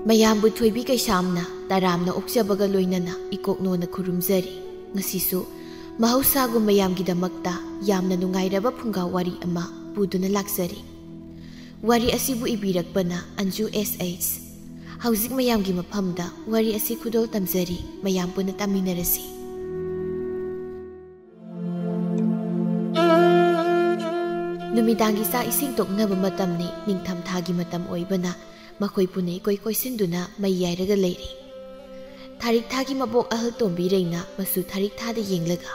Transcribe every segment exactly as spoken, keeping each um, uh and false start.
ꯃꯌꯥꯝꯕꯨ ꯊꯣꯏꯕꯤ ꯀꯩꯁꯥꯝꯅ ꯇꯔꯥꯝꯅ ꯑꯣꯛꯆꯕꯒ ꯂꯣꯏꯅꯅ ꯏꯀꯣꯛꯅꯣꯅ ꯈꯨꯔꯨꯝꯖꯔꯤ꯫ ꯉꯁꯤꯁꯨ ꯃꯍꯧꯁꯥꯒꯨꯝ ꯃꯌꯥꯝꯒꯤꯗꯃꯛꯇ ꯌꯥꯝꯅ ꯅꯨꯡꯉꯥꯏꯔꯕ ꯐꯨꯡꯒꯥ ꯋꯥꯔꯤ ꯑꯃ ꯄꯨꯗꯨꯅ ꯂꯥꯛꯆꯔꯤ꯫ ꯋꯥꯔꯤ ꯑꯁꯤꯕꯨ ꯏꯕꯤꯔꯛꯄꯅ ꯑꯟꯖꯨ ꯑꯦꯁ ꯑꯩꯆ꯫ ꯍꯧꯖꯤꯛ ꯃꯌꯥꯝꯒꯤ ꯃꯐꯝꯗ ꯋꯥꯔꯤ ꯑꯁꯤ ꯈꯨꯗꯣꯜ ꯇꯝꯖꯔꯤ, ꯃꯌꯥꯝ ꯄꯨꯟꯅ ꯇꯥꯃꯤꯟꯅꯔꯁꯤ꯫ ꯅꯨꯃꯤꯗꯥꯡꯒꯤ ꯆꯥꯛ ꯏꯁꯤꯡ ꯇꯣꯛꯅꯕ ꯃꯇꯝꯅꯤ꯫ ꯅꯤꯡꯊꯝ ꯊꯥꯒꯤ ꯃꯇꯝ ꯑꯣꯏꯕꯅ ꯃꯈꯣꯏ ꯄꯨꯟꯅ ꯏꯀꯣꯏ ꯀꯣꯏꯁꯤꯟꯗꯨꯅ ꯃꯩ ꯌꯥꯏꯔꯒ ꯂꯩꯔꯤ꯫ ꯊꯥꯔꯤꯛ ꯊꯥꯒꯤ ꯃꯕꯣꯛ ꯑꯍꯜ ꯇꯣꯝꯕꯤꯔꯩꯅ ꯃꯁꯨ ꯊꯥꯔꯤꯛ ꯊꯥꯗ ꯌꯦꯡꯂꯒ,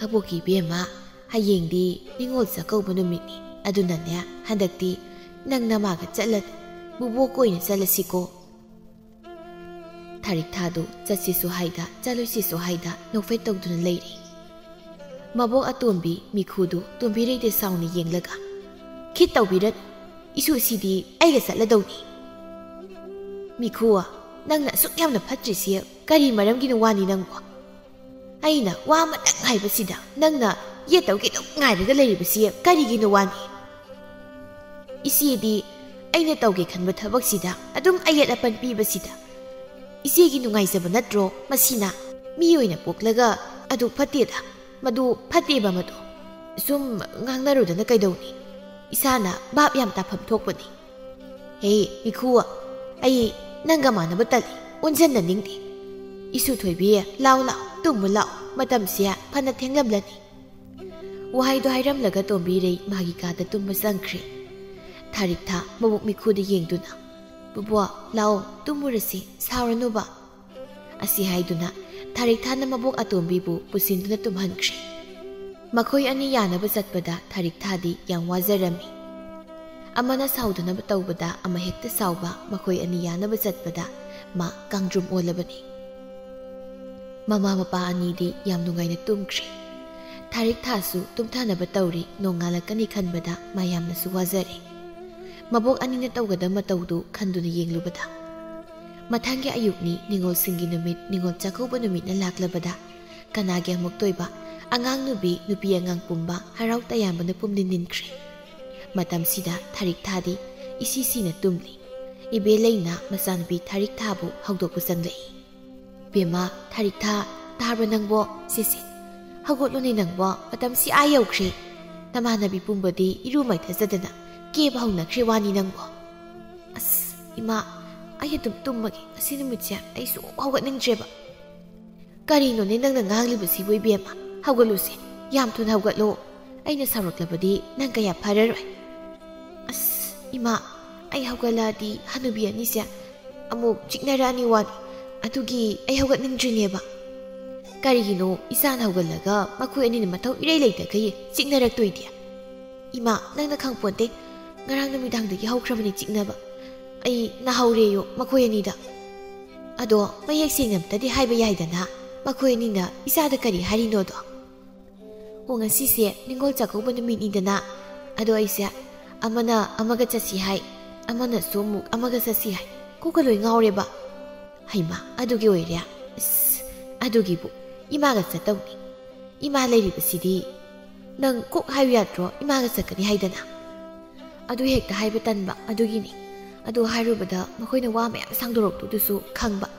"ꯑꯕꯣꯛꯀꯤ ꯏꯕꯦꯝꯃ, ꯍꯌꯦꯡꯗꯤ ꯅꯤꯉꯣꯜ ꯆꯥꯛꯀꯧꯕ ꯅꯨꯃꯤꯠꯅꯤ, ꯑꯗꯨꯅꯅꯦ ꯍꯟꯗꯛꯇꯤ ꯅꯪ ꯅꯃꯥꯒ ꯆꯠꯂꯅꯨ, ꯕꯨꯕꯣꯛꯀ ꯑꯣꯏꯅ ꯆꯠꯂꯁꯤꯀꯣ?" ꯊꯥꯔꯤꯛ ꯊꯥꯗꯨ ꯆꯠꯁꯤꯁꯨ ꯍꯥꯏꯗ, ꯆꯠꯂꯣꯏꯁꯤꯁꯨ ꯍꯥꯏꯗ ꯅꯣꯛꯐꯦꯠ ꯇꯧꯗꯨꯅ ꯂꯩꯔꯤ꯫ ꯃꯕꯣꯛ ꯑꯇꯣꯝꯕꯤ ꯃꯤꯈꯨꯗꯨ ꯇꯣꯝꯕꯤꯔꯩꯗ ꯁꯥꯎꯅ ꯌꯦꯡꯂꯒ, "ꯈꯤꯠ ꯇꯧꯕꯤꯔꯅꯨ, ꯏꯁꯨꯁꯤꯗꯤ ꯑꯩꯒ ꯆꯠꯂꯗꯧꯅꯤ꯫ ꯃꯤꯈꯨ, ꯅꯪꯅ ꯑꯁꯨꯛ ꯌꯥꯝꯅ ꯐꯠꯇ꯭ꯔꯤꯁꯤ ꯀꯔꯤ ꯃꯔꯝꯒꯤꯅꯣ ꯋꯥꯅꯤ ꯅꯪꯕꯣ? ꯑꯩꯅ ꯋꯥ ꯑꯃꯇꯪ ꯍꯥꯏꯕꯁꯤꯗ ꯅꯪꯅ ꯌꯦꯠꯇꯧꯒꯤꯗꯧ ꯉꯥꯏꯔꯒ ꯂꯩꯔꯤꯕꯁꯤ ꯀꯔꯤꯒꯤꯅꯣ ꯋꯥꯅꯤ? ꯏꯆꯦꯗꯤ ꯑꯩꯅ ꯇꯧꯒꯦ ꯈꯟꯕ ꯊꯕꯛꯁꯤꯗ ꯑꯗꯨꯝ ꯑꯌꯦꯠ ꯑꯄꯟ ꯄꯤꯕꯁꯤꯗ ꯏꯆꯦꯒꯤ ꯅꯨꯡꯉꯥꯏꯖꯕ ꯅꯠꯇ꯭ꯔꯣ ꯃꯁꯤꯅ? ꯃꯤ ꯑꯣꯏꯅ ꯄꯣꯛꯂꯒ ꯑꯗꯨ ꯐꯠꯇꯦꯗ, ꯃꯗꯨ ꯐꯠꯇꯦꯕ ꯃꯗꯨ꯫ ꯁꯨꯝ ꯉꯥꯡꯅꯔꯨꯗꯅ ꯀꯩꯗꯧꯅꯤ? ꯏꯁꯥꯅ ꯚꯥꯞ ꯌꯥꯝ ꯇꯥꯐꯝ ꯊꯣꯛꯄꯅꯤ꯫ ꯍꯦ, ꯃꯤꯈꯨ, ꯑꯩ ꯅꯪꯒ ꯃꯥꯟꯅꯕ ꯇꯜꯂꯤ, ꯑꯣꯟꯁꯤꯟꯅꯅꯤꯡꯗꯦ꯫ ꯏꯁꯨ ꯊꯣꯏꯕꯤ, ꯂꯥꯎ ꯂꯥꯎ, ꯇꯨꯝꯃꯨ ꯂꯥꯎ, ꯃꯇꯝꯁꯦ ꯐꯅ ꯊꯦꯡꯂꯝꯂꯅꯤ꯫" ꯋꯥꯍꯩꯗꯣ ꯍꯥꯏꯔꯝꯂꯒ ꯇꯣꯝꯕꯤꯔꯩ ꯃꯥꯒꯤ ꯀꯥꯗ ꯇꯨꯝꯕ ꯆꯪꯈ꯭ꯔꯦ꯫ ꯊꯥꯔꯤꯛ ꯊꯥ ꯃꯕꯣꯛ ꯃꯤꯈꯨꯗ ꯌꯦꯡꯗꯨꯅ, "ꯕꯨꯕꯣꯛ, ꯂꯥꯛꯑꯣ, ꯇꯨꯝꯃꯨꯔꯁꯤ, ꯁꯥꯎꯔꯅꯨꯕ꯫" ꯑꯁꯤ ꯍꯥꯏꯗꯨꯅ ꯊꯥꯔꯤꯛ ꯊꯥꯅ ꯃꯕꯣꯛ ꯑꯇꯣꯝꯕꯤꯕꯨ ꯄꯨꯁꯤꯟꯗꯨꯅ ꯇꯨꯝꯍꯟꯈ꯭ꯔꯦ꯫ ꯃꯈꯣꯏ ꯑꯅꯤ ꯌꯥꯅꯕ ꯆꯠꯄꯗ ꯊꯥꯔꯤꯛ ꯊꯥꯗꯤ ꯌꯥꯝ ꯋꯥꯖꯔꯝꯃꯤ꯫ ꯑꯃꯅ ꯁꯥꯎꯗꯅꯕ ꯇꯧꯕꯗ ꯑꯃ ꯍꯦꯛꯇ ꯁꯥꯎꯕ, ꯃꯈꯣꯏ ꯑꯅꯤ ꯌꯥꯅꯕ ꯆꯠꯄꯗ ꯃꯥ ꯀꯥꯡꯗ꯭ꯔꯨꯝ ꯑꯣꯜꯂꯕꯅꯤ꯫ ꯃꯃꯥ ꯃꯄꯥ ꯑꯅꯤꯗꯤ ꯌꯥꯝ ꯅꯨꯡꯉꯥꯏꯅ ꯇꯨꯝꯈ꯭ꯔꯦ꯫ ꯊꯥꯔꯤꯛ ꯊꯥꯁꯨ ꯇꯨꯝꯊꯅꯕ ꯇꯧꯔꯤ, ꯅꯣꯡꯉꯥꯜꯂꯛꯀꯅꯤ ꯈꯟꯕꯗ ꯃꯥ ꯌꯥꯝꯅꯁꯨ ꯋꯥꯖꯔꯦ꯫ ꯃꯕꯣꯛ ꯑꯅꯤꯅ ꯇꯧꯒꯗꯕ ꯃꯇꯧꯗꯨ ꯈꯟꯗꯨꯅ ꯌꯦꯡꯂꯨꯕꯗ, ꯃꯊꯪꯒꯤ ꯑꯌꯨꯛꯅꯤ, ꯅꯤꯉꯣꯜꯁꯤꯡꯒꯤ ꯅꯨꯃꯤꯠ, ꯅꯤꯉꯣꯜ ꯆꯥꯛꯀꯧꯕ ꯅꯨꯃꯤꯠꯅ ꯂꯥꯛꯂꯕꯗ ꯀꯅꯥꯒꯤ ꯑꯃꯨꯛꯇꯣꯏꯕ? ꯑꯉꯥꯡ ꯅꯨꯄꯤ, ꯅꯨꯄꯤ ꯑꯉꯥꯡ ꯄꯨꯝꯕ ꯍꯔꯥꯎ ꯇꯌꯥꯝꯕꯅ ꯄꯨꯝꯅꯤꯟ ꯅꯤꯟꯈ꯭ꯔꯦ꯫ ꯃꯇꯝꯁꯤꯗ ꯊꯥꯔꯤꯛ ꯊꯥꯗꯤ ꯏꯁꯤ ꯁꯤꯅ ꯇꯨꯝꯂꯤ꯫ ꯏꯕꯦꯂꯩꯅ ꯃꯆꯥꯅꯨꯄꯤ ꯊꯥꯔꯤꯛꯊꯥꯕꯨ ꯍꯧꯗꯣꯛꯄ ꯆꯪꯂꯛꯏ꯫ "ꯕꯦꯝꯃ, ꯊꯥꯔꯤꯛꯊꯥ, ꯇꯥꯕ꯭ꯔꯥ ꯅꯪꯕꯣ? ꯁꯤꯁꯦ, ꯍꯧꯒꯠꯂꯨꯅꯦ ꯅꯪꯕꯣ, ꯃꯇꯝꯁꯤ ꯑꯥ ꯌꯧꯈ꯭ꯔꯦ꯫ ꯅꯃꯥꯟꯅꯕꯤ ꯄꯨꯝꯕꯗꯤ ꯏꯔꯨ ꯃꯥꯏꯊꯖꯗꯅ ꯀꯦꯕ ꯍꯧꯅꯈ꯭ꯔꯦ ꯋꯥꯅꯤ ꯅꯪꯕꯣ꯫" "ꯑꯁ, ꯏꯃꯥ, ꯑꯩ ꯑꯗꯨꯝ ꯇꯨꯝꯃꯒꯦ꯫ ꯉꯁꯤ ꯅꯨꯃꯤꯠꯁꯦ ꯑꯩ ꯁꯨꯡꯍꯧ ꯍꯧꯒꯠꯅꯤꯡꯗ꯭ꯔꯦꯕ꯫" "ꯀꯔꯤꯅꯣꯅꯦ ꯅꯪꯅ ꯉꯥꯡꯂꯤꯕꯁꯤꯕꯨ ꯏꯕꯦꯝꯃ? ꯍꯧꯒꯠꯂꯨꯁꯦ, ꯌꯥꯝ ꯊꯨꯅ ꯍꯧꯒꯠꯂꯣ꯫ ꯑꯩꯅ ꯁꯥꯎꯔꯛꯂꯕꯗꯤ ꯅꯪ ꯀꯌꯥ ꯐꯔꯔꯣꯏ꯫" "ꯑꯁ, ꯏꯃꯥ, ꯑꯩ ꯍꯧꯒꯠꯂꯛꯑꯗꯤ ꯍꯅꯨꯕꯤ ꯑꯅꯤꯁꯦ ꯑꯃꯨꯛ ꯆꯤꯛꯅꯔꯛꯑꯅꯤ ꯋꯥꯅꯤ꯫ ꯑꯗꯨꯒꯤ ꯑꯩ ꯍꯧꯒꯠꯅꯤꯡꯗ꯭ꯔꯤꯅꯦꯕ꯫" "ꯀꯔꯤꯒꯤꯅꯣ ꯏꯆꯥꯅ ꯍꯧꯒꯠꯂꯒ ꯃꯈꯣꯏ ꯑꯅꯤꯅ ꯃꯊꯧ ꯏꯔꯩ ꯂꯩꯇꯈꯩ ꯆꯤꯛꯅꯔꯛꯇꯣꯏꯗꯤ?" "ꯏꯃꯥ, ꯅꯪꯅ ꯈꯪꯄꯣꯟꯇꯦ꯫ ꯉꯔꯥꯡ ꯅꯨꯃꯤꯗꯥꯡꯗꯒꯤ ꯍꯧꯈ꯭ꯔꯕꯅꯤ ꯆꯤꯛꯅꯕ꯫ ꯑꯩ ꯅꯥꯍꯧꯔꯦꯌꯣ ꯃꯈꯣꯏ ꯑꯅꯤꯗ꯫ ꯑꯗꯣ ꯃꯌꯦꯛ ꯁꯦꯡꯅ ꯑꯝꯇꯗꯤ ꯍꯥꯏꯕ ꯌꯥꯏꯗꯅ, ꯃꯈꯣꯏ ꯑꯅꯤꯅ ꯏꯆꯥꯗ ꯀꯔꯤ ꯍꯥꯏꯔꯤꯅꯣꯗꯣ?" "ꯑꯣ, ꯉꯁꯤꯁꯦ ꯅꯤꯡꯉꯣꯜ ꯆꯥꯛꯀꯧꯕ ꯅꯨꯃꯤꯠꯅꯤꯗꯅ꯫ ꯑꯗꯣ ꯑꯩꯁꯦ ꯑꯃꯅ ꯑꯃꯒ ꯆꯠꯁꯤ ꯍꯥꯏ, ꯑꯃꯅꯁꯨ ꯑꯃꯨꯛ ꯑꯃꯒ ꯆꯠꯁꯤ ꯍꯥꯏ꯫ ꯀꯣꯛꯀ ꯂꯣꯏ ꯉꯥꯎꯔꯦꯕ꯫" "ꯍꯩꯃꯥ, ꯑꯗꯨꯒꯤ ꯑꯣꯏꯔꯦ? ꯑꯁ, ꯑꯗꯨꯒꯤꯕꯨ ꯏꯃꯥꯒ ꯆꯠꯇꯧꯅꯤ꯫ ꯏꯃꯥ ꯂꯩꯔꯤꯕꯁꯤꯗꯤ꯫ ꯅꯪ ꯀꯣꯛ ꯍꯥꯏꯌꯨ ꯌꯥꯗ꯭ꯔꯣ, ꯏꯃꯥꯒ ꯆꯠꯀꯅꯤ ꯍꯥꯏꯗꯅ?" "ꯑꯗꯨ ꯍꯦꯛꯇ ꯍꯥꯏꯕ ꯇꯟꯕ, ꯑꯗꯨꯒꯤꯅꯤ꯫ ꯑꯗꯨ ꯍꯥꯏꯔꯨꯕꯗ ꯃꯈꯣꯏꯅ ꯋꯥ ꯃꯌꯥꯝ ꯁꯥꯡꯗꯣꯔꯛꯇꯨꯗꯨꯁꯨ ꯈꯪꯕ꯫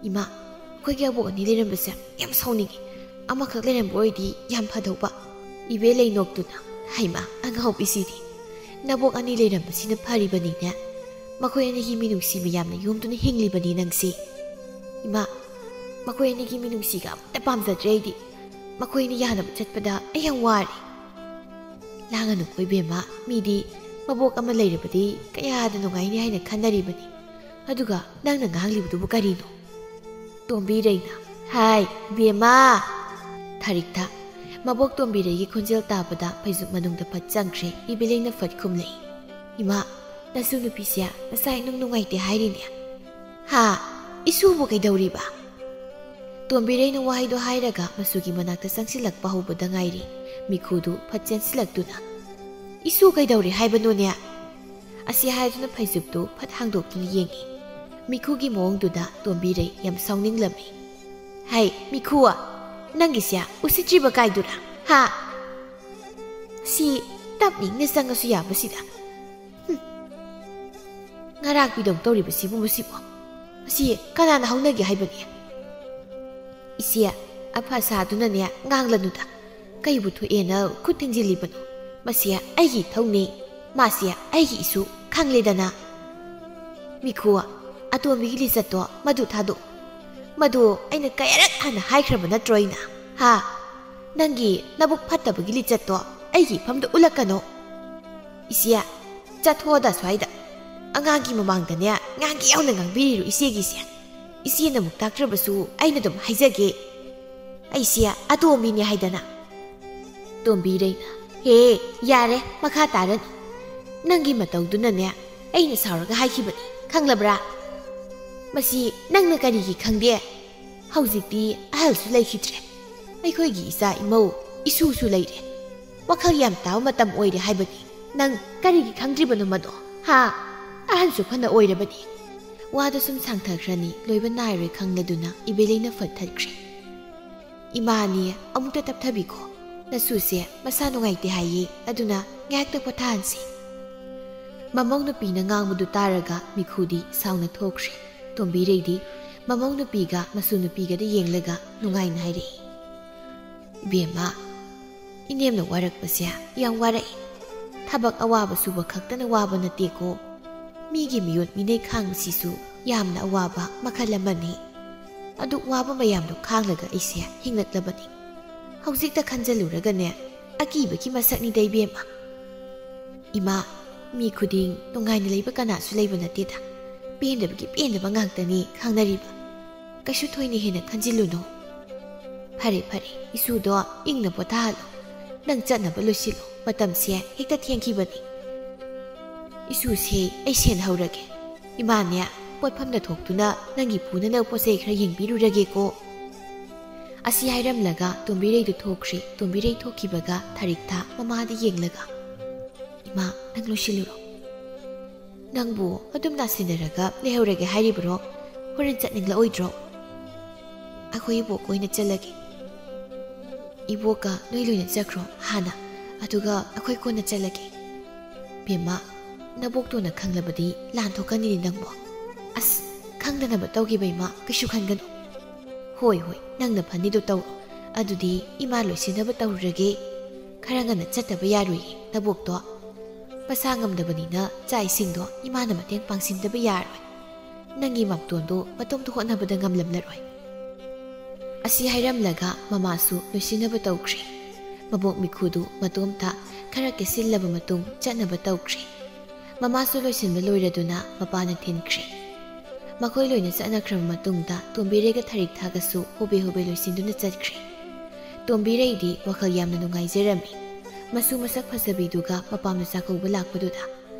ꯏꯃꯥ, ꯑꯩꯈꯣꯏꯒꯤ ꯑꯕꯣꯛ ꯑꯅꯤ ꯂꯩꯔꯝꯕꯁꯦ ꯌꯥꯝ ꯁꯥꯎꯅꯤꯡꯉꯤ꯫ ꯑꯃꯈꯛ ꯂꯩꯔꯝꯕ ꯑꯣꯏꯗꯤ ꯌꯥꯝ ꯐꯗꯧꯕ꯫" ꯏꯕꯦ ꯂꯩꯅꯣꯛꯇꯨꯅ, "ꯍꯩꯃꯥ, ꯑꯉꯥꯎꯕꯤꯁꯤꯗꯤ꯫ ꯅꯕꯣꯛ ꯑꯅꯤ ꯂꯩꯔꯝꯕꯁꯤꯅ ꯐꯔꯤꯕꯅꯤꯅꯦ꯫ ꯃꯈꯣꯏ ꯑꯅꯤꯒꯤ ꯃꯤꯅꯨꯡꯁꯤ ꯃꯌꯥꯝꯅ ꯌꯣꯝꯗꯨꯅ ꯍꯤꯡꯂꯤꯕꯅꯤ ꯅꯪꯁꯦ꯫" "ꯏꯃꯥ, ꯃꯈꯣꯏ ꯑꯅꯤꯒꯤ ꯃꯤꯅꯨꯡꯁꯤꯒ ꯑꯃꯠꯇ ꯄꯥꯝꯖꯗ꯭ꯔꯦ ꯑꯩꯗꯤ꯫ ꯃꯈꯣꯏ ꯑꯅꯤ ꯌꯥꯅꯕ ꯆꯠꯄꯗ ꯑꯩ ꯌꯥꯝ ꯋꯥꯔꯦ꯫" "ꯂꯥꯡꯒꯅꯨꯀꯣ ꯏꯕꯦꯝꯃ, ꯃꯤꯗꯤ ꯃꯕꯣꯛ ꯑꯃ ꯂꯩꯔꯕꯗꯤ ꯀꯌꯥꯗ ꯅꯨꯡꯉꯥꯏꯅꯤ ꯍꯥꯏꯅ ꯈꯟꯅꯔꯤꯕꯅꯤ꯫ ꯑꯗꯨꯒ ꯅꯪꯅ ꯉꯥꯡꯂꯤꯕꯗꯨꯕꯨ ꯀꯔꯤꯅꯣ?" ꯇꯣꯝꯕꯤꯔꯩꯅ, "ꯍꯥꯏ, ꯏꯕꯦꯝꯃ!" ꯊꯥꯔꯤꯛꯊꯥ꯫ ꯃꯕꯣꯛ ꯇꯣꯝꯕꯤꯔꯩꯒꯤ ꯈꯣꯟꯖꯦꯜ ꯇꯥꯕꯗ ꯐꯩꯖꯨꯞ ꯃꯅꯨꯡꯗ ꯐꯠ ꯆꯪꯈ꯭ꯔꯦ꯫ ꯏꯕꯦꯂꯩꯅ ꯐꯠ ꯈꯨꯝꯂꯛꯏ, "ꯏꯃꯥ, ꯅꯁꯨ ꯅꯨꯄꯤꯁꯦ ꯅꯁꯥ ꯏꯅꯨꯡ ꯅꯨꯡꯉꯥꯏꯇꯦ ꯍꯥꯏꯔꯤꯅꯦ꯫" "ꯍꯥ? ꯏꯁꯨꯕꯨ ꯀꯩꯗꯧꯔꯤꯕ?" ꯇꯣꯝꯕꯤꯔꯩꯅ ꯋꯥꯍꯩꯗꯣ ꯍꯥꯏꯔꯒ ꯃꯁꯨꯒꯤ ꯃꯅꯥꯛꯇ ꯆꯪꯁꯤꯜꯂꯛꯄ ꯍꯧꯕꯗ ꯉꯥꯏꯔꯤ꯫ ꯃꯤꯈꯨꯗꯨ ꯐꯠ ꯆꯦꯟꯁꯤꯜꯂꯛꯇꯨꯅ, "ꯏꯁꯨ ꯀꯩꯗꯧꯔꯦ ꯍꯥꯏꯕꯅꯣꯅꯦ?" ꯑꯁꯤ ꯍꯥꯏꯗꯨꯅ ꯐꯩꯖꯨꯞꯇꯨ ꯐꯠ ꯍꯥꯡꯗꯣꯛꯇꯨꯅ ꯌꯦꯡꯉꯤ꯫ ꯃꯤꯈꯨꯒꯤ ꯃꯑꯣꯡꯗꯨꯗ ꯇꯣꯝꯕꯤꯔꯩ ꯌꯥꯝ ꯁꯥꯎꯅꯤꯡꯂꯝꯃꯤ꯫ "ꯍꯩ, ꯃꯤꯈꯨ, ꯅꯪꯒꯤꯁꯦ ꯎꯁꯤꯠꯇ꯭ꯔꯤꯕ ꯀꯥꯏꯗꯨꯔꯥ? ꯍꯥ? ꯁꯤ ꯇꯞꯅ ꯏꯪꯅ ꯆꯪꯉꯁꯨ ꯌꯥꯕꯁꯤꯗ꯫ ꯍꯨꯝ꯫ ꯉꯔꯥꯛꯄꯤꯗꯧ ꯇꯧꯔꯤꯕꯁꯤꯕꯨ ꯃꯁꯤꯕꯨ? ꯃꯁꯤ ꯀꯅꯥꯅ ꯍꯧꯅꯒꯦ ꯍꯥꯏꯕꯅꯤ? ꯏꯆꯦ, ꯑꯐ ꯁꯥꯗꯨꯅꯅꯦ ꯉꯥꯡꯂꯅꯨꯗ꯫ ꯀꯩꯕꯨ ꯊꯣꯛꯑꯦꯅ ꯈꯨꯠ ꯊꯤꯡꯖꯤꯜꯂꯤꯕꯅꯣ? ꯃꯁꯤ ꯑꯩꯒꯤ ꯏꯊꯧꯅꯤ꯫ ꯃꯥꯁꯤ ꯑꯩꯒꯤ ꯏꯁꯨ ꯈꯪꯂꯦꯗꯅ꯫ ꯃꯤꯈꯨ, ꯑꯇꯣꯝꯕꯤꯒꯤ ꯂꯤꯆꯠꯇꯣ ꯃꯗꯨ ꯊꯥꯗꯣꯛꯎ꯫ ꯃꯗꯨ ꯑꯩꯅ ꯀꯌꯥꯔꯛ ꯍꯥꯟꯅ ꯍꯥꯏꯈ꯭ꯔꯕ ꯅꯠꯇ꯭ꯔꯣ ꯑꯩꯅ? ꯍꯥ? ꯅꯪꯒꯤ ꯅꯕꯨꯛ ꯐꯠꯇꯕꯒꯤ ꯂꯤꯆꯠꯇꯣ ꯑꯩꯒꯤ ꯏꯐꯝꯗ ꯎꯠꯂꯛꯀꯅꯣ꯫ ꯏꯆꯦ, ꯆꯠꯊꯣꯛꯑꯗ ꯁ꯭ꯋꯥꯏꯗ꯫ ꯑꯉꯥꯡꯒꯤ ꯃꯃꯥꯡꯗꯅꯦ ꯉꯥꯡꯒꯦ ꯌꯥꯎꯅ ꯉꯥꯡꯕꯤꯔꯤꯔꯣ ꯏꯆꯦꯒꯤꯁꯦ? ꯏꯆꯦꯅ ꯑꯃꯨꯛ ꯇꯥꯛꯇ꯭ꯔꯕꯁꯨ ꯑꯩꯅ ꯑꯗꯨꯝ ꯍꯥꯏꯖꯒꯦ꯫ ꯑꯩꯁꯦ ꯑꯇꯣꯝꯕꯤꯅꯦ ꯍꯥꯏꯗꯅ꯫ ꯇꯣꯝꯕꯤꯔꯩꯅ, "ꯍꯦ, ꯌꯥꯔꯦ, ꯃꯈꯥ ꯇꯥꯔꯅꯨ꯫ ꯅꯪꯒꯤ ꯃꯇꯧꯗꯨꯅꯅꯦ ꯑꯩꯅ ꯁꯥꯎꯔꯒ ꯍꯥꯏꯈꯤꯕꯅꯤ, ꯈꯪꯂꯕ꯭ꯔꯥ? ꯃꯁꯤ ꯅꯪꯅ ꯀꯔꯤꯒꯤ ꯈꯪꯗꯦ? ꯍꯧꯖꯤꯛꯇꯤ ꯑꯍꯜꯁꯨ ꯂꯩꯈꯤꯗ꯭ꯔꯦ꯫ ꯑꯩꯈꯣꯏꯒꯤ ꯏꯆꯥ ꯏꯃꯧ, ꯏꯁꯨꯁꯨ ꯂꯩꯔꯦ꯫ ꯋꯥꯈꯜ ꯌꯥꯝ ꯇꯥꯕ ꯃꯇꯝ ꯑꯣꯏꯔꯦ ꯍꯥꯏꯕꯅꯤ꯫ ꯅꯪ ꯀꯔꯤꯒꯤ ꯈꯪꯗ꯭ꯔꯤꯕꯅꯣ ꯃꯗꯣ? ꯍꯥ? ꯑꯍꯟꯁꯨ ꯐꯅ ꯑꯣꯏꯔꯕꯅꯤ꯫" ꯋꯥꯗꯨ ꯁꯨꯝ ꯁꯥꯡꯊꯈ꯭ꯔꯅꯤ ꯂꯣꯏꯕ ꯅꯥꯏꯔꯣꯏ ꯈꯪꯂꯗꯨꯅ ꯏꯕꯦꯂꯩꯅ ꯐꯠ ꯊꯠꯈ꯭ꯔꯦ꯫ "ꯏꯃꯥꯅꯤ, ꯑꯃꯨꯛꯇ ꯇꯞꯊꯕꯤꯈꯣ꯫ ꯅꯁꯨꯁꯦ ꯃꯁꯥ ꯅꯨꯡꯉꯥꯏꯇꯦ ꯍꯥꯏꯌꯦ, ꯑꯗꯨꯅ ꯉꯥꯏꯍꯥꯛꯇ ꯄꯣꯊꯥꯍꯟꯁꯤ꯫" ꯃꯃꯧ ꯅꯨꯄꯤꯅ ꯉꯥꯡꯕꯗꯨ ꯇꯥꯔꯒ ꯃꯤꯈꯨꯗꯤ ꯁꯥꯎꯅ ꯊꯣꯛꯈ꯭ꯔꯦ꯫ ꯇꯣꯝꯕꯤꯔꯩꯗꯤ ꯃꯃꯧ ꯅꯨꯄꯤꯒ ꯃꯁꯨ ꯅꯨꯄꯤꯒꯗ ꯌꯦꯡꯂꯒ ꯅꯨꯡꯉꯥꯏꯅ ꯍꯥꯏꯔꯛꯏ, "ꯏꯕꯦꯝꯃ, ꯏꯅꯦꯝꯅ ꯋꯥꯔꯛꯄꯁꯦ ꯌꯥꯝ ꯋꯥꯔꯛꯏ꯫ ꯊꯕꯛ ꯑꯋꯥꯕ ꯁꯨꯕ ꯈꯛꯇꯅ ꯋꯥꯕ ꯅꯠꯇꯦꯀꯣ꯫ ꯃꯤꯒꯤ ꯃꯤꯑꯣꯠ ꯃꯤꯅꯩ ꯈꯥꯡꯕꯁꯤꯁꯨ ꯌꯥꯝꯅ ꯑꯋꯥꯕ ꯃꯈꯜ ꯑꯃꯅꯤ꯫ ꯑꯗꯨ ꯋꯥꯕ ꯃꯌꯥꯝꯗꯣ ꯈꯥꯡꯂꯒ ꯑꯩꯁꯦ ꯍꯤꯡꯂꯛꯂꯕꯅꯤ꯫ ꯍꯧꯖꯤꯛꯇ ꯈꯟꯖꯜꯂꯨꯔꯒꯅꯦ, ꯑꯀꯤꯕꯒꯤ ꯃꯁꯛꯅꯤꯗ ꯏꯕꯦꯝꯃ꯫" "ꯏꯃꯥ, ꯃꯤ ꯈꯨꯗꯤꯡ ꯅꯨꯡꯉꯥꯏꯅ ꯂꯩꯕ ꯀꯅꯥꯁꯨ ꯂꯩꯕ ꯅꯠꯇꯦꯗ꯫ ꯄꯦꯟꯗꯕꯒꯤ ꯄꯦꯟꯗꯕ ꯉꯥꯛꯇꯅꯤ ꯈꯪꯅꯔꯤꯕ꯫ ꯀꯩꯁꯨ ꯊꯣꯏꯅ ꯍꯦꯟꯅ ꯈꯟꯖꯤꯜꯂꯨꯅꯨ꯫ ꯐꯔꯦ, ꯐꯔꯦ, ꯏꯁꯨꯗꯣ ꯏꯪꯅ ꯄꯣꯊꯥꯍꯜꯂꯣ꯫ ꯅꯪ ꯆꯠꯅꯕ ꯂꯣꯏꯁꯤꯜꯂꯣ, ꯃꯇꯝꯁꯦ ꯍꯦꯛꯇ ꯊꯦꯡꯈꯤꯕꯅꯤ꯫" "ꯏꯁꯨꯁꯦ ꯑꯩ ꯁꯦꯟꯅꯍꯧꯔꯒꯦ꯫ ꯏꯃꯥꯅꯦ, ꯄꯣꯠꯐꯝꯗ ꯊꯣꯛꯇꯨꯅ ꯅꯪꯒꯤ ꯄꯨꯅꯅꯕ ꯄꯣꯠ ꯆꯩ ꯈꯔ ꯌꯦꯡꯕꯤꯔꯨꯔꯒꯦꯀꯣ꯫" ꯑꯁꯤ ꯍꯥꯏꯔꯝꯂꯒ ꯇꯣꯝꯕꯤꯔꯩꯗꯨ ꯊꯣꯛꯈ꯭ꯔꯦ꯫ ꯇꯣꯝꯕꯤꯔꯩ ꯊꯣꯛꯈꯤꯕꯒ ꯊꯥꯔꯤꯛꯊꯥ ꯃꯃꯥꯗ ꯌꯦꯡꯂꯒ, "ꯏꯃꯥ, ꯅꯪ ꯂꯣꯏꯁꯤꯜꯂꯨꯔꯣ꯫ ꯅꯪꯕꯨ ꯑꯗꯨꯝ ꯅꯥꯁꯤꯟꯅꯔꯒ ꯂꯩꯍꯧꯔꯒꯦ ꯍꯥꯏꯔꯤꯕ꯭ꯔꯣ? ꯍꯣꯔꯦꯟ ꯆꯠꯅꯤꯡꯂꯛꯑꯣꯏꯗ꯭ꯔꯣ?" "ꯑꯩꯈꯣꯏ ꯏꯕꯣꯛ ꯑꯣꯏꯅ ꯆꯠꯂꯒꯦ꯫" "ꯏꯕꯣꯛꯀ ꯅꯣꯏ ꯂꯣꯏꯅ ꯆꯠꯈ꯭ꯔꯣ ꯍꯥꯟꯅ, ꯑꯗꯨꯒ ꯑꯩꯈꯣꯏ ꯀꯣꯟꯅ ꯆꯠꯂꯒꯦ꯫" "ꯕꯦꯝꯃ, ꯅꯕꯣꯛꯇꯣꯅ ꯈꯪꯂꯕꯗꯤ ꯂꯥꯟ ꯊꯣꯛꯀꯅꯤꯅꯦ ꯅꯪꯕꯣ꯫ ꯑꯁ, ꯈꯪꯗꯅꯕ ꯇꯧꯈꯤꯕ ꯏꯃꯥ, ꯀꯩꯁꯨ ꯈꯟꯒꯅꯨ꯫ ꯍꯣꯏ, ꯍꯣꯏ, ꯅꯪꯅ ꯐꯅꯤꯗꯣ ꯇꯧꯔꯣ꯫ ꯑꯗꯨꯗꯤ ꯏꯃꯥ ꯂꯣꯏꯁꯤꯟꯅꯕ ꯇꯧꯔꯨꯔꯒꯦ꯫ ꯈꯔ ꯉꯟꯅ ꯆꯠꯇꯕ ꯌꯥꯔꯣꯏꯌꯦ, ꯅꯕꯣꯛꯇꯣ꯫ ꯃꯁꯥ ꯉꯝꯗꯕꯅꯤꯅ ꯆꯥꯛ ꯏꯁꯤꯡꯗꯣ ꯏꯃꯥꯅ ꯃꯇꯦꯡ ꯄꯥꯡꯁꯤꯟꯗꯕ ꯌꯥꯔꯣꯏ꯫ ꯅꯪꯒꯤ ꯃꯥꯝꯇꯣꯟꯗꯣ ꯃꯇꯣꯝꯇ ꯍꯣꯠꯅꯕꯗ ꯉꯝꯂꯝꯂꯔꯣꯏ꯫ ꯑꯁꯤ ꯍꯥꯏꯔꯝꯂꯒ ꯃꯃꯥꯁꯨ ꯂꯣꯏꯁꯤꯟꯅꯕ ꯇꯧꯈ꯭ꯔꯦ꯫ ꯃꯕꯣꯛ ꯃꯤꯈꯨꯗꯨ ꯃꯇꯣꯝꯇ ꯈꯔ ꯀꯦꯁꯤꯜꯂꯕ ꯃꯇꯨꯡ ꯆꯠꯅꯕ ꯇꯧꯈ꯭ꯔꯦ꯫ ꯃꯃꯥꯁꯨ ꯂꯣꯏꯁꯤꯟꯕ ꯂꯣꯏꯔꯗꯨꯅ ꯃꯄꯥꯅ ꯊꯤꯟꯈ꯭ꯔꯦ꯫ ꯃꯈꯣꯏ ꯂꯣꯏꯅ ꯆꯠꯅꯈ꯭ꯔꯕ ꯃꯇꯨꯡꯗ ꯇꯣꯝꯕꯤꯔꯩꯒ ꯊꯔꯤꯛ ꯊꯥꯒꯁꯨ ꯍꯣꯕꯦ ꯍꯣꯕꯦ ꯂꯣꯏꯁꯤꯟꯗꯨꯅ ꯆꯠꯈ꯭ꯔꯦ꯫ ꯇꯣꯝꯕꯤꯔꯩꯗꯤ ꯋꯥꯈꯜ ꯌꯥꯝꯅ ꯅꯨꯡꯉꯥꯏꯖꯔꯝꯃꯤ꯫ ꯃꯁꯨ ꯃꯁꯛ ꯐꯖꯕꯤꯗꯨꯒ ꯃꯄꯥꯝꯅ ꯆꯥꯛꯀꯧꯕ ꯂꯥꯛꯄꯗꯨꯗ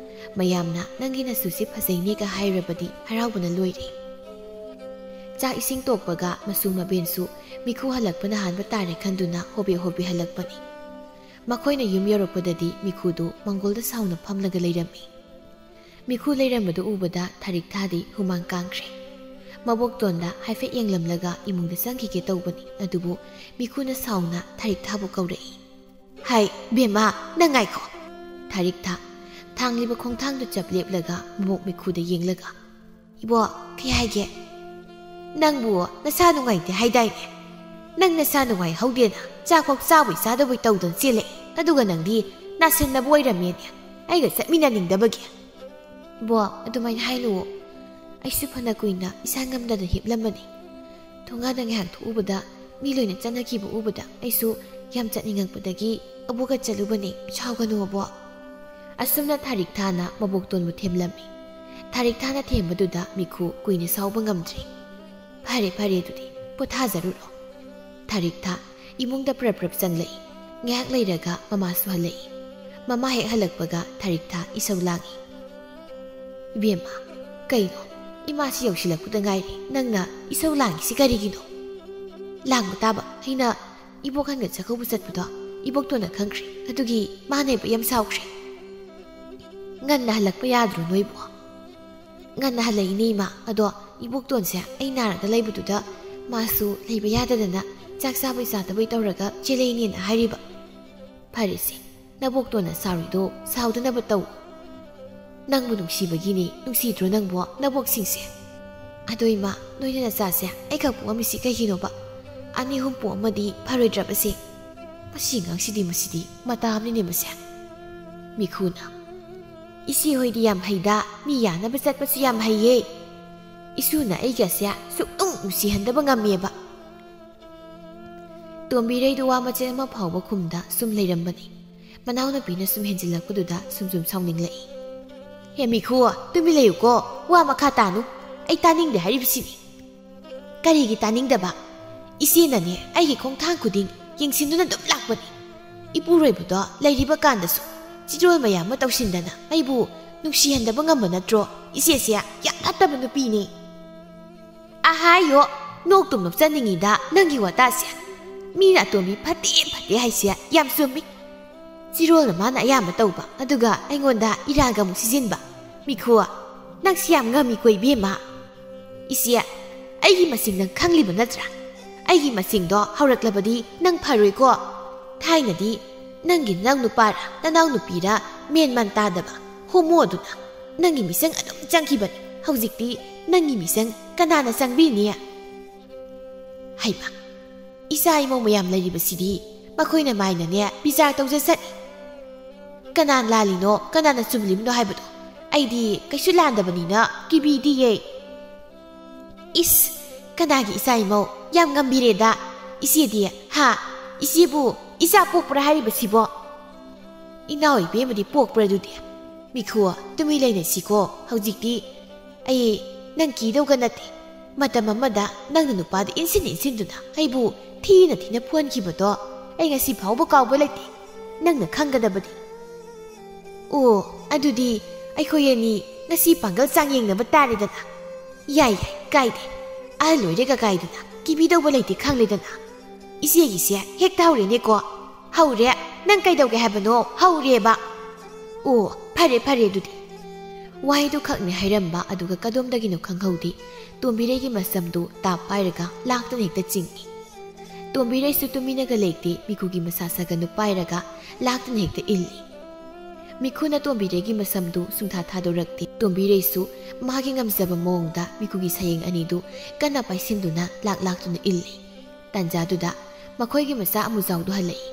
ꯃꯌꯥꯝꯅ "ꯅꯪꯒꯤ ꯅꯁꯨꯁꯤ ꯐꯖꯩꯅꯦꯒ" ꯍꯥꯏꯔꯕꯗꯤ ꯍꯔꯥꯎꯕꯅ ꯂꯣꯏꯔꯦ꯫ ꯆꯥꯛ ꯏꯁꯤꯡ ꯇꯣꯛꯄꯒ ꯃꯁꯨ ꯃꯕꯦꯟꯁꯨ ꯃꯤꯈꯨ ꯍꯜꯂꯛꯄꯅ ꯍꯥꯟꯕ ꯇꯥꯔꯦ ꯈꯟꯗꯨꯅ ꯍꯣꯕꯦ ꯍꯣꯕꯦ ꯍꯜꯂꯛꯄꯅꯤ꯫ ꯃꯈꯣꯏꯅ ꯌꯨꯝ ꯌꯧꯔꯛꯄꯗꯗꯤ ꯃꯤꯈꯨꯗꯨ ꯃꯪꯒꯣꯜꯗ ꯁꯥꯎꯅ ꯐꯝꯂꯒ ꯂꯩꯔꯝꯃꯤ꯫ ꯃꯤꯈꯨ ꯂꯩꯔꯝꯕꯗꯨ ꯎꯕꯗ ꯊꯔꯤꯛ ꯊꯥꯗꯤ ꯍꯨꯃꯥꯡ ꯀꯥꯡꯈ꯭ꯔꯦ꯫ ꯃꯕꯣꯛꯇꯣꯟꯗ ꯍꯥꯏꯐꯦꯠ ꯌꯦꯡꯂꯝꯂꯒ ꯏꯃꯨꯡꯗ ꯆꯪꯈꯤꯒꯦ ꯇꯧꯕꯅꯤ, ꯑꯗꯨꯕꯨ ꯃꯤꯈꯨꯅ ꯁꯥꯎꯅ ꯊꯔꯤꯛ ꯊꯥꯕꯨ ꯀꯧꯔꯛꯏ꯫ "ꯍꯥꯏ, ꯕꯦꯝꯃ, ꯅꯪ ꯉꯥꯏꯈꯣ!" ꯊꯔꯤꯛ ꯊꯥ ꯊꯥꯡꯂꯤꯕ ꯈꯣꯡꯊꯥꯡꯗꯨ ꯆꯞ ꯂꯦꯞꯂꯒ ꯃꯕꯣꯛ ꯃꯤꯈꯨꯗ ꯌꯦꯡꯂꯒ, "ꯏꯕꯣ, ꯀꯩ ꯍꯥꯏꯒꯦ?" "ꯅꯪꯕꯨ ꯅꯁꯥ ꯅꯨꯡꯉꯥꯏꯇꯦ ꯍꯥꯏꯗꯥꯏꯅꯦ? ꯅꯪ ꯅꯁꯥ ꯅꯨꯡꯉꯥꯏꯍꯧꯗꯦꯅ ꯆꯥꯛꯐꯥꯎ ꯆꯥꯕꯣꯏ ꯆꯥꯗꯕꯣꯏ ꯇꯧꯗꯅ ꯆꯦꯜꯂꯛꯑꯦ, ꯑꯗꯨꯒ ꯅꯪꯗꯤ ꯅꯥꯁꯟꯅꯕ ꯑꯣꯏꯔꯝꯃꯦꯅꯦ, ꯑꯩꯒ ꯆꯠꯃꯤꯟꯅꯅꯤꯡꯗꯕꯒꯤ?" "ꯕꯣ, ꯑꯗꯨꯃꯥꯏꯅ ꯍꯥꯏꯅꯨꯋꯣ꯫ ꯑꯩꯁꯨ ꯐꯅ ꯀꯨꯏꯅ ꯏꯁꯥ ꯉꯝꯗꯅ ꯍꯤꯞꯂꯝꯕꯅꯤ꯫ ꯊꯣꯡꯒꯥꯟꯗ ꯉꯥꯏꯍꯥꯛ ꯊꯣꯛꯎꯕꯗ ꯃꯤ ꯂꯣꯏꯅ ꯆꯠꯅꯈꯤꯕ ꯎꯕꯗ ꯑꯩꯁꯨ ꯌꯥꯝ ꯆꯠꯅꯤꯡꯉꯛꯄꯗꯒꯤ ꯑꯕꯣꯛꯀ ꯆꯠꯂꯨꯕꯅꯤ, ꯁꯥꯎꯒꯅꯨ ꯑꯕꯣꯛ꯫" ꯑꯁꯨꯝꯅ ꯊꯥꯔꯤꯛ ꯊꯥꯅ ꯃꯕꯣꯛꯇꯣꯟꯕꯨ ꯊꯦꯝꯂꯝꯃꯤ꯫ ꯊꯥꯔꯤꯛ ꯊꯥꯅ ꯊꯦꯝꯕꯗꯨꯗ ꯃꯤꯈꯨ ꯀꯨꯏꯅ ꯁꯥꯎꯕ ꯉꯝꯗ꯭ꯔꯦ꯫ "ꯐꯔꯦ, ꯐꯔꯦ, ꯑꯗꯨꯗꯤ ꯄꯣꯊꯥꯖꯔꯨꯔꯣ꯫" ꯊꯥꯔꯤꯛ ꯊꯥ ꯏꯃꯨꯡꯗ ꯄ꯭ꯔꯞ ꯄ꯭ꯔꯞ ꯆꯪꯂꯛꯏ꯫ ꯉꯥꯏꯍꯥꯛ ꯂꯩꯔꯒ ꯃꯃꯥꯁꯨ ꯍꯜꯂꯛꯏ꯫ ꯃꯃꯥ ꯍꯦꯛ ꯍꯜꯂꯛꯄꯒ ꯊꯥꯔꯤꯛ ꯊꯥ ꯏꯁꯧ ꯂꯥꯡꯏ꯫ "ꯏꯕꯦꯝꯃ, ꯀꯩꯅꯣ? ꯏꯃꯥꯁꯤ ꯌꯧꯁꯤꯜꯂꯛꯄꯗ ꯉꯥꯏꯔꯤ, ꯅꯪꯅ ꯏꯁꯧ ꯂꯥꯡꯉꯤꯁꯤ ꯀꯔꯤꯒꯤꯅꯣ?" "ꯂꯥꯡꯕ ꯇꯥꯕ, ꯑꯩꯅ ꯏꯕꯣꯛ ꯍꯟꯒ ꯆꯥꯛꯀꯧꯕ ꯆꯠꯄꯗꯣ ꯏꯕꯣꯛꯇꯣꯟꯅ ꯈꯪꯈ꯭ꯔꯦ, ꯑꯗꯨꯒꯤ ꯃꯥꯅ ꯑꯩꯕꯨ ꯌꯥꯝ ꯁꯥꯎꯈ꯭ꯔꯦ꯫" "ꯉꯟꯅ ꯍꯜꯂꯛꯄ ꯌꯥꯗ꯭ꯔꯣ ꯅꯣꯏꯕꯨ?" "ꯉꯟꯅ ꯍꯜꯂꯛꯏꯅꯦ ꯏꯃꯥ, ꯑꯗꯣ ꯏꯕꯣꯛꯇꯣꯟꯁꯦ ꯑꯩ ꯅꯥꯔꯒ ꯂꯩꯕꯗꯨꯗ ꯃꯥꯁꯨ ꯂꯩꯕ ꯌꯥꯗꯗꯅ ꯆꯥꯛ ꯆꯥꯕꯣꯏ ꯆꯥꯗꯕꯣꯏ ꯇꯧꯔꯒ ꯆꯦꯜꯂꯛꯏꯅꯦꯅ ꯍꯥꯏꯔꯤꯕ꯫" "ꯐꯔꯦꯁꯦ, ꯅꯕꯣꯛꯇꯣꯟꯅ ꯁꯥꯎꯔꯤꯗꯣ ꯁꯥꯎꯗꯅꯕ ꯇꯧ꯫" ꯅꯪꯕꯨ ꯅꯨꯡꯁꯤꯕꯒꯤꯅꯦ, ꯅꯨꯡꯁꯤꯗ꯭ꯔꯣ ꯅꯪꯕꯣ ꯅꯕꯣꯛꯁꯤꯡꯁꯦ? ꯑꯗꯣ ꯏꯃꯥ, ꯅꯣꯏꯅ ꯅꯆꯥꯁꯦ ꯑꯩꯈꯛ ꯄꯣꯛꯑꯝꯃꯤꯁꯤ ꯀꯩꯒꯤꯅꯣꯕ? ꯑꯅꯤ ꯑꯍꯨꯝ ꯄꯣꯛꯑꯝꯃꯗꯤ ꯐꯔꯣꯏꯗ꯭ꯔꯕꯁꯦ? ꯃꯁꯤ ꯑꯉꯥꯡꯁꯤꯗꯤ, ꯃꯁꯤꯗꯤ ꯃꯇꯥ ꯑꯃꯅꯤꯅꯦ ꯃꯁꯦ꯫ ꯃꯤꯈꯨꯅ, "ꯏꯆꯦ ꯍꯣꯏꯗꯤ ꯌꯥꯝ ꯍꯩꯗ, ꯃꯤ ꯌꯥꯅꯕ ꯆꯠꯄꯁꯨ ꯌꯥꯝ ꯍꯩꯌꯦ꯫ ꯏꯁꯨꯅ ꯑꯩꯒꯁꯦ ꯁꯨꯛꯅꯨꯡ ꯅꯨꯡꯁꯤꯍꯟꯗꯕ ꯉꯝꯃꯦꯕ"꯫ ꯇꯣꯝꯕꯤꯔꯩꯗꯨ ꯋꯥ ꯃꯆꯦꯠ ꯑꯃ ꯐꯥꯎꯕ ꯈꯨꯝꯗ ꯁꯨꯝ ꯂꯩꯔꯝꯕꯅꯤ꯫ ꯃꯅꯥꯎꯅꯨꯄꯤꯅ ꯁꯨꯝ ꯍꯦꯟꯖꯤꯜꯂꯛꯄꯗꯨꯗ ꯁꯨꯝ ꯁꯨꯝ ꯁꯥꯎꯅꯤꯡꯂꯛꯏ꯫ "ꯍꯦ ꯃꯤꯈꯨ, ꯇꯨꯃꯤꯟ ꯂꯩꯌꯨꯀꯣ, ꯋꯥ ꯃꯈꯥ ꯇꯥꯅꯨ꯫ ꯑꯩ ꯇꯥꯅꯤꯡꯗꯦ ꯍꯥꯏꯔꯤꯕꯁꯤꯅꯤ"꯫ "ꯀꯔꯤꯒꯤ ꯇꯥꯅꯤꯡꯗꯕ? ꯏꯆꯦꯅꯅꯦ ꯑꯩꯒꯤ ꯈꯣꯡꯊꯥꯡ ꯈꯨꯗꯤꯡ ꯌꯦꯡꯁꯤꯟꯗꯨꯅ ꯑꯗꯨꯝ ꯂꯥꯛꯄꯅꯤ꯫ ꯏꯄꯨꯔꯣꯏꯕꯗꯣ ꯂꯩꯔꯤꯕ ꯀꯥꯟꯗꯁꯨ ꯆꯤꯔꯣꯜ ꯃꯌꯥꯝ ꯑꯃ ꯇꯧꯁꯤꯟꯗꯅ ꯑꯩꯕꯨ ꯅꯨꯡꯁꯤꯍꯟꯗꯕ ꯉꯝꯕ ꯅꯠꯇ꯭ꯔꯣ? ꯏꯆꯦꯁꯦ ꯌꯥꯝ ꯐꯠꯇꯕ ꯅꯨꯄꯤꯅꯤ"꯫ "ꯑꯍꯥꯌꯣ, ꯅꯣꯛꯇꯨꯝ ꯅꯣꯛꯆꯅꯤꯡꯉꯤꯗ ꯅꯪꯒꯤ ꯋꯥꯇꯥꯁꯦ꯫ ꯃꯤꯅ ꯑꯇꯣꯝꯕꯤ ꯐꯠꯇꯦ ꯐꯠꯇꯦ ꯍꯥꯏꯁꯦ ꯌꯥꯝ ꯆꯨꯝꯃꯤ꯫ ꯆꯤꯔꯣꯜꯅ ꯃꯥꯅ ꯑꯌꯥꯝꯕ ꯇꯧꯕ, ꯑꯗꯨꯒ ꯑꯩꯉꯣꯟꯗ ꯏꯔꯥꯒ ꯑꯃꯨꯛ ꯁꯤꯖꯤꯟꯕ꯫ ꯃꯤꯈꯨ, ꯅꯪꯁꯤ ꯌꯥꯝ ꯉꯝꯃꯤꯀꯣ ꯏꯕꯦꯝꯃ"꯫ "ꯏꯆꯦ, ꯑꯩꯒꯤ ꯃꯁꯤꯡ ꯅꯪ ꯈꯪꯂꯤꯕ ꯅꯠꯇ꯭ꯔꯥ? ꯑꯩꯒꯤ ꯃꯁꯤꯡꯗꯣ ꯍꯧꯔꯛꯂꯕꯗꯤ ꯅꯪ ꯐꯔꯣꯏꯀꯣ꯫ ꯊꯥꯏꯅꯗꯤ ꯅꯪꯒꯤ ꯅꯅꯥꯎ ꯅꯨꯄꯥꯔ ꯅꯅꯥꯎ ꯅꯨꯄꯤꯔ ꯃꯦꯟ ꯃꯥꯟ ꯇꯥꯗꯕ ꯍꯣꯃꯣ ꯑꯗꯨꯅ ꯅꯪꯒꯤ ꯃꯤꯆꯪ ꯑꯗꯨꯝ ꯆꯪꯈꯤꯕꯅꯤ꯫ ꯍꯧꯖꯤꯛꯇꯤ ꯅꯪꯒꯤ ꯃꯤꯆꯪ ꯀꯅꯥꯅ ꯆꯪꯕꯤꯅꯤ?" ꯍꯩꯃꯥ, ꯏꯆꯥ ꯏꯃꯧ ꯃꯌꯥꯝ ꯂꯩꯔꯤꯕꯁꯤꯗꯤ ꯃꯈꯣꯏꯅ ꯃꯥꯏꯅꯅꯦ ꯕꯤꯆꯥꯔ ꯇꯧꯖꯁꯅꯤ꯫ ꯀꯅꯥꯅ ꯂꯥꯜꯂꯤꯅꯣ, ꯀꯅꯥꯅ ꯆꯨꯝꯂꯤꯕꯅꯣ ꯍꯥꯏꯕꯗꯣ ꯑꯩꯗꯤ ꯀꯩꯁꯨ ꯂꯥꯟꯗꯕꯅꯤꯅ ꯀꯤꯕꯤꯗꯤꯌꯦ꯫ "ꯏꯁ, ꯀꯅꯥꯒꯤ ꯏꯆꯥ ꯏꯃꯧ? ꯌꯥꯝ ꯉꯝꯕꯤꯔꯦꯗ꯫ ꯏꯆꯦꯗꯤ, ꯍꯥ? ꯏꯆꯦꯕꯨ ꯏꯆꯥ ꯄꯣꯛꯄ꯭ꯔꯥ ꯍꯥꯏꯔꯤꯕꯁꯤꯕꯣ?" "ꯏꯅꯥꯎ ꯏꯕꯦꯝꯃꯗꯤ ꯄꯣꯛꯄ꯭ꯔꯥ ꯑꯗꯨꯗꯤ?" "ꯃꯤꯈꯨ, ꯇꯨꯃꯤꯟ ꯂꯩꯅꯁꯤꯀꯣ꯫ ꯍꯧꯖꯤꯛꯇꯤ ꯑꯩ ꯅꯪ ꯀꯤꯗꯧꯒ ꯅꯠꯇꯦ꯫ ꯃꯇꯝ ꯑꯃꯗ ꯅꯪꯅ ꯅꯨꯄꯥꯗ ꯏꯟꯁꯤꯟ ꯏꯟꯁꯤꯟꯗꯨꯅ ꯑꯩꯕꯨ ꯊꯤꯅ ꯊꯤꯅ ꯐꯨꯍꯟꯈꯤꯕꯗꯣ ꯑꯩ ꯉꯁꯤ ꯐꯥꯎꯕ ꯀꯥꯎꯕ ꯂꯩꯇꯦ꯫ ꯅꯪꯅ ꯈꯪꯒꯗꯕꯗꯤ"꯫ "ꯑꯣ, ꯑꯗꯨꯗꯤ ꯑꯩꯈꯣꯏ ꯑꯅꯤ ꯉꯁꯤ ꯄꯥꯡꯒꯜ ꯆꯥꯡ ꯌꯦꯡꯅꯕ ꯇꯥꯔꯦꯗꯅ"꯫ "ꯌꯥꯏ, ꯌꯥꯏ, ꯀꯥꯏꯗꯦ꯫ ꯑꯍꯜ ꯑꯣꯏꯔꯦꯒ ꯀꯥꯏꯗꯅ ꯀꯤꯕꯤꯗꯧꯕ ꯂꯩꯇꯦ ꯈꯪꯂꯦꯗꯅ꯫ ꯏꯆꯦꯒꯤꯁꯦ ꯍꯦꯛꯇ ꯍꯧꯔꯦꯅꯦꯀꯣ"꯫ "ꯍꯧꯔꯦ? ꯅꯪ ꯀꯩꯗꯧꯒꯦ ꯍꯥꯏꯕꯅꯣ? ꯍꯧꯔꯦꯕ"꯫ "ꯑꯣ, ꯐꯔꯦ, ꯐꯔꯦ ꯑꯗꯨꯗꯤ"꯫ ꯋꯥꯍꯩꯗꯨ ꯈꯛꯅꯦ ꯍꯥꯏꯔꯝꯕ, ꯑꯗꯨꯒ ꯀꯗꯣꯝꯗꯒꯤꯅꯣ ꯈꯪꯍꯧꯗꯦ, ꯇꯣꯝꯕꯤꯔꯩꯒꯤ ꯃꯁꯝꯗꯨ ꯇꯥꯞ ꯄꯥꯏꯔꯒ ꯂꯥꯛꯇꯨꯅ ꯍꯦꯛꯇ ꯆꯤꯡꯏ꯫ ꯇꯣꯝꯕꯤꯔꯩꯁꯨ ꯇꯨꯃꯤꯟꯅꯒ ꯂꯩꯇꯦ, ꯃꯤꯈꯨꯒꯤ ꯃꯁꯥ ꯁꯥꯒꯟꯗꯨ ꯄꯥꯏꯔꯒ ꯂꯥꯛꯇꯨꯅ ꯍꯦꯛꯇ ꯏꯜꯂꯤ꯫ ꯃꯤꯈꯨꯅ ꯇꯣꯝꯕꯤꯔꯩꯒꯤ ꯃꯁꯝꯗꯨ ꯁꯨꯡꯊꯥ ꯊꯥꯗꯣꯔꯛꯇꯦ꯫ ꯇꯣꯝꯕꯤꯔꯩꯁꯨ ꯃꯥꯒꯤ ꯉꯝꯖꯕ ꯃꯑꯣꯡꯗ ꯃꯤꯈꯨꯒꯤ ꯁꯌꯦꯡ ꯑꯅꯤꯗꯨ ꯀꯟꯅ ꯄꯥꯏꯁꯤꯟꯗꯨꯅ ꯂꯥꯛ ꯂꯥꯛꯇꯨꯅ ꯏꯜꯂꯤ꯫ ꯇꯥꯟꯖꯥꯗꯨꯗ ꯃꯈꯣꯏꯒꯤ ꯃꯆꯥ ꯑꯃꯨꯖꯥꯎꯗꯨ ꯍꯜꯂꯛꯏ꯫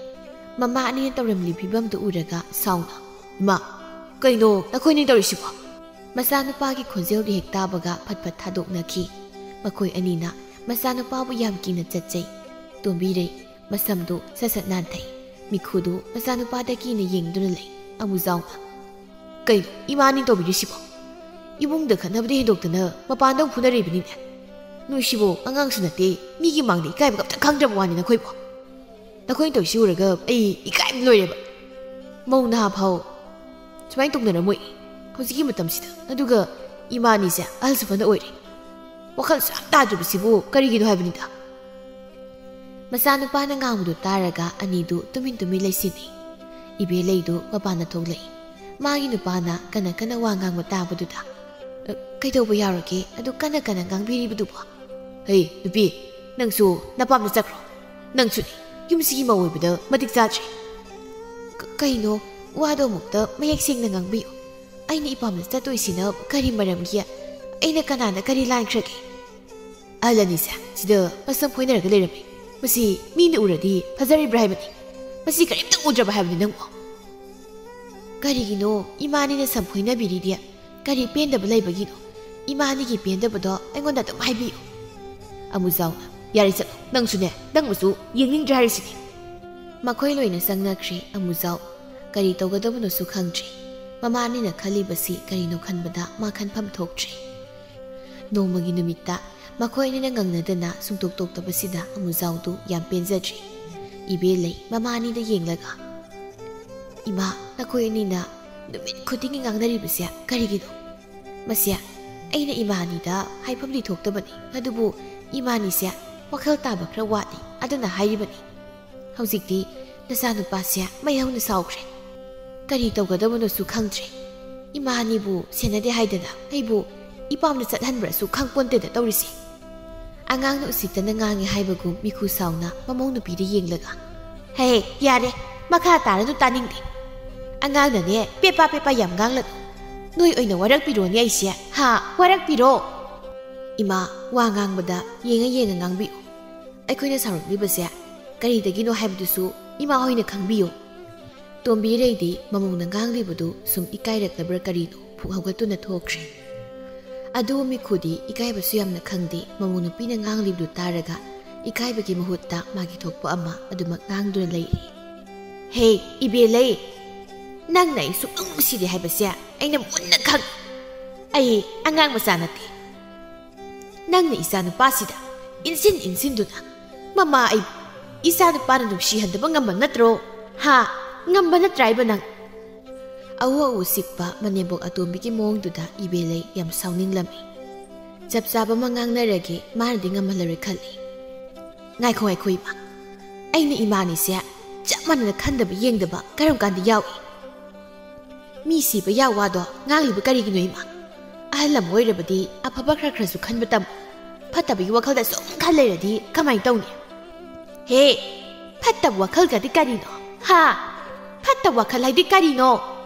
ꯃꯃꯥ ꯑꯅꯤꯅ ꯇꯧꯔꯝꯂꯤ ꯐꯤꯕꯝꯗꯨ ꯎꯔꯒ ꯁꯥꯎꯅ, "ꯏꯃꯥ, ꯀꯩꯅꯣ ꯅꯈꯣꯏꯅꯤ ꯇꯧꯔꯤꯁꯤꯕꯣ?" ꯃꯆꯥꯅꯨꯄꯥꯒꯤ ꯈꯣꯟꯖꯦꯜꯗꯨ ꯍꯦꯛ ꯇꯥꯕꯒ ꯐꯠ ꯐꯠ ꯊꯥꯗꯣꯛꯅꯈꯤ꯫ ꯃꯈꯣꯏ ꯑꯅꯤꯅ ꯃꯆꯥꯅꯨꯄꯥꯕꯨ ꯌꯥꯝ ꯀꯤꯅ ꯆꯠꯆꯩ꯫ ꯇꯣꯝꯕꯤꯔꯩ ꯃꯁꯝꯗꯨ ꯁꯠ ꯁꯠ ꯅꯥꯟꯊꯩ꯫ ꯃꯤꯈꯨꯗꯨ ꯃꯆꯥꯅꯨꯄꯥꯗ ꯀꯤꯅ ꯌꯦꯡꯗꯨꯅ ꯂꯩ꯫ ꯑꯃꯨꯖꯥꯎꯅ, "ꯀꯩꯅꯣ ꯏꯃꯥꯅꯤ ꯇꯧꯕꯤꯔꯤꯁꯤꯕꯣ? ꯏꯃꯨꯡꯗ ꯈꯠꯅꯕꯗ ꯍꯦꯟꯗꯣꯛꯇꯅ ꯃꯄꯥꯟꯗ ꯑꯃꯨꯛ ꯐꯨꯅꯔꯤꯕꯅꯤꯅꯦ꯫ ꯅꯣꯏꯁꯤꯕꯨ ꯑꯉꯥꯡꯁꯨ ꯅꯠꯇꯦ, ꯃꯤꯒꯤ ꯃꯥꯡꯗ ꯏꯀꯥꯏꯕꯒ ꯑꯝꯇ ꯈꯪꯗ꯭ꯔꯕ ꯋꯥꯅꯤ ꯅꯈꯣꯏꯕꯣ꯫ ꯅꯈꯣꯏꯅ ꯇꯧꯔꯤꯁꯤ ꯎꯔꯒ ꯑꯩ ꯏꯀꯥꯏꯕꯅ ꯂꯣꯏꯔꯦꯕ꯫ ꯃꯧ ꯅꯍꯥ ꯐꯥꯎ ꯁꯨꯃꯥꯏꯅ ꯇꯧꯅꯔꯝꯃꯣꯏ ꯍꯧꯖꯤꯛꯀꯤ ꯃꯇꯝꯁꯤꯗ꯫ ꯑꯗꯨꯒ ꯏꯃꯥꯅꯤꯁꯦ ꯑꯍꯜꯁꯨ ꯐꯅ ꯑꯣꯏꯔꯦ꯫ ꯋꯥꯈꯜꯁꯨ ꯌꯥꯝ ꯇꯥꯗ꯭ꯔꯤꯕꯁꯤꯕꯨ ꯀꯔꯤꯒꯤꯅꯣ ꯍꯥꯏꯕꯅꯤꯗ꯫" ꯃꯆꯥꯅꯨꯄꯥꯅ ꯉꯥꯡꯕꯗꯨ ꯇꯥꯔꯒ ꯑꯅꯤꯗꯨ ꯇꯨꯃꯤꯟ ꯇꯨꯃꯤꯟ ꯂꯩꯁꯤꯟꯅꯤ꯫ ꯏꯕꯦꯂꯩꯗꯨ ꯃꯄꯥꯟꯗ ꯊꯣꯛꯂꯛꯏ꯫ ꯃꯥꯒꯤ ꯅꯨꯄꯥꯅ ꯀꯟꯅ ꯀꯟꯅ ꯋꯥ ꯉꯥꯡꯕ ꯇꯥꯕꯗꯨꯗ, "ꯑ, ꯀꯩꯗꯧꯕ ꯌꯥꯎꯔꯒꯦ ꯑꯗꯨ ꯀꯟꯅ ꯀꯟꯅ ꯉꯥꯡꯕꯤꯔꯤꯕꯗꯨꯕꯣ?" "ꯍꯩ, ꯅꯨꯄꯤ, ꯅꯪꯁꯨ ꯅꯄꯥꯝꯗ ꯆꯠꯈ꯭ꯔꯣ꯫ ꯅꯪꯁꯨꯅꯤ, ꯌꯨꯝꯁꯤꯒꯤ ꯃꯧ ꯑꯣꯏꯕꯗ ꯃꯇꯤꯛ ꯆꯥꯗ꯭ꯔꯦ꯫" "ꯀ-, ꯀꯩꯅꯣ? ꯋꯥꯗꯣ ꯑꯃꯨꯛꯇ ꯃꯌꯦꯛ ꯁꯦꯡꯅ ꯉꯥꯡꯕꯤꯌꯨ꯫ ꯑꯩꯅ ꯏꯄꯥꯝꯗ ꯆꯠꯇꯣꯏꯁꯤꯅ ꯀꯔꯤ ꯃꯔꯝꯒꯤ? ꯑꯩꯅ ꯀꯅꯥꯗ ꯀꯔꯤ ꯂꯥꯟꯈ꯭ꯔꯒꯦ?" "ꯑꯍꯜ ꯑꯅꯤꯁꯦ ꯁꯤꯗ ꯃꯁꯝ ꯐꯣꯏꯅꯔꯒ ꯂꯩꯔꯝꯃꯤ꯫ ꯃꯁꯤ ꯃꯤꯅ ꯎꯔꯗꯤ ꯐꯖꯔꯤꯕ꯭ꯔꯥ ꯍꯥꯏꯕꯅꯤ꯫ ꯃꯁꯤ ꯀꯔꯤꯝꯇ ꯎꯗ꯭ꯔꯕ ꯍꯥꯏꯕꯅꯤ ꯅꯪꯕꯨ?" "ꯀꯔꯤꯒꯤꯅꯣ ꯏꯃꯥꯅꯤꯅ ꯁꯝ ꯐꯣꯏꯅꯕꯤꯔꯤꯗꯤ? ꯀꯔꯤ ꯄꯦꯟꯗꯕ ꯂꯩꯕꯒꯤꯅꯣ? ꯏꯃꯥꯅꯤꯒꯤ ꯄꯦꯟꯗꯕꯗꯣ ꯑꯩꯉꯣꯟꯗ ꯑꯗꯨꯝ ꯍꯥꯏꯕꯤꯌꯨ꯫" ꯑꯃꯨꯖꯥꯎꯅ, "ꯌꯥꯔꯦ ꯆꯠꯂꯣ, ꯅꯪꯁꯨꯅꯦ, ꯅꯪꯕꯨꯁꯨ ꯌꯦꯡꯅꯤꯡꯗ꯭ꯔꯦ ꯍꯥꯏꯔꯤꯁꯤꯅꯤ꯫" ꯃꯈꯣꯏ ꯂꯣꯏꯅ ꯆꯪꯅꯈ꯭ꯔꯦ꯫ ꯑꯃꯨꯖꯥꯎ ꯀꯔꯤ ꯇꯧꯒꯗꯕꯅꯣꯁꯨ ꯈꯪꯗ꯭ꯔꯦ꯫ ꯃꯃꯥꯅꯤꯅ ꯈꯜꯂꯤꯕꯁꯤ ꯀꯔꯤꯅꯣ ꯈꯟꯕꯗ ꯃꯥ ꯈꯟꯐꯝ ꯊꯣꯛꯇ꯭ꯔꯦ꯫ ꯅꯣꯡꯃꯒꯤ ꯅꯨꯃꯤꯠꯇ ꯃꯈꯣꯏ ꯑꯅꯤꯅ ꯉꯪꯅꯗꯅ ꯁꯨꯡꯇꯣꯛ ꯇꯣꯛꯇꯕꯁꯤꯗ ꯑꯃꯨꯖꯥꯎꯗꯨ ꯌꯥꯝ ꯄꯦꯟꯖꯗ꯭ꯔꯦ꯫ ꯏꯕꯦꯜꯂꯩ ꯃꯃꯥ ꯑꯅꯤꯗ ꯌꯦꯡꯂꯒ, "ꯏꯃꯥ, ꯅꯈꯣꯏ ꯑꯅꯤꯅ ꯅꯨꯃꯤꯠ ꯈꯨꯗꯤꯡꯒꯤ ꯉꯥꯡꯅꯔꯤꯕꯁꯦ ꯀꯔꯤꯒꯤꯅꯣ? ꯃꯁꯦ ꯑꯩꯅ ꯏꯃꯥ ꯑꯅꯤꯗ ꯍꯥꯏꯐꯝꯗꯤ ꯊꯣꯛꯇꯕꯅꯤ, ꯑꯗꯨꯕꯨ ꯏꯃꯥ ꯑꯅꯤꯁꯦ ꯋꯥꯈꯜ ꯇꯥꯕ ꯈꯔ ꯋꯥꯠꯂꯤ, ꯑꯗꯨꯅ ꯍꯥꯏꯔꯤꯕꯅꯤ꯫" ꯍꯧꯖꯤꯛꯇꯤ ꯅꯆꯥꯅꯨꯄꯥꯁꯦ ꯃꯌꯧꯅ ꯁꯥꯎꯈ꯭ꯔꯦ꯫ ꯀꯔꯤ ꯇꯧꯒꯗꯕꯅꯣꯁꯨ ꯈꯪꯗ꯭ꯔꯦ꯫ ꯏꯃꯥ ꯑꯅꯤꯕꯨ ꯁꯦꯟꯅꯗꯦ ꯍꯥꯏꯗꯅ ꯑꯩꯕꯨ ꯏꯄꯥꯝꯗ ꯆꯠꯍꯟꯕ꯭ꯔꯁꯨ ꯈꯪꯄꯣꯟꯇꯦꯗ ꯇꯧꯔꯤꯁꯦ꯫ ꯑꯉꯥꯡꯅ ꯎꯁꯤꯠꯇꯅ ꯉꯥꯡꯉꯦ ꯍꯥꯏꯕꯒꯨꯝ ꯃꯤꯈꯨ ꯁꯥꯎꯅ ꯃꯃꯧ ꯅꯨꯄꯤꯗ ꯌꯦꯡꯂꯒ, "ꯍꯦ, ꯌꯥꯔꯦ, ꯃꯈꯥ ꯇꯥꯔꯅꯨ, ꯇꯥꯅꯤꯡꯗꯦ꯫ ꯑꯉꯥꯡꯅꯅꯦ ꯄꯦꯄꯥ ꯄꯦꯄꯥ ꯌꯥꯝ ꯉꯥꯡꯂꯛ꯫ ꯅꯣꯏ ꯑꯣꯏꯅ ꯋꯥꯔꯛꯄꯤꯔꯣꯅꯦ ꯑꯩꯁꯦ꯫ ꯍꯥ? ꯋꯥꯔꯛꯄꯤꯔꯣ꯫ ꯏꯃꯥ, ꯋꯥ ꯉꯥꯡꯕꯗ ꯌꯦꯡꯉ ꯌꯦꯡꯉ ꯉꯥꯡꯕꯤꯌꯨ꯫ ꯑꯩꯈꯣꯏꯅ ꯁꯥꯎꯔꯛꯂꯤꯕꯁꯦ ꯀꯔꯤꯗꯒꯤꯅꯣ ꯍꯥꯏꯕꯗꯨꯁꯨ ꯏꯃꯥ ꯍꯣꯏꯅ ꯈꯪꯕꯤꯌꯨ꯫ ꯇꯣꯝꯕꯤꯔꯩꯗꯤ ꯃꯃꯧꯅ ꯉꯥꯡꯂꯤꯕꯗꯨ ꯁꯨꯝ ꯏꯀꯥꯏꯔꯛꯂꯕ꯭ꯔꯥ ꯀꯔꯤꯅꯣ ꯐꯨꯛ ꯍꯧꯒꯠꯇꯨꯅ ꯊꯣꯛꯈ꯭ꯔꯦ꯫ ꯑꯗꯨꯕꯨ ꯃꯤꯈꯨꯗꯤ ꯏꯀꯥꯏꯕꯁꯨ ꯌꯥꯝꯅ ꯈꯪꯗꯦ, ꯃꯃꯧ ꯅꯨꯄꯤꯅ ꯉꯥꯡꯂꯤꯕꯗꯨ ꯇꯥꯔꯒ ꯏꯀꯥꯏꯕꯒꯤ ꯃꯍꯨꯠꯇ ꯃꯥꯒꯤ ꯊꯣꯛꯄ ꯑꯃ ꯑꯗꯨꯃꯛ ꯉꯥꯡꯗꯨꯅ ꯂꯩꯔꯤ꯫ ꯍꯦ, ꯏꯕꯦꯂꯩ, ꯅꯪꯅ ꯑꯩ ꯁꯨꯛꯅꯨꯡ ꯅꯨꯡꯁꯤꯗꯦ ꯍꯥꯏꯕꯁꯦ ꯑꯩꯅ ꯃꯨꯟꯅ ꯈꯪ꯫ ꯑꯩ ꯑꯉꯥꯡ ꯃꯆꯥ ꯅꯠꯇꯦ꯫ ꯅꯪꯅ ꯏꯆꯥ ꯅꯨꯄꯥꯁꯤꯗ ꯏꯟꯁꯤꯟ ꯏꯟꯁꯤꯟꯗꯨꯅ, "ꯃꯃꯥ, ꯑꯩ ꯏꯆꯥ ꯅꯨꯄꯥꯅ ꯅꯨꯡꯁꯤꯍꯟꯗꯕ ꯉꯝꯕ ꯅꯠꯇ꯭ꯔꯣ? ꯍꯥ? ꯉꯝꯕ ꯅꯠꯇ꯭ꯔꯥ ꯍꯥꯏꯕ ꯅꯪ?" ꯑꯎ ꯑꯎ ꯆꯤꯛꯄ ꯃꯅꯦꯝꯕꯣꯛ ꯑꯇꯣꯝꯕꯤꯒꯤ ꯃꯑꯣꯡꯗꯨꯗ ꯏꯕꯦꯂꯩ ꯌꯥꯝ ꯁꯥꯎꯅꯤꯡꯂꯝꯃꯤ꯫ ꯆꯞ ꯆꯥꯕ ꯑꯃ ꯉꯥꯡꯅꯔꯒꯦ, ꯃꯥꯅꯗꯤ ꯉꯝꯍꯜꯂꯔꯣꯏ ꯈꯜꯂꯤ꯫ ꯉꯥꯏꯈꯣ, ꯉꯥꯏꯈꯣ, ꯏꯃꯥ꯫ ꯑꯩꯅ ꯏꯃꯥꯅꯤꯁꯦ ꯆꯞ ꯃꯥꯟꯅꯅ ꯈꯟꯗꯕ ꯌꯦꯡꯗꯕ ꯀꯔꯝ ꯀꯥꯟꯗ ꯌꯥꯎꯏ? ꯃꯤ ꯁꯤꯕ ꯌꯥꯎ ꯋꯥꯗꯣ ꯉꯥꯡꯂꯤꯕ ꯀꯔꯤꯒꯤꯅꯣ, ꯏꯃꯥ? ꯑꯍꯜ ꯑꯃ ꯑꯣꯏꯔꯕꯗꯤ ꯑꯐꯕ ꯈꯔ ꯈꯔꯁꯨ ꯈꯟꯕ ꯇꯝꯃꯨ꯫ ꯐꯠꯇꯕꯒꯤ ꯋꯥꯈꯜꯗ ꯁꯨꯝ ꯈꯟ ꯂꯩꯔꯗꯤ ꯀꯃꯥꯏꯅ ꯇꯧꯅꯤ? ꯍꯦ, ꯐꯠꯇꯕ ꯋꯥꯈꯜꯒꯗꯤ ꯀꯔꯤꯅꯣ? ꯍꯥ? ꯐꯠꯇꯕ ꯋꯥꯈꯜ ꯍꯥꯏꯗꯤ ꯀꯔꯤꯅꯣ?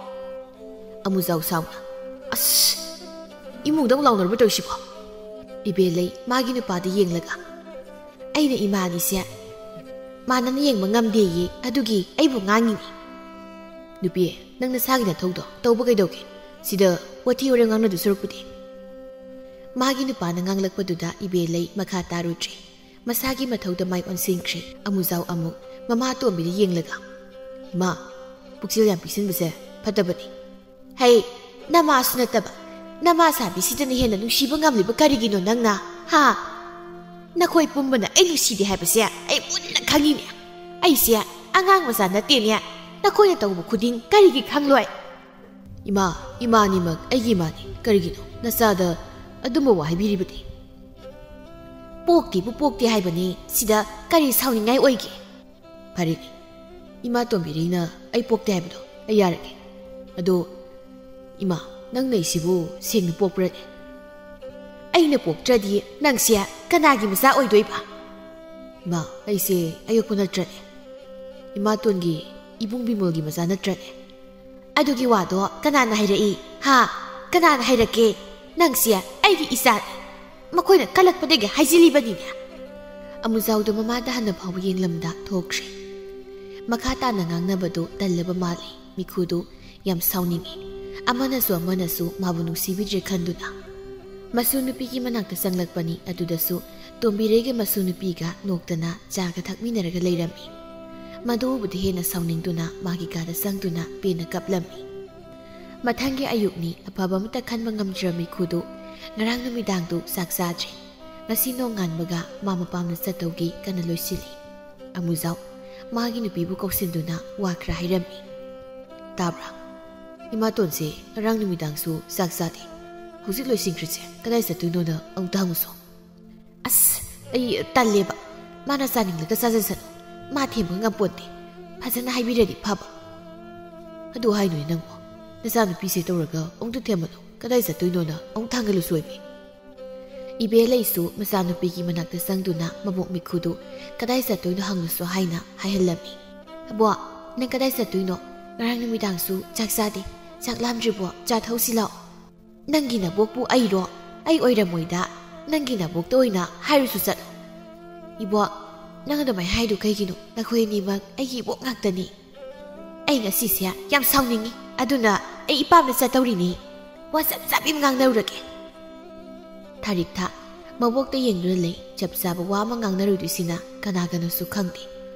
ꯑꯃꯨꯖꯥꯎ ꯁꯥꯎꯅ, "ꯑꯁ, ꯏꯃꯨꯡꯗ ꯑꯃꯨꯛ ꯂꯥꯎꯅꯔꯕ ꯇꯧꯔꯤꯁꯤꯕꯣ?" ꯏꯕꯦꯂꯩ ꯃꯥꯒꯤ ꯅꯨꯄꯥꯗ ꯌꯦꯡꯂꯒ, "ꯑꯩꯅ ꯏꯃꯥꯅꯤꯁꯦ ꯃꯥꯟꯅꯅ ꯌꯦꯡꯕ ꯉꯝꯗꯦꯌꯦ, ꯑꯗꯨꯒꯤ ꯑꯩꯕꯨ ꯉꯥꯡꯉꯤꯅꯤ꯫" "ꯅꯨꯄꯤ, ꯅꯪ ꯅꯁꯥꯒꯤ ꯅꯊꯧꯗꯣ ꯇꯧꯕ ꯀꯩꯗꯧꯒꯦ? ꯁꯤꯗ ꯋꯥꯊꯤ ꯋꯥꯔꯦꯝ ꯉꯥꯡꯅꯗꯣꯏ ꯁꯔꯨꯛꯄꯨꯗꯤ꯫" ꯃꯥꯒꯤ ꯅꯨꯄꯥꯅ ꯉꯥꯡꯂꯛꯄꯗꯨꯗ ꯏꯕꯦꯂꯩ ꯃꯈꯥ ꯇꯥꯔꯨꯗ꯭ꯔꯦ꯫ ꯃꯁꯥꯒꯤ ꯃꯊꯧꯗ ꯃꯥꯏ ꯑꯣꯟꯁꯤꯟꯈ꯭ꯔꯦ꯫ ꯑꯃꯨꯖꯥꯎ ꯑꯃꯨꯛ ꯃꯃꯥ ꯑꯇꯣꯝꯕꯤꯗ ꯌꯦꯡꯂꯒ, "ꯏꯃꯥ, ꯄꯨꯛꯆꯦꯜ ꯌꯥꯝ ꯄꯤꯛꯁꯤꯟꯕꯁꯦ ꯐꯠꯇꯕꯅꯤ꯫" "ꯍꯩ, ꯅꯃꯥꯁꯨ ꯅꯠꯇꯕ, ꯅꯃꯥ ꯁꯥꯕꯤꯁꯤꯗꯅ ꯍꯦꯟꯅ ꯅꯨꯡꯁꯤꯕ ꯉꯝꯂꯤꯕ ꯀꯔꯤꯒꯤꯅꯣ ꯅꯪꯅ? ꯍꯥ? ꯅꯈꯣꯏ ꯄꯨꯝꯕꯅ ꯑꯩ ꯅꯨꯡꯁꯤꯗꯦ ꯍꯥꯏꯕꯁꯦ ꯑꯩ ꯃꯨꯟꯅ ꯈꯪꯉꯤꯅꯦ꯫ ꯑꯩꯁꯦ ꯑꯉꯥꯡ ꯃꯆꯥ ꯅꯠꯇꯦꯅꯦ꯫ ꯅꯈꯣꯏꯅ ꯇꯧꯕ ꯈꯨꯗꯤꯡ ꯀꯔꯤꯒꯤ ꯈꯪꯂꯣꯏ?" "ꯏꯃꯥ, ꯏꯃꯥꯅꯤꯃꯛ ꯑꯩꯒꯤ ꯏꯃꯥꯅꯤ꯫ ꯀꯔꯤꯒꯤꯅꯣ ꯅꯆꯥꯗ ꯑꯗꯨꯝꯕ ꯋꯥ ꯍꯥꯏꯕꯤꯔꯤꯕꯗꯤ?" "ꯄꯣꯛꯇꯦꯕꯨ ꯄꯣꯛꯇꯦ ꯍꯥꯏꯕꯅꯤ, ꯁꯤꯗ ꯀꯔꯤ ꯁꯥꯎꯅꯤꯡꯉꯥꯏ ꯑꯣꯏꯒꯦ?" "ꯐꯔꯦꯅꯦ, ꯏꯃꯥ ꯇꯣꯝꯕꯤꯔꯩꯅ ꯑꯩ ꯄꯣꯛꯇꯦ ꯍꯥꯏꯕꯗꯣ ꯑꯩ ꯌꯥꯔꯒꯦ꯫ ꯑꯗꯣ ꯏꯃꯥ, ꯅꯪꯅ ꯑꯩꯁꯤꯕꯨ ꯁꯦꯡꯅ ꯄꯣꯛꯄ꯭ꯔꯅꯦ?" "ꯑꯩꯅ ꯄꯣꯛꯇ꯭ꯔꯗꯤ ꯅꯪꯁꯦ ꯀꯅꯥꯒꯤ ꯃꯆꯥ ꯑꯣꯏꯗꯣꯏꯕ?" "ꯏꯃꯥ, ꯑꯩꯁꯦ ꯑꯌꯣꯛꯄ ꯅꯠꯇ꯭ꯔꯅꯦ? ꯏꯃꯥꯇꯣꯟꯒꯤ ꯏꯕꯨꯡ ꯕꯤꯃꯣꯜꯒꯤ ꯃꯆꯥ ꯅꯠꯇ꯭ꯔꯅꯦ? "ꯑꯗꯨꯒꯤ ꯋꯥꯗꯣ ꯀꯅꯥꯅ ꯍꯥꯏꯔꯛꯏ? ꯍꯥ? ꯀꯅꯥꯅ ꯍꯥꯏꯔꯛꯀꯦ? ꯅꯪꯁꯦ ꯑꯩꯒꯤ ꯏꯆꯥꯅꯤ꯫ ꯃꯈꯣꯏꯅ ꯀꯜꯂꯛꯄꯗꯒꯤ ꯍꯥꯏꯖꯤꯜꯂꯤꯕꯅꯤꯅꯦ꯫" ꯑꯃꯨꯖꯥꯎꯗꯣ ꯃꯃꯥꯗ ꯍꯟꯅ ꯐꯥꯎꯕ ꯌꯦꯡꯂꯝꯗ ꯊꯣꯛꯈ꯭ꯔꯦ꯫ ꯃꯈꯥ ꯇꯥꯅ ꯉꯥꯡꯅꯕꯗꯨ ꯇꯜꯂꯕ ꯃꯥꯜꯂꯤ꯫ ꯃꯤꯈꯨꯗꯨ ꯌꯥꯝ ꯁꯥꯎꯅꯤꯡꯉꯤ꯫ ꯑꯃꯅꯁꯨ ꯑꯃꯅꯁꯨ ꯃꯥꯕꯨ ꯅꯨꯡꯁꯤꯕꯤꯗ꯭ꯔꯦ ꯈꯟꯗꯨꯅ꯫ ꯃꯁꯨ ꯅꯨꯄꯤꯒꯤ ꯃꯅꯥꯛꯇ ꯆꯪꯂꯛꯄꯅꯤ꯫ ꯑꯗꯨꯗꯁꯨ ꯇꯣꯝꯕꯤꯔꯩꯒ ꯃꯁꯨ ꯅꯨꯄꯤꯒ ꯅꯣꯛꯇꯅ ꯆꯥꯒ ꯊꯛꯃꯤꯟꯅꯔꯒ ꯂꯩꯔꯝꯃꯤ꯫ ꯃꯗꯨ ꯎꯕꯗ ꯍꯦꯟꯅ ꯁꯥꯎꯅꯤꯡꯗꯨꯅ ꯃꯥꯒꯤ ꯀꯥꯗ ꯆꯪꯗꯨꯅ ꯄꯦꯟꯅ ꯀꯞꯂꯝꯃꯤ꯫ ꯃꯊꯪꯒꯤ ꯑꯌꯨꯛꯅꯤ꯫ ꯑꯐꯕ ꯑꯃꯠꯇ ꯈꯟꯕ ꯉꯝꯗ꯭ꯔꯕ ꯃꯤꯈꯨꯗꯨ ꯉꯔꯥꯡ ꯅꯨꯃꯤꯗꯥꯡꯗꯨ ꯆꯥꯛ ꯆꯥꯗ꯭ꯔꯦ꯫ ꯉꯁꯤ ꯅꯣꯡꯉꯥꯟꯕꯒ ꯃꯥ ꯃꯄꯥꯝꯗ ꯆꯠꯇꯧꯒꯤ ꯀꯟꯅ ꯂꯣꯏꯁꯤꯜꯂꯤ꯫ ꯑꯃꯨꯖꯥꯎ ꯃꯥꯒꯤ ꯅꯨꯄꯤꯕꯨ ꯀꯧꯁꯤꯟꯗꯨꯅ ꯋꯥ ꯈꯔ ꯍꯥꯏꯔꯝꯃꯤ꯫ "ꯇꯥꯕ꯭ꯔꯥ? ꯏꯃꯥꯇꯣꯟꯁꯦ ꯉꯔꯥꯡ ꯅꯨꯃꯤꯗꯥꯡꯁꯨ ꯆꯥꯛ ꯆꯥꯗꯦ꯫ ꯍꯧꯖꯤꯛ ꯂꯣꯏꯁꯤꯟꯈ꯭ꯔꯁꯦ꯫ ꯀꯗꯥꯏ ꯆꯠꯇꯣꯏꯅꯣꯅ ꯑꯃꯨꯛꯇ ꯍꯪꯉꯨꯁꯣ꯫" "ꯑꯁ, ꯑꯩ ꯇꯜꯂꯦꯕ꯫ ꯃꯥꯅ ꯆꯥꯅꯤꯡꯂꯒ ꯆꯥꯖꯁꯅꯨ꯫ ꯃꯥ ꯊꯦꯝꯕ ꯉꯝꯄꯣꯟꯇꯦ꯫ ꯐꯖꯅ ꯍꯥꯏꯕꯤꯔꯗꯤ ꯐꯕ꯫" "ꯑꯗꯨ ꯍꯥꯏꯅꯨꯅꯦ ꯅꯪꯕꯣ꯫ ꯅꯆꯥꯅꯨꯄꯤꯁꯦ ꯇꯧꯔꯒ ꯑꯃꯨꯛꯇ ꯊꯦꯝꯃꯅꯨ꯫ ꯀꯗꯥꯏ ꯆꯠꯇꯣꯏꯅꯣꯅ ꯑꯃꯨꯛ ꯊꯥꯡꯒꯠꯂꯨꯁꯣ ꯏꯕꯦ꯫" ꯏꯕꯦ ꯂꯩꯁꯨ ꯃꯆꯥꯅꯨꯄꯤꯒꯤ ꯃꯅꯥꯛꯇ ꯆꯪꯗꯨꯅ ꯃꯕꯣꯛ ꯃꯤꯈꯨꯗꯨ ꯀꯗꯥꯏ ꯆꯠꯇꯣꯏꯅꯣ ꯍꯪꯂꯨꯁꯣ ꯍꯥꯏꯅ ꯍꯥꯏꯍꯜꯂꯝꯃꯤ꯫ "ꯑꯕꯣ, ꯅꯪ ꯀꯗꯥꯏ ꯆꯠꯇꯣꯏꯅꯣ? ꯉꯔꯥꯡ ꯅꯨꯃꯤꯗꯥꯡꯁꯨ ꯆꯥꯛ ꯆꯥꯗꯦ꯫ ꯆꯥꯛ ꯂꯥꯝꯗ꯭ꯔꯤꯕꯣ? ꯆꯥ ꯊꯛꯎꯁꯤ ꯂꯥꯛꯑꯣ꯫" "ꯅꯪꯒꯤ ꯅꯕꯣꯛꯄꯨ ꯑꯩꯔꯣ? ꯑꯩ ꯑꯣꯏꯔꯝꯃꯣꯏꯗ꯫ ꯅꯪꯒꯤ ꯅꯕꯣꯛꯇ ꯑꯣꯏꯅ ꯍꯥꯏꯔꯨꯁꯨ ꯆꯠꯂꯣ꯫" "ꯏꯕꯣꯛ, ꯅꯪ ꯑꯗꯨꯃꯥꯏꯅ ꯍꯥꯏꯗꯨ ꯀꯩꯒꯤꯅꯣ? ꯅꯈꯣꯏ ꯑꯅꯤꯃꯛ ꯑꯩꯒꯤ ꯏꯕꯣꯛ ꯉꯥꯛꯇꯅꯤ꯫ ꯑꯩ ꯉꯁꯤꯁꯦ ꯌꯥꯝ ꯁꯥꯎꯅꯤꯡꯉꯤ꯫ ꯑꯗꯨꯅ ꯑꯩ ꯏꯄꯥꯝꯗ ꯆꯠꯇꯧꯔꯤꯅꯤ꯫ ꯋꯥ ꯆꯞ ꯆꯞ ꯑꯃ ꯉꯥꯡꯅꯔꯨꯔꯒꯦ꯫" ꯊꯥꯔꯤꯛꯊ ꯃꯕꯣꯛꯇ ꯌꯦꯡꯗꯨꯅ ꯂꯩ꯫ ꯆꯞ ꯆꯥꯕ ꯋꯥ ꯑꯃ ꯉꯥꯡꯅꯔꯨꯗꯣꯏꯁꯤꯅ ꯀꯅꯥꯒꯅꯣꯁꯨ ꯈꯪꯗꯦ꯫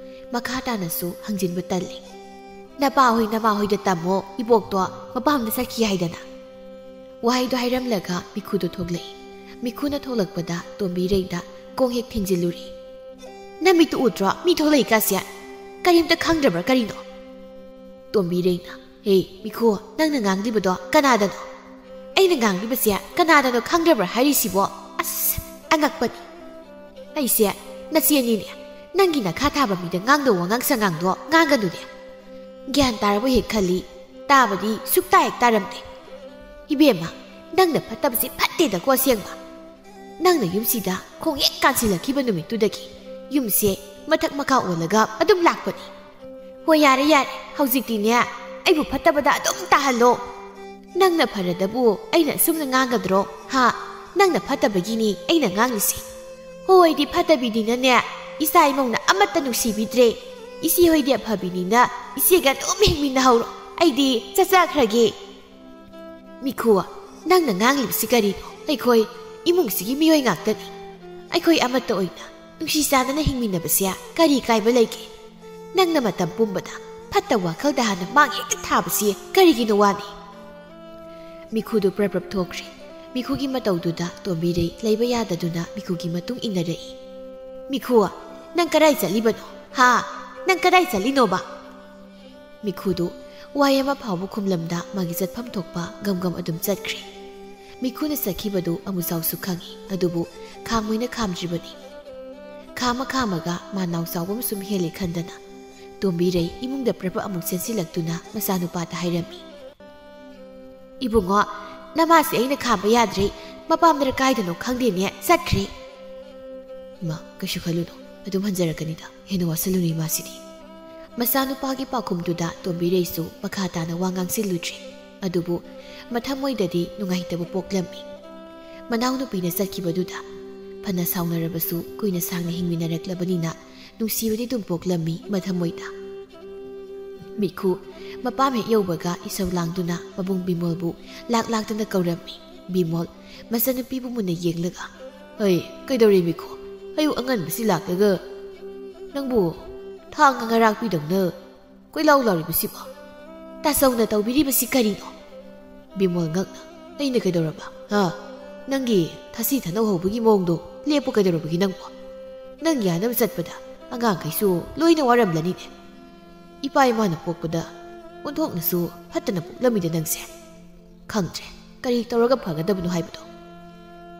ꯃꯈꯥ ꯇꯥꯅꯁꯨ ꯍꯪꯖꯤꯟꯕ ꯇꯜꯂꯤ꯫ "ꯅꯄꯥ ꯍꯣꯏ ꯅꯃꯥ ꯍꯣꯏꯗ ꯇꯝꯃꯣ, ꯏꯕꯣꯛꯇꯣ ꯃꯄꯥꯝꯗ ꯆꯠꯈꯤ ꯍꯥꯏꯗꯅ꯫" ꯋꯥꯍꯩꯗꯣ ꯍꯥꯏꯔꯝꯂꯒ ꯃꯤꯈꯨꯗꯣ ꯊꯣꯛꯂꯛꯏ꯫ ꯃꯤꯈꯨꯅ ꯊꯣꯛꯂꯛꯄꯗ ꯇꯣꯝꯕꯤꯔꯩꯗ ꯈꯣꯡ ꯍꯦꯛ ꯊꯤꯟꯖꯤꯜꯂꯨꯔꯦ꯫ "ꯅꯃꯤꯠꯇꯨ ꯎꯗ꯭ꯔꯣ ꯃꯤ ꯊꯣꯛꯂꯛꯏꯀꯥꯁꯦ? ꯀꯔꯤꯝꯇ ꯈꯪꯗ꯭ꯔꯕ꯭ꯔꯥ ꯀꯔꯤꯅꯣ?" ꯇꯣꯝꯕꯤꯔꯩꯅ, "ꯍꯦ ꯃꯤꯈꯨ, ꯅꯪꯅ ꯉꯥꯡꯂꯤꯕꯗꯣ ꯀꯅꯥꯗꯅꯣ? ꯑꯩꯅ ꯉꯥꯡꯂꯤꯕꯁꯦ ꯀꯅꯥꯗꯅꯣ ꯈꯪꯗ꯭ꯔꯕ꯭ꯔꯥ ꯍꯥꯏꯔꯤꯁꯤꯕꯣ? ꯑꯁ, ꯑꯉꯛꯄꯅꯤ꯫ ꯑꯩꯁꯦ ꯅꯆꯦꯅꯤꯅꯦ꯫ ꯅꯪꯒꯤ ꯅꯈꯥ ꯊꯥꯕ ꯃꯤꯗ ꯉꯥꯡꯗꯧ ꯋꯥꯉꯥꯡ ꯁꯉꯥꯡꯗꯣ ꯉꯥꯡꯒꯅꯨꯅꯦ꯫ ꯒ꯭ꯌꯥꯟ ꯇꯥꯔꯕꯣ ꯍꯦꯛ ꯈꯜꯂꯤ, ꯇꯥꯕꯗꯤ ꯁꯨꯛꯇꯥ ꯍꯦꯛ ꯇꯥꯔꯝꯗꯦ꯫ ꯏꯕꯦꯝꯃ, ꯅꯪꯅ ꯐꯠꯇꯕꯁꯤ ꯐꯠꯇꯦꯗꯀꯣ ꯑꯁꯦꯡꯕ꯫ ꯅꯪꯅ ꯌꯨꯝꯁꯤꯗ ꯈꯣꯡ ꯍꯦꯛ ꯀꯥꯟꯁꯤꯜꯂꯛꯈꯤꯕ ꯅꯨꯃꯤꯠꯇꯨꯗꯒꯤ ꯌꯨꯝꯁꯦ ꯃꯊꯛ ꯃꯈꯥ ꯑꯣꯜꯂꯒ ꯑꯗꯨꯝ ꯂꯥꯛꯄꯅꯤ꯫ ꯍꯣꯏ, ꯌꯥꯔꯦ, ꯌꯥꯔꯦ, ꯍꯧꯖꯤꯛꯇꯤꯅꯦ, ꯑꯩꯕꯨ ꯐꯠꯇꯕꯗ ꯑꯗꯨꯝ ꯇꯥꯍꯜꯂꯣ꯫ ꯅꯪꯅ ꯐꯔꯗꯕꯨ ꯑꯩꯅ ꯑꯁꯨꯝꯅ ꯉꯥꯡꯒꯗ꯭ꯔꯣ? ꯍꯥ? ꯅꯪꯅ ꯐꯠꯇꯕꯒꯤꯅꯤ ꯑꯩꯅ ꯉꯥꯡꯂꯤꯁꯦ꯫ ꯍꯣꯏꯗꯤ ꯐꯠꯇꯕꯤꯅꯤꯅꯅꯦ, ꯏꯆꯥ ꯏꯃꯧꯅ ꯑꯃꯠꯇ ꯅꯨꯡꯁꯤꯕꯤꯗ꯭ꯔꯦ꯫ ꯏꯆꯦ ꯍꯣꯏꯗꯤ ꯑꯐꯕꯤꯅꯤꯅ ꯏꯆꯦꯒ ꯑꯗꯨꯝ ꯍꯤꯡꯃꯤꯟꯅꯍꯧꯔꯣ꯫ ꯑꯩꯗꯤ ꯆꯠꯆꯈ꯭ꯔꯒꯦ꯫ ꯃꯤꯈꯨ, ꯅꯪꯅ ꯉꯥꯡꯂꯤꯕꯁꯤ ꯀꯔꯤꯅꯣ? ꯑꯩꯈꯣꯏ ꯏꯃꯨꯡꯁꯤꯒꯤ ꯃꯤꯑꯣꯏ ꯉꯥꯛꯇꯅꯤ꯫ ꯑꯩꯈꯣꯏ ꯑꯃꯠꯇ ꯑꯣꯏꯅ ꯅꯨꯡꯁꯤ ꯆꯥꯟꯅꯅ ꯍꯤꯡꯃꯤꯟꯅꯕꯁꯦ ꯀꯔꯤ ꯀꯥꯏꯕ ꯂꯩꯒꯦ? ꯅꯪꯅ ꯃꯇꯝ ꯄꯨꯝꯕꯗ ꯐꯠꯇ ꯋꯥꯈꯜꯗ ꯍꯥꯟꯅ ꯃꯥꯡ ꯍꯦꯛꯇ ꯊꯥꯕꯁꯤ ꯀꯔꯤꯒꯤꯅꯣ ꯋꯥꯅꯤ? ꯃꯤꯈꯨꯗꯨ ꯄ꯭ꯔꯞ ꯄ꯭ꯔꯞ ꯊꯣꯛꯈ꯭ꯔꯦ꯫ ꯃꯤꯈꯨꯒꯤ ꯃꯇꯧꯗꯨꯗ ꯇꯣꯝꯕꯤꯔꯩ ꯂꯩꯕ ꯌꯥꯗꯗꯨꯅ ꯃꯤꯈꯨꯒꯤ ꯃꯇꯨꯡ ꯏꯟꯅꯔꯛꯏ꯫ "ꯃꯤꯈꯨ, ꯅꯪ ꯀꯗꯥꯏ ꯆꯠꯂꯤꯕꯅꯣ? ꯍꯥ? ꯅꯪ ꯀꯗꯥꯏ ꯆꯠꯂꯤꯅꯣꯕ?" ꯃꯤꯈꯨꯗꯨ ꯋꯥꯍꯩ ꯑꯃ ꯐꯥꯎꯕ ꯈꯨꯝꯂꯝꯗ ꯃꯥꯒꯤ ꯆꯠꯐꯝ ꯊꯣꯛꯄ ꯒꯝ ꯒꯝ ꯑꯗꯨꯝ ꯆꯠꯈ꯭ꯔꯦ꯫ ꯃꯤꯈꯨꯅ ꯆꯠꯈꯤꯕꯗꯨ ꯑꯃꯨꯆꯥꯎꯁꯨ ꯈꯪꯏ, ꯑꯗꯨꯕꯨ ꯈꯥꯝꯃꯣꯏꯅ ꯈꯥꯝꯗ꯭ꯔꯤꯕꯅꯤ꯫ ꯈꯥꯝꯃ ꯈꯥꯝꯃꯒ ꯃꯥ ꯅꯥꯎꯆꯥꯎꯕ ꯑꯃ ꯁꯨꯝ ꯍꯦꯜꯂꯦ ꯈꯟꯗꯅ ꯇꯣꯝꯕꯤꯔꯩ ꯏꯃꯨꯡꯗ ꯄ꯭ꯔꯞ ꯄ꯭ꯔꯞ ꯑꯃꯨꯛ ꯆꯦꯟꯁꯤꯜꯂꯛꯇꯨꯅ ꯃꯆꯥꯅꯨꯄꯥꯗ ꯍꯥꯏꯔꯝꯃꯤ꯫ "ꯏꯕꯨꯡꯉꯣ, ꯅꯃꯥꯁꯦ ꯑꯩꯅ ꯈꯥꯝꯕ ꯌꯥꯗ꯭ꯔꯦ, ꯃꯄꯥꯝꯗꯔ ꯀꯥꯏꯗꯅꯣ ꯈꯪꯗꯦꯅꯦ, ꯆꯠꯈ꯭ꯔꯦ꯫" "ꯏꯃꯥ, ꯀꯩꯁꯨ ꯈꯜꯂꯨꯅꯨ, ꯑꯗꯨꯝ ꯍꯟꯖꯔꯛꯀꯅꯤꯗ, ꯍꯦꯟꯅ ꯋꯥꯁꯜꯂꯨꯅꯨ ꯏꯃꯥꯁꯤꯗꯤ꯫" ꯃꯆꯥꯅꯨꯄꯥꯒꯤ ꯄꯥꯎꯈꯨꯝꯗꯨꯗ ꯇꯣꯝꯕꯤꯔꯩꯁꯨ ꯃꯈꯥ ꯇꯥꯅ ꯋꯥ ꯉꯥꯡꯁꯤꯜꯂꯨꯗ꯭ꯔꯦ꯫ ꯑꯗꯨꯕꯨ ꯃꯊꯃꯣꯏꯗꯗꯤ ꯅꯨꯡꯉꯥꯏꯇꯕ ꯄꯣꯛꯂꯝꯃꯤ꯫ ꯃꯅꯥꯎꯅꯨꯄꯤꯅ ꯆꯠꯈꯤꯕꯗꯨꯗ ꯐꯅ ꯁꯥꯎꯅꯔꯕꯁꯨ ꯀꯨꯏꯅ ꯁꯥꯡꯅ ꯍꯤꯡꯃꯤꯟꯅꯔꯛꯂꯕꯅꯤꯅ ꯅꯨꯡꯁꯤꯕꯗꯤ ꯑꯗꯨꯝ ꯄꯣꯛꯂꯝꯃꯤ ꯃꯊꯃꯣꯏꯗ꯫ ꯃꯤꯈꯨ ꯃꯄꯥꯝ ꯍꯦꯛ ꯌꯧꯕꯒ ꯏꯁꯧ ꯂꯥꯡꯗꯨꯅ ꯃꯕꯨꯡ ꯕꯤꯃꯣꯜꯕꯨ ꯂꯥꯛ ꯂꯥꯛꯇꯅ ꯀꯧꯔꯝꯃꯤ꯫ ꯕꯤꯃꯣꯜ ꯃꯆꯟꯅꯨꯄꯤꯕꯨ ꯃꯨꯟꯅ ꯌꯦꯡꯂꯒ, "ꯑꯩ, ꯀꯩꯗꯧꯔꯦ ꯃꯤꯈꯨ? ꯑꯌꯨꯛ ꯑꯉꯟꯕꯁꯤ ꯂꯥꯛꯂꯒ ꯅꯪꯕꯨ ꯊꯥꯡꯒ ꯉꯔꯥꯛꯄꯤꯗꯧꯅ ꯀꯣꯏꯂꯥꯎ ꯂꯥꯎꯔꯤꯕꯁꯤꯕꯣ? ꯇꯥꯆꯧꯅ ꯇꯧꯕꯤꯔꯤꯕꯁꯤ ꯀꯔꯤꯅꯣ?" ꯕꯤꯃꯣꯜ ꯉꯛꯅ, "ꯑꯩꯅ ꯀꯩꯗꯧꯔꯕ? ꯍꯥ? ꯅꯪꯒꯤ ꯊꯥꯁꯤ ꯊꯥꯅꯧ ꯍꯧꯕꯒꯤ ꯃꯑꯣꯡꯗꯣ ꯂꯦꯞꯄꯨ ꯀꯩꯗꯧꯔꯕꯒꯤ ꯅꯪꯕꯣ? ꯅꯪ ꯌꯥꯅꯕ ꯆꯠꯄꯗ ꯑꯉꯥꯡꯈꯩꯁꯨ ꯂꯣꯏꯅ ꯋꯥꯔꯝꯂꯅꯤꯅꯦ꯫ ꯏꯄꯥ ꯏꯃꯥꯅ ꯄꯣꯛꯄꯗ ꯑꯣꯟꯊꯣꯛꯅꯁꯨ ꯐꯠꯇꯅ ꯄꯣꯛꯂꯝꯃꯤꯗ ꯅꯪꯁꯦ꯫ ꯈꯪꯗ꯭ꯔꯦ ꯀꯔꯤ ꯇꯧꯔꯒ ꯐꯒꯗꯕꯅꯣ ꯍꯥꯏꯕꯗꯣ꯫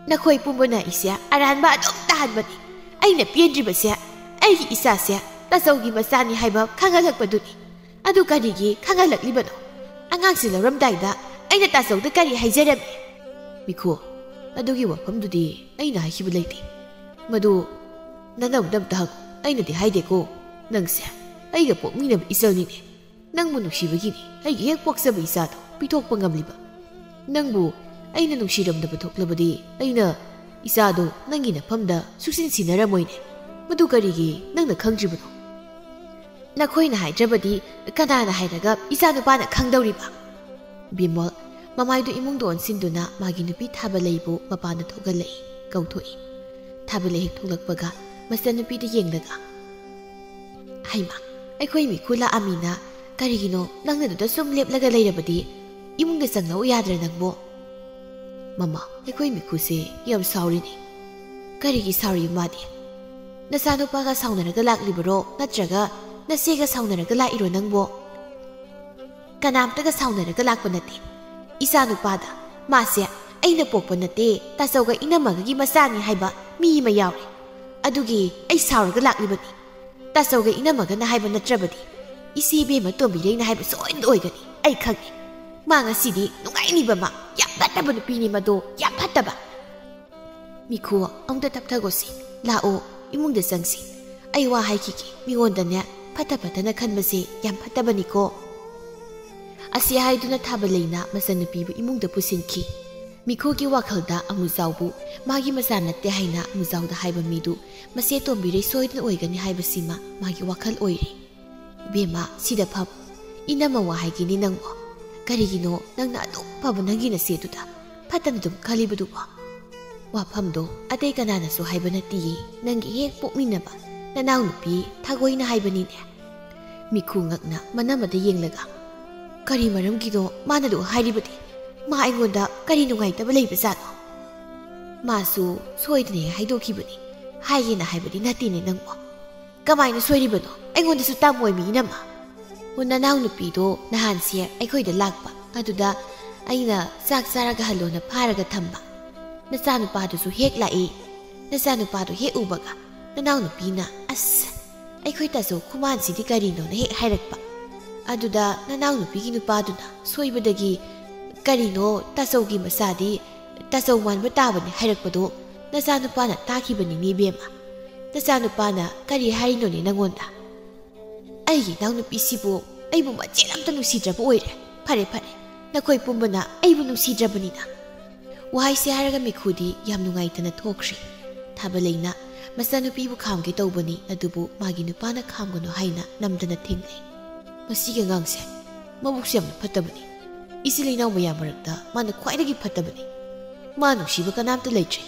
ꯅꯈꯣꯏ ꯄꯨꯝꯕꯅ ꯑꯩꯁꯦ ꯑꯔꯥꯟꯕ ꯑꯗꯨꯝ ꯇꯥꯍꯟꯕꯅꯤ꯫ ꯑꯩꯅ ꯄꯦꯟꯗ꯭ꯔꯤꯕꯁꯦ ꯑꯩꯒꯤ ꯏꯆꯥꯁꯦ ꯇꯥꯆꯧꯒꯤ ꯃꯆꯥꯅꯤ ꯍꯥꯏꯕ ꯈꯪꯍꯜꯂꯛꯄꯗꯨꯅꯤ꯫ ꯑꯗꯨ ꯀꯔꯤꯒꯤ ꯈꯪꯍꯜꯂꯛꯂꯤꯕꯅꯣ? ꯑꯉꯥꯡꯁꯤ ꯂꯧꯔꯝꯗꯥꯏꯗ ꯑꯩꯅ ꯇꯥꯆꯧꯗ ꯀꯔꯤ ꯍꯥꯏꯖꯔꯝꯃꯤ?" "ꯃꯤꯈꯨ, ꯑꯗꯨꯒꯤ ꯋꯥꯐꯝꯗꯨꯗꯤ ꯑꯩꯅ ꯍꯥꯏꯈꯤꯕ ꯂꯩꯇꯦ꯫ ꯃꯗꯨ ꯅꯅꯧꯗ ꯑꯝꯇ ꯍꯪꯉꯨ꯫ ꯑꯩꯅꯗꯤ ꯍꯥꯏꯗꯦꯀꯣ꯫ ꯅꯪꯁꯦ ꯑꯩꯒ ꯄꯣꯛꯃꯤꯟꯅꯕ ꯏꯆꯜꯅꯤꯅꯦ꯫ ꯅꯪꯕꯨ ꯅꯨꯡꯁꯤꯕꯒꯤꯅꯤ ꯑꯩꯒꯤ ꯍꯦꯛ ꯄꯣꯛꯆꯕ ꯏꯆꯥꯗꯣ ꯄꯤꯊꯣꯛꯄ ꯉꯝꯂꯤꯕ꯫ ꯅꯪꯕꯨ ꯑꯩꯅ ꯅꯨꯡꯁꯤꯔꯝꯗꯕ ꯊꯣꯛꯂꯕꯗꯤ ꯑꯩꯅ ꯏꯆꯥꯗꯣ ꯅꯪꯒꯤ ꯅꯐꯝꯗ ꯁꯨꯛꯁꯤꯟ ꯁꯤꯟꯅꯔꯝꯃꯣꯏꯅꯦ꯫ ꯃꯗꯨ ꯀꯔꯤꯒꯤ ꯅꯪꯅ ꯈꯪꯗ꯭ꯔꯤꯕꯅꯣ? ꯅꯈꯣꯏꯅ ꯍꯥꯏꯗ꯭ꯔꯕꯗꯤ ꯀꯅꯥꯅ ꯍꯥꯏꯔꯒ ꯏꯆꯥꯅꯨꯄꯥꯅ ꯈꯪꯗꯧꯔꯤꯕ? ꯕꯤꯃꯣꯜ ꯃꯃꯥꯏꯗꯨ ꯏꯃꯨꯡꯗ ꯑꯣꯟꯁꯤꯟꯗꯨꯅ ꯃꯥꯒꯤ ꯅꯨꯄꯤ ꯊꯥꯕꯂꯩꯕꯨ ꯃꯄꯥꯟꯗ ꯊꯣꯛꯍꯜꯂꯛꯏ, ꯀꯧꯊꯣꯛꯏ꯫ ꯊꯥꯕꯂꯩ ꯍꯦꯛ ꯊꯣꯛꯂꯛꯄꯒ ꯃꯆꯟꯅꯨꯄꯤꯗ ꯌꯦꯡꯂꯒ, "ꯍꯩꯃꯥ, ꯑꯩꯈꯣꯏ ꯃꯤꯈꯨ ꯂꯥꯛꯑꯃꯤꯅ ꯀꯔꯤꯒꯤꯅꯣ ꯅꯪꯅꯗꯨꯗ ꯁꯨꯝ ꯂꯦꯞꯂꯒ ꯂꯩꯔꯕꯗꯤ? ꯏꯃꯨꯡꯗ ꯆꯪꯂꯛꯎ ꯌꯥꯗ꯭ꯔꯥ ꯅꯪꯕꯣ?" "ꯃꯃꯥ, ꯑꯩꯈꯣꯏ ꯃꯤꯈꯨꯁꯦ ꯌꯥꯝ ꯁꯥꯎꯔꯤꯅꯦ꯫" "ꯀꯔꯤꯒꯤ ꯁꯥꯎꯔꯤ ꯃꯥꯗꯤ? ꯅꯆꯥꯅꯨꯄꯥꯒ ꯁꯥꯎꯅꯔꯒ ꯂꯥꯛꯂꯤꯕꯔꯣ, ꯅꯠꯇ꯭ꯔꯒ ꯅꯆꯦꯒ ꯁꯥꯎꯅꯔꯒ ꯂꯥꯛꯏꯔꯣ ꯅꯪꯕꯣ?" "ꯀꯅꯥꯝꯇꯒ ꯁꯥꯎꯅꯔꯒ ꯂꯥꯛꯄ ꯅꯠꯇꯦ꯫ ꯏꯆꯥꯅꯨꯄꯥꯗ, ꯃꯥꯁꯦ ꯑꯩꯅ ꯄꯣꯛꯄ ꯅꯠꯇꯦ, ꯇꯥꯆꯧꯒ ꯏꯅꯝꯃꯒꯒꯤ ꯃꯆꯥꯅꯤ ꯍꯥꯏꯕ ꯃꯤ ꯑꯃ ꯌꯥꯎꯔꯦ꯫ ꯑꯗꯨꯒꯤ ꯑꯩ ꯁꯥꯎꯔꯒ ꯂꯥꯛꯂꯤꯕꯅꯤ꯫ ꯇꯥꯆꯧꯒ ꯏꯅꯝꯃꯒꯅ ꯍꯥꯏꯕ ꯅꯠꯇ꯭ꯔꯕꯗꯤ ꯏꯆꯦ ꯏꯕꯦꯝꯃ ꯇꯣꯝꯕꯤꯔꯩꯅ ꯍꯥꯏꯕ ꯁꯣꯏꯗꯅ ꯑꯣꯏꯒꯅꯤ꯫ ꯑꯩ ꯈꯪꯉꯦ꯫ ꯃꯥ ꯉꯁꯤꯗꯤ ꯅꯨꯡꯉꯥꯏꯅꯤꯕ ꯃꯥ꯫ ꯌꯥꯝ ꯐꯠꯇꯕ ꯅꯨꯄꯤꯅꯤ ꯃꯗꯣ, ꯌꯥꯝ ꯐꯠꯇꯕ꯫" "ꯃꯤꯈꯨ, ꯑꯃꯨꯛꯇ ꯇꯞꯊꯒꯣꯁꯤ꯫ ꯂꯥꯛꯑꯣ, ꯏꯃꯨꯡꯗ ꯆꯪꯁꯤ꯫ ꯑꯩ ꯋꯥ ꯍꯥꯏꯈꯤꯒꯦ꯫ ꯃꯤꯉꯣꯟꯗꯅꯦ ꯐꯠꯇ ꯐꯠꯇꯅ ꯈꯟꯕꯁꯦ ꯌꯥꯝ ꯐꯠꯇꯕꯅꯤꯀꯣ꯫" ꯑꯁꯤ ꯍꯥꯏꯗꯨꯅ ꯊꯥꯕꯂꯩꯅ ꯃꯆꯟꯅꯨꯄꯤꯕꯨ ꯏꯃꯨꯡꯗ ꯄꯨꯁꯤꯟꯈꯤ꯫ ꯃꯤꯈꯨꯒꯤ ꯋꯥꯈꯜꯗ ꯑꯃꯨꯖꯥꯎꯕꯨ ꯃꯥꯒꯤ ꯃꯆꯥ ꯅꯠꯇꯦ ꯍꯥꯏꯅ ꯑꯃꯨꯖꯥꯎꯗ ꯍꯥꯏꯕ ꯃꯤꯗꯨ ꯃꯆꯦ ꯇꯣꯝꯕꯤꯔꯩ ꯁꯣꯏꯗꯅ ꯑꯣꯏꯒꯅꯤ ꯍꯥꯏꯕꯁꯤꯃ ꯃꯥꯒꯤ ꯋꯥꯈꯜ ꯑꯣꯏꯔꯦ꯫ "ꯏꯕꯦꯝꯃ, ꯁꯤꯗ ꯐꯝ꯫ ꯏꯅꯝꯃ ꯋꯥ ꯍꯥꯏꯒꯦꯅꯦ ꯅꯪꯕꯣ꯫ ꯀꯔꯤꯒꯤꯅꯣ ꯅꯪꯅ ꯑꯗꯨꯛ ꯐꯕ ꯅꯪꯒꯤ ꯅꯆꯦꯗꯨꯗ ꯐꯠꯇꯅ ꯑꯗꯨꯝ ꯈꯜꯂꯤꯕꯗꯨꯕꯣ? ꯋꯥꯐꯝꯗꯣ ꯑꯇꯩ ꯀꯅꯥꯅꯁꯨ ꯍꯥꯏꯕ ꯅꯠꯇꯤꯌꯦ, ꯅꯪꯒꯤ ꯍꯦꯛ ꯄꯣꯛꯃꯤꯟꯅꯕ ꯅꯅꯥꯎꯅꯨꯄꯤ ꯊꯥꯒꯣꯏꯅ ꯍꯥꯏꯕꯅꯤꯅꯦ꯫" ꯃꯤꯈꯨ ꯉꯛꯅ ꯃꯅꯝꯃꯗ ꯌꯦꯡꯂꯒ, "ꯀꯔꯤ ꯃꯔꯝꯒꯤꯅꯣ ꯃꯥꯅ ꯑꯗꯨ ꯍꯥꯏꯔꯤꯕꯗꯤ? ꯃꯥ ꯑꯩꯉꯣꯟꯗ ꯀꯔꯤ ꯅꯨꯡꯉꯥꯏꯇꯕ ꯂꯩꯕꯖꯥꯠꯅꯣ? ꯃꯥꯁꯨ ꯁꯣꯏꯗꯅ ꯍꯦꯛ ꯍꯥꯏꯗꯣꯛꯈꯤꯕꯅꯤ꯫ ꯍꯥꯏꯒꯦꯅ ꯍꯥꯏꯕꯗꯤ ꯅꯠꯇꯦꯅꯦ ꯅꯪꯕꯣ꯫" "ꯀꯃꯥꯏꯅ ꯁꯣꯏꯔꯤꯕꯅꯣ? ꯑꯩꯉꯣꯟꯗꯁꯨ ꯇꯝꯃꯣꯏꯃꯤ ꯏꯅꯝꯃ꯫ ꯑꯣ, ꯅꯅꯥꯎꯅꯨꯄꯤꯗꯣ ꯅꯍꯥꯟꯁꯦ ꯑꯩꯈꯣꯏꯗ ꯂꯥꯛꯄ, ꯑꯗꯨꯗ ꯑꯩꯅ ꯆꯥꯛ ꯆꯥꯔꯒ ꯍꯜꯂꯣꯅ ꯐꯥꯔꯒ ꯊꯝꯕ꯫ ꯅꯆꯥꯅꯨꯄꯥꯗꯨꯁꯨ ꯍꯦꯛ ꯂꯥꯛꯏ꯫ ꯅꯆꯥꯅꯨꯄꯥꯗꯣ ꯍꯦꯛ ꯎꯕꯒ ꯅꯅꯥꯎꯅꯨꯄꯤꯅ, 'ꯑꯁ, ꯑꯩꯈꯣꯏ ꯇꯥꯆꯧ ꯈꯨꯃꯥꯟꯁꯤꯗꯤ ꯀꯔꯤꯅꯣꯅ ꯍꯦꯛ ꯍꯥꯏꯔꯛꯄ꯫ ꯑꯗꯨꯗ ꯅꯅꯥꯎꯅꯨꯄꯤꯒꯤ ꯅꯨꯄꯥꯗꯨꯅ ꯁꯣꯏꯕꯗꯒꯤ, 'ꯀꯔꯤꯅꯣ, ꯇꯥꯆꯧꯒꯤ ꯃꯆꯥꯗꯤ ꯇꯥꯆꯧ ꯃꯥꯟꯕ ꯇꯥꯕꯅꯤ' ꯍꯥꯏꯔꯛꯄꯗꯣ ꯅꯆꯥꯅꯨꯄꯥꯅ ꯇꯥꯈꯤꯕꯅꯤꯅꯦ ꯏꯕꯦꯝꯃ꯫ ꯅꯆꯥꯅꯨꯄꯥꯅ ꯀꯔꯤ ꯍꯥꯏꯔꯤꯅꯣꯅꯦ ꯅꯪꯉꯣꯟꯗ?" "ꯑꯩꯒꯤ ꯏꯅꯥꯎꯅꯨꯄꯤꯁꯤꯕꯨ ꯑꯩꯕꯨ ꯃꯆꯦꯠ ꯑꯝꯇ ꯅꯨꯡꯁꯤꯗ꯭ꯔꯕ ꯑꯣꯏꯔꯦ꯫ ꯐꯔꯦ, ꯐꯔꯦ, ꯅꯈꯣꯏ ꯄꯨꯝꯕꯅ ꯑꯩꯕꯨ ꯅꯨꯡꯁꯤꯗ꯭ꯔꯕꯅꯤꯅ꯫ ꯋꯥꯍꯩꯁꯦ ꯍꯥꯏꯔꯒ ꯃꯤꯈꯨꯗꯤ ꯌꯥꯝ ꯅꯨꯡꯉꯥꯏꯇꯅ ꯊꯣꯛꯈ꯭ꯔꯦ꯫ ꯊꯥꯕꯂꯩꯅ ꯃꯆꯥꯅꯨꯄꯤꯕꯨ ꯈꯥꯝꯒꯦ ꯇꯧꯕꯅꯤ, ꯑꯗꯨꯕꯨ ꯃꯥꯒꯤ ꯅꯨꯄꯥꯅ ꯈꯥꯝꯒꯅꯨ ꯍꯥꯏꯅ ꯅꯝꯗꯅ ꯊꯤꯡꯂꯦ꯫ "ꯃꯁꯤꯒꯤ ꯑꯉꯥꯡꯁꯦ ꯃꯕꯨꯛꯁꯨ ꯌꯥꯝꯅ ꯐꯠꯇꯕꯅꯤ꯫ ꯏꯆꯤꯜ ꯏꯅꯥꯎ ꯃꯌꯥꯝ ꯃꯔꯛꯇ ꯃꯥꯅ ꯈ꯭ꯋꯥꯏꯗꯒꯤ ꯐꯠꯇꯕꯅꯤ꯫ ꯃꯥ ꯅꯨꯡꯁꯤꯕ ꯀꯅꯥꯝꯇ ꯂꯩꯇ꯭ꯔꯦ꯫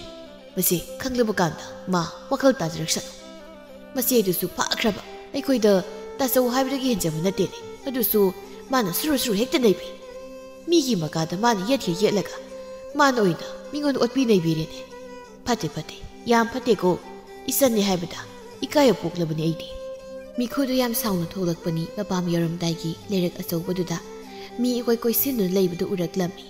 ꯃꯁꯤ ꯈꯪꯂꯕ ꯀꯥꯟꯗ ꯃꯥ ꯋꯥꯈꯜ ꯇꯥꯖꯔꯛꯁꯅꯨ꯫ ꯃꯆꯦꯗꯨꯁꯨ ꯐꯥꯈ꯭ꯔꯕ꯫ ꯑꯩꯈꯣꯏꯗ ꯇꯥꯆꯧ ꯍꯥꯏꯕꯗꯒꯤ ꯍꯦꯟꯖꯕ ꯅꯠꯇꯦꯅꯦ꯫ ꯑꯗꯨꯁꯨ ꯃꯥꯅ ꯁꯨꯔꯨ ꯁꯨꯔꯨ ꯍꯦꯛꯇ ꯅꯩꯕꯤ꯫ ꯃꯤꯒꯤ ꯃꯀꯥꯗ ꯃꯥꯅ ꯌꯦꯠꯈꯩ ꯌꯦꯠꯂꯒ ꯃꯥꯅ ꯑꯣꯏꯅ ꯃꯤꯉꯣꯟꯗ ꯑꯣꯠꯄꯤ ꯅꯩꯕꯤꯔꯦꯅꯦ꯫ ꯐꯠꯇꯦ, ꯐꯠꯇꯦ, ꯌꯥꯝ ꯐꯠꯇꯦꯀꯣ꯫ ꯏꯆꯟꯅꯦ ꯍꯥꯏꯕꯗ ꯏꯀꯥꯏꯕ ꯄꯣꯛꯂꯕꯅꯤ ꯑꯩꯗꯤ"꯫ ꯃꯤꯈꯨꯗꯨ ꯌꯥꯝ ꯁꯥꯎꯅ ꯊꯣꯛꯂꯛꯄꯅꯤ꯫ ꯃꯄꯥꯝ ꯌꯧꯔꯝꯗꯥꯏꯒꯤ ꯂꯩꯔꯛ ꯑꯆꯧꯕꯗꯨꯗ ꯃꯤ ꯏꯀꯣꯏ ꯀꯣꯏꯁꯤꯟꯗꯨꯅ ꯂꯩꯕꯗꯨ ꯎꯔꯛꯂꯝꯃꯤ꯫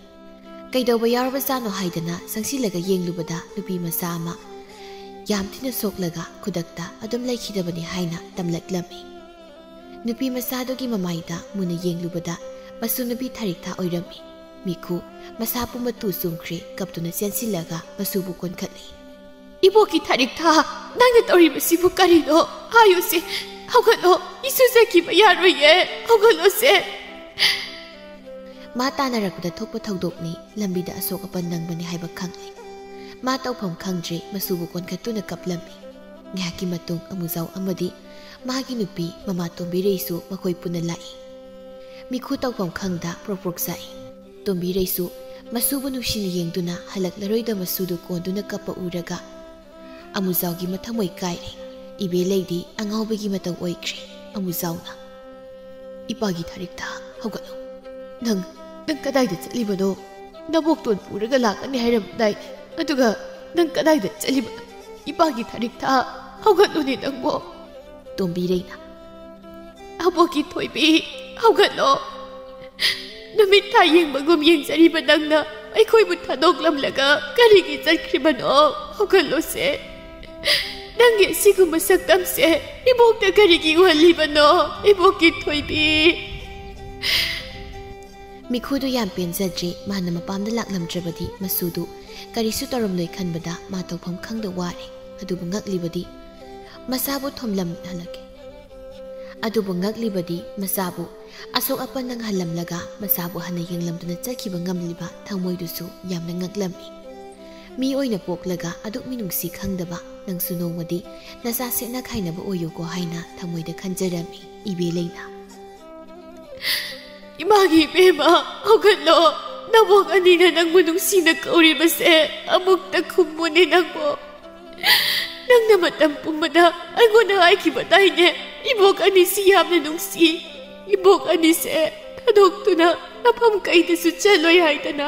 ꯀꯩꯗꯧꯕ ꯌꯥꯎꯔꯕꯖꯥꯠꯅꯣ ꯍꯥꯏꯗꯅ ꯆꯪꯁꯤꯜꯂꯒ ꯌꯦꯡꯂꯨꯕꯗ ꯅꯨꯄꯤ ꯃꯆꯥ ꯑꯃ ꯌꯥꯝ ꯊꯤꯅ ꯁꯣꯛꯂꯒ ꯈꯨꯗꯛꯇ ꯑꯗꯨꯝ ꯂꯩꯈꯤꯗꯕꯅꯤ ꯍꯥꯏꯅ ꯇꯝꯂꯛꯂꯝꯃꯤ꯫ ꯅꯨꯄꯤ ꯃꯆꯥꯗꯨꯒꯤ ꯃꯃꯥꯏꯗ ꯃꯨꯟꯅ ꯌꯦꯡꯂꯨꯕꯗ ꯃꯁꯨ ꯅꯨꯄꯤ ꯊꯥꯔꯤꯛꯊꯥ ꯑꯣꯏꯔꯝꯃꯤ꯫ ꯃꯤꯈꯨ ꯃꯁꯥ ꯄꯨꯝꯕ ꯇꯨ ꯆꯨꯡꯈ꯭ꯔꯦ, ꯀꯞꯇꯨꯅ ꯆꯦꯟꯁꯤꯜꯂꯒ ꯃꯁꯨꯕꯨ ꯀꯣꯟꯈꯠꯂꯤ꯫ "ꯏꯕꯣꯛꯀꯤ ꯊꯥꯔꯤꯛꯊꯥ, ꯅꯪꯅ ꯇꯧꯔꯤꯕꯁꯤꯕꯨ ꯀꯔꯤꯅꯣ? ꯍꯥꯏꯌꯨꯁꯦ, ꯍꯧꯒꯠꯂꯣ, ꯏꯁꯨ ꯆꯠꯈꯤꯕ ꯌꯥꯔꯣꯏꯌꯦ, ꯍꯧꯒꯠꯂꯣꯁꯦ"꯫ ꯃꯥ ꯇꯥꯟꯅꯔꯛꯄꯗ ꯊꯣꯛꯄ ꯊꯧꯗꯣꯛꯅꯤ꯫ ꯂꯝꯕꯤꯗ ꯑꯁꯣꯛ ꯑꯄꯟ ꯅꯪꯕꯅꯤ ꯍꯥꯏꯕ ꯈꯪꯂꯦ꯫ ꯃꯥ ꯇꯧꯐꯝ ꯈꯪꯗ꯭ꯔꯦ, ꯃꯁꯨꯕꯨ ꯀꯣꯟꯈꯠꯇꯨꯅ ꯀꯞꯂꯝꯃꯤ꯫ ꯉꯥꯏꯍꯥꯛꯀꯤ ꯃꯇꯨꯡ ꯑꯃꯨꯖꯥꯎ ꯑꯃꯗꯤ ꯃꯥꯒꯤ ꯅꯨꯄꯤ ꯃꯃꯥ ꯇꯣꯝꯕꯤꯔꯩꯁꯨ ꯃꯈꯣꯏ ꯄꯨꯟꯅ ꯂꯥꯛꯏ꯫ ꯃꯤꯈꯨ ꯇꯧꯐꯝ ꯈꯪꯗ ꯄ꯭ꯔꯣꯛ ꯄ꯭ꯔꯣꯛ ꯆꯥꯛꯏ꯫ ꯇꯣꯝꯕꯤꯔꯩꯁꯨ ꯃꯁꯨꯕꯨ ꯅꯨꯡꯁꯤꯅ ꯌꯦꯡꯗꯨꯅ ꯍꯜꯂꯛꯂꯔꯣꯏꯗ ꯃꯁꯨꯗꯨ ꯀꯣꯟꯗꯨꯅ ꯀꯞꯄ ꯎꯔꯒ ꯑꯃꯨꯖꯥꯎꯒꯤ ꯃꯊꯃꯣꯏ ꯀꯥꯏꯔꯦ꯫ ꯏꯕꯦ ꯂꯩꯗꯤ ꯑꯉꯥꯎꯕꯒꯤ ꯃꯇꯧ ꯑꯣꯏꯈ꯭ꯔꯦ꯫ ꯑꯃꯨꯖꯥꯎꯅ, "ꯏꯄꯥꯒꯤ ꯊꯥꯔꯤꯛꯊꯥ, ꯍꯧꯒꯠꯂꯣ꯫ ꯅꯪ, ꯅꯪ ꯀꯗꯥꯏꯗ ꯆꯠꯂꯤꯕꯅꯣ? ꯅꯕꯣꯛꯇꯣꯟ ꯄꯨꯔꯒ ꯂꯥꯛꯀꯅꯤ ꯍꯥꯏꯔꯝꯗꯥꯏꯅꯦ꯫ ꯑꯗꯨꯒ ꯅꯪ ꯀꯗꯥꯏꯗ ꯆꯠꯂꯤꯕ? ꯏꯄꯥꯒꯤ ꯊꯥꯔꯤꯛꯊꯥ, ꯍꯧꯒꯠꯂꯨꯅꯦ ꯅꯪꯕꯣ"꯫ ꯇꯣꯝꯕꯤꯔꯩꯅ, "ꯑꯕꯣꯛꯀꯤ ꯊꯣꯏꯕꯤ, ꯍꯧꯒꯠꯂꯣ꯫ ꯅꯨꯃꯤꯠ ꯊꯥ ꯌꯦꯡꯕꯒꯨꯝ ꯌꯦꯡꯖꯔꯤꯕ ꯅꯪꯅ ꯑꯩꯈꯣꯏꯕꯨ ꯊꯥꯗꯣꯛꯂꯝꯂꯒ ꯀꯔꯤꯒꯤ ꯆꯠꯈ꯭ꯔꯤꯕꯅꯣ? ꯍꯧꯒꯠꯂꯣꯁꯦ꯫ ꯅꯪꯒꯤ ꯑꯁꯤꯒꯨꯝꯕ ꯁꯛꯇꯝꯁꯦ ꯏꯕꯣꯛꯇ ꯀꯔꯤꯒꯤ ꯎꯍꯜꯂꯤꯕꯅꯣ, ꯏꯕꯣꯛꯀꯤ ꯊꯣꯏꯕꯤ?" ꯃꯤꯈꯨꯗꯨ ꯌꯥꯝ ꯄꯦꯟꯖꯗ꯭ꯔꯦ꯫ ꯃꯥꯅ ꯃꯄꯥꯝꯗ ꯂꯥꯛꯂꯝꯗ꯭ꯔꯕꯗꯤ ꯃꯁꯨꯗꯨ ꯀꯔꯤꯁꯨ ꯇꯧꯔꯝꯂꯣꯏ ꯈꯟꯕꯗ ꯃꯥ ꯇꯧꯐꯝ ꯈꯪꯗ ꯋꯥꯔꯦ꯫ ꯑꯗꯨꯕꯨ ꯉꯛꯂꯤꯕꯗꯤ ꯃꯁꯥꯕꯨ ꯊꯣꯝꯂꯝꯍꯜꯂꯛꯀꯦ꯫ ꯑꯗꯨꯕꯨ ꯉꯛꯂꯤꯕꯗꯤ ꯃꯆꯥꯕꯨ ꯑꯁꯣꯛ ꯑꯄꯟ ꯅꯪꯍꯜꯂꯝꯂꯒ ꯃꯆꯥꯕꯨ ꯍꯟꯅ ꯌꯦꯡꯂꯝꯗꯨꯅ ꯆꯠꯈꯤꯕ ꯉꯝꯂꯤꯕ ꯊꯃꯣꯏꯗꯨꯁꯨ ꯌꯥꯝꯅ ꯉꯛꯂꯝꯃꯤ꯫ ꯃꯤ ꯑꯣꯏꯅ ꯄꯣꯛꯂꯒ ꯑꯗꯨꯛ ꯃꯤꯅꯨꯡꯁꯤ ꯈꯪꯗꯕ ꯅꯪꯁꯨ ꯅꯣꯡꯃꯗꯤ ꯅꯆꯥ ꯁꯦꯠꯅ ꯈꯥꯏꯅꯕ ꯑꯣꯏꯌꯨꯀꯣ ꯍꯥꯏꯅ ꯊꯃꯣꯏꯗ ꯈꯟꯖꯔꯝꯃꯤ ꯏꯕꯦꯂꯩꯅ꯫ "ꯏꯃꯥꯒꯤ ꯏꯕꯦꯝꯃ, ꯍꯧꯒꯠꯂꯣ꯫ ꯅꯕꯣꯛ ꯑꯅꯤꯅ ꯅꯪꯕꯨ ꯅꯨꯡꯁꯤꯅ ꯀꯧꯔꯤꯕꯁꯦ ꯑꯃꯨꯛꯇ ꯈꯨꯝꯃꯨꯅꯦ ꯅꯪꯕꯨ꯫ ꯅꯪꯅ ꯃꯇꯝ ꯄꯨꯝꯕꯗ ꯑꯩꯉꯣꯟꯗ ꯍꯥꯏꯈꯤꯕꯗꯥꯏꯅꯦ, ꯏꯕꯣꯛ ꯑꯅꯤꯁꯤ ꯌꯥꯝꯅ ꯅꯨꯡꯁꯤ, ꯏꯕꯣꯛ ꯑꯅꯤꯁꯦ ꯊꯥꯗꯣꯛꯇꯨꯅ ꯃꯐꯝ ꯀꯩꯗꯁꯨ ꯆꯠꯂꯣꯏ ꯍꯥꯏꯗꯅ꯫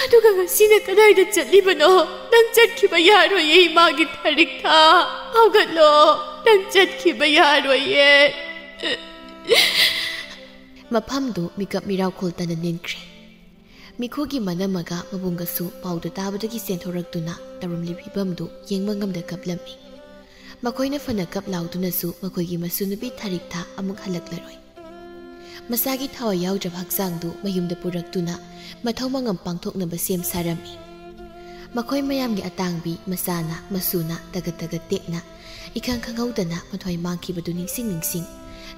ꯑꯗꯨꯒ ꯉꯁꯤꯅ ꯀꯗꯥꯏꯗ ꯆꯠꯂꯤꯕꯅꯣ? ꯅꯪ ꯆꯠꯈꯤꯕ ꯌꯥꯔꯣꯏꯌꯦ, ꯏꯃꯥꯒꯤ ꯊꯥꯔꯤꯛꯊꯥ꯫ ꯍꯧꯒꯠꯂꯣ, ꯅꯪ ꯆꯠꯈꯤꯕ ꯌꯥꯔꯣꯏꯌꯦ꯫" ꯃꯐꯝꯗꯨ ꯃꯤꯀꯞ ꯃꯤꯔꯥꯎ ꯈꯣꯜꯇꯅ ꯅꯤꯟꯈ꯭ꯔꯦ꯫ ꯃꯤꯈꯨꯒꯤ ꯃꯅꯝ ꯑꯃꯒ ꯃꯕꯨꯡꯒꯁꯨ ꯄꯥꯎꯗꯨ ꯇꯥꯕꯗꯒꯤ ꯆꯦꯟꯊꯣꯔꯛꯇꯨꯅ ꯇꯧꯔꯝꯂꯤꯕ ꯐꯤꯕꯝꯗꯨ ꯌꯦꯡꯕ ꯉꯝꯗ ꯀꯞꯂꯝꯃꯤ꯫ ꯃꯈꯣꯏꯅ ꯐꯅ ꯀꯞ ꯂꯥꯎꯗꯨꯅꯁꯨ ꯃꯈꯣꯏꯒꯤ ꯃꯁꯨ ꯅꯨꯄꯤ ꯊꯥꯔꯤꯛꯊꯥ ꯑꯃꯨꯛ ꯍꯜꯂꯛꯂꯔꯣꯏ꯫ ꯃꯆꯥꯒꯤ ꯊꯋꯥꯏ ꯌꯥꯎꯗ꯭ꯔꯕ ꯍꯛꯆꯥꯡꯗꯨ ꯃꯌꯨꯝꯗ ꯄꯨꯔꯛꯇꯨꯅ ꯃꯊꯧ ꯃꯉꯝ ꯄꯥꯡꯊꯣꯛꯅꯕ ꯁꯦꯝ ꯁꯥꯔꯝꯃꯤ꯫ ꯃꯈꯣꯏ ꯃꯌꯥꯝꯒꯤ ꯑꯇꯥꯡꯕꯤ ꯃꯆꯥꯅ ꯃꯁꯨꯅ ꯇꯒꯠ ꯇꯒꯠ ꯇꯦꯛꯅ ꯏꯈꯪ ꯈꯪꯍꯧꯗꯅ ꯃꯊ꯭ꯋꯥꯏ ꯃꯥꯡꯈꯤꯕꯗꯨ ꯅꯤꯡꯁꯤꯡ ꯅꯤꯡꯁꯤꯡ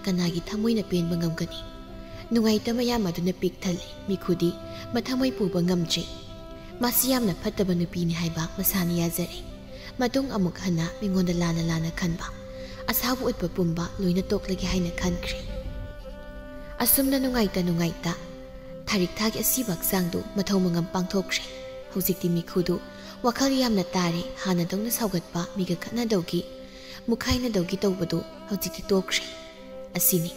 ꯀꯅꯥꯒꯤ ꯊꯃꯣꯏꯅ ꯄꯦꯟꯕ ꯉꯝꯒꯅꯤ? ꯅꯨꯡꯉꯥꯏꯇ ꯃꯌꯥꯝ ꯑꯗꯨꯅ ꯄꯤꯛ ꯊꯜꯂꯤ꯫ ꯃꯤꯈꯨꯗꯤ ꯃꯊꯃꯣꯏ ꯄꯨꯕ ꯉꯝꯗ꯭ꯔꯤ꯫ ꯃꯥꯁꯤ ꯌꯥꯝꯅ ꯐꯠꯇꯕ ꯅꯨꯄꯤꯅꯤ ꯍꯥꯏꯕ ꯃꯁꯥꯅ ꯌꯥꯖꯔꯦ꯫ ꯃꯇꯨꯡ ꯑꯃꯨꯛ ꯍꯟꯅ ꯃꯤꯉꯣꯟꯗ ꯂꯥꯟꯅ ꯂꯥꯟꯅ ꯈꯟꯕ, ꯑꯁꯥꯎꯕ ꯎꯠꯄ ꯄꯨꯝꯕ ꯂꯣꯏꯅ ꯇꯣꯛꯂꯒꯦ ꯍꯥꯏꯅ ꯈꯟꯈ꯭ꯔꯦ꯫ ꯑꯁꯨꯝꯅ ꯅꯨꯡꯉꯥꯏꯇ ꯅꯨꯡꯉꯥꯏꯇ ꯊꯥꯔꯤꯛ ꯊꯥꯒꯤ ꯑꯁꯤꯕ ꯍꯛꯆꯥꯡꯗꯨ ꯃꯊꯧ ꯃꯉꯝ ꯄꯥꯡꯊꯣꯛꯈ꯭ꯔꯦ꯫ ꯍꯧꯖꯤꯛꯇꯤ ꯃꯤꯈꯨꯗꯨ ꯋꯥꯈꯜ ꯌꯥꯝꯅ ꯇꯥꯔꯦ꯫ ꯍꯥꯟꯅꯗꯧꯅ ꯁꯥꯎꯒꯠꯄ, ꯃꯤꯒ ꯈꯠꯅꯗꯧꯒꯤ, ꯃꯨꯈꯥꯏꯅꯗꯧꯒꯤ ꯇꯧꯕꯗꯨ ꯍꯧꯖꯤꯛꯇꯤ ꯇꯣꯛꯈ꯭ꯔꯦ꯫ ꯑꯁꯤꯅꯤ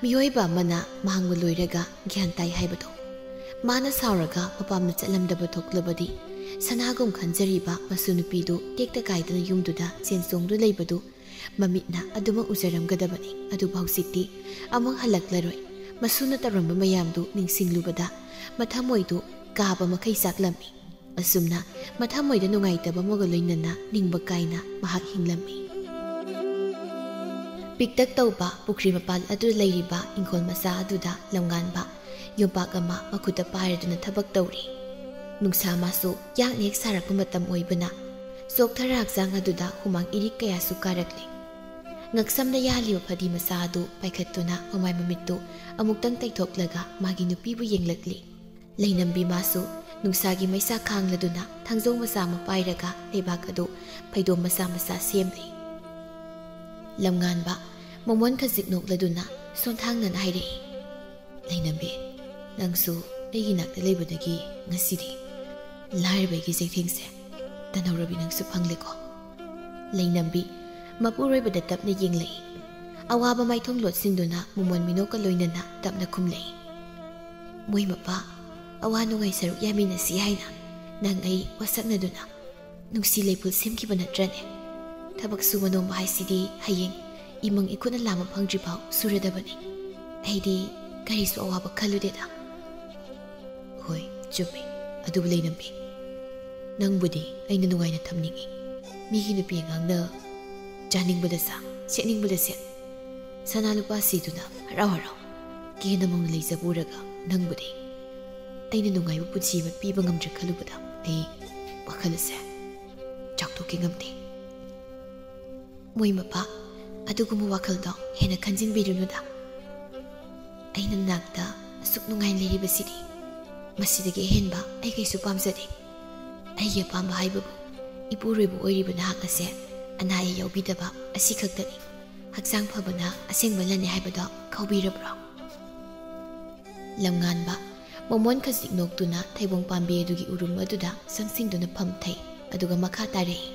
ꯃꯤꯑꯣꯏꯕ ꯑꯃꯅ ꯃꯍꯥꯡꯕ ꯂꯣꯏꯔꯒ ꯒ꯭ꯌꯥꯟ ꯇꯥꯏ ꯍꯥꯏꯕꯗꯣ꯫ ꯃꯥꯅ ꯁꯥꯎꯔꯒ ꯃꯄꯥꯝꯗ ꯆꯠꯂꯝꯗꯕ ꯊꯣꯛꯂꯕꯗꯤ, ꯁꯅꯥꯒꯨꯝ ꯈꯟꯖꯔꯤꯕ ꯃꯁꯨ ꯅꯨꯄꯤꯗꯨ ꯇꯦꯛꯇ ꯀꯥꯏꯗꯅ ꯌꯨꯝꯗꯨꯗ ꯆꯦꯟ ꯆꯣꯡꯗꯨꯅ ꯂꯩꯕꯗꯨ ꯃꯃꯤꯠꯅ ꯑꯗꯨꯃꯛ ꯎꯖꯔꯝꯒꯗꯕꯅꯤ꯫ ꯑꯗꯨꯕꯨ ꯍꯧꯖꯤꯛꯇꯤ ꯑꯃꯨꯛ ꯍꯜꯂꯛꯂꯔꯣꯏ꯫ ꯃꯁꯨꯅ ꯇꯧꯔꯝꯕ ꯃꯌꯥꯝꯗꯨ ꯅꯤꯡꯁꯤꯡꯂꯨꯕꯗ ꯃꯊꯃꯣꯏꯗꯨ ꯀꯥꯕ ꯃꯈꯩ ꯆꯥꯛꯂꯝꯃꯤ꯫ ꯑꯁꯨꯝꯅ ꯃꯊꯃꯣꯏꯗ ꯅꯨꯡꯉꯥꯏꯇꯕ ꯑꯃꯒ ꯂꯣꯏꯅꯅ ꯅꯤꯡꯕ ꯀꯥꯏꯅ ꯃꯍꯥꯛ ꯍꯤꯡꯂꯝꯃꯤ꯫ ꯄꯤꯛꯇꯛ ꯇꯧꯕ ꯄꯨꯈ꯭ꯔꯤ ꯃꯄꯥꯜ ꯑꯗꯨꯗ ꯂꯩꯔꯤꯕ ꯏꯪꯈꯣꯜ ꯃꯆꯥ ꯑꯗꯨꯗ ꯂꯝꯉꯥꯟꯕ ꯌꯣꯝꯄꯥꯛ ꯑꯃ ꯃꯈꯨꯠꯇ ꯄꯥꯏꯔꯗꯨꯅ ꯊꯕꯛ ꯇꯧꯔꯤ꯫ ꯅꯨꯡꯁꯥ ꯃꯥꯁꯨ ꯌꯥꯛꯅ ꯍꯦꯛ ꯁꯥꯔꯛꯄ ꯃꯇꯝ ꯑꯣꯏꯕꯅ, ꯆꯣꯛꯊꯔ ꯍꯛꯆꯥꯡ ꯑꯗꯨꯗ ꯍꯨꯃꯥꯡ ꯏꯔꯤꯛ ꯀꯌꯥꯁꯨ ꯀꯥꯔꯛꯂꯤ꯫ ꯉꯛꯁꯝꯗ ꯌꯥꯜꯂꯤꯕ ꯐꯗꯤ ꯃꯆꯥ ꯑꯗꯨ ꯄꯥꯏꯈꯠꯇꯨꯅ ꯃꯃꯥꯏ ꯃꯃꯤꯠꯇꯨ ꯑꯃꯨꯛꯇꯪ ꯇꯩꯊꯣꯛꯂꯒ ꯃꯥꯒꯤ ꯅꯨꯄꯤꯕꯨ ꯌꯦꯡꯂꯛꯂꯤ꯫ ꯂꯩꯅꯝꯕꯤ ꯃꯥꯁꯨ ꯅꯨꯡꯁꯥꯒꯤ ꯃꯩꯁꯥ ꯈꯥꯡꯂꯗꯨꯅ ꯊꯥꯡꯖꯧ ꯃꯆꯥ ꯑꯃ ꯄꯥꯏꯔꯒ ꯂꯩꯕꯥꯛ ꯑꯗꯨ ꯐꯩꯗꯣꯝ ꯃꯆꯥ ꯃꯆꯥ ꯁꯦꯝꯂꯤ꯫ ꯂꯝꯉꯥꯟꯕ ꯃꯃꯣꯟ ꯈꯖꯤꯛ ꯅꯣꯛꯂꯗꯨꯅ ꯁꯣꯟꯊꯥꯡꯅꯅ ꯍꯥꯏꯔꯛꯏ, "ꯂꯩꯅꯝꯕꯤ, ꯅꯪꯁꯨ ꯑꯩꯒꯤ ꯅꯥꯛꯇ ꯂꯩꯕꯗꯒꯤ ꯉꯁꯤꯗꯤ ꯂꯥꯏꯔꯕꯒꯤ ꯆꯩꯊꯦꯡꯁꯦ ꯇꯟꯍꯧꯔꯕꯤ ꯅꯪꯁꯨ ꯐꯪꯂꯦꯀꯣ?" ꯂꯩꯅꯝꯕꯤ ꯃꯄꯨꯔꯣꯏꯕꯗ ꯇꯞꯅ ꯌꯦꯡꯂꯛꯏ꯫ ꯑꯋꯥꯕ ꯃꯥꯏꯊꯣꯡ ꯂꯣꯠꯁꯤꯟꯗꯨꯅ ꯃꯃꯣꯟ ꯃꯤꯅꯣꯛꯀ ꯂꯣꯏꯅꯅ ꯇꯞꯅ ꯈꯨꯝꯂꯛꯏ, "ꯃꯣꯏ ꯃꯄꯥ, ꯑꯋꯥ ꯅꯨꯡꯉꯥꯏ ꯁꯔꯨꯛ ꯌꯥꯃꯤꯟꯅꯁꯤ ꯍꯥꯏꯅ ꯅꯪ ꯑꯩ ꯋꯥꯁꯛꯅꯗꯨꯅ ꯅꯨꯡꯁꯤ ꯂꯩꯄꯨꯜ ꯁꯦꯝꯈꯤꯕ ꯅꯠꯇ꯭ꯔꯅꯦ? ꯊꯕꯛ ꯁꯨꯕ ꯅꯣꯝꯕ ꯍꯥꯏꯁꯤꯗꯤ ꯍꯌꯦꯡ ꯏꯃꯪ ꯏꯈꯨꯠꯅ ꯂꯥꯝꯕ ꯐꯪꯗ꯭ꯔꯤꯐꯥꯎ ꯁꯨꯔꯗꯕꯅꯤ꯫ ꯑꯩꯗꯤ ꯀꯔꯤꯁꯨ ꯑꯋꯥꯕ ꯈꯜꯂꯨꯗꯦꯗ꯫" "ꯍꯣꯏ, ꯆꯨꯝꯃꯤ꯫ ꯑꯗꯨꯕꯨ ꯂꯩꯅꯝꯕꯤ, ꯅꯪꯕꯨꯗꯤ ꯑꯩꯅ ꯅꯨꯡꯉꯥꯏꯅ ꯊꯝꯅꯤꯡꯏ꯫ ꯃꯤꯒꯤ ꯅꯨꯄꯤ ꯑꯉꯥꯡꯅ ꯆꯥꯅꯤꯡꯕꯗ ꯆꯥ, ꯁꯦꯠꯅꯤꯡꯕꯗ ꯁꯦꯠ, ꯁꯅꯥ ꯂꯨꯄꯥ ꯁꯤꯗꯨꯅ ꯍꯔꯥꯎ ꯍꯔꯥꯎ ꯀꯦꯅ ꯃꯧꯅ ꯂꯩꯖꯕ ꯎꯔꯒ ꯅꯪꯕꯨꯗꯤ ꯑꯩꯅ ꯅꯨꯡꯉꯥꯏꯕ ꯄꯨꯟꯁꯤ ꯑꯃ ꯄꯤꯕ ꯉꯝꯗ꯭ꯔꯦ ꯈꯜꯂꯨꯕꯗ ꯑꯩ ꯋꯥꯈꯜ ꯑꯁꯦ ꯆꯥꯎꯊꯣꯛꯀꯦ ꯉꯝꯗꯦ꯫" "ꯃꯣꯏ ꯃꯄꯥ, ꯑꯗꯨꯒꯨꯝꯕ ꯋꯥꯈꯜꯗꯣ ꯍꯦꯟꯅ ꯈꯟꯖꯤꯟꯕꯤꯔꯨꯅꯨꯗ꯫ ꯑꯩꯅ ꯅꯅꯥꯛꯇ ꯑꯁꯨꯛ ꯅꯨꯡꯉꯥꯏꯅ ꯂꯩꯔꯤꯕꯁꯤꯗꯤ ꯃꯁꯤꯗꯒꯤ ꯑꯍꯦꯟꯕ ꯑꯩ ꯀꯩꯁꯨ ꯄꯥꯝꯖꯗꯦ꯫ ꯑꯩꯒꯤ ꯑꯄꯥꯝꯕ ꯍꯥꯏꯕꯕꯨ ꯏꯄꯨꯔꯣꯏꯕ ꯑꯣꯏꯔꯤꯕ ꯅꯍꯥꯛ ꯑꯁꯦ ꯑꯅꯥ ꯑꯌꯦꯛ ꯌꯥꯎꯕꯤꯗꯕ ꯑꯁꯤ ꯈꯛꯇꯅꯤ꯫ ꯍꯛꯆꯥꯡ ꯐꯕꯅ ꯑꯁꯦꯡꯕ ꯂꯟꯅꯤ ꯍꯥꯏꯕꯗꯣ ꯀꯥꯎꯕꯤꯔꯕ꯭ꯔꯣ?" ꯂꯝꯉꯥꯟꯕ ꯃꯃꯣꯟ ꯈꯖꯤꯛ ꯅꯣꯛꯇꯨꯅ ꯊꯩꯕꯣꯡ ꯄꯥꯝꯕꯤ ꯑꯗꯨꯒꯤ ꯎꯔꯨꯝ ꯑꯗꯨꯗ ꯆꯪꯁꯤꯟꯗꯨꯅ ꯐꯝꯊꯩ, ꯑꯗꯨꯒ ꯃꯈꯥ ꯇꯥꯔꯛꯏ,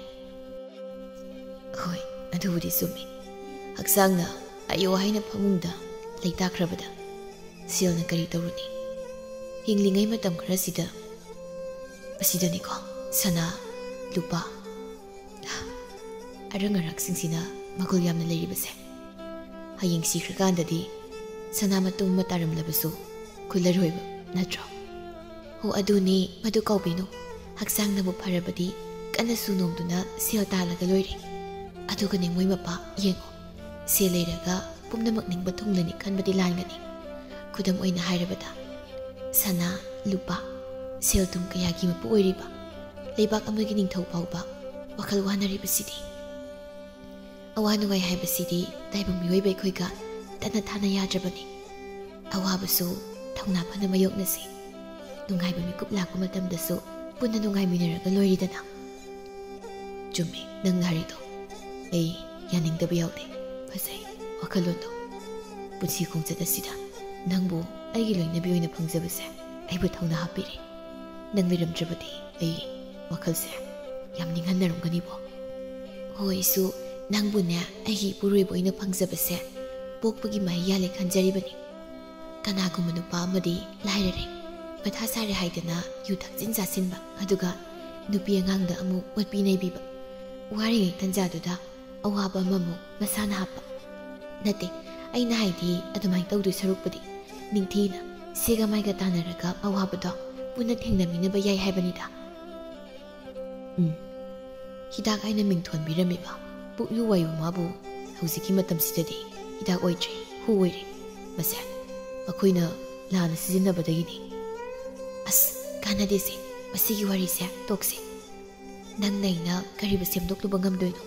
"ꯍꯣꯏ, ꯑꯗꯨꯕꯨꯗꯤ ꯆꯨꯝꯃꯤ꯫ ꯍꯛꯆꯥꯡꯅ ꯑꯌꯣ ꯍꯥꯏꯅ ꯐꯃꯨꯡꯗ ꯂꯩꯇꯥꯈ꯭ꯔꯕꯗ ꯁꯦꯜꯅ ꯀꯔꯤ ꯇꯧꯔꯨꯅꯤ? ꯍꯤꯡꯂꯤꯉꯩ ꯃꯇꯝ ꯈꯔꯁꯤꯗ ꯑꯁꯤꯗꯅꯤꯀꯣ ꯁꯅꯥ, ꯂꯨꯄꯥ, ꯑꯔꯪ ꯑꯔꯥꯛꯁꯤꯡꯁꯤꯅ ꯃꯒꯨꯜ ꯌꯥꯝꯅ ꯂꯩꯔꯤꯕꯁꯦ꯫ ꯍꯌꯦꯡ ꯁꯤꯈ꯭ꯔꯀꯥꯟꯗꯗꯤ ꯁꯅꯥ ꯃꯇꯨꯝ ꯑꯃ ꯇꯥꯔꯝꯂꯕꯁꯨ ꯈꯨꯜꯂꯔꯣꯏꯕ, ꯅꯠꯇ꯭ꯔꯣ? ꯍꯣ, ꯑꯗꯨꯅꯤ, ꯃꯗꯨ ꯀꯥꯎꯕꯤꯅꯨ꯫ ꯍꯛꯆꯥꯡꯅꯕꯨ ꯐꯔꯕꯗꯤ ꯀꯟꯅ ꯁꯨ ꯅꯣꯝꯗꯨꯅ ꯁꯦꯜ ꯇꯥꯜꯂꯒ ꯂꯣꯏꯔꯦ꯫ ꯑꯗꯨꯒꯅꯦ, ꯃꯣꯏ ꯃꯄꯥ, ꯌꯦꯡꯉꯣ, ꯁꯦꯜ ꯂꯩꯔꯒ ꯄꯨꯝꯅꯃꯛ ꯅꯤꯡꯕ ꯊꯨꯡꯂꯅꯤ ꯈꯟꯕꯗꯤ ꯂꯥꯟꯒꯅꯤ꯫ ꯈꯨꯗꯝ ꯑꯣꯏꯅ ꯍꯥꯏꯔꯕꯗ, ꯁꯅꯥ, ꯂꯨꯄꯥ, ꯁꯦꯜ ꯊꯨꯝ ꯀꯌꯥꯒꯤ ꯃꯄꯨ ꯑꯣꯏꯔꯤꯕ ꯂꯩꯕꯥꯛ ꯑꯃꯒꯤ ꯅꯤꯡꯊꯧ ꯐꯥꯎꯕ ꯋꯥꯈꯜ ꯋꯥꯅꯔꯤꯕꯁꯤꯗꯤ꯫" ꯑꯋꯥ ꯅꯨꯡꯉꯥꯏ ꯍꯥꯏꯕꯁꯤꯗꯤ ꯇꯥꯏꯕꯪ ꯃꯤꯑꯣꯏꯕ ꯑꯩꯈꯣꯏꯒ ꯇꯠꯅ ꯊꯥꯅ ꯌꯥꯗ꯭ꯔꯕꯅꯤ꯫ ꯑꯋꯥꯕꯁꯨ ꯊꯧꯅꯥ ꯐꯅ ꯃꯥꯌꯣꯛꯅꯁꯤ꯫ ꯅꯨꯡꯉꯥꯏꯕ ꯃꯤꯀꯨꯞ ꯂꯥꯛꯄ ꯃꯇꯝꯗꯁꯨ ꯄꯨꯟꯅ ꯅꯨꯡꯉꯥꯏꯃꯤꯟꯅꯔꯒ ꯂꯣꯏꯔꯤꯗꯅ꯫ ꯆꯨꯝꯃꯦ ꯅꯪꯅ ꯍꯥꯏꯔꯤꯗꯣ꯫ ꯑꯩ ꯌꯥꯅꯤꯡꯗꯕ ꯌꯥꯎꯗꯦ꯫ ꯐꯖꯩ ꯋꯥꯈꯜꯂꯣꯟꯗꯣ꯫ ꯄꯨꯟꯁꯤ ꯈꯣꯡꯆꯠ ꯑꯁꯤꯗ ꯅꯪꯕꯨ ꯑꯩꯒꯤ ꯂꯣꯏꯅꯕꯤ ꯑꯣꯏꯅ ꯐꯪꯖꯕꯁꯦ ꯑꯩꯕꯨ ꯊꯧꯅꯥ ꯍꯥꯞꯄꯤꯔꯦ꯫ ꯅꯪ ꯂꯩꯔꯝꯗ꯭ꯔꯕꯗꯤ ꯑꯩ ꯋꯥꯈꯜꯁꯦ ꯌꯥꯝ ꯅꯤꯡꯍꯟꯅꯔꯝꯒꯅꯤꯕꯣ꯫ ꯍꯣꯏ, ꯑꯩꯁꯨ ꯅꯪꯕꯨꯅꯦ ꯑꯩꯒꯤ ꯏꯄꯨꯔꯣꯏꯕ ꯑꯣꯏꯅ ꯐꯪꯖꯕꯁꯦ ꯄꯣꯛꯄꯒꯤ ꯃꯍꯩ ꯌꯥꯜꯂꯦ ꯈꯟꯖꯔꯤꯕꯅꯤ꯫ ꯀꯅꯥꯒꯨꯝꯕ ꯅꯨꯄꯥ ꯑꯃꯗꯤ ꯂꯥꯏꯔꯔꯦ, ꯃꯊꯥ ꯁꯥꯔꯦ ꯍꯥꯏꯗꯅ ꯌꯨ ꯊꯛꯆꯤꯟ ꯆꯥꯁꯤꯟꯕ, ꯑꯗꯨꯒ ꯅꯨꯄꯤ ꯑꯉꯥꯡꯗ ꯑꯃꯨꯛ ꯑꯣꯠꯄꯤ ꯅꯩꯕꯤꯕ, ꯋꯥꯔꯤꯉꯩ ꯇꯟꯖꯥꯗꯨꯗ ꯑꯋꯥꯕ ꯑꯃꯃꯨꯛ ꯃꯁꯥꯅ ꯍꯥꯞꯄ꯫ ꯅꯠꯇꯦ, ꯑꯩꯅ ꯍꯥꯏꯗꯤ ꯑꯗꯨꯃꯥꯏꯅ ꯇꯧꯗꯣꯏ ꯁꯔꯨꯛꯄꯨꯗꯤ ꯅꯤꯡꯊꯤꯅ ꯁꯦꯒ ꯃꯥꯏꯒ ꯇꯥꯟꯅꯔꯒ ꯑꯋꯥꯕꯗꯣ ꯄꯨꯟꯅ ꯊꯦꯡꯅꯃꯤꯟꯅꯕ ꯌꯥꯏ ꯍꯥꯏꯕꯅꯤꯗ꯫ ꯎꯝ, ꯍꯤꯗꯥꯛ ꯍꯥꯏꯅ ꯃꯤꯡ ꯊꯣꯟꯕꯤꯔꯝꯃꯤꯕ ꯄꯨꯛꯌꯨ ꯋꯥꯌꯨ ꯃꯥꯕꯨ ꯍꯧꯖꯤꯛꯀꯤ ꯃꯇꯝꯁꯤꯗꯗꯤ ꯍꯤꯗꯥꯛ ꯑꯣꯏꯗ꯭ꯔꯦ, ꯍꯨ ꯑꯣꯏꯔꯦ꯫ ꯃꯁꯦ ꯑꯩꯈꯣꯏꯅ ꯂꯥꯟꯅ ꯁꯤꯖꯤꯟꯅꯕꯗꯒꯤꯅꯤ꯫ ꯑꯁ, ꯀꯥꯟꯅꯗꯦꯁꯦ, ꯃꯁꯤꯒꯤ ꯋꯥꯔꯤꯁꯦ ꯇꯣꯛꯁꯦ꯫ ꯅꯪꯅ ꯑꯩꯅ ꯀꯔꯤꯕꯨ ꯁꯦꯝꯗꯣꯛꯂꯨꯕ ꯉꯝꯗꯣꯏꯅꯣ?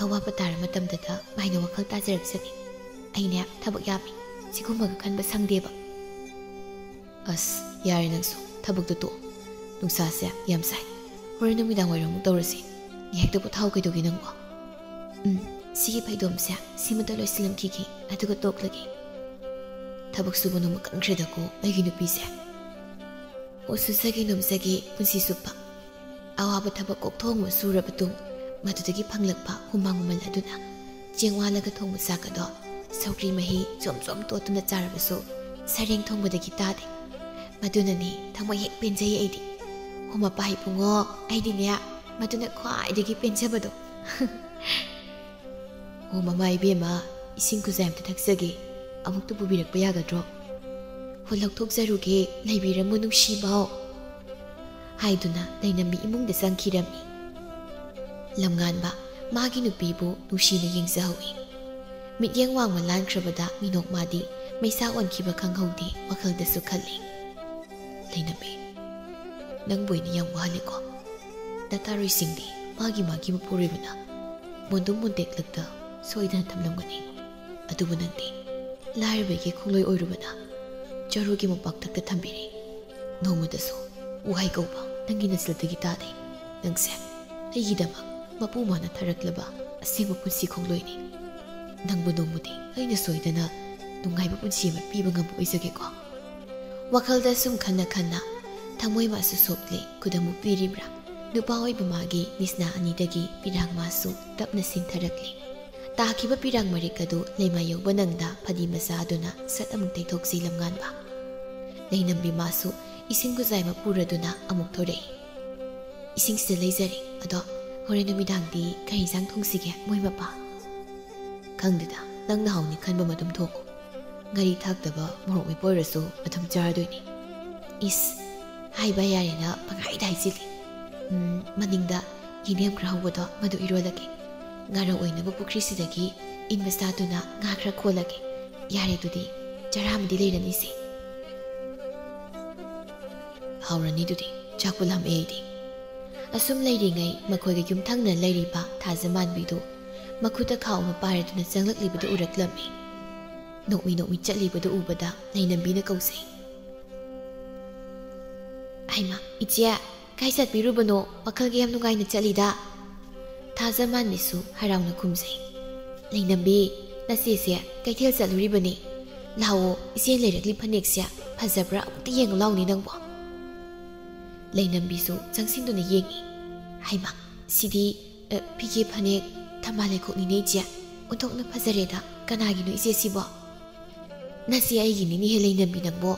ꯑꯋꯥꯕ ꯇꯥꯔ ꯃꯇꯝꯗꯇ ꯃꯥꯏꯅ ꯋꯥꯈꯜ ꯇꯥꯖꯔꯛꯆꯅꯤ꯫ ꯑꯩꯅꯦ ꯊꯕꯛ ꯌꯥꯝꯃꯤ, ꯁꯤꯒꯨꯝꯕꯒ ꯈꯟꯕ ꯁꯪꯗꯦꯕ꯫ ꯑꯁ, ꯌꯥꯔꯦ ꯅꯪꯁꯨ, ꯊꯕꯛꯇꯣ ꯇꯣꯛꯑꯣ꯫ ꯅꯨꯡꯁꯥꯁꯦ ꯌꯥꯝ ꯁꯥꯏ꯫ ꯍꯣꯔꯦꯟ ꯅꯨꯃꯤꯗꯥꯡ ꯋꯥꯏꯔꯝ ꯑꯃꯨꯛ ꯇꯧꯔꯁꯤ꯫ ꯉꯥꯏꯍꯥꯛꯇ ꯄꯣꯊꯥꯎ ꯀꯩꯗꯧꯒꯦ ꯅꯪꯕꯣ? ꯎꯝ, ꯁꯤꯒꯤ ꯐꯩꯗꯣꯝꯁꯦ ꯁꯤꯃꯇ ꯂꯣꯏꯁꯤꯜꯂꯝꯈꯤꯒꯦ, ꯑꯗꯨꯒ ꯇꯣꯛꯂꯒꯦ꯫ ꯊꯕꯛ ꯁꯨꯕ ꯅꯣꯡꯃ ꯀꯟꯈ꯭ꯔꯦꯗꯀꯣ ꯑꯩꯒꯤ ꯅꯨꯄꯤꯁꯦ꯫ ꯑꯣ ꯁꯨꯖꯒꯦ ꯅꯣꯝꯖꯒꯦ ꯄꯨꯟꯁꯤ ꯆꯨꯞꯄ꯫ ꯑꯋꯥꯕ ꯊꯕꯛ ꯀꯣꯛꯊꯣꯡ ꯑꯃ ꯁꯨꯔꯕ ꯇꯨꯡ, ꯃꯗꯨꯗꯒꯤ ꯐꯪꯂꯛꯄ ꯍꯨꯃꯥꯡ ꯃꯃꯜ ꯑꯗꯨꯅ ꯆꯦꯡ ꯋꯥꯜꯂꯒ ꯊꯣꯡꯕ ꯆꯥꯛ ꯑꯗꯣ ꯁꯧꯒ꯭ꯔꯤ ꯃꯍꯤ ꯆꯣꯝ ꯆꯣꯝ ꯇꯣꯠꯇꯨꯅ ꯆꯥꯔꯕꯁꯨ ꯁꯔꯦꯡ ꯊꯣꯡꯕꯗꯒꯤ ꯇꯥꯗꯦ꯫ ꯃꯗꯨꯅꯅꯤ ꯊꯃꯣꯏ ꯍꯦꯛ ꯄꯦꯟꯖꯩ ꯑꯩꯗꯤ꯫ ꯍꯣ ꯃꯄꯥ ꯏꯕꯨꯡꯉꯣ, ꯑꯩꯗꯤꯅꯦ ꯃꯗꯨꯅ ꯈ꯭ꯋꯥꯏꯗꯒꯤ ꯄꯦꯟꯖꯕꯗꯣ꯫ "ꯑꯣ ꯃꯃꯥ ꯏꯕꯦꯝꯃ, ꯏꯁꯤꯡ ꯈꯨꯖꯥꯏ ꯑꯝꯇ ꯊꯛꯆꯒꯦ, ꯑꯃꯨꯛꯇ ꯄꯨꯕꯤꯔꯛꯄ ꯌꯥꯒꯗ꯭ꯔꯣ?" "ꯍꯣ ꯂꯧꯊꯣꯛꯆꯔꯨꯒꯦ, ꯂꯩꯕꯤꯔꯝꯃꯨ ꯅꯨꯡꯁꯤꯕꯧ" ꯍꯥꯏꯗꯨꯅ ꯂꯩꯅꯝꯕꯤ ꯏꯃꯨꯡꯗ ꯆꯪꯈꯤꯔꯝꯃꯤ꯫ ꯂꯝꯉꯥꯟꯕ ꯃꯥꯒꯤ ꯅꯨꯄꯤꯕꯨ ꯅꯨꯡꯁꯤꯅ ꯌꯦꯡꯖꯍꯧꯏ꯫ ꯃꯤꯠꯌꯦꯡ ꯋꯥꯡꯃ ꯂꯥꯟꯈ꯭ꯔꯕꯗ ꯃꯤꯅꯣꯛ ꯃꯥꯗꯤ ꯃꯩꯁꯥ ꯑꯣꯟꯈꯤꯕ ꯈꯪꯍꯧꯗꯦ, ꯋꯥꯈꯜꯗꯁꯨ ꯈꯜꯂꯤ꯫ "ꯂꯩꯅꯝꯕꯤ, ꯅꯪꯕꯨ ꯑꯩꯅ ꯌꯥꯝ ꯋꯥꯍꯜꯂꯦꯀꯣ꯫ ꯅꯇꯥꯔꯣꯏꯁꯤꯡꯗꯤ ꯃꯥꯒꯤ ꯃꯥꯒꯤ ꯃꯄꯨꯔꯣꯏꯕꯅ ꯃꯣꯟꯗꯨꯝ ꯃꯣꯟꯇꯦꯛꯂꯛꯇ ꯁꯣꯏꯗꯅ ꯊꯝꯂꯝꯒꯅꯤ꯫ ꯑꯗꯨꯕꯨ ꯅꯪꯗꯤ ꯂꯥꯏꯔꯕꯒꯤ ꯈꯣꯡꯂꯣꯏ ꯑꯣꯏꯔꯨꯕꯅ ꯆꯔꯨꯒꯤ ꯃꯣꯝꯄꯥꯛꯊꯛꯇ ꯊꯝꯕꯤꯔꯦ꯫ ꯅꯣꯡꯃꯗꯁꯨ ꯋꯥꯍꯩ ꯀꯧꯕ ꯅꯪꯒꯤ ꯅꯆꯤꯜꯗꯒꯤ ꯇꯥꯗꯦ꯫ ꯅꯪꯁꯦ ꯑꯩꯒꯤꯗꯃꯛ ꯃꯄꯨ ꯃꯥꯅ ꯊꯥꯔꯛꯂꯕ ꯑꯁꯦꯡꯕ ꯄꯨꯟꯁꯤ ꯈꯣꯡꯂꯣꯏꯅꯤ꯫ ꯅꯪꯕꯨ ꯅꯣꯡꯃꯗꯤ ꯑꯩꯅ ꯁꯣꯏꯗꯅ ꯅꯨꯡꯉꯥꯏꯕ ꯄꯨꯟꯁꯤ ꯑꯃ ꯄꯤꯕ ꯉꯝꯕ ꯑꯣꯏꯖꯒꯦꯀꯣ꯫ ꯋꯥꯈꯜꯗ ꯁꯨꯝ ꯈꯟꯅ ꯈꯟꯅ ꯊꯃꯣꯏ ꯃꯥꯁꯨ ꯁꯣꯛꯂꯦ꯫ ꯈꯨꯗꯝ ꯑꯃꯨꯛ ꯄꯤꯔꯤꯕ꯭ꯔꯥ? ꯅꯨꯄꯥ ꯑꯣꯏꯕ ꯃꯥꯒꯤ ꯅꯤꯁꯅꯥ ꯑꯅꯤꯗꯒꯤ ꯄꯤꯔꯥꯡ ꯃꯥꯁꯨ ꯇꯞꯅ ꯁꯤꯟꯊꯔꯛꯂꯤ꯫ ꯇꯥꯈꯤꯕ ꯄꯤꯔꯥꯡ ꯃꯔꯤꯛ ꯑꯗꯨ ꯂꯩꯃꯥꯏ ꯌꯧꯕ ꯅꯪꯗ ꯐꯗꯤ ꯃꯆꯥ ꯑꯗꯨꯅ ꯁꯠ ꯑꯃꯨꯛ ꯇꯩꯊꯣꯛꯁꯤ ꯂꯝꯉꯥꯟꯕ꯫ ꯂꯩꯅꯝꯕꯤ ꯃꯥꯁꯨ ꯏꯁꯤꯡ ꯈꯨꯖꯥꯏ ꯑꯃ ꯄꯨꯔꯗꯨꯅ ꯑꯃꯨꯛ ꯊꯣꯔꯛꯏ꯫ "ꯏꯁꯤꯡꯁꯤꯗ ꯂꯩꯖꯔꯦ꯫ ꯑꯗꯣ ꯍꯣꯔꯦꯟ ꯅꯨꯃꯤꯗꯥꯡꯗꯤ ꯀꯔꯤ ꯏꯟꯁꯥꯡ ꯊꯣꯡꯁꯤꯒꯦ, ꯃꯣꯏ ꯃꯄꯥ?" "ꯈꯪꯗꯦꯗ, ꯅꯪꯅ ꯍꯥꯎꯅꯤ ꯈꯟꯕ ꯑꯗꯨꯝ ꯊꯣꯡꯉꯨ꯫ ꯉꯥꯔꯤ ꯊꯥꯛꯇꯕ ꯃꯣꯔꯣꯛ ꯃꯦꯠꯄ ꯑꯣꯏꯔꯁꯨ ꯑꯗꯨꯝ ꯆꯥꯔꯗꯣꯏꯅꯤ꯫" "ꯏꯁ, ꯍꯥꯏꯕ ꯌꯥꯔꯦꯅ ꯄꯪꯍꯥꯏꯗ ꯍꯥꯏꯖꯤꯜꯂꯤ꯫ ꯎꯝ, ꯃꯅꯤꯡꯗ ꯌꯦꯟꯗꯦꯝ ꯈꯔ ꯍꯧꯕꯗꯣ ꯃꯗꯨ ꯏꯔꯣꯜꯂꯒꯦ꯫ ꯉꯥꯔꯧ ꯑꯣꯏꯅꯕ ꯄꯨꯈ꯭ꯔꯤꯁꯤꯗꯒꯤ ꯏꯟ ꯃꯆꯥꯗꯨꯅ ꯉꯥ ꯈꯔ ꯈꯣꯜꯂꯒꯦ꯫ ꯌꯥꯔꯦ, ꯑꯗꯨꯗꯤ ꯆꯔꯥ ꯑꯃꯗꯤ ꯂꯩꯔꯅꯤꯁꯦ꯫" "ꯍꯥꯎꯔꯅꯤ ꯑꯗꯨꯗꯤ, ꯆꯥꯛꯄꯨ ꯂꯥꯝꯃꯛꯑꯦ ꯑꯩꯗꯤ꯫" ꯑꯁꯨꯝ ꯂꯩꯔꯤꯉꯩ ꯃꯈꯣꯏꯒꯤ ꯌꯨꯝꯊꯪꯅ ꯂꯩꯔꯤꯕ ꯊꯥꯖꯃꯥꯟꯕꯤꯗꯨ ꯃꯈꯨꯠꯇ ꯈꯥꯎ ꯑꯃ ꯄꯥꯏꯔꯗꯨꯅ ꯆꯪꯂꯛꯂꯤꯕꯗꯨ ꯎꯔꯛꯂꯝꯃꯤ꯫ ꯅꯣꯛꯃꯤ ꯅꯣꯛꯃꯤ ꯆꯠꯂꯤꯕꯗꯨ ꯎꯕꯗ ꯂꯩꯅꯝꯕꯤꯅ ꯀꯧꯖꯩ꯫ "ꯍꯩꯃꯥ, ꯏꯆꯦ, ꯀꯥꯏ ꯆꯠꯄꯤꯔꯨꯕꯅꯣ? ꯋꯥꯈꯜꯒ ꯌꯥꯝ ꯅꯨꯡꯉꯥꯏꯅ ꯆꯠꯂꯤꯗ꯫" ꯊꯥꯖꯃꯥꯟꯕꯤꯁꯨ ꯍꯔꯥꯎꯅ ꯈꯨꯝꯖꯩ꯫ "ꯂꯩꯅꯝꯕꯤ, ꯅꯆꯦꯁꯦ ꯀꯩꯊꯦꯜ ꯆꯠꯂꯨꯔꯤꯕꯅꯤ꯫ ꯂꯥꯛꯑꯣ, ꯏꯆꯦ ꯂꯩꯔꯛꯂꯤ ꯐꯅꯦꯛꯁꯦ ꯐꯖꯕ꯭ꯔꯥ ꯑꯃꯨꯛꯇ ꯌꯦꯡꯉꯨ ꯂꯥꯎꯅꯦ ꯅꯪꯕꯣ꯫" ꯂꯩꯅꯝꯕꯤꯁꯨ ꯆꯪꯁꯤꯟꯗꯨꯅ ꯌꯦꯡꯉꯤ꯫ "ꯍꯩꯃꯥ, ꯁꯤꯗꯤ, ꯑ, ꯐꯤꯒꯦ ꯐꯅꯦꯛ ꯊꯝꯕꯥꯜ ꯂꯩꯈꯣꯛꯅꯤꯅꯦ ꯏꯆꯦ꯫ ꯑꯣꯟꯊꯣꯛꯅ ꯐꯖꯔꯦꯗ꯫ ꯀꯅꯥꯒꯤꯅꯣ ꯏꯆꯦ ꯁꯤꯕꯣ?" "ꯅꯆꯦ ꯑꯩꯒꯤꯅꯤꯅꯦꯍꯦ ꯂꯩꯅꯝꯕꯤ ꯅꯪꯕꯣ꯫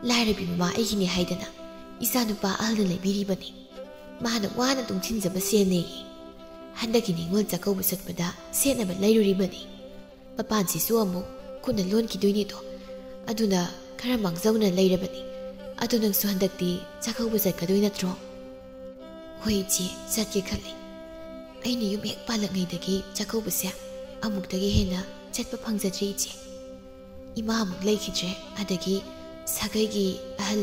ꯂꯥꯏꯔꯕꯤ ꯃꯃꯥ ꯑꯩꯒꯤꯅꯦ ꯍꯥꯏꯗꯅ ꯏꯆꯥꯅꯨꯄꯥ ꯑꯍꯜꯅ ꯂꯩꯕꯤꯔꯤꯕꯅꯤ꯫ ꯃꯥꯅ ꯋꯥꯅ ꯇꯨꯡꯁꯤꯟꯖꯕ ꯁꯦꯜꯅꯦꯌꯦ꯫ ꯍꯟꯗꯛꯀꯤ ꯅꯤꯉꯣꯜ ꯆꯥꯛꯀꯧꯕ ꯆꯠꯄꯗ ꯁꯦꯠꯅꯕ ꯂꯩꯔꯨꯔꯤꯕꯅꯤ꯫ ꯃꯄꯥꯟꯁꯤꯁꯨ ꯑꯃꯨꯛ ꯈꯨꯠꯅ ꯂꯣꯟꯈꯤꯗꯣꯏꯅꯤꯗꯣ꯫ ꯑꯗꯨꯅ ꯈꯔ ꯃꯥꯡꯖꯧꯅ ꯂꯩꯔꯕꯅꯤ꯫ ꯑꯗꯨ ꯅꯪꯁꯨ ꯍꯟꯗꯛꯇꯤ ꯆꯥꯛꯀꯧꯕ ꯆꯠꯀꯗꯣꯏ ꯅꯠꯇ꯭ꯔꯣ?" "ꯍꯣꯏ ꯏꯆꯦ, ꯆꯠꯀꯦ ꯈꯜꯂꯤ꯫ ꯑꯩꯅ ꯌꯨꯝ ꯍꯦꯛ ꯄꯥꯜꯂꯛꯉꯩꯗꯒꯤ ꯆꯥꯛꯀꯧꯕꯁꯦ ꯑꯃꯨꯛꯇꯒꯤ ꯍꯦꯟꯅ ꯆꯠꯄ ꯐꯪꯖꯗ꯭ꯔꯤ ꯏꯆꯦ꯫ ꯏꯃꯥ ꯑꯃꯨꯛ ꯂꯩꯈꯤꯗ꯭ꯔꯦ, ꯑꯗꯒꯤ ꯁꯥꯒꯩꯒꯤ ꯑꯍꯜ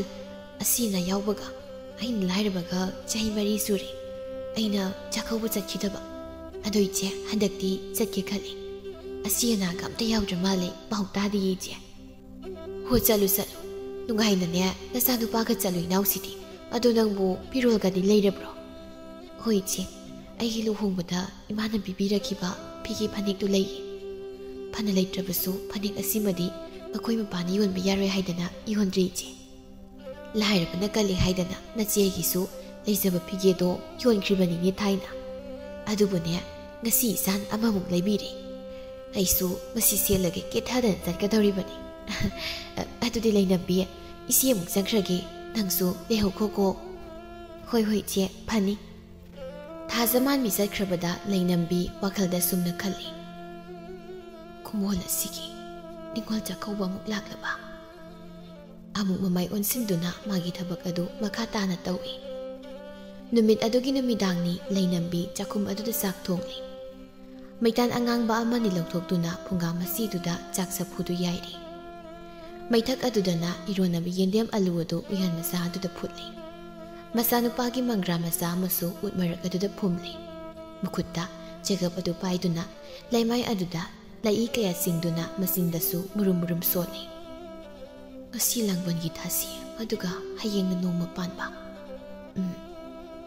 ꯑꯁꯤ ꯑꯅꯥ ꯌꯥꯎꯕꯒ ꯑꯩꯅ ꯂꯥꯏꯔꯕꯒ ꯆꯍꯤ ꯃꯔꯤ ꯁꯨꯔꯦ ꯑꯩꯅ ꯆꯥꯛꯀꯧꯕ ꯆꯠꯈꯤꯗꯕ꯫" "ꯑꯗꯣ ꯏꯆꯦ, ꯍꯟꯗꯛꯇꯤ ꯆꯠꯀꯦ ꯈꯜꯂꯤ꯫ ꯑꯁꯤ ꯑꯅꯥꯒ ꯑꯝꯇ ꯌꯥꯎꯗ꯭ꯔ ꯃꯥꯜꯂꯦ, ꯄꯥꯎ ꯇꯥꯗꯤꯌꯦ ꯏꯆꯦ"꯫ "ꯍꯣ, ꯆꯠꯂꯨ ꯆꯠꯂꯨ꯫ ꯅꯨꯡꯉꯥꯏꯅꯅꯦ ꯅꯆꯥꯅꯨꯄꯥꯒ ꯆꯠꯂꯨ ꯏꯅꯥꯎꯁꯤꯗꯤ꯫ ꯑꯗꯣ ꯅꯪꯕꯨ ꯐꯤꯔꯣꯜꯒꯗꯤ ꯂꯩꯔꯕ꯭ꯔꯣ?" "ꯍꯣꯏ ꯏꯆꯦ, ꯑꯩꯒꯤ ꯂꯨꯍꯣꯡꯕꯗ ꯏꯃꯥꯅ ꯄꯤꯕꯤꯔꯛꯈꯤꯕ ꯐꯤꯒꯦ ꯐꯅꯦꯛꯇꯨ ꯂꯩꯌꯦ꯫ ꯐꯅ ꯂꯩꯇ꯭ꯔꯕꯁꯨ ꯐꯅꯦꯛ ꯑꯁꯤꯃꯗꯤ ꯃꯈꯣꯏ ꯃꯄꯥꯅ ꯌꯣꯟꯕ ꯌꯥꯔꯣꯏ ꯍꯥꯏꯗꯅ ꯌꯣꯟꯗ꯭ꯔꯦ ꯏꯆꯦ꯫ ꯂꯥꯏꯔꯕꯅ ꯀꯜꯂꯤ ꯍꯥꯏꯗꯅ ꯅꯆꯦꯒꯤꯁꯨ ꯂꯩꯖꯕ ꯐꯤꯒꯦꯗꯣ ꯌꯣꯟꯈ꯭ꯔꯤꯕꯅꯤꯅꯦ ꯊꯥꯏꯅ꯫ ꯑꯗꯨꯕꯨꯅꯦ, ꯉꯁꯤ ꯏꯆꯥꯅ ꯑꯃꯃꯨꯛ ꯂꯩꯕꯤꯔꯦ꯫ ꯑꯩꯁꯨ ꯃꯁꯤ ꯁꯦꯠꯂꯒ ꯀꯦꯊꯗꯅ ꯆꯠꯀꯗꯧꯔꯤꯕꯅꯤ꯫ ꯑꯗꯨꯗꯤ ꯂꯩꯅꯝꯕꯤ, ꯏꯆꯦ ꯑꯃꯨꯛ ꯆꯪꯈ꯭ꯔꯒꯦ, ꯅꯪꯁꯨ ꯂꯩꯍꯧꯈꯣꯀꯣ"꯫ "ꯍꯣꯏ ꯍꯣꯏ ꯏꯆꯦ, ꯐꯅꯤ"꯫ ꯊꯥꯖꯃꯥꯟꯕꯤ ꯆꯠꯈ꯭ꯔꯕꯗ ꯂꯩꯅꯝꯕꯤ ꯋꯥꯈꯜꯗ ꯁꯨꯝꯅ ꯈꯜꯂꯤ, "ꯈꯨꯃꯣꯜ ꯑꯁꯤꯒꯤ ꯅꯤꯉꯣꯜ ꯆꯥꯛꯀꯧꯕ ꯑꯃꯨꯛ ꯂꯥꯛꯂꯕ?" ꯑꯃꯨꯛ ꯃꯃꯥꯏ ꯑꯣꯟꯁꯤꯟꯗꯨꯅ ꯃꯥꯒꯤ ꯊꯕꯛ ꯑꯗꯨ ꯃꯈꯥ ꯇꯥꯅ ꯇꯧꯏ꯫ ꯅꯨꯃꯤꯠ ꯑꯗꯨꯒꯤ ꯅꯨꯃꯤꯗꯥꯡꯅꯤ꯫ ꯂꯩꯅꯝꯕꯤ ꯆꯥꯛꯈꯨꯝ ꯑꯗꯨꯗ ꯆꯥꯛ ꯊꯣꯡꯂꯤ꯫ ꯃꯩꯇꯥꯟ ꯑꯉꯥꯡꯕ ꯑꯃꯅꯤ ꯂꯧꯊꯣꯛꯇꯨꯅ ꯐꯨꯡꯒꯥ ꯃꯆꯤꯗꯨꯗ ꯆꯥꯛ ꯆꯐꯨꯗꯨ ꯌꯥꯏꯔꯤ꯫ ꯃꯩꯊꯛ ꯑꯗꯨꯗꯅ ꯏꯔꯣꯟꯅꯕ ꯌꯦꯟꯗꯦꯝ ꯑꯂꯨ ꯑꯗꯨ ꯎꯌꯥꯟ ꯃꯆꯥ ꯑꯗꯨꯗ ꯐꯨꯠꯂꯤ꯫ ꯃꯆꯥꯅꯨꯄꯥꯒꯤ ꯃꯪꯒ꯭ꯔꯥ ꯃꯆꯥ ꯑꯃꯁꯨ ꯎꯠ ꯃꯔꯛ ꯑꯗꯨꯗ ꯐꯨꯝꯂꯤ꯫ ꯃꯈꯨꯠꯇ ꯆꯦꯒꯞ ꯑꯗꯨ ꯄꯥꯏꯗꯨꯅ ꯂꯩꯃꯥꯏ ꯑꯗꯨꯗ ꯂꯩꯏ ꯀꯌꯥ ꯆꯤꯡꯗꯨꯅ ꯃꯆꯤꯟꯗꯁꯨ ꯃꯨꯔꯨꯝ ꯃꯨꯔꯨꯝ ꯁꯣꯜꯂꯤ꯫ "ꯉꯁꯤ ꯂꯥꯡꯕꯟꯒꯤ ꯊꯥꯁꯤ, ꯑꯗꯨꯒ ꯍꯌꯦꯡꯅ ꯅꯣꯡꯃ ꯄꯥꯟꯕ꯫ ꯎꯝ,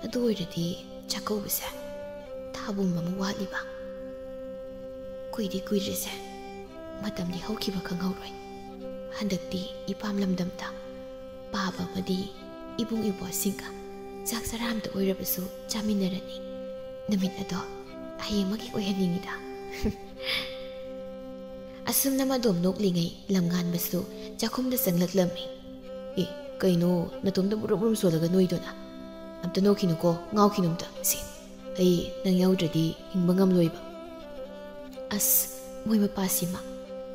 ꯑꯗꯨ ꯑꯣꯏꯔꯗꯤ ꯆꯥꯛꯀꯧꯕꯁꯦ ꯊꯥ ꯄꯨꯝꯕ ꯑꯃ ꯋꯥꯠꯂꯤꯕ꯫ ꯀꯨꯏꯗꯤ ꯀꯨꯏꯗ꯭ꯔꯤꯁꯦ, ꯃꯇꯝꯗꯤ ꯍꯧꯈꯤꯕ ꯈꯪꯍꯧꯔꯣꯏ꯫ ꯍꯟꯗꯛꯇꯤ ꯏꯄꯥꯝ ꯂꯝꯗꯝꯗ ꯄꯥꯕ ꯑꯃꯗꯤ ꯏꯕꯨꯡ ꯏꯕꯣꯁꯤꯡꯒ ꯆꯥꯛ ꯆꯔꯥ ꯑꯃꯇ ꯑꯣꯏꯔꯕꯁꯨ ꯆꯥꯃꯤꯟꯅꯔꯅꯤ꯫ ꯅꯨꯃꯤꯠ ꯑꯗꯣ ꯍꯌꯦꯡꯃꯛ ꯍꯦꯛ ꯑꯣꯏꯍꯟꯅꯤꯡꯉꯤꯗ"꯫ ꯑꯁꯨꯝꯅ ꯃꯗꯣꯝ ꯅꯣꯛꯂꯤꯉꯩ ꯂꯝꯉꯥꯟꯕꯁꯨ ꯆꯥꯛꯈꯨꯝꯗ ꯆꯪꯂꯛꯂꯝꯃꯤ꯫ "ꯑꯦ, ꯀꯩꯅꯣ ꯅꯇꯣꯝꯇ ꯃꯨꯔꯨꯝ ꯃꯨꯔꯨꯝ ꯁꯣꯜꯂꯒ ꯅꯣꯏꯗꯨꯅ? ꯑꯝꯇ ꯅꯣꯛꯈꯤꯅꯨꯀꯣ, ꯉꯥꯎꯈꯤꯅꯨ ꯑꯝꯇ꯫ ꯁꯤ, ꯑꯩ ꯅꯪ ꯌꯥꯎꯗ꯭ꯔꯗꯤ ꯍꯤꯡꯕ ꯉꯝꯂꯣꯏꯕ"꯫ ꯑꯁ, ꯃꯣꯏ ꯃꯄꯥꯁꯤꯃ꯫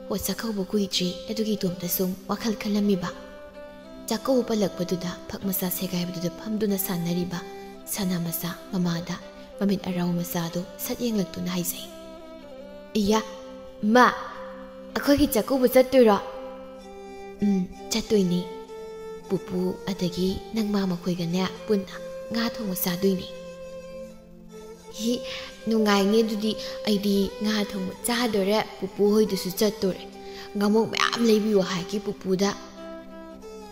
ꯍꯣ, ꯆꯥꯛꯀꯧꯕ ꯀꯨꯏꯗ꯭ꯔꯤ, ꯑꯗꯨꯒꯤ ꯏꯇꯣꯝꯇ ꯁꯨꯝ ꯋꯥꯈꯜ ꯈꯜꯂꯝꯃꯤꯕ꯫ ꯆꯥꯛꯀꯧꯕ ꯄꯜꯂꯛꯄꯗꯨꯗ ꯐꯛ ꯃꯆꯥ ꯁꯦꯒꯥꯏꯕꯗꯨꯗ ꯐꯝꯗꯨꯅ ꯁꯥꯟꯅꯔꯤꯕ ꯁꯅꯥ ꯃꯆꯥ ꯃꯃꯥꯗ ꯃꯃꯤꯠ ꯑꯔꯥꯎ ꯃꯆꯥꯗꯨ ꯁꯠ ꯌꯦꯡꯂꯛꯇꯨꯅ ꯍꯥꯏꯖꯩ꯫ "ꯏꯌꯥ, ꯃꯥ, ꯑꯩꯈꯣꯏꯒꯤ ꯆꯥꯛꯀꯧꯕ ꯆꯠꯇꯣꯏꯔꯣ?" "ꯎꯝ, ꯆꯠꯇꯣꯏꯅꯤ꯫ ꯄꯨꯄꯨ ꯑꯗꯒꯤ ꯅꯪ ꯃꯥ ꯃꯈꯣꯏꯒꯅꯦ ꯄꯨꯟꯅ ꯉꯥ ꯊꯣꯡꯕ ꯆꯥꯗꯣꯏꯅꯤ"꯫ "ꯍꯤ, ꯅꯨꯡꯉꯥꯏꯅꯦ ꯑꯗꯨꯗꯤ꯫ ꯑꯩꯗꯤ ꯉꯥ ꯊꯣꯡꯕ ꯆꯥꯗꯣꯔꯦ, ꯄꯨꯄꯨ ꯍꯣꯏꯗꯁꯨ ꯆꯠꯇꯣꯔꯦ꯫ ꯉꯥꯃꯣꯛ ꯃꯌꯥꯝ ꯂꯩꯕꯤꯌꯨ ꯍꯥꯏꯒꯦ ꯄꯨꯄꯨꯗ꯫"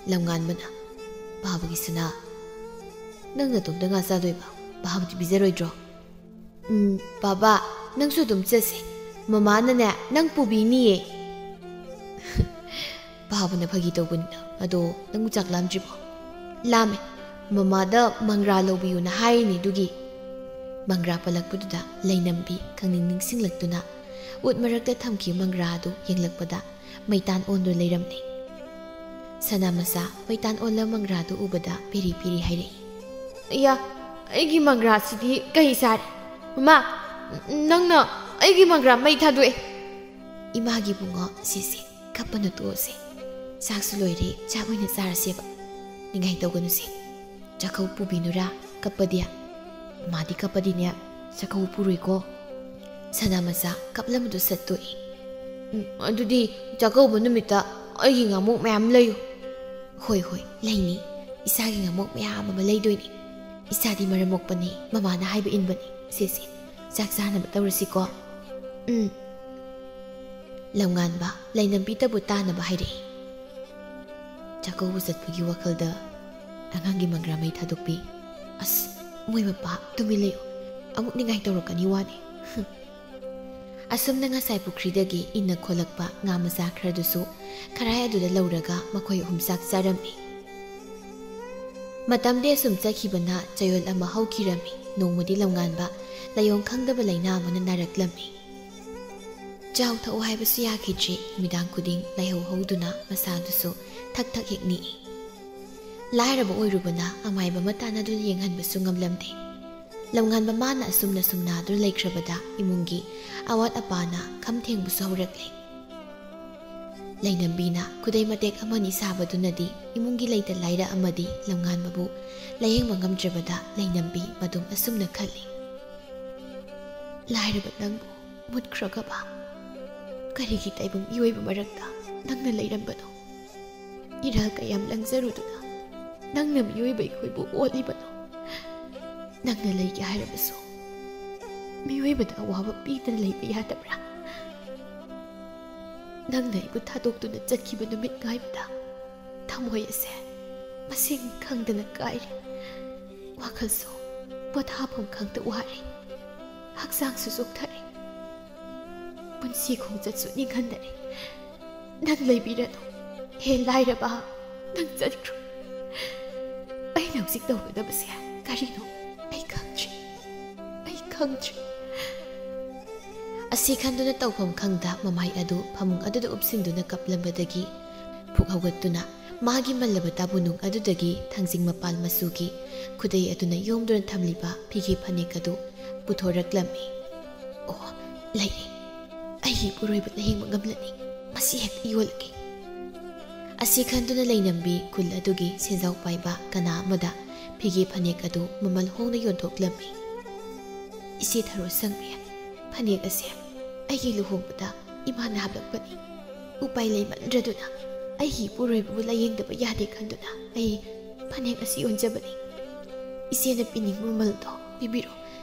ꯂꯝꯉꯥꯟꯕꯅ, "ꯄꯥꯕꯒꯤ ꯁꯅꯥ, ꯅꯪ ꯅꯇꯣꯝꯇ ꯉꯥ ꯆꯥꯗꯣꯏꯕ? ꯄꯥꯕꯗꯤ ꯄꯤꯖꯔꯣꯏꯗ꯭ꯔꯣ?" "ꯎꯝ, ꯄꯥꯕ, ꯅꯪꯁꯨ ꯑꯗꯨꯝ ꯆꯠꯁꯦ꯫ ꯃꯃꯥꯅꯅꯦ, ꯅꯪ ꯄꯨꯕꯤꯅꯤꯌꯦ꯫" "ꯄꯥꯕꯅ ꯐꯥꯒꯤ ꯇꯧꯕꯅꯤꯗ꯫ ꯑꯗꯣ ꯅꯪꯕꯨ ꯆꯥꯛ ꯂꯥꯝꯗ꯭ꯔꯤꯕꯣ?" "ꯂꯥꯝꯃꯦ꯫ ꯃꯃꯥꯗ ꯃꯪꯒ꯭ꯔꯥ ꯂꯧꯕꯤꯌꯨꯅ ꯍꯥꯏꯔꯤꯅꯦ ꯑꯗꯨꯒꯤ꯫" ꯃꯪꯒ꯭ꯔꯥ ꯄꯜꯂꯛꯄꯗꯨꯗ ꯂꯩꯅꯝꯕꯤ ꯈꯪꯅꯤꯡ ꯅꯤꯡꯁꯤꯡꯂꯛꯇꯨꯅ ꯎꯠ ꯃꯔꯛꯇ ꯊꯝꯈꯤꯕ ꯃꯪꯒ꯭ꯔꯥ ꯑꯗꯨ ꯌꯦꯡꯂꯛꯄꯗ ꯃꯩꯇꯥꯟ ꯑꯣꯟꯗꯨꯅ ꯂꯩꯔꯝꯂꯦ꯫ ꯁꯅꯥ ꯃꯆꯥ ꯃꯩꯇꯥꯟ ꯑꯣꯜꯂ ꯃꯪꯒ꯭ꯔꯥꯗꯨ ꯎꯕꯗ ꯄꯤꯔꯤ ꯄꯤꯔꯤ ꯍꯥꯏꯔꯛꯏ꯫ "ꯑꯌꯥ, ꯑꯩꯒꯤ ꯃꯪꯒ꯭ꯔꯥꯁꯤꯗꯤ ꯀꯩ ꯆꯥꯔꯦ? ꯃꯃꯥ, ꯅꯪꯅ ꯑꯩꯒꯤ ꯃꯪꯒ꯭ꯔꯥ ꯃꯩ ꯊꯥꯗꯣꯛꯑꯦ꯫" "ꯏꯃꯥꯒꯤ ꯏꯕꯨꯡꯉꯣ, ꯁꯤꯁꯦ, ꯀꯞꯄꯅ ꯇꯣꯛꯑꯁꯦ꯫ ꯆꯥꯛꯁꯨ ꯂꯣꯏꯔꯦ, ꯆꯥꯛ ꯑꯣꯏꯅ ꯆꯥꯔꯁꯦꯕ꯫ ꯅꯤꯡꯉꯥꯏ ꯇꯧꯒꯅꯨꯁꯦ꯫ ꯆꯥꯛꯈꯧ ꯄꯨꯕꯤꯅꯨꯔꯥ ꯀꯞꯄꯗꯤ? ꯃꯥꯗꯤ ꯀꯞꯄꯗꯤꯅꯦ, ꯆꯥꯛꯈꯧ ꯄꯨꯔꯣꯏꯀꯣ꯫" ꯁꯅꯥ ꯃꯆꯥ ꯀꯞꯂꯝꯕꯗꯨ ꯁꯠꯇꯣꯛꯏ꯫ "ꯎꯝ, ꯑꯗꯨꯗꯤ ꯆꯥꯛꯀꯧꯕ ꯅꯨꯃꯤꯠꯇ ꯑꯩꯒꯤ ꯉꯥꯃꯣꯛ ꯃꯌꯥꯝ ꯂꯩꯌꯨ꯫" "ꯍꯣꯏ, ꯍꯣꯏ, ꯂꯩꯅꯤ꯫ ꯏꯆꯥꯒꯤ ꯉꯥꯃꯣꯛ ꯃꯌꯥꯝ ꯑꯃ ꯂꯩꯗꯣꯏꯅꯤ꯫ ꯏꯆꯥꯗꯤ ꯃꯔꯝ ꯃꯣꯛꯄꯅꯤ, ꯃꯃꯥꯅ ꯍꯥꯏꯕ ꯏꯟꯕꯅꯤ꯫ ꯁꯦ, ꯁꯦ, ꯆꯥꯛ ꯆꯥꯅꯕ ꯇꯧꯔꯁꯤꯀꯣ꯫" "ꯎꯝ꯫" ꯂꯝꯉꯥꯟꯕ ꯂꯩꯅꯝꯕꯤꯇꯕꯨ ꯇꯥꯅꯕ ꯍꯥꯏꯔꯛꯏ꯫ ꯆꯥꯛꯀꯧꯕ ꯆꯠꯄꯒꯤ ꯋꯥꯈꯜꯗ ꯑꯉꯥꯡꯒꯤ ꯃꯪꯒ꯭ꯔꯥ ꯃꯩ ꯊꯥꯗꯣꯛꯄꯤ꯫ "ꯑꯁ, ꯃꯣꯏ ꯃꯄꯥ, ꯇꯨꯃꯤꯟ ꯂꯩꯌꯨ꯫ ꯑꯃꯨꯛ ꯅꯤꯡꯉꯥꯏ ꯇꯧꯔꯛꯀꯅꯤ ꯋꯥꯅꯤ꯫" ꯑꯁꯨꯝꯅ ꯉꯁꯥꯏ ꯄꯨꯈ꯭ꯔꯤꯗꯒꯤ ꯏꯟꯅ ꯈꯣꯠꯂꯛꯄ ꯉꯥ ꯃꯆꯥ ꯈꯔꯗꯨꯁꯨ ꯈꯔꯥꯏ ꯑꯗꯨꯗ ꯂꯧꯔꯒ ꯃꯈꯣꯏ ꯑꯍꯨꯝ ꯆꯥꯛ ꯆꯥꯔꯝꯃꯤ꯫ ꯃꯇꯝꯗꯤ ꯑꯁꯨꯝ ꯆꯠꯈꯤꯕꯅ ꯆꯌꯣꯜ ꯑꯃ ꯍꯧꯈꯤꯔꯝꯃꯤ꯫ ꯅꯣꯡꯃꯗꯤ ꯂꯝꯉꯥꯟꯕ ꯂꯥꯏꯑꯣꯡ ꯈꯪꯗꯕ ꯂꯥꯏꯅꯥ ꯑꯃꯅ ꯅꯥꯔꯛꯂꯝꯃꯤ꯫ ꯆꯥꯎ ꯊꯛꯎ ꯍꯥꯏꯕꯁꯨ ꯌꯥꯈꯤꯗ꯭ꯔꯤ꯫ ꯅꯨꯃꯤꯗꯥꯡ ꯈꯨꯗꯤꯡ ꯂꯥꯏꯍꯧ ꯍꯧꯗꯨꯅ ꯃꯁꯥꯗꯨꯁꯨ ꯊꯛ ꯊꯛ ꯍꯦꯛ ꯅꯤꯛꯏ꯫ ꯂꯥꯏꯔꯕ ꯑꯣꯏꯔꯨꯕꯅ ꯑꯃꯥꯏꯕ ꯑꯃ ꯇꯥꯟꯅꯗꯨꯅ ꯌꯦꯡꯍꯟꯕꯁꯨ ꯉꯝꯂꯝꯗꯦ꯫ ꯂꯝꯉꯥꯟꯕ ꯃꯥꯅ ꯑꯁꯨꯝꯅ ꯁꯨꯝ ꯅꯥꯗꯨꯅ ꯂꯩꯈ꯭ꯔꯕꯗ ꯏꯃꯨꯡꯒꯤ ꯑꯋꯥꯠ ꯑꯄꯥꯅ ꯈꯝ ꯊꯦꯡꯕꯁꯨ ꯍꯧꯔꯛꯂꯦ꯫ ꯂꯩꯅꯝꯕꯤꯅ ꯈꯨꯗꯩ ꯃꯇꯦꯛ ꯑꯃꯅꯤ ꯁꯥꯕꯗꯨꯅꯗꯤ ꯏꯃꯨꯡꯒꯤ ꯂꯩꯇ ꯂꯥꯏꯔ ꯑꯃꯗꯤ ꯂꯝꯉꯥꯟꯕꯕꯨ ꯂꯥꯌꯦꯡꯕ ꯉꯝꯗ꯭ꯔꯕꯗ ꯂꯩꯅꯝꯕꯤ ꯃꯗꯨꯝ ꯑꯁꯨꯝꯅ ꯈꯜꯂꯤ꯫ "ꯂꯥꯏꯔꯕ ꯅꯪꯕꯨ ꯃꯨꯠꯈ꯭ꯔꯒꯕ ꯀꯔꯤꯒꯤ ꯇꯥꯏꯕꯪ ꯃꯤꯑꯣꯏꯕ ꯃꯔꯛꯇ ꯅꯪꯅ ꯂꯩꯔꯝꯕꯅꯣ? ꯏꯔꯥꯜ ꯀꯌꯥꯝ ꯂꯪꯖꯔꯨꯗꯨꯅ ꯅꯪꯅ ꯃꯤꯑꯣꯏꯕ ꯑꯩꯈꯣꯏꯕꯨ ꯑꯣꯠꯂꯤꯕꯅꯣ? ꯅꯪꯅ ꯂꯩꯒꯦ ꯍꯥꯏꯔꯕꯁꯨ ꯃꯤꯑꯣꯏꯕꯗ ꯑꯋꯥꯕ ꯄꯤꯗꯅ ꯂꯩꯕ ꯌꯥꯗꯕ꯭ꯔꯥ? ꯅꯪꯅ ꯑꯩꯕꯨ ꯊꯥꯗꯣꯛꯇꯨꯅ ꯆꯠꯈꯤꯕ ꯅꯨꯃꯤꯠ ꯉꯥꯏꯕꯗ ꯊꯃꯣꯏ ꯑꯁꯦ ꯃꯁꯤꯡ ꯈꯪꯗꯅ ꯀꯥꯏꯔꯦ꯫ ꯋꯥꯈꯜꯁꯨ ꯄꯣꯊꯥꯐꯝ ꯈꯪꯗ ꯋꯥꯔꯦ꯫ ꯍꯛꯆꯥꯡꯁꯨ ꯆꯣꯛꯊꯔꯦ꯫ ꯄꯨꯟꯁꯤ ꯈꯣꯡꯆꯠꯁꯨ ꯅꯤꯡꯍꯟꯅꯔꯦ꯫ ꯅꯪ ꯂꯩꯕꯤꯔꯅꯨ꯫ ꯍꯦ ꯂꯥꯏꯔꯕ, ꯅꯪ ꯆꯠꯈ꯭ꯔꯣ꯫ ꯑꯩꯅ ꯍꯧꯖꯤꯛ ꯇꯧꯒꯗꯕꯁꯦ ꯀꯔꯤꯅꯣ? ꯑꯩ ꯈꯪꯗ꯭ꯔꯦ꯫ ꯑꯩ ꯈꯪꯗ꯭ꯔꯦ꯫ ꯑꯁꯤ ꯈꯟꯗꯨꯅ ꯇꯧꯐꯝ ꯈꯪꯗ ꯃꯃꯥꯏ ꯑꯗꯨ ꯐꯃꯨꯡ ꯑꯗꯨꯗ ꯎꯞꯁꯤꯟꯗꯨꯅ ꯀꯞꯂꯝꯕꯗꯒꯤ ꯐꯨꯛ ꯍꯧꯒꯠꯇꯨꯅ ꯃꯥꯒꯤ ꯃꯜꯂꯕ ꯇꯥꯕꯨꯅꯨꯡ ꯑꯗꯨꯗꯒꯤ ꯊꯥꯡꯖꯤꯡ ꯃꯄꯥꯜ ꯃꯆꯨꯒꯤ ꯈꯨꯗꯩ ꯑꯗꯨꯅ ꯌꯣꯝꯗꯨꯅ ꯊꯝꯂꯤꯕ ꯐꯤꯒꯦ ꯐꯅꯦꯛ ꯑꯗꯨ ꯄꯨꯊꯣꯔꯛꯂꯝꯃꯤ꯫ ꯑꯣ, ꯂꯩꯔꯦ꯫ ꯑꯩꯒꯤ ꯏꯄꯨꯔꯣꯏꯕ ꯂꯥꯌꯦꯡꯕ ꯉꯝꯂꯅꯤ꯫ ꯃꯁꯤ ꯍꯦꯛꯇ ꯌꯣꯜꯂꯒꯦ꯫ ꯑꯁꯤ ꯈꯟꯗꯨꯅ ꯂꯩꯅꯝꯕꯤ ꯈꯨꯜ ꯑꯗꯨꯒꯤ ꯁꯦꯟꯖꯥꯎ ꯄꯥꯏꯕ ꯀꯅꯥ ꯑꯃꯗ ꯐꯤꯒꯦ ꯐꯅꯦꯛ ꯑꯗꯨ ꯃꯃꯜ ꯍꯣꯡꯅ ꯌꯣꯟꯊꯣꯛꯂꯝꯃꯤ꯫ "ꯏꯆꯦ ꯊꯔꯣ ꯁꯪꯕꯤ, ꯐꯅꯦꯛ ꯑꯁꯦ ꯑꯩꯒꯤ ꯂꯨꯍꯣꯡꯕꯗ ꯏꯃꯥꯅ ꯍꯥꯞꯂꯛꯄꯅꯤ꯫ ꯎꯄꯥꯏ ꯂꯩꯃꯟꯗ꯭ꯔꯗꯨꯅ ꯑꯩꯒꯤ ꯏꯄꯨꯔꯣꯏꯕꯕꯨ ꯂꯥꯌꯦꯡꯗꯕ ꯌꯥꯗꯦ ꯈꯟꯗꯨꯅ ꯑꯩ ꯐꯅꯦꯛ ꯑꯁꯤ ꯌꯣꯟꯖꯕꯅꯤ꯫ ꯏꯆꯦꯅ ꯄꯤꯅꯤꯡꯕ ꯃꯃꯜꯗꯣ ꯄꯤꯕꯤꯔꯣ꯫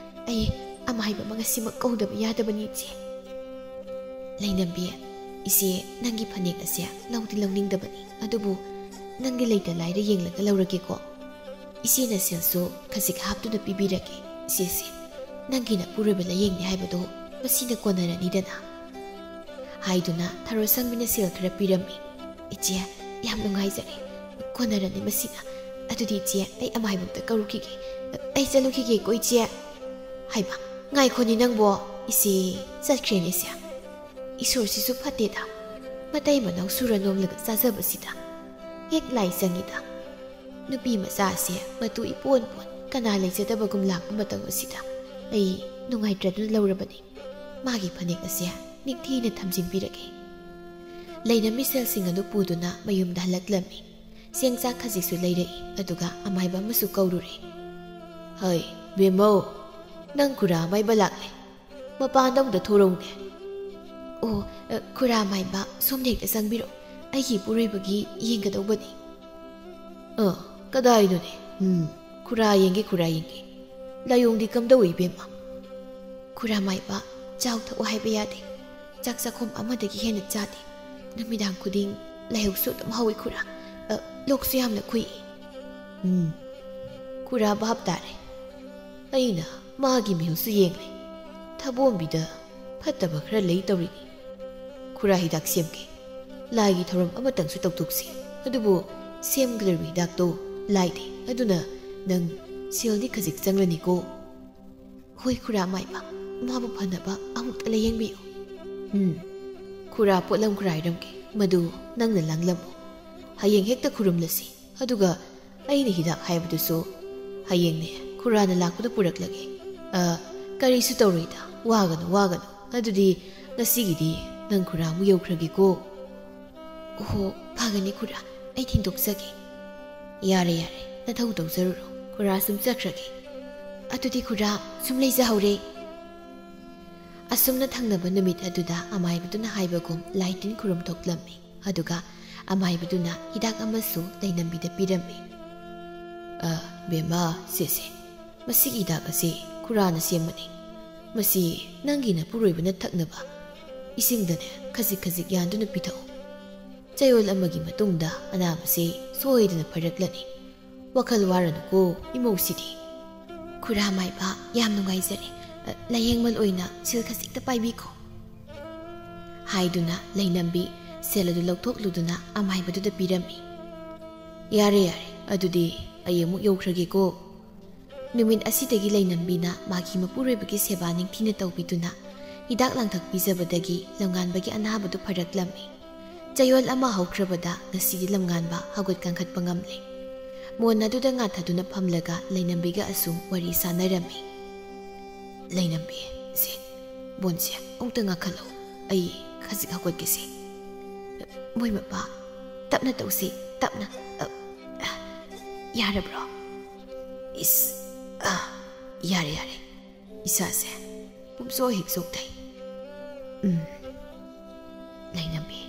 ꯑꯩ ꯑꯃꯥꯏꯕ ꯑꯃ ꯉꯁꯤꯃꯛ ꯀꯧꯗꯕ ꯌꯥꯗꯕꯅꯤ, ꯏꯆꯦ꯫" "ꯂꯩꯅꯝꯕꯤ, ꯏꯆꯦ ꯅꯪꯒꯤ ꯐꯅꯦꯛ ꯑꯁꯦ ꯂꯧꯗꯤ ꯂꯧꯅꯤꯡꯗꯕꯅꯤ, ꯑꯗꯨꯕꯨ ꯅꯪꯒꯤ ꯂꯩꯇ ꯂꯥꯏꯔ ꯌꯦꯡꯂꯒ ꯂꯧꯔꯒꯦꯀꯣ꯫ ꯏꯆꯦꯅ ꯁꯦꯜꯁꯨ ꯈꯖꯤꯛ ꯍꯥꯞꯇꯨꯅ ꯄꯤꯕꯤꯔꯒꯦ꯫ ꯏꯆꯦꯁꯦ, ꯅꯪꯒꯤ ꯅꯄꯨꯔꯣꯏꯕ ꯂꯥꯌꯦꯡꯅꯤ ꯍꯥꯏꯕꯗꯣ ꯃꯁꯤꯅ ꯀꯣꯟꯅꯔꯅꯤꯗꯅ꯫" ꯍꯥꯏꯗꯨꯅ ꯊꯔꯣ ꯁꯪꯕꯤꯅ ꯁꯦꯜ ꯈꯔ ꯄꯤꯔꯝꯃꯤ꯫ "ꯏꯆꯦ, ꯌꯥꯝ ꯅꯨꯡꯉꯥꯏꯖꯔꯦ꯫ ꯀꯣꯟꯅꯔꯅꯤ ꯃꯁꯤꯅ꯫ ꯑꯗꯨꯗꯤ ꯏꯆꯦ, ꯑꯩ ꯑꯃꯥꯏꯕ ꯑꯝꯇ ꯀꯧꯔꯨꯈꯤꯒꯦ꯫ ꯑꯩ ꯆꯠꯂꯨꯈꯤꯒꯦꯀꯣ, ꯏꯆꯦ꯫" ꯍꯥꯏꯕ, "ꯉꯥꯏꯈꯣꯅꯦ ꯅꯪꯕꯣ, ꯏꯆꯦ, ꯆꯠꯈ꯭ꯔꯦꯅꯦ ꯏꯆꯦ꯫ ꯏꯁꯣꯔꯁꯤꯁꯨ ꯐꯠꯇꯦꯗ, ꯃꯇꯩ ꯃꯅꯥꯎ ꯁꯨꯔ ꯅꯣꯝꯂꯒ ꯆꯥꯖꯕꯁꯤꯗ ꯍꯦꯛ ꯂꯥꯏ ꯆꯪꯉꯤꯗ꯫ ꯅꯨꯄꯤ ꯃꯆꯥꯁꯦ ꯃꯇꯨ ꯏꯄꯣꯟ ꯄꯣꯟ ꯀꯅꯥ ꯂꯩꯖꯗꯕꯒꯨꯝ ꯂꯥꯛꯄ ꯃꯇꯝ ꯑꯁꯤꯗ ꯑꯩ ꯅꯨꯡꯉꯥꯏꯇ꯭ꯔꯗꯨꯅ ꯂꯧꯔꯕꯅꯤ꯫ ꯃꯥꯒꯤ ꯐꯅꯦꯛ ꯑꯁꯦ ꯅꯤꯡꯊꯤꯅ ꯊꯝꯖꯤꯟꯕꯤꯔꯒꯦ꯫" ꯂꯩꯅꯝꯕꯤ ꯁꯦꯜꯁꯤꯡ ꯑꯗꯨ ꯄꯨꯗꯨꯅ ꯃꯌꯨꯝꯗ ꯍꯜꯂꯛꯂꯝꯃꯤ꯫ ꯆꯦꯡ ꯆꯥꯛ ꯈꯖꯤꯛꯁꯨ ꯂꯩꯔꯛꯏ, ꯑꯗꯨꯒ ꯑꯃꯥꯏꯕ ꯑꯃꯁꯨ ꯀꯧꯔꯨꯔꯦ꯫ "ꯍꯩ, ꯕꯦꯝꯃꯧ, ꯅꯪ ꯈꯨꯔꯥ ꯑꯃꯥꯏꯕ ꯂꯥꯛꯂꯦ꯫ ꯃꯄꯥꯟꯗ ꯑꯃꯨꯛꯇ ꯊꯣꯔꯛꯎꯅꯦ꯫" "ꯑꯣ, ꯑ, ꯈꯨꯔꯥ ꯑꯃꯥꯏꯕ, ꯁꯣꯝꯗ ꯍꯦꯛꯇ ꯆꯪꯕꯤꯔꯛꯑꯣ꯫ ꯑꯩꯒꯤ ꯏꯄꯨꯔꯣꯏꯕꯒꯤ ꯌꯦꯡꯒꯗꯧꯕꯅꯤ꯫" "ꯑ, ꯀꯗꯥꯏꯅꯣꯅꯦ? ꯎꯝ, ꯈꯨꯔꯥ ꯌꯦꯡꯒꯦ, ꯈꯨꯔꯥ ꯌꯦꯡꯒꯦ꯫ ꯂꯥꯏꯑꯣꯡꯗꯤ ꯀꯝꯗꯧꯏ, ꯏꯕꯦꯝꯃ?" "ꯈꯨꯔꯥ ꯃꯥꯏꯕ, ꯆꯥꯎ ꯊꯛꯎ ꯍꯥꯏꯕ ꯌꯥꯗꯦ꯫ ꯆꯥꯛ ꯆꯥꯛꯈꯣꯝ ꯑꯃꯗꯒꯤ ꯍꯦꯟꯅ ꯆꯥꯗꯦ꯫ ꯅꯨꯃꯤꯗꯥꯡ ꯈꯨꯗꯤꯡ ꯂꯥꯏꯍꯧꯁꯨ ꯑꯗꯨꯝ ꯍꯧꯏ ꯈꯨꯔꯥ꯫ ꯑ, ꯂꯣꯛꯁꯨ ꯌꯥꯝꯅ ꯈꯨꯏ꯫" "ꯎꯝ, ꯈꯨꯔꯥ ꯚꯥꯞ ꯇꯥꯔꯦ꯫ ꯑꯩꯅ ꯃꯥꯒꯤ ꯃꯤꯍꯨꯠꯁꯨ ꯌꯦꯡꯂꯦ꯫ ꯊꯕꯣꯝꯕꯤꯗ ꯐꯠꯇꯕ ꯈꯔ ꯂꯩ ꯇꯧꯔꯤꯅꯤ꯫ ꯈꯨꯔꯥ ꯍꯤꯗꯥꯛ ꯁꯦꯝꯒꯦ꯫ ꯂꯥꯏꯒꯤ ꯊꯧꯔꯝ ꯑꯃꯇꯪꯁꯨ ꯇꯧꯊꯣꯛꯁꯤ꯫ ꯑꯗꯨꯕꯨ ꯁꯦꯝꯒꯗꯧꯔꯤꯕ ꯍꯤꯗꯥꯛꯇꯣ ꯂꯥꯏꯗꯦ꯫ ꯑꯗꯨꯅ ꯅꯪ ꯁꯦꯜꯗꯤ ꯈꯖꯤꯛ ꯆꯪꯂꯅꯤꯀꯣ꯫" "ꯍꯣꯏ ꯈꯨꯔꯥ ꯃꯥꯏꯕ, ꯃꯥꯕꯨ ꯐꯅꯕ ꯑꯃꯨꯛꯇ ꯂꯥꯌꯦꯡꯕꯤꯌꯨ꯫" "ꯎꯝ, ꯈꯨꯔꯥ ꯄꯣꯠꯂꯝ ꯈꯔ ꯍꯥꯏꯔꯝꯒꯦ, ꯃꯗꯨ ꯅꯪꯅ ꯂꯥꯡꯂꯝꯃꯨ꯫ ꯍꯌꯦꯡ ꯍꯦꯛꯇ ꯈꯨꯔꯨꯝꯂꯁꯤ꯫ ꯑꯗꯨꯒ ꯑꯩꯅ ꯍꯤꯗꯥꯛ ꯍꯥꯏꯕꯗꯨꯁꯨ ꯍꯌꯦꯡꯅꯦ ꯈꯨꯔꯥꯅ ꯂꯥꯛꯄꯗ ꯄꯨꯔꯛꯂꯒꯦ꯫ ꯑ, ꯀꯔꯤꯁꯨ ꯇꯧꯔꯣꯏꯗ, ꯋꯥꯒꯅꯨ, ꯋꯥꯒꯅꯨ꯫ ꯑꯗꯨꯗꯤ ꯉꯁꯤꯒꯤꯗꯤ ꯅꯪ ꯈꯨꯔꯥ ꯑꯃꯨꯛ ꯌꯧꯈ꯭ꯔꯒꯦꯀꯣ꯫" "ꯑꯣꯍꯣ, ꯐꯒꯅꯤ ꯈꯨꯔꯥ, ꯑꯩ ꯊꯤꯟꯗꯣꯛꯆꯒꯦ꯫" "ꯌꯥꯔꯦ, ꯌꯥꯔꯦ, ꯅꯊꯧ ꯇꯧꯖꯔꯨꯔꯣ꯫ ꯈꯨꯔꯥ ꯁꯨꯝ ꯆꯠꯈ꯭ꯔꯒꯦ꯫" "ꯑꯗꯨꯗꯤ ꯈꯨꯔꯥ, ꯁꯨꯝ ꯂꯩꯖꯍꯧꯔꯦ꯫" ꯑꯁꯨꯝꯅ ꯊꯪꯅꯕ ꯅꯨꯃꯤꯠ ꯑꯗꯨꯗ ꯑꯃꯥꯏꯕꯗꯨꯅ ꯍꯥꯏꯕꯒꯨꯝ ꯂꯥꯏ ꯇꯤꯟ ꯈꯨꯔꯨꯝ ꯊꯣꯛꯂꯝꯃꯤ꯫ ꯑꯗꯨꯒ ꯑꯃꯥꯏꯕꯗꯨꯅ ꯍꯤꯗꯥꯛ ꯑꯃꯁꯨ ꯂꯩꯅꯝꯕꯤꯗ ꯄꯤꯔꯝꯃꯤ꯫ "ꯑ, ꯕꯦꯝꯃ, ꯁꯦ, ꯁꯦ, ꯃꯁꯤꯒꯤ ꯍꯤꯗꯥꯛ ꯑꯁꯤ ꯈꯨꯔꯥꯅ ꯁꯦꯝꯕꯅꯤ꯫ ꯃꯁꯤ ꯅꯪꯒꯤ ꯅꯄꯨꯔꯣꯏꯕꯅ ꯊꯛꯅꯕ ꯏꯁꯤꯡꯗꯅꯦ ꯈꯖꯤꯛ ꯈꯖꯤꯛ ꯌꯥꯟꯗꯨꯅ ꯄꯤꯊꯛꯎ꯫ ꯆꯌꯣꯜ ꯑꯃꯒꯤ ꯃꯇꯨꯡꯗ ꯑꯅꯥꯕꯁꯤ ꯁꯣꯏꯗꯅ ꯐꯔꯛꯂꯅꯤ꯫ ꯋꯥꯈꯜ ꯋꯥꯔꯅꯨꯀꯣ, ꯏꯃꯧꯁꯤꯗꯤ꯫" "ꯈꯨꯔꯥ ꯃꯥꯏꯕ, ꯌꯥꯝ ꯅꯨꯡꯉꯥꯏꯖꯔꯦ꯫ ꯑ, ꯂꯥꯌꯦꯡꯃꯜ ꯑꯣꯏꯅ ꯁꯦꯜ ꯈꯖꯤꯛꯇ ꯄꯥꯏꯕꯤꯈꯣ꯫" ꯍꯥꯏꯗꯨꯅ ꯂꯩꯅꯝꯕꯤ ꯁꯦꯜ ꯑꯗꯨ ꯂꯧꯊꯣꯛꯂꯨꯗꯨꯅ ꯑꯃꯥꯏꯕꯗꯨꯗ ꯄꯤꯔꯝꯃꯤ꯫ "ꯌꯥꯔꯦ, ꯌꯥꯔꯦ, ꯑꯗꯨꯗꯤ ꯑꯩ ꯑꯃꯨꯛ ꯌꯧꯈ꯭ꯔꯒꯦꯀꯣ꯫" ꯅꯨꯃꯤꯠ ꯑꯁꯤꯗꯒꯤ ꯂꯩꯅꯝꯕꯤꯅ ꯃꯥꯒꯤ ꯃꯄꯨꯔꯣꯏꯕꯒꯤ ꯁꯦꯕꯥ ꯅꯤꯡꯊꯤꯅ ꯇꯧꯕꯤꯗꯨꯅ ꯍꯤꯗꯥꯛ ꯂꯥꯡꯊꯛ ꯄꯤꯖꯕꯗꯒꯤ ꯂꯝꯉꯥꯟꯕꯒꯤ ꯑꯅꯥꯕꯗꯨ ꯐꯔꯛꯂꯝꯃꯤ꯫ ꯆꯌꯣꯜ ꯑꯃ ꯍꯧꯈ꯭ꯔꯕꯗ ꯉꯁꯤꯗꯤ ꯂꯝꯉꯥꯟꯕ ꯍꯧꯒꯠ ꯀꯥꯡꯈꯠꯄ ꯉꯝꯂꯦ꯫ ꯃꯣꯟ ꯑꯗꯨꯗ ꯉꯥꯊꯗꯨꯅ ꯐꯝꯂꯒ ꯂꯩꯅꯝꯕꯤꯒ ꯑꯁꯨꯝ ꯋꯥꯔꯤ ꯁꯥꯟꯅꯔꯝꯃꯤ꯫ "ꯂꯩꯅꯝꯕꯤ, ꯁꯦ, ꯕꯣꯟꯁꯦ ꯑꯃꯨꯛꯇ ꯉꯥꯈꯠꯂꯣ꯫ ꯑꯩ ꯈꯖꯤꯛ ꯍꯧꯒꯠꯀꯦꯁꯦ꯫" "ꯃꯣꯏ ꯃꯄꯥ, ꯇꯞꯅ ꯇꯧꯁꯤ, ꯇꯞꯅ꯫ ꯑ, ꯑ, ꯌꯥꯔꯕ꯭ꯔꯣ? ꯏꯁ, ꯑ, ꯌꯥꯔꯦ, ꯌꯥꯔꯦ꯫ ꯏꯁꯥꯁꯦ ꯄꯨꯝꯆꯣꯛ ꯍꯦꯛ ꯆꯣꯛꯊꯩ꯫ ꯎꯝ, ꯂꯩꯅꯝꯕꯤ,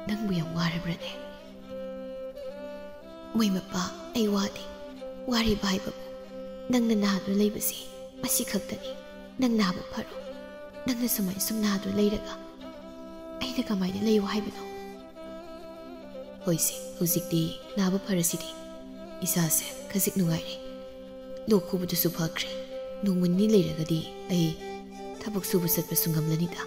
ꯅꯪꯕꯨ ꯌꯥꯝ ꯋꯥꯔꯕ꯭ꯔꯅꯦ?" "ꯃꯣꯏ ꯃꯄꯥ, ꯑꯩ ꯋꯥꯗꯦ꯫ ꯋꯥꯔꯤꯕ ꯍꯥꯏꯕꯕꯨ ꯅꯪꯅ ꯅꯥꯗꯨꯅ ꯂꯩꯕꯁꯦ, ꯃꯁꯤ ꯈꯛꯇꯅꯤ꯫ ꯅꯪ ꯅꯥꯕ ꯐꯔꯣ꯫ ꯅꯪꯅ ꯁꯨꯃꯥꯏ ꯁꯨꯝ ꯅꯥꯗꯨꯅ ꯂꯩꯔꯒ ꯑꯩꯅ ꯀꯃꯥꯏꯅ ꯂꯩꯌꯨ ꯍꯥꯏꯕꯅꯣ? ꯍꯣꯏꯁꯦ, ꯍꯧꯖꯤꯛꯇꯤ ꯅꯥꯕ ꯐꯔꯁꯤꯗꯤ꯫ ꯏꯁꯥꯁꯦ ꯈꯖꯤꯛ ꯅꯨꯡꯉꯥꯏꯔꯦ꯫ ꯂꯣꯛ ꯈꯨꯕꯗꯨꯁꯨ ꯐꯈ꯭ꯔꯦ꯫ ꯅꯣꯡꯃ ꯅꯤꯅꯤ ꯂꯩꯔꯒꯗꯤ ꯑꯩ ꯊꯕꯛ ꯁꯨꯕ ꯆꯠꯄꯁꯨ ꯉꯝꯂꯅꯤꯗ꯫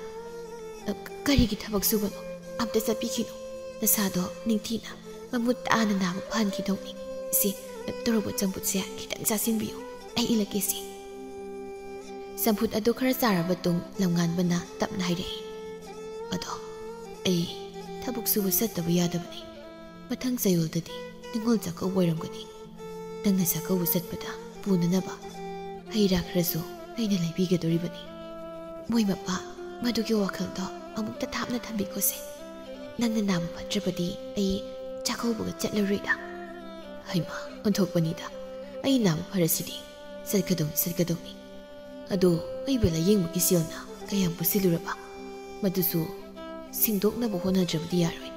ꯑ, ꯀꯔꯤꯒꯤ ꯊꯕꯛ ꯁꯨꯕꯅꯣ? ꯑꯝꯇ ꯆꯠꯄꯤꯈꯤꯅꯨ꯫ ꯅꯁꯥꯗꯣ ꯅꯤꯡꯊꯤꯅ ꯃꯃꯨꯠ ꯇꯥꯅ ꯅꯥꯕ ꯐꯍꯟꯈꯤꯗꯧꯅꯤ꯫ ꯁꯤ, ꯇꯣꯔꯣꯕꯣꯠ ꯆꯝꯐꯨꯠꯁꯦ ꯈꯤꯇꯪ ꯆꯥꯁꯤꯟꯕꯤꯌꯨ꯫ ꯑꯩ ꯏꯜꯂꯛꯀꯦ ꯁꯤ꯫ ꯆꯝꯐꯨꯠ ꯑꯗꯨ ꯈꯔ ꯆꯥꯔꯕ ꯇꯨꯡ ꯂꯝꯉꯥꯟꯕꯅ ꯇꯞꯅ ꯍꯥꯏꯔꯛꯏ, "ꯑꯗꯣ ꯑꯩ ꯊꯕꯛ ꯁꯨꯕ ꯆꯠꯇꯕ ꯌꯥꯗꯕꯅꯤ꯫ ꯃꯊꯪ ꯆꯌꯣꯜꯗꯗꯤ ꯅꯤꯉꯣꯜ ꯆꯥꯛꯀꯧꯕ ꯑꯣꯏꯔꯝꯒꯅꯤ꯫ ꯅꯪꯅ ꯆꯥꯛꯀꯧꯕ ꯆꯠꯄꯗ ꯄꯨꯅꯅꯕ ꯍꯩ ꯔꯥ ꯈꯔꯁꯨ ꯑꯩꯅ ꯂꯩꯕꯤꯒꯗꯧꯔꯤꯕꯅꯤ꯫ ꯃꯣꯏ ꯃꯄꯥ, ꯃꯗꯨꯒꯤ ꯋꯥꯈꯜꯗꯣ ꯑꯃꯨꯛꯇ ꯊꯥꯞꯅ ꯊꯝꯕꯤꯈꯣꯁꯦ꯫ ꯅꯪꯅ ꯅꯥꯕ ꯐꯠꯇ꯭ꯔꯕꯗꯤ ꯑꯩ ꯆꯥꯛꯀꯧꯕꯒ ꯆꯠꯂꯔꯣꯏꯗ꯫" ꯍꯩꯃꯥ, ꯑꯣꯟꯊꯣꯛꯄꯅꯤꯗ꯫ ꯑꯩ ꯅꯥꯕ ꯐꯔꯁꯤꯗꯤ ꯆꯠꯀꯗꯧꯅꯤ, ꯆꯠꯀꯗꯧꯅꯤ꯫ ꯑꯗꯣ ꯑꯩꯕꯨ ꯂꯥꯌꯦꯡꯕꯒꯤ ꯁꯦꯜꯅ ꯀꯌꯥꯝ ꯄꯨꯁꯤꯜꯂꯨꯔꯕ? ꯃꯗꯨꯁꯨ ꯁꯤꯡꯗꯣꯛꯅꯕ ꯍꯣꯠꯅꯗ꯭ꯔꯕꯗꯤ ꯌꯥꯔꯣꯏ꯫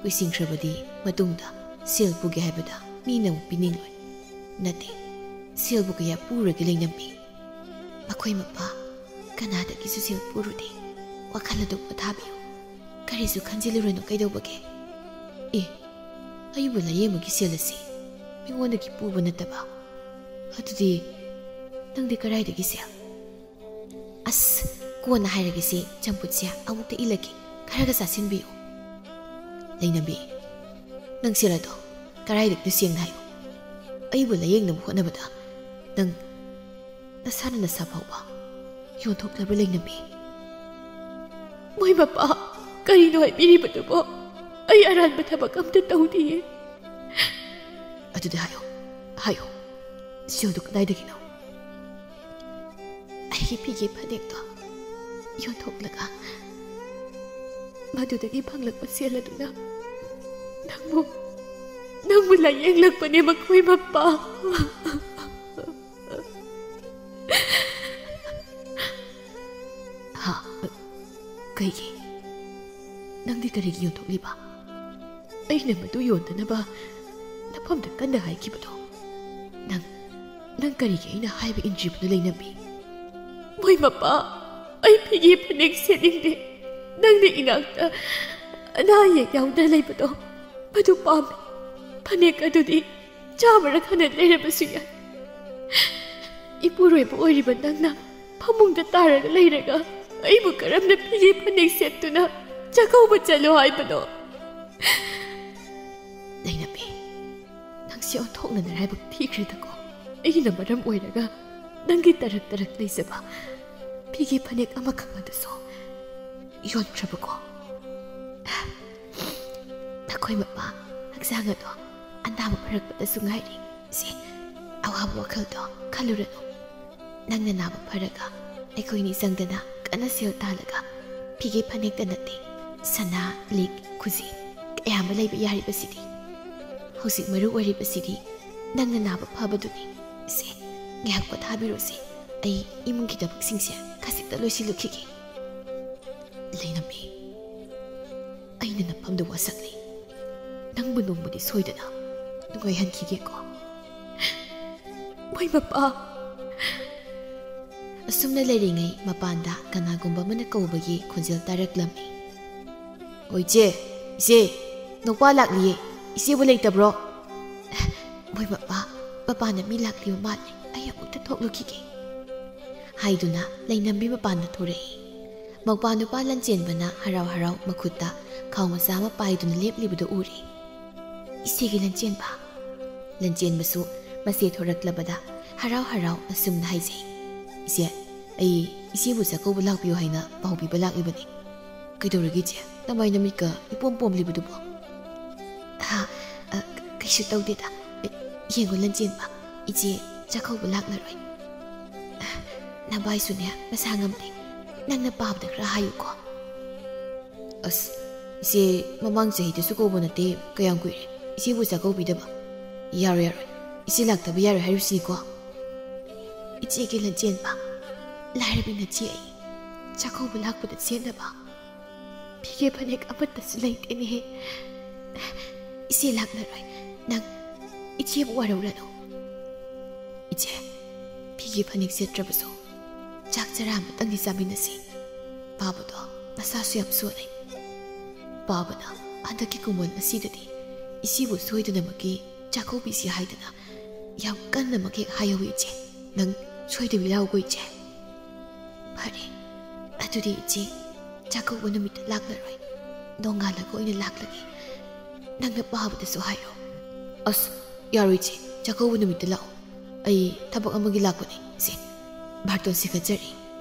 ꯀꯨꯏꯁꯤꯟꯈ꯭ꯔꯕꯗꯤ ꯃꯇꯨꯡꯗ ꯁꯦꯜ ꯄꯨꯒꯦ ꯍꯥꯏꯕꯗ ꯃꯤꯅ ꯑꯃꯨꯛ ꯄꯤꯅꯤꯡꯂꯣꯏ꯫ ꯅꯠꯇꯦ, ꯁꯦꯜꯕꯨ ꯀꯌꯥ ꯄꯨꯔꯒꯦ ꯂꯩꯅꯝꯕꯤ? ꯑꯩꯈꯣꯏ ꯃꯄꯥ ꯀꯅꯥꯗꯒꯤꯁꯨ ꯁꯦꯜ ꯄꯨꯔꯨꯗꯦ꯫ ꯋꯥꯈꯜ ꯑꯗꯨꯝ ꯄꯣꯊꯥꯕꯤꯌꯨ꯫ ꯀꯔꯤꯁꯨ ꯈꯟꯖꯤꯜꯂꯨꯔꯅꯨ, ꯀꯩꯗꯧꯕꯒꯦ? ꯑꯦ, ꯑꯩꯕꯨ ꯂꯥꯌꯦꯡꯕꯒꯤ ꯁꯦꯜ ꯑꯁꯤ ꯃꯤꯉꯣꯟꯗꯒꯤ ꯄꯨꯕ ꯅꯠꯇꯕ? ꯑꯗꯨꯗꯤ ꯅꯪꯗꯤ ꯀꯗꯥꯏꯗꯒꯤ ꯁꯦꯜ? ꯑꯁ, ꯀꯣꯟꯅ ꯍꯥꯏꯔꯒꯦꯁꯦ, ꯆꯝꯐꯨꯠꯁꯦ ꯑꯃꯨꯛꯇ ꯏꯜꯂꯒꯦ, ꯈꯔꯒ ꯆꯥꯁꯤꯟꯕꯤꯌꯨ꯫ ꯂꯩꯅꯕꯤ, ꯅꯪ ꯁꯦꯜ ꯑꯗꯣ ꯀꯗꯥꯏꯗꯒꯤꯅꯣ ꯁꯦꯡꯅ ꯍꯥꯏꯌꯨ꯫ ꯑꯩꯕꯨ ꯂꯥꯌꯦꯡꯅꯕ ꯍꯣꯠꯅꯕꯗ ꯅꯪ ꯅꯁꯥꯅ ꯅꯁꯥ ꯐꯥꯎꯕ ꯌꯣꯟꯊꯣꯛꯂꯕ꯭ꯔꯥ ꯂꯩꯅꯕꯤ? ꯃꯣꯏ ꯃꯄꯥ, ꯀꯔꯤꯅꯣ ꯍꯥꯏꯕꯤꯔꯤꯕꯗꯨꯕꯣ? ꯑꯩ ꯑꯔꯥꯟꯕ ꯊꯕꯛ ꯑꯝꯇ ꯇꯧꯗꯤꯌꯦ꯫ ꯑꯗꯨꯗꯤ ꯍꯥꯏꯌꯣ, ꯍꯥꯏꯌꯣ, ꯁꯦꯜꯗꯨ ꯀꯗꯥꯏꯗꯒꯤꯅꯣ? ꯑꯩꯒꯤ ꯐꯤꯒꯦ ꯐꯅꯦꯛꯇꯣ ꯌꯣꯟꯊꯣꯛꯂꯒ ꯃꯗꯨꯗꯒꯤ ꯐꯪꯂꯛꯄ ꯁꯦꯜ ꯑꯗꯨꯅ ꯅꯪꯕꯨ, ꯅꯪꯕꯨ ꯂꯥꯌꯦꯡꯂꯛꯄꯅꯦ ꯃꯈꯣꯏ ꯃꯄꯥ꯫ ꯍꯥ? ꯀꯩꯒꯤ? ꯅꯪꯗꯤ ꯀꯔꯤꯒꯤ ꯌꯣꯟꯊꯣꯛꯂꯤꯕ? ꯑꯩꯅ ꯃꯗꯨ ꯌꯣꯟꯗꯅꯕ ꯅꯐꯝꯗ ꯀꯟꯅ ꯍꯥꯏꯈꯤꯕꯗꯣ꯫ ꯅꯪ, ꯅꯪ ꯀꯔꯤꯒꯤ ꯑꯩꯅ ꯍꯥꯏꯕ ꯏꯟꯗ꯭ꯔꯤꯕꯅꯣ ꯂꯩꯅꯕꯤ? ꯃꯣꯏ ꯃꯄꯥ, ꯑꯩ ꯐꯤꯒꯦ ꯐꯅꯦꯛ ꯁꯦꯠꯅꯤꯡꯗꯦ꯫ ꯅꯪꯅ ꯏꯅꯥꯛꯇ ꯑꯅꯥ ꯑꯌꯦꯛ ꯌꯥꯎꯗꯅ ꯂꯩꯕꯗꯣ ꯃꯗꯨ ꯄꯥꯝꯃꯤ꯫ ꯐꯅꯦꯛ ꯑꯗꯨꯗꯤ ꯆꯥꯃꯔꯛ ꯍꯟꯅ ꯂꯩꯔꯕꯁꯨ ꯌꯥꯏ꯫ ꯏꯄꯨꯔꯣꯏꯕ ꯑꯣꯏꯔꯤꯕ ꯅꯪꯅ ꯐꯃꯨꯡꯗ ꯇꯥꯔꯒ ꯂꯩꯔꯒ ꯑꯩꯕꯨ ꯀꯔꯝꯅ ꯐꯤꯒꯦ ꯐꯅꯦꯛ ꯁꯦꯠꯇꯨꯅ ꯆꯥꯛꯀꯧꯕ ꯆꯠꯂꯣ ꯍꯥꯏꯕꯅꯣ? ꯂꯩꯅꯝꯃꯤ, ꯅꯪꯁꯦ ꯑꯣꯟꯊꯣꯛꯅ ꯅꯔꯥꯏꯕꯛ ꯊꯤꯈ꯭ꯔꯦꯗꯀꯣ꯫ ꯑꯩꯅ ꯃꯔꯝ ꯑꯣꯏꯔꯒ ꯅꯪꯒꯤ ꯇꯔꯛ ꯇꯔꯛ ꯂꯩꯖꯕ ꯐꯤꯒꯦ ꯐꯅꯦꯛ ꯑꯃꯈꯛ ꯑꯗꯨꯁꯨ ꯌꯣꯟꯈ꯭ꯔꯕꯀꯣ꯫ ꯅꯈꯣꯏ ꯃꯄꯥ ꯍꯛꯆꯥꯡ ꯑꯗꯣ ꯑꯅꯥꯕ ꯐꯔꯛꯄꯗꯁꯨ ꯉꯥꯏꯔꯤ꯫ ꯁꯦ, ꯑꯋꯥꯕ ꯋꯥꯈꯜꯗꯣ ꯈꯜꯂꯨꯔꯅꯨ꯫ ꯅꯪꯅ ꯅꯥꯕ ꯐꯔꯒ ꯑꯩꯈꯣꯏꯅꯤ ꯆꯪꯗꯅ ꯀꯟꯅ ꯁꯦꯜ ꯇꯥꯜꯂꯒ ꯐꯤꯒꯦ ꯐꯅꯦꯛꯇ ꯅꯠꯇꯦ, ꯁꯅꯥ, ꯂꯤꯛ, ꯈꯨꯖꯤ ꯀꯌꯥ ꯑꯃ ꯂꯩꯕ ꯌꯥꯔꯤꯕꯁꯤꯗꯤ꯫ ꯍꯧꯖꯤꯛ ꯃꯔꯨ ꯑꯣꯏꯔꯤꯕꯁꯤꯗꯤ ꯅꯪꯅ ꯅꯥꯕ ꯐꯕꯗꯨꯅꯤ꯫ ꯁꯦ, ꯉꯥꯏꯍꯥꯛ ꯄꯣꯊꯥꯕꯤꯔꯣꯁꯦ꯫ ꯑꯩ ꯏꯃꯨꯡꯒꯤ ꯊꯕꯛꯁꯤꯡꯁꯦ ꯈꯖꯤꯛꯇ ꯂꯣꯏꯁꯤꯜꯂꯨꯈꯤꯒꯦ꯫ ꯂꯩꯅꯝꯃꯤ, ꯑꯩꯅ ꯅꯐꯝꯗ ꯋꯥꯁꯛꯂꯤ꯫ ꯅꯪꯕꯨ ꯅꯣꯡꯃꯗꯤ ꯁꯣꯏꯗꯅ ꯅꯨꯡꯉꯥꯏꯍꯟꯈꯤꯒꯦꯀꯣ꯫ ꯃꯣꯏ ꯃꯄꯥ꯫ ꯑꯁꯨꯝꯅ ꯂꯩꯔꯤꯉꯩ ꯃꯄꯥꯟꯗ ꯀꯅꯥꯒꯨꯝꯕ ꯑꯃꯅ ꯀꯧꯕꯒꯤ ꯈꯣꯟꯖꯦꯜ ꯇꯥꯔꯛꯂꯝꯃꯤ꯫ "ꯑꯣ ꯏꯆꯦ, ꯏꯆꯦ, ꯅꯧꯄꯥ ꯂꯥꯛꯂꯤꯌꯦ, ꯏꯆꯦꯕꯨ ꯂꯩꯇꯕ꯭ꯔꯣ?" "ꯃꯣꯏ ꯃꯄꯥ, ꯃꯄꯥꯟꯗ ꯃꯤ ꯂꯥꯛꯂꯤꯕ ꯃꯥꯜꯂꯦ, ꯑꯩ ꯑꯃꯨꯛꯇ ꯊꯣꯛꯂꯨꯈꯤꯒꯦ" ꯍꯥꯏꯗꯨꯅ ꯂꯩꯅꯝꯕꯤ ꯃꯄꯥꯟꯗ ꯊꯣꯔꯛꯏ꯫ ꯃꯧꯄꯥ ꯅꯨꯄꯥ ꯂꯟꯆꯦꯟꯕꯅ ꯍꯔꯥꯎ ꯍꯔꯥꯎ ꯃꯈꯨꯠꯇ ꯈꯥꯎ ꯃꯆꯥ ꯑꯃ ꯄꯥꯏꯗꯨꯅ ꯂꯦꯞꯂꯤꯕꯗꯨ ꯎꯔꯦ꯫ "ꯏꯆꯦꯒꯤ ꯂꯟꯆꯦꯟꯕ?" ꯂꯟꯆꯦꯟꯕꯁꯨ ꯃꯆꯦ ꯊꯣꯔꯛꯂꯕꯗ ꯍꯔꯥꯎ ꯍꯔꯥꯎ ꯑꯁꯨꯝꯅ ꯍꯥꯏꯖꯩ꯫ "ꯏꯆꯦ, ꯑꯩ ꯏꯆꯦꯕꯨ ꯆꯥꯛꯀꯧꯕ ꯂꯥꯛꯄꯤꯌꯨ ꯍꯥꯏꯅ ꯄꯥꯎ ꯄꯤꯕ ꯂꯥꯛꯂꯤꯕꯅꯤ꯫ ꯀꯩꯗꯧꯔꯒꯦ ꯏꯆꯦ? ꯅꯃꯥꯏ ꯅꯃꯤꯠꯀ ꯏꯄꯣꯝ ꯄꯣꯝꯂꯤꯕꯗꯨꯕꯣ?" "ꯍꯥ, ꯑ, ꯀꯩꯁꯨ ꯇꯧꯗꯦꯗ꯫ ꯌꯦꯡꯉꯣ ꯂꯟꯆꯦꯟꯕ, ꯏꯆꯦ ꯆꯥꯛꯀꯧꯕ ꯂꯥꯛꯂꯔꯣꯏ꯫ ꯅꯚꯥꯏꯁꯨꯅꯦ ꯃꯁꯥ ꯉꯝꯗꯦ꯫ ꯅꯪꯅ ꯄꯥꯕꯗ ꯈꯔ ꯍꯥꯏꯌꯨꯀꯣ꯫" "ꯑꯁ, ꯏꯆꯦ ꯃꯃꯥꯡ ꯆꯍꯤꯗꯁꯨ ꯀꯧꯕ ꯅꯠꯇꯦ, ꯀꯌꯥꯝ ꯀꯨꯏꯔꯦ ꯏꯆꯦꯕꯨ ꯆꯥꯛꯀꯧꯕꯤꯗꯕ? ꯌꯥꯔꯣꯏ, ꯌꯥꯔꯣꯏ, ꯏꯆꯦ ꯂꯥꯛꯇꯕ ꯌꯥꯔꯣꯏ ꯍꯥꯏꯔꯤꯕꯁꯤꯅꯤꯀꯣ꯫" "ꯏꯆꯦꯒꯤ ꯂꯟꯆꯦꯟꯕ, ꯂꯥꯏꯔꯕꯤ ꯅꯆꯦ ꯑꯩ ꯆꯥꯛꯀꯧꯕ ꯂꯥꯛꯄꯗ ꯁꯦꯠꯅꯕ ꯐꯤꯒꯦ ꯐꯅꯦꯛ ꯑꯃꯠꯇꯁꯨ ꯂꯩꯇꯦꯅꯦꯍꯦ꯫ ꯏꯆꯦ ꯂꯥꯛꯂꯔꯣꯏ, ꯅꯪ ꯏꯆꯦꯕꯨ ꯋꯥꯔꯧꯔꯅꯨ꯫" "ꯏꯆꯦ, ꯐꯤꯒꯦ ꯐꯅꯦꯛ ꯁꯦꯠꯇ꯭ꯔꯕꯁꯨ ꯆꯥꯛ ꯆꯔꯥ ꯑꯃꯇꯪꯗꯤ ꯆꯥꯃꯤꯟꯅꯁꯤ꯫ ꯄꯥꯕꯗꯣ ꯃꯁꯥꯁꯨ ꯌꯥꯝ ꯁꯣꯜꯂꯦ꯫ ꯄꯥꯕꯅ ꯍꯟꯗꯛꯀꯤ ꯀꯨꯝꯑꯣꯟ ꯑꯁꯤꯗꯗꯤ ꯏꯆꯦꯕꯨ ꯁꯣꯏꯗꯅꯃꯛꯀꯤ ꯆꯥꯛꯀꯧꯕꯤꯁꯤ ꯍꯥꯏꯗꯅ ꯌꯥꯝ ꯀꯟꯅꯃꯛ ꯍꯦꯛ ꯍꯥꯏꯍꯧꯏ ꯏꯆꯦ꯫ ꯅꯪ ꯁꯣꯏꯗꯕꯤ ꯂꯥꯛꯎꯀꯣ ꯏꯆꯦ꯫ ꯐꯔꯦ, ꯑꯗꯨꯗꯤ ꯏꯆꯦ, ꯆꯥꯛꯀꯧꯕ ꯅꯨꯃꯤꯠꯇ ꯂꯥꯛꯂꯔꯣꯏ꯫ ꯅꯣꯡꯉꯥꯜꯂꯒ ꯑꯣꯏꯅ ꯂꯥꯛꯂꯒꯦ꯫ ꯅꯪꯅ ꯄꯥꯕꯗꯁꯨ ꯍꯥꯏꯔꯣ꯫ ꯑꯁ, ꯌꯥꯔꯣꯏ ꯏꯆꯦ, ꯆꯥꯛꯀꯧꯕ ꯅꯨꯃꯤꯠꯇ ꯂꯥꯛꯑꯣ꯫ ꯑꯩ ꯊꯕꯛ ꯑꯃꯒꯤ ꯂꯥꯛꯄꯅꯦ꯫ ꯁꯦ, ꯕꯥꯔꯇꯣꯟ ꯁꯤꯒꯠꯆꯔꯤ꯫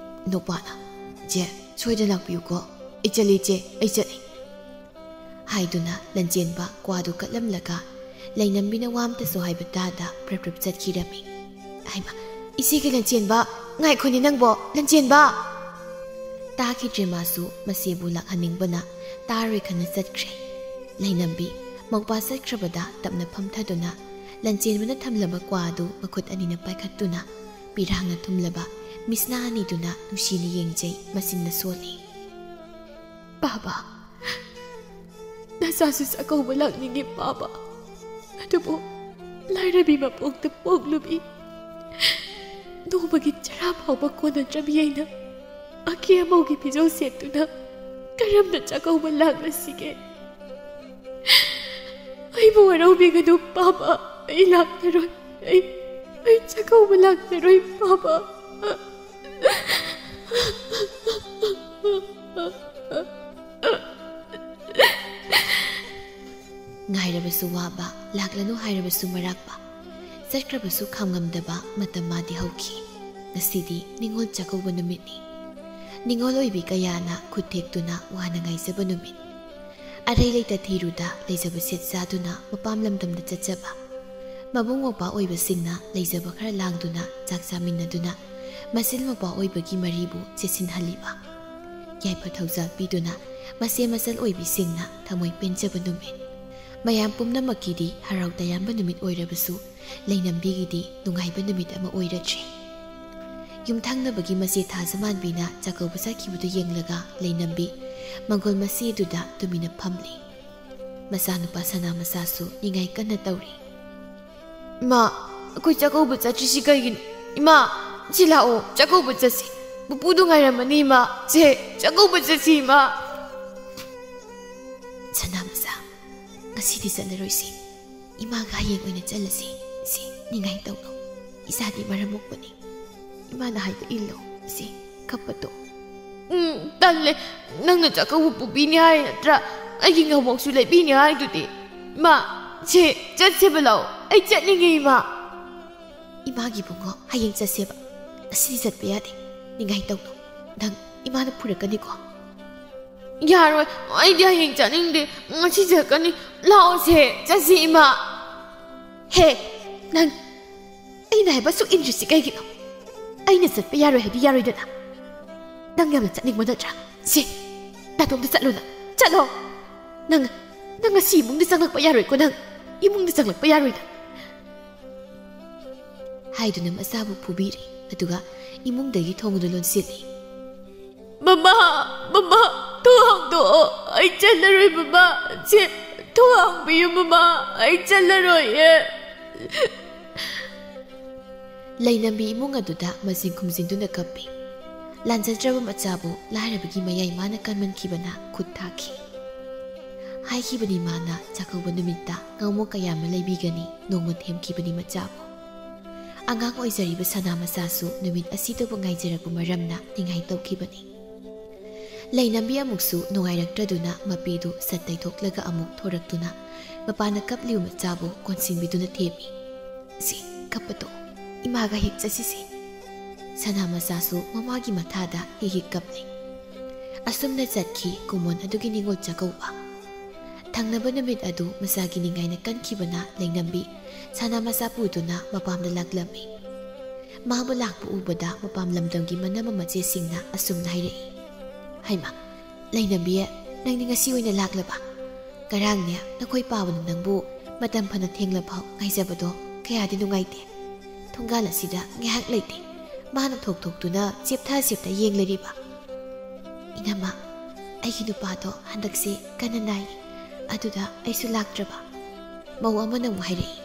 ꯅꯨꯄꯥꯅ, "ꯆꯦ, ꯁꯣꯏꯗꯅ ꯂꯥꯛꯄꯤꯌꯨꯀꯣ꯫ ꯑꯩ ꯆꯠꯂꯤ ꯏꯆꯦ, ꯑꯩ ꯆꯠꯂꯤ," ꯍꯥꯏꯗꯨꯅ ꯂꯟꯆꯦꯟꯕ ꯀ꯭ꯋꯥꯗꯨ ꯀꯠꯂꯝꯂꯒ ꯂꯩꯅꯝꯕꯤꯅ ꯋꯥ ꯑꯃꯇꯁꯨ ꯍꯥꯏꯕ ꯇꯥꯗ ꯄ꯭ꯔꯞ ꯄ꯭ꯔꯞ ꯆꯠꯈꯤꯔꯝꯃꯤ꯫ ꯍꯩꯃꯥ, ꯏꯆꯦꯒꯤ ꯂꯟꯆꯦꯟꯕ! ꯉꯥꯏꯈꯣꯅꯦ ꯅꯪꯕꯣ, ꯂꯟꯆꯦꯟꯕ! ꯇꯥꯈꯤꯗ꯭ꯔꯦ ꯃꯥꯁꯨ ꯃꯆꯦꯕꯨ ꯂꯥꯛꯍꯟꯅꯤꯡꯕꯅ ꯇꯥꯔꯣꯏ ꯈꯟꯅ ꯆꯠꯈ꯭ꯔꯦ꯫ ꯂꯩꯅꯝꯕꯤ ꯃꯧꯄꯥ ꯆꯠꯈ꯭ꯔꯕꯗ ꯇꯞꯅ ꯐꯝꯊꯗꯨꯅ ꯂꯟꯆꯦꯟꯕꯅ ꯊꯝꯂꯕ ꯀ꯭ꯋꯥꯗꯨ ꯃꯈꯨꯠ ꯑꯅꯤꯅ ꯄꯥꯏꯈꯠꯇꯨꯅ ꯄꯤꯔꯥꯡꯅ ꯊꯨꯝꯂꯕ ꯃꯤꯠꯁꯅꯥ ꯑꯅꯤꯗꯨꯅ ꯅꯨꯡꯁꯤꯅ ꯌꯦꯡꯖꯩ, ꯃꯆꯤꯟꯅ ꯁꯣꯜꯂꯤ꯫ "ꯄꯥꯕ, ꯅꯆꯥꯁꯨ ꯆꯥꯛꯀꯧꯕ ꯂꯥꯛꯅꯤꯡꯉꯤ ꯄꯥꯕ꯫ ꯑꯗꯨꯕꯨ ꯂꯥꯏꯔꯕꯤ ꯃꯄꯣꯛꯇ ꯄꯣꯛꯂꯨꯕꯤ꯫ ꯅꯣꯡꯃꯒꯤ ꯆꯔꯥ ꯐꯥꯎꯕ ꯀꯣꯟꯅꯗ꯭ꯔꯕꯤ ꯑꯩꯅ ꯑꯀꯦ ꯑꯃꯧꯒꯤ ꯐꯤꯖꯣꯜ ꯁꯦꯠꯇꯨꯅ ꯀꯔꯝꯅ ꯆꯥꯛꯀꯧꯕ ꯂꯥꯛꯂꯁꯤꯒꯦ? ꯑꯩꯕꯨ ꯋꯥꯔꯧꯕꯤꯒꯅꯨ ꯄꯥꯕ, ꯑꯩ ꯂꯥꯛꯂꯔꯣꯏ꯫ ꯑꯩ, ꯑꯩ ꯆꯥꯛꯀꯧꯕ ꯂꯥꯛꯂꯔꯣꯏ ꯄꯥꯕ꯫" ꯉꯥꯏꯔꯕꯁꯨ ꯋꯥꯕ, ꯂꯥꯛꯂꯅꯨ ꯍꯥꯏꯔꯕꯁꯨ ꯃꯔꯥꯛꯄ, ꯆꯠꯈ꯭ꯔꯕꯁꯨ ꯈꯥꯝꯉꯝꯗꯕ ꯃꯇꯝ ꯃꯥꯗꯤ ꯍꯧꯈꯤ꯫ ꯉꯁꯤꯗꯤ ꯅꯤꯉꯣꯜ ꯆꯥꯛꯀꯧꯕ ꯅꯨꯃꯤꯠꯅꯤ꯫ ꯅꯤꯉꯣꯜ ꯑꯣꯏꯕꯤ ꯀꯌꯥꯅ ꯈꯨꯠ ꯊꯦꯛꯇꯨꯅ ꯋꯥꯅ ꯉꯥꯏꯖꯕ ꯅꯨꯃꯤꯠ꯫ ꯑꯔꯩ ꯂꯩꯇ ꯊꯤꯔꯨꯗ ꯂꯩꯖꯕ ꯁꯦꯠ ꯆꯥꯗꯨꯅ ꯃꯄꯥꯝ ꯂꯝꯗꯝꯗ ꯆꯠꯆꯕ꯫ ꯃꯕꯨꯡ ꯃꯧꯄ꯭ꯋꯥ ꯑꯣꯏꯕꯁꯤꯡꯅ ꯂꯩꯖꯕ ꯈꯔ ꯂꯥꯡꯗꯨꯅ ꯆꯥꯛ ꯆꯥꯃꯤꯟꯅꯗꯨꯅ ꯃꯆꯤꯟ ꯃꯧꯄ꯭ꯋꯥ ꯑꯣꯏꯕꯒꯤ ꯃꯔꯤꯕꯨ ꯆꯦꯠꯁꯤꯟꯍꯜꯂꯤꯕ꯫ ꯌꯥꯏꯐ ꯊꯧꯖꯥꯜ ꯄꯤꯗꯨꯅ ꯃꯆꯦ ꯃꯆꯜ ꯑꯣꯏꯕꯤꯁꯤꯡꯅ ꯊꯃꯣꯏ ꯄꯦꯟꯖꯕ ꯅꯨꯃꯤꯠ꯫ ꯃꯌꯥꯝ ꯄꯨꯝꯅꯃꯛꯀꯤꯗꯤ ꯍꯔꯥꯎ ꯇꯌꯥꯝꯕ ꯅꯨꯃꯤꯠ ꯑꯣꯏꯔꯕꯁꯨ ꯂꯩꯅꯝꯕꯤꯒꯤꯗꯤ ꯅꯨꯡꯉꯥꯏꯕ ꯅꯨꯃꯤꯠ ꯑꯃ ꯑꯣꯏꯔꯗ꯭ꯔꯦ꯫ ꯌꯨꯝꯊꯪꯅꯕꯒꯤ ꯃꯆꯦ ꯊꯥꯖꯃꯥꯟꯕꯤꯅ ꯆꯥꯛꯀꯧꯕ ꯆꯠꯈꯤꯕꯗꯨ ꯌꯦꯡꯂꯒ ꯂꯩꯅꯝꯕꯤ ꯃꯪꯒꯣꯜ ꯃꯆꯦꯗꯨꯗ ꯇꯨꯃꯤꯟꯅ ꯐꯝꯂꯤ꯫ ꯃꯆꯥꯅꯨꯄꯥ ꯁꯅꯥ ꯃꯆꯥꯁꯨ ꯅꯤꯡꯉꯥꯏ ꯀꯟꯅ ꯇꯧꯔꯤ꯫ "ꯏꯃꯥ, ꯑꯩꯈꯣꯏ ꯆꯥꯛꯀꯧꯕ ꯆꯠꯇ꯭ꯔꯤꯁꯤ ꯀꯩꯒꯤꯅꯣ? ꯏꯃꯥ, ꯁꯤ ꯂꯥꯛꯑꯣ, ꯆꯥꯛꯀꯧꯕ ꯆꯠꯁꯤ꯫ ꯄꯨꯄꯨꯗꯣ ꯉꯥꯏꯔꯝꯃꯅꯤ, ꯏꯃꯥ꯫ ꯁꯦ, ꯆꯥꯛꯀꯧꯕ ꯆꯠꯁꯤ, ꯏꯃꯥ꯫ ꯁꯅꯥꯃꯆꯥ, ꯉꯁꯤꯗꯤ ꯆꯠꯂꯔꯣꯏꯁꯤ꯫ ꯏꯃꯥꯒ ꯍꯌꯦꯡ ꯑꯣꯏꯅ ꯆꯠꯂꯁꯤ꯫ ꯁꯤ, ꯅꯤꯡꯉꯥꯏ ꯇꯧꯅꯨ꯫ ꯏꯆꯥꯗꯤ ꯃꯔꯝ ꯃꯣꯛꯄꯅꯤ꯫ ꯏꯃꯥꯅ ꯍꯥꯏꯕ ꯏꯜꯂꯣ꯫ ꯁꯤ, ꯀꯞꯄ ꯇꯣꯛ꯫ ꯎꯝ, ꯇꯜꯂꯦ꯫ ꯅꯪꯅ ꯆꯥꯛꯀꯧꯕ ꯄꯨꯕꯤꯅꯤ ꯍꯥꯏ ꯅꯠꯇ꯭ꯔꯥ? ꯑꯩꯒꯤ ꯉꯧꯕꯣꯛꯁꯨ ꯂꯩꯕꯤꯅꯤ ꯍꯥꯏꯗꯨꯗꯤ꯫ ꯏꯃꯥ, ꯁꯦ, ꯆꯠꯁꯦꯕ ꯂꯥꯛꯑꯣ꯫ ꯑꯩ ꯆꯠꯅꯤꯡꯉꯦ, ꯏꯃꯥ꯫ ꯏꯃꯥꯒꯤ ꯏꯕꯨꯡꯉꯣ, ꯍꯌꯦꯡ ꯆꯠꯁꯦꯕ꯫ ꯉꯁꯤꯗꯤ ꯆꯠꯄ ꯌꯥꯗꯦ꯫ ꯅꯤꯡꯉꯥꯏ ꯇꯧꯅꯨ꯫ ꯅꯪ ꯏꯃꯥꯅ ꯐꯨꯔꯛꯀꯅꯤꯀꯣ꯫ ꯌꯥꯔꯣꯏ, ꯑꯩꯗꯤ ꯍꯌꯦꯡ ꯆꯠꯅꯤꯡꯗꯦ꯫ ꯉꯁꯤ ꯆꯠꯀꯅꯤ꯫ ꯂꯥꯛꯑꯣꯁꯦ, ꯆꯠꯁꯤ, ꯏꯃꯥ꯫ ꯍꯦ, ꯅꯪ, ꯑꯩꯅ ꯍꯥꯏꯕ ꯁꯨꯛ ꯏꯟꯗ꯭ꯔꯤꯁꯤ ꯀꯩꯒꯤꯅꯣ? ꯑꯩꯅ ꯆꯠꯄ ꯌꯥꯔꯣꯏ ꯍꯥꯏꯗꯤ ꯌꯥꯔꯣꯏꯗꯅ꯫ ꯅꯪ ꯌꯥꯝꯅ ꯆꯠꯅꯤꯡꯕ ꯅꯠꯇ꯭ꯔꯥ? ꯁꯤ, ꯅꯥꯇꯣꯝꯇ ꯆꯠꯂꯣ ꯅꯪ꯫ ꯆꯠꯂꯣ꯫ ꯅꯪ, ꯅꯪ ꯉꯁꯤ ꯏꯃꯨꯡꯗ ꯆꯪꯂꯛꯄ ꯌꯥꯔꯣꯏꯀꯣ ꯅꯪ꯫ ꯏꯃꯨꯡꯗ ꯆꯪꯂꯛꯄ ꯌꯥꯔꯣꯏ ꯅꯪ꯫ ꯍꯥꯏꯗꯨꯅ ꯃꯆꯥꯕꯨ ꯐꯨꯕꯤꯔꯦ꯫ ꯑꯗꯨꯒ ꯏꯃꯨꯡꯗꯒꯤ ꯊꯣꯡꯗꯨ ꯂꯣꯟꯁꯤꯜꯂꯤ꯫ "ꯃꯃꯥ, ꯃꯃꯥ, ꯊꯣꯡ ꯍꯥꯡꯗꯣꯛꯑꯣ꯫ ꯑꯩ ꯆꯠꯂꯔꯣꯏ, ꯃꯃꯥ꯫ ꯁꯦ, ꯊꯣꯡ ꯍꯥꯡꯕꯤꯌꯨ, ꯃꯃꯥ꯫ ꯑꯩ ꯆꯠꯂꯔꯣꯏꯌꯦ꯫" ꯂꯩꯅꯝꯕꯤ ꯏꯃꯨꯡ ꯑꯗꯨꯗ ꯃꯆꯤꯟ ꯈꯨꯝꯖꯤꯟꯗꯨꯅ ꯀꯞꯄꯤ꯫ ꯂꯥꯟꯖꯗ꯭ꯔꯕ ꯃꯆꯥꯕꯨ ꯂꯥꯏꯔꯕꯒꯤ ꯃꯌꯥꯏ ꯃꯥꯅ ꯀꯟꯃꯟꯈꯤꯕꯅ ꯈꯨꯠ ꯊꯥꯈꯤ꯫ ꯍꯥꯏꯈꯤꯕꯅꯤ ꯃꯥꯅ ꯆꯥꯛꯀꯧꯕ ꯅꯨꯃꯤꯠꯇ ꯉꯧꯃꯣꯛ ꯀꯌꯥ ꯑꯃ ꯂꯩꯕꯤꯒꯅꯤ, ꯅꯣꯡꯃ ꯊꯦꯝꯈꯤꯕꯅꯤ ꯃꯆꯥꯕꯨ꯫ ꯑꯉꯥꯡ ꯑꯣꯏꯖꯔꯤꯕ ꯁꯅꯥ ꯃꯆꯥꯁꯨ ꯅꯨꯃꯤꯠ ꯑꯁꯤꯗꯕꯨ ꯉꯥꯏꯖꯔꯛꯄ ꯃꯔꯝꯅ ꯅꯤꯡꯉꯥꯏ ꯇꯧꯈꯤꯕꯅꯤ꯫ ꯂꯩꯅꯝꯕꯤ ꯑꯃꯨꯛꯁꯨ ꯅꯨꯡꯉꯥꯏꯔꯛꯇ꯭ꯔꯗꯨꯅ ꯃꯄꯤꯗꯨ ꯁꯠ ꯇꯩꯊꯣꯛꯂꯒ ꯑꯃꯨꯛ ꯊꯣꯔꯛꯇꯨꯅ ꯃꯄꯥꯅ ꯀꯞꯂꯤꯕ ꯃꯆꯥꯕꯨ ꯀꯣꯟꯁꯤꯟꯕꯤꯗꯨꯅ ꯊꯦꯝꯃꯤ꯫ "ꯁꯤ, ꯀꯞꯄ ꯇꯣꯛꯑꯣ꯫ ꯏꯃꯥꯒ ꯍꯦꯛ ꯆꯠꯁꯤꯁꯦ꯫" ꯁꯅꯥ ꯃꯆꯥꯁꯨ ꯃꯃꯥꯒꯤ ꯃꯊꯥꯗ ꯍꯦꯛ ꯍꯦꯛ ꯀꯞꯂꯤ꯫ ꯑꯁꯨꯝꯅ ꯆꯠꯈꯤ ꯀꯨꯃꯣꯟ ꯑꯗꯨꯒꯤ ꯅꯤꯉꯣꯜ ꯆꯥꯛꯀꯧꯕ꯫ ꯊꯪꯅꯕ ꯅꯨꯃꯤꯠ ꯑꯗꯨ ꯃꯆꯥꯒꯤ ꯅꯤꯡꯉꯥꯏꯅ ꯀꯟꯈꯤꯕꯅ ꯂꯩꯅꯝꯕꯤ ꯁꯅꯥ ꯃꯆꯥ ꯄꯨꯗꯨꯅ ꯃꯄꯥꯝꯗ ꯂꯥꯛꯂꯝꯃꯤ꯫ ꯃꯥꯕꯨ ꯂꯥꯛꯄ ꯎꯕꯗ ꯃꯄꯥꯝ ꯂꯝꯗꯝꯒꯤ ꯃꯅꯝ ꯃꯆꯦꯁꯤꯡꯅ ꯑꯁꯨꯝꯅ ꯍꯥꯏꯔꯛꯏ, "ꯍꯩꯃꯥ, ꯂꯩꯅꯝꯕꯤ, ꯅꯪꯗꯤ ꯉꯁꯤ ꯑꯣꯏꯅ ꯂꯥꯛꯂꯕ? ꯉꯔꯥꯡꯅꯦ ꯅꯈꯣꯏ ꯄꯥꯕꯅ ꯅꯪꯕꯨ ꯃꯇꯝ ꯐꯅ ꯊꯦꯡꯂꯐꯥꯎ ꯉꯥꯏꯖꯕꯗꯣ ꯀꯌꯥꯗꯤ ꯅꯨꯡꯉꯥꯏꯇꯦ꯫ ꯊꯣꯡꯒꯥꯜ ꯑꯁꯤꯗ ꯉꯥꯏꯍꯥꯛ ꯂꯩꯇꯦ ꯃꯥꯅ ꯊꯣꯛ ꯊꯣꯛꯇꯨꯅ ꯆꯦꯞꯊ ꯆꯦꯞꯊ ꯌꯦꯡꯂꯔꯤꯕ꯫ ꯏꯅꯝꯃ, ꯑꯩꯒꯤ ꯅꯨꯄꯥꯗꯣ ꯍꯟꯗꯛꯁꯦ ꯀꯟꯅ ꯅꯥꯏ꯫ ꯑꯗꯨꯗ ꯑꯩꯁꯨ ꯂꯥꯛꯇ꯭ꯔꯕ꯫" ꯃꯧ ꯑꯃꯅ ꯑꯃꯨꯛ ꯍꯥꯏꯔꯛꯏ,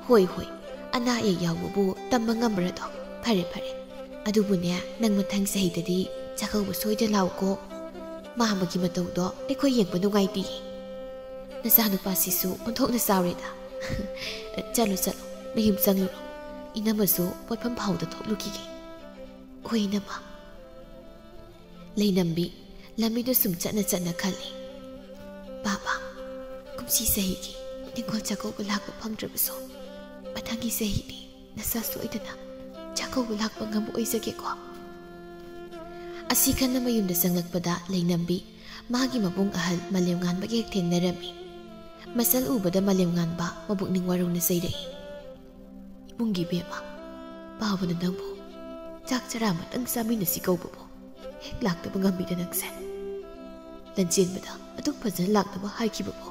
"ꯍꯣꯏ, ꯍꯣꯏ, ꯑꯅꯥ ꯑꯌꯦꯛ ꯌꯥꯎꯕꯕꯨ ꯇꯝꯕ ꯉꯝꯕ꯭ꯔꯗꯣ? ꯐꯔꯦ, ꯐꯔꯦ, ꯑꯗꯨꯕꯨꯅꯦ, ꯅꯪ ꯃꯊꯪ ꯆꯍꯤꯗꯗꯤ ꯆꯥꯛꯀꯧꯕ ꯁꯣꯏꯗ ꯂꯥꯛꯎꯀꯣ꯫ ꯃꯥꯝꯃꯒꯤ ꯃꯇꯧꯗꯣ ꯑꯩꯈꯣꯏ ꯌꯦꯡꯕ ꯅꯨꯡꯉꯥꯏꯇꯦ꯫ ꯅꯆꯥꯅꯨꯄꯥꯁꯤꯁꯨ ꯑꯣꯟꯊꯣꯛꯅ ꯆꯥꯎꯔꯦꯗ꯫ ꯆꯠꯂꯣ, ꯆꯠꯂꯣ, ꯅꯌꯨꯝ ꯆꯪꯂꯨꯔꯣ꯫ ꯏꯅꯝꯃꯁꯨ ꯄꯣꯠꯐꯝ ꯐꯥꯎꯗ ꯊꯣꯛꯂꯨꯈꯤꯒꯦ꯫ ꯍꯣꯏ, ꯏꯅꯝꯃ꯫ ꯂꯩꯅꯝꯕꯤ ꯂꯝꯕꯤꯗ ꯁꯨꯝ ꯆꯠꯅ ꯆꯠꯅ ꯈꯜꯂꯤ, "ꯄꯥꯕ, ꯀꯨꯝꯁꯤ ꯆꯍꯤꯒꯤ ꯅꯤꯡꯉꯣꯜ ꯆꯥꯛꯀꯧꯕ ꯂꯥꯛꯄ ꯐꯪꯗ꯭ꯔꯕꯁꯨ, ꯃꯊꯪꯒꯤ ꯆꯍꯤꯗꯤ ꯅꯆꯥ ꯁꯣꯏꯗꯅ ꯆꯥꯛꯀꯧꯕ ꯂꯥꯛꯄ ꯉꯝꯕ ꯑꯣꯏꯖꯒꯦꯀꯣ?" ꯑꯁꯤ ꯈꯟꯅ ꯃꯌꯨꯝꯗ ꯆꯪꯂꯛꯄꯗ ꯂꯩꯅꯝꯕꯤ ꯃꯥꯒꯤ ꯃꯕꯨꯡ ꯑꯍꯜ ꯃꯥꯂꯦꯝꯉꯥꯟꯕꯒ ꯍꯦꯛ ꯊꯦꯡꯅꯔꯝꯃꯤ꯫ ꯃꯁꯜ ꯎꯕꯗ ꯃꯥꯂꯦꯝꯉꯥꯟꯕ ꯃꯕꯨꯛꯅꯤꯡ ꯋꯥꯔꯧꯅ ꯆꯩꯔꯛꯏ, "ꯏꯃꯨꯡꯒꯤ ꯏꯕꯦꯝꯃ, ꯄꯥꯕꯅ ꯅꯪꯕꯨ ꯆꯥꯛ ꯆꯔꯥ ꯑꯃꯇꯪ ꯆꯥꯃꯤꯟꯅꯁꯤ ꯀꯧꯕꯕꯨ ꯍꯦꯛ ꯂꯥꯛꯇꯕ ꯉꯝꯃꯤꯗ ꯅꯪꯁꯦ꯫ ꯂꯟꯆꯦꯟꯕꯗ ꯑꯗꯨꯛ ꯐꯖꯅ ꯂꯥꯛꯅꯕ ꯍꯥꯏꯈꯤꯕꯕꯨ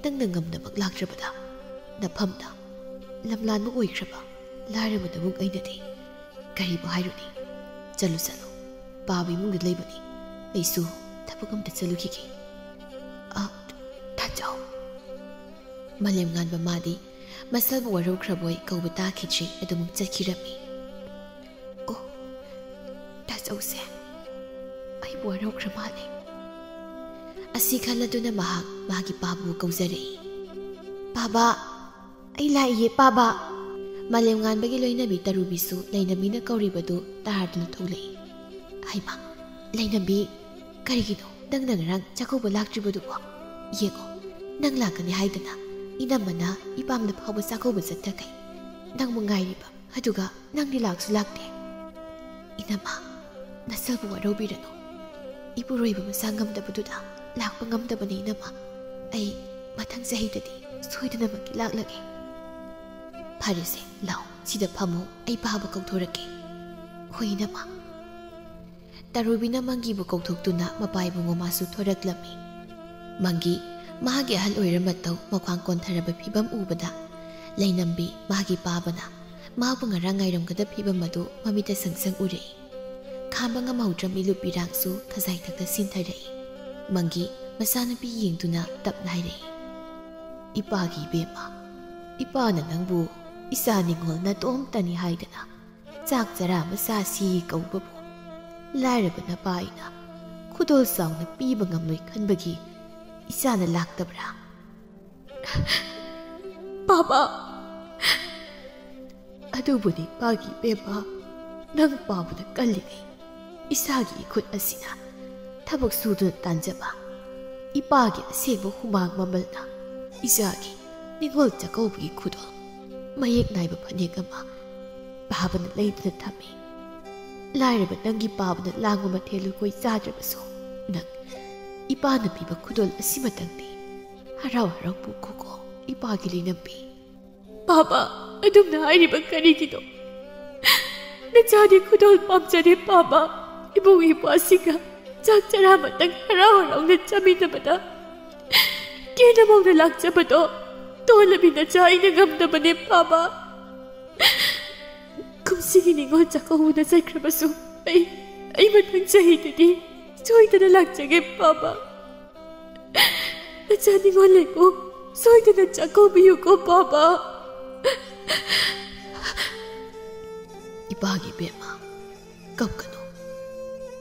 ꯅꯪꯅ ꯉꯝꯅꯃꯛ ꯂꯥꯛꯇ꯭ꯔꯕꯗ ꯅꯐꯝꯗ ꯂꯝꯂꯥꯟꯕ ꯑꯣꯏꯈ꯭ꯔꯕ ꯂꯥꯏꯔꯕ ꯅꯕꯨꯡ ꯑꯩꯅꯗꯤ ꯀꯔꯤꯕꯨ ꯍꯥꯏꯔꯨꯅꯤ? ꯆꯠꯂꯨ, ꯆꯠꯂꯨ, ꯄꯥꯕ ꯏꯃꯨꯡꯗ ꯂꯩꯕꯅꯤ꯫ ꯑꯩꯁꯨ ꯊꯕꯛ ꯑꯝꯇ ꯆꯠꯂꯨꯈꯤꯒꯦ꯫" ꯑ, ꯇꯥꯆꯧ꯫ ꯃꯥꯂꯦꯝꯉꯥꯟꯕ ꯃꯥꯗꯤ ꯃꯁꯜꯕꯨ ꯋꯥꯔꯧꯈ꯭ꯔꯕꯣꯏ ꯀꯧꯕ ꯇꯥꯈꯤꯗ꯭ꯔꯤ, ꯑꯗꯨꯃꯛ ꯆꯠꯈꯤꯔꯝꯃꯤ꯫ "ꯑꯣ, ꯇꯥꯆꯧꯁꯦ ꯑꯩꯕꯨ ꯋꯥꯔꯧꯈ꯭ꯔ ꯃꯥꯜꯂꯦ꯫" ꯑꯁꯤ ꯈꯜꯂꯗꯨꯅ ꯃꯍꯥꯛ ꯃꯥꯒꯤ ꯄꯥꯕꯨ ꯀꯧꯖꯔꯛꯏ꯫ "ꯄꯥꯕ, ꯑꯩ ꯂꯥꯛꯏꯌꯦ, ꯄꯥꯕ!" ꯃꯥꯂꯦꯝꯉꯥꯟꯕꯒꯤ ꯂꯣꯏꯅꯕꯤ ꯇꯔꯨꯕꯤꯁꯨ ꯂꯩꯅꯕꯤꯅ ꯀꯧꯔꯤꯕꯗꯨ ꯇꯥꯔꯗꯨꯅ ꯊꯣꯛꯂꯛꯏ꯫ "ꯍꯩꯃꯥ, ꯂꯩꯅꯕꯤ, ꯀꯔꯤꯒꯤꯅꯣ ꯅꯪꯅ ꯉꯔꯥꯡ ꯆꯥꯛꯀꯧꯕ ꯂꯥꯛꯇ꯭ꯔꯤꯕꯗꯨꯕꯣ? ꯌꯦꯡꯉꯣ, ꯅꯪ ꯂꯥꯛꯀꯅꯤ ꯍꯥꯏꯗꯅ ꯏꯅꯝꯃꯅ ꯏꯄꯥꯝꯗ ꯐꯥꯎꯕ ꯆꯥꯛꯀꯧꯕ ꯆꯠꯊꯈꯩ ꯅꯪꯕꯨ ꯉꯥꯏꯔꯤꯕ, ꯑꯗꯨꯒ ꯅꯪꯗꯤ ꯂꯥꯛꯁꯨ ꯂꯥꯛꯇꯦ꯫" "ꯏꯅꯝꯃ, ꯅꯁꯥꯕꯨ ꯋꯥꯔꯧꯕꯤꯔꯅꯨ꯫ ꯏꯄꯨꯔꯣꯏꯕ ꯃꯁꯥ ꯉꯝꯗꯕꯗꯨꯗ ꯂꯥꯛꯄ ꯉꯝꯗꯕꯅꯤ, ꯏꯅꯝꯃ꯫ ꯑꯩ ꯃꯊꯪ ꯆꯍꯤꯗꯗꯤ ꯁꯣꯏꯗꯅꯃꯛꯀꯤ ꯂꯥꯛꯂꯒꯦ꯫" "ꯐꯔꯦꯁꯦ, ꯂꯥꯛꯑꯣ, ꯁꯤꯗ ꯐꯝꯃꯨ, ꯑꯩ ꯄꯥꯕ ꯀꯧꯊꯣꯔꯛꯀꯦ꯫" "ꯍꯣꯏ, ꯏꯅꯝꯃ꯫" ꯇꯔꯨꯕꯤꯅ ꯃꯪꯒꯤꯕꯨ ꯀꯧꯊꯣꯛꯇꯨꯅ ꯃꯄꯥ ꯏꯕꯨꯡꯉꯣ ꯃꯥꯁꯨ ꯊꯣꯔꯛꯂꯝꯃꯤ꯫ ꯃꯪꯒꯤ ꯃꯥꯒꯤ ꯑꯍꯜ ꯑꯣꯏꯔ ꯃꯇꯧ ꯃꯈ꯭ꯋꯥꯡ ꯀꯣꯟꯊꯔꯕ ꯐꯤꯕꯝ ꯎꯕꯗ ꯂꯩꯅꯝꯕꯤ ꯃꯥꯒꯤ ꯄꯥꯕꯅ ꯃꯥꯕꯨ ꯉꯔꯥꯡ ꯉꯥꯏꯔꯝꯒꯗꯕ ꯐꯤꯕꯝ ꯑꯗꯨ ꯃꯃꯤꯠꯇ ꯁꯪ ꯁꯪ ꯎꯔꯛꯏ꯫ ꯈꯥꯝꯕ ꯉꯝꯍꯧꯗ꯭ꯔ ꯃꯤꯠꯂꯨ ꯄꯤꯔꯥꯡꯁꯨ ꯈꯖꯥꯏꯊꯛꯇ ꯁꯤꯟꯊꯔꯛꯏ꯫ ꯃꯪꯒꯤ ꯃꯆꯥꯅꯨꯄꯤ ꯌꯦꯡꯗꯨꯅ ꯇꯞꯅ ꯍꯥꯏꯔꯛꯏ, "ꯏꯄꯥꯒꯤ ꯏꯕꯦꯝꯃ, ꯏꯄꯥꯅ ꯅꯪꯕꯨ ꯏꯆꯥ ꯅꯤꯡꯉꯣꯜ ꯅꯇꯣꯝꯇꯅꯤ ꯍꯥꯏꯗꯅ ꯆꯥꯛ ꯆꯔꯥ ꯑꯃ ꯆꯥꯁꯤ ꯀꯧꯕꯕꯨ ꯂꯥꯏꯔꯕ ꯅꯄꯥ ꯑꯩꯅ ꯈꯨꯗꯣꯜ ꯆꯥꯎꯅ ꯄꯤꯕ ꯉꯝꯂꯣꯏ ꯈꯟꯕꯒꯤ ꯏꯆꯥꯅ ꯂꯥꯛꯇꯕ꯭ꯔꯥ? ꯄꯥꯕ! ꯑꯗꯨꯕꯨꯅꯤ ꯏꯄꯥꯒꯤ ꯏꯕꯦꯝꯃ, ꯅꯪ ꯄꯥꯕꯅ ꯀꯜꯂꯤꯉꯩ ꯏꯆꯥꯒꯤ ꯏꯈꯨꯠ ꯑꯁꯤꯅ ꯊꯕꯛ ꯁꯨꯗꯨꯅ ꯇꯥꯟꯖꯕ ꯏꯄꯥꯒꯤ ꯑꯁꯦꯡꯕ ꯍꯨꯃꯥꯡ ꯃꯃꯜꯅ ꯏꯆꯥꯒꯤ ꯅꯤꯉꯣꯜ ꯆꯥꯛꯀꯧꯕꯒꯤ ꯈꯨꯗꯣꯜ ꯃꯌꯦꯛ ꯅꯥꯏꯕ ꯐꯅꯦꯛ ꯑꯃ ꯄꯥꯕꯅ ꯂꯩꯗꯨꯅ ꯊꯝꯃꯤ꯫ ꯂꯥꯏꯔꯕ ꯅꯪꯒꯤ ꯄꯥꯕꯅ ꯂꯥꯡꯕ ꯃꯊꯦꯜ ꯂꯨꯀꯣꯏ ꯆꯥꯗ꯭ꯔꯕꯁꯨ ꯅꯪ ꯏꯄꯥꯅ ꯄꯤꯕ ꯈꯨꯗꯣꯜ ꯑꯁꯤꯃꯇꯪꯗꯤ ꯍꯔꯥꯎ ꯍꯔꯥꯎ ꯄꯨꯈꯣꯀꯣ ꯏꯄꯥꯒꯤ ꯂꯩꯅꯝꯕꯤ꯫ ꯄꯥꯕ, ꯑꯗꯨꯝꯅ ꯍꯥꯏꯔꯤꯕ ꯀꯔꯤꯒꯤꯅꯣ? ꯅꯆꯥꯗꯤ ꯈꯨꯗꯣꯜ ꯄꯥꯝꯖꯗꯦ ꯄꯥꯕ꯫ ꯏꯕꯨꯡ ꯏꯄ꯭ꯋꯥꯁꯤꯡꯒ ꯆꯥꯛ ꯆꯔꯥ ꯑꯃꯇꯪ ꯍꯔꯥꯎ ꯍꯔꯥꯎꯅ ꯆꯥꯃꯤꯟꯅꯕꯗ ꯀꯦꯅ ꯃꯧꯅ ꯂꯥꯛꯆꯕꯗꯣ ꯇꯣꯜꯂꯕꯤ ꯅꯆꯥ ꯑꯩꯅ ꯉꯝꯗꯕꯅꯦ ꯄꯥꯕ꯫ ꯀꯨꯝꯁꯤꯒꯤ ꯅꯤꯉꯣꯜ ꯆꯥꯛꯀꯧꯕꯗ ꯆꯠꯈ꯭ꯔꯕꯁꯨ ꯑꯩ, ꯑꯩ ꯃꯊꯪ ꯆꯍꯤꯗꯗꯤ ꯁꯣꯏꯗꯅ ꯂꯥꯛꯆꯒꯦ ꯄꯥꯕ꯫ ꯅꯆꯥ ꯅꯤꯉꯣꯜ ꯂꯩꯀꯣ, ꯁꯣꯏꯗꯅ ꯆꯥꯛꯀꯧꯕꯤꯌꯨꯀꯣ ꯄꯥꯕ꯫ ꯏꯄꯥꯒꯤ ꯏꯕꯦꯝꯃ, ꯀꯞꯀꯅꯨ꯫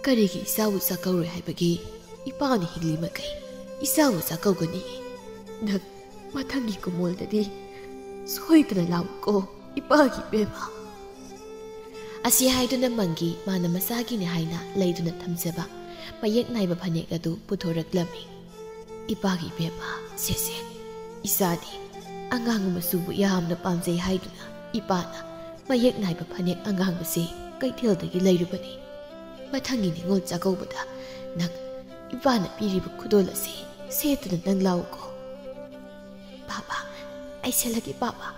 ꯀꯔꯤꯒꯤ ꯏꯆꯥꯕꯨ ꯆꯥꯛꯀꯧꯔꯣꯏ ꯍꯥꯏꯕꯒꯤ ꯏꯄꯥꯅ ꯍꯤꯡꯂꯤ ꯃꯈꯩ ꯏꯆꯥꯕꯨ ꯆꯥꯛꯀꯧꯒꯅꯤ꯫ ꯅꯪ ꯃꯊꯪꯒꯤ ꯀꯨꯃꯣꯜꯗꯗꯤ ꯁꯣꯏꯗꯅ ꯂꯥꯛꯎꯀꯣ ꯏꯄꯥꯒꯤ ꯏꯕꯦꯝꯃ꯫ ꯑꯁꯤ ꯍꯥꯏꯗꯨꯅ ꯃꯪꯒꯤ ꯃꯥꯅ ꯃꯆꯥꯒꯤꯅꯤ ꯍꯥꯏꯅ ꯂꯩꯗꯨꯅ ꯊꯝꯖꯕ ꯃꯌꯦꯛ ꯅꯥꯏꯕ ꯐꯅꯦꯛ ꯑꯗꯨ ꯄꯨꯊꯣꯔꯛꯂꯝꯃꯤ꯫ ꯏꯄꯥꯒꯤ ꯏꯕꯦꯝꯃ, ꯁꯦꯁꯦ, ꯏꯆꯥꯗꯤ ꯑꯉꯥꯡꯕ ꯃꯆꯨꯕꯨ ꯌꯥꯝꯅ ꯄꯥꯝꯖꯩ ꯍꯥꯏꯗꯨꯅ ꯏꯄꯥꯅ ꯃꯌꯦꯛ ꯅꯥꯏꯕ ꯐꯅꯦꯛ ꯑꯉꯥꯡꯕꯁꯤ ꯀꯩꯊꯦꯜꯗꯒꯤ ꯂꯩꯔꯨꯕꯅꯤ꯫ ꯃꯊꯪꯒꯤ ꯅꯤꯉꯣꯜ ꯆꯥꯛꯀꯧꯕꯗ ꯅꯪ ꯏꯄꯥꯅ ꯄꯤꯔꯤꯕ ꯈꯨꯗꯣꯜ ꯑꯁꯤ ꯁꯦꯠꯇꯨꯅ ꯅꯪ ꯂꯥꯛꯎꯀꯣ꯫ ꯄꯥꯕ, ꯑꯩ ꯁꯦꯠꯂꯒꯦ ꯄꯥꯕ꯫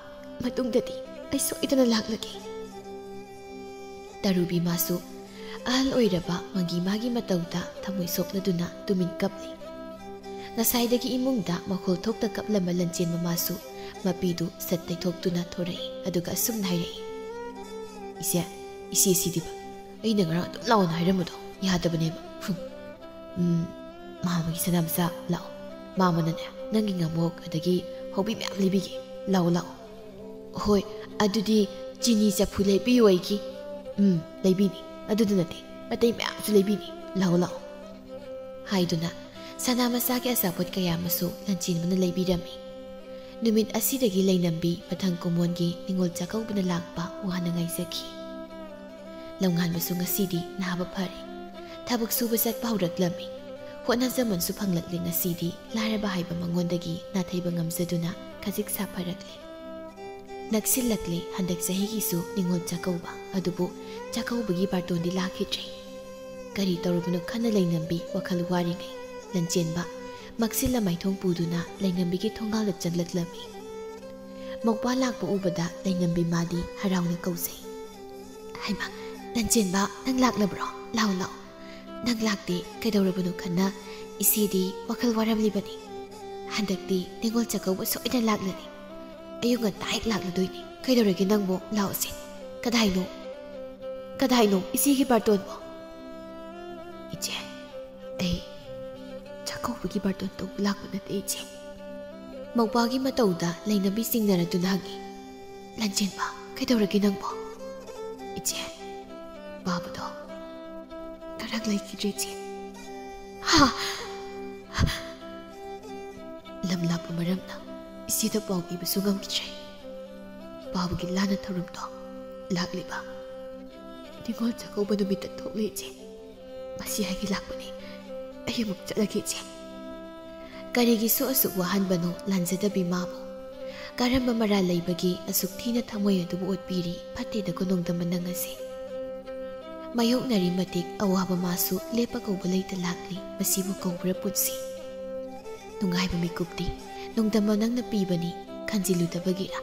ꯃꯇꯨꯡꯗꯗꯤ ꯑꯩ ꯁꯣꯏꯗꯅ ꯂꯥꯛꯂꯒꯦ꯫ ꯇꯔꯨꯕꯤ ꯃꯥꯁꯨ ꯑꯍꯜ ꯑꯣꯏꯔꯕ ꯃꯪꯒꯤ ꯃꯥꯒꯤ ꯃꯇꯧꯗ ꯊꯃꯣꯏ ꯁꯣꯛꯂꯗꯨꯅ ꯇꯨꯃꯤꯟ ꯀꯞꯂꯤ꯫ ꯉꯁꯥꯏꯗꯒꯤ ꯏꯃꯨꯡꯗ ꯃꯈꯣꯜ ꯊꯣꯛꯇ ꯀꯞꯂꯝꯕ ꯂꯟꯆꯦꯟꯕ ꯃꯥꯁꯨ ꯃꯄꯤꯗꯨ ꯁꯠ ꯇꯩꯊꯣꯛꯇꯨꯅ ꯊꯣꯔꯛꯏ꯫ ꯑꯗꯨꯒ ꯑꯁꯨꯝꯅ ꯍꯥꯏꯔꯛꯏ, "ꯏꯆꯦ, ꯏꯆꯦ ꯁꯤꯗꯤꯕ, ꯑꯩꯅ ꯉꯔꯥꯡ ꯑꯗꯨꯝ ꯂꯥꯛꯑꯣꯅ ꯍꯥꯏꯔꯝꯕꯗꯣ ꯌꯥꯗꯕꯅꯦꯕ꯫ ꯍꯨꯝ꯫ ꯎꯝ, ꯃꯥꯃꯒꯤ ꯁꯅꯥꯃꯆꯥ, ꯂꯥꯛꯑꯣ꯫ ꯃꯥꯃꯅꯅꯦ, ꯅꯪꯒꯤ ꯉꯥꯃꯣꯛ ꯑꯗꯒꯤ ꯍꯧꯕꯤ ꯃꯌꯥꯝ ꯂꯩꯕꯤꯒꯦ꯫ ꯂꯥꯛꯑꯣ, ꯂꯥꯛꯑꯣ꯫ ꯍꯣꯏ, ꯑꯗꯨꯗꯤ ꯆꯤꯅꯤ ꯆꯐꯨ ꯂꯩꯕꯤꯌꯨ ꯑꯩꯒꯤ꯫ "ꯎꯝ, ꯂꯩꯕꯤꯅꯤ꯫ ꯑꯗꯨꯗ ꯅꯠꯇꯦ, ꯑꯇꯩ ꯃꯌꯥꯝꯁꯨ ꯂꯩꯕꯤꯅꯤ꯫ ꯂꯥꯛꯑꯣ, ꯂꯥꯛꯑꯣ," ꯍꯥꯏꯗꯨꯅ ꯁꯅꯥ ꯃꯁꯥꯒꯤ ꯑꯆꯥꯄꯣꯠ ꯀꯌꯥ ꯑꯃꯁꯨ ꯂꯟꯆꯦꯟꯕꯅ ꯂꯩꯕꯤꯔꯝꯃꯤ꯫ ꯅꯨꯃꯤꯠ ꯑꯁꯤꯗꯒꯤ ꯂꯩꯅꯝꯕꯤ ꯃꯊꯪ ꯀꯨꯝꯑꯣꯟꯒꯤ ꯅꯤꯉꯣꯜ ꯆꯥꯛꯀꯧꯕꯅ ꯂꯥꯛꯄ ꯋꯥꯅ ꯉꯥꯏꯖꯈꯤ꯫ ꯂꯝꯉꯥꯟꯕꯁꯨ ꯉꯁꯤꯗꯤ ꯅꯥꯕ ꯐꯔꯦ꯫ ꯊꯕꯛ ꯁꯨꯕ ꯆꯠꯄ ꯍꯧꯔꯛꯂꯝꯃꯤ꯫ ꯍꯣꯠꯅꯖꯃꯟꯁꯨ ꯐꯪꯂꯛꯂꯦ꯫ ꯉꯁꯤꯗꯤ ꯂꯥꯏꯔꯕ ꯍꯥꯏꯕ ꯃꯉꯣꯟꯗꯒꯤ ꯅꯥꯊꯩꯕ ꯉꯝꯖꯗꯨꯅ ꯈꯖꯤꯛ ꯁꯥꯐꯔꯛꯂꯦ꯫ ꯅꯛꯁꯤꯜꯂꯛꯂꯦ ꯍꯟꯗꯛ ꯆꯍꯤꯒꯤꯁꯨ ꯅꯤꯉꯣꯜ ꯆꯥꯛꯀꯧꯕ꯫ ꯑꯗꯨꯕꯨ ꯆꯥꯛꯀꯧꯕꯒꯤ ꯕꯥꯔꯇꯣꯟꯗꯤ ꯂꯥꯛꯈꯤꯗ꯭ꯔꯦ꯫ ꯀꯔꯤ ꯇꯧꯔꯕꯅꯣ ꯈꯟꯅ ꯂꯩꯅꯝꯕꯤ ꯋꯥꯈꯜ ꯋꯥꯔꯤꯉꯩ, ꯂꯟꯆꯦꯟꯕ ꯃꯛꯁꯤꯜꯂ ꯃꯥꯏꯊꯣꯡ ꯄꯨꯗꯨꯅ ꯂꯩꯅꯝꯕꯤꯒꯤ ꯊꯣꯡꯒꯥꯜꯗ ꯆꯪꯂꯛꯂꯝꯃꯤ꯫ ꯃꯧꯄ꯭ꯋꯥ ꯂꯥꯛꯄ ꯎꯕꯗ ꯂꯩꯅꯝꯕꯤ ꯃꯥꯗꯤ ꯍꯔꯥꯎꯅ ꯀꯧꯖꯩ꯫ "ꯍꯩꯃꯥ, ꯂꯟꯆꯦꯟꯕ, ꯅꯪ ꯂꯥꯛꯂꯕ꯭ꯔꯣ? ꯂꯥꯛꯑꯣ, ꯂꯥꯛꯑꯣ꯫ ꯅꯪ ꯂꯥꯛꯇꯦ ꯀꯩꯗꯧꯔꯕꯅꯣ ꯈꯟꯅ ꯏꯆꯦꯗꯤ ꯋꯥꯈꯜ ꯋꯥꯔꯝꯂꯤꯕꯅꯤ꯫ ꯍꯟꯗꯛꯇꯤ ꯅꯤꯉꯣꯜ ꯆꯥꯛꯀꯧꯕ ꯁꯣꯏꯗꯅ ꯂꯥꯛꯂꯅꯤ꯫ ꯑꯌꯨꯛ ꯉꯟꯇꯥ ꯍꯦꯛ ꯂꯥꯛꯂꯗꯣꯏꯅꯤ꯫ ꯀꯩꯗꯧꯔꯒꯦ ꯅꯪꯕꯨ? ꯂꯥꯛꯑꯣꯁꯦ꯫ ꯀꯗꯥꯏꯅꯣ? ꯀꯗꯥꯏꯅꯣ ꯏꯆꯦꯒꯤ ꯕꯥꯔꯇꯣꯟꯕꯣ?" "ꯏꯆꯦ, ꯑꯩ ꯆꯥꯛꯀꯧꯕꯒꯤ ꯕꯥꯔꯇꯣꯟ ꯇꯧꯕ ꯂꯥꯛꯄ ꯅꯠꯇꯦ, ꯏꯆꯦ꯫" ꯃꯧꯄ꯭ꯋꯥꯒꯤ ꯃꯇꯧꯗ ꯂꯩꯅꯝꯕꯤ ꯆꯤꯡꯅꯔꯗꯨꯅ ꯍꯪꯉꯤ꯫ "ꯂꯟꯆꯦꯟꯕ, ꯀꯩꯗꯧꯔꯒꯦ ꯅꯪꯕꯣ?" "ꯏꯆꯦ, ꯄꯥꯕꯗꯣ ꯉꯔꯥꯡ ꯂꯩꯈꯤꯗ꯭ꯔꯦ, ꯏꯆꯦ꯫" "ꯍꯥ?" ꯂꯝ ꯂꯥꯞꯄ ꯃꯔꯝꯅ ꯏꯆꯦꯗ ꯄꯥꯎ ꯄꯤꯕꯁꯨ ꯉꯝꯈꯤꯗ꯭ꯔꯦ꯫ ꯄꯥꯕꯒꯤ ꯂꯥꯟꯅ ꯊꯧꯔꯝꯗꯣ ꯂꯥꯛꯂꯤꯕ ꯅꯤꯉꯣꯜ ꯆꯥꯛꯀꯧꯕ ꯅꯨꯃꯤꯠꯇ ꯊꯣꯛꯂꯦ, ꯏꯆꯦ꯫ ꯃꯁꯤ ꯍꯥꯏꯒꯦ ꯂꯥꯛꯄꯅꯦ꯫ ꯑꯩ ꯑꯃꯨꯛ ꯆꯠꯂꯒꯦ, ꯏꯆꯦ꯫ ꯀꯔꯤꯒꯤꯁꯨ ꯑꯁꯨꯛ ꯋꯥꯍꯟꯕꯅꯣ ꯂꯥꯟꯖꯗꯕꯤ ꯃꯥꯕꯨ? ꯀꯔꯝꯕ ꯃꯔꯥꯜ ꯂꯩꯕꯒꯤ ꯑꯁꯨꯛ ꯊꯤꯅ ꯊꯃꯣꯏ ꯑꯗꯨꯕꯨ ꯑꯣꯠꯄꯤꯔꯤ? ꯐꯠꯇꯦꯗꯀꯣ ꯅꯣꯡꯗꯝꯕ ꯅꯪ ꯑꯁꯦ꯫ ꯃꯥꯌꯣꯛꯅꯔꯤ ꯃꯇꯤꯛ ꯑꯋꯥꯕ ꯃꯥꯁꯨ ꯂꯦꯞꯄ ꯀꯧꯕ ꯂꯩꯇ ꯂꯥꯛꯂꯤ꯫ ꯃꯁꯤꯕꯨ ꯀꯧꯕ꯭ꯔꯥ ꯄꯨꯟꯁꯤ? ꯅꯨꯡꯉꯥꯏꯕ ꯃꯤꯀꯨꯞꯇꯤ ꯅꯣꯡꯗꯝꯕ ꯅꯪꯅ ꯄꯤꯕꯅꯤ꯫ ꯈꯟꯖꯤꯜꯂꯨꯗꯕꯒꯤꯔ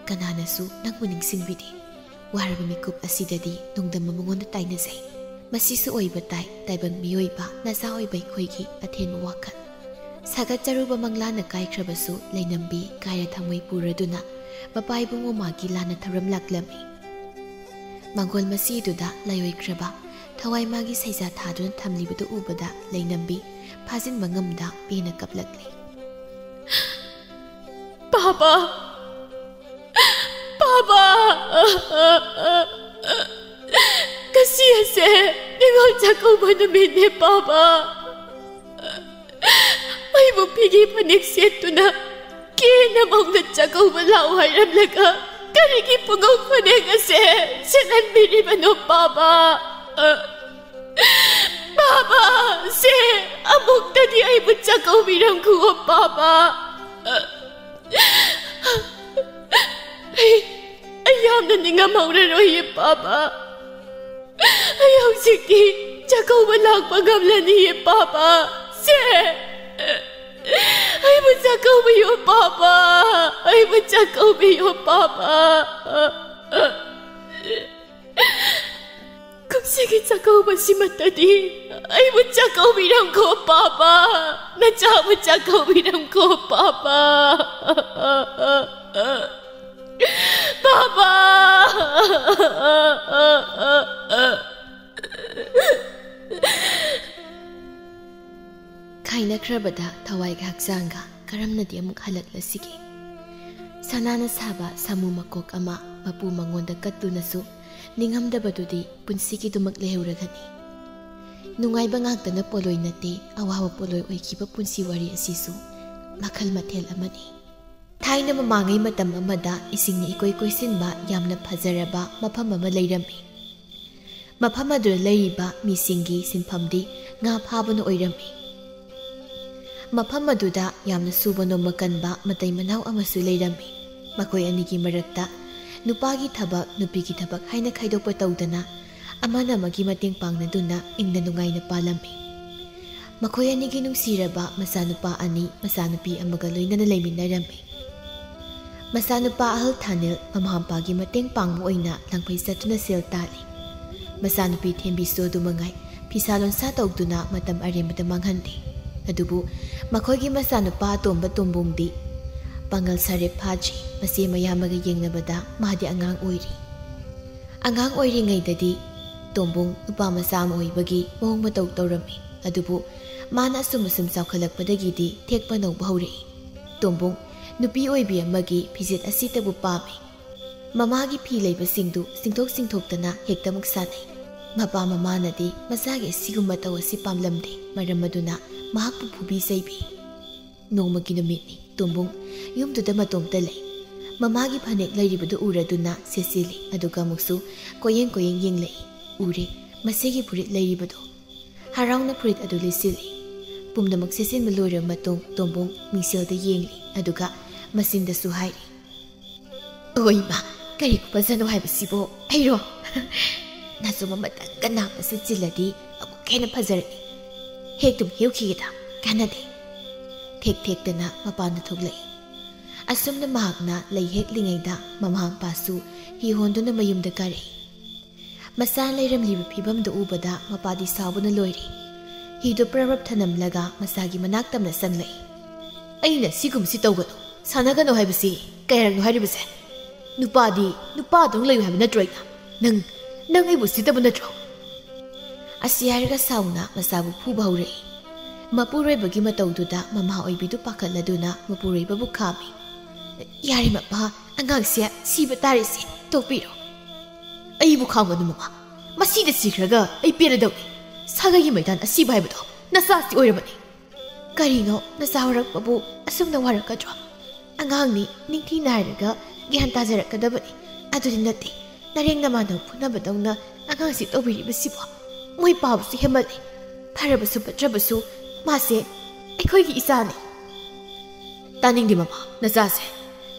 ꯀꯅꯥꯅꯁꯨ ꯅꯪꯕꯨ ꯅꯤꯡꯁꯤꯡꯕꯤꯗꯦ꯫ ꯋꯥꯔꯕ ꯃꯤꯀꯨꯞ ꯑꯁꯤꯗꯗꯤ ꯅꯣꯡꯗꯝꯕ ꯃꯉꯣꯟꯗ ꯇꯥꯏꯅꯖꯩ꯫ ꯃꯁꯤꯁꯨ ꯑꯣꯏꯕ ꯇꯥꯏ ꯇꯥꯏꯕꯪ ꯃꯤꯑꯣꯏꯕ ꯅꯆꯥ ꯑꯣꯏꯕ ꯑꯩꯈꯣꯏꯒꯤ ꯑꯊꯦꯟꯕ ꯋꯥꯈꯜ꯫ ꯁꯥꯒꯠꯆꯔꯨꯕ ꯃꯪꯂꯥꯟꯅ ꯀꯥꯏꯈ꯭ꯔꯕꯁꯨ ꯂꯩꯅꯝꯕꯤ ꯀꯥꯏꯔ ꯊꯃꯣꯏ ꯄꯨꯔꯗꯨꯅ ꯃꯄꯥ ꯏꯕꯨꯡꯉꯣ ꯃꯥꯒꯤ ꯂꯥꯟꯅ ꯊꯧꯔꯝ ꯂꯥꯛꯂꯝꯃꯤ꯫ ꯃꯪꯒꯣꯜ ꯃꯁꯤꯗꯨꯗ ꯂꯥꯏꯑꯣꯏꯈ꯭ꯔꯕ ꯊꯋꯥꯏ ꯃꯥꯒꯤ ꯁꯩꯖꯥ ꯊꯥꯗꯨꯅ ꯊꯝꯂꯤꯕꯗꯨ ꯎꯕꯗ ꯂꯩꯅꯝꯕꯤ ꯐꯥꯖꯤꯟꯕ ꯉꯝꯗ ꯄꯦꯟꯅ ꯀꯞꯂꯛꯂꯤ꯫ "ꯄꯥꯕ! ꯄꯥꯕ!" ꯉꯁꯤ ꯅꯤꯉꯣꯜ ꯆꯥꯛꯀꯧꯕ ꯅꯨꯃꯤꯠꯅꯦ, ꯄꯥꯕ꯫ ꯑꯩꯕꯨ ꯐꯤꯒꯦ ꯐꯅꯦꯛ ꯁꯦꯠꯇꯨꯅ ꯀꯦꯅ ꯃꯧꯅ ꯆꯥꯛꯀꯧꯕ ꯂꯥꯛꯎ ꯍꯥꯏꯔꯝꯂꯒ ꯀꯔꯤꯒꯤ ꯄꯨꯉꯧ ꯐꯅꯦꯛ ꯑꯁꯦ ꯁꯦꯠꯍꯟꯕꯤꯔꯤꯕꯅꯣ, ꯄꯥꯕ? ꯄꯥꯕ, ꯁꯦ ꯑꯃꯨꯛꯇꯗꯤ ꯑꯩꯕꯨ ꯆꯥꯛꯀꯧꯕꯤꯔꯝꯈꯨꯑꯣ, ꯄꯥꯕ꯫ ꯑꯩ, ꯑꯩ ꯌꯥꯝꯅ ꯅꯤꯡꯉꯝꯍꯧꯔꯔꯣꯏꯌꯦ, ꯄꯥꯕ꯫ ꯑꯩ ꯍꯧꯖꯤꯛꯇꯤ ꯆꯥꯛꯀꯧꯕ ꯂꯥꯛꯄ ꯉꯝꯂꯅꯤꯌꯦ, ꯄꯥꯕ꯫ ꯁꯦ, ꯑꯩꯕꯨ ꯆꯥꯛꯀꯧꯕꯤꯌꯨ, ꯄꯥꯕ꯫ ꯑꯩꯕꯨ ꯆꯥꯛꯀꯧꯕꯤꯌꯨ, ꯄꯥꯕ꯫ ꯀꯨꯝꯁꯤꯒꯤ ꯆꯥꯛꯀꯧꯕꯁꯤꯃꯠꯇꯗꯤ ꯑꯩꯕꯨ ꯆꯥꯛꯀꯧꯕꯤꯔꯝꯈꯣ, ꯄꯥꯕ꯫ ꯅꯆꯥꯕꯨ ꯆꯥꯛꯀꯧꯕꯤꯔꯝꯈꯣ, ꯄꯥꯕ꯫ ꯄꯥꯕ꯫ ꯈꯥꯏꯅꯈ꯭ꯔꯕꯗ ꯊꯋꯥꯏꯒ ꯍꯛꯆꯥꯡꯒ ꯀꯔꯝꯅꯗꯤ ꯑꯃꯨꯛ ꯍꯜꯂꯛꯂꯁꯤꯒꯦ? ꯁꯅꯥꯅ ꯁꯥꯕ ꯁꯥꯃꯨ ꯃꯀꯣꯛ ꯑꯃ ꯃꯄꯨ ꯃꯉꯣꯟꯗ ꯀꯠꯇꯨꯅꯁꯨ ꯅꯤꯡꯉꯝꯗꯕꯗꯨꯗꯤ ꯄꯨꯟꯁꯤꯒꯤꯗꯃꯛ ꯂꯩꯍꯧꯔꯒꯅꯤ꯫ ꯅꯨꯡꯉꯥꯏꯕ ꯉꯥꯛꯇꯅ ꯄꯣꯠꯂꯣꯏ ꯅꯠꯇꯦ, ꯑꯋꯥꯕ ꯄꯣꯠꯂꯣꯏ ꯑꯣꯏꯈꯤꯕ ꯄꯨꯟꯁꯤ ꯋꯥꯔꯤ ꯑꯁꯤꯁꯨ ꯃꯈꯜ ꯃꯊꯦꯜ ꯑꯃꯅꯤ꯫ ꯊꯥꯏꯅ ꯃꯃꯥꯡꯉꯩ ꯃꯇꯝ ꯑꯃꯗ ꯏꯁꯤꯡꯅ ꯏꯀꯣꯏ ꯀꯣꯏꯁꯤꯟꯕ ꯌꯥꯝꯅ ꯐꯖꯔꯕ ꯃꯐꯝ ꯑꯃ ꯂꯩꯔꯝꯃꯤ꯫ ꯃꯐꯝ ꯑꯗꯨꯗ ꯂꯩꯔꯤꯕ ꯃꯤꯁꯤꯡꯒꯤ ꯁꯤꯟꯐꯝꯗꯤ ꯉꯥ ꯐꯥꯕꯅ ꯑꯣꯏꯔꯝꯃꯤ꯫ ꯃꯐꯝ ꯑꯗꯨꯗ ꯌꯥꯝꯅ ꯁꯨꯕ ꯅꯣꯝꯕ ꯀꯟꯕ ꯃꯇꯩ ꯃꯅꯥꯎ ꯑꯃꯁꯨ ꯂꯩꯔꯝꯃꯤ꯫ ꯃꯈꯣꯏ ꯑꯅꯤꯒꯤ ꯃꯔꯛꯇ ꯅꯨꯄꯥꯒꯤ ꯊꯕꯛ, ꯅꯨꯄꯤꯒꯤ ꯊꯕꯛ ꯍꯥꯏꯅ ꯈꯥꯏꯗꯣꯛꯄ ꯇꯧꯗꯅ ꯑꯃꯅ ꯑꯃꯒꯤ ꯃꯇꯦꯡ ꯄꯥꯡꯅꯗꯨꯅ ꯏꯪꯅ ꯅꯨꯡꯉꯥꯏꯅ ꯄꯥꯜꯂꯝꯃꯤ꯫ ꯃꯈꯣꯏ ꯑꯅꯤꯒꯤ ꯅꯨꯡꯁꯤꯔꯕ ꯃꯆꯥꯅꯨꯄꯥ ꯑꯅꯤ, ꯃꯆꯥꯅꯨꯄꯤ ꯑꯃꯒ ꯂꯣꯏꯅꯅ ꯂꯩꯃꯤꯟꯅꯔꯝꯃꯤ꯫ ꯃꯆꯥꯅꯨꯄꯥ ꯑꯍꯜ ꯊꯥꯅꯤꯜ ꯃꯃꯥ ꯃꯄꯥꯒꯤ ꯃꯇꯦꯡ ꯄꯥꯡꯕ ꯑꯣꯏꯅ ꯂꯪꯐꯩ ꯆꯠꯇꯨꯅ ꯁꯦꯜ ꯇꯥꯜꯂꯤ꯫ ꯃꯆꯥꯅꯨꯄꯤ ꯊꯦꯝꯕꯤꯁꯨ ꯑꯗꯨ ꯃꯉꯥꯏ, ꯐꯤꯁꯥ ꯂꯣꯟꯁꯥ ꯇꯧꯗꯨꯅ ꯃꯇꯝ ꯑꯔꯦꯝꯕꯗ ꯃꯥꯡꯍꯟꯗꯦ꯫ ꯑꯗꯨꯕꯨ ꯃꯈꯣꯏꯒꯤ ꯃꯆꯥꯅꯨꯄꯥ ꯑꯇꯣꯝꯕ ꯇꯣꯝꯕꯣꯡꯗꯤ ꯄꯥꯡꯒꯜ ꯁꯥꯔꯦꯞ ꯐꯥꯗ꯭ꯔꯤ, ꯃꯆꯦ ꯃꯌꯥꯝꯕꯒ ꯌꯦꯡꯅꯕꯗ ꯃꯥꯗꯤ ꯑꯉꯥꯡ ꯑꯣꯏꯔꯤ꯫ ꯑꯉꯥꯡ ꯑꯣꯏꯔꯤꯉꯩꯗꯗꯤ ꯇꯣꯝꯕꯣꯡ ꯅꯨꯄꯥ ꯃꯆꯥ ꯑꯃ ꯑꯣꯏꯕꯒꯤ ꯃꯑꯣꯡ ꯃꯇꯧ ꯇꯧꯔꯝꯃꯤ꯫ ꯑꯗꯨꯕꯨ ꯃꯥꯅ ꯑꯁꯨꯝ ꯑꯁꯨꯝ ꯆꯥꯎꯈꯠꯂꯛꯄꯗꯒꯤꯗꯤ ꯊꯦꯛꯄ ꯅꯧꯕ ꯍꯧꯔꯛꯏ꯫ ꯇꯣꯝꯕꯣꯡ ꯅꯨꯄꯤ ꯑꯣꯏꯕꯤ ꯑꯃꯒꯤ ꯐꯤꯖꯦꯠ ꯑꯁꯤꯇꯕꯨ ꯄꯥꯝꯃꯤ꯫ ꯃꯃꯥꯒꯤ ꯐꯤ ꯂꯩꯕꯁꯤꯡꯗꯨ ꯆꯤꯡꯊꯣꯛ ꯆꯤꯡꯊꯣꯛꯇꯅ ꯍꯦꯛꯇꯃꯛ ꯁꯥꯟꯅꯩ꯫ ꯃꯄꯥ ꯃꯃꯥꯅꯗꯤ ꯃꯆꯥꯒꯤ ꯑꯁꯤꯒꯨꯝꯕ ꯇꯧ ꯑꯁꯤ ꯄꯥꯝꯂꯝꯗꯦ꯫ ꯃꯔꯝ ꯑꯗꯨꯅ ꯃꯍꯥꯛꯄꯨ ꯐꯨꯕꯤ ꯆꯩꯕꯤ꯫ ꯅꯣꯡꯃꯒꯤ ꯅꯨꯃꯤꯠꯅꯤ꯫ ꯇꯣꯝꯕꯨꯡ ꯌꯨꯝꯗꯨꯗ ꯃꯇꯣꯝꯇ ꯂꯩ꯫ ꯃꯃꯥꯒꯤ ꯐꯅꯦꯛ ꯂꯩꯔꯤꯕꯗꯨ ꯎꯔꯗꯨꯅ ꯁꯦꯠꯆꯤꯜꯂꯤ꯫ ꯑꯗꯨꯒ ꯑꯃꯨꯛꯁꯨ ꯀꯣꯌꯦꯡ ꯀꯣꯌꯦꯡ ꯌꯦꯡꯂꯛꯏ꯫ ꯎꯔꯦ, ꯃꯁꯤꯒꯤ ꯐꯨꯔꯤꯠ ꯂꯩꯔꯤꯕꯗꯨ꯫ ꯍꯔꯥꯎꯅ ꯐꯨꯔꯤꯠ ꯑꯗꯨ ꯂꯤꯠꯁꯤꯜꯂꯤ꯫ ꯄꯨꯝꯅꯃꯛ ꯁꯦꯠꯆꯤꯟꯕ ꯂꯣꯏꯔꯕ ꯃꯇꯨꯡ ꯇꯣꯝꯕꯨꯡ ꯃꯤꯡꯁꯦꯜꯗ ꯌꯦꯡꯂꯤ꯫ ꯑꯗꯨꯒ ꯃꯆꯤꯟꯗꯁꯨ ꯍꯥꯏꯔꯤ, "ꯑꯣ ꯏꯃꯥ, ꯀꯔꯤ ꯈꯨꯐꯖꯅꯣ ꯍꯥꯏꯕꯁꯤꯕꯣ! ꯑꯩꯔꯣ? ꯅꯆꯨꯝ ꯑꯃꯇꯪꯒ ꯅꯥꯞꯅ ꯁꯦꯠꯆꯤꯜꯂꯗꯤ ꯑꯃꯨꯛꯀ ꯍꯦꯟꯅ ꯐꯖꯔꯅꯤ꯫ ꯍꯦꯛꯇꯨꯝ ꯍꯦꯛꯎꯈꯤꯒꯦꯗ, ꯀꯥꯟꯅꯗꯦ꯫" ꯊꯦꯛ ꯊꯦꯛꯇꯅ ꯃꯄꯥꯟꯗ ꯊꯣꯛꯂꯛꯏ꯫ ꯑꯁꯨꯝꯅ ꯃꯍꯥꯛꯅ ꯂꯩ ꯍꯦꯛꯂꯤꯉꯩꯗ ꯃꯃꯥ ꯃꯄꯥꯁꯨ ꯍꯤ ꯍꯣꯟꯗꯨꯅ ꯃꯌꯨꯝꯗ ꯀꯥꯔꯛꯏ꯫ ꯃꯆꯥ ꯂꯩꯔꯝꯂꯤꯕ ꯐꯤꯕꯝꯗꯨ ꯎꯕꯗ ꯃꯄꯥꯗꯤ ꯁꯥꯎꯕꯅ ꯂꯣꯏꯔꯦ꯫ ꯍꯤꯗꯨ ꯄ꯭ꯔꯞ ꯄ꯭ꯔꯞ ꯊꯅꯝꯂꯒ ꯃꯆꯥꯒꯤ ꯃꯅꯥꯛ ꯇꯝꯅ ꯆꯪꯂꯛꯏ꯫ "ꯑꯩꯅ ꯁꯤꯒꯨꯝꯕꯁꯤ ꯇꯧꯒꯅꯨ, ꯁꯥꯟꯅꯒꯅꯨ ꯍꯥꯏꯕꯁꯤ ꯀꯌꯥꯔꯛꯅꯣ ꯍꯥꯏꯔꯤꯕꯁꯦ? ꯅꯨꯄꯥꯗꯤ ꯅꯨꯄꯥꯗꯧꯅ ꯂꯩꯌꯨ ꯍꯥꯏꯕ ꯅꯠꯇ꯭ꯔꯣ ꯑꯩꯅ? ꯅꯪ, ꯅꯪ ꯑꯩꯕꯨ ꯎꯁꯤꯠꯇꯕ ꯅꯠꯇ꯭ꯔꯣ?" ꯑꯁꯤ ꯍꯥꯏꯔꯒ ꯁꯥꯎꯅ ꯃꯆꯥꯕꯨ ꯐꯨꯕ ꯍꯧꯔꯛꯏ꯫ ꯃꯄꯨꯔꯣꯏꯕꯒꯤ ꯃꯇꯧꯗꯨꯗ ꯃꯃꯥ ꯑꯣꯏꯕꯤꯗꯨ ꯄꯥꯈꯠꯂꯗꯨꯅ ꯃꯄꯨꯔꯣꯏꯕꯕꯨ ꯈꯥꯝꯃꯤ꯫ "ꯌꯥꯔꯦ ꯃꯄꯥ, ꯑꯉꯥꯡꯁꯦ ꯁꯤꯕ ꯇꯥꯔꯦꯁꯦ, ꯇꯣꯛꯄꯤꯔꯣ꯫" "ꯑꯩꯕꯨ ꯈꯥꯝꯒꯅꯨ ꯃꯃꯥ, ꯃꯁꯤꯗ ꯁꯤꯈ꯭ꯔꯒ ꯑꯩ ꯄꯦꯜꯂꯗꯧꯅꯤ꯫ ꯁꯥꯒꯩꯒꯤ ꯃꯩꯇꯥꯟ ꯑꯁꯤꯕ ꯍꯥꯏꯕꯗꯣ ꯅꯆꯥꯁꯤ ꯑꯣꯏꯔꯕꯅꯤ꯫" "ꯀꯔꯤꯅꯣ, ꯅꯆꯥ ꯍꯧꯔꯛꯄꯕꯨ ꯑꯁꯨꯝꯅ ꯋꯥꯔꯛꯀꯗ꯭ꯔꯣ? ꯑꯉꯥꯡꯅꯤ, ꯅꯤꯡꯊꯤ ꯅꯥꯏꯔꯒ ꯒ꯭ꯌꯥꯟ ꯇꯥꯖꯔꯛꯀꯗꯕꯅꯤ꯫ ꯑꯗꯨꯗꯤ ꯅꯠꯇꯦ, ꯅꯔꯦꯡ ꯅꯃꯥꯟꯅꯕ ꯐꯨꯅꯕꯗꯧꯅ ꯑꯉꯥꯡꯁꯤ ꯇꯧꯕꯤꯔꯤꯕꯁꯤꯕꯣ꯫ ꯃꯣꯏ ꯄꯥꯕꯁꯨ ꯍꯦꯟꯃꯜꯂꯦ꯫ ꯐꯔꯕꯁꯨ ꯐꯠꯇ꯭ꯔꯕꯁꯨ ꯃꯥꯁꯦ ꯑꯩꯈꯣꯏꯒꯤ ꯏꯆꯥꯅꯤ꯫" "ꯇꯥꯅꯤꯡꯗꯦ ꯃꯃꯥ, ꯅꯆꯥꯁꯦ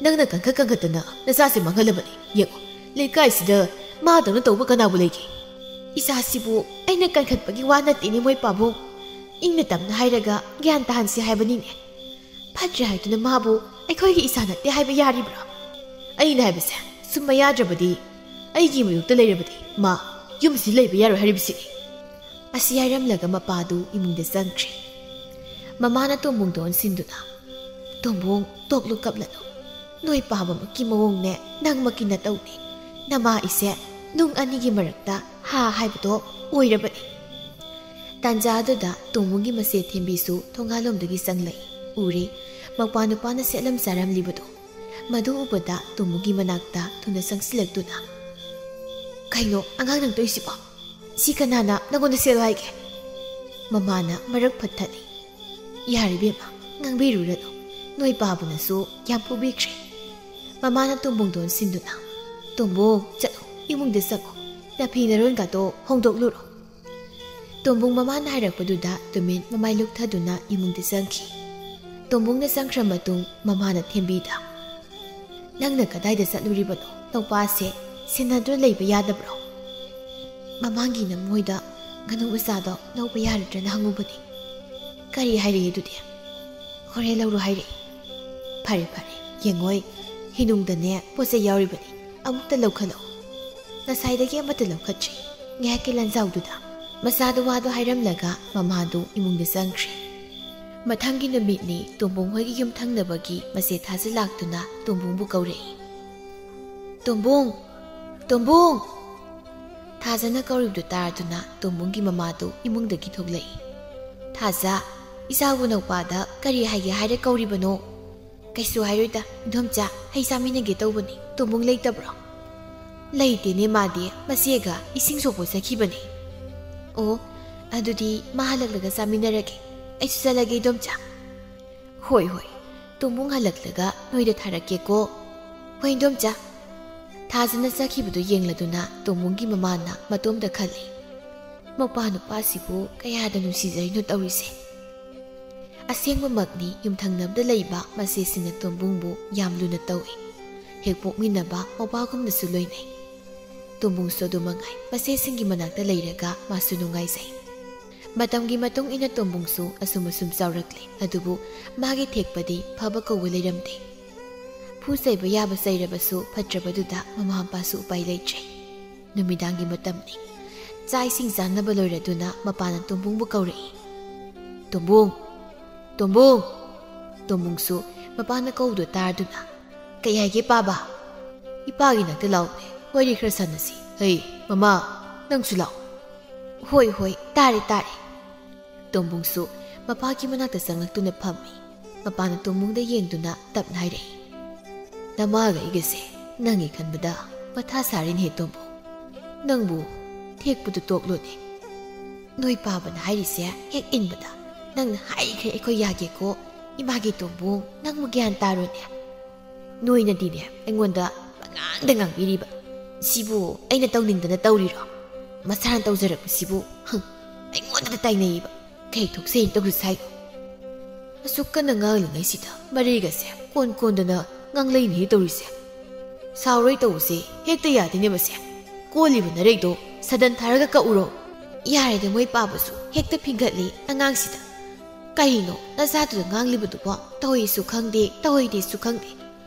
ꯅꯪꯅ ꯀꯟꯈꯠ ꯀꯟꯈꯠꯇꯅ ꯅꯆꯥꯁꯦ ꯃꯥꯡꯍꯜꯂꯕꯅꯤ꯫ ꯌꯦꯡꯉꯣ, ꯂꯩꯀꯥꯏꯁꯤꯗ ꯃꯥꯗꯧꯅ ꯇꯧꯕ ꯀꯅꯥꯕꯨ ꯂꯩꯒꯦ?" "ꯏꯆꯥꯁꯤꯕꯨ ꯑꯩꯅ ꯀꯟꯈꯠꯄꯒꯤ ꯋꯥ ꯅꯠꯇꯦꯅꯦ ꯃꯣꯏ ꯄꯥꯕꯨꯡ꯫ ꯏꯪꯅ ꯇꯞꯅ ꯍꯥꯏꯔꯒ ꯒ꯭ꯌꯥꯟ ꯇꯥꯍꯟꯁꯤ ꯍꯥꯏꯕꯅꯤꯅꯦ꯫ ꯐꯠꯇ꯭ꯔꯦ ꯍꯥꯏꯗꯨꯅ ꯃꯥꯕꯨ ꯑꯩꯈꯣꯏꯒꯤ ꯏꯆꯥ ꯅꯠꯇꯦ ꯍꯥꯏꯕ ꯌꯥꯔꯤꯕ꯭ꯔꯥ? ꯑꯩꯅ ꯍꯥꯏꯕꯁꯦ ꯁꯨꯝꯕ ꯌꯥꯗ꯭ꯔꯕꯗꯤ ꯑꯩꯒꯤ ꯃꯥꯌꯣꯛꯇ ꯂꯩꯔꯕꯗꯤ ꯃꯥ ꯌꯨꯝꯁꯤꯗ ꯂꯩꯕ ꯌꯥꯔꯣꯏ ꯍꯥꯏꯔꯤꯕꯁꯤꯅꯤ꯫" ꯑꯁꯤ ꯍꯥꯏꯔꯝꯂꯒ ꯃꯄꯥꯗꯨ ꯏꯃꯨꯡꯗ ꯆꯪꯈ꯭ꯔꯦ꯫ ꯃꯃꯥꯅ ꯇꯣꯝꯕꯨꯡꯗ ꯑꯣꯟꯁꯤꯟꯗꯨꯅ, "ꯇꯣꯝꯕꯨꯡ, ꯇꯣꯛꯂꯨ, ꯀꯞꯂꯅꯨ꯫ ꯅꯣꯏ ꯄꯥꯕꯃꯛꯀꯤ ꯃꯑꯣꯡꯅꯦ, ꯅꯪꯃꯛꯀꯤ ꯅꯇꯧꯅꯦ꯫ ꯅꯃꯥ ꯏꯆꯦ ꯅꯨꯡ ꯑꯅꯤꯒꯤ ꯃꯔꯛꯇ ꯍꯥ ꯍꯥꯏꯕꯗꯣ ꯑꯣꯏꯔꯕꯅꯤ꯫" ꯇꯥꯟꯖꯥ ꯑꯗꯨꯗ ꯇꯣꯝꯕꯨꯡꯒꯤ ꯃꯆꯦ ꯊꯦꯝꯕꯤꯁꯨ ꯊꯣꯡꯒꯥꯜꯂꯣꯝꯗꯒꯤ ꯆꯪꯂꯛꯏ꯫ ꯎꯔꯦ, ꯃꯧꯄ꯭ꯋꯥ ꯅꯨꯄꯥꯅ ꯁꯦꯠꯂꯝ ꯆꯥꯔꯝꯂꯤꯕꯗꯣ꯫ ꯃꯗꯨ ꯎꯕꯗ ꯇꯣꯝꯕꯨꯡꯒꯤ ꯃꯅꯥꯛꯇ ꯊꯨꯅ ꯆꯪꯁꯤꯜꯂꯛꯇꯨꯅ, "ꯀꯩꯅꯣ ꯑꯉꯥꯡ ꯅꯪ ꯇꯧꯏꯁꯤꯕꯣ? "ꯁꯤ ꯀꯅꯥꯅ ꯅꯪꯉꯣꯟꯗ ꯁꯦꯠꯂꯣ ꯍꯥꯏꯒꯦ?" ꯃꯃꯥꯅ ꯃꯔꯛ ꯐꯠꯊꯠꯂꯤ꯫ "ꯌꯥꯔꯦ ꯏꯕꯦꯝꯃ, ꯉꯥꯡꯕꯤꯔꯨꯔꯅꯨ꯫ ꯅꯣꯏ ꯄꯥꯕꯅꯁꯨ ꯌꯥꯝ ꯐꯨꯕꯤꯈ꯭ꯔꯦ꯫" ꯃꯃꯥꯅ ꯇꯣꯝꯕꯨꯡꯗꯣ ꯑꯣꯟꯁꯤꯟꯗꯨꯅ, "ꯇꯣꯝꯕꯨꯡ, ꯆꯠꯂꯣ, ꯏꯃꯨꯡꯗ ꯆꯪꯉꯣ꯫ ꯅꯐꯤ ꯅꯔꯣꯟꯒꯗꯣ ꯍꯣꯡꯗꯣꯛꯂꯨꯔꯣ꯫" ꯇꯣꯝꯕꯨꯡ ꯃꯃꯥꯅ ꯍꯥꯏꯔꯛꯄꯗꯨꯗ ꯇꯨꯃꯤꯟ ꯃꯃꯥꯏ ꯂꯨꯞꯊꯗꯨꯅ ꯏꯃꯨꯡꯗ ꯆꯪꯈꯤ꯫ ꯇꯣꯝꯕꯨꯡꯅ ꯆꯪꯈ꯭ꯔ ꯃꯇꯨꯡ ꯃꯃꯥꯅ ꯊꯦꯝꯕꯤꯗ, "ꯅꯪꯅ ꯀꯗꯥꯏꯗ ꯆꯠꯂꯨꯔꯤꯕꯅꯣ? ꯅꯧꯄꯥꯁꯦ ꯁꯦꯟꯅꯗꯨꯅ ꯂꯩꯕ ꯌꯥꯗꯕ꯭ꯔꯣ?" "ꯃꯃꯥꯡꯒꯤ ꯅꯃꯣꯏꯗ ꯉꯥꯅꯨ ꯃꯆꯥꯗꯣ ꯂꯧꯕ ꯌꯥꯔꯗ꯭ꯔꯅ ꯍꯪꯉꯨꯕꯅꯤ꯫" "ꯀꯔꯤ ꯍꯥꯏꯔꯛꯏ ꯑꯗꯨꯗꯤ?" "ꯍꯣꯔꯦꯟ ꯂꯧꯔꯣ ꯍꯥꯏꯔꯛꯏ꯫" "ꯐꯔꯦ ꯐꯔꯦ, ꯌꯦꯡꯉꯣꯏ, ꯍꯤꯅꯨꯡꯗꯅꯦ ꯄꯣꯠ ꯆꯩ ꯌꯥꯎꯔꯤꯕꯅꯤ, ꯑꯃꯨꯛꯇ ꯂꯧꯈꯠꯂꯛꯎ꯫" ꯉꯁꯥꯏꯗꯒꯤ ꯑꯃꯠꯇ ꯂꯧꯈꯠꯇ꯭ꯔꯤ꯫ ꯉꯥꯏꯍꯥꯛꯀꯤ ꯂꯟꯖꯥꯎꯗꯨꯗ ꯃꯆꯥꯗꯨ ꯋꯥꯗꯨ ꯍꯥꯏꯔꯝꯂꯒ ꯃꯃꯥꯗꯨ ꯏꯃꯨꯡꯗ ꯆꯪꯈ꯭ꯔꯦ꯫ ꯃꯊꯪꯒꯤ ꯅꯨꯃꯤꯠꯅꯤ ꯇꯣꯝꯕꯨꯡ ꯍꯣꯏꯒꯤ ꯌꯨꯝ ꯊꯪꯅꯕꯒꯤ ꯃꯆꯦ ꯊꯥꯖ ꯂꯥꯛꯇꯨꯅ ꯇꯣꯝꯕꯨꯡꯕꯨ ꯀꯧꯔꯛꯏ꯫ "ꯇꯣꯝꯕꯨꯡ! ꯇꯣꯝꯕꯨꯡ!" ꯊꯥꯖꯅ ꯀꯧꯔꯤꯕꯗꯨ ꯇꯥꯔꯗꯨꯅ ꯇꯣꯝꯕꯨꯡꯒꯤ ꯃꯃꯥꯗꯨ ꯏꯃꯨꯡꯗꯒꯤ ꯊꯣꯛꯂꯛꯏ꯫ "ꯊꯥꯖ, ꯏꯆꯥꯕꯨ ꯅꯧꯄꯥꯗ ꯀꯔꯤ ꯍꯥꯏꯒꯦ ꯍꯥꯏꯔ ꯀꯧꯔꯤꯕꯅꯣ?" "ꯀꯩꯁꯨ ꯍꯥꯏꯔꯣꯏꯗ, ꯏꯟꯗꯣꯝꯆꯥ, ꯍꯩ ꯆꯥꯃꯤꯟꯅꯒꯦ ꯇꯧꯕꯅꯤ꯫ ꯇꯣꯝꯕꯨꯡ ꯂꯩꯇꯕ꯭ꯔꯣ?" "ꯂꯩꯇꯦꯅꯦ, ꯃꯥꯗꯤ ꯃꯆꯦꯒ ꯏꯁꯤꯡ ꯁꯣꯛꯄ ꯆꯠꯈꯤꯕꯅꯦ꯫" "ꯑꯣ, ꯑꯗꯨꯗꯤ ꯃꯥ ꯍꯜꯂꯛꯂꯒ ꯆꯥꯃꯤꯟꯅꯔꯒꯦ꯫ ꯑꯩꯁꯨ ꯆꯠꯂꯒꯦ, ꯏꯟꯗꯣꯝꯆꯥ꯫" "ꯍꯣꯏ, ꯍꯣꯏ, ꯇꯣꯝꯕꯨꯡ ꯍꯜꯂꯛꯂꯒ ꯅꯣꯏꯗ ꯊꯥꯔꯛꯀꯦꯀꯣ꯫" "ꯍꯣꯏ, ꯏꯟꯗꯣꯝꯆꯥ꯫" ꯊꯥꯖꯅ ꯆꯠꯈꯤꯕꯗꯨ ꯌꯦꯡꯂꯗꯨꯅ ꯇꯣꯝꯕꯨꯡꯒꯤ ꯃꯃꯥꯅ ꯃꯇꯣꯝꯗ ꯈꯜꯂꯤ, "ꯃꯄꯥ ꯅꯨꯄꯥꯁꯤꯕꯨ ꯀꯌꯥꯗ ꯅꯨꯡꯁꯤꯖꯔꯤꯅꯣ ꯇꯧꯔꯤꯁꯦ꯫" ꯑꯁꯦꯡꯕꯃꯛꯅꯤ, ꯌꯨꯝꯊꯪꯅꯕꯗ ꯂꯩꯕ ꯃꯆꯦꯁꯤꯡꯅ ꯇꯣꯝꯕꯨꯡꯕꯨ ꯌꯥꯝ ꯂꯨꯅ ꯇꯧꯏ꯫ ꯍꯦꯛ ꯄꯣꯛꯃꯤꯟꯅꯕ ꯃꯄꯥꯒꯨꯝꯅꯁꯨ ꯂꯣꯏꯅꯩ꯫ ꯇꯣꯝꯕꯨꯡꯁꯨ ꯑꯗꯨ ꯃꯉꯥꯏ, ꯃꯆꯦꯁꯤꯡꯒꯤ ꯃꯅꯥꯛꯇ ꯂꯩꯔꯒ ꯃꯥꯁꯨ ꯅꯨꯡꯉꯥꯏꯖꯩ꯫ ꯃꯇꯝꯒꯤ ꯃꯇꯨꯡ ꯏꯟꯅ ꯇꯣꯝꯕꯨꯡꯁꯨ ꯑꯁꯨꯝ ꯑꯁꯨꯝ ꯆꯥꯎꯔꯛꯂꯦ, ꯑꯗꯨꯕꯨ ꯃꯥꯒꯤ ꯊꯦꯛꯄꯗꯤ ꯐꯕ ꯀꯧꯕ ꯂꯩꯔꯝꯗꯦ꯫ ꯐꯨ ꯆꯩꯕ ꯌꯥꯕ ꯆꯩꯔꯕꯁꯨ ꯐꯠꯇ꯭ꯔꯕꯗꯨꯗ ꯃꯃꯥ ꯃꯄꯥꯁꯨ ꯎꯄꯥꯏ ꯂꯩꯇ꯭ꯔꯦ꯫ ꯅꯨꯃꯤꯗꯥꯡꯒꯤ ꯃꯇꯝꯅꯤ꯫ ꯆꯥꯛ ꯏꯁꯤꯡ ꯆꯥꯅꯕ ꯂꯣꯏꯔꯗꯨꯅ ꯃꯄꯥꯅ ꯇꯣꯝꯕꯨꯡꯕꯨ ꯀꯧꯔꯛꯏ꯫ "ꯇꯣꯝꯕꯨꯡ! ꯇꯣꯝꯕꯨꯡ!" ꯇꯣꯝꯕꯨꯡꯁꯨ ꯃꯄꯥꯅ ꯀꯧꯕꯗꯨ ꯇꯥꯔꯗꯨꯅ, "ꯀꯩ ꯍꯥꯏꯒꯦ ꯄꯥꯕ?" "ꯏꯄꯥꯒꯤ ꯅꯥꯛꯇ ꯂꯥꯛꯑꯣꯅꯦ, ꯋꯥꯔꯤ ꯈꯔ ꯁꯥꯟꯅꯁꯤ꯫ ꯍꯩ, ꯃꯃꯥ, ꯅꯪꯁꯨ ꯂꯥꯛꯑꯣ꯫" "ꯍꯣꯏ, ꯍꯣꯏ, ꯇꯥꯔꯦ, ꯇꯥꯔꯦ꯫" ꯇꯣꯝꯕꯨꯡꯁꯨ ꯃꯄꯥꯒꯤ ꯃꯅꯥꯛꯇ ꯆꯪꯂꯛꯇꯨꯅ ꯐꯝꯃꯤ꯫ ꯃꯄꯥꯅ ꯇꯣꯝꯕꯨꯡꯗ ꯌꯦꯡꯗꯨꯅ ꯇꯞꯅ ꯍꯥꯏꯔꯛꯏ, "ꯅꯃꯥꯒ ꯑꯩꯒꯁꯦ ꯅꯪꯒꯤ ꯈꯟꯕꯗ ꯃꯊꯥ ꯁꯥꯔꯤꯅꯦ ꯇꯣꯝꯕꯨꯡ꯫ ꯅꯪꯕꯨ ꯊꯦꯛꯄꯗꯨ ꯇꯣꯛꯂꯣꯅꯦ꯫ ꯅꯣꯏ ꯄꯥꯕꯅ ꯍꯥꯏꯔꯤꯁꯦ ꯍꯦꯛ ꯏꯟꯕꯗ ꯅꯪꯅ ꯍꯥꯏꯈ꯭ꯔꯦ ꯑꯩꯈꯣꯏ ꯌꯥꯒꯦꯀꯣ꯫ ꯏꯃꯥꯒꯤ ꯇꯣꯝꯕꯣꯡ, ꯅꯪꯕꯨ ꯒ꯭ꯌꯥꯟ ꯇꯥꯔꯣꯅꯦ꯫ ꯅꯣꯏꯅꯗꯤꯅꯦ ꯑꯩꯉꯣꯟꯗ ꯄꯉꯥꯡꯗ ꯉꯥꯡꯕꯤꯔꯤꯕ꯫ ꯁꯤꯕꯨ ꯑꯩꯅ ꯇꯧꯅꯤꯡꯗꯅ ꯇꯧꯔꯤꯔꯣ? ꯃꯁꯥꯅ ꯇꯧꯖꯔꯛꯄꯁꯤꯕꯨ, ꯍꯪ, ꯑꯩꯉꯣꯟꯗꯗ ꯇꯥꯏꯅꯩꯌꯦꯕ꯫ ꯀꯩ ꯊꯣꯛꯁꯦꯅ ꯇꯧꯔꯨ ꯁꯥꯏ? ꯑꯁꯨꯛ ꯀꯟꯅ ꯉꯥꯡꯂꯤꯉꯩꯁꯤꯗ ꯃꯔꯩꯒꯁꯦ ꯀꯣꯟ ꯀꯣꯟꯗꯅ ꯉꯥꯡꯂꯩꯅꯦ ꯇꯧꯔꯤꯁꯦ꯫ ꯁꯥꯎꯔꯣꯏ ꯇꯧꯕꯁꯦ ꯍꯦꯛꯇ ꯌꯥꯗꯦꯅꯦ ꯃꯁꯦ꯫ ꯀꯣꯜꯂꯤꯕ ꯅꯔꯩꯗꯣ ꯁꯗꯟ ꯊꯥꯔꯒ ꯀꯛꯎꯔꯣ꯫ ꯌꯥꯔꯦꯗ, ꯃꯣꯏ ꯄꯥꯕꯁꯨ ꯍꯦꯛꯇ ꯐꯤꯡꯒꯠꯂꯤ ꯑꯉꯥꯡꯁꯤꯗ꯫ ꯀꯩꯅꯣ ꯅꯆꯥꯗꯨꯗ ꯉꯥꯡꯂꯤꯕꯗꯨꯕꯣ? ꯇꯧꯏꯁꯨ ꯈꯪꯗꯦ, ꯇꯧꯏꯗꯦꯁꯨ ꯈꯪꯗꯦ꯫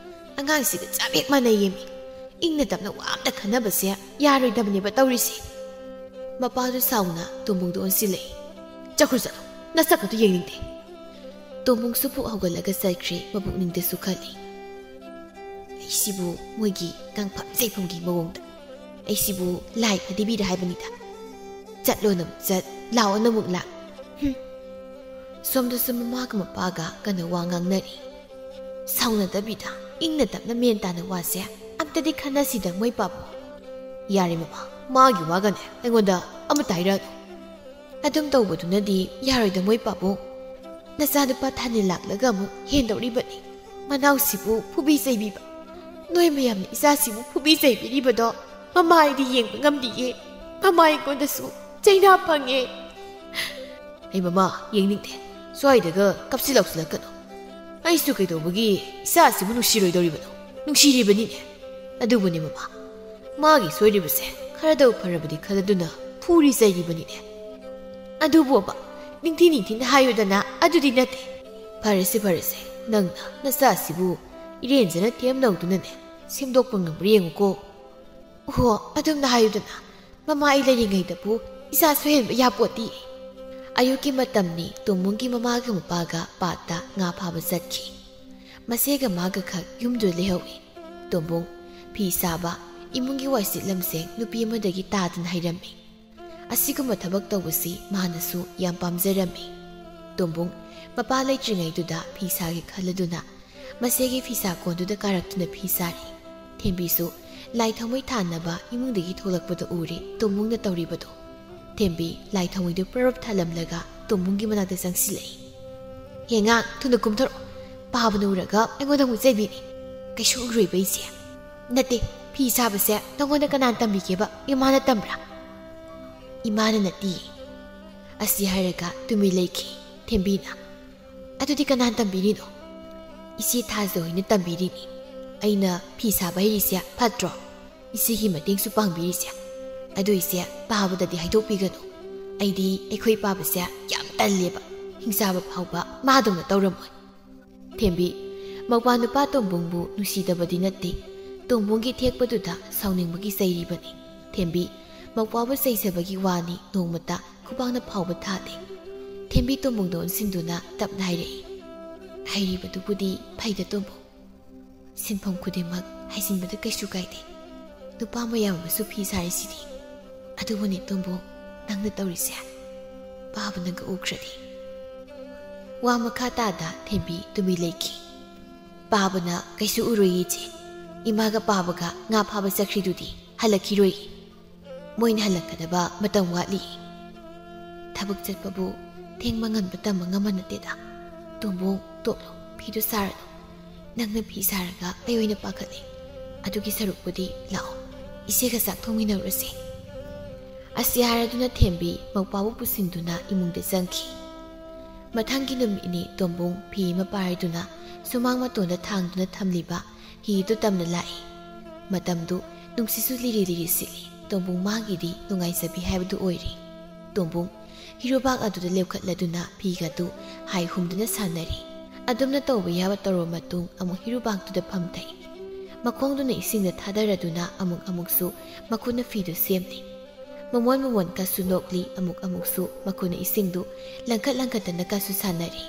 ꯑꯉꯥꯡꯁꯤꯒ ꯆꯞ ꯍꯦꯛ ꯃꯥꯟꯅꯩꯌꯦꯃꯤ꯫ ꯏꯪꯅ ꯇꯞꯅ ꯋꯥ ꯑꯝꯇ ꯈꯟꯅꯕꯁꯦ ꯌꯥꯔꯣꯏꯗꯕꯅꯦꯕ ꯇꯧꯔꯤꯁꯦ꯫ ꯃꯄꯥꯗꯨ ꯁꯥꯎꯅ ꯇꯣꯝꯕꯣꯡꯗ ꯑꯣꯟꯁꯤꯜꯂꯛꯏ꯫ "ꯆꯠꯈ꯭ꯔꯣ ꯆꯠꯂꯣ, ꯅꯁꯛ ꯑꯗꯨ ꯌꯦꯡꯅꯤꯡꯗꯦ"꯫ ꯇꯣꯝꯕꯣꯡꯁꯨ ꯄꯨꯛ ꯍꯧꯒꯠꯂꯒ ꯆꯠꯈ꯭ꯔꯦ, ꯃꯄꯨꯛꯅꯤꯡꯗꯁꯨ ꯈꯜꯂꯤ, "ꯑꯩꯁꯤꯕꯨ ꯃꯣꯏꯒꯤ ꯉꯥꯡꯐꯝ ꯆꯩꯐꯝꯒꯤ ꯃꯑꯣꯡꯗ, ꯑꯩꯁꯤꯕꯨ ꯂꯥꯏ ꯐꯗꯤꯕꯤꯔ ꯍꯥꯏꯕꯅꯤꯗ꯫ ꯆꯠꯂꯣꯅ ꯑꯃꯨꯛ ꯆꯠ, ꯂꯥꯛꯑꯣꯅ ꯑꯃꯨꯛ ꯂꯥꯛ꯫ ꯍꯨꯝ"꯫ ꯁꯣꯝꯗꯁꯨ ꯃꯃꯥꯒ ꯃꯄꯥꯒ ꯀꯟꯅ ꯋꯥ ꯉꯥꯡꯅꯔꯤ꯫ ꯁꯥꯎꯅꯗꯕꯤꯗ ꯏꯪꯅ ꯇꯞꯅ ꯃꯦꯟ ꯇꯥꯅ ꯋꯥꯁꯦ ꯑꯝꯇꯗꯤ ꯈꯟꯅꯁꯤꯗ ꯃꯣꯏ ꯄꯥꯕꯨꯡ꯫ "ꯌꯥꯔꯦ ꯃꯃꯥ, ꯃꯥꯒꯤ ꯋꯥꯒꯅꯦ ꯑꯩꯉꯣꯟꯗ ꯑꯃꯠꯇ ꯍꯥꯏꯔꯛꯑꯅꯨ꯫ ꯑꯗꯨꯝ ꯇꯧꯕꯗꯨꯅꯗꯤ ꯌꯥꯔꯣꯏꯗ ꯃꯣꯏ ꯄꯥꯕꯨꯡ꯫ ꯅꯆꯥꯅꯨꯄꯥ ꯊꯥꯅꯤꯜ ꯂꯥꯛꯂꯒ ꯑꯃꯨꯛ ꯍꯦꯟꯗꯧꯔꯤꯕꯅꯤ꯫ ꯃꯅꯥꯎꯁꯤꯕꯨ ꯐꯨꯕꯤ ꯆꯩꯕꯤꯕ꯫ ꯅꯣꯏ ꯃꯌꯥꯝꯅ ꯏꯆꯥꯁꯤꯕꯨ ꯐꯨꯕꯤ ꯆꯩꯕꯤꯔꯤꯕꯗꯣ ꯃꯃꯥ ꯑꯩꯗꯤ ꯌꯦꯡꯕ ꯉꯝꯗꯤꯌꯦ꯫ ꯃꯃꯥ ꯑꯩꯉꯣꯟꯗꯁꯨ ꯆꯩꯅꯥ ꯐꯪꯉꯦ"꯫ "ꯑꯩ ꯃꯃꯥ ꯌꯦꯡꯅꯤꯡꯗꯦ꯫ ꯁ꯭ꯋꯥꯏꯗꯒ ꯀꯞꯁꯤ ꯂꯥꯎꯁꯤꯜꯂꯛꯀꯅꯨ꯫ ꯑꯩꯁꯨ ꯀꯩꯗꯧꯕꯒꯤ ꯏꯆꯥꯁꯤꯕꯨ ꯅꯨꯡꯁꯤꯔꯣꯏꯗꯧꯔꯤꯕꯅꯣ? ꯅꯨꯡꯁꯤꯔꯤꯕꯅꯤꯅꯦ꯫ ꯑꯗꯨꯕꯨꯅꯦ ꯃꯃꯥ, ꯃꯥꯒꯤ ꯁꯣꯏꯔꯤꯕꯁꯦ ꯈꯔꯗꯧ ꯐꯔꯕꯗꯤ ꯈꯜꯂꯗꯨꯅ ꯐꯨꯔꯤ ꯆꯩꯔꯤꯕꯅꯤꯅꯦ꯫ ꯑꯗꯨꯕꯨ ꯑꯃ ꯅꯤꯡꯊꯤ ꯅꯤꯡꯊꯤꯅ ꯍꯥꯏꯌꯨꯗꯅ, ꯑꯗꯨꯗꯤ ꯅꯠꯇꯦ"꯫ "ꯐꯔꯦꯁꯦ, ꯐꯔꯦꯁꯦ, ꯅꯪꯅ ꯅꯆꯥꯁꯤꯕꯨ ꯏꯔꯦꯟꯖꯅ ꯊꯦꯝꯅꯧꯗꯨꯅꯅꯦ ꯁꯦꯝꯗꯣꯛꯄ ꯉꯝꯕ꯭ꯔꯥ ꯌꯦꯡꯉꯨꯀꯣ"꯫ "ꯑꯣꯍꯣ, ꯑꯗꯨꯝꯅ ꯍꯥꯏꯌꯨꯗꯅ꯫ ꯃꯃꯥ ꯑꯩ ꯂꯩꯔꯤꯉꯩꯗꯕꯨ ꯏꯆꯥ ꯁꯣꯏꯍꯟꯕ ꯌꯥꯄꯣꯠꯇꯤ"꯫ ꯑꯌꯨꯛꯀꯤ ꯃꯇꯝꯅꯤ꯫ ꯇꯣꯝꯕꯣꯡꯒꯤ ꯃꯃꯥꯒ ꯃꯄꯥꯒ ꯄꯥꯠꯇ ꯉꯥ ꯐꯥꯕ ꯆꯠꯈꯤ꯫ ꯃꯆꯦꯒ ꯃꯥꯒ ꯈꯛ ꯌꯨꯝꯗꯨꯗ ꯂꯩꯍꯧꯏ꯫ ꯇꯣꯝꯕꯣꯡ ꯐꯤ ꯁꯥꯕ, ꯏꯃꯨꯡꯒꯤ ꯋꯥꯏꯁꯤꯠ ꯂꯝꯁꯦꯡ ꯅꯨꯄꯤ ꯑꯃꯗꯒꯤ ꯇꯥꯗꯅ ꯍꯩꯔꯝꯃꯤ꯫ ꯑꯁꯤꯒꯨꯝꯕ ꯊꯕꯛ ꯇꯧꯕꯁꯤ ꯃꯥꯅꯁꯨ ꯌꯥꯝ ꯄꯥꯝꯖꯔꯝꯃꯤ꯫ ꯇꯣꯝꯕꯣꯡ ꯃꯄꯥ ꯂꯩꯇ꯭ꯔꯤꯉꯩꯗꯨꯗ ꯐꯤ ꯁꯥꯒꯦ ꯈꯜꯂꯗꯨꯅ ꯃꯆꯦꯒꯤ ꯐꯤꯁꯥ ꯀꯣꯟꯗꯨꯗ ꯀꯥꯔꯛꯇꯨꯅ ꯐꯤ ꯁꯥꯔꯤ꯫ ꯊꯦꯝꯕꯤꯁꯨ ꯂꯥꯏ ꯊꯥꯎꯃꯩ ꯊꯥꯅꯕ ꯏꯃꯨꯡꯗꯒꯤ ꯊꯣꯛꯂꯛꯄꯗ ꯎꯔꯦ ꯇꯣꯝꯕꯨꯡꯅ ꯇꯧꯔꯤꯕꯗꯣ꯫ ꯊꯦꯝꯕꯤ ꯂꯥꯏ ꯊꯥꯎꯃꯩꯗꯨ ꯄꯔꯞ ꯊꯥꯜꯂꯝꯂꯒ ꯇꯣꯝꯕꯨꯡꯒꯤ ꯃꯅꯥꯛꯇ ꯆꯪꯁꯤꯜꯂꯛꯏ꯫ "ꯍꯦ ꯑꯉꯥꯡ, ꯊꯨꯅ ꯀꯨꯝꯊꯔꯛꯑꯣ꯫ ꯄꯥꯕꯅ ꯎꯔꯒ ꯑꯩꯉꯣꯟꯗ ꯑꯃꯨꯛ ꯆꯩꯕꯤꯅꯤ꯫ ꯀꯩꯁꯨ ꯎꯔꯣꯏꯕ ꯑꯩꯁꯦ꯫ ꯅꯠꯇꯦ, ꯐꯤ ꯁꯥꯕꯁꯦ ꯅꯉꯣꯟꯗ ꯀꯅꯥꯅ ꯇꯝꯕꯤꯒꯦꯕ? ꯏꯃꯥꯅ ꯇꯝꯕ꯭ꯔꯥ?" "ꯏꯃꯥꯅ ꯅꯠꯇꯤꯌꯦ꯫" ꯑꯁꯤ ꯍꯥꯏꯔꯒ ꯇꯨꯃꯤꯟ ꯂꯩꯈꯤ ꯊꯦꯝꯕꯤꯅ꯫ "ꯑꯗꯨꯗꯤ ꯀꯅꯥꯅ ꯇꯝꯕꯤꯔꯤꯅꯣ?" "ꯏꯆꯦ ꯊꯥꯖ ꯍꯣꯏꯅ ꯇꯝꯕꯤꯔꯤꯅꯤ꯫ ꯑꯩꯅ ꯐꯤ ꯁꯥꯕ ꯍꯩꯔꯤꯁꯦ ꯐꯠꯇ꯭ꯔꯣ? ꯏꯆꯦꯒꯤ ꯃꯇꯦꯡꯁꯨ ꯄꯥꯡꯕꯤꯔꯤꯁꯦ꯫ ꯑꯗꯨ ꯏꯆꯦ, ꯄꯥꯕꯗꯗꯤ ꯍꯥꯏꯗꯣꯛꯄꯤꯒꯅꯨ꯫ ꯑꯩꯗꯤ ꯑꯩꯈꯣꯏ ꯄꯥꯕꯁꯦ ꯌꯥꯝ ꯇꯜꯂꯦꯕ꯫ ꯍꯤꯡꯆꯥꯕ ꯐꯥꯎꯕ ꯃꯥꯗꯧꯅ ꯇꯧꯔꯝꯃꯣꯏ꯫" ꯊꯦꯝꯕꯤ, ꯃꯧꯄ꯭ꯋꯥ ꯅꯨꯄꯥ ꯇꯣꯝꯕꯨꯡꯕꯨ ꯅꯨꯡꯁꯤꯗꯕꯗꯤ ꯅꯠꯇꯦ꯫ ꯇꯣꯝꯕꯨꯡꯒꯤ ꯊꯦꯛꯄꯗꯨꯗ ꯁꯥꯎꯅꯤꯡꯕꯒꯤ ꯆꯩꯔꯤꯕꯅꯤ꯫ ꯊꯦꯝꯕꯤ, ꯃꯧꯄ꯭ꯋꯥꯕꯨ ꯆꯩꯖꯕꯒꯤ ꯋꯥꯅꯤ ꯅꯣꯡꯃꯇ ꯈꯨꯕꯥꯛꯅ ꯐꯥꯎꯕ ꯊꯥꯗꯦ꯫ ꯊꯦꯝꯕꯤ ꯇꯣꯝꯕꯨꯡꯗ ꯑꯣꯟꯁꯤꯟꯗꯨꯅ ꯇꯞꯅ ꯍꯥꯏꯔꯛꯏ, "ꯍꯩꯔꯤꯕꯗꯨꯕꯨꯗꯤ ꯐꯩꯗ ꯇꯣꯝꯕꯨꯡ꯫ ꯁꯤꯟꯐꯝ ꯈꯨꯗꯤꯡꯃꯛ ꯍꯩꯖꯤꯟꯕꯗ ꯀꯩꯁꯨ ꯀꯥꯏꯗꯦ꯫ ꯅꯨꯄꯥ ꯃꯌꯥꯝ ꯑꯃꯁꯨ ꯐꯤ ꯁꯥꯔꯤꯁꯤꯗꯤ꯫ ꯑꯗꯨꯕꯨꯅꯦ ꯇꯣꯝꯕꯨꯡ, ꯅꯪꯅ ꯇꯧꯔꯤꯁꯦ ꯄꯥꯕꯅꯒ ꯎꯈ꯭ꯔꯗꯤ꯫" ꯋꯥ ꯃꯈꯥ ꯇꯥꯗ ꯊꯦꯝꯕꯤ ꯇꯨꯃꯤꯟ ꯂꯩꯈꯤ꯫ "ꯄꯥꯕꯅ ꯀꯩꯁꯨ ꯎꯔꯣꯏꯌꯦ ꯏꯆꯦ꯫ ꯏꯃꯥꯒ ꯄꯥꯕꯒ ꯉꯥ ꯐꯥꯕ ꯆꯠꯈ꯭ꯔꯤꯗꯨꯗꯤ ꯍꯜꯂꯛꯈꯤꯔꯣꯏꯌꯦ꯫ ꯃꯣꯏꯅ ꯍꯜꯂꯛꯀꯗꯕ ꯃꯇꯝ ꯋꯥꯠꯂꯤ꯫" "ꯊꯕꯛ ꯆꯠꯄꯕꯨ ꯊꯦꯡꯕ ꯉꯟꯕ ꯇꯝꯕ ꯉꯝꯕ ꯅꯠꯇꯦꯗ꯫ ꯇꯣꯝꯕꯣꯡ, ꯇꯣꯛꯂꯣ, ꯐꯤꯗꯨ ꯁꯥꯔꯅꯨ꯫ ꯅꯪꯅ ꯐꯤ ꯁꯥꯔꯒ ꯑꯩ ꯑꯣꯏꯅ ꯄꯥꯈꯠꯂꯦ꯫ ꯑꯗꯨꯒꯤ ꯁꯔꯨꯛꯄꯨꯗꯤ ꯂꯥꯛꯑꯣ, ꯏꯆꯦꯒ ꯆꯥꯛ ꯊꯣꯡꯃꯤꯟꯅꯔꯨꯔꯁꯦ꯫" ꯑꯁꯤ ꯍꯥꯏꯔꯗꯨꯅ ꯊꯦꯝꯕꯤ ꯃꯧꯄꯥꯕꯨ ꯄꯨꯁꯤꯟꯗꯨꯅ ꯏꯃꯨꯡꯗ ꯆꯪꯈꯤ꯫ ꯃꯊꯪꯒꯤ ꯅꯨꯃꯤꯠꯅꯤ ꯇꯣꯝꯕꯣꯡ ꯐꯤ ꯑꯃ ꯄꯥꯏꯗꯨꯅ ꯁꯨꯃꯥꯡ ꯃꯇꯣꯟꯗ ꯊꯥꯡꯗꯨꯅ ꯊꯝꯂꯤꯕ ꯍꯤꯗꯨ ꯇꯝꯅ ꯂꯥꯛꯏ꯫ ꯃꯇꯝꯗꯨ ꯅꯨꯡꯁꯤꯠꯁꯨ ꯂꯤꯔꯤ ꯂꯤꯔꯤ ꯁꯤꯠꯂꯤ꯫ ꯇꯣꯝꯕꯨꯡ ꯃꯥꯒꯤꯗꯤ ꯅꯨꯡꯉꯥꯏꯖꯕꯤ ꯍꯥꯏꯕꯗꯨ ꯑꯣꯏꯔꯤ꯫ ꯇꯣꯝꯕꯨꯡ ꯍꯤꯔꯨꯕꯥꯛ ꯑꯗꯨꯗ ꯂꯦꯞꯈꯠꯂꯗꯨꯅ ꯐꯤꯒꯗꯨ ꯍꯥꯏ ꯍꯨꯝꯗꯨꯅ ꯁꯥꯟꯅꯔꯤ꯫ ꯑꯗꯨꯝꯅ ꯇꯧꯕ ꯌꯥꯕ ꯇꯧꯔꯕ ꯃꯇꯨꯡ ꯑꯃꯨꯛ ꯍꯤꯔꯨꯕꯥꯛꯇꯨꯗ ꯐꯝꯊꯩ꯫ ꯃꯈꯣꯡꯗꯨꯅ ꯏꯁꯤꯡꯗ ꯊꯥꯗꯔꯗꯨꯅ ꯑꯃꯨꯛ ꯑꯃꯨꯛꯁꯨ ꯃꯈꯨꯠꯅ ꯐꯤꯗꯨ ꯁꯦꯝꯂꯤ꯫ ꯃꯃꯣꯟ ꯃꯃꯣꯟ ꯀꯁꯨ ꯅꯣꯛꯂꯤ, ꯑꯃꯨꯛ ꯑꯃꯨꯛꯁꯨ ꯃꯈꯨꯠꯅ ꯏꯁꯤꯡꯗꯨ ꯂꯪꯈꯠ ꯂꯪꯈꯠꯇꯅ ꯀꯁꯨ ꯁꯥꯟꯅꯔꯤ꯫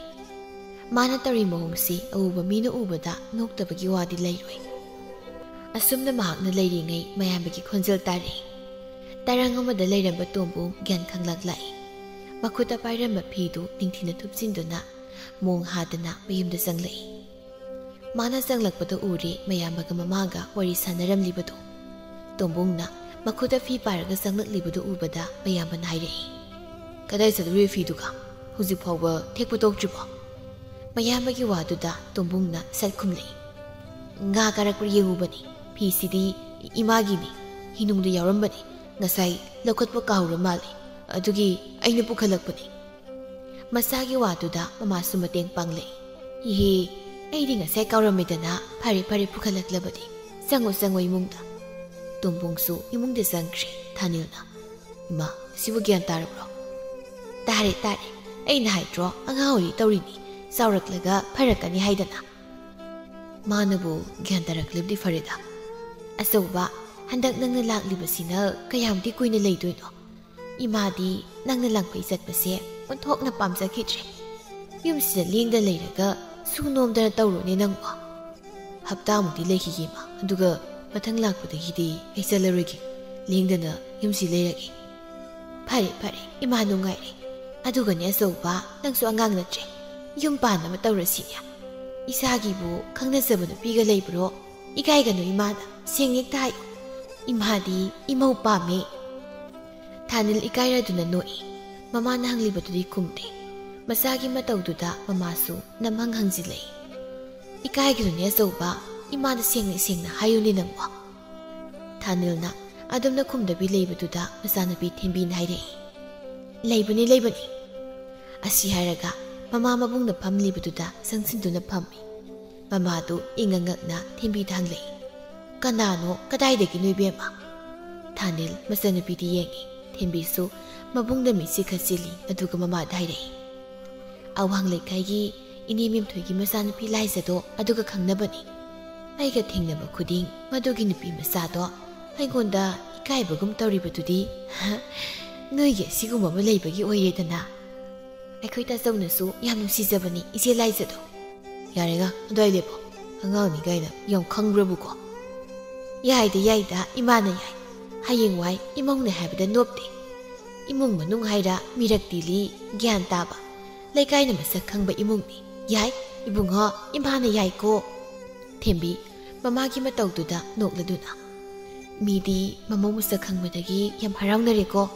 ꯃꯥꯅ ꯇꯧꯔꯤ ꯃꯑꯣꯡꯁꯤ ꯑꯎꯕ ꯃꯤꯅ ꯎꯕꯗ ꯅꯣꯛꯇꯕꯒꯤ ꯋꯥꯗꯤ ꯂꯩꯔꯣꯏ꯫ ꯑꯁꯨꯝꯅ ꯃꯍꯥꯛꯅ ꯂꯩꯔꯤꯉꯩ ꯃꯌꯥꯝꯕꯒꯤ ꯈꯣꯟꯖꯦꯜ ꯇꯥꯔꯛꯏ꯫ ꯇꯔꯪ ꯑꯃꯗ ꯂꯩꯔꯝꯕ ꯇꯣꯝꯕꯨ ꯒ꯭ꯌꯥꯟ ꯈꯪꯂꯛꯂꯛꯏ꯫ ꯃꯈꯨꯠꯇ ꯄꯥꯏꯔꯝꯕ ꯐꯤꯗꯨ ꯅꯤꯡꯊꯤꯅ ꯊꯨꯞꯆꯤꯟꯗꯨꯅ ꯃꯣꯡ ꯍꯥꯗꯅ ꯃꯌꯨꯝꯗ ꯆꯪꯂꯛꯏ꯫ ꯃꯥꯅ ꯆꯪꯂꯛꯄꯗ ꯎꯔꯦ ꯃꯌꯥꯝꯕꯒ ꯃꯃꯥꯒ ꯋꯥꯔꯤ ꯁꯥꯟꯅꯔꯝꯂꯤꯕꯗꯨ꯫ ꯇꯣꯝꯕꯨꯡꯅ ꯃꯈꯨꯠꯇ ꯐꯤ ꯄꯥꯏꯔꯒ ꯆꯪꯂꯛꯂꯤꯕꯗꯨ ꯎꯕꯗ ꯃꯌꯥꯝꯕꯅ ꯍꯥꯏꯔꯛꯏ, "ꯀꯗꯥꯏ ꯆꯠꯂꯨꯔꯦ ꯐꯤꯗꯨꯒ? ꯍꯧꯖꯤꯛ ꯐꯥꯎꯕ ꯊꯦꯛꯄ ꯇꯣꯛꯇ꯭ꯔꯤꯕꯣ?" ꯃꯌꯥꯝꯕꯒꯤ ꯋꯥꯗꯨꯗ ꯇꯣꯝꯕꯨꯡꯅ ꯁꯠ ꯈꯨꯝꯂꯛꯏ, "ꯉꯥ ꯀꯥꯔꯛꯄ꯭ꯔꯥ ꯌꯦꯡꯉꯨꯕꯅꯤ꯫ ꯐꯤꯁꯤꯗꯤ ꯏꯃꯥꯒꯤꯅꯤ, ꯍꯤꯅꯨꯡꯗ ꯌꯥꯎꯔꯝꯕꯅꯤ꯫ ꯉꯁꯥꯏ ꯂꯧꯈꯠꯄ ꯀꯥꯎꯔ ꯃꯥꯜꯂꯦ, ꯑꯗꯨꯒꯤ ꯑꯩꯅ ꯄꯨꯈꯠꯂꯛꯄꯅꯤ꯫" ꯃꯆꯥꯒꯤ ꯋꯥꯗꯨꯗ ꯃꯃꯥꯁꯨ ꯃꯇꯦꯡ ꯄꯥꯡꯂꯛꯏ꯫ "ꯏꯍꯦ, ꯑꯩꯗꯤ ꯉꯁꯥꯏ ꯀꯥꯎꯔꯝꯃꯦꯗꯅ꯫ ꯐꯔꯦ ꯐꯔꯦ, ꯄꯨꯈꯠꯂꯛꯂꯕꯗꯤ꯫ ꯆꯪꯉꯣ ꯆꯪꯉꯣ ꯏꯃꯨꯡꯗ꯫" ꯇꯣꯝꯕꯨꯡꯁꯨ ꯏꯃꯨꯡꯗ ꯆꯪꯈ꯭ꯔꯦ꯫ ꯊꯥꯅꯤꯜꯅ, "ꯏꯃꯥ, ꯁꯤꯕꯨ ꯒ꯭ꯌꯥꯟ ꯇꯥꯔꯕ꯭ꯔꯣ?" "ꯇꯥꯔꯦ ꯇꯥꯔꯦ, ꯑꯩꯅ ꯍꯥꯏꯗ꯭ꯔꯣ, ꯑꯉꯥꯡ ꯑꯣꯏꯔꯤ ꯇꯧꯔꯤꯅꯤ, ꯆꯥꯎꯔꯛꯂꯒ ꯐꯔꯛꯀꯅꯤ ꯍꯥꯏꯗꯅ꯫" "ꯃꯥꯅꯕꯨ ꯒ꯭ꯌꯥꯟ ꯇꯥꯔꯛꯂꯕꯗꯤ ꯐꯔꯦꯗ꯫ ꯑꯆꯧꯕ, ꯍꯟꯗꯛ ꯅꯪꯅ ꯂꯥꯛꯂꯤꯕꯁꯤꯅ ꯀꯌꯥꯝꯗꯤ ꯀꯨꯏꯅ ꯂꯩꯗꯣꯏꯅꯣ? ꯏꯃꯥꯗꯤ ꯅꯪꯅ ꯂꯥꯡꯐꯩ ꯆꯠꯄꯁꯦ ꯑꯣꯟꯊꯣꯛꯅ ꯄꯥꯝꯖꯈꯤꯗ꯭ꯔꯦ꯫ ꯌꯨꯝꯁꯤꯗ ꯂꯦꯡꯗ ꯂꯩꯔꯒ ꯁꯨ ꯅꯣꯝꯗꯅ ꯇꯧꯔꯣꯅꯦ ꯅꯪꯕꯣ꯫" "ꯍꯞꯇꯥꯃꯨꯛꯇꯤ ꯂꯩꯈꯤꯒꯦ ꯏꯃꯥ, ꯑꯗꯨꯒ ꯃꯊꯪ ꯂꯥꯛꯄꯗꯒꯤꯗꯤ ꯑꯩ ꯆꯠꯂꯔꯣꯏꯒꯦ, ꯂꯦꯡꯗꯅ ꯌꯨꯝꯁꯤ ꯂꯩꯔꯒꯦ꯫" "ꯐꯔꯦ ꯐꯔꯦ, ꯏꯃꯥ ꯅꯨꯡꯉꯥꯏꯔꯦ꯫ ꯑꯗꯨꯒꯅꯦ ꯑꯆꯧꯕ, ꯅꯪꯁꯨ ꯑꯉꯥꯡ ꯅꯠꯇ꯭ꯔꯦ, ꯌꯨꯝ ꯄꯥꯟꯅꯕ ꯇꯧꯔꯁꯤꯅꯦ꯫ ꯏꯁꯥꯒꯤꯕꯨ ꯈꯪꯅꯖꯕ ꯅꯨꯄꯤꯒ ꯂꯩꯕ꯭ꯔꯣ? ꯏꯀꯥꯏꯒꯅꯨ ꯏꯃꯥꯗ, ꯁꯦꯡ ꯍꯦꯛꯇ ꯍꯥꯏꯌꯨ꯫ ꯏꯃꯥꯗꯤ ꯏꯃꯧ ꯄꯥꯝꯃꯦ꯫" ꯊꯥꯅꯤꯜ ꯏꯀꯥꯏꯔꯗꯨꯅ ꯅꯣꯛꯏ꯫ ꯃꯃꯥꯅ ꯍꯪꯂꯤꯕꯗꯨꯗꯤ ꯈꯨꯝꯗꯦ꯫ ꯃꯆꯥꯒꯤ ꯃꯇꯧꯗꯨꯗ ꯃꯃꯥꯁꯨ ꯅꯝꯍꯪ ꯍꯪꯖꯤꯜꯂꯛꯏ꯫ "ꯏꯀꯥꯏꯒꯅꯨꯅꯦ ꯑꯆꯧꯕ, ꯏꯃꯥꯗ ꯁꯦꯡꯅ ꯁꯦꯡꯅ ꯍꯥꯏꯌꯨꯅꯦ ꯅꯪꯕꯣ꯫" ꯊꯥꯅꯤꯜꯅ ꯑꯗꯨꯝꯅ ꯈꯨꯝꯗꯕꯤ ꯂꯩꯕꯗꯨꯗ ꯃꯆꯥꯅꯨꯄꯤ ꯊꯦꯝꯕꯤꯅ ꯍꯥꯏꯔꯛꯏ, "ꯂꯩꯕꯅꯤ, ꯂꯩꯕꯅꯤ꯫" ꯑꯁꯤ ꯍꯥꯏꯔꯒ ꯃꯃꯥ ꯃꯕꯨꯡꯅ ꯐꯝꯂꯤꯕꯗꯨꯗ ꯆꯪꯁꯤꯟꯗꯨꯅ ꯐꯝꯃꯤ꯫ ꯃꯃꯥꯗꯨ ꯏꯉꯛ ꯉꯛꯅ ꯊꯦꯝꯕꯤꯗ ꯍꯪꯂꯛꯏ, "ꯀꯅꯥꯅꯣ? ꯀꯗꯥꯏꯗꯒꯤꯅꯣ ꯏꯕꯦꯝꯃ?" ꯊꯥꯅꯤꯜ ꯃꯆꯥꯅꯨꯄꯤꯗꯤ ꯌꯦꯡꯏ꯫ ꯊꯦꯝꯕꯤꯁꯨ ꯃꯕꯨꯡꯗ ꯃꯤꯠꯁꯤ ꯈꯠꯆꯤꯜꯂꯤ, ꯑꯗꯨꯒ ꯃꯃꯥꯗ ꯍꯥꯏꯔꯛꯏ, "ꯑꯋꯥꯡ ꯂꯩꯀꯥꯏꯒꯤ ꯏꯅꯦ ꯃꯦꯝꯊꯣꯏꯒꯤ ꯃꯆꯥꯅꯨꯄꯤ ꯂꯥꯏꯖꯗꯣ, ꯑꯗꯨꯒ ꯈꯪꯅꯕꯅꯤ꯫ ꯑꯩꯒ ꯊꯦꯡꯅꯕ ꯈꯨꯗꯤꯡ ꯃꯗꯨꯒꯤ ꯅꯨꯄꯤ ꯃꯆꯥꯗꯣ ꯑꯩꯉꯣꯟꯗ ꯏꯀꯥꯏꯕꯒꯨꯝ ꯇꯧꯔꯤꯕꯗꯨꯗꯤ ꯅꯣꯏꯒꯤ ꯑꯁꯤꯒꯨꯝꯕ ꯑꯃ ꯂꯩꯕꯒꯤ ꯑꯣꯏꯔꯦꯗꯅ꯫" ꯑꯩꯈꯣꯏ ꯇꯥꯆꯧꯅꯁꯨ ꯌꯥꯝ ꯅꯨꯡꯁꯤꯖꯕꯅꯤ ꯏꯆꯦ ꯂꯥꯏꯖꯗꯣ꯫ ꯌꯥꯔꯦꯒ, ꯑꯗꯨꯋꯥꯏ ꯂꯦꯞꯄꯣ꯫ ꯑꯉꯥꯡꯅꯤ ꯀꯥꯏꯅ ꯌꯥꯝ ꯈꯪꯕ꯭ꯔꯕꯨꯀꯣ꯫ ꯌꯥꯏꯗ, ꯌꯥꯏꯗ, ꯏꯃꯥꯅ ꯌꯥꯏ꯫ ꯍꯌꯦꯡꯋꯥꯏ ꯏꯃꯧꯅꯦ ꯍꯥꯏꯕꯗ ꯅꯣꯞꯇꯦ꯫ ꯏꯃꯨꯡ ꯃꯅꯨꯡ ꯍꯥꯏꯔ ꯃꯤꯔꯛ ꯇꯤꯜꯂꯤ, ꯒ꯭ꯌꯥꯟ ꯇꯥꯕ, ꯂꯩꯀꯥꯏꯅ ꯃꯁꯛ ꯈꯪꯕ ꯏꯃꯨꯡꯅꯤ꯫ ꯌꯥꯏ, ꯏꯕꯨꯡꯉꯣ, ꯏꯃꯥꯅ ꯌꯥꯏꯀꯣ꯫ ꯊꯦꯝꯕꯤ ꯃꯃꯥꯒꯤ ꯃꯇꯧꯗꯨꯗ ꯅꯣꯛꯂꯗꯨꯅ, ꯃꯤꯗꯤ ꯃꯃꯧ ꯃꯁꯛ ꯈꯪꯕꯗꯒꯤ ꯌꯥꯝ ꯍꯔꯥꯎꯅꯔꯦꯀꯣ꯫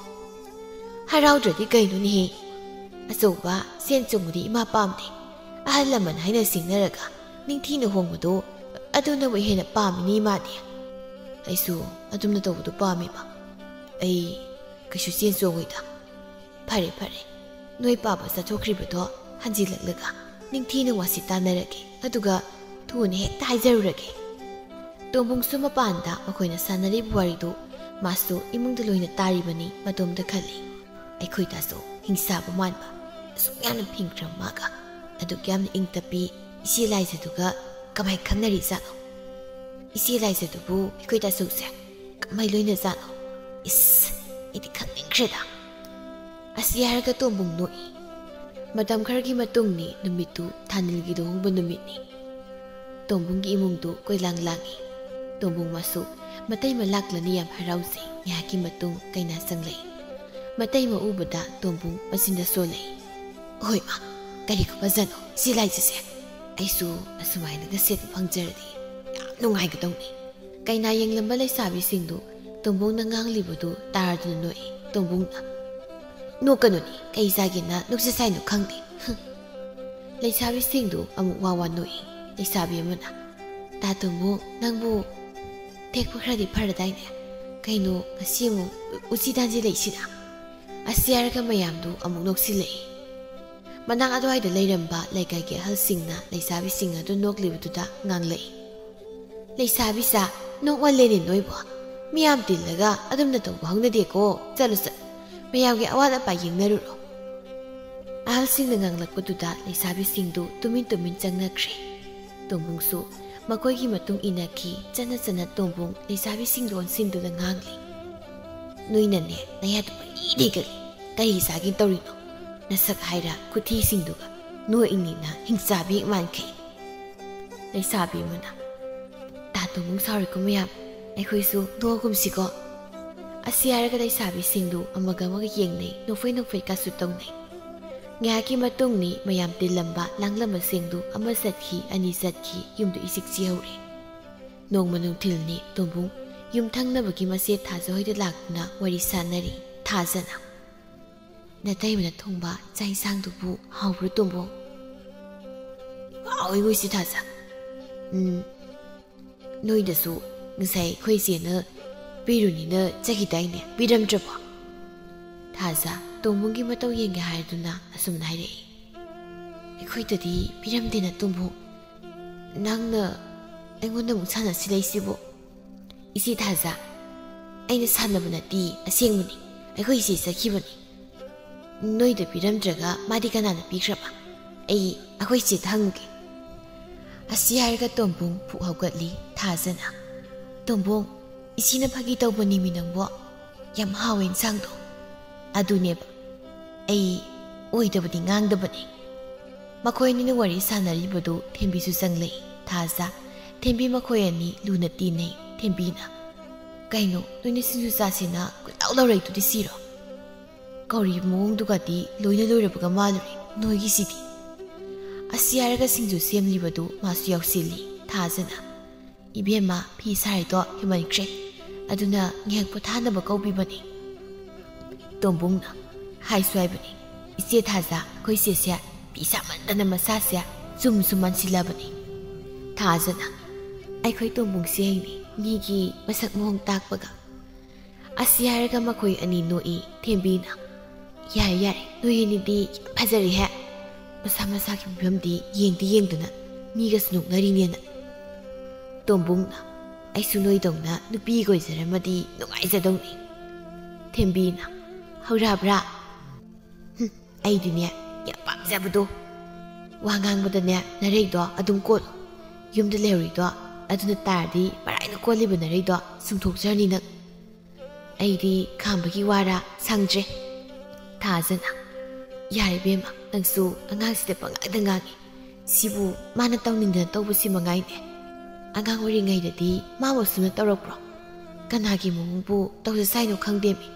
ꯍꯔꯥꯎꯗ꯭ꯔꯗꯤ ꯀꯩꯅꯣꯅꯦꯍꯦ? ꯑꯆꯧꯕ ꯁꯦꯟ ꯆꯣꯡꯕꯗꯤ ꯏꯃꯥ ꯄꯥꯝꯗꯦ꯫ ꯑꯍꯜ ꯂꯃꯟ ꯍꯥꯏꯅ ꯁꯤꯡꯅꯔꯒ ꯅꯤꯡꯊꯤꯅ ꯍꯣꯡꯕꯗꯣ, ꯑꯗꯨꯅꯕꯨ ꯍꯦꯟꯅ ꯄꯥꯝꯃꯤꯅꯤ ꯏꯃꯥꯗꯤ꯫ ꯑꯩꯁꯨ ꯑꯗꯨꯝꯅ ꯇꯧꯕꯗꯣ ꯄꯥꯝꯃꯤꯕ꯫ ꯑꯩ ꯀꯩꯁꯨ ꯆꯦꯟ ꯆꯣꯡꯉꯣꯏꯗ꯫ ꯐꯔꯦ, ꯐꯔꯦ꯫ ꯅꯣꯏ ꯄꯥꯕ ꯆꯠꯊꯣꯛꯈ꯭ꯔꯤꯕꯗꯣ ꯍꯟꯖꯤꯜꯂꯛꯂꯒ ꯅꯤꯡꯊꯤꯅ ꯋꯥꯁꯤ ꯇꯥꯟꯅꯔꯒꯦ, ꯑꯗꯨꯒ ꯊꯨꯅ ꯍꯦꯛꯇ ꯍꯥꯏꯖꯔꯨꯔꯒꯦ꯫ ꯇꯣꯝꯕꯨꯡꯁꯨ ꯃꯄꯥꯟꯗ ꯃꯈꯣꯏꯅ ꯁꯥꯟꯅꯔꯤꯕ ꯋꯥꯔꯤꯗꯨ ꯃꯥꯁꯨ ꯏꯃꯨꯡꯗ ꯂꯣꯏꯅ ꯇꯥꯔꯤꯕꯅꯤ, ꯃꯇꯣꯝꯇ ꯈꯜꯂꯤ꯫ ꯑꯩꯈꯣꯏ ꯗꯥꯁꯨ ꯍꯤꯡꯁꯥꯕ ꯃꯥꯟꯕ, ꯑꯁꯨꯛ ꯌꯥꯝꯅ ꯐꯤꯡꯈ꯭ꯔ ꯃꯥꯒ ꯑꯗꯨꯛ ꯌꯥꯝꯅ ꯏꯪ ꯇꯞꯄꯤ ꯏꯆꯦ ꯂꯥꯏꯖꯗꯨꯒ ꯀꯃꯥꯏ ꯈꯪꯅꯔꯤꯖꯥꯠꯅꯣ? ꯏꯆꯦ ꯂꯥꯏꯖꯗꯨꯕꯨ ꯑꯩꯈꯣꯏ ꯗꯥꯁꯨꯁꯦ ꯀꯃꯥꯏ ꯂꯣꯏꯅꯖꯥꯠꯅꯣ? ꯏꯁ, ꯑꯩꯗꯤ ꯈꯪꯅꯤꯡꯈ꯭ꯔꯦꯗ꯫ ꯑꯁꯤ ꯍꯥꯏꯔꯒ ꯇꯣꯝꯕꯨꯡ ꯅꯣꯛꯏ꯫ ꯃꯇꯝ ꯈꯔꯒꯤ ꯃꯇꯨꯡꯅꯤ, ꯅꯨꯃꯤꯠꯇꯨ ꯊꯥꯅꯤꯜꯒꯤ ꯂꯨꯍꯣꯡꯕ ꯅꯨꯃꯤꯠꯅꯤ꯫ ꯇꯣꯝꯕꯨꯡꯒꯤ ꯏꯃꯨꯡꯗꯨ ꯀꯣꯏꯂꯥꯡ ꯂꯥꯡꯏ꯫ ꯇꯣꯝꯕꯨꯡ ꯃꯁꯨ ꯃꯇꯩꯃ ꯂꯥꯛꯂꯅꯤ ꯌꯥꯝ ꯍꯔꯥꯎꯖꯩ꯫ ꯉꯥꯏꯍꯥꯛꯀꯤ ꯃꯇꯨꯡ ꯀꯩꯅꯥ ꯆꯪꯂꯛꯏ꯫ ꯃꯇꯩꯃ ꯎꯕꯗ ꯇꯣꯝꯕꯨꯡ ꯃꯆꯤꯟꯗ ꯁꯣꯜꯂꯛꯏ꯫ "ꯍꯣꯏ ꯃꯥ, ꯀꯔꯤ ꯈꯨꯐꯖꯅꯣ ꯁꯤ ꯂꯥꯏꯖꯁꯦ? ꯑꯩꯁꯨ ꯑꯁꯨꯃꯥꯏꯅꯒ ꯁꯦꯠꯄ ꯐꯪꯖꯔꯗꯤ ꯌꯥꯝ ꯅꯨꯡꯉꯥꯏꯒꯗꯧꯅꯤ꯫" ꯀꯩꯅꯥ ꯌꯦꯡꯂꯝꯕ ꯂꯩꯁꯥꯕꯤꯁꯤꯡꯗꯨ ꯇꯣꯝꯕꯨꯡꯅ ꯉꯥꯡꯂꯤꯕꯗꯨ ꯇꯥꯔꯗꯨꯅ ꯅꯣꯛꯏ꯫ ꯇꯣꯝꯕꯨꯡꯅ, "ꯅꯣꯛꯀꯅꯨꯅꯦ, ꯀꯩ ꯆꯥꯒꯦꯅ ꯅꯣꯛꯆ ꯁꯥꯏꯅꯣ ꯈꯪꯗꯦ꯫" ꯍꯨꯝ꯫ ꯂꯩꯁꯥꯕꯤꯁꯤꯡꯗꯨ ꯑꯃꯨꯛ ꯋꯥ ꯋꯥ ꯅꯣꯛꯏ꯫ ꯂꯩꯁꯥꯕꯤ ꯑꯃꯅ, "ꯇꯥ ꯇꯣꯝꯕꯨꯡ, ꯅꯪꯕꯨ ꯊꯦꯛꯄ ꯈꯔꯗꯤ ꯐꯔꯗꯥꯏꯅꯦ? ꯀꯩꯅꯣ ꯉꯁꯤ ꯑꯃꯨꯛ ꯎꯆꯤ ꯇꯥꯟꯁꯤꯜꯂꯛꯏꯁꯤꯅ?" ꯑꯁꯤ ꯍꯥꯏꯔꯒ ꯃꯌꯥꯝꯗꯨ ꯑꯃꯨꯛ ꯅꯣꯛꯁꯤꯜꯂꯛꯏ꯫ ꯃꯅꯥꯛ ꯑꯗꯨꯋꯥꯏꯗ ꯂꯩꯔꯝꯕ ꯂꯩꯀꯥꯏꯒꯤ ꯑꯍꯜꯁꯤꯡꯅ ꯂꯩꯁꯥꯕꯤꯁꯤꯡ ꯑꯗꯨ ꯅꯣꯛꯂꯤꯕꯗꯨꯗ ꯉꯥꯡꯂꯛꯏ꯫ "ꯂꯩꯁꯥꯕꯤꯁꯥ, ꯅꯣꯛꯃꯜꯂꯦꯅꯦ ꯅꯣꯏꯕꯣ꯫ ꯃꯤꯌꯥꯝ ꯇꯤꯜꯂꯒ ꯑꯗꯨꯝꯅ ꯇꯧꯕ ꯍꯧꯅꯗꯦꯀꯣ꯫ ꯆꯠꯂꯨ ꯆꯠꯂꯨ, ꯃꯌꯥꯝꯒꯤ ꯑꯋꯥꯠ ꯑꯄꯥ ꯌꯦꯡꯅꯔꯨꯔꯣ꯫" ꯑꯍꯜꯁꯤꯡꯅ ꯉꯥꯡꯂꯛꯄꯗꯨꯗ ꯂꯩꯁꯥꯕꯤꯁꯤꯡꯗꯨ ꯇꯨꯃꯤꯟ ꯇꯨꯃꯤꯟ ꯆꯪꯅꯈ꯭ꯔꯦ꯫ ꯇꯣꯝꯕꯨꯡꯁꯨ ꯃꯈꯣꯏꯒꯤ ꯃꯇꯨꯡ ꯏꯟꯅꯈꯤ꯫ ꯆꯠꯅ ꯆꯠꯅ ꯇꯣꯝꯕꯨꯡ ꯂꯩꯁꯥꯕꯤꯁꯤꯡꯗ ꯑꯣꯟꯁꯤꯟꯗꯨꯅ ꯉꯥꯡꯂꯤ꯫ "ꯅꯣꯏꯅꯅꯦ, ꯅꯌꯥꯗꯨ ꯄꯪꯗꯦꯒꯜꯂꯤ꯫ ꯀꯔꯤ ꯆꯥꯒꯦ ꯇꯧꯔꯤꯅꯣ? ꯅꯁꯛ ꯍꯥꯏꯔ ꯈꯨꯊꯤꯁꯤꯡꯗꯨꯒ ꯅꯣꯛꯏꯅꯤꯅ ꯍꯤꯡꯆꯥꯕꯤ ꯍꯦꯛ ꯃꯥꯟꯈꯩ꯫" ꯂꯩꯁꯥꯕꯤ ꯑꯃꯅ, "ꯇꯥ ꯇꯣꯝꯕꯨꯡ ꯁꯥꯎꯔꯤꯀꯣ ꯃꯌꯥꯝ, ꯑꯩꯈꯣꯏꯁꯨ ꯅꯣꯛꯑꯒꯨꯝꯁꯤꯀꯣ꯫" ꯑꯁꯤ ꯍꯥꯏꯔꯒ ꯂꯩꯁꯥꯕꯤꯁꯤꯡꯗꯨ ꯑꯃꯒ ꯑꯃꯒ ꯌꯦꯡꯅꯩ, ꯅꯣꯛꯐꯩ ꯅꯣꯛꯐꯩ ꯀꯥꯁꯨ ꯇꯧꯅꯩ꯫ ꯉꯥꯏꯍꯥꯛꯀꯤ ꯃꯇꯨꯡꯅꯤ, ꯃꯌꯥꯝ ꯇꯤꯜꯂꯝꯕ ꯂꯥꯡꯂꯝꯕꯁꯤꯡꯗꯨ ꯑꯃ ꯆꯠꯈꯤ, ꯑꯅꯤ ꯆꯠꯈꯤ, ꯌꯨꯝꯗꯨ ꯏꯆꯤꯛ ꯆꯤꯍꯧꯔꯦ꯫ ꯅꯣꯡꯃ ꯅꯨꯡꯊꯤꯜꯅꯤ, ꯇꯣꯝꯕꯨꯡ ꯌꯨꯝꯊꯪꯅꯕꯒꯤ ꯃꯆꯦ ꯊꯥꯖ ꯍꯣꯏꯗ ꯂꯥꯛꯇꯨꯅ ꯋꯥꯔꯤ ꯁꯥꯟꯅꯔꯤ꯫ ꯊꯥꯖꯅ, "ꯅꯇꯩꯃꯅ ꯊꯣꯡꯕ ꯆꯥꯛ ꯏꯟꯁꯥꯡꯗꯨꯕꯨ ꯍꯥꯎꯕ꯭ꯔꯣ ꯇꯣꯝꯕꯣ?" "ꯍꯥꯎꯋꯤꯉꯣ ꯏꯆꯦ ꯊꯥꯖ꯫ ꯎꯝ, ꯅꯣꯏꯗꯁꯨ ꯉꯁꯥꯏ ꯑꯩꯈꯣꯏ ꯏꯆꯦꯅ ꯄꯤꯔꯨꯅꯤꯅ ꯆꯠꯈꯤꯗꯥꯏꯅꯦ, ꯄꯤꯔꯝꯗ꯭ꯔꯕꯣ?" ꯊꯥꯖ ꯇꯣꯝꯕꯣꯒꯤ ꯃꯇꯧ ꯌꯦꯡꯒꯦ ꯍꯥꯏꯗꯨꯅ ꯑꯁꯨꯝꯅ ꯍꯥꯏꯔꯛꯏ꯫ "ꯑꯩꯈꯣꯏꯗꯗꯤ ꯄꯤꯔꯝꯗꯦꯅ ꯇꯣꯝꯕꯣ꯫ ꯅꯪꯅ ꯑꯩꯉꯣꯟꯗ ꯑꯃꯨꯛ ꯁꯥꯟꯅꯁꯤꯜꯂꯛꯏꯁꯤꯕꯨ?" "ꯏꯆꯦ ꯊꯥꯖ, ꯑꯩꯅ ꯁꯥꯟꯅꯕ ꯅꯠꯇꯦ, ꯑꯁꯦꯡꯕꯅꯤ꯫ ꯑꯩꯈꯣꯏ ꯏꯆꯦ ꯆꯠꯈꯤꯕꯅꯤ꯫ ꯅꯣꯏꯗ ꯄꯤꯔꯝꯗ꯭ꯔꯒ ꯃꯥꯗꯤ ꯀꯅꯥꯅ ꯄꯤꯈ꯭ꯔꯕ? ꯑꯩ ꯑꯩꯈꯣꯏ ꯏꯆꯦꯗ ꯍꯪꯉꯨꯒꯦ꯫" ꯑꯁꯤ ꯍꯥꯏꯔꯒ ꯇꯣꯝꯕꯣꯡ ꯐꯨꯛ ꯍꯧꯒꯠꯂꯤ꯫ ꯊꯥꯖꯅ, "ꯇꯣꯝꯕꯣꯡ, ꯏꯆꯦꯅ ꯐꯥꯒꯤ ꯇꯧꯕꯅꯤꯃꯤ ꯅꯪꯕꯣ꯫ ꯌꯥꯝ ꯍꯥꯎꯋꯦ ꯏꯟꯁꯥꯡꯗꯣ꯫" "ꯑꯗꯨꯅꯦꯕ, ꯑꯩ ꯑꯣꯏꯗꯕꯗꯤ ꯉꯥꯡꯗꯕꯅꯦ꯫" ꯃꯈꯣꯏ ꯑꯅꯤꯅ ꯋꯥꯔꯤ ꯁꯥꯟꯅꯔꯤꯕꯗꯨ ꯊꯦꯝꯕꯤꯁꯨ ꯆꯪꯂꯛꯏ꯫ ꯊꯥꯖ, ꯊꯦꯝꯕꯤ ꯃꯈꯣꯏ ꯑꯅꯤ ꯂꯨꯅ ꯇꯤꯟꯅꯩ꯫ ꯊꯦꯝꯕꯤꯅ, "ꯀꯩꯅꯣ, ꯅꯣꯏꯅ ꯁꯤꯡꯖꯨ ꯆꯥꯁꯦꯅ ꯀꯣꯏꯂꯥꯎ ꯂꯥꯎꯔꯛꯏꯗꯨꯗꯤ ꯁꯤꯔꯣ? ꯀꯧꯔꯤꯕ ꯃꯑꯣꯡꯗꯨꯒꯗꯤ ꯂꯣꯏꯅ ꯂꯣꯏꯔꯕꯒ ꯃꯥꯜꯂꯨꯔꯦ ꯅꯣꯏꯒꯤꯁꯤꯗꯤ꯫" ꯑꯁꯤ ꯍꯥꯏꯔꯒ ꯁꯤꯡꯖꯨ ꯁꯦꯝꯂꯤꯕꯗꯨ ꯃꯥꯁꯨ ꯌꯥꯎꯁꯤꯜꯂꯤ꯫ ꯊꯥꯖꯅ, "ꯏꯕꯦꯝꯃ, ꯐꯤ ꯁꯥꯔꯤꯗꯣ ꯍꯦꯟꯃꯟꯈ꯭ꯔꯦ, ꯑꯗꯨꯅ ꯉꯥꯏꯍꯥꯛ ꯄꯣꯊꯥꯅꯕ ꯀꯧꯕꯤꯕꯅꯤ꯫" ꯇꯣꯝꯕꯨꯡꯅ, "ꯍꯥꯏꯁꯨ ꯍꯥꯏꯕꯅꯤ, ꯏꯆꯦ ꯊꯥꯖ, ꯑꯩꯈꯣꯏ ꯏꯆꯦꯁꯦ ꯐꯤ ꯁꯥꯃꯟꯗꯅ ꯃꯁꯥꯁꯦ ꯆꯨꯝꯁꯨ ꯃꯥꯟꯁꯤꯜꯂꯕꯅꯤ꯫" ꯊꯥꯖꯅ, "ꯑꯩꯈꯣꯏ ꯇꯣꯝꯕꯨꯡꯁꯦ ꯍꯩꯅꯤ, ꯃꯤꯒꯤ ꯃꯁꯛ ꯃꯑꯣꯡ ꯇꯥꯛꯄꯒ꯫" ꯑꯁꯤ ꯍꯥꯏꯔꯒ ꯃꯈꯣꯏ ꯑꯅꯤ ꯅꯣꯛꯏ꯫ ꯊꯦꯝꯕꯤꯅ, "ꯌꯥꯔꯦ, ꯌꯥꯔꯦ, ꯅꯣꯏ ꯑꯅꯤꯗꯤ ꯌꯥꯝ ꯐꯖꯔꯦꯍꯦ꯫ ꯃꯁꯥ ꯃꯁꯥꯒꯤ ꯐꯤꯕꯝꯗꯤ ꯌꯦꯡꯗꯤ ꯌꯦꯡꯗꯅ ꯃꯤꯒꯁꯨ ꯅꯣꯛꯅꯔꯤꯅꯦꯅ꯫" ꯇꯣꯝꯕꯨꯡꯅ, "ꯑꯩꯁꯨ ꯅꯣꯏꯗꯧꯅ ꯅꯨꯄꯤ ꯑꯣꯏꯖꯔꯝꯃꯗꯤ ꯅꯨꯡꯉꯥꯏꯖꯗꯧꯅꯤ꯫" ꯊꯦꯝꯕꯤꯅ, "ꯍꯧꯔꯛꯑꯕ꯭ꯔꯥ?" "ꯍꯨꯝ, ꯑꯩꯗꯤꯅꯦ, ꯌꯥꯝ ꯄꯥꯝꯖꯕꯗꯣ꯫ ꯋꯥ ꯉꯥꯡꯕꯗꯅꯦ, ꯅꯔꯩꯗꯣ ꯑꯗꯨꯝ ꯀꯣꯜꯂꯨ꯫ ꯌꯨꯝꯗ ꯂꯩꯍꯧꯔꯤꯗꯣ ꯑꯗꯨꯅ ꯇꯥꯔꯗꯤ ꯃꯔꯥꯏꯅ ꯀꯣꯜꯂꯤꯕ ꯅꯔꯩꯗꯣ ꯆꯨꯝꯊꯣꯛꯆꯔꯅꯤ ꯅꯪ꯫" "ꯑꯩꯗꯤ ꯈꯥꯝꯕꯒꯤ ꯋꯥꯔꯥ ꯁꯪꯗ꯭ꯔꯦ꯫" ꯊꯥꯖꯅ, "ꯌꯥꯔꯦ ꯏꯕꯦꯝꯃ, ꯅꯪꯁꯨ ꯑꯉꯥꯡꯁꯤꯗ ꯄꯉꯥꯡꯗ ꯉꯥꯡꯉꯤ꯫ ꯁꯤꯕꯨ ꯃꯥꯅ ꯇꯧꯅꯤꯡꯗꯅ ꯇꯧꯕꯁꯤ ꯃꯉꯥꯏꯅꯦ꯫ ꯑꯉꯥꯡ ꯑꯣꯏꯔꯤꯉꯩꯗꯗꯤ ꯃꯥꯕꯨ ꯑꯁꯨꯝꯅ ꯇꯧꯔꯛꯄ꯭ꯔꯣ? ꯀꯅꯥꯒꯤ ꯃꯑꯣꯡꯕꯨ ꯇꯧꯖ ꯁꯥꯏꯅꯣ ꯈꯪꯗꯦꯃꯤ꯫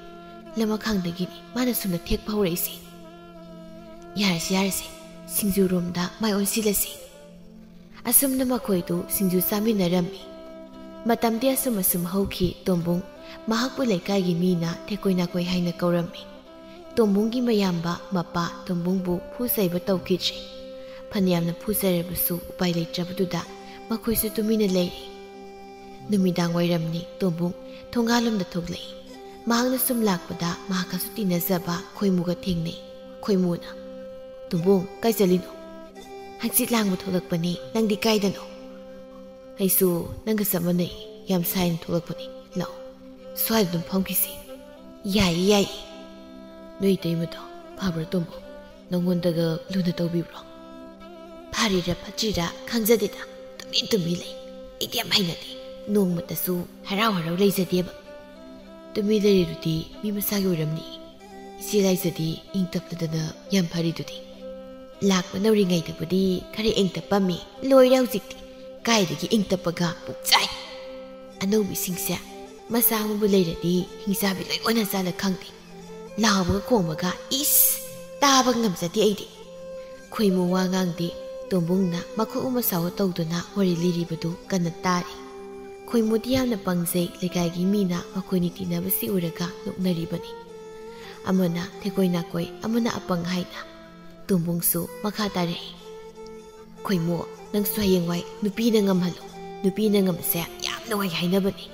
ꯂꯃꯈꯥꯡꯗꯒꯤꯅꯤ ꯃꯥꯅ ꯁꯨꯝꯅ ꯊꯦꯛꯄ ꯍꯧꯔꯛꯏꯁꯦ꯫" "ꯌꯥꯔꯁꯤ, ꯌꯥꯔꯁꯤ, ꯁꯤꯡꯖꯨꯔꯣꯝꯗ ꯃꯥꯏ ꯑꯣꯟꯁꯤꯜꯂꯁꯤ꯫" ꯑꯁꯨꯝꯅ ꯃꯈꯣꯏꯗꯨ ꯁꯤꯡꯖꯨ ꯆꯥꯃꯤꯟꯅꯔꯝꯃꯤ꯫ ꯃꯇꯝꯗꯤ ꯑꯁꯨꯝ ꯑꯁꯨꯝ ꯍꯧꯈꯤ꯫ ꯇꯣꯝꯕꯨꯡ ꯃꯍꯥꯛꯄꯨ ꯂꯩꯀꯥꯏꯒꯤ ꯃꯤꯅ ꯊꯦꯀꯣꯏ ꯅꯥꯀꯣꯏ ꯍꯥꯏꯅ ꯀꯧꯔꯝꯃꯤ꯫ ꯇꯣꯝꯕꯨꯡꯒꯤ ꯃꯌꯥꯝꯕ ꯃꯄꯥ ꯇꯣꯝꯕꯨꯡꯕꯨ ꯐꯨ ꯆꯩꯕ ꯇꯧꯈꯤꯗ꯭ꯔꯤ꯫ ꯐꯅꯌꯥꯝꯅ ꯐꯨ ꯆꯩꯔꯕꯁꯨ ꯎꯄꯥꯏ ꯂꯩꯇ꯭ꯔꯕꯗꯨꯗ ꯃꯈꯣꯏꯁꯨ ꯇꯨꯃꯤꯟꯅ ꯂꯩꯔꯤ꯫ ꯅꯨꯃꯤꯗꯥꯡ ꯋꯥꯏꯔꯝꯅꯤ꯫ ꯇꯣꯝꯕꯨꯡ ꯊꯣꯡꯒꯥꯜꯂꯣꯝꯗ ꯊꯣꯛꯂꯛꯏ꯫ ꯃꯍꯥꯛꯅ ꯁꯨꯝ ꯂꯥꯛꯄꯗ ꯃꯍꯥꯛꯀꯁꯨ ꯇꯤꯟꯅꯖꯕ ꯈꯣꯏꯃꯨꯒ ꯊꯦꯡꯅꯩ꯫ ꯈꯣꯏꯃꯨꯅ, "ꯇꯣꯝꯕꯨꯡ, ꯀꯥꯏ ꯆꯠꯂꯤꯅꯣ?" "ꯍꯪꯆꯤꯠ ꯂꯥꯡꯕ ꯊꯣꯛꯂꯛꯄꯅꯤ꯫ ꯅꯪꯗꯤ ꯀꯥꯏꯗꯅꯣ?" "ꯑꯩꯁꯨ ꯅꯪꯒ ꯆꯞ ꯃꯥꯟꯅꯩ꯫ ꯌꯥꯝ ꯁꯥꯏꯅ ꯊꯣꯛꯂꯛꯄꯅꯤ꯫ ꯂꯥꯛꯑꯣ, ꯁ꯭ꯋꯥꯏꯗ ꯑꯗꯨꯝ ꯐꯝꯈꯤꯁꯤ꯫" "ꯌꯥꯏꯌꯦ, ꯌꯥꯏꯌꯦ꯫" "ꯅꯣꯏ ꯏꯇꯩꯃꯗꯣ ꯐꯕ꯭ꯔꯣ ꯇꯣꯝꯕꯨꯡ? ꯅꯪꯉꯣꯟꯗꯒ ꯂꯨꯅ ꯇꯧꯕꯤꯕ꯭ꯔꯣ?" "ꯐꯔꯤꯔꯥ ꯐꯠꯇ꯭ꯔꯤꯔꯥ ꯈꯪꯖꯗꯦꯗ, ꯇꯨꯃꯤꯟ ꯇꯨꯃꯤꯟ ꯂꯩ꯫ ꯑꯩꯗꯤ ꯌꯥꯝ ꯍꯩꯅꯗꯦ꯫ ꯅꯣꯡꯃꯇꯁꯨ ꯍꯔꯥꯎ ꯍꯔꯥꯎ ꯂꯩꯖꯗꯦꯕ꯫" "ꯇꯨꯃꯤꯟ ꯂꯩꯔꯤꯗꯨꯗꯤ ꯃꯤ ꯃꯁꯥꯒꯤ ꯑꯣꯏꯔꯝꯅꯤ꯫ ꯏꯆꯦ ꯂꯥꯏꯖꯗꯤ ꯏꯪ ꯇꯞꯇꯗꯅ ꯌꯥꯝ ꯐꯔꯤꯗꯨꯗꯤ꯫" "ꯂꯥꯛꯄ ꯅꯧꯔꯤꯉꯩꯗꯕꯨꯗꯤ ꯈꯔ ꯏꯪ ꯇꯞꯄꯝꯃꯤ, ꯂꯣꯏꯔꯦ ꯍꯧꯖꯤꯛꯇꯤ꯫ ꯀꯥꯏꯗꯒꯤ ꯏꯪ ꯇꯞꯄꯒ, ꯄꯨꯛꯆꯥꯏ꯫ ꯑꯅꯧꯕꯤꯁꯤꯡꯁꯦ ꯃꯆꯥ ꯑꯃꯕꯨ ꯂꯩꯔꯗꯤ ꯍꯤꯡꯆꯥꯕꯤ ꯂꯣꯏ ꯑꯣꯟꯅ ꯆꯥꯅ ꯈꯪꯗꯦ꯫ ꯂꯥꯎꯕꯒ ꯈꯣꯡꯕꯒ, ꯏꯁ! ꯇꯥꯕ ꯉꯝꯖꯗꯦ ꯑꯩꯗꯤ꯫" ꯈꯣꯏꯃꯨ ꯋꯥ ꯉꯥꯡꯗꯦ꯫ ꯇꯣꯝꯕꯨꯡꯅ ꯃꯈꯨꯠ ꯑꯃ ꯁꯥꯎ ꯇꯧꯗꯨꯅ ꯋꯥꯔꯤ ꯂꯤꯔꯤꯕꯗꯨ ꯀꯟꯅ ꯇꯥꯔꯤ꯫ ꯈꯣꯏꯃꯨꯗꯤ ꯌꯥꯝꯅ ꯄꯪꯖꯩ꯫ ꯂꯩꯀꯥꯏꯒꯤ ꯃꯤꯅ ꯃꯈꯣꯏꯅꯤ ꯇꯤꯟꯅꯕꯁꯤ ꯎꯔꯒ ꯅꯣꯛꯅꯔꯤꯕꯅꯤ꯫ ꯑꯃꯅ ꯊꯦꯀꯣꯏ ꯅꯥꯀꯣꯏ, ꯑꯃꯅ ꯑꯄꯪ ꯍꯥꯏꯅ꯫ ꯇꯣꯝꯕꯨꯡꯁꯨ ꯃꯈꯥ ꯇꯥꯔꯛꯏ꯫ "ꯈꯣꯏꯃꯨ, ꯅꯪꯁꯨ ꯍꯌꯦꯡꯋꯥꯏ ꯅꯨꯄꯤꯅ ꯉꯝꯍꯜꯂꯨ꯫ ꯅꯨꯄꯤꯅ ꯉꯝꯕꯁꯦ ꯌꯥꯝ ꯅꯨꯡꯉꯥꯏ ꯍꯥꯏꯅꯕꯅꯤ꯫"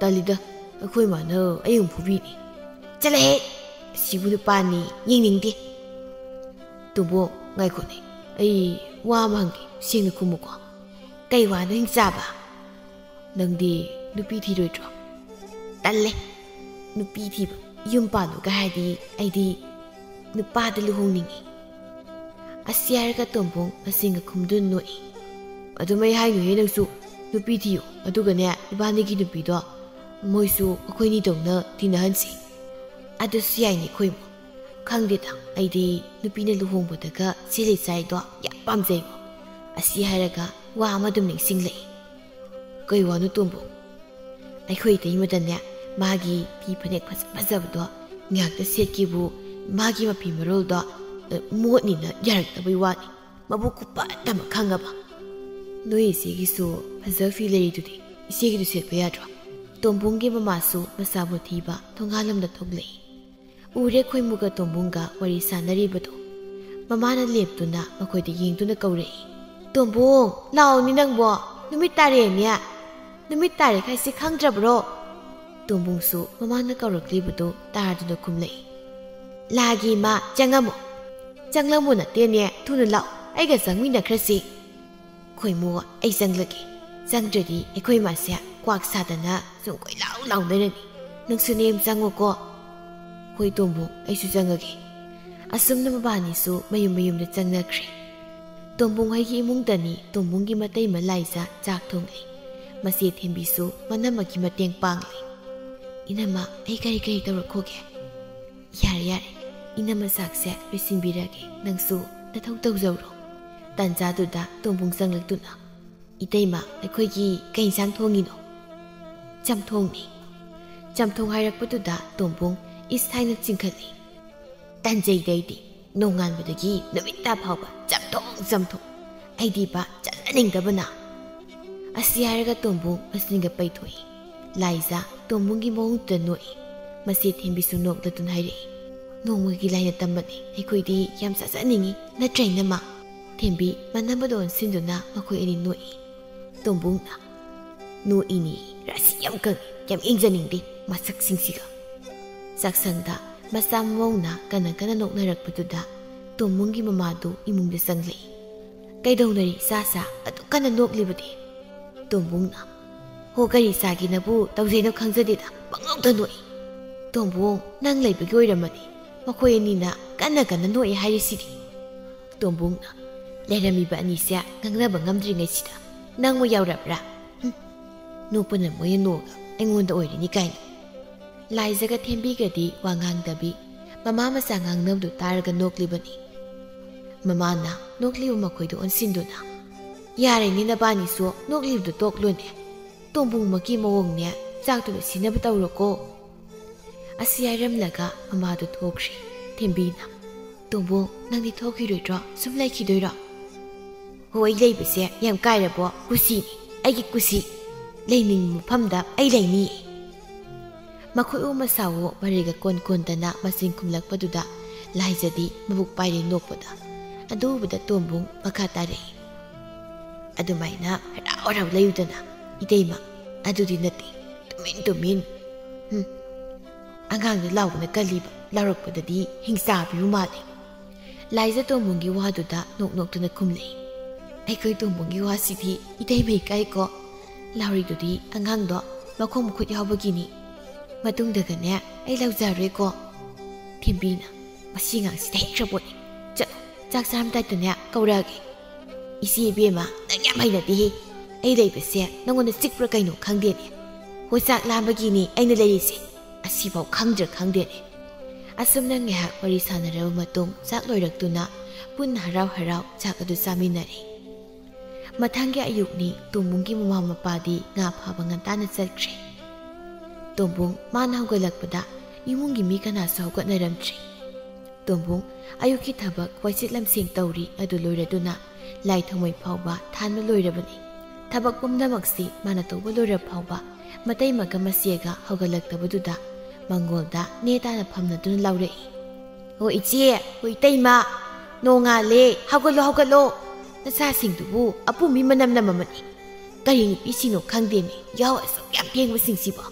"ꯇꯜꯂꯤꯗ, ꯑꯩꯈꯣꯏ ꯃꯥꯅ ꯑꯩ ꯑꯃꯨꯛ ꯐꯨꯕꯤꯅꯤ꯫" "ꯆꯠꯂꯍꯦ, ꯑꯁꯤꯕꯨ ꯅꯨꯄꯥꯅꯤ, ꯌꯦꯡꯅꯤꯡꯗꯦ꯫" "ꯇꯣꯝꯕꯨꯡ, ꯉꯥꯏꯈꯣꯅꯦ, ꯑꯩ ꯋꯥ ꯑꯃ ꯍꯪꯒꯦ, ꯁꯦꯡꯅ ꯈꯨꯝꯃꯨꯀꯣ꯫" "ꯀꯩ ꯋꯥꯅꯣ, ꯍꯤꯡꯆꯥꯕ?" "ꯅꯪꯗꯤ ꯅꯨꯄꯤ ꯊꯤꯔꯣꯏꯗ꯭ꯔꯣ?" "ꯇꯜꯂꯦ꯫ ꯅꯨꯄꯤ ꯊꯤꯕ, ꯌꯨꯝ ꯄꯥꯟꯕꯒ ꯍꯥꯏꯔꯗꯤ ꯑꯩꯗꯤ ꯅꯨꯄꯥꯗ ꯂꯨꯍꯣꯡꯅꯤꯡꯉꯤ꯫" ꯑꯁꯤ ꯍꯥꯏꯔꯒ ꯇꯣꯝꯕꯨꯡ ꯃꯆꯤꯟꯒ ꯈꯨꯝꯗꯨꯅ ꯅꯣꯛꯏ꯫ "ꯑꯗꯨꯃꯥꯏ ꯍꯥꯏꯅꯨꯍꯦ ꯅꯪꯁꯨ꯫ ꯅꯨꯄꯤ ꯊꯤꯌꯨ, ꯑꯗꯨꯒꯅꯦ, ꯏꯕꯥꯅꯤꯒꯤ ꯅꯨꯄꯤꯗꯣ ꯃꯣꯏꯁꯨ ꯑꯩꯈꯣꯏꯅꯤꯗꯧꯅ ꯇꯤꯟꯅꯍꯟꯁꯤ꯫" "ꯑꯗꯨꯁꯨ ꯌꯥꯏꯅꯦ ꯈꯣꯏꯃꯨ꯫ ꯈꯪꯗꯦꯗ, ꯑꯩꯗꯤ ꯅꯨꯄꯤꯅ ꯂꯨꯍꯣꯡꯕꯗꯒ ꯁꯦꯠꯂꯤ ꯆꯥꯏꯗꯣ ꯌꯥꯝ ꯄꯥꯝꯖꯩꯕꯣ꯫" ꯑꯁꯤ ꯍꯥꯏꯔꯒ ꯋꯥ ꯑꯃ ꯑꯗꯨꯝ ꯅꯤꯡꯁꯤꯡꯂꯛꯏ꯫ "ꯀꯩ ꯋꯥꯅꯣ ꯇꯣꯝꯕꯨꯡ?" "ꯑꯩꯈꯣꯏ ꯏꯇꯩꯃꯗꯅꯦ, ꯃꯥꯒꯤ ꯐꯤ ꯐꯅꯦꯛ ꯐꯖ ꯐꯖꯕꯗꯣ ꯉꯥꯏꯍꯥꯛꯇ ꯁꯦꯠꯀꯦꯕꯨ, ꯃꯥꯒꯤ ꯃꯐꯤ ꯃꯔꯣꯜꯗꯣ, ꯑ, ꯃꯣꯠꯅꯤꯅ ꯌꯥꯔꯛꯇꯕꯩ ꯋꯥꯅꯤ꯫ ꯃꯕꯨꯛ ꯈꯨꯄꯠ ꯑꯃ, ꯈꯪꯉꯕ?" "ꯅꯣꯏ ꯏꯆꯦꯒꯤꯁꯨ ꯐꯖꯕ ꯐꯤ ꯂꯩꯔꯤꯗꯨꯗꯤ, "ꯏꯆꯦꯒꯤꯗꯨ ꯁꯦꯠꯄ ꯌꯥꯗ꯭ꯔꯣ?" ꯇꯣꯝꯕꯨꯡꯒꯤ ꯃꯃꯥꯁꯨ ꯃꯆꯥꯕꯨ ꯊꯤꯕ ꯊꯣꯡꯒꯥꯜꯂꯣꯝꯗ ꯊꯣꯛꯂꯛꯏ꯫ ꯎꯔꯦ ꯈꯣꯏꯃꯨꯒ ꯇꯣꯝꯕꯨꯡꯒ ꯋꯥꯔꯤ ꯁꯥꯟꯅꯔꯤꯕꯗꯨ꯫ ꯃꯃꯥꯅ ꯂꯦꯞꯇꯨꯅ ꯃꯈꯣꯏꯗ ꯌꯦꯡꯗꯨꯅ ꯀꯧꯔꯛꯏ, "ꯇꯣꯝꯕꯨꯡ, ꯂꯥꯛꯑꯣꯅꯦ ꯅꯪꯕꯣ, ꯅꯨꯃꯤꯠ ꯇꯥꯔꯦꯅꯦ꯫ ꯅꯨꯃꯤꯠ ꯇꯥꯔꯦ ꯍꯥꯏꯁꯤ ꯈꯪꯗ꯭ꯔꯕ꯭ꯔꯣ?" ꯇꯣꯝꯕꯨꯡꯁꯨ ꯃꯃꯥꯅ ꯀꯧꯔꯛꯂꯤꯕꯗꯨ ꯇꯥꯔꯗꯨꯅ ꯈꯨꯝꯂꯛꯏ, "ꯂꯥꯛꯑꯒꯦ ꯏꯃꯥ, ꯆꯪꯉꯝꯃꯣ꯫ ꯆꯪꯂꯝꯃꯣ ꯅꯠꯇꯦꯅꯦ, ꯊꯨꯅ ꯂꯥꯛꯑꯣ, ꯑꯩꯒ ꯆꯪꯃꯤꯟꯅꯈ꯭ꯔꯁꯤ꯫ ꯈꯣꯏꯃꯨ, ꯑꯩ ꯆꯪꯂꯒꯦ꯫ ꯆꯪꯗ꯭ꯔꯗꯤ ꯑꯩꯈꯣꯏ ꯏꯃꯥꯁꯦ ꯀ꯭ꯋꯥꯛ ꯁꯥꯗꯅ ꯁꯨꯝ ꯀꯣꯏꯂꯥꯎ ꯂꯥꯎꯅꯔꯅꯤ꯫ ꯅꯪꯁꯨ ꯅꯦꯝ ꯆꯪꯉꯣꯀꯣ꯫" "ꯍꯣꯏ ꯇꯣꯝꯕꯨꯡ, ꯑꯩꯁꯨ ꯆꯪꯉꯒꯦ꯫" ꯑꯁꯨꯝꯅ ꯃꯕꯥꯅꯤꯁꯨ ꯃꯌꯨꯝ ꯃꯌꯨꯝꯗ ꯆꯪꯅꯈ꯭ꯔꯦ꯫ ꯇꯣꯝꯕꯨꯡ ꯍꯣꯏꯒꯤ ꯏꯃꯨꯡꯗꯅꯤ ꯇꯣꯝꯕꯨꯡꯒꯤ ꯃꯇꯩꯃ ꯂꯥꯏꯖ ꯆꯥꯛ ꯊꯣꯡꯂꯤ꯫ ꯃꯆꯦ ꯊꯦꯝꯕꯤꯁꯨ ꯃꯅꯝꯃꯒꯤ ꯃꯇꯦꯡ ꯄꯥꯡꯂꯤ꯫ "ꯏꯅꯝꯃ, ꯑꯩ ꯀꯔꯤ ꯀꯔꯤ ꯇꯧꯔꯛꯈꯣꯒꯦ?" "ꯌꯥꯔꯦ, ꯌꯥꯔꯦ꯫ ꯏꯅꯝꯃ ꯆꯥꯛꯁꯦ ꯂꯣꯏꯁꯤꯟꯕꯤꯔꯒꯦ꯫ ꯅꯪꯁꯨ ꯅꯊꯧ ꯇꯧꯖꯧꯔꯣ꯫" ꯇꯥꯟꯖꯥꯗꯨꯗ ꯇꯣꯝꯕꯨꯡ ꯆꯪꯂꯛꯇꯨꯅ, "ꯏꯇꯩꯃ, ꯑꯩꯈꯣꯏꯒꯤ ꯀꯩ ꯏꯟꯁꯥꯡ ꯊꯣꯡꯉꯤꯅꯣ?" "ꯆꯝꯊꯣꯡꯅꯤ꯫" ꯆꯝꯊꯣꯡ ꯍꯥꯏꯔꯛꯄꯗꯨꯗ ꯇꯣꯝꯕꯨꯡ ꯏꯁ ꯍꯥꯏꯅ ꯆꯤꯡꯈꯠꯂꯤ꯫ "ꯇꯟꯖꯩꯗ ꯑꯩꯗꯤ꯫ ꯅꯣꯡꯉꯥꯟꯕꯗꯒꯤ ꯅꯨꯃꯤꯠ ꯇꯥ ꯐꯥꯎꯕ ꯆꯝꯊꯣꯡ, ꯆꯝꯊꯣꯡ꯫ ꯑꯩꯗꯤꯕ ꯆꯥꯖꯅꯤꯡꯗꯕꯅ꯫" ꯑꯁꯤ ꯍꯥꯏꯔꯒ ꯇꯣꯝꯕꯨꯡ ꯃꯆꯤꯟꯒ ꯄꯩꯊꯣꯛꯏ꯫ ꯂꯥꯏꯖ ꯇꯣꯝꯕꯨꯡꯒꯤ ꯃꯑꯣꯡꯗꯨꯗ ꯅꯣꯛꯏ꯫ ꯃꯆꯦ ꯊꯦꯝꯕꯤꯁꯨ ꯅꯣꯛꯂꯗꯨꯅ ꯍꯥꯏꯔꯛꯏ, "ꯅꯣꯡꯃꯒꯤ ꯂꯥꯏꯅ ꯇꯝꯕꯅꯤ꯫ ꯑꯩꯈꯣꯏꯗꯤ ꯌꯥꯝ ꯆꯥꯖꯅꯤꯡꯉꯤ, ꯅꯠꯇ꯭ꯔꯥ ꯏꯅꯝꯃ?" ꯊꯦꯝꯕꯤ ꯃꯅꯝꯃꯗ ꯑꯣꯟꯁꯤꯟꯗꯨꯅ ꯃꯈꯣꯏ ꯑꯅꯤ ꯅꯣꯛꯏ꯫ ꯇꯣꯝꯕꯨꯡꯅ, "ꯅꯣꯛꯏꯅꯤ, ꯔꯥꯁꯤ ꯌꯥꯝ ꯈꯪꯉꯤ, ꯌꯥꯝ ꯌꯦꯡꯖꯅꯤꯡꯗꯦ ꯃꯁꯛꯁꯤꯡꯁꯤꯒ꯫" ꯆꯥꯛꯁꯪꯗ ꯃꯆꯥ ꯃꯃꯧꯅ ꯀꯟꯅ ꯀꯟꯅ ꯅꯣꯛꯅꯔꯛꯄꯗꯨꯗ ꯇꯣꯝꯕꯨꯡꯒꯤ ꯃꯃꯥꯗꯨ ꯏꯃꯨꯡꯗ ꯆꯪꯂꯛꯏ꯫ "ꯀꯩꯗꯧꯅꯔꯤ ꯏꯆꯥꯁꯥ ꯑꯗꯨꯛ ꯀꯟꯅ ꯅꯣꯛꯂꯤꯕꯗꯤ?" ꯇꯣꯝꯕꯨꯡꯅ, "ꯍꯣ, ꯀꯔꯤ ꯆꯥꯒꯦꯅꯕꯨ ꯇꯧꯖꯩꯅꯣ ꯈꯪꯖꯗꯦꯗ, ꯄꯪꯅꯣꯛꯇ ꯅꯣꯛꯏ꯫ ꯇꯣꯝꯕꯨꯡ, ꯅꯪ ꯂꯩꯕꯒꯤ ꯑꯣꯏꯔꯝꯃꯅꯤ ꯃꯈꯣꯏ ꯑꯅꯤꯅ ꯀꯟꯅ ꯀꯟꯅ ꯅꯣꯛꯏ ꯍꯥꯏꯔꯤꯁꯤꯗꯤ꯫" ꯇꯣꯝꯕꯨꯡꯅ, "ꯂꯩꯔꯝꯃꯤꯕ ꯑꯅꯤꯁꯦ ꯉꯥꯡꯅꯕ ꯉꯝꯗ꯭ꯔꯤꯉꯩꯁꯤꯗ ꯅꯪ ꯃꯣꯏ ꯌꯥꯎꯔꯕ꯭ꯔꯥ? ꯍꯨꯝ, ꯅꯣꯛꯄꯅ ꯃꯣꯏꯅ ꯅꯣꯛꯑꯒ ꯑꯩꯉꯣꯟꯗ ꯑꯣꯏꯔꯤꯅꯤ ꯀꯥꯏꯅ꯫" ꯂꯥꯏꯖꯒ ꯊꯦꯝꯕꯤꯒꯗꯤ ꯋꯥ ꯉꯥꯡꯗꯕꯤ, ꯃꯃꯥ ꯃꯆꯥ ꯉꯥꯡꯅꯕꯗꯨ ꯇꯥꯔꯒ ꯅꯣꯛꯂꯤꯕꯅꯤ꯫ ꯃꯃꯥꯅ ꯅꯣꯛꯂꯤꯕ ꯃꯈꯣꯏꯗꯨ ꯑꯣꯟꯁꯤꯟꯗꯨꯅ, "ꯌꯥꯔꯦꯅꯦ ꯅꯕꯥꯅꯤꯁꯨ, ꯅꯣꯛꯂꯤꯕꯗꯨ ꯇꯣꯛꯂꯣꯅꯦ꯫ ꯇꯣꯝꯕꯨꯡꯃꯛꯀꯤ ꯃꯑꯣꯡꯅꯦ, ꯆꯥꯛꯇꯨ ꯂꯣꯏꯁꯤꯟꯅꯕ ꯇꯧꯔꯣꯀꯣ꯫" ꯑꯁꯤ ꯍꯥꯏꯔꯝꯂꯒ ꯃꯃꯥꯗꯨ ꯊꯣꯛꯈ꯭ꯔꯦ꯫ ꯊꯦꯝꯕꯤꯅ, "ꯇꯣꯝꯕꯨꯡ, ꯅꯪꯗꯤ ꯊꯣꯛꯈꯤꯔꯣꯏꯗ꯭ꯔꯣ? ꯁꯨꯝ ꯂꯩꯈꯤꯗꯣꯏꯔꯣ?" "ꯍꯣꯏ, ꯂꯩꯕꯁꯦ ꯌꯥꯝ ꯀꯥꯏꯔꯕꯣ? ꯀꯨꯁꯤꯅꯤ, ꯑꯩꯒꯤ ꯀꯨꯁꯤ꯫" ꯂꯩꯅꯤꯡꯕ ꯃꯐꯝꯗ ꯑꯩ ꯂꯩꯅꯤ꯫ ꯃꯈꯨꯠꯎ ꯃꯁꯥꯎ ꯃꯔꯩꯒ ꯀꯣꯟ ꯀꯣꯟꯗꯅ ꯃꯆꯤꯟ ꯈꯨꯝꯂꯛꯄꯗꯨꯗ ꯂꯥꯏꯖꯗꯤ ꯃꯕꯨꯛ ꯄꯥꯏꯔꯦ ꯅꯣꯛꯄꯗ꯫ ꯑꯗꯨ ꯎꯕꯗ ꯇꯣꯝꯕꯨꯡ ꯃꯈꯥ ꯇꯥꯔꯛꯏ꯫ ꯑꯗꯨꯃꯥꯏꯅ ꯍꯔꯥꯎ ꯍꯔꯥꯎ ꯂꯩꯌꯨꯗꯅ, ꯏꯇꯩꯃ꯫ ꯑꯗꯨꯗꯤ ꯅꯠꯇꯦ, ꯇꯨꯃꯤꯟ ꯇꯨꯃꯤꯟ꯫ ꯍꯨꯝ, ꯑꯉꯥꯡꯗ ꯂꯥꯎꯕꯅ ꯀꯜꯂꯤꯕ, ꯂꯥꯎꯔꯛꯄꯗꯗꯤ ꯍꯤꯡꯆꯥꯕꯤꯕꯨ ꯃꯥꯜꯂꯤ꯫ ꯂꯥꯏꯖ ꯇꯣꯝꯕꯨꯡꯒꯤ ꯋꯥꯗꯨꯗ ꯅꯣꯛ ꯅꯣꯛꯇꯨꯅ ꯈꯨꯝꯂꯛꯏ꯫ ꯑꯩꯈꯣꯏ ꯇꯣꯝꯕꯨꯡꯒꯤ ꯋꯥꯁꯤꯗꯤ ꯏꯇꯩꯃ ꯏꯀꯥꯏꯀꯣ꯫ ꯂꯥꯎꯔꯤꯗꯨꯗꯤ ꯑꯉꯥꯡꯗꯣ ꯃꯈꯣꯡ ꯃꯈꯨꯠ ꯌꯥꯎꯕꯒꯤꯅꯤ꯫ ꯃꯇꯨꯡꯗꯒꯅꯦ ꯑꯩ ꯂꯧꯖꯔꯣꯏꯀꯣ꯫ ꯊꯦꯝꯕꯤꯅ, "ꯃꯁꯤ ꯑꯉꯥꯡꯁꯤꯗ ꯍꯩꯈ꯭ꯔ ꯄꯣꯠꯅꯤ꯫ ꯆꯠꯂꯣ, ꯆꯥꯛ ꯆꯥꯔꯝꯗꯥꯏꯗꯅꯦ ꯀꯧꯔꯛꯑꯒꯦ꯫" "ꯏꯆꯦ ꯏꯕꯦꯝꯃ, ꯅꯪ ꯌꯥꯝ ꯍꯩꯅꯗꯦꯍꯦ꯫ ꯑꯩ ꯂꯩꯕꯁꯦ ꯅꯪꯉꯣꯟꯗ ꯆꯤꯛꯄ꯭ꯔꯥ ꯀꯩꯅꯣ ꯈꯪꯗꯦꯅꯦ꯫ ꯍꯣꯏ, ꯆꯥꯛ ꯂꯥꯝꯕꯒꯤꯅꯦ ꯑꯩꯅ ꯂꯩꯔꯤꯁꯦ꯫ ꯑꯁꯤꯐꯥꯎ ꯈꯪꯗ꯭ꯔꯥ ꯈꯪꯗꯦꯅꯦ꯫" ꯑꯁꯨꯝꯅ ꯉꯥꯏꯍꯥꯛ ꯋꯥꯔꯤ ꯁꯥꯟꯅꯔꯕ ꯃꯇꯨꯡ ꯆꯥꯛ ꯂꯣꯏꯔꯛꯇꯨꯅ ꯄꯨꯟꯅ ꯍꯔꯥꯎ ꯍꯔꯥꯎ ꯆꯥꯛ ꯑꯗꯨ ꯆꯥꯃꯤꯟꯅꯔꯦ꯫ ꯃꯊꯪꯒꯤ ꯑꯌꯨꯛꯅꯤ꯫ ꯇꯣꯝꯕꯨꯡꯒꯤ ꯃꯃꯥ ꯃꯄꯥꯗꯤ ꯉꯥ ꯐꯥꯕ ꯉꯟꯇꯥꯅ ꯆꯠꯈ꯭ꯔꯦ꯫ ꯇꯣꯝꯕꯨꯡ ꯃꯥꯅ ꯍꯧꯒꯠꯂꯛꯄꯗ ꯏꯃꯨꯡꯒꯤ ꯃꯤ ꯀꯅꯥꯁꯨ ꯍꯧꯒꯠꯅꯔꯝꯗ꯭ꯔꯤ꯫ ꯇꯣꯝꯕꯨꯡ ꯑꯌꯨꯛꯀꯤ ꯊꯕꯛ ꯋꯥꯏꯁꯤꯠ ꯂꯝꯁꯦꯡ ꯇꯧꯔꯤ ꯑꯗꯨ ꯂꯣꯏꯔꯗꯨꯅ ꯂꯥꯏ ꯊꯥꯎꯃꯩ ꯐꯥꯎꯕ ꯊꯥꯟꯕ ꯂꯣꯏꯔꯕꯅꯤ꯫ ꯊꯕꯛ ꯄꯨꯝꯅꯃꯛꯁꯤ ꯃꯥꯅ ꯇꯧꯕ ꯂꯣꯏꯔ ꯐꯥꯎꯕ ꯃꯇꯩꯃꯒ ꯃꯆꯦꯒ ꯍꯧꯒꯠꯂꯛꯇꯕꯗꯨꯗ ꯃꯪꯒꯣꯜꯗ ꯅꯦ ꯇꯥꯅ ꯐꯝꯅꯗꯨꯅ ꯂꯥꯎꯔꯛꯏ꯫ "ꯑꯣ ꯏꯆꯦ, ꯑꯣ ꯏꯇꯩꯃ, ꯅꯣꯡꯉꯥꯜꯂꯦ, ꯍꯧꯒꯠꯂꯣ, ꯍꯧꯒꯠꯂꯣ꯫ ꯅꯆꯥꯁꯤꯡꯗꯨꯕꯨ ꯑꯄꯨꯝꯕꯤ ꯃꯅꯝ ꯅꯝꯃꯝꯃꯅꯤ꯫ ꯀꯔꯤ ꯅꯨꯄꯤꯁꯤꯡꯅꯣ ꯈꯪꯗꯦꯅꯦ, ꯌꯥꯍꯧ ꯑꯁꯨꯛ ꯌꯥꯝ ꯊꯦꯡꯕꯁꯤꯡꯁꯤꯕꯣ?"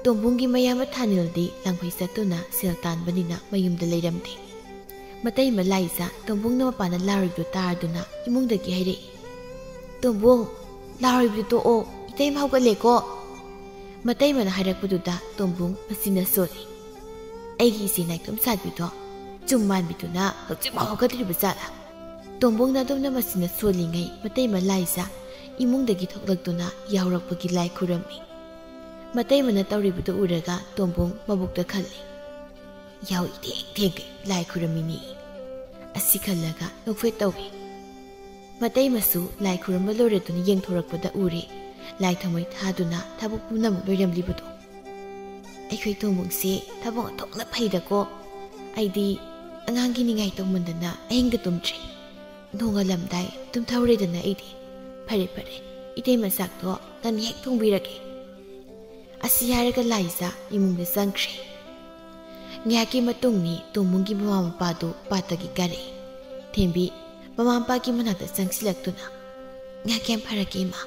ꯇꯣꯝꯕꯨꯡꯒꯤ ꯃꯌꯥꯝꯕ ꯊꯥꯅꯤꯜꯗꯤ ꯂꯥꯡꯐꯩ ꯆꯠꯇꯨꯅ ꯁꯦꯜ ꯇꯥꯟꯕꯅꯤꯅ ꯃꯌꯨꯝꯗ ꯂꯩꯔꯝꯗꯦ꯫ ꯃꯇꯩꯃ ꯂꯥꯏꯖ ꯇꯣꯝꯕꯨꯡꯅ ꯃꯄꯥꯟꯗ ꯂꯥꯎꯔꯤꯕꯗꯨ ꯇꯥꯔꯗꯨꯅ ꯏꯃꯨꯡꯗꯒꯤ ꯍꯥꯏꯔꯛꯏ, "ꯇꯣꯝꯕꯨꯡ, ꯂꯥꯎꯔꯤꯕꯗꯨ ꯇꯣꯛꯑꯣ, ꯏꯇꯩꯃ ꯍꯧꯒꯠꯂꯦꯀꯣ꯫" ꯃꯇꯩꯃꯅ ꯍꯥꯏꯔꯛꯄꯗꯨꯗ ꯇꯣꯝꯕꯨꯡ ꯃꯆꯤꯟꯅ ꯁꯣꯜꯂꯤ꯫ ꯑꯩꯒꯤ ꯏꯆꯦ ꯅꯥꯏꯇꯣꯝ ꯁꯥꯠꯄꯤꯗꯣ ꯆꯨꯝ ꯃꯥꯟꯕꯤꯗꯨꯅ ꯍꯧꯖꯤꯛꯐꯥꯎ ꯍꯧꯒꯠꯇ꯭ꯔꯤꯕ ꯖꯥꯠꯂꯥ? ꯇꯣꯝꯕꯨꯡꯅ ꯑꯗꯨꯝꯅ ꯃꯆꯤꯟꯅ ꯁꯣꯜꯂꯤꯉꯩ ꯃꯇꯩꯃ ꯂꯥꯏꯖ ꯏꯃꯨꯡꯗꯒꯤ ꯊꯣꯛꯂꯛꯇꯨꯅ ꯌꯥꯍꯧꯔꯛꯄꯒꯤ ꯂꯥꯏ ꯈꯨꯔꯝꯃꯤ꯫ ꯃꯇꯩꯃꯅ ꯇꯧꯔꯤꯕꯗꯨ ꯎꯔꯒ ꯇꯣꯝꯕꯨꯡ ꯃꯕꯨꯛꯇ ꯈꯜꯂꯤ, "ꯌꯥꯍꯧ ꯏꯊꯦꯡ ꯊꯦꯡꯒꯩ ꯂꯥꯏ ꯈꯨꯔꯝꯃꯤꯅꯤ꯫" ꯑꯁꯤ ꯈꯜꯂꯒ ꯅꯣꯛꯐꯦꯠ ꯇꯧꯏ꯫ ꯃꯇꯩꯃꯁꯨ ꯂꯥꯏ ꯈꯨꯔꯨꯝꯕ ꯂꯣꯏꯔꯗꯨꯅ ꯌꯦꯡꯊꯣꯔꯛꯄꯗ ꯎꯔꯦ ꯂꯥꯏ ꯊꯥꯎꯃꯩ ꯊꯥꯗꯨꯅ ꯊꯕꯛ ꯄꯨꯝꯅꯃꯛ ꯂꯣꯏꯔꯝꯂꯤꯕꯗꯣ꯫ ꯑꯩꯈꯣꯏ ꯇꯣꯝꯕꯨꯡꯁꯦ ꯊꯕꯛ ꯑꯣꯟꯊꯣꯛꯅ ꯐꯩꯗꯀꯣ꯫ ꯑꯩꯗꯤ ꯑꯉꯥꯡꯒꯤ ꯅꯤꯡꯉꯥꯏ ꯇꯧꯃꯟꯗꯅ ꯑꯍꯤꯡꯒ ꯇꯨꯝꯗ꯭ꯔꯦ꯫ ꯅꯣꯡꯉꯥꯜꯂꯝꯗꯥꯏ ꯇꯨꯝꯊꯧꯔꯦꯗꯅ ꯑꯩꯗꯤ꯫ ꯐꯔꯦ ꯐꯔꯦ, "ꯏꯇꯩꯃ, ꯆꯥꯛꯇꯣ ꯅꯪꯅ ꯍꯦꯛ ꯊꯣꯡꯕꯤꯔꯒꯦ"꯫ ꯑꯁꯤ ꯍꯥꯏꯔꯒ ꯂꯥꯏꯖꯥ ꯏꯃꯨꯡꯗ ꯆꯪꯈ꯭ꯔꯦ꯫ ꯉꯥꯏꯍꯥꯛꯀꯤ ꯃꯇꯨꯡꯅꯤ ꯇꯣꯝꯕꯨꯡꯒꯤ ꯃꯃꯥ ꯃꯄꯥꯗꯨ ꯄꯥꯠꯇꯒꯤ ꯀꯥꯔꯛꯏ꯫ ꯊꯦꯝꯕꯤ ꯃꯃꯥ ꯃꯄꯥꯒꯤ ꯃꯅꯥꯛꯇ ꯆꯪꯁꯤꯜꯂꯛꯇꯨꯅ, "ꯉꯥꯏꯍꯥꯛ ꯌꯥꯝ ꯐꯔꯛꯀꯦ, ꯏꯃꯥ꯫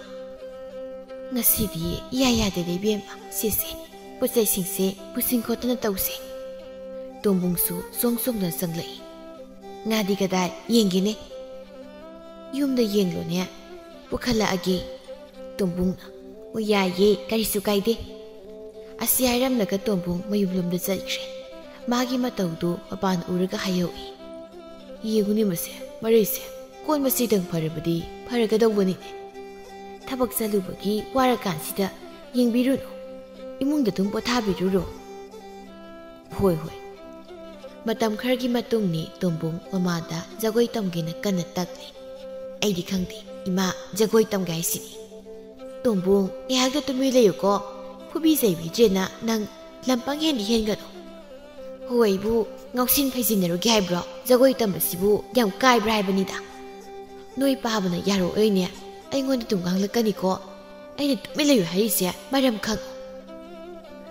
ꯉꯁꯤꯗꯤ ꯏꯌꯥ ꯌꯥꯗꯦꯗ, ꯏꯕꯦꯝꯃ꯫ ꯁꯦ, ꯁꯦ, ꯄꯣꯠ ꯆꯩꯁꯤꯡꯁꯦ ꯄꯨꯁꯤꯟ ꯈꯣꯠꯇꯅ ꯇꯧꯁꯦ"꯫ ꯇꯣꯝꯕꯨꯡꯁꯨ ꯆꯣꯡ ꯆꯣꯡꯗꯨꯅ ꯆꯪꯂꯛꯏ꯫ "ꯉꯥꯗꯤ ꯀꯗꯥꯏ? ꯌꯦꯡꯒꯦꯅꯦ"꯫ "ꯌꯨꯝꯗ ꯌꯦꯡꯂꯣꯅꯦ, ꯄꯨꯈꯠꯂꯛꯑꯒꯦ"꯫ ꯇꯣꯝꯕꯨꯡꯅ, "ꯑꯣ, ꯌꯥꯏꯌꯦ, ꯀꯔꯤꯁꯨ ꯀꯥꯏꯗꯦ"꯫ ꯑꯁꯤ ꯍꯥꯏꯔꯝꯂꯒ ꯇꯣꯝꯕꯨꯡ ꯃꯌꯨꯝꯂꯣꯝꯗ ꯆꯠꯈ꯭ꯔꯦ꯫ ꯃꯥꯒꯤ ꯃꯇꯧꯗꯨ ꯃꯄꯥꯟ ꯎꯔꯒ ꯍꯥꯏꯍꯧꯏ, "ꯌꯦꯡꯉꯨꯅꯦ ꯃꯁꯦ, ꯃꯔꯩꯁꯦ꯫ ꯀꯣꯟ ꯃꯆꯦꯗꯪ ꯐꯔꯕꯗꯤ ꯐꯔꯒꯗꯧꯕꯅꯤꯅꯦ꯫ ꯊꯕꯛ ꯆꯠꯂꯨꯕꯒꯤ ꯋꯥꯔꯀꯥꯟꯁꯤꯗ ꯌꯦꯡꯕꯤꯔꯨꯅꯨ꯫ ꯏꯃꯨꯡꯗ ꯑꯗꯨꯝ ꯄꯣꯊꯥꯕꯤꯔꯨꯔꯣ"꯫ "ꯍꯣꯏ, ꯍꯣꯏ"꯫ ꯃꯇꯝ ꯈꯔꯒꯤ ꯃꯇꯨꯡꯅꯤ ꯇꯣꯝꯕꯨꯡ ꯃꯃꯥꯗ ꯖꯒꯣꯏ ꯇꯝꯒꯦꯅ ꯀꯟꯅ ꯇꯛꯂꯤ꯫ "ꯑꯩꯗꯤ ꯈꯪꯗꯦ, ꯏꯃꯥ, ꯖꯒꯣꯏ ꯇꯝꯒꯦ ꯍꯥꯏꯁꯤꯅꯤ"꯫ "ꯇꯣꯝꯕꯨꯡ, ꯉꯥꯏꯍꯥꯛꯇ ꯇꯨꯃꯤꯟ ꯂꯩꯌꯨꯀꯣ꯫ ꯐꯨꯕꯤ ꯆꯩꯕꯤꯗ꯭ꯔꯦꯅ ꯅꯪ ꯂꯝ ꯄꯪꯍꯦꯟꯗꯤ ꯍꯦꯟꯒꯅꯨ"꯫ "ꯍꯣ, ꯑꯩꯕꯨ ꯉꯥꯎꯁꯤꯟ ꯐꯩꯖꯤꯟꯅꯔꯨꯒꯦ ꯍꯥꯏꯕ꯭ꯔꯣ? ꯖꯒꯣꯏ ꯇꯝꯕꯁꯤꯕꯨ ꯌꯥꯝ ꯀꯥꯏꯕ꯭ꯔꯥ ꯍꯥꯏꯕꯅꯤꯗ꯫ ꯅꯣꯏ ꯄꯥꯕꯅ ꯌꯥꯔꯛꯑꯣꯏꯅꯦ, ꯑꯩꯉꯣꯟꯗ ꯑꯗꯨꯝ ꯉꯥꯡꯂꯛꯀꯅꯤꯀꯣ꯫ ꯑꯩꯅ ꯇꯨꯃꯤꯟ ꯂꯩꯌꯨ ꯍꯥꯏꯔꯤꯁꯦ ꯃꯔꯝ ꯈꯪ꯫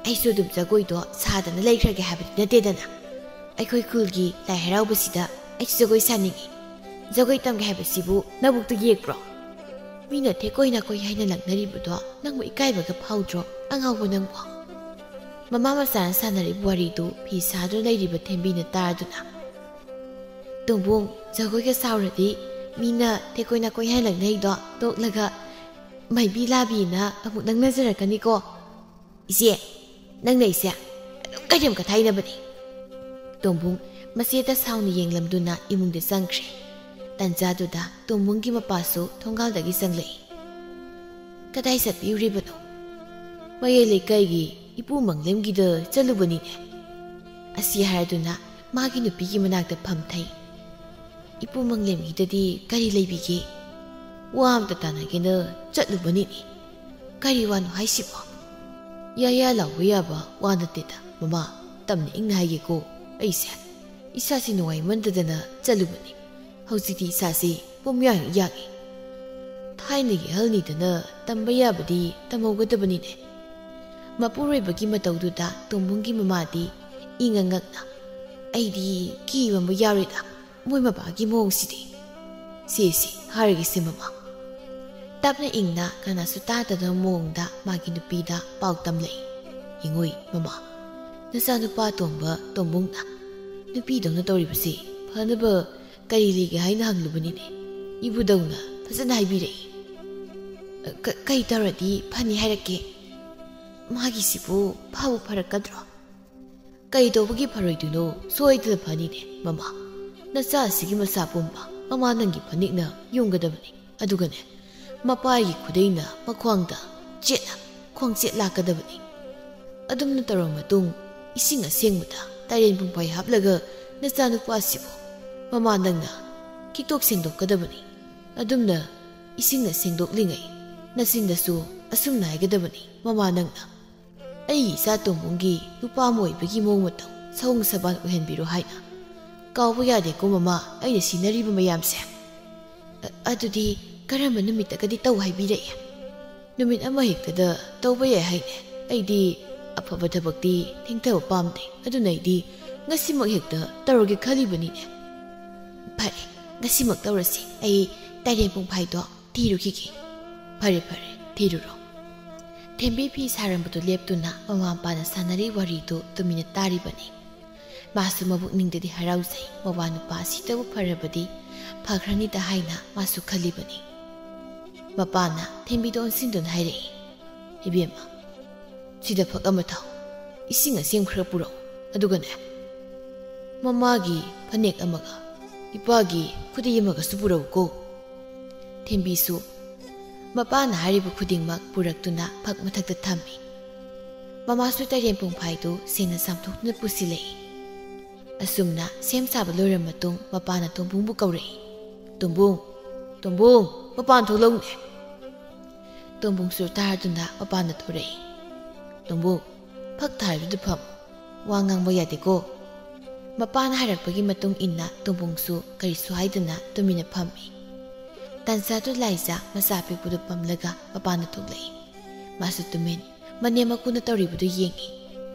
ꯑꯩꯁꯨ ꯑꯗꯨꯝ ꯖꯒꯣꯏꯗꯣ ꯁꯥꯗꯅ ꯂꯩꯈ꯭ꯔꯒꯦ ꯍꯥꯏꯕꯗꯤ ꯅꯠꯇꯦꯗꯅ꯫ ꯑꯩꯈꯣꯏ ꯈꯨꯜꯒꯤ ꯂꯥꯏ ꯍꯔꯥꯎꯕꯁꯤꯗ ꯑꯩꯁꯨ ꯖꯒꯣꯏ ꯁꯥꯅꯤꯡꯉꯤ꯫ ꯖꯒꯣꯏ ꯇꯝꯒꯦ ꯍꯥꯏꯕꯁꯤꯕꯨ ꯅꯕꯨꯛꯇ ꯌꯦꯛꯄ꯭ꯔꯣ? ꯃꯤꯅ ꯊꯦꯛꯀꯣꯏ ꯅꯥꯀꯣꯏ ꯍꯥꯏꯅ ꯂꯛꯅꯔꯤꯕꯗꯣ ꯅꯪꯕꯨ ꯏꯀꯥꯏꯕꯒ ꯐꯥꯎꯗ꯭ꯔꯣ, ꯑꯉꯥꯎꯕ ꯅꯪꯕꯣ?" ꯃꯃꯥ ꯃꯆꯥꯅ ꯁꯥꯟꯅꯔꯤꯕ ꯋꯥꯔꯤꯗꯨ ꯐꯤ ꯁꯥꯗꯨꯅ ꯂꯩꯔꯤꯕ ꯊꯦꯝꯕꯤꯅ ꯇꯥꯗꯨꯅ, "ꯇꯣꯝꯕꯨꯡ, ꯖꯒꯣꯏꯒ ꯁꯥꯎꯔꯗꯤ ꯃꯤꯅ ꯊꯦꯛꯀꯣꯏ ꯅꯥꯀꯣꯏ ꯍꯥꯏꯅ ꯂꯛꯅꯩꯗꯣ ꯇꯣꯛꯂꯒ ꯃꯥꯏꯕꯤ ꯂꯥꯕꯤꯅ ꯑꯃꯨꯛ ꯂꯛꯅꯖꯔꯛꯀꯅꯤꯀꯣ꯫ ꯏꯆꯦ, ꯅꯪꯅ ꯑꯩꯁꯦ ꯑꯗꯨꯝ ꯀꯔꯦꯝ ꯀꯊꯥꯏꯅꯕꯅꯤ"꯫ ꯇꯣꯝꯕꯨꯡ ꯃꯆꯦꯗ ꯁꯥꯎꯅ ꯌꯦꯡꯂꯝꯗꯨꯅ ꯏꯃꯨꯡꯗ ꯆꯪꯈ꯭ꯔꯦ꯫ ꯇꯟꯖꯥꯗꯨꯗ ꯇꯣꯝꯕꯨꯡꯒꯤ ꯃꯄꯥꯁꯨ ꯊꯣꯡꯒꯥꯜꯗꯒꯤ ꯆꯪꯂꯛꯏ꯫ "ꯀꯗꯥꯏ ꯆꯠꯄꯤꯔꯨꯔꯤꯕꯅꯣ?" "ꯃꯌꯥꯏ ꯂꯩꯀꯥꯏꯒꯤ ꯏꯄꯨ ꯃꯪꯂꯦꯝꯒꯤꯗ ꯆꯠꯂꯨꯕꯅꯤꯅꯦ"꯫ ꯑꯁꯤ ꯍꯥꯏꯔꯗꯨꯅ ꯃꯥꯒꯤ ꯅꯨꯄꯤꯒꯤ ꯃꯅꯥꯛꯇ ꯐꯝꯊꯩ꯫ "ꯏꯄꯨ ꯃꯪꯂꯦꯝꯒꯤꯗꯗꯤ ꯀꯔꯤ ꯂꯩꯕꯤꯒꯦ?" "ꯋꯥ ꯑꯝꯇ ꯇꯥꯟꯅꯒꯦꯅ ꯆꯠꯂꯨꯕꯅꯤꯅꯦ"꯫ "ꯀꯔꯤ ꯋꯥꯅꯣ ꯍꯥꯏꯁꯤꯕꯣ?" "ꯌꯥ ꯌꯥ ꯂꯥꯎꯕ ꯌꯥꯕ ꯋꯥ ꯅꯠꯇꯦꯗ ꯃꯃꯥ, ꯇꯞꯅ ꯏꯪꯅ ꯍꯥꯏꯒꯦꯀꯣ꯫ ꯑꯩꯁꯦ ꯏꯁꯥꯁꯤ ꯅꯨꯡꯉꯥꯏꯃꯟꯗꯗꯅ ꯆꯠꯂꯨꯕꯅꯤ꯫ ꯍꯧꯖꯤꯛꯇꯤ ꯏꯁꯥꯁꯤ ꯄꯨꯝꯌꯥꯡ ꯌꯥꯡꯏ"꯫ ꯊꯥꯏꯅꯒꯤ ꯑꯍꯜꯅꯤꯗꯅ ꯇꯝꯕ ꯌꯥꯕꯗꯤ ꯇꯝꯍꯧꯒꯗꯕꯅꯤꯅꯦ꯫ ꯃꯄꯨꯔꯣꯏꯕꯒꯤ ꯃꯇꯧꯗꯨꯗ ꯇꯣꯝꯕꯨꯡꯒꯤ ꯃꯃꯥꯗꯤ ꯏꯉꯛ ꯉꯛꯅ, "ꯑꯩꯗꯤ ꯀꯤꯕ ꯑꯃ ꯌꯥꯎꯔꯦꯗ, ꯃꯣꯏ ꯃꯕꯥꯒꯤ ꯃꯑꯣꯡꯁꯤꯗꯤ꯫ ꯁꯦ ꯁꯦ, ꯍꯥꯏꯔꯒꯦꯁꯦ ꯃꯃꯥ꯫" ꯇꯞꯅ ꯏꯪꯅ ꯀꯅꯥꯁꯨ ꯇꯥꯗꯗꯕ ꯃꯑꯣꯡꯗ ꯃꯥꯒꯤ ꯅꯨꯄꯤꯗ ꯄꯥꯎ ꯇꯝꯂꯛꯏ꯫ "ꯌꯦꯡꯉꯨꯏ ꯃꯃꯥ, ꯅꯆꯥꯅꯨꯄꯥ ꯑꯇꯣꯝꯕ ꯇꯣꯝꯕꯨꯡꯅ ꯅꯨꯄꯤꯗꯧꯅ ꯇꯧꯔꯤꯕꯁꯤ ꯐꯅꯕ ꯀꯔꯤ ꯂꯩꯒꯦ ꯍꯥꯏꯅ ꯍꯪꯂꯨꯕꯅꯤꯅꯦ꯫ ꯏꯕꯨꯙꯧꯅ ꯐꯖꯅ ꯍꯥꯏꯕꯤꯔꯛꯏ꯫" "ꯀ-, ꯀꯩ ꯇꯧꯔꯗꯤ ꯐꯅꯤ ꯍꯥꯏꯔꯛꯀꯦ? ꯃꯥꯒꯤꯁꯤꯕꯨ ꯐꯕꯨ ꯐꯔꯛꯀꯗ꯭ꯔꯣ?" "ꯀꯩ ꯇꯧꯕꯒꯤ ꯐꯔꯣꯏꯗꯣꯏꯅꯣ? ꯁꯣꯏꯗꯅ ꯐꯅꯤꯅꯦ ꯃꯃꯥ꯫ ꯅꯆꯥ ꯑꯁꯤꯒꯤ ꯃꯁꯥ ꯄꯨꯝꯕ ꯃꯃꯥ ꯅꯪꯒꯤ ꯐꯅꯦꯛꯅ ꯌꯣꯝꯒꯗꯕꯅꯤ꯫ ꯑꯗꯨꯒꯅꯦ, ꯃꯄꯥꯒꯤ ꯈꯨꯗꯩꯅ ꯃꯈ꯭ꯋꯥꯡꯗ ꯆꯦꯠꯅ ꯈꯣꯡꯆꯦꯠ ꯂꯥꯛꯀꯗꯕꯅꯤ꯫ ꯑꯗꯨꯝꯅ ꯇꯧꯔꯕ ꯃꯇꯨꯡ, ꯏꯁꯤꯡ ꯑꯁꯦꯡꯕꯗ ꯇꯔꯦꯟ ꯄꯨꯡꯐꯥꯏ ꯍꯥꯞꯂꯒ ꯅꯆꯥꯅꯨꯄꯥꯁꯤꯕꯨ ꯃꯃꯥ ꯅꯪꯅ ꯈꯤꯛꯇꯣꯛ ꯁꯦꯡꯗꯣꯛꯀꯗꯕꯅꯤ꯫ ꯑꯗꯨꯝꯅ ꯏꯁꯤꯡꯅ ꯁꯦꯡꯗꯣꯛꯂꯤꯉꯩ ꯅꯆꯤꯟꯗꯁꯨ ꯑꯁꯨꯝꯅ ꯍꯥꯏꯒꯗꯕꯅꯤ ꯃꯃꯥ ꯅꯪꯅ, 'ꯑꯩꯒꯤ ꯏꯆꯥ ꯇꯣꯝꯕꯨꯡꯒꯤ ꯅꯨꯄꯥ ꯑꯃ ꯑꯣꯏꯕꯒꯤ ꯃꯑꯣꯡ ꯃꯇꯧ ꯁꯑꯣꯡ ꯁꯕꯥꯟ ꯑꯣꯏꯍꯟꯕꯤꯔꯣ' ꯍꯥꯏꯅ꯫ ꯀꯥꯎꯕ ꯌꯥꯗꯦꯀꯣ ꯃꯃꯥ, ꯑꯩꯅ ꯁꯤꯟꯅꯔꯤꯕ ꯃꯌꯥꯝꯁꯦ꯫ "ꯑ-, ꯑꯗꯨꯗꯤ ꯀꯔꯝꯕ ꯅꯨꯃꯤꯠꯇꯒꯗꯤ ꯇꯧ ꯍꯥꯏꯕꯤꯔꯛꯏ?" "ꯅꯨꯃꯤꯠ ꯑꯃ ꯍꯦꯛꯇꯗ ꯇꯧꯕ ꯌꯥꯏ ꯍꯥꯏꯅꯦ꯫ ꯑꯩꯗꯤ ꯑꯐꯕ ꯊꯕꯛꯇꯤ ꯊꯦꯡꯊꯕ ꯄꯥꯝꯗꯦ꯫ ꯑꯗꯨꯅ ꯑꯩꯗꯤ ꯉꯁꯤꯃꯛ ꯍꯦꯛꯇ ꯇꯧꯔꯒꯦ ꯈꯜꯂꯤꯕꯅꯤꯅꯦ꯫" "ꯐꯔꯦ, ꯉꯁꯤꯃꯛ ꯇꯧꯔꯁꯤ꯫ ꯑꯩ ꯇꯔꯦꯟ ꯄꯨꯡꯐꯥꯏꯗꯣ ꯊꯤꯔꯨꯈꯤꯒꯦ꯫" "ꯐꯔꯦ, ꯐꯔꯦ, ꯊꯤꯔꯨꯔꯣ꯫" ꯊꯦꯝꯕꯤ ꯐꯤ ꯁꯥꯔꯝꯕꯗꯨ ꯂꯦꯞꯇꯨꯅ ꯃꯃꯥ ꯃꯄꯥꯅ ꯁꯥꯟꯅꯔꯤ ꯋꯥꯔꯤꯗꯨ ꯇꯨꯃꯤꯟꯅ ꯇꯥꯔꯤꯕꯅꯤ꯫ ꯃꯥꯁꯨ ꯃꯕꯨꯛꯅꯤꯡꯗꯗꯤ ꯍꯔꯥꯎꯖꯩ, ꯃꯋꯥ ꯅꯨꯄꯥ ꯑꯁꯤꯇꯕꯨ ꯐꯔꯕꯗꯤ ꯐꯈ꯭ꯔꯅꯤꯗ ꯍꯥꯏꯅ ꯃꯥꯁꯨ ꯈꯜꯂꯤꯕꯅꯤ꯫ ꯃꯄꯥꯅ ꯊꯦꯝꯕꯤꯗ ꯑꯣꯟꯁꯤꯟꯗꯨꯅ ꯍꯥꯏꯔꯛꯏ, "ꯏꯕꯦꯝꯃ, ꯁꯤꯗ ꯐꯛ ꯑꯃ ꯊꯥꯎ, ꯏꯁꯤꯡ ꯑꯁꯦꯡꯕ ꯈꯔ ꯄꯨꯔꯛꯎ, ꯑꯗꯨꯒꯅꯦ, ꯃꯃꯥꯒꯤ ꯐꯅꯦꯛ ꯑꯃꯒ ꯏꯄꯥꯒꯤ ꯈꯨꯗꯩ ꯑꯃꯒꯁꯨ ꯄꯨꯔꯛꯎꯀꯣ꯫" ꯊꯦꯝꯕꯤꯁꯨ ꯃꯄꯥꯅ ꯍꯥꯏꯔꯤꯕ ꯈꯨꯗꯤꯡꯃꯛ ꯄꯨꯔꯛꯇꯨꯅ ꯐꯛ ꯃꯊꯛꯇ ꯊꯝꯃꯤ꯫ ꯃꯃꯥꯁꯨ ꯇꯔꯦꯟ ꯄꯨꯡꯐꯥꯏꯗꯨ ꯁꯦꯡꯅ ꯆꯥꯝꯊꯣꯛꯇꯨꯅ ꯄꯨꯁꯤꯜꯂꯛꯏ꯫ ꯑꯁꯨꯝꯅ ꯁꯦꯝ ꯁꯥꯕ ꯂꯣꯏꯔ ꯃꯇꯨꯡ ꯃꯄꯥꯅ ꯇꯣꯝꯕꯨꯡꯕꯨ ꯀꯧꯔꯛꯏ꯫ "ꯇꯣꯝꯕꯨꯡ, ꯇꯣꯝꯕꯨꯡ, ꯃꯄꯥꯟ ꯊꯣꯛꯂꯛꯎꯅꯦ꯫" ꯇꯣꯝꯕꯨꯡꯁꯨ ꯇꯥꯔꯗꯨꯅ ꯃꯄꯥꯟꯗ ꯊꯣꯔꯛꯏ꯫ "ꯇꯣꯝꯕꯨꯡ, ꯐꯛ ꯊꯥꯔꯤꯗꯨꯗ ꯐꯝ꯫ ꯋꯥ ꯉꯥꯡꯕ ꯌꯥꯗꯦꯀꯣ꯫" ꯃꯄꯥꯅ ꯍꯥꯏꯔꯛꯄꯒꯤ ꯃꯇꯨꯡ ꯏꯟꯅ ꯇꯣꯝꯕꯨꯡꯁꯨ ꯀꯔꯤꯁꯨ ꯍꯥꯏꯗꯅ ꯇꯨꯃꯤꯟꯅ ꯐꯝꯃꯤ꯫ ꯇꯥꯟꯖꯥꯗꯨ ꯂꯥꯏꯖꯥ ꯃꯆꯥ ꯑꯄꯤꯛꯄꯗꯨ ꯄꯝꯂꯒ ꯃꯄꯥꯟꯗ ꯊꯣꯛꯂꯛꯏ꯫ ꯃꯥꯁꯨ ꯇꯨꯃꯤꯟ ꯃꯅꯦꯝ ꯃꯀꯨꯅ ꯇꯧꯔꯤꯕꯗꯨ ꯌꯦꯡꯏ꯫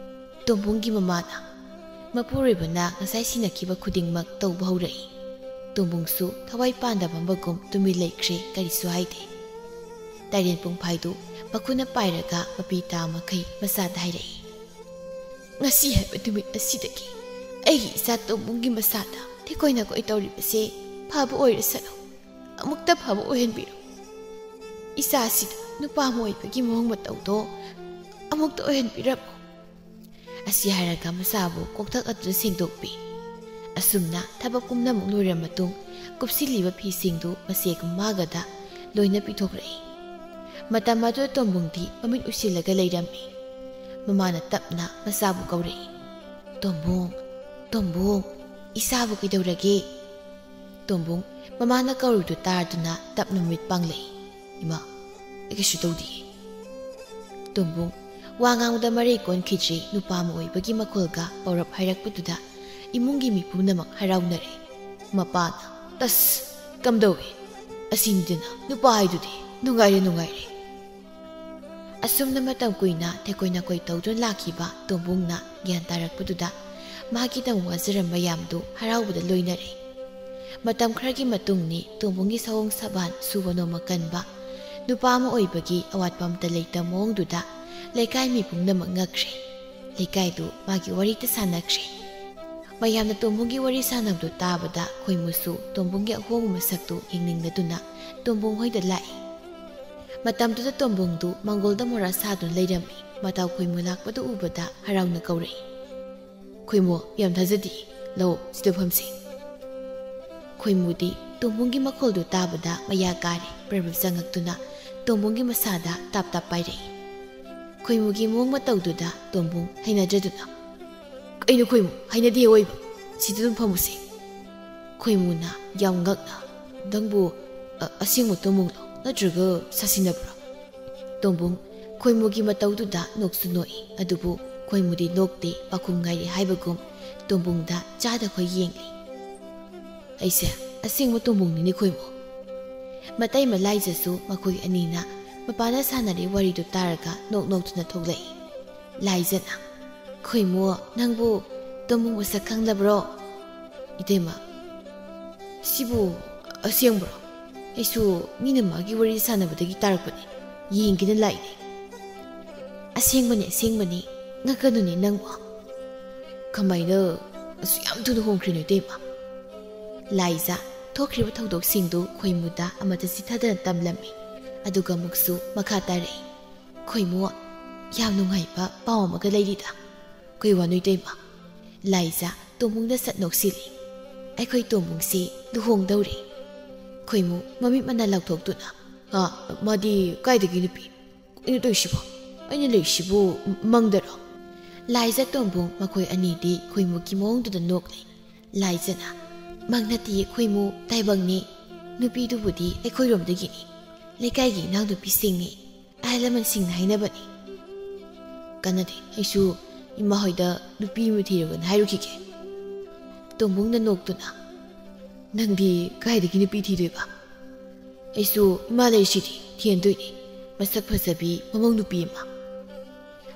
ꯇꯣꯝꯕꯨꯡꯒꯤ ꯃꯃꯥꯅ, "ꯃꯄꯨꯔꯣꯏꯕꯅ ꯉꯁꯥꯏ ꯁꯤꯟꯅꯈꯤꯕ ꯈꯨꯗꯤꯡꯃꯛ ꯇꯧꯕ ꯍꯧꯔꯛꯏ"꯫ ꯇꯣꯝꯕꯨꯡꯁꯨ ꯊꯋꯥꯏ ꯄꯥꯟꯗꯕ ꯑꯃꯒꯨꯝ ꯇꯨꯃꯤꯟ ꯂꯩꯈ꯭ꯔꯦ, ꯀꯔꯤꯁꯨ ꯍꯥꯏꯗꯦ꯫ ꯇꯥꯏꯔꯦꯟ ꯄꯨꯡꯐꯥꯏꯗꯨ ꯃꯈꯨꯠꯅ ꯄꯥꯏꯔꯒ ꯃꯄꯤ ꯇꯥ ꯃꯈꯩ ꯃꯆꯥꯗ ꯍꯥꯏꯔꯛꯏ, "ꯉꯁꯤ ꯍꯥꯏꯕ ꯅꯨꯃꯤꯠ ꯑꯁꯤꯗꯒꯤ ꯑꯩꯒꯤ ꯏꯆꯥ ꯇꯣꯝꯕꯨꯡꯒꯤ ꯃꯁꯥꯗ ꯊꯦꯛꯀꯣꯏ ꯅꯥꯀꯣꯏ ꯇꯧꯔꯤꯕꯁꯦ ꯐꯕ ꯑꯣꯏꯔꯁꯅꯨ꯫ ꯑꯃꯨꯛꯇ ꯐꯕ ꯑꯣꯏꯍꯟꯕꯤꯔꯣ꯫ ꯏꯆꯥꯁꯤꯗ ꯅꯨꯄꯥ ꯑꯃ ꯑꯣꯏꯕꯒꯤ ꯃꯑꯣꯡ ꯃꯇꯧꯗꯣ ꯑꯃꯨꯛꯇ ꯑꯣꯏꯍꯟꯕꯤꯔꯝꯃꯣ"꯫ ꯑꯁꯤ ꯍꯥꯏꯔꯒ ꯃꯆꯥꯕꯨ ꯀꯣꯛꯊꯛ ꯑꯗꯨꯗ ꯁꯦꯡꯗꯣꯛꯄꯤ꯫ ꯑꯁꯨꯝꯅ ꯊꯕꯛ ꯄꯨꯝꯅꯃꯛ ꯂꯣꯏꯔ ꯃꯇꯨꯡ, ꯀꯨꯞꯁꯤꯜꯂꯤꯕ ꯐꯤꯁꯤꯡꯗꯨ ꯃꯆꯦ ꯃꯃꯥꯒꯗ ꯂꯣꯏꯅ ꯄꯤꯊꯣꯛꯂꯛꯏ꯫ ꯃꯇꯝ ꯑꯗꯨꯗ ꯇꯣꯝꯕꯨꯡꯗꯤ ꯃꯃꯤꯠ ꯎꯏꯁꯤꯜꯂꯒ ꯂꯩꯔꯝꯃꯤ꯫ ꯃꯃꯥꯅ ꯇꯞꯅ ꯃꯆꯥꯕꯨ ꯀꯧꯔꯛꯏ, "ꯇꯣꯝꯕꯨꯡ, ꯇꯣꯝꯕꯨꯡ, ꯏꯆꯥꯕꯨ ꯀꯩꯗꯧꯔꯒꯦ?" ꯇꯣꯝꯕꯨꯡ ꯃꯃꯥꯅ ꯀꯧꯔꯤꯗꯨ ꯇꯥꯗꯨꯅ ꯇꯞꯅ ꯃꯃꯤꯠ ꯄꯥꯡꯂꯛꯏ꯫ "ꯏꯃꯥ, ꯑꯩ ꯀꯩꯁꯨ ꯇꯧꯗꯤꯌꯦ"꯫ ꯇꯣꯝꯕꯨꯡ ꯋꯥ ꯉꯥꯡꯕꯗ ꯃꯔꯩ ꯀꯣꯟꯈꯤꯗ꯭ꯔꯤ꯫ ꯅꯨꯄꯥ ꯑꯃ ꯑꯣꯏꯕꯒꯤ ꯃꯈꯣꯜꯒ ꯄꯥꯎꯔꯞ ꯍꯥꯏꯔꯛꯄꯗꯨꯗ ꯏꯃꯨꯡꯒꯤ ꯃꯤ ꯄꯨꯝꯅꯃꯛ ꯍꯔꯥꯎꯅꯔꯦ꯫ ꯃꯄꯥꯅ, "ꯇꯁ! ꯀꯝꯗꯧꯏ? ꯑꯁꯤꯅꯤꯗꯅ ꯅꯨꯄꯥ ꯍꯥꯏꯗꯨꯗꯤ꯫ ꯅꯨꯡꯉꯥꯏꯔꯦ, ꯅꯨꯡꯉꯥꯏꯔꯦ"꯫ ꯑꯁꯨꯝꯅ ꯃꯇꯝ ꯀꯨꯏꯅ ꯊꯦꯛꯀꯣꯏ ꯅꯥꯀꯣꯏ ꯇꯧꯗꯨꯅ ꯂꯥꯛꯈꯤꯕ ꯇꯣꯝꯕꯨꯡꯅ ꯒ꯭ꯌꯥꯟ ꯇꯥꯔꯛꯄꯗꯨꯗ ꯃꯍꯥꯛꯀꯤꯗꯃꯛ ꯋꯥꯖꯔꯝꯕ ꯃꯌꯥꯝꯗꯨ ꯍꯔꯥꯎꯕꯗ ꯂꯣꯏꯅꯔꯦ꯫ ꯃꯇꯝ ꯈꯔꯒꯤ ꯃꯇꯨꯡꯅꯤ ꯇꯣꯝꯕꯨꯡꯒꯤ ꯁꯑꯣꯡ ꯁꯥꯕꯥꯟ ꯁꯨꯕ ꯅꯣꯝꯕ ꯀꯟꯕ ꯅꯨꯄꯥ ꯑꯃ ꯑꯣꯏꯕꯒꯤ ꯑꯋꯥꯠꯄ ꯑꯃꯠꯇ ꯂꯩꯇꯕ ꯃꯑꯣꯡꯗꯨꯗ ꯂꯩꯀꯥꯏ ꯃꯤ ꯄꯨꯝꯅꯃꯛ ꯉꯛꯈ꯭ꯔꯦ꯫ ꯂꯩꯀꯥꯏꯗꯨ ꯃꯥꯒꯤ ꯋꯥꯔꯤꯇ ꯁꯥꯟꯅꯈ꯭ꯔꯦ꯫ ꯃꯌꯥꯝꯅ ꯇꯣꯝꯕꯨꯡꯒꯤ ꯋꯥꯔꯤ ꯁꯥꯟꯅꯕꯗꯨ ꯇꯥꯕꯗ ꯈꯣꯏꯃꯨꯁꯨ ꯇꯣꯝꯕꯨꯡꯒꯤ ꯑꯍꯣꯡꯕ ꯃꯁꯛꯇꯨ ꯌꯦꯡꯅꯤꯡꯂꯗꯨꯅ ꯇꯣꯝꯕꯨꯡ ꯍꯣꯏꯗ ꯂꯥꯛꯏ꯫ ꯃꯇꯝꯗꯨꯗ ꯇꯣꯝꯕꯨꯡꯗꯨ ꯃꯪꯒꯣꯜꯗ ꯃꯣꯔꯥ ꯁꯥꯗꯨꯅ ꯂꯩꯔꯝꯃꯤ꯫ ꯃꯇꯥꯎ ꯈꯣꯏꯃꯨ ꯂꯥꯛꯄꯗꯨ ꯎꯕꯗ ꯍꯔꯥꯎꯅ ꯀꯧꯔꯛꯏ, "ꯈꯣꯏꯃꯨ, ꯌꯥꯝ ꯊꯥꯖꯗꯦ꯫ ꯂꯥꯛꯑꯣ, ꯁꯤꯗ ꯐꯝꯁꯤ"꯫ ꯈꯣꯏꯃꯨꯗꯤ ꯇꯣꯝꯕꯨꯡꯒꯤ ꯃꯈꯣꯜꯗꯨ ꯇꯥꯕꯗ ꯃꯌꯥ ꯀꯥꯔꯦ꯫ ꯄ꯭ꯔꯞ ꯄ꯭ꯔꯞ ꯆꯪꯉꯛꯇꯨꯅ ꯇꯣꯝꯕꯨꯡꯒꯤ ꯃꯁꯥꯗ ꯇꯥꯞ ꯇꯥꯞ ꯄꯥꯏꯔꯛꯏ꯫ ꯈꯣꯏꯃꯨꯒꯤ ꯃꯑꯣꯡ ꯃꯇꯧꯗꯨꯗ ꯇꯣꯝꯕꯨꯡ ꯍꯩꯅꯗ꯭ꯔꯗꯨꯅ, "ꯀꯩꯅꯣ ꯈꯣꯏꯃꯨ, ꯍꯩꯅꯗꯦ ꯑꯣꯏꯕ꯫ ꯁꯤꯗ ꯑꯗꯨꯝ ꯐꯝꯃꯨꯁꯦ"꯫ ꯈꯣꯏꯃꯨꯅ ꯌꯥꯝ ꯉꯛꯅ, "ꯅꯪꯕꯨ ꯑ-, ꯑꯁꯦꯡꯕ ꯇꯣꯝꯕꯨꯡꯂꯣ, ꯅꯠꯇ꯭ꯔꯒ ꯁꯥꯁꯤꯟꯅꯕ꯭ꯔꯣ?" ꯇꯣꯝꯕꯨꯡ ꯈꯣꯏꯃꯨꯒꯤ ꯃꯇꯧꯗꯨꯗ ꯅꯣꯛꯁꯨ ꯅꯣꯛꯏ, ꯑꯗꯨꯕꯨ ꯈꯣꯏꯃꯨꯗꯤ ꯅꯣꯛꯇꯦ, ꯄꯥꯈꯨꯝ ꯉꯥꯏꯔꯤ ꯍꯥꯏꯕꯒꯨꯝ ꯇꯣꯝꯕꯨꯡꯗ ꯆꯥꯗ ꯈꯣꯏ ꯌꯦꯡꯂꯤ꯫ "ꯑꯩꯁꯦ ꯑꯁꯦꯡꯕ ꯇꯣꯝꯕꯨꯡꯅꯤꯅꯦ ꯈꯣꯏꯃꯨ"꯫ ꯃꯇꯩꯃ ꯂꯥꯏꯖꯁꯨ ꯃꯈꯣꯏ ꯑꯅꯤꯅ ꯃꯄꯥꯟꯗ ꯁꯥꯟꯅꯔꯤ ꯋꯥꯔꯤꯗꯨ ꯇꯥꯔꯒ ꯅꯣꯛ ꯅꯣꯛꯇꯨꯅ ꯊꯣꯛꯂꯛꯏ꯫ ꯂꯥꯏꯖꯅ, "ꯈꯣꯏꯃꯨ, ꯅꯪꯕꯨ ꯇꯣꯝꯕꯨ ꯃꯁꯛ ꯈꯪꯗꯕ꯭ꯔꯣ?" "ꯏꯇꯩꯃ, ꯁꯤꯕꯨ ꯑꯁꯦꯡꯕ꯭ꯔꯣ? ꯑꯩꯁꯨ ꯃꯤꯅ ꯃꯥꯒꯤ ꯋꯥꯔꯤ ꯁꯥꯟꯅꯕꯗꯒꯤ ꯇꯥꯔꯛꯄꯅꯦ, ꯌꯦꯡꯒꯦꯅ ꯂꯥꯛꯏꯅꯦ꯫" "ꯑꯁꯦꯡꯕꯅꯦ, ꯑꯁꯦꯡꯕꯅꯦ, ꯉꯛꯀꯅꯨꯅꯦ ꯅꯪꯕꯨ꯫ ꯀꯃꯥꯏꯅ ꯑꯁꯨꯛ ꯌꯥꯝ ꯊꯨꯅ ꯍꯣꯡꯈ꯭ꯔꯤꯅꯣ ꯏꯇꯩꯃ?" ꯂꯥꯏꯖ ꯊꯣꯛꯈ꯭ꯔꯤꯕ ꯊꯧꯗꯣꯛꯁꯤꯡꯗꯨ ꯈꯣꯏꯃꯨꯗ ꯑꯃꯠꯇ ꯆꯤꯊꯗꯅ ꯇꯝꯂꯝꯃꯤ꯫ ꯑꯗꯨꯒ ꯑꯃꯨꯛꯁꯨ ꯃꯈꯥ ꯇꯥꯔꯛꯏ꯫ "ꯈꯣꯏꯃꯨ, ꯌꯥꯝ ꯅꯨꯡꯉꯥꯏꯕ ꯄꯥꯎ ꯑꯃꯒ ꯂꯩꯔꯤꯗ꯫" "ꯀꯩ ꯋꯥꯅꯣ ꯏꯇꯩꯃ?" "ꯂꯥꯏꯖ ꯇꯣꯝꯕꯨꯡꯗ ꯁꯠ ꯅꯣꯛꯁꯤꯜꯂꯤ꯫ "ꯑꯩꯈꯣꯏ ꯇꯣꯝꯕꯨꯡꯁꯤ ꯂꯨꯍꯣꯡꯗꯧꯔꯦ꯫" ꯈꯣꯏꯃꯨ ꯃꯃꯤꯠ ꯃꯅꯥ ꯂꯥꯎꯊꯣꯛꯇꯨꯅ, "ꯍꯥ? ꯃꯥꯗꯤ ꯀꯥꯏꯗꯒꯤ ꯅꯨꯄꯤ? ꯀꯩꯅꯣ ꯇꯧꯔꯤꯁꯤꯕꯣ? ꯑꯩꯅ ꯂꯩꯔꯤꯁꯤꯕꯨ ꯃꯪꯗꯔꯣ?" ꯂꯥꯏꯖ ꯇꯣꯝꯕꯨꯡ ꯃꯈꯣꯏ ꯑꯅꯤꯗꯤ ꯈꯣꯏꯃꯨꯒꯤ ꯃꯑꯣꯡꯗꯨꯗ ꯅꯣꯛꯂꯤ꯫ ꯂꯥꯏꯖꯅ, "ꯃꯪ ꯅꯠꯇꯤꯌꯦ ꯈꯣꯏꯃꯨ, ꯇꯥꯏꯕꯪꯅꯤ꯫ ꯅꯨꯄꯤꯗꯨꯕꯨꯗꯤ ꯑꯩꯈꯣꯏꯔꯣꯝꯗꯒꯤꯅꯤ꯫ ꯂꯩꯀꯥꯏꯒꯤ ꯏꯅꯥꯎꯅꯨꯄꯤꯁꯤꯡꯅꯤ꯫ ꯑꯍꯜ ꯂꯃꯟꯁꯤꯡꯅ ꯍꯥꯏꯅꯕꯅꯤ꯫" "ꯀꯥꯟꯅꯗꯦ, ꯑꯩꯁꯨ ꯏꯃꯥ ꯍꯣꯏꯗ ꯅꯨꯄꯤ ꯑꯃ ꯊꯤꯔꯒꯅ ꯍꯥꯏꯔꯨꯈꯤꯒꯦ꯫" ꯇꯣꯝꯕꯨꯡꯅ ꯅꯣꯛꯇꯨꯅ, "ꯅꯪꯗꯤ ꯀꯥꯏꯗꯒꯤ ꯅꯨꯄꯤ ꯊꯤꯗꯣꯏꯕ? ꯑꯩꯁꯨ ꯏꯃꯥ ꯂꯩꯔꯤꯁꯤꯗꯤ, ꯊꯤꯍꯟꯗꯣꯏꯅꯤ, ꯃꯁꯛ ꯐꯖꯕꯤ ꯃꯃꯧ ꯅꯨꯄꯤ ꯑꯃ꯫"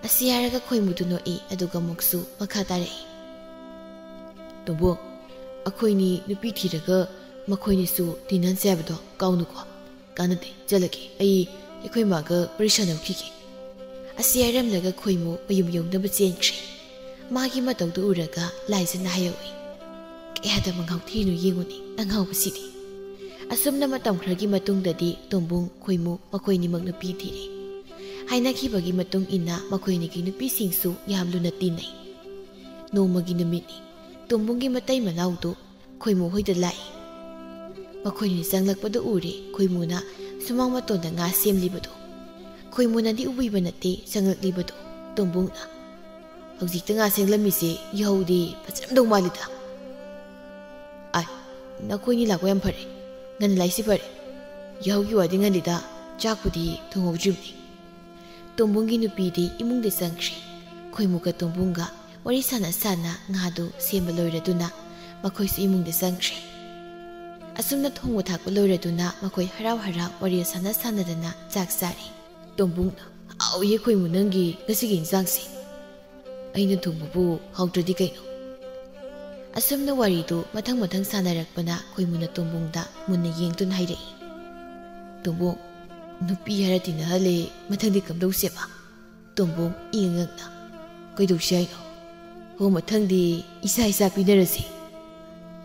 ꯑꯁꯤ ꯍꯥꯏꯔꯒ ꯈꯣꯏꯃꯨꯗꯨ ꯅꯣꯛꯏ, ꯑꯗꯨꯒ ꯑꯃꯨꯛꯁꯨ ꯃꯈꯥ ꯇꯥꯔꯛꯏ꯫ "ꯇꯣꯝꯕꯨꯡ, ꯑꯩꯈꯣꯏꯅꯤ ꯅꯨꯄꯤ ꯊꯤꯔꯒ ꯃꯈꯣꯏꯅꯤꯁꯨ ꯇꯤꯟꯅꯍꯟꯁꯦ ꯍꯥꯏꯕꯗꯣ ꯀꯥꯎꯅꯨꯀꯣ꯫ ꯀꯥꯟꯅꯗꯦ, ꯆꯠꯂꯒꯦ꯫ ꯑꯩ ꯑꯩꯈꯣꯏ ꯃꯥꯒ ꯋꯥꯔꯤ ꯁꯥꯟꯅꯔꯨꯈꯤꯒꯦ꯫" ꯑꯁꯤ ꯍꯥꯏꯔꯝꯂꯒ ꯈꯣꯏꯃꯨ ꯃꯌꯨꯝ ꯌꯧꯅꯕ ꯆꯦꯟꯈ꯭ꯔꯦ꯫ ꯃꯥꯒꯤ ꯃꯇꯧꯗꯨ ꯎꯔꯒ ꯂꯥꯏꯖꯅ ꯍꯥꯏꯍꯧꯏ, "ꯀꯌꯥꯗ ꯃꯉꯥꯎ ꯊꯤꯔꯤꯅꯣ ꯌꯦꯡꯉꯨꯅꯦ ꯑꯉꯥꯎꯕꯁꯤꯗꯤ꯫" ꯑꯁꯨꯝꯅ ꯃꯇꯝ ꯈꯔꯒꯤ ꯃꯇꯨꯡꯗꯗꯤ ꯇꯣꯝꯕꯨꯡ ꯈꯣꯏꯃꯨ ꯃꯈꯣꯏꯅꯤꯃꯛ ꯅꯨꯄꯤ ꯊꯤꯔꯦ꯫ ꯍꯥꯏꯅꯈꯤꯕꯒꯤ ꯃꯇꯨꯡ ꯏꯟꯅ ꯃꯈꯣꯏꯅꯤꯒꯤ ꯅꯨꯄꯤꯁꯤꯡꯁꯨ ꯌꯥꯝ ꯂꯨꯅ ꯇꯤꯟꯅꯩ꯫ ꯅꯣꯡꯃꯒꯤ ꯅꯨꯃꯤꯠꯅꯤ꯫ ꯇꯣꯝꯕꯨꯡꯒꯤ ꯃꯇꯩ ꯃꯅꯥꯎꯗꯨ ꯈꯣꯏꯃꯨ ꯍꯣꯏꯗ ꯂꯥꯛꯏ꯫ ꯃꯈꯣꯏꯅꯤ ꯆꯪꯂꯛꯄꯗ ꯎꯔꯦ ꯈꯣꯏꯃꯨꯅ ꯁꯨꯃꯥꯡ ꯃꯇꯣꯟꯗ ꯉꯥ ꯁꯦꯝꯂꯤꯕꯗꯨ꯫ ꯈꯣꯏꯃꯨꯅꯗꯤ ꯎꯕꯤꯕ ꯅꯠꯇꯦ ꯆꯪꯂꯛꯂꯤꯕꯗꯨ꯫ ꯇꯣꯝꯕꯨꯡꯅ, "ꯍꯧꯖꯤꯛꯇ ꯉꯥ ꯁꯦꯝꯂꯝꯃꯤꯁꯦ ꯌꯥꯍꯧꯗꯤ ꯐꯖꯔꯝꯗꯧ ꯃꯥꯜꯂꯤꯗ꯫" "ꯑꯥꯏ, ꯅꯈꯣꯏꯅꯤ ꯂꯥꯛꯄ ꯌꯥꯝ ꯐꯔꯦ, ꯉꯟꯅ ꯂꯥꯛꯏꯁꯤ ꯐꯔꯦ꯫ ꯌꯥꯍꯧꯒꯤ ꯋꯥꯗꯤ ꯉꯜꯂꯤꯗ, ꯆꯥꯛꯄꯨꯗꯤ ꯊꯣꯡꯍꯧꯗ꯭ꯔꯤꯕꯅꯤ꯫" ꯇꯣꯝꯕꯨꯡꯒꯤ ꯅꯨꯄꯤꯗꯤ ꯏꯃꯨꯡꯗ ꯆꯪꯈ꯭ꯔꯦ꯫ ꯈꯣꯏꯃꯨꯒ ꯇꯣꯝꯕꯨꯡꯒ ꯋꯥꯔꯤ ꯁꯥꯟꯅ ꯁꯥꯟꯅ ꯉꯥꯗꯨ ꯁꯦꯝꯕ ꯂꯣꯏꯔꯗꯨꯅ ꯃꯈꯣꯏꯁꯨ ꯏꯃꯨꯡꯗ ꯆꯪꯈ꯭ꯔꯦ꯫ ꯑꯁꯨꯝꯅ ꯊꯣꯡꯕ ꯊꯥꯛꯄ ꯂꯣꯏꯔꯗꯨꯅ ꯃꯈꯣꯏ ꯍꯔꯥꯎ ꯍꯔꯥꯎ ꯋꯥꯔꯤ ꯁꯥꯟꯅ ꯁꯥꯟꯅꯗꯅ ꯆꯥꯛ ꯆꯥꯔꯤ꯫ "ꯇꯣꯝꯕꯨꯡ, ꯍꯥꯎꯏꯌꯦ ꯈꯣꯏꯃꯨ ꯅꯪꯒꯤ ꯉꯁꯤꯒꯤ ꯏꯟꯁꯥꯡꯁꯦ꯫ ꯑꯩꯅ ꯊꯣꯡꯕꯕꯨ ꯍꯥꯎꯇ꯭ꯔꯗꯤ ꯀꯩꯅꯣ?" ꯑꯁꯨꯝꯅ ꯋꯥꯔꯤꯗꯨ ꯃꯊꯪ ꯃꯊꯪ ꯁꯥꯟꯅꯔꯛꯄꯅ ꯈꯣꯏꯃꯨꯅ ꯇꯣꯝꯕꯨꯡꯗ ꯃꯨꯟꯅ ꯌꯦꯡꯗꯨꯅ ꯍꯥꯏꯔꯛꯏ꯫ "ꯇꯣꯝꯕꯨꯡ, ꯅꯨꯄꯤ ꯍꯥꯏꯔ ꯇꯤꯟꯅꯍꯜꯂꯦ, ꯃꯊꯪꯗꯤ ꯀꯝꯗꯧꯁꯦꯕ?" ꯇꯣꯝꯕꯣꯡ ꯏꯉꯛꯅ, "ꯀꯩꯗꯧꯁꯤ ꯍꯥꯏꯅꯣ? ꯍꯣ, ꯃꯊꯪꯗꯤ ꯏꯁꯥ ꯏꯁꯥ ꯄꯤꯅꯔꯁꯤ꯫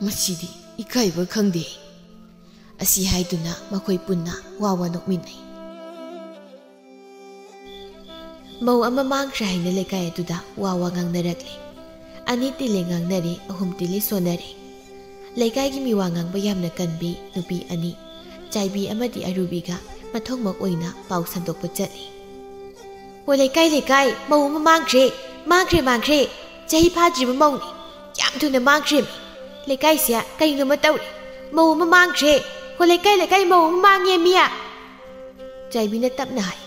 ꯃꯁꯤꯗꯤ ꯏꯀꯥꯏꯕ ꯈꯪꯗꯦ꯫" ꯑꯁꯤ ꯍꯥꯏꯗꯨꯅ ꯃꯈꯣꯏ ꯄꯨꯟꯅ ꯋꯥ ꯋꯥ ꯅꯣꯛꯃꯤꯟꯅꯩ꯫ ꯃꯧ ꯑꯃ ꯃꯥꯡꯈ꯭ꯔꯦ ꯍꯥꯏꯅ ꯂꯩꯀꯥꯏ ꯑꯗꯨꯗ ꯋꯥ ꯋꯥ ꯉꯥꯡꯅꯔꯛꯂꯦ꯫ ꯑꯅꯤ ꯇꯤꯜꯂꯦ ꯉꯥꯡꯅꯔꯦ, ꯑꯍꯨꯝ ꯇꯤꯜꯂꯦ ꯁꯣꯟꯅꯔꯦ꯫ ꯂꯩꯀꯥꯏꯒꯤ ꯃꯤꯋꯥ ꯉꯥꯡꯕ ꯌꯥꯝꯅ ꯀꯟꯕꯤ ꯅꯨꯄꯤ ꯑꯅꯤ, ꯆꯥꯏꯕꯤ ꯑꯃꯗꯤ ꯑꯔꯨꯕꯤꯒ ꯃꯊꯧꯃꯛ ꯑꯣꯏꯅ ꯄꯥꯎ ꯁꯟꯗꯣꯛꯄ ꯆꯠꯂꯤ꯫ "ꯍꯣ ꯂꯩꯀꯥꯏ, ꯂꯩꯀꯥꯏ, ꯃꯧ ꯑꯃ ꯃꯥꯡꯈ꯭ꯔꯦ, ꯃꯥꯡꯈ꯭ꯔꯦ, ꯃꯥꯡꯈ꯭ꯔꯦ꯫ ꯆꯍꯤ ꯐꯥꯗ꯭ꯔꯤꯕ ꯃꯧꯅꯤ꯫ ꯌꯥꯝ ꯊꯨꯅ ꯃꯥꯡꯈ꯭ꯔꯦ꯫ ꯂꯩꯀꯥꯏꯁꯦ ꯀꯩꯅꯣꯃ ꯇꯧꯔꯦ꯫ ꯃꯧ ꯑꯃ ꯃꯥꯡꯈ꯭ꯔꯦ꯫ ꯍꯣ ꯂꯩꯀꯥꯏ, ꯂꯩꯀꯥꯏ, ꯃꯧ ꯑꯃ ꯃꯥꯡꯉꯦ ꯃꯤꯌꯥ꯫" ꯆꯥꯏꯕꯤꯅ ꯇꯞꯅ ꯍꯥꯏ꯫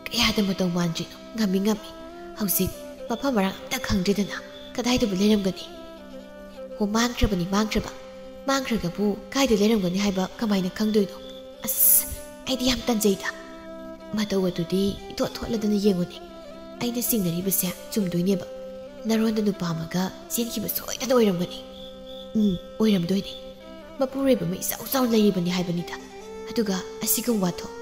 ꯀꯌꯥꯗ ꯃꯇꯧ ꯃꯥꯟꯗ꯭ꯔꯤꯅꯣ? ꯉꯝꯃꯤ, ꯉꯝꯃꯤ꯫ ꯍꯧꯖꯤꯛ ꯃꯐꯝ ꯃꯔꯥꯡ ꯑꯝꯇ ꯈꯪꯗ꯭ꯔꯦꯗꯅ꯫ ꯀꯗꯥꯏꯗꯕꯨ ꯂꯩꯔꯝꯒꯅꯤ? ꯍꯣ, ꯃꯥꯡꯈ꯭ꯔꯕꯅꯤ, ꯃꯥꯡꯈ꯭ꯔꯕ꯫ ꯃꯥꯡꯈ꯭ꯔꯒꯕꯨ ꯀꯥꯏꯗ ꯂꯩꯔꯝꯒꯅꯤ ꯍꯥꯏꯕ ꯀꯃꯥꯏꯅ ꯈꯪꯗꯣꯏꯅꯣ? ꯑꯁ, ꯑꯩꯗꯤ ꯌꯥꯝ ꯇꯟꯖꯩꯗ꯫ ꯃꯇꯧ ꯑꯗꯨꯗꯤ ꯏꯊꯣꯠ ꯊꯣꯠꯂꯗꯅ ꯌꯦꯡꯉꯨꯅꯦ꯫ ꯑꯩꯅ ꯆꯤꯡꯅꯔꯤꯕꯁꯦ ꯆꯨꯝꯗꯣꯏꯅꯦꯕ꯫ ꯅꯔꯣꯟꯗ ꯅꯨꯄꯥ ꯑꯃꯒ ꯆꯦꯟꯈꯤꯕ ꯁꯣꯏꯗꯅ ꯑꯣꯏꯔꯝꯒꯅꯤ꯫ ꯎꯝ, ꯑꯣꯏꯔꯝꯗꯣꯏꯅꯦ꯫ ꯃꯄꯨꯔꯣꯏꯕ ꯑꯃ ꯏꯆꯥꯎ ꯆꯥꯎꯅ ꯂꯩꯔꯤꯕꯅꯤ ꯍꯥꯏꯕꯅꯤꯗ꯫ ꯑꯗꯨꯒ ꯑꯁꯤꯒꯨꯝꯕ ꯋꯥꯊꯣꯛ꯫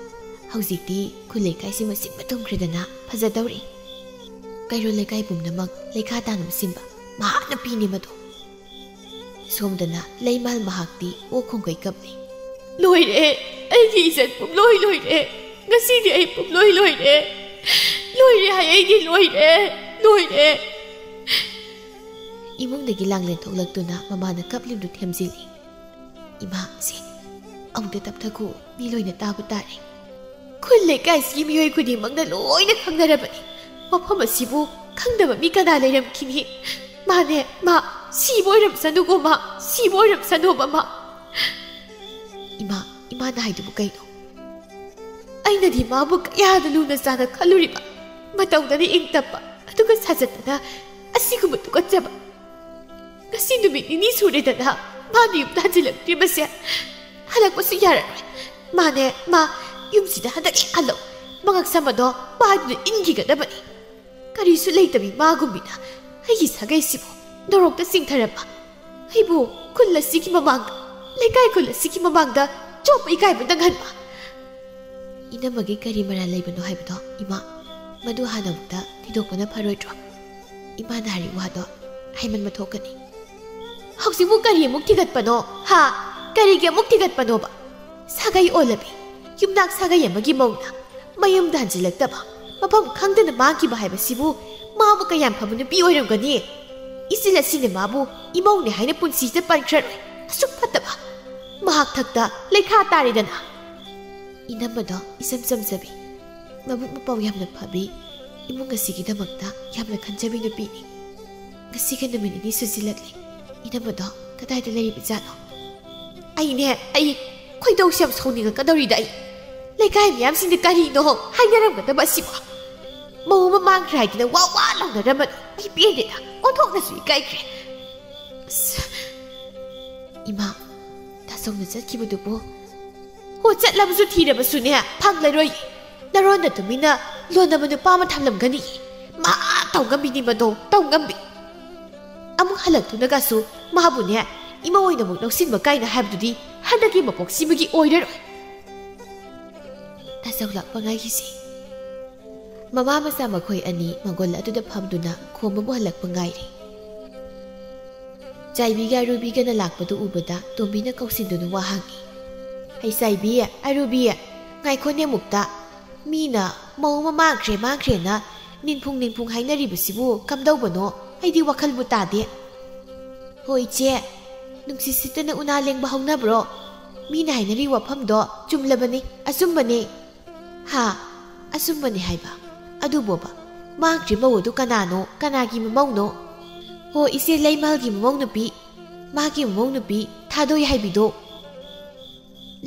ꯍꯧꯖꯤꯛꯇꯤ ꯈꯨꯜ ꯂꯩꯀꯥꯏꯁꯤ ꯃꯁꯤꯡꯕ ꯊꯨꯝꯈ꯭ꯔꯦꯗꯅ ꯐꯖꯗꯧꯔꯤ꯫ ꯀꯩꯔꯣꯜ ꯂꯩꯀꯥꯏ ꯄꯨꯝꯅꯃꯛ ꯂꯩꯈꯥ ꯇꯥꯅ ꯁꯤꯟꯕ ꯃꯍꯥ ꯅꯨꯄꯤꯅꯤ ꯃꯗꯨ꯫ ꯁꯣꯝꯗꯅ ꯂꯩꯃꯥꯜ ꯃꯍꯥꯛꯇꯤ ꯑꯣꯛ ꯈꯣꯡꯒꯩ ꯀꯞꯂꯤ꯫ "ꯂꯣꯏꯔꯦ, ꯑꯩꯒꯤ ꯏꯖꯠ ꯄꯨꯝꯂꯣꯏ ꯂꯣꯏꯔꯦ꯫ ꯉꯁꯤꯗꯤ ꯑꯩ ꯄꯨꯝꯂꯣꯏ ꯂꯣꯏꯔꯦ꯫ ꯂꯣꯏꯔꯦ ꯍꯥꯏ ꯑꯩꯗꯤ, ꯂꯣꯏꯔꯦ, ꯂꯣꯏꯔꯦ꯫" ꯏꯃꯨꯡꯗꯒꯤ ꯂꯥꯡꯂꯦꯟ ꯊꯣꯛꯂꯛꯇꯨꯅ ꯃꯃꯥꯅ ꯀꯞꯂꯤꯕꯗꯨ ꯊꯦꯝꯖꯤꯜꯂꯤ꯫ "ꯏꯃꯥ, ꯁꯦ, ꯑꯃꯨꯛꯇ ꯇꯞꯊꯈꯣ, ꯃꯤ ꯂꯣꯏꯅ ꯇꯥꯕ ꯇꯥꯔꯦ꯫ ꯈꯨꯜ ꯂꯩꯀꯥꯏꯁꯤꯒꯤ ꯃꯤꯑꯣꯏ ꯈꯨꯗꯤꯡꯃꯛꯅ ꯂꯣꯏꯅ ꯈꯪꯅꯔꯕꯅꯤ꯫ ꯃꯐꯝ ꯑꯁꯤꯕꯨ ꯈꯪꯗꯕ ꯃꯤ ꯀꯅꯥ ꯂꯩꯔꯝꯈꯤꯅꯤ? ꯃꯥꯅꯦ, ꯃꯥ, ꯁꯤꯕ ꯑꯣꯏꯔꯝꯁꯅꯨꯀꯣ, ꯃꯥ, ꯁꯤꯕ ꯑꯣꯏꯔꯝꯁꯅꯨꯕ, ꯃꯥ꯫" "ꯏꯃꯥ, ꯏꯃꯥꯅ ꯍꯥꯏꯗꯨꯕꯨ ꯀꯩꯅꯣ? ꯑꯩꯅꯗꯤ ꯃꯥꯕꯨ ꯀꯌꯥꯗ ꯂꯨꯅ ꯆꯥꯅ ꯈꯜꯂꯨꯔꯤꯕ꯫ ꯃꯇꯧꯗꯅ ꯏꯪ ꯇꯞꯄ, ꯑꯗꯨꯒ ꯁꯥꯖꯠꯇꯅ ꯑꯁꯤꯒꯨꯝꯕ ꯇꯨꯀꯠꯆꯕ꯫" ꯉꯁꯤ ꯅꯨꯃꯤꯠ ꯅꯤꯅꯤ ꯁꯨꯔꯦꯗꯅ ꯃꯥꯅ ꯌꯨꯝꯗ ꯍꯟꯖꯤꯜꯂꯛꯇ꯭ꯔꯤꯕꯁꯦ꯫ ꯍꯜꯂꯛꯄꯁꯨ ꯌꯥꯔꯔꯣꯏ꯫ ꯃꯥꯅꯦ, ꯃꯥ ꯌꯨꯝꯁꯤꯗ ꯍꯟꯗꯛ ꯍꯦꯛ ꯍꯜꯂꯛꯑꯣ꯫ ꯃꯉꯛ ꯁꯝ ꯑꯗꯣ ꯄꯥꯏꯗꯨꯅ ꯏꯟꯈꯤꯒꯗꯕꯅꯤ꯫ ꯀꯔꯤꯁꯨ ꯂꯩꯇꯕꯤ ꯃꯥꯒꯨꯝꯕꯤꯅ ꯑꯩꯒꯤ ꯁꯥꯒꯩꯁꯤꯕꯨ ꯅꯣꯔꯣꯛꯇ ꯆꯤꯡꯊꯔꯝꯕ꯫ ꯑꯩꯕꯨ ꯈꯨꯜ ꯑꯁꯤꯒꯤ ꯃꯃꯥꯡꯗ, ꯂꯩꯀꯥꯏ ꯈꯨꯜ ꯑꯁꯤꯒꯤ ꯃꯃꯥꯡꯗ ꯆꯣꯞꯄ ꯏꯀꯥꯏꯕ ꯅꯪꯍꯟꯕ꯫ ꯏꯅꯝꯃꯒꯤ ꯀꯔꯤ ꯃꯔꯥꯜ ꯂꯩꯕꯅꯣ ꯍꯥꯏꯕꯗꯣ, ꯏꯃꯥ, ꯃꯗꯨ ꯍꯥꯟꯅ ꯑꯃꯨꯛꯇ ꯊꯤꯗꯣꯛꯄꯅ ꯐꯔꯣꯏꯗ꯭ꯔꯣ? ꯏꯃꯥꯅ ꯍꯥꯏꯔꯤ ꯋꯥꯗꯣ ꯍꯥꯏꯃꯟꯕ ꯊꯣꯛꯀꯅꯤ꯫ ꯍꯧꯖꯤꯛꯄꯨ ꯀꯔꯤ ꯑꯃꯨꯛ ꯊꯤꯒꯠꯄꯅꯣ? ꯍꯥ? ꯀꯔꯤꯒꯤ ꯑꯃꯨꯛ ꯊꯤꯒꯠꯄꯅꯣꯕ? ꯁꯥꯒꯩ ꯑꯣꯜꯂꯕꯤ, ꯌꯨꯝꯅꯥꯛ ꯁꯥꯒꯩ ꯑꯃꯒꯤ ꯃꯧꯅ ꯃꯌꯨꯝꯗ ꯍꯟꯖꯤꯜꯂꯛꯇꯕ, ꯃꯐꯝ ꯈꯪꯗꯅ ꯃꯥꯡꯈꯤꯕ ꯍꯥꯏꯕꯁꯤꯕꯨ ꯃꯥꯕꯨ ꯀꯌꯥꯝ ꯐꯕ ꯅꯨꯄꯤ ꯑꯣꯏꯔꯝꯒꯅꯤ? ꯏꯆꯤꯜ ꯑꯁꯤꯅ ꯃꯥꯕꯨ ꯏꯃꯧꯅꯦ ꯍꯥꯏꯅ ꯄꯨꯟꯁꯤꯗ ꯄꯟꯈ꯭ꯔꯔꯣꯏ꯫ ꯑꯁꯨꯛ ꯐꯠꯇꯕ꯫ ꯃꯍꯥꯛ ꯊꯛꯇ ꯂꯩꯈꯥ ꯇꯥꯔꯦꯗꯅ꯫ ꯏꯅꯝꯃꯗꯣ ꯏꯆꯝ ꯆꯝꯖꯕꯤ, ꯃꯕꯨꯛ ꯃꯄꯥꯎ ꯌꯥꯝꯅ ꯐꯕꯤ, ꯏꯃꯨꯡ ꯑꯁꯤꯒꯤꯗꯃꯛꯇ ꯌꯥꯝꯅ ꯈꯟꯖꯕꯤ ꯅꯨꯄꯤꯅꯤ꯫ ꯉꯁꯤꯒ ꯅꯨꯃꯤꯠ ꯅꯤꯅꯤ ꯁꯨꯖꯤꯜꯂꯛꯂꯦ꯫ ꯏꯅꯝꯃꯗꯣ ꯀꯗꯥꯏꯗ ꯂꯩꯔꯤꯕꯖꯥꯠꯅꯣ? ꯑꯩꯅꯦ, ꯑꯩ ꯈꯣꯏꯗꯧꯁꯦ ꯌꯥꯝ ꯁꯥꯎꯅꯤꯡꯉꯛꯀꯗꯧꯔꯤꯗ ꯑꯩ꯫ ꯂꯩꯀꯥꯏ ꯃꯤꯌꯥꯝꯁꯤꯡꯅ ꯀꯔꯤꯅꯣ ꯍꯥꯏꯅꯔꯝꯒꯗꯕ ꯑꯁꯤꯕꯣ? ꯃꯧ ꯑꯃ ꯃꯥꯡꯈ꯭ꯔꯦ ꯍꯥꯏꯗꯅ ꯋꯥ ꯋꯥ ꯂꯥꯎꯅꯔꯝꯃꯅꯤ꯫ ꯑꯩ ꯄꯦꯟꯗꯦꯗ, ꯑꯣꯟꯊꯣꯛꯅꯁꯨ ꯏꯀꯥꯏꯈ꯭ꯔꯦ꯫ ꯑꯁ, ꯏꯃꯥ, ꯇꯥꯆꯧꯅ ꯆꯠꯈꯤꯕꯗꯨꯕꯨ? ꯍꯣ, ꯆꯠꯂꯕꯁꯨ ꯊꯤꯔꯕꯁꯨꯅꯦ, ꯐꯪꯂꯔꯣꯏ꯫ ꯅꯔꯣꯟꯗ ꯇꯨꯃꯤꯟꯅ ꯂꯣꯟꯅꯕ ꯅꯨꯄꯥ ꯑꯃ ꯊꯝꯂꯝꯒꯅꯤ꯫ ꯃꯥ ꯇꯧꯉꯝꯕꯤꯅꯤ ꯃꯗꯣ, ꯇꯧꯉꯝꯕꯤ꯫ ꯑꯃꯨꯛ ꯍꯜꯂꯛꯇꯨꯅꯒꯁꯨ ꯃꯥꯕꯨꯅꯦ, ꯏꯃꯧ ꯑꯣꯏꯅ ꯑꯃꯨꯛ ꯂꯧꯁꯤꯟꯕ ꯀꯥꯏꯅ ꯍꯥꯏꯕꯗꯨꯗꯤ ꯍꯟꯗꯛꯀꯤ ꯃꯄꯣꯛꯁꯤꯃꯒꯤ ꯑꯣꯏꯔꯔꯣꯏ꯫ ꯇꯥꯆꯧ ꯂꯥꯛꯄ ꯉꯥꯏꯈꯤꯁꯤ꯫ ꯃꯃꯥ ꯃꯆꯥ ꯃꯈꯣꯏ ꯑꯅꯤ ꯃꯪꯒꯣꯜ ꯑꯗꯨꯗ ꯐꯝꯗꯨꯅ ꯈꯣꯝꯕꯕꯨ ꯍꯜꯂꯛꯄ ꯉꯥꯏꯔꯤ꯫ ꯆꯥꯏꯕꯤꯒ ꯑꯔꯨꯕꯤꯒꯅ ꯂꯥꯛꯄꯗꯨ ꯎꯕꯗ ꯇꯣꯝꯕꯤꯅ ꯀꯧꯁꯤꯟꯗꯨꯅ ꯋꯥ ꯍꯪꯉꯤ꯫ "ꯍꯩ ꯆꯥꯏꯕꯤ, ꯑꯔꯨꯕꯤ, ꯉꯥꯏꯈꯣꯅꯦ ꯑꯃꯨꯛꯇ꯫ ꯃꯤꯅ ꯃꯧ ꯑꯃ ꯃꯥꯡꯈ꯭ꯔꯦ, ꯃꯥꯡꯈ꯭ꯔꯦꯅ ꯅꯤꯡꯐꯨꯡ ꯅꯤꯡꯐꯨꯡ ꯍꯥꯏꯅꯔꯤꯕꯁꯤꯕꯨ ꯀꯝꯗꯧꯕꯅꯣ? ꯑꯩꯗꯤ ꯋꯥꯈꯜꯕꯨ ꯇꯥꯗꯦ꯫" "ꯍꯣ ꯏꯆꯦ, ꯅꯨꯡꯁꯤꯠ ꯁꯤꯠꯇꯅ ꯎꯅꯥ ꯂꯦꯡꯕ ꯍꯧꯅꯕ꯭ꯔꯣ? ꯃꯤꯅ ꯍꯥꯏꯅꯔꯤ ꯋꯥꯐꯝꯗꯣ ꯆꯨꯝꯂꯕꯅꯤ, ꯑꯆꯨꯝꯕꯅꯤ꯫" "ꯍꯥ? ꯑꯆꯨꯝꯕꯅꯤ ꯍꯥꯏꯕ? ꯑꯗꯨꯕꯣꯕ, ꯃꯥꯡꯈ꯭ꯔꯤ ꯃꯧ ꯑꯗꯨ ꯀꯅꯥꯅꯣ? ꯀꯅꯥꯒꯤ ꯃꯃꯧꯅꯣ?" "ꯍꯣ ꯏꯆꯦ, ꯂꯩꯃꯍꯜꯒꯤ ꯃꯃꯧ ꯅꯨꯄꯤ, ꯃꯥꯒꯤ ꯃꯃꯧ ꯅꯨꯄꯤ ꯊꯥꯗꯣꯏ ꯍꯥꯏꯕꯤꯗꯣ꯫"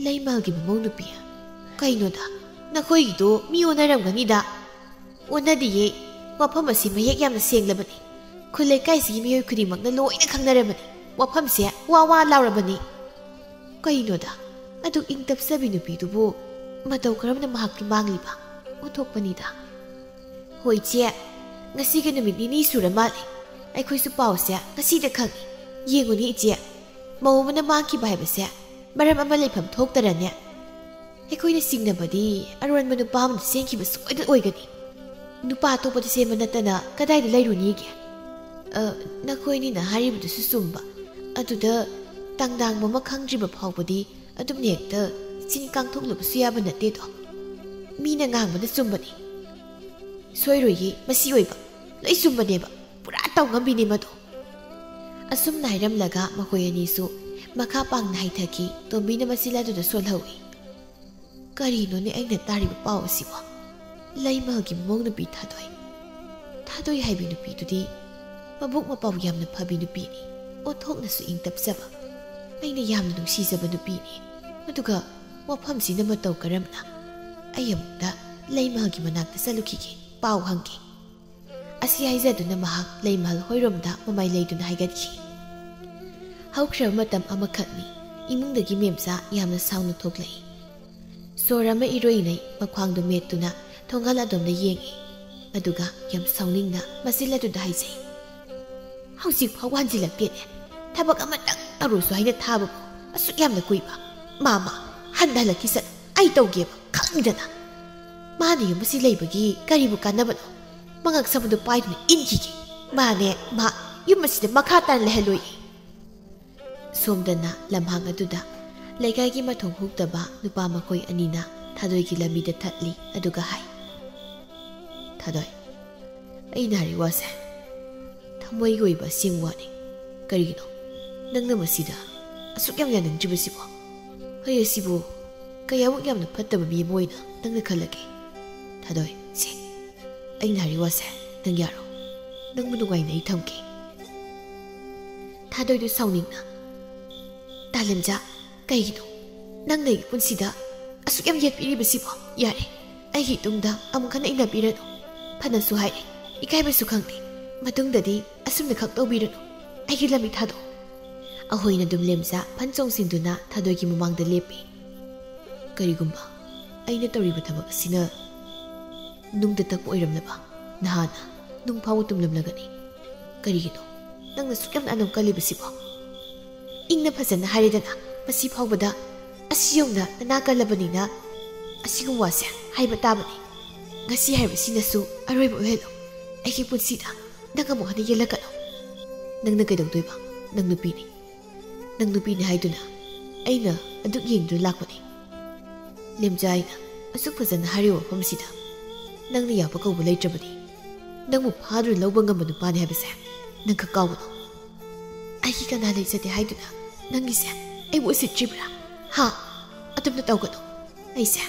"ꯂꯩꯃꯍꯜꯒꯤ ꯃꯃꯧ ꯅꯨꯄꯤ? ꯀꯩꯅꯣꯗ, ꯅꯈꯣꯏꯒꯤꯗꯣ ꯃꯤ ꯑꯣꯟꯅꯔꯝꯒꯅꯤꯗ꯫" "ꯑꯣꯟꯅꯗꯤꯌꯦ, ꯋꯥꯐꯝ ꯑꯁꯤ ꯃꯌꯦꯛ ꯌꯥꯝꯅ ꯁꯦꯡꯂꯕꯅꯤ꯫ ꯈꯨꯜ ꯂꯩꯀꯥꯏꯁꯤꯒꯤ ꯃꯤꯑꯣꯏ ꯈꯨꯗꯤꯡꯃꯛꯅ ꯂꯣꯏꯅ ꯈꯪꯅꯔꯕꯅꯤ꯫ ꯋꯥꯐꯝꯁꯦ ꯋꯥ ꯋꯥ ꯂꯥꯎꯔꯕꯅꯤ꯫ ꯀꯩꯅꯣꯗ, ꯑꯗꯨꯛ ꯏꯪ ꯇꯞꯆꯕꯤ ꯅꯨꯄꯤꯗꯨꯕꯨ ꯃꯇꯧ ꯀꯔꯝꯅ ꯃꯍꯥꯛꯀꯤ ꯃꯥꯡꯂꯤꯕ? ꯑꯣꯟꯊꯣꯛꯄꯅꯤꯗ꯫ ꯍꯣꯏ ꯏꯆꯦ, ꯉꯁꯤꯒꯤ ꯅꯨꯃꯤꯠ ꯅꯤꯅꯤ ꯁꯨꯔ ꯃꯥꯜꯂꯦ꯫ ꯑꯩꯈꯣꯏꯁꯨ ꯄꯥꯎꯁꯦ ꯉꯁꯤꯗ ꯈꯪꯉꯤ꯫ ꯌꯦꯡꯉꯨꯅꯦ ꯏꯆꯦ, ꯃꯧ ꯑꯃꯅ ꯃꯥꯡꯈꯤꯕ ꯍꯥꯏꯕꯁꯦ ꯃꯔꯝ ꯑꯃ ꯂꯩꯐꯝ ꯊꯣꯛꯇꯔꯅꯦ꯫ ꯑꯩꯈꯣꯏꯅ ꯆꯤꯡꯅꯕꯗꯤ ꯑꯔꯣꯟꯕ ꯅꯨꯄꯥ ꯑꯃꯅ ꯆꯦꯟꯈꯤꯕ ꯁꯣꯏꯗꯅ ꯑꯣꯏꯒꯅꯤ꯫ ꯅꯨꯄꯥ ꯑꯇꯣꯞꯄꯗ ꯆꯦꯟꯕ ꯅꯠꯇꯅ ꯀꯗꯥꯏꯗ ꯂꯩꯔꯨꯅꯤꯒꯦ? ꯑ, ꯅꯈꯣꯏꯅꯤꯅ ꯍꯥꯏꯔꯤꯕꯗꯨꯁꯨ ꯆꯨꯝꯕ꯫ ꯑꯗꯨꯗ ꯇꯥꯡꯗꯥꯡꯕ ꯑꯃ ꯈꯪꯗ꯭ꯔꯤꯕ ꯐꯥꯎꯕꯗꯤ ꯑꯗꯨꯝ ꯍꯦꯛꯇ ꯆꯤꯟ ꯀꯥꯡꯊꯣꯛꯂꯨꯕꯁꯨ ꯌꯥꯕ ꯅꯠꯇꯦꯗꯣ꯫ ꯃꯤꯅ ꯉꯥꯡꯕꯅ ꯆꯨꯝꯕꯅꯤ꯫ ꯁꯣꯏꯔꯣꯏꯌꯦ, ꯃꯁꯤ ꯑꯣꯏꯕ꯫ ꯂꯣꯏ ꯆꯨꯝꯕꯅꯦꯕ꯫ ꯄꯨꯔꯥ ꯇꯧꯉꯝꯕꯤꯅꯦ ꯃꯗꯣ꯫ ꯑꯁꯨꯝꯅ ꯍꯥꯏꯔꯝꯂꯒ ꯃꯈꯣꯏ ꯑꯅꯤꯁꯨ ꯃꯈꯥ ꯄꯥꯡꯅ ꯍꯥꯏꯊꯈꯤ꯫ ꯇꯣꯝꯕꯤꯅ ꯃꯆꯤꯜ ꯑꯗꯨꯗ ꯁꯣꯜꯍꯧꯏ꯫ ꯀꯔꯤꯅꯣꯅꯦ ꯑꯩꯅ ꯇꯥꯔꯤꯕ ꯄꯥꯎ ꯑꯁꯤꯕꯣ? ꯂꯩꯃꯜꯒꯤ ꯃꯃꯧ ꯅꯨꯄꯤ ꯊꯥꯗꯣꯏ꯫ ꯊꯥꯗꯣꯏ ꯍꯥꯏꯕꯤ ꯅꯨꯄꯤꯗꯨꯗꯤ ꯃꯕꯨꯛ ꯃꯄꯥꯎ ꯌꯥꯝꯅ ꯐꯕꯤ ꯅꯨꯄꯤꯅꯤ꯫ ꯑꯣꯟꯊꯣꯛꯅꯁꯨ ꯏꯪ ꯇꯞꯆꯕ꯫ ꯑꯩꯅ ꯌꯥꯝꯅ ꯅꯨꯡꯁꯤꯖꯕ ꯅꯨꯄꯤꯅꯤ꯫ ꯑꯗꯨꯒ ꯋꯥꯐꯝꯁꯤꯅ ꯃꯇꯧ ꯀꯔꯝꯅ? ꯑꯩ ꯑꯃꯨꯛꯇ ꯂꯩꯃꯜꯒꯤ ꯃꯅꯥꯛꯇ ꯆꯠꯂꯨꯈꯤꯒꯦ, ꯄꯥꯎ ꯍꯪꯒꯦ꯫ ꯑꯁꯤ ꯍꯥꯏꯖꯗꯨꯅ ꯃꯍꯥꯛ ꯂꯩꯃꯍꯜ ꯍꯣꯏꯔꯣꯝꯗ ꯃꯃꯥꯏ ꯂꯩꯗꯨꯅ ꯍꯥꯏꯒꯠꯈꯤ꯫ ꯍꯧꯈ꯭ꯔꯕ ꯃꯇꯝ ꯑꯃꯈꯛꯅꯤ꯫ ꯏꯃꯨꯡꯗꯒꯤ ꯃꯦꯝꯆꯥ ꯌꯥꯝꯅ ꯁꯥꯎꯅ ꯊꯣꯛꯂꯛꯏ꯫ ꯁꯣꯔ ꯑꯃ ꯏꯔꯣꯏꯅꯩ ꯃꯈ꯭ꯋꯥꯡꯗꯨ ꯃꯦꯠꯇꯨꯅ ꯊꯣꯡꯒꯥꯜ ꯑꯗꯣꯝꯗ ꯌꯦꯡꯏ꯫ ꯑꯗꯨꯒ ꯌꯥꯝ ꯁꯥꯎꯅꯤꯡꯅ ꯃꯆꯤꯜ ꯑꯗꯨꯗ ꯍꯥꯏꯖꯩ, "ꯍꯧꯖꯤꯛ ꯐꯥꯎ ꯍꯟꯖꯤꯜꯂꯛꯇꯦꯅꯦ꯫ ꯊꯕꯛ ꯑꯃꯇꯪ ꯇꯧꯔꯨꯁꯨ ꯍꯥꯏꯅ ꯊꯥꯕꯕꯨ ꯑꯁꯨꯛ ꯌꯥꯝꯅ ꯀꯨꯏꯕ꯫ ꯃꯥ, ꯃꯥ, ꯍꯟꯗ ꯍꯜꯂꯛꯈꯤꯁꯅꯨ꯫ ꯑꯩ ꯇꯧꯒꯦꯕ, ꯈꯪꯗꯅ꯫ ꯃꯥꯅ ꯌꯨꯝ ꯑꯁꯤ ꯂꯩꯕꯒꯤ ꯀꯔꯤꯕꯨ ꯀꯥꯟꯅꯕꯅꯣ? ꯃꯉꯛ ꯁꯝꯕꯗꯨ ꯄꯥꯏꯗꯨꯅ ꯏꯟꯈꯤꯒꯦ꯫ ꯃꯥꯅꯦ, ꯃꯥ ꯌꯨꯝ ꯑꯁꯤꯗ ꯃꯈꯥ ꯇꯥꯅ ꯂꯩꯍꯜꯂꯣꯏꯌꯦ"꯫ ꯁꯣꯝꯗꯅ ꯂꯝꯍꯥꯡ ꯑꯗꯨꯗ ꯂꯩꯀꯥꯏꯒꯤ ꯃꯊꯣꯡ ꯍꯨꯛꯇꯕ ꯅꯨꯄꯥ ꯃꯈꯣꯏ ꯑꯅꯤꯅ ꯊꯥꯗꯣꯏꯒꯤ ꯂꯝꯕꯤꯗ ꯊꯠꯂꯤ, ꯑꯗꯨꯒ ꯍꯥꯏ, "ꯊꯥꯗꯣꯏ, ꯑꯩꯅ ꯍꯥꯏꯔꯤ ꯋꯥꯁꯦ ꯊꯃꯣꯏꯒꯤ ꯑꯣꯏꯕ ꯑꯁꯦꯡꯕ ꯋꯥꯅꯤ꯫ ꯀꯔꯤꯒꯤꯅꯣ ꯅꯪꯅ ꯃꯁꯤꯗ ꯑꯁꯨꯛ ꯌꯥꯝ ꯌꯥꯅꯤꯡꯗ꯭ꯔꯤꯕꯁꯤꯕꯣ? ꯑꯩ ꯑꯁꯤꯕꯨ ꯀꯌꯥꯃꯨꯛ ꯌꯥꯝꯅ ꯐꯠꯇꯕ ꯃꯤ ꯑꯃ ꯑꯣꯏꯅ ꯅꯪꯅ ꯈꯜꯂꯒꯦ? ꯊꯥꯗꯣꯏ, ꯁꯦ, ꯑꯩꯅ ꯍꯥꯏꯔꯤ ꯋꯥꯁꯦ ꯅꯪ ꯌꯥꯔꯣ? ꯅꯪꯕꯨ ꯅꯨꯡꯉꯥꯏꯅ ꯑꯩ ꯊꯝꯒꯦ"꯫ ꯊꯥꯗꯣꯏꯗꯨ ꯁꯥꯎꯅꯤꯡꯅ, "ꯇꯥꯂꯦꯝꯖꯥ, ꯀꯩꯒꯤꯅꯣ ꯅꯪꯅ ꯑꯩꯒꯤ ꯄꯨꯟꯁꯤꯗ ꯑꯁꯨꯛ ꯌꯥꯝ ꯌꯦꯠꯄꯤꯔꯤꯕꯁꯤꯕꯣ? ꯌꯥꯔꯦ, ꯑꯩꯒꯤ ꯏꯇꯨꯡꯗ ꯑꯃꯨꯛ ꯍꯟꯅ ꯏꯟꯅꯕꯤꯔꯅꯨ꯫ ꯐꯅꯁꯨ ꯍꯥꯏꯔꯦ, ꯏꯀꯥꯏꯕꯁꯨ ꯈꯪꯗꯦ꯫ ꯃꯇꯨꯡꯗꯗꯤ ꯑꯁꯨꯝꯅ ꯈꯛ ꯇꯧꯕꯤꯔꯅꯨ꯫ ꯑꯩꯒꯤ ꯂꯝꯕꯤ ꯊꯥꯗꯣꯛꯑꯣ꯫ ꯑꯍꯣꯏꯅ ꯑꯗꯨꯝ ꯂꯦꯝꯖꯥ ꯐꯟ ꯆꯣꯡꯁꯤꯟꯗꯨꯅ ꯊꯥꯗꯣꯏꯒꯤ ꯃꯃꯥꯡꯗ ꯂꯦꯞꯄꯤ꯫ ꯀꯔꯤꯒꯨꯝꯕ ꯑꯩꯅ ꯇꯧꯔꯤꯕ ꯊꯕꯛ ꯑꯁꯤꯅ ꯅꯨꯡꯗ ꯇꯛꯄ ꯑꯣꯏꯔꯝꯂꯕ ꯅꯍꯥꯟꯅ ꯅꯨꯡ ꯐꯥꯎꯕ ꯇꯨꯝꯂꯝꯂꯒꯅꯤ꯫ ꯀꯔꯤꯒꯤꯅꯣ ꯅꯪꯅ ꯁꯨꯛ ꯌꯥꯝꯅ ꯑꯅꯧ ꯀꯜꯂꯤꯕꯁꯤꯕꯣ? ꯏꯪꯅ ꯐꯖꯅ ꯍꯥꯏꯔꯦꯗꯅ, ꯃꯁꯤ ꯐꯥꯎꯕꯗ ꯑꯁꯤ ꯌꯧꯅ ꯅꯅꯥ ꯀꯜꯂꯕꯅꯤꯅ ꯑꯁꯤꯒꯨꯝꯕ ꯋꯥꯁꯦ ꯍꯥꯏꯕ ꯇꯥꯕꯅꯤ꯫ ꯉꯁꯤ ꯍꯥꯏꯕꯁꯤꯅꯁꯨ ꯑꯔꯣꯏꯕ ꯑꯣꯏꯍꯜꯂꯣ꯫ ꯑꯩꯒꯤ ꯄꯨꯟꯁꯤꯗ ꯅꯪ ꯑꯃꯨꯛ ꯍꯟꯅ ꯌꯦꯜꯂꯛꯀꯅꯨ꯫ ꯅꯪꯅ ꯀꯩꯗꯧꯗꯣꯏꯕ? ꯅꯪ ꯅꯨꯄꯤꯅꯤ꯫ ꯅꯪ ꯅꯨꯄꯤꯅꯤ ꯍꯥꯏꯗꯨꯅ ꯑꯩꯅ ꯑꯗꯨꯛ ꯌꯦꯡꯗꯨꯅ ꯂꯥꯛꯄꯅꯤ꯫ ꯂꯦꯝꯖꯥꯏꯅ ꯑꯁꯨꯛ ꯐꯖꯅ ꯍꯥꯏꯔꯤꯕ ꯃꯐꯝꯁꯤꯗ ꯅꯪꯅ ꯌꯥꯕ ꯀꯧꯕ ꯂꯩꯇ꯭ꯔꯕꯗꯤ ꯅꯪꯕꯨ ꯐꯥꯗꯨꯅ ꯂꯧꯕ ꯉꯝꯕ ꯅꯨꯄꯥꯅꯤ ꯍꯥꯏꯕꯁꯦ ꯅꯪ ꯈꯛ ꯀꯥꯎꯒꯅꯨ꯫ ꯑꯩꯒꯤ ꯀꯅꯥ ꯂꯩꯖꯗꯦ ꯍꯥꯏꯗꯨꯅ ꯅꯪꯒꯤꯁꯦ ꯑꯩꯕꯨ ꯎꯁꯤꯠꯇ꯭ꯔꯤꯕ꯭ꯔꯥ? ꯍꯥ? ꯑꯗꯨꯝꯅ ꯇꯧꯒꯅꯨ꯫ ꯑꯩꯁꯦ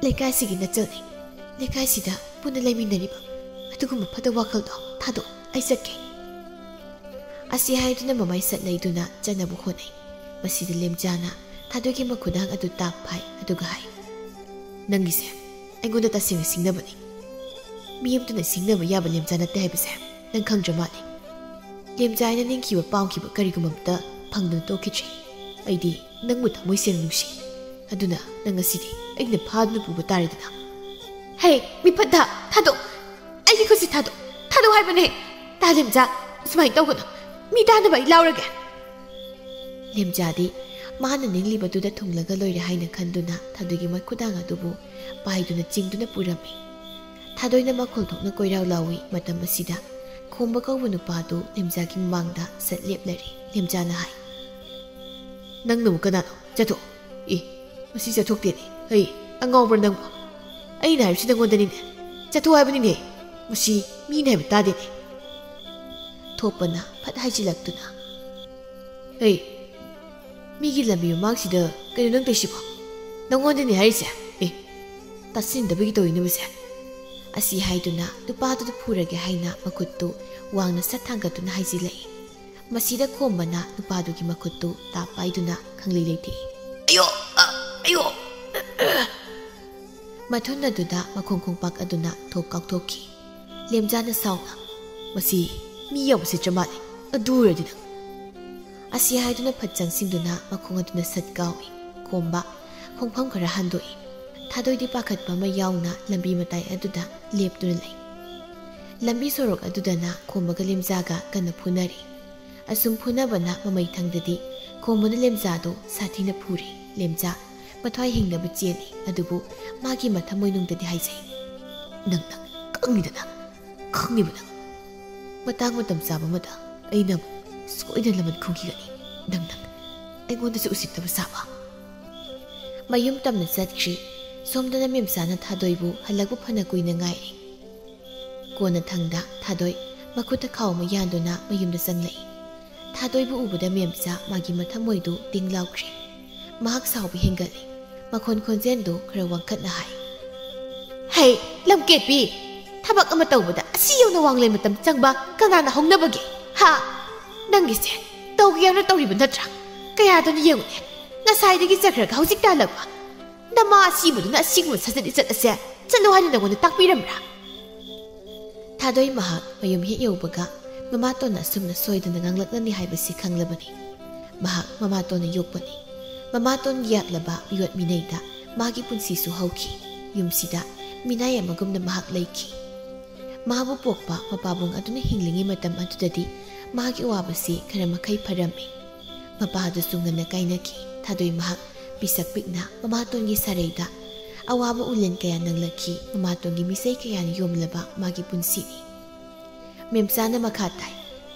ꯂꯩꯀꯥꯏꯁꯤꯒꯤ ꯅꯆꯜꯅꯤ꯫ ꯂꯩꯀꯥꯏꯁꯤꯗ ꯄꯨꯟꯅ ꯂꯩꯃꯤꯟꯅꯔꯤꯕ ꯑꯗꯨꯒꯨꯝꯕ ꯐꯠꯇꯕ ꯋꯥꯈꯜꯗꯣ ꯊꯥꯗꯣꯛꯑꯣ꯫ ꯑꯩ ꯆꯠꯀꯦ꯫ ꯑꯁꯤ ꯍꯥꯏꯗꯨꯅ ꯃꯃꯥꯏ ꯁꯠ ꯂꯩꯗꯨꯅ ꯆꯠꯅꯕ ꯍꯣꯠꯅꯩ꯫ ꯃꯁꯤꯗ ꯂꯦꯝꯖꯥꯅ ꯊꯥꯗꯣꯏꯒꯤ ꯃꯈꯨꯗꯥꯡ ꯑꯗꯨ ꯇꯥꯞ ꯐꯥꯏ ꯑꯗꯨꯒ ꯍꯥꯏ, "ꯅꯪꯒꯤꯁꯦ ꯑꯩꯉꯣꯟꯗ ꯇꯁꯦꯡꯅ ꯁꯤꯡꯅꯕꯅꯤ꯫ ꯃꯤ ꯑꯃꯇꯅ ꯁꯤꯡꯅꯕ ꯌꯥꯕ ꯂꯦꯝꯖꯥ ꯅꯠꯇꯦ ꯍꯥꯏꯕꯁꯦ ꯅꯪ ꯈꯪꯗ꯭ꯔ ꯃꯥꯜꯂꯦ꯫ ꯂꯦꯝꯖꯥ ꯍꯥꯏꯅ ꯅꯤꯡꯈꯤꯕ ꯄꯥꯝꯈꯤꯕ ꯀꯔꯤꯒꯨꯝꯕ ꯑꯃꯇ ꯐꯪꯗꯅ ꯇꯣꯛꯈꯤꯗ꯭ꯔꯤ꯫ ꯑꯩꯗꯤ ꯅꯪꯕꯨ ꯊꯃꯣꯏ ꯁꯦꯡꯅ ꯅꯨꯡꯁꯤ꯫ ꯑꯗꯨꯅ ꯅꯪ ꯉꯁꯤꯗꯤ ꯑꯩꯅ ꯐꯥꯗꯨꯅ ꯄꯨꯕ ꯇꯥꯔꯦꯗꯅ꯫" "ꯍꯦ, ꯃꯤꯐꯠꯇ, ꯊꯥꯗꯣꯛ! ꯑꯩꯒꯤ ꯈꯨꯠꯁꯤ ꯊꯥꯗꯣꯛ! ꯊꯥꯗꯣꯛ ꯍꯥꯏꯕꯅꯦ! ꯇꯥ ꯂꯦꯝꯖꯥ, ꯁꯨꯃꯥꯏꯅ ꯇꯧꯒꯅꯨ꯫ ꯃꯤ ꯇꯥꯅꯕ ꯑꯩ ꯂꯥꯎꯔꯒꯦ꯫" ꯂꯦꯝꯖꯥꯗꯤ ꯃꯥꯅ ꯅꯤꯡꯂꯤꯕꯗꯨꯗ ꯊꯨꯡꯂꯒ ꯂꯣꯏꯔꯦ ꯍꯥꯏꯅ ꯈꯟꯗꯨꯅ ꯊꯥꯗꯣꯏꯒꯤ ꯃꯈꯨꯗꯥꯡ ꯑꯗꯨꯕꯨ ꯄꯥꯏꯗꯨꯅ ꯆꯤꯡꯗꯨꯅ ꯄꯨꯔꯝꯃꯤ꯫ ꯊꯥꯗꯣꯏꯅ ꯃꯈꯣꯜ ꯊꯣꯛꯅ ꯀꯣꯏꯔꯥꯎ ꯂꯥꯎꯏ꯫ ꯃꯇꯝ ꯑꯁꯤꯗ ꯈꯣꯝꯕ ꯀꯧꯕ ꯅꯨꯄꯥꯗꯨ ꯂꯦꯝꯖꯥꯒꯤ ꯃꯃꯥꯡꯗ ꯁꯠ ꯂꯦꯞꯂꯔꯦ꯫ ꯂꯦꯝꯖꯥꯅ ꯍꯥꯏ, "ꯅꯪꯅꯕꯨ ꯀꯅꯥꯅꯣ? ꯆꯠꯊꯣꯛ!" "ꯑꯦ, ꯃꯁꯤ ꯆꯠꯊꯣꯛꯇꯦꯅꯦ꯫ ꯍꯩ, ꯑꯉꯥꯎꯕ꯭ꯔꯥ ꯅꯪꯕꯣ? ꯑꯩꯅ ꯍꯥꯏꯕꯁꯤ ꯅꯪꯉꯣꯟꯗꯅꯤꯅꯦ꯫ ꯆꯠꯊꯣꯛ ꯍꯥꯏꯕꯅꯤꯅꯦ꯫ ꯃꯁꯤ ꯃꯤꯅ ꯍꯥꯏꯕ ꯇꯥꯗꯦꯅꯦ꯫" ꯊꯣꯛꯄꯅ ꯐꯠ ꯍꯥꯏꯖꯤꯜꯂꯛꯇꯨꯅ, "ꯍꯩ, ꯃꯤꯒꯤ ꯂꯝꯕꯤ ꯃꯃꯥꯡꯁꯤꯗ ꯀꯩꯅꯣ ꯅꯪ ꯇꯧꯏꯁꯤꯕꯣ? ꯅꯪꯉꯣꯟꯗꯅꯤ ꯍꯥꯏꯔꯤꯁꯦ꯫ ꯑꯦ, ꯇꯥꯁꯤꯟꯗꯕꯒꯤ ꯇꯧꯔꯤꯅꯦ ꯃꯁꯦ꯫" ꯑꯁꯤ ꯍꯥꯏꯗꯨꯅ ꯅꯨꯄꯥꯗꯨꯗ ꯐꯨꯔꯒꯦ ꯍꯥꯏꯅ ꯃꯈꯨꯠꯇꯨ ꯋꯥꯡꯅ ꯁꯠ ꯊꯥꯡꯒꯠꯇꯨꯅ ꯍꯥꯏꯖꯤꯜꯂꯛꯏ꯫ ꯃꯁꯤꯗ ꯈꯣꯝꯕꯅ ꯅꯨꯄꯥꯗꯨꯒꯤ ꯃꯈꯨꯠꯇꯨ ꯇꯥꯞ ꯄꯥꯏꯗꯨꯅ ꯈꯪꯂꯩ ꯂꯩꯊꯦꯛꯏ꯫ "ꯑꯌꯣ! ꯑ, ꯑꯌꯣ!" ꯃꯊꯨꯟ ꯑꯗꯨꯗ ꯃꯈꯣꯡ ꯈꯣꯡꯄꯥꯛ ꯑꯗꯨꯅ ꯊꯣꯛ ꯀꯥꯎꯊꯣꯛꯈꯤ꯫ ꯂꯦꯝꯖꯥꯅ ꯁꯥꯎꯅ, "ꯃꯁꯤ ꯃꯤ ꯌꯥꯝ ꯎꯁꯤꯠꯇ꯭ꯔ ꯃꯥꯜꯂꯦ, ꯑꯗꯨ ꯑꯣꯏꯔꯗꯤ ꯅꯪ"꯫ ꯑꯁꯤ ꯍꯥꯏꯗꯨꯅ ꯐꯠ ꯆꯪꯁꯤꯟꯗꯨꯅ ꯃꯈꯣꯡ ꯑꯗꯨꯅ ꯁꯠ ꯀꯥꯎꯏ꯫ ꯈꯣꯝꯕ ꯈꯣꯡꯐꯝ ꯈꯔ ꯍꯟꯗꯣꯛꯏ꯫ ꯊꯥꯗꯣꯏꯗꯤ ꯄꯥꯈꯠꯄ ꯑꯃ ꯌꯥꯎꯅ ꯂꯝꯕꯤ ꯃꯇꯥꯏ ꯑꯗꯨꯗ ꯂꯦꯞꯇꯨꯅ ꯂꯩ꯫ ꯂꯝꯕꯤ ꯁꯣꯔꯣꯛ ꯑꯗꯨꯗꯅ ꯈꯣꯝꯕꯒ ꯂꯦꯝꯖꯥꯒ ꯀꯟꯅ ꯐꯨꯅꯔꯤ꯫ ꯑꯁꯨꯝ ꯐꯨꯅꯕꯅ ꯃꯃꯩ ꯊꯪꯗꯗꯤ ꯈꯣꯝꯕꯅ ꯂꯦꯝꯖꯥꯗꯣ ꯁꯥꯊꯤꯅ ꯐꯨꯔꯤ꯫ ꯂꯦꯝꯖꯥ ꯃꯊ꯭ꯋꯥꯏ ꯍꯤꯡꯅꯕ ꯆꯦꯜꯂꯤ, ꯑꯗꯨꯕꯨ ꯃꯥꯒꯤ ꯃꯊꯃꯣꯏꯅꯨꯡꯗꯗꯤ ꯍꯥꯏꯖꯩ, "ꯅꯪ, ꯅꯪ ꯈꯪꯉꯤꯗꯅ, ꯈꯪꯉꯤꯕ ꯅꯪ"꯫ ꯃꯇꯥꯡ ꯃꯇꯝ ꯆꯥꯕ ꯑꯃꯗ ꯑꯩꯅ ꯑꯃꯨꯛ ꯁꯣꯏꯗꯅ ꯂꯃꯟ ꯈꯨꯝꯈꯤꯒꯅꯤ꯫ ꯅꯪ, ꯅꯪ ꯑꯩꯉꯣꯟꯗꯁꯨ ꯎꯁꯤꯠꯇꯕ ꯁꯥꯕ꯫ ꯃꯌꯨꯝ ꯇꯝꯅ ꯆꯠꯈ꯭ꯔꯤ꯫ ꯁꯣꯝꯗꯅ ꯃꯦꯝꯆꯥꯅ ꯊꯥꯗꯣꯏꯕꯨ ꯍꯜꯂꯛꯄ ꯐꯅ ꯀꯨꯏꯅ ꯉꯥꯏꯔꯤ꯫ ꯀꯣꯟꯅꯊꯪꯗ ꯊꯥꯗꯣꯏ ꯃꯈꯨꯠꯇ ꯈꯥꯎ ꯑꯃ ꯌꯥꯟꯗꯨꯅ ꯃꯌꯨꯝꯗ ꯆꯪꯂꯛꯏ꯫ ꯊꯥꯗꯣꯏꯕꯨ ꯎꯕꯗ ꯃꯦꯝꯆꯥ ꯃꯥꯒꯤ ꯃꯊꯃꯣꯏꯗꯨ ꯇꯤꯡ ꯂꯥꯎꯈ꯭ꯔꯦ꯫ ꯃꯍꯥꯛ ꯁꯥꯎꯕ ꯍꯦꯟꯒꯠꯂꯤ꯫ ꯃꯈꯣꯟ ꯈꯣꯟꯖꯦꯜꯗꯨ ꯈꯔ ꯋꯥꯡꯈꯠꯅ ꯍꯥꯏ, "ꯍꯩ, ꯂꯝꯀꯦꯠꯄꯤ! ꯊꯕꯛ ꯑꯃ ꯇꯧꯕꯗ ꯑꯁꯤ ꯌꯧꯅ ꯋꯥꯡꯂꯦꯟ ꯃꯇꯝ ꯆꯪꯕ ꯀꯅꯥꯅ ꯍꯧꯅꯕꯒꯦ? ꯍꯥ? ꯅꯪꯒꯤꯁꯦ ꯇꯧꯒꯦ ꯌꯥꯎꯅ ꯇꯧꯔꯤꯕ ꯅꯠꯇ꯭ꯔꯥ? ꯀꯌꯥꯗꯅꯣ ꯌꯦꯡꯉꯨꯅꯦ, ꯉꯁꯥꯏꯗꯒꯤ ꯆꯠꯈ꯭ꯔꯒ ꯍꯧꯖꯤꯛ ꯇꯥꯜꯂꯛꯄ꯫ ꯅꯃꯥ ꯑꯁꯤꯕꯗꯨꯅ ꯑꯁꯤꯒꯨꯝꯕ ꯁꯥꯖꯠ ꯂꯤꯆꯠ ꯑꯁꯦ ꯆꯠꯂꯨ ꯍꯥꯏꯅ ꯅꯉꯣꯟꯗ ꯇꯥꯛꯄꯤꯔꯝꯕ꯭ꯔꯥ?" ꯊꯥꯗꯣꯏ ꯃꯍꯥꯛ ꯃꯌꯨꯝ ꯍꯦꯛ ꯌꯧꯕꯒ ꯃꯃꯥꯇꯣꯟꯅ ꯑꯁꯨꯝꯅ ꯁꯣꯏꯗꯅ ꯉꯥꯡꯂꯛꯂꯅꯤ ꯍꯥꯏꯕꯁꯤ ꯈꯪꯂꯕꯅꯤ꯫ ꯃꯍꯥꯛ ꯃꯃꯥꯇꯣꯟꯅ ꯌꯣꯛꯄꯅꯤ꯫ ꯃꯃꯥꯇꯣꯟꯒꯤ ꯌꯥꯠꯂꯕ ꯃꯤꯑꯣꯠ ꯃꯤꯅꯩꯗ ꯃꯥꯒꯤ ꯄꯨꯟꯁꯤꯁꯨ ꯍꯧꯈꯤ꯫ ꯌꯨꯝꯁꯤꯗ ꯃꯤꯅꯥꯏ ꯑꯃꯒꯨꯝꯅ ꯃꯍꯥꯛ ꯂꯩꯈꯤ꯫ ꯃꯥꯕꯨ ꯄꯣꯛꯄ ꯃꯄꯥꯕꯨꯡ ꯑꯗꯨꯅ ꯍꯤꯡꯂꯤꯉꯩ ꯃꯇꯝ ꯑꯗꯨꯗꯗꯤ ꯃꯥꯒꯤ ꯑꯋꯥꯕꯁꯤ ꯈꯔ ꯃꯈꯩ ꯐꯔꯝꯃꯤ꯫ ꯃꯄꯥꯗꯨꯁꯨ ꯉꯟꯅ ꯀꯥꯏꯅꯈꯤ꯫ ꯊꯥꯗꯣꯏ ꯃꯍꯥꯛ ꯄꯤꯁꯛ ꯄꯤꯛꯅ ꯃꯃꯥꯇꯣꯟꯒꯤ ꯁꯥꯔꯩꯗ ꯑꯋꯥꯕ ꯎꯂꯦꯟ ꯀꯌꯥ ꯅꯪꯂꯛꯈꯤ꯫ ꯃꯃꯥꯇꯣꯟꯒꯤ ꯃꯤꯁꯩ ꯀꯌꯥꯅ ꯌꯣꯝꯂꯕ ꯃꯥꯒꯤ ꯄꯨꯟꯁꯤꯅꯤ꯫ ꯃꯦꯝꯆꯥꯅ ꯃꯈꯥ ꯇꯥꯏ,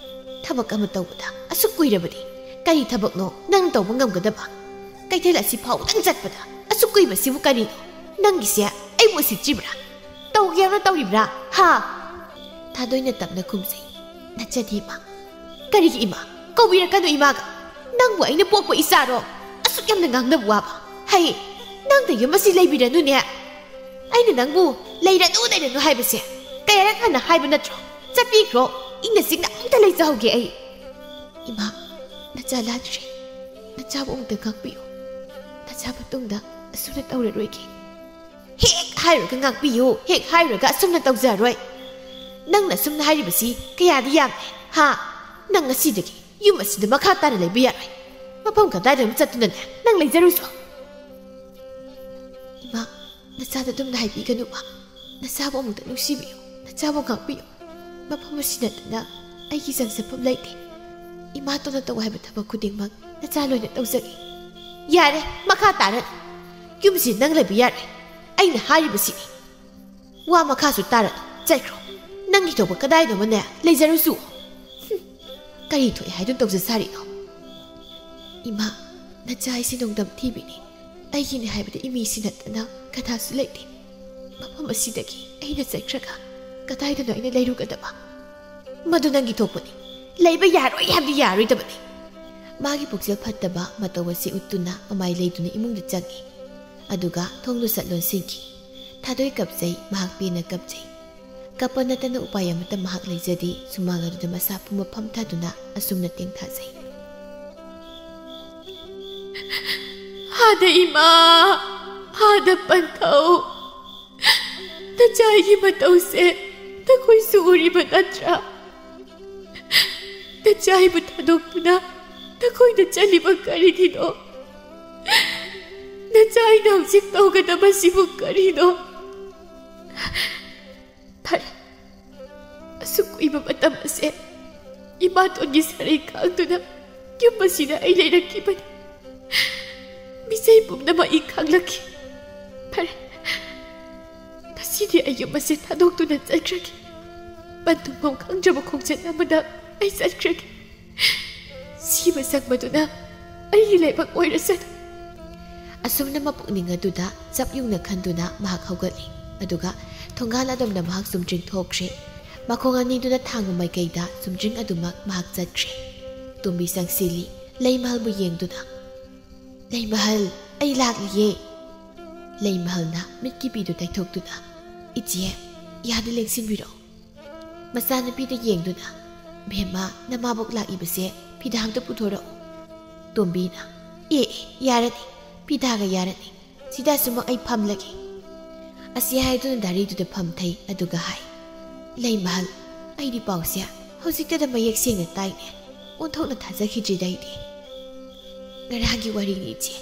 "ꯊꯕꯛ ꯑꯃ ꯇꯧꯕꯗ ꯑꯁꯨꯛ ꯀꯨꯏꯔꯕꯗꯤ ꯀꯔꯤ ꯊꯕꯛꯅꯣ ꯅꯪ ꯇꯧꯕ ꯉꯝꯒꯗꯕ? ꯀꯩꯊꯦꯜ ꯑꯁꯤ ꯐꯥꯎꯗꯪ ꯆꯠꯄꯗ ꯑꯁꯨꯛ ꯀꯨꯏꯕꯁꯤꯕꯨ ꯀꯔꯤꯅꯣ? ꯅꯪꯒꯤꯁꯦ ꯑꯩꯕꯨ ꯎꯁꯤꯠꯇ꯭ꯔꯤꯕ꯭ꯔꯥ? ꯇꯧꯒꯦ ꯍꯥꯏꯅ ꯇꯧꯔꯤꯕ꯭ꯔꯥ? ꯍꯥ?" ꯊꯥꯗꯣꯏꯅ ꯇꯞꯅ ꯈꯨꯝꯖꯩ, "ꯅꯆꯟ ꯏꯃꯥ"꯫ "ꯀꯔꯤꯒꯤ ꯏꯃꯥ? ꯀꯧꯕꯤꯔꯛꯀꯅꯨ ꯏꯃꯥꯒ꯫ ꯅꯪꯕꯨ ꯑꯩꯅ ꯄꯣꯛꯄ ꯏꯆꯥꯔꯣ? ꯑꯁꯨꯛ ꯌꯥꯝꯅ ꯉꯥꯡꯅꯕ ꯋꯥꯕ꯫ ꯍꯩ, ꯅꯪ ꯅꯌꯨꯝ ꯑꯁꯤ ꯂꯩꯕꯤꯔꯅꯨꯅꯦ꯫ ꯑꯩꯅ ꯅꯪꯕꯨ ꯂꯩꯔꯅꯨ, ꯂꯩꯔꯅꯨ ꯍꯥꯏꯕꯁꯦ ꯀꯌꯥꯔꯛ ꯍꯟꯅ ꯍꯥꯏꯕ ꯅꯠꯇ꯭ꯔꯣ? ꯆꯠꯄꯤꯈ꯭ꯔꯣ, ꯏꯪꯅ ꯆꯤꯛꯅ ꯑꯝꯇ ꯂꯩꯖꯍꯧꯒꯦ ꯑꯩ"꯫ "ꯏꯃꯥ, ꯅꯆꯥ ꯂꯥꯟꯈ꯭ꯔꯦ꯫ ꯅꯆꯥꯕꯨ ꯑꯃꯨꯛꯇ ꯉꯥꯛꯄꯤꯌꯨ꯫ ꯅꯆꯥ ꯃꯇꯨꯡꯗ ꯑꯁꯨꯝꯅ ꯇꯧꯔꯔꯣꯏꯒꯦ"꯫ "ꯍꯦꯛ ꯍꯥꯏꯔꯨꯔꯒ ꯉꯥꯛꯄꯤꯌꯨ, ꯍꯦꯛ ꯍꯥꯏꯔꯨꯔꯒ ꯑꯁꯨꯝꯅ ꯇꯧꯖꯔꯣꯏ"꯫ ꯅꯪꯅ ꯁꯨꯝꯅ ꯍꯥꯏꯔꯤꯕꯁꯤ ꯀꯌꯥꯗꯤ ꯌꯥꯝꯃꯦ, ꯍꯥ? ꯅꯪ ꯉꯁꯤꯗꯒꯤ ꯌꯨꯝ ꯑꯁꯤꯗ ꯃꯈꯥ ꯇꯥꯅ ꯂꯩꯕ ꯌꯥꯔꯣꯏ꯫ ꯃꯐꯝ ꯀꯗꯥꯏꯗꯅꯣ ꯆꯠꯇꯨꯅꯅꯦ, ꯅꯪ ꯂꯩꯖꯔꯨꯁꯨ꯫ ꯏꯃꯥ, ꯅꯆꯥꯗ ꯑꯗꯨꯝꯅ ꯍꯥꯏꯕꯤꯒꯅꯨꯕ꯫ ꯅꯆꯥꯕꯨ ꯑꯃꯨꯛꯇ ꯅꯨꯡꯁꯤꯕꯤꯌꯨ, ꯅꯆꯥꯕꯨ ꯉꯥꯛꯄꯤꯌꯨ꯫ ꯃꯐꯝ ꯑꯁꯤ ꯅꯠꯇꯅ ꯑꯩꯒꯤ ꯆꯪꯖꯐꯝ ꯂꯩꯇꯦ꯫ ꯏꯃꯥꯇꯣꯟꯅ ꯇꯧ ꯍꯥꯏꯕ ꯊꯕꯛ ꯈꯨꯗꯤꯡꯃꯛ ꯅꯆꯥ ꯂꯣꯏꯅ ꯇꯧꯖꯒꯦ꯫ ꯌꯥꯔꯦ, ꯃꯈꯥ ꯇꯥꯔꯅꯨ꯫ ꯌꯨꯝꯁꯤ ꯅꯪ ꯂꯩꯕ ꯌꯥꯔꯣꯏ꯫ ꯑꯩꯅ ꯍꯥꯏꯔꯤꯕꯁꯤꯅꯤ꯫ ꯋꯥ ꯃꯈꯥꯁꯨ ꯇꯥꯔꯅꯨ, ꯆꯠꯈ꯭ꯔꯣ꯫ ꯅꯪꯒꯤ ꯊꯣꯛꯄ ꯀꯗꯥꯏꯅꯣꯃꯅꯦ ꯂꯩꯖꯔꯨꯁꯨ꯫ ꯍꯨꯝ, ꯀꯔꯤ ꯊꯣꯛꯑꯦ ꯍꯥꯏꯗꯨꯅ ꯇꯧꯖ ꯁꯥꯔꯤꯅꯣ? ꯏꯃꯥ, ꯅꯆꯥ ꯑꯩꯁꯦ ꯅꯣꯡꯗꯝ ꯊꯤꯕꯤꯅꯤ꯫ ꯑꯩꯒꯤꯅꯤ ꯍꯥꯏꯕꯗ ꯏꯃꯤꯁꯤ ꯅꯠꯇꯅ ꯀꯅꯥꯁꯨ ꯂꯩꯇꯦ꯫ ꯃꯐꯝ ꯑꯁꯤꯗꯒꯤ ꯑꯩꯅ ꯆꯠꯈ꯭ꯔꯒ ꯀꯗꯥꯏꯗꯅꯣ ꯑꯩꯅ ꯂꯩꯔꯨꯒꯗꯕ? ꯃꯗꯨ ꯅꯪꯒꯤ ꯊꯣꯛꯄꯅꯤ꯫ ꯂꯩꯕ ꯌꯥꯔꯣꯏ ꯍꯥꯏꯕꯗꯤ ꯌꯥꯔꯣꯏꯗꯕꯅꯤ꯫ ꯃꯥꯒꯤ ꯄꯨꯛꯆꯦꯜ ꯐꯠꯇꯕ ꯃꯇꯧ ꯑꯁꯤ ꯎꯠꯇꯨꯅ ꯃꯃꯥꯏ ꯂꯩꯗꯨꯅ ꯏꯃꯨꯡꯗ ꯆꯪꯉꯤ꯫ ꯑꯗꯨꯒ ꯊꯣꯡꯗꯨ ꯁꯠ ꯂꯣꯟꯁꯤꯟꯈꯤ꯫ ꯊꯥꯗꯣꯏ ꯀꯞꯆꯩ, ꯃꯍꯥꯛ ꯄꯦꯟꯅ ꯀꯞꯆꯩ꯫ ꯀꯞꯄ ꯅꯠꯇꯅ ꯎꯄꯥꯏ ꯑꯃꯠꯇ ꯃꯍꯥꯛ ꯂꯩꯖꯗꯦ꯫ ꯁꯨꯃꯥꯡ ꯑꯗꯨꯗ ꯃꯁꯥ ꯄꯨꯝꯕ ꯐꯝꯊꯗꯨꯅ ꯑꯁꯨꯝꯅ ꯇꯦꯡꯊꯥꯖꯩ꯫ ꯍꯥꯗ ꯏꯃꯥ, ꯍꯥꯗ ꯄꯟꯊꯧ꯫ ꯅꯆꯥꯒꯤ ꯃꯇꯧꯁꯦ ꯅꯈꯣꯏꯁꯨ ꯎꯔꯤꯕ ꯅꯠꯇ꯭ꯔꯥ? ꯅꯆꯥ ꯑꯩꯕꯨ ꯊꯥꯗꯣꯛꯇꯨꯅ ꯅꯈꯣꯏꯅ ꯆꯠꯂꯤꯕ ꯀꯔꯤꯒꯤꯅꯣ? ꯅꯆꯥ ꯑꯩꯅ ꯍꯧꯖꯤꯛ ꯇꯧꯒꯗꯕꯁꯤꯕꯨ ꯀꯔꯤꯅꯣ? ꯐꯔꯦ, ꯑꯁꯨꯛ ꯀꯨꯏꯕ ꯃꯇꯝ ꯑꯁꯦ ꯏꯃꯥꯇꯣꯟꯒꯤ ꯁꯔꯩ ꯈꯥꯡꯗꯨꯅ ꯌꯨꯝ ꯑꯁꯤꯗ ꯑꯩ ꯂꯩꯔꯛꯈꯤꯕꯅꯤ꯫ ꯃꯤꯆꯩ ꯄꯨꯝꯅꯃꯛ ꯑꯩ ꯈꯪꯂꯛꯈꯤ꯫ ꯐꯔꯦ, ꯉꯁꯤꯗꯤ ꯑꯩ ꯌꯨꯝ ꯑꯁꯦ ꯊꯥꯗꯣꯛꯇꯨꯅ ꯆꯠꯈ꯭ꯔꯒꯦ꯫ ꯄꯟꯊꯨꯡꯐꯝ ꯈꯪꯗ꯭ꯔꯕ ꯈꯣꯡꯆꯠ ꯑꯃꯗ ꯑꯩ ꯆꯠꯈ꯭ꯔꯒꯦ꯫ ꯁꯤꯕ ꯆꯪꯕꯗꯨꯅ ꯑꯩꯒꯤ ꯂꯥꯏꯕꯛ ꯑꯣꯏꯔꯁꯅꯨ꯫ ꯑꯁꯨꯝꯅ ꯃꯄꯨꯛꯅꯤꯡ ꯑꯗꯨꯗ ꯆꯞ ꯌꯨꯡꯅ ꯈꯟꯗꯨꯅ ꯃꯍꯥꯛ ꯍꯧꯒꯠꯂꯤ꯫ ꯑꯗꯨꯒ ꯊꯣꯡꯒꯥꯜ ꯑꯗꯣꯝꯗ ꯃꯍꯥꯛ ꯆꯨꯝꯗ꯭ꯔꯤꯡ ꯊꯣꯛꯈ꯭ꯔꯦ꯫ ꯃꯈꯣꯡ ꯑꯅꯤꯗꯨꯅ ꯊꯥꯡꯕ ꯃꯥꯏꯀꯩꯗ ꯆꯨꯝꯗ꯭ꯔꯤꯡ ꯑꯗꯨꯃꯛ ꯃꯍꯥꯛ ꯆꯠꯈ꯭ꯔꯦ꯫ ꯇꯣꯝꯕꯤ ꯆꯪꯁꯤꯜꯂꯤ, ꯂꯩꯃꯍꯜꯕꯨ ꯌꯦꯡꯗꯨꯅ꯫ "ꯂꯩꯃꯍꯜ, ꯑꯩ ꯂꯥꯛꯂꯤꯌꯦ!" ꯂꯩꯃꯍꯜꯅ ꯃꯤꯠꯀꯤ ꯄꯤꯗꯨ ꯇꯩꯊꯣꯛꯇꯨꯅ, "ꯏꯆꯦ, ꯌꯥꯗ ꯂꯦꯡꯁꯤꯟꯕꯤꯔꯛꯎ꯫" ꯃꯆꯥꯅꯨꯄꯤꯗ ꯌꯦꯡꯗꯨꯅ, "ꯕꯦꯝꯃ, ꯅꯃꯥꯕꯣꯛ ꯂꯥꯛꯏꯕꯁꯦ ꯐꯤꯗꯥ ꯑꯝꯇ ꯄꯨꯊꯣꯔꯛꯎ꯫" ꯇꯣꯝꯕꯤꯅ, "ꯑꯦ, ꯑꯦ, ꯌꯥꯔꯅꯤ, ꯐꯤꯗꯥꯒ ꯌꯥꯔꯅꯤ, ꯁꯤꯗ ꯑꯁꯨꯃꯛ ꯑꯩ ꯐꯝꯂꯒꯦ꯫" ꯑꯁꯤ ꯍꯥꯏꯗꯨꯅ ꯗꯥꯔꯤꯗꯨꯗ ꯐꯝꯊꯩ, ꯑꯗꯨꯒ ꯍꯥꯏ, ꯂꯩꯃꯍꯜ, ꯑꯩꯗꯤ ꯄꯥꯎꯁꯦ ꯍꯧꯖꯤꯛꯇꯗ ꯃꯌꯦꯛ ꯁꯦꯡꯅ ꯇꯥꯏꯅꯦ꯫ ꯑꯣꯟꯊꯣꯛꯅ ꯊꯥꯖꯈꯤꯗ꯭ꯔꯤꯗ ꯑꯩꯗꯤ꯫ ꯉꯔꯥꯡꯒꯤ ꯋꯥꯔꯤꯅꯤ, ꯏꯆꯦ꯫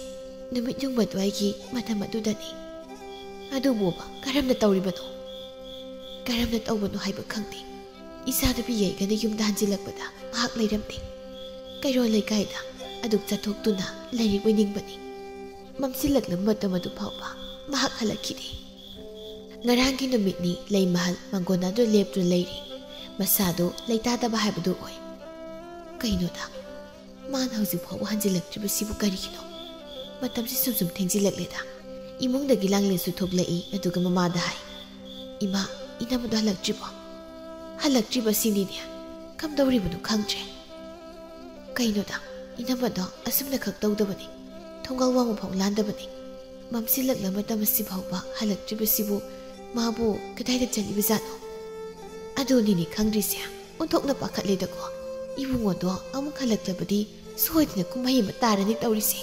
ꯅꯨꯃꯤꯠ ꯌꯨꯡꯕ ꯑꯗꯨꯋꯥꯏꯒꯤ ꯃꯇꯝ ꯑꯗꯨꯗꯅꯤ꯫ ꯑꯗꯨꯕꯨꯕ ꯀꯔꯝꯅ ꯇꯧꯔꯤꯕꯅꯣ? ꯀꯔꯝꯅ ꯇꯧꯕꯅꯣ ꯍꯥꯏꯕ ꯈꯪꯗꯦ꯫ ꯏꯆꯥꯅꯨꯄꯤ ꯌꯥꯏꯒꯅ ꯌꯨꯝꯗ ꯍꯟꯖꯤꯜꯂꯛꯄꯗ ꯃꯍꯥꯛ ꯂꯩꯔꯝꯗꯦ꯫ ꯀꯩꯔꯣꯜ ꯂꯩꯀꯥꯏꯗ ꯑꯗꯨꯛ ꯆꯠꯊꯣꯛꯇꯨꯅ ꯂꯥꯏꯔꯤꯛ ꯑꯣꯏꯅꯤꯡꯕꯅꯤ꯫ ꯃꯝꯁꯤꯜꯂꯛꯂꯕ ꯃꯇꯝ ꯑꯗꯨ ꯐꯥꯎꯕ ꯃꯍꯥꯛ ꯍꯜꯂꯛꯈꯤꯗꯦ꯫ ꯉꯔꯥꯡꯒꯤ ꯅꯨꯃꯤꯠꯅꯤ ꯂꯩꯃꯍꯜ ꯃꯪꯒꯣꯟ ꯑꯗꯨ ꯂꯦꯞꯇꯨꯅ ꯂꯩꯔꯤ꯫ ꯃꯁꯥꯗꯨ ꯂꯩꯇꯥꯗꯕ ꯍꯥꯏꯕꯗꯨ ꯑꯣꯏ꯫ ꯀꯩꯅꯣꯗ, ꯃꯥꯅ ꯍꯧꯖꯤꯛ ꯐꯥꯎꯕ ꯍꯟꯖꯤꯜꯂꯛꯇ꯭ꯔꯤꯕꯁꯤꯕꯨ ꯀꯔꯤꯒꯤꯅꯣ? ꯃꯇꯝꯁꯤ ꯁꯨꯝ ꯁꯨꯝ ꯊꯦꯡꯖꯤꯜꯂꯛꯂꯦꯗ꯫ ꯏꯃꯨꯡꯗꯒꯤ ꯂꯥꯡꯂꯦꯟꯁꯨ ꯊꯣꯛꯂꯛꯏ, ꯑꯗꯨꯒ ꯃꯃꯥꯗ ꯍꯥꯏ, "ꯏꯃꯥ, ꯏꯅꯝꯃꯗꯣ ꯍꯜꯂꯛꯇ꯭ꯔꯤꯕꯣ?" ꯍꯜꯂꯛꯇ꯭ꯔꯤꯕ ꯁꯤꯅꯤꯅꯦ꯫ ꯀꯝꯗꯧꯔꯤꯕꯅꯣ ꯈꯪꯗ꯭ꯔꯦ꯫ ꯀꯩꯅꯣꯗ, ꯏꯅꯝꯃꯗꯣ ꯑꯁꯨꯝꯅ ꯈꯛ ꯇꯧꯗꯕꯅꯤ꯫ ꯊꯣꯡꯒꯥꯜ ꯋꯥꯡꯃ ꯐꯥꯎ ꯂꯥꯟꯗꯕꯅꯤ꯫ ꯃꯝꯁꯤꯜꯂꯛꯂ ꯃꯇꯝ ꯑꯁꯤ ꯐꯥꯎꯕ ꯍꯜꯂꯛꯇ꯭ꯔꯤꯕꯁꯤꯕꯨ ꯃꯥꯕꯨ ꯀꯗꯥꯏꯗ ꯆꯠꯂꯤꯕꯖꯥꯠꯅꯣ? ꯑꯗꯨꯅꯤꯅꯦ ꯈꯪꯗ꯭ꯔꯤꯁꯦ꯫ ꯑꯣꯟꯊꯣꯛꯅ ꯄꯥꯈꯠꯂꯦꯗꯀꯣ꯫ ꯏꯕꯨꯡꯉꯣꯗꯣ ꯑꯃꯨꯛ ꯍꯜꯂꯛꯂꯕꯗꯤ ꯁꯣꯏꯗꯅ ꯀꯨꯝꯍꯩ ꯑꯃ ꯇꯥꯔꯅꯤ ꯇꯧꯔꯤꯁꯦ꯫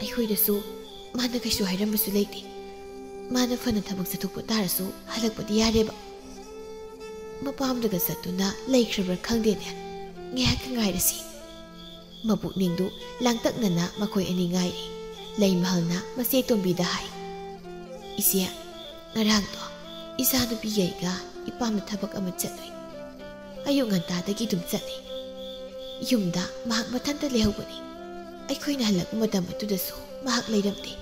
ꯑꯩꯈꯣꯏꯗꯁꯨ ꯃꯥꯅ ꯀꯩꯁꯨ ꯍꯥꯏꯔꯝꯕꯁꯨ ꯂꯩꯇꯦ꯫ ꯃꯥꯅ ꯐꯅ ꯊꯕꯛ ꯆꯠꯊꯣꯛꯄ ꯇꯥꯔꯁꯨ ꯍꯜꯂꯛꯄꯗꯤ ꯌꯥꯔꯦꯕ꯫ ꯃꯄꯥꯝꯗꯒ ꯆꯠꯇꯨꯅ ꯂꯩꯈ꯭ꯔꯕ꯭ꯔꯥ ꯈꯪꯗꯦꯅꯦ꯫ ꯉꯥꯏꯍꯥꯛꯀ ꯉꯥꯏꯔꯁꯤ꯫ ꯃꯄꯨꯛꯅꯤꯡꯗꯨ ꯂꯥꯡꯇꯛꯅꯅ ꯃꯈꯣꯏ ꯑꯅꯤ ꯉꯥꯏꯔꯤ꯫ ꯂꯩꯃꯍꯜꯅ ꯃꯆꯦ ꯇꯣꯝꯕꯤꯗ ꯍꯥꯏ, "ꯏꯆꯦ, ꯉꯔꯥꯡꯗꯣ ꯏꯆꯥꯅꯨꯄꯤ ꯌꯥꯏꯒ ꯏꯄꯥꯝꯗ ꯊꯕꯛ ꯑꯃ ꯆꯠꯂꯨꯏ꯫ ꯑꯌꯨꯛ ꯉꯟꯇꯥꯗꯒꯤ ꯑꯗꯨꯝ ꯆꯠꯂꯤ꯫ ꯌꯨꯝꯗ ꯃꯍꯥꯛ ꯃꯊꯟꯇ ꯂꯩꯍꯧꯕꯅꯤ꯫ ꯑꯩꯈꯣꯏꯅ ꯍꯜꯂꯛꯄ ꯃꯇꯝ ꯑꯗꯨꯗꯁꯨ ꯃꯍꯥꯛ ꯂꯩꯔꯝꯗꯦ꯫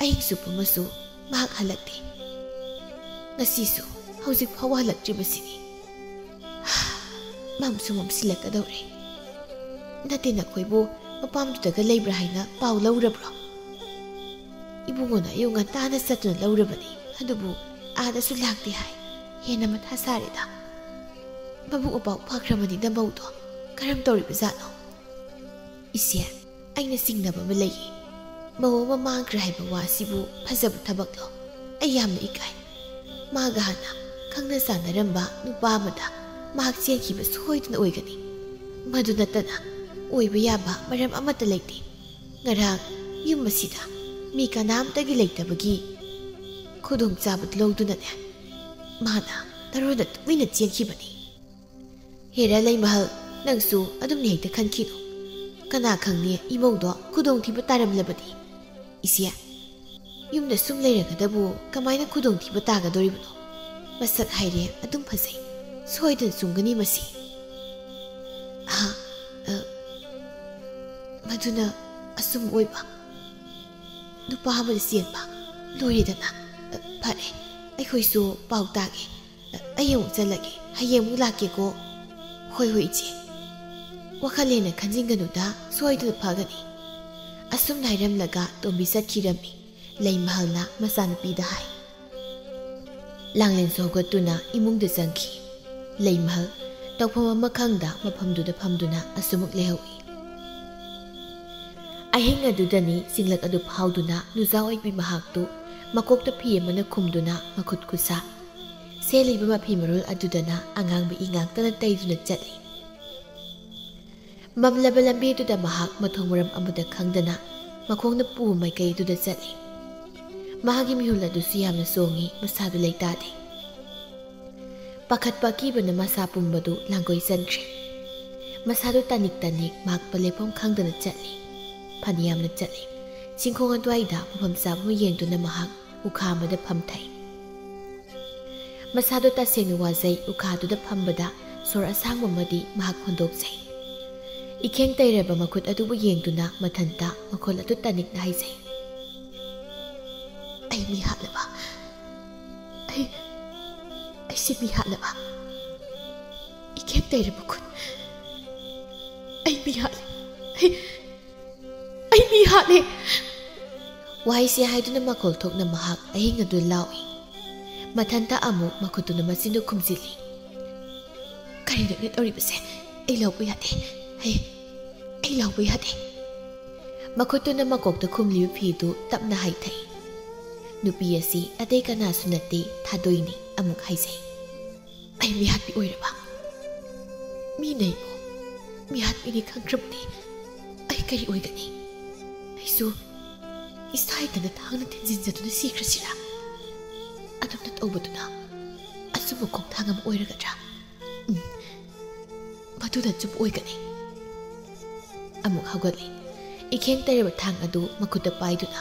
ꯑꯍꯤꯡ ꯆꯨꯞꯄꯃꯁꯨ ꯃꯍꯥꯛ ꯍꯜꯂꯛꯇꯦ꯫ ꯉꯁꯤꯁꯨ ꯍꯧꯖꯤꯛ ꯐꯥꯎꯕ ꯍꯜꯂꯛꯇ꯭ꯔꯤꯕꯁꯤꯅꯤ꯫ ꯃꯝꯁꯨ ꯃꯝꯁꯤꯜꯂꯛꯀꯗꯧꯔꯦ꯫ ꯅꯠꯇꯦ, ꯅꯈꯣꯏꯕꯨ ꯃꯄꯥꯝꯗꯨꯗꯒ ꯂꯩꯕ꯭ꯔꯥ ꯍꯥꯏꯅ ꯄꯥꯎ ꯂꯧꯔꯕ꯭ꯔꯣ?" "ꯏꯕꯨꯡꯉꯣꯅ ꯑꯌꯨꯛ ꯉꯟꯇꯥꯅ ꯆꯠꯇꯨꯅ ꯂꯧꯔꯕꯅꯤ, ꯑꯗꯨꯕꯨ ꯑꯥꯗꯁꯨ ꯂꯥꯛꯇꯦ ꯍꯥꯏ꯫ ꯍꯦꯟꯅ ꯃꯊꯥ ꯁꯥꯔꯦꯗ꯫ ꯃꯕꯨꯛ ꯃꯄꯥꯎ ꯐꯈ꯭ꯔꯕꯅꯤꯗ ꯃꯧꯗꯣ꯫ ꯀꯔꯝ ꯇꯧꯔꯤꯕꯖꯥꯠꯅꯣ?" "ꯏꯆꯦ, ꯑꯩꯅ ꯆꯤꯡꯅꯕ ꯑꯃ ꯂꯩꯌꯦ꯫ ꯃꯧ ꯑꯃ ꯃꯥꯡꯈ꯭ꯔꯦ ꯍꯥꯏꯕ ꯋꯥꯁꯤꯕꯨ ꯐꯖꯕ ꯊꯕꯛꯂꯣ? ꯑꯩ ꯌꯥꯝꯅ ꯏꯀꯥꯏ꯫ ꯃꯥꯒ ꯍꯥꯟꯅ ꯈꯪꯅ ꯆꯥꯟꯅꯔꯝꯕ ꯅꯨꯄꯥ ꯑꯃꯗ ꯃꯍꯥꯛ ꯆꯦꯟꯈꯤꯕ ꯁꯣꯏꯗꯅ ꯑꯣꯏꯒꯅꯤ꯫ ꯃꯗꯨ ꯅꯠꯇꯅ ꯑꯣꯏꯕ ꯌꯥꯕ ꯃꯔꯝ ꯑꯃꯠꯇ ꯂꯩꯇꯦ꯫ ꯉꯔꯥꯡ ꯌꯨꯝ ꯑꯁꯤꯗ ꯃꯤ ꯀꯅꯥꯝꯇꯒꯤ ꯂꯩꯇꯕꯒꯤ ꯈꯨꯗꯣꯡꯆꯥꯕꯗꯨ ꯂꯧꯗꯨꯅꯅꯦ, ꯃꯥꯅ ꯇꯔꯣꯗ ꯇꯨꯃꯤꯟꯅ ꯆꯦꯟꯈꯤꯕꯅꯤ꯫ ꯍꯦꯔꯥ ꯂꯩꯃꯍꯜ, ꯅꯪꯁꯨ ꯑꯗꯨꯝꯅ ꯍꯦꯛꯇ ꯈꯟꯈꯤꯅꯨ꯫ ꯀꯅꯥ ꯈꯪꯅꯤ ꯏꯃꯧꯗꯣ ꯈꯨꯗꯣꯡꯊꯤꯕ ꯇꯥꯔꯝꯂꯕꯗꯤ꯫ ꯏꯆꯦ, ꯌꯨꯝꯗ ꯁꯨꯝ ꯂꯩꯔꯒꯗꯕꯨ ꯀꯃꯥꯏꯅ ꯈꯨꯗꯣꯡꯊꯤꯕ ꯇꯥꯒꯗꯧꯔꯤꯕꯅꯣ? ꯃꯁꯛ ꯍꯥꯏꯔꯦ ꯑꯗꯨꯝ ꯐꯖꯩ, ꯁꯣꯏꯗꯅ ꯆꯨꯝꯒꯅꯤ ꯃꯁꯤ꯫ ꯑꯍꯥ, ꯑ, ꯃꯗꯨꯅ ꯑꯆꯨꯝꯕ ꯑꯣꯏꯕ꯫ ꯅꯨꯄꯥ ꯑꯃꯗ ꯆꯦꯟꯕ꯫ ꯂꯣꯏꯔꯦꯗꯅ꯫ ꯑ, ꯐꯔꯦ, ꯑꯩꯈꯣꯏꯁꯨ ꯄꯥꯎ ꯇꯥꯒꯦ꯫ ꯑ, ꯑꯩ ꯑꯃꯨꯛ ꯆꯠꯂꯒꯦ꯫ ꯍꯌꯦꯡ ꯑꯃꯨꯛ ꯂꯥꯛꯀꯦꯀꯣ꯫ ꯍꯣꯏ, ꯍꯣꯏ, ꯏꯆꯦ꯫ ꯋꯥꯈꯜ ꯍꯦꯟꯅ ꯈꯟꯖꯤꯟꯒꯅꯨꯗ, ꯁꯣꯏꯗꯅ ꯐꯒꯅꯤ꯫ ꯑꯁꯨꯝꯅ ꯍꯥꯏꯔꯝꯂꯒ ꯇꯣꯝꯕꯤ ꯆꯠꯈꯤꯔꯝꯃꯤ꯫ ꯂꯩꯃꯍꯜꯅ ꯃꯆꯥꯅꯨꯄꯤꯗ ꯍꯥꯏ꯫ ꯂꯥꯡꯂꯦꯟꯁꯨ ꯍꯧꯒꯠꯇꯨꯅ ꯏꯃꯨꯡꯗ ꯆꯪꯈꯤ꯫ ꯂꯩꯃꯍꯜ ꯇꯧꯐꯝ ꯑꯃ ꯈꯪꯗ ꯃꯐꯝꯗꯨꯗ ꯐꯝꯗꯨꯅ ꯑꯁꯨꯃꯛ ꯂꯩꯍꯧꯏ꯫ ꯑꯍꯤꯡ ꯑꯗꯨꯗꯅꯤ ꯆꯤꯡꯂꯛ ꯑꯗꯨ ꯐꯥꯎꯗꯨꯅ ꯅꯨꯖꯥ ꯑꯣꯏꯕꯤ ꯃꯍꯥꯛꯇꯨ ꯃꯀꯣꯛꯇ ꯐꯤ ꯑꯃꯅ ꯈꯨꯝꯗꯨꯅ ꯃꯈꯨꯠ ꯈꯨꯠꯁꯥ ꯁꯦꯠꯂꯤꯕ ꯃꯐꯤ ꯃꯔꯣꯜ ꯑꯗꯨꯗꯅ ꯑꯉꯥꯡꯕ ꯏ ꯉꯥꯛꯇꯅ ꯇꯩꯗꯨꯅ ꯆꯠꯂꯤ꯫ ꯃꯝꯂꯕ ꯂꯝꯕꯤꯗꯨꯗ ꯃꯍꯥꯛ ꯃꯊꯣꯡ ꯃꯔꯝ ꯑꯃꯠꯇ ꯈꯪꯗꯅ ꯃꯈꯣꯡꯅ ꯄꯨꯕ ꯃꯥꯏꯀꯩꯗꯨꯗ ꯆꯠꯂꯤ꯫ ꯃꯍꯥꯛꯀꯤ ꯃꯤꯍꯨꯜ ꯑꯗꯨꯁꯨ ꯌꯥꯝꯅ ꯆꯣꯡꯉꯤ, ꯃꯁꯥꯗꯨ ꯂꯩꯇꯥꯗꯦ꯫ ꯄꯥꯈꯠꯄ ꯑꯀꯤꯕꯅ ꯃꯁꯥ ꯄꯨꯝꯕꯗꯨ ꯂꯥꯡꯒꯣꯏ ꯆꯟꯈ꯭ꯔꯦ꯫ ꯃꯁꯥꯗꯨ ꯇꯥꯅꯤꯛ ꯇꯥꯅꯤꯛ ꯃꯍꯥꯛ ꯂꯦꯞꯐꯝ ꯈꯪꯗꯅ ꯆꯠꯂꯤ꯫ ꯐꯅꯌꯥꯝꯅ ꯆꯠꯂꯤ꯫ ꯆꯤꯡꯈꯣꯡ ꯑꯗꯨꯋꯥꯏꯗ ꯃꯐꯝ ꯆꯥꯕ ꯑꯃ ꯌꯦꯡꯗꯨꯅ ꯃꯍꯥꯛ ꯎꯈꯥ ꯑꯃꯗ ꯐꯝꯊꯩ꯫ ꯃꯁꯥꯗꯨ ꯇꯁꯦꯡꯅ ꯋꯥꯖꯩ, ꯎꯈꯥꯗꯨꯗ ꯐꯝꯕꯗ ꯁꯣꯔ ꯑꯁꯥꯡꯕ ꯑꯃꯗꯤ ꯃꯍꯥꯛ ꯍꯣꯟꯗꯣꯛꯆꯩ꯫ ꯏꯈꯦꯡ ꯇꯩꯔꯕ ꯃꯈꯨꯠ ꯑꯗꯨꯕꯨ ꯌꯦꯡꯗꯨꯅ ꯃꯊꯟꯇ ꯃꯈꯣꯜ ꯑꯗꯨ ꯇꯥꯅꯤꯛꯅ ꯍꯥꯏꯖꯩ꯫ ꯑꯩ ꯃꯤ ꯍꯥꯠꯂꯕ? ꯑꯩ, ꯑꯩꯁꯦ ꯃꯤ ꯍꯥꯠꯂꯕ? ꯏꯈꯦꯡ ꯇꯩꯔꯕ ꯈꯨꯠ꯫ ꯑꯩ ꯃꯤ ꯍꯥꯠꯂꯦ꯫ ꯑꯩ, ꯑꯩ ꯃꯤ ꯍꯥꯠꯂꯦ꯫ ꯋꯥꯍꯩꯁꯦ ꯍꯥꯏꯗꯨꯅ ꯃꯈꯣꯜ ꯊꯣꯛꯅ ꯃꯍꯥꯛ ꯑꯍꯤꯡ ꯑꯗꯨ ꯂꯥꯎꯏ꯫ ꯃꯊꯟꯇ ꯑꯃꯨꯛ ꯃꯈꯨꯠꯇꯨꯅ ꯃꯆꯤꯟꯗꯨ ꯈꯨꯝꯖꯤꯜꯂꯤ꯫ ꯀꯔꯤꯅꯣ ꯑꯩꯅ ꯇꯧꯔꯤꯕꯁꯦ? ꯑꯩ ꯂꯥꯎꯕ ꯌꯥꯗꯦ꯫ ꯑꯩ, ꯑꯩ ꯂꯥꯎꯕ ꯌꯥꯗꯦ꯫ ꯃꯈꯨꯠꯇꯨꯅ ꯃꯀꯣꯛꯇ ꯈꯨꯝꯂꯤꯕ ꯐꯤꯗꯨ ꯇꯞꯅ ꯍꯥꯏꯊꯩ꯫ ꯅꯨꯄꯤ ꯑꯁꯤ ꯑꯇꯩ ꯀꯅꯥꯁꯨ ꯅꯠꯇꯦ, ꯊꯥꯗꯣꯏꯅꯤ꯫ ꯑꯃꯨꯛ ꯍꯥꯏꯖꯩ꯫ ꯑꯩ ꯃꯤꯍꯥꯠꯄꯤ ꯑꯣꯏꯔꯕ? ꯃꯤꯅ ꯑꯩꯕꯨ ꯃꯤꯍꯥꯠꯄꯤꯅꯤ ꯈꯪꯈ꯭ꯔꯕꯗꯤ ꯑꯩ ꯀꯔꯤ ꯑꯣꯏꯒꯅꯤ? ꯑꯩꯁꯨ ꯏꯁꯥ ꯏꯊꯟꯇ ꯊꯥꯡꯅ ꯊꯤꯟꯖꯤꯟꯖꯗꯨꯅ ꯁꯤꯈ꯭ꯔꯁꯤꯔꯥ? ꯑꯗꯨꯝꯅ ꯇꯧꯕꯗꯨꯅ ꯑꯁꯨꯛ ꯑꯗꯨꯕꯨ ꯈꯣꯡꯊꯥꯡ ꯑꯃ ꯑꯣꯏꯔꯒꯗ꯭ꯔꯥ? ꯎꯝ, ꯃꯗꯨꯅ ꯑꯆꯨꯝꯕ ꯑꯣꯏꯒꯅꯤ꯫ ꯑꯃꯨꯛ ꯍꯧꯒꯠꯂꯤ꯫ ꯏꯈꯦꯡ ꯇꯩꯔꯕ ꯊꯥꯡ ꯑꯗꯨ ꯃꯈꯨꯠꯇ ꯄꯥꯏꯗꯨꯅ,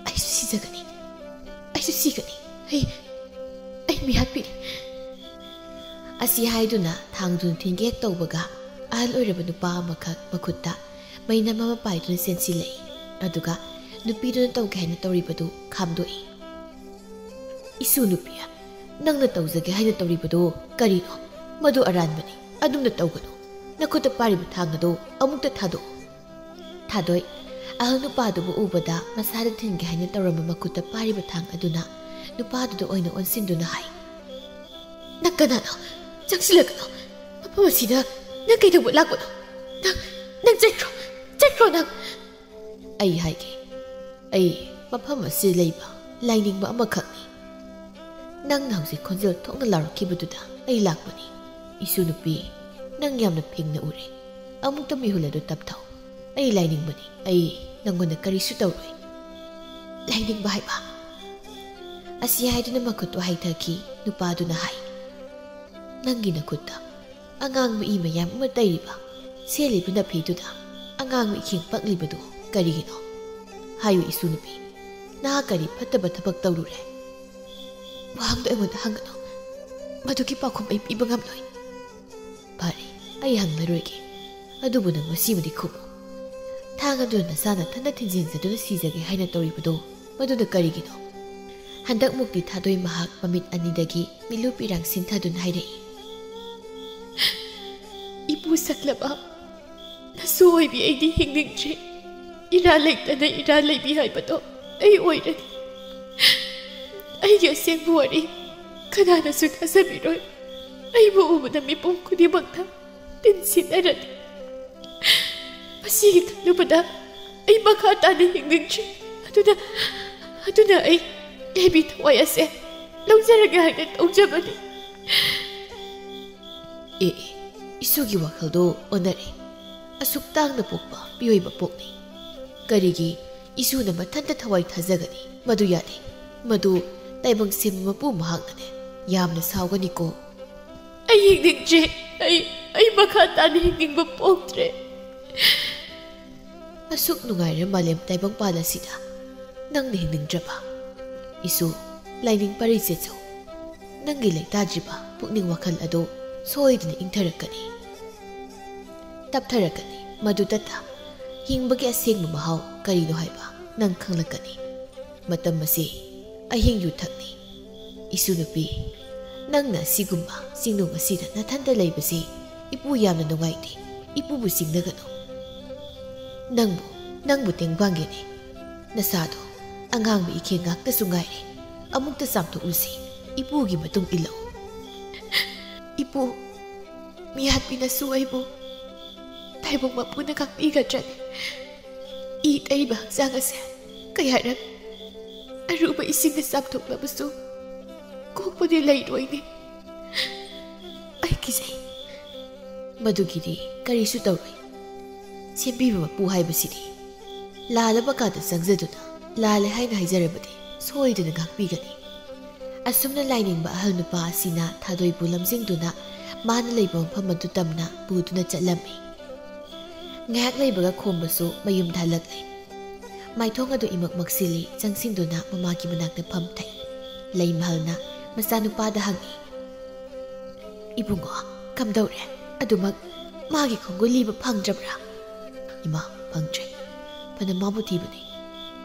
"ꯑꯩꯁꯨ ꯁꯤꯖꯒꯅꯤ, ꯑꯩꯁꯨ ꯁꯤꯒꯅꯤ, ꯑꯩ, ꯑꯩ ꯃꯤꯍꯥꯠꯄꯤꯔꯤ"꯫ ꯑꯁꯤ ꯍꯥꯏꯗꯨꯅ ꯊꯥꯡꯗꯨꯅ ꯊꯤꯟꯒꯦ ꯍꯦꯛ ꯇꯧꯕꯒ, ꯑꯍꯜ ꯑꯣꯏꯔꯕ ꯅꯨꯄꯥ ꯑꯃꯈꯛ ꯃꯈꯨꯠꯇ ꯃꯩꯅꯝ ꯑꯃ ꯄꯥꯏꯗꯨꯅ ꯆꯦꯟꯁꯤꯜꯂꯛꯏ꯫ ꯑꯗꯨꯒ ꯅꯨꯄꯤꯗꯨꯅ ꯇꯧꯒꯦ ꯍꯥꯏꯅ ꯇꯧꯔꯤꯕꯗꯨ ꯈꯥꯝꯗꯣꯛꯏ꯫ "ꯏꯁꯨ ꯅꯨꯄꯤ, ꯅꯪꯅ ꯇꯧꯖꯒꯦ ꯍꯥꯏꯅ ꯇꯧꯔꯤꯕꯗꯨ ꯀꯔꯤꯅꯣ? ꯃꯗꯨ ꯑꯔꯥꯟꯕꯅꯤ꯫ ꯑꯗꯨꯝꯅ ꯇꯧꯒꯅꯨ꯫ ꯅꯈꯨꯠꯇ ꯄꯥꯏꯔꯤꯕ ꯊꯥꯡ ꯑꯗꯨ ꯑꯃꯨꯛꯇ ꯊꯥꯗꯣꯛꯎ"꯫ ꯊꯥꯗꯣꯛꯏ꯫ ꯑꯍꯜ ꯅꯨꯄꯥꯗꯨꯕꯨ ꯎꯕꯗ ꯃꯁꯥꯗ ꯊꯤꯟꯒꯦ ꯍꯥꯏꯅ ꯇꯧꯔꯝꯕ ꯃꯈꯨꯠꯇ ꯄꯥꯏꯔꯤꯕ ꯊꯥꯡ ꯑꯗꯨꯅ ꯅꯨꯄꯥꯗꯨꯗ ꯑꯣꯏꯅ ꯑꯣꯟꯁꯤꯟꯗꯨꯅ ꯍꯥꯏ, "ꯅꯪ ꯀꯅꯥꯅꯣ? ꯆꯪꯁꯤꯜꯂꯛꯀꯅꯨ꯫ ꯃꯐꯝ ꯑꯁꯤꯗ ꯅꯪ ꯀꯩꯗꯧꯕ ꯂꯥꯛꯄꯅꯣ? ꯅꯪ, ꯅꯪ ꯆꯠꯈ꯭ꯔꯣ, ꯆꯠꯈ꯭ꯔꯣ ꯅꯪ"꯫ "ꯑꯩ ꯍꯥꯏꯒꯦ, ꯑꯩ ꯃꯐꯝ ꯑꯁꯤꯗ ꯂꯩꯕ ꯂꯥꯏꯅꯤꯡꯕ ꯑꯃꯈꯛꯅꯤ꯫ ꯅꯪꯅ ꯍꯧꯖꯤꯛ ꯈꯣꯟꯖꯦꯜ ꯊꯣꯛꯅ ꯂꯥꯎꯔꯛꯈꯤꯕꯗꯨꯗ ꯑꯩ ꯂꯥꯛꯄꯅꯤ꯫ ꯏꯁꯨ ꯅꯨꯄꯤ, ꯅꯪ ꯌꯥꯝꯅ ꯐꯤꯡꯅ ꯎꯔꯦ꯫ ꯑꯃꯨꯛꯇ ꯃꯤꯍꯨꯜ ꯑꯗꯨ ꯇꯞꯊꯧ꯫ ꯑꯩ ꯂꯥꯏꯅꯤꯡꯕꯅꯤ꯫ ꯑꯩ ꯅꯪꯉꯣꯟꯗ ꯀꯔꯤꯁꯨ ꯇꯧꯔꯣꯏ"꯫ "ꯂꯥꯏꯅꯤꯡꯕ ꯍꯥꯏꯕ?" ꯑꯁꯤ ꯍꯥꯏꯗꯨꯅ ꯃꯈꯨꯠꯇꯨ ꯍꯥꯏꯊꯈꯤ꯫ ꯅꯨꯄꯥꯗꯨꯅ ꯍꯥꯏ, "ꯅꯪꯒꯤ ꯅꯈꯨꯠꯇ ꯑꯉꯥꯡꯕ ꯏ ꯃꯌꯥꯝ ꯑꯃ ꯇꯩꯔꯤꯕ, ꯁꯦꯠꯂꯤꯕ ꯅꯐꯤꯗꯨꯗ ꯑꯉꯥꯡꯕ ꯏꯈꯦꯡ ꯄꯛꯂꯤꯕꯗꯨ ꯀꯔꯤꯒꯤꯅꯣ? ꯍꯥꯏꯌꯨ ꯏꯁꯨ ꯅꯨꯄꯤ, ꯅꯍꯥꯛ ꯀꯔꯤ ꯐꯠꯇꯕ ꯊꯕꯛ ꯇꯧꯔꯨꯔꯦ?" "ꯋꯥꯍꯪꯗꯣ ꯑꯩꯉꯣꯟꯗ ꯍꯪꯒꯅꯨ꯫ ꯃꯗꯨꯒꯤ ꯄꯥꯎꯈꯨꯝ ꯑꯩ ꯄꯤꯕ ꯉꯝꯂꯣꯏ"꯫ "ꯐꯔꯦ, ꯑꯩ ꯍꯪꯂꯔꯣꯏꯒꯦ꯫ ꯑꯗꯨꯕꯨ ꯅꯪ ꯃꯁꯤꯃꯗꯤ ꯈꯨꯝꯃꯨ꯫ ꯊꯥꯡ ꯑꯗꯨ ꯅꯁꯥ ꯅꯊꯟꯅ ꯊꯤꯟꯖꯤꯟꯖꯗꯨꯅ ꯁꯤꯖꯒꯦ ꯍꯥꯏꯅ ꯇꯧꯔꯤꯕꯗꯣ, ꯃꯗꯨꯅ ꯀꯔꯤꯒꯤꯅꯣ?" ꯍꯟꯗꯛꯃꯨꯛꯇꯤ ꯊꯥꯗꯣꯏ ꯃꯍꯥꯛ ꯃꯃꯤꯠ ꯑꯅꯤꯗꯒꯤ ꯃꯤꯠꯂꯨ ꯄꯤꯔꯥꯡ ꯁꯤꯟꯊꯗꯨꯅ ꯍꯥꯏꯔꯛꯏ, "ꯏꯄꯨ ꯁꯛꯂꯕ, ꯅꯁꯨ ꯑꯣꯏꯕꯤ ꯑꯩꯗꯤ ꯍꯤꯡꯅꯤꯡꯗ꯭ꯔꯦ꯫ ꯏꯔꯥ ꯂꯩꯇꯅ ꯏꯔꯥ ꯂꯩꯕꯤ ꯍꯥꯏꯕꯗꯣ ꯑꯩ ꯑꯣꯏꯔꯅꯤ꯫ ꯑꯩꯒꯤ ꯑꯁꯦꯡꯕ ꯋꯥꯔꯤ ꯀꯅꯥꯅꯁꯨ ꯊꯥꯖꯕꯤꯔꯣꯏ꯫ ꯑꯩꯕꯨ ꯎꯕꯗ ꯃꯤꯄꯨꯝ ꯈꯨꯗꯤꯡꯃꯛꯅ ꯇꯤꯟꯁꯤꯠꯅꯔꯅꯤ꯫ ꯃꯁꯤꯒꯤ ꯈꯜꯂꯨꯕꯗ ꯑꯩ ꯃꯈꯥ ꯇꯥꯅ ꯍꯤꯡꯅꯤꯡꯗ꯭ꯔꯦ꯫ ꯑꯗꯨꯅ, ꯑꯗꯨꯅ ꯑꯩ ꯂꯩꯕꯤ ꯊꯋꯥꯏ ꯑꯁꯦ ꯂꯧꯖꯔꯒꯦ ꯍꯥꯏꯅ ꯇꯧꯖꯕꯅꯤ"꯫ ꯑꯦ, ꯑꯦ, ꯏꯁꯨꯒꯤ ꯋꯥꯈꯜꯗꯣ ꯑꯣꯟꯅꯔꯦ꯫ ꯑꯁꯨꯛ ꯇꯥꯡꯅ ꯄꯣꯛꯄ ꯃꯤꯑꯣꯏꯕ ꯄꯣꯛꯅꯤ꯫ ꯀꯔꯤꯒꯤ ꯏꯁꯨꯅ ꯃꯊꯟꯇ ꯊꯋꯥꯏ ꯊꯥꯖꯒꯅꯤ? ꯃꯗꯨ ꯌꯥꯗꯦ꯫ ꯃꯗꯨ ꯇꯥꯏꯕꯪ ꯁꯦꯝꯕ ꯃꯄꯨ ꯃꯍꯥꯛꯅꯅꯦ꯫ ꯌꯥꯝꯅ ꯁꯥꯎꯒꯅꯤꯀꯣ꯫ ꯑꯩ ꯍꯤꯡꯅꯤꯡꯗ꯭ꯔꯦ꯫ ꯑꯩ, ꯑꯩ ꯃꯈꯥ ꯇꯥꯅ ꯍꯤꯡꯅꯤꯡꯕ ꯄꯣꯛꯇ꯭ꯔꯦ꯫ ꯑꯁꯨꯛ ꯅꯨꯡꯉꯥꯏꯔ ꯃꯥꯂꯦꯝ ꯇꯥꯏꯕꯪꯄꯥꯟ ꯑꯁꯤꯗ ꯅꯪꯅ ꯍꯤꯡꯅꯤꯡꯗ꯭ꯔꯕ? ꯏꯁꯨ, ꯂꯥꯏꯅꯤꯡ ꯄꯔꯤ ꯆꯦꯠꯆꯧ꯫ ꯅꯪꯒꯤ ꯂꯩꯇꯥꯗ꯭ꯔꯤꯕ ꯄꯨꯛꯅꯤꯡ ꯋꯥꯈꯜ ꯑꯗꯨ ꯁꯣꯏꯗꯅ ꯏꯪꯊꯔꯛꯀꯅꯤ, ꯇꯞꯊꯔꯛꯀꯅꯤ꯫ ꯃꯗꯨ ꯇꯠꯇ ꯍꯤꯡꯕꯒꯤ ꯑꯁꯦꯡꯕ ꯃꯍꯥꯎ ꯀꯔꯤꯅꯣ ꯍꯥꯏꯕ ꯅꯪ ꯈꯪꯂꯛꯀꯅꯤ꯫ ꯃꯇꯝ ꯑꯁꯤ ꯑꯍꯤꯡ ꯌꯨꯊꯛꯅꯤ꯫ ꯏꯁꯨ ꯅꯨꯄꯤ, ꯅꯪꯅ ꯑꯁꯤꯒꯨꯝꯕ ꯆꯤꯡꯅꯨꯡ ꯑꯁꯤꯗ ꯅꯊꯟꯇ ꯂꯩꯕꯁꯤ ꯏꯄꯨ ꯌꯥꯝꯅ ꯅꯨꯡꯉꯥꯏꯇꯦ꯫ ꯏꯄꯨꯕꯨ ꯆꯤꯡꯅꯒꯅꯨ꯫ ꯅꯪꯕꯨ, ꯅꯪꯕꯨ ꯇꯦꯡꯕꯥꯡꯒꯦꯅꯦ꯫ ꯅꯁꯥꯗꯣ ꯑꯉꯥꯡꯕ ꯏꯈꯦꯡ ꯉꯥꯛꯇꯁꯨ ꯉꯥꯏꯔꯦ꯫ ꯑꯃꯨꯛꯇ ꯆꯥꯝꯊꯣꯛꯂꯨꯁꯤ꯫ ꯏꯄꯨꯒꯤ ꯃꯇꯨꯡ ꯏꯜꯂꯛꯎ꯫ ꯏꯄꯨ, ꯃꯤꯍꯥꯠꯄꯤꯅꯁꯨ ꯑꯩꯕꯨ ꯇꯥꯏꯕꯪ ꯃꯄꯨꯅ ꯉꯥꯛꯄꯤꯒꯗ꯭ꯔꯅꯦ? ꯏ ꯇꯩꯕ ꯍꯛꯆꯥꯡ ꯑꯁꯦ ꯀꯌꯥꯔꯛ ꯑꯔꯨꯕ ꯏꯁꯤꯡꯅ ꯆꯥꯝꯊꯣꯛꯂꯕꯁꯨ ꯀꯣꯛꯄꯗꯤ ꯂꯩꯔꯣꯏꯅꯦ꯫ ꯑꯩ ꯀꯤꯖꯩ꯫ ꯃꯗꯨꯒꯤꯗꯤ ꯀꯔꯤꯁꯨ ꯇꯧꯔꯣꯏ꯫ ꯁꯦꯝꯕꯤꯕ ꯃꯄꯨ ꯍꯥꯏꯕꯁꯤꯗꯤ ꯂꯥꯜꯂꯕ ꯀꯥꯗ ꯆꯪꯖꯗꯨꯅ ꯂꯥꯜꯂꯦ ꯍꯥꯏꯅ ꯍꯥꯏꯖꯔꯕꯗꯤ ꯁꯣꯏꯗꯅ ꯉꯥꯛꯄꯤꯒꯅꯤ꯫ ꯑꯁꯨꯝꯅ ꯂꯥꯏꯅꯤꯡꯕ ꯑꯍꯜ ꯅꯨꯄꯥ ꯑꯁꯤꯅ ꯊꯥꯗꯣꯏꯕꯨ ꯂꯝꯖꯤꯡꯗꯨꯅ ꯃꯥꯅ ꯂꯩꯕ ꯃꯐꯝ ꯑꯗꯨ ꯇꯝꯅ ꯄꯨꯗꯨꯅ ꯆꯠꯂꯝꯃꯤ꯫ ꯉꯥꯏꯍꯥꯛ ꯂꯩꯕꯒ ꯈꯣꯝꯕꯁꯨ ꯃꯌꯨꯝꯗ ꯍꯜꯂꯛꯂꯦ꯫ ꯃꯥꯏꯊꯣꯡ ꯑꯗꯨ ꯏꯃꯛ ꯃꯛꯁꯤꯜꯂꯤ, ꯆꯪꯁꯤꯟꯗꯨꯅ ꯃꯃꯥꯒꯤ ꯃꯅꯥꯛꯇ ꯐꯝꯊꯩ꯫ ꯂꯩꯃꯍꯜꯅ ꯃꯆꯥꯅꯨꯄꯥꯗ ꯍꯪꯉꯤ, "ꯏꯕꯨꯡꯉꯣ, ꯀꯝꯗꯧꯔꯦ? ꯑꯗꯨꯃꯛ ꯃꯥꯒꯤ ꯈꯣꯡꯒꯨꯜ ꯂꯤꯕ ꯐꯪꯗ꯭ꯔꯕ꯭ꯔꯥ?" "ꯏꯃꯥ, ꯐꯪꯗ꯭ꯔꯦ꯫ ꯐꯅ ꯃꯥꯕꯨ ꯊꯤꯕꯅꯤ,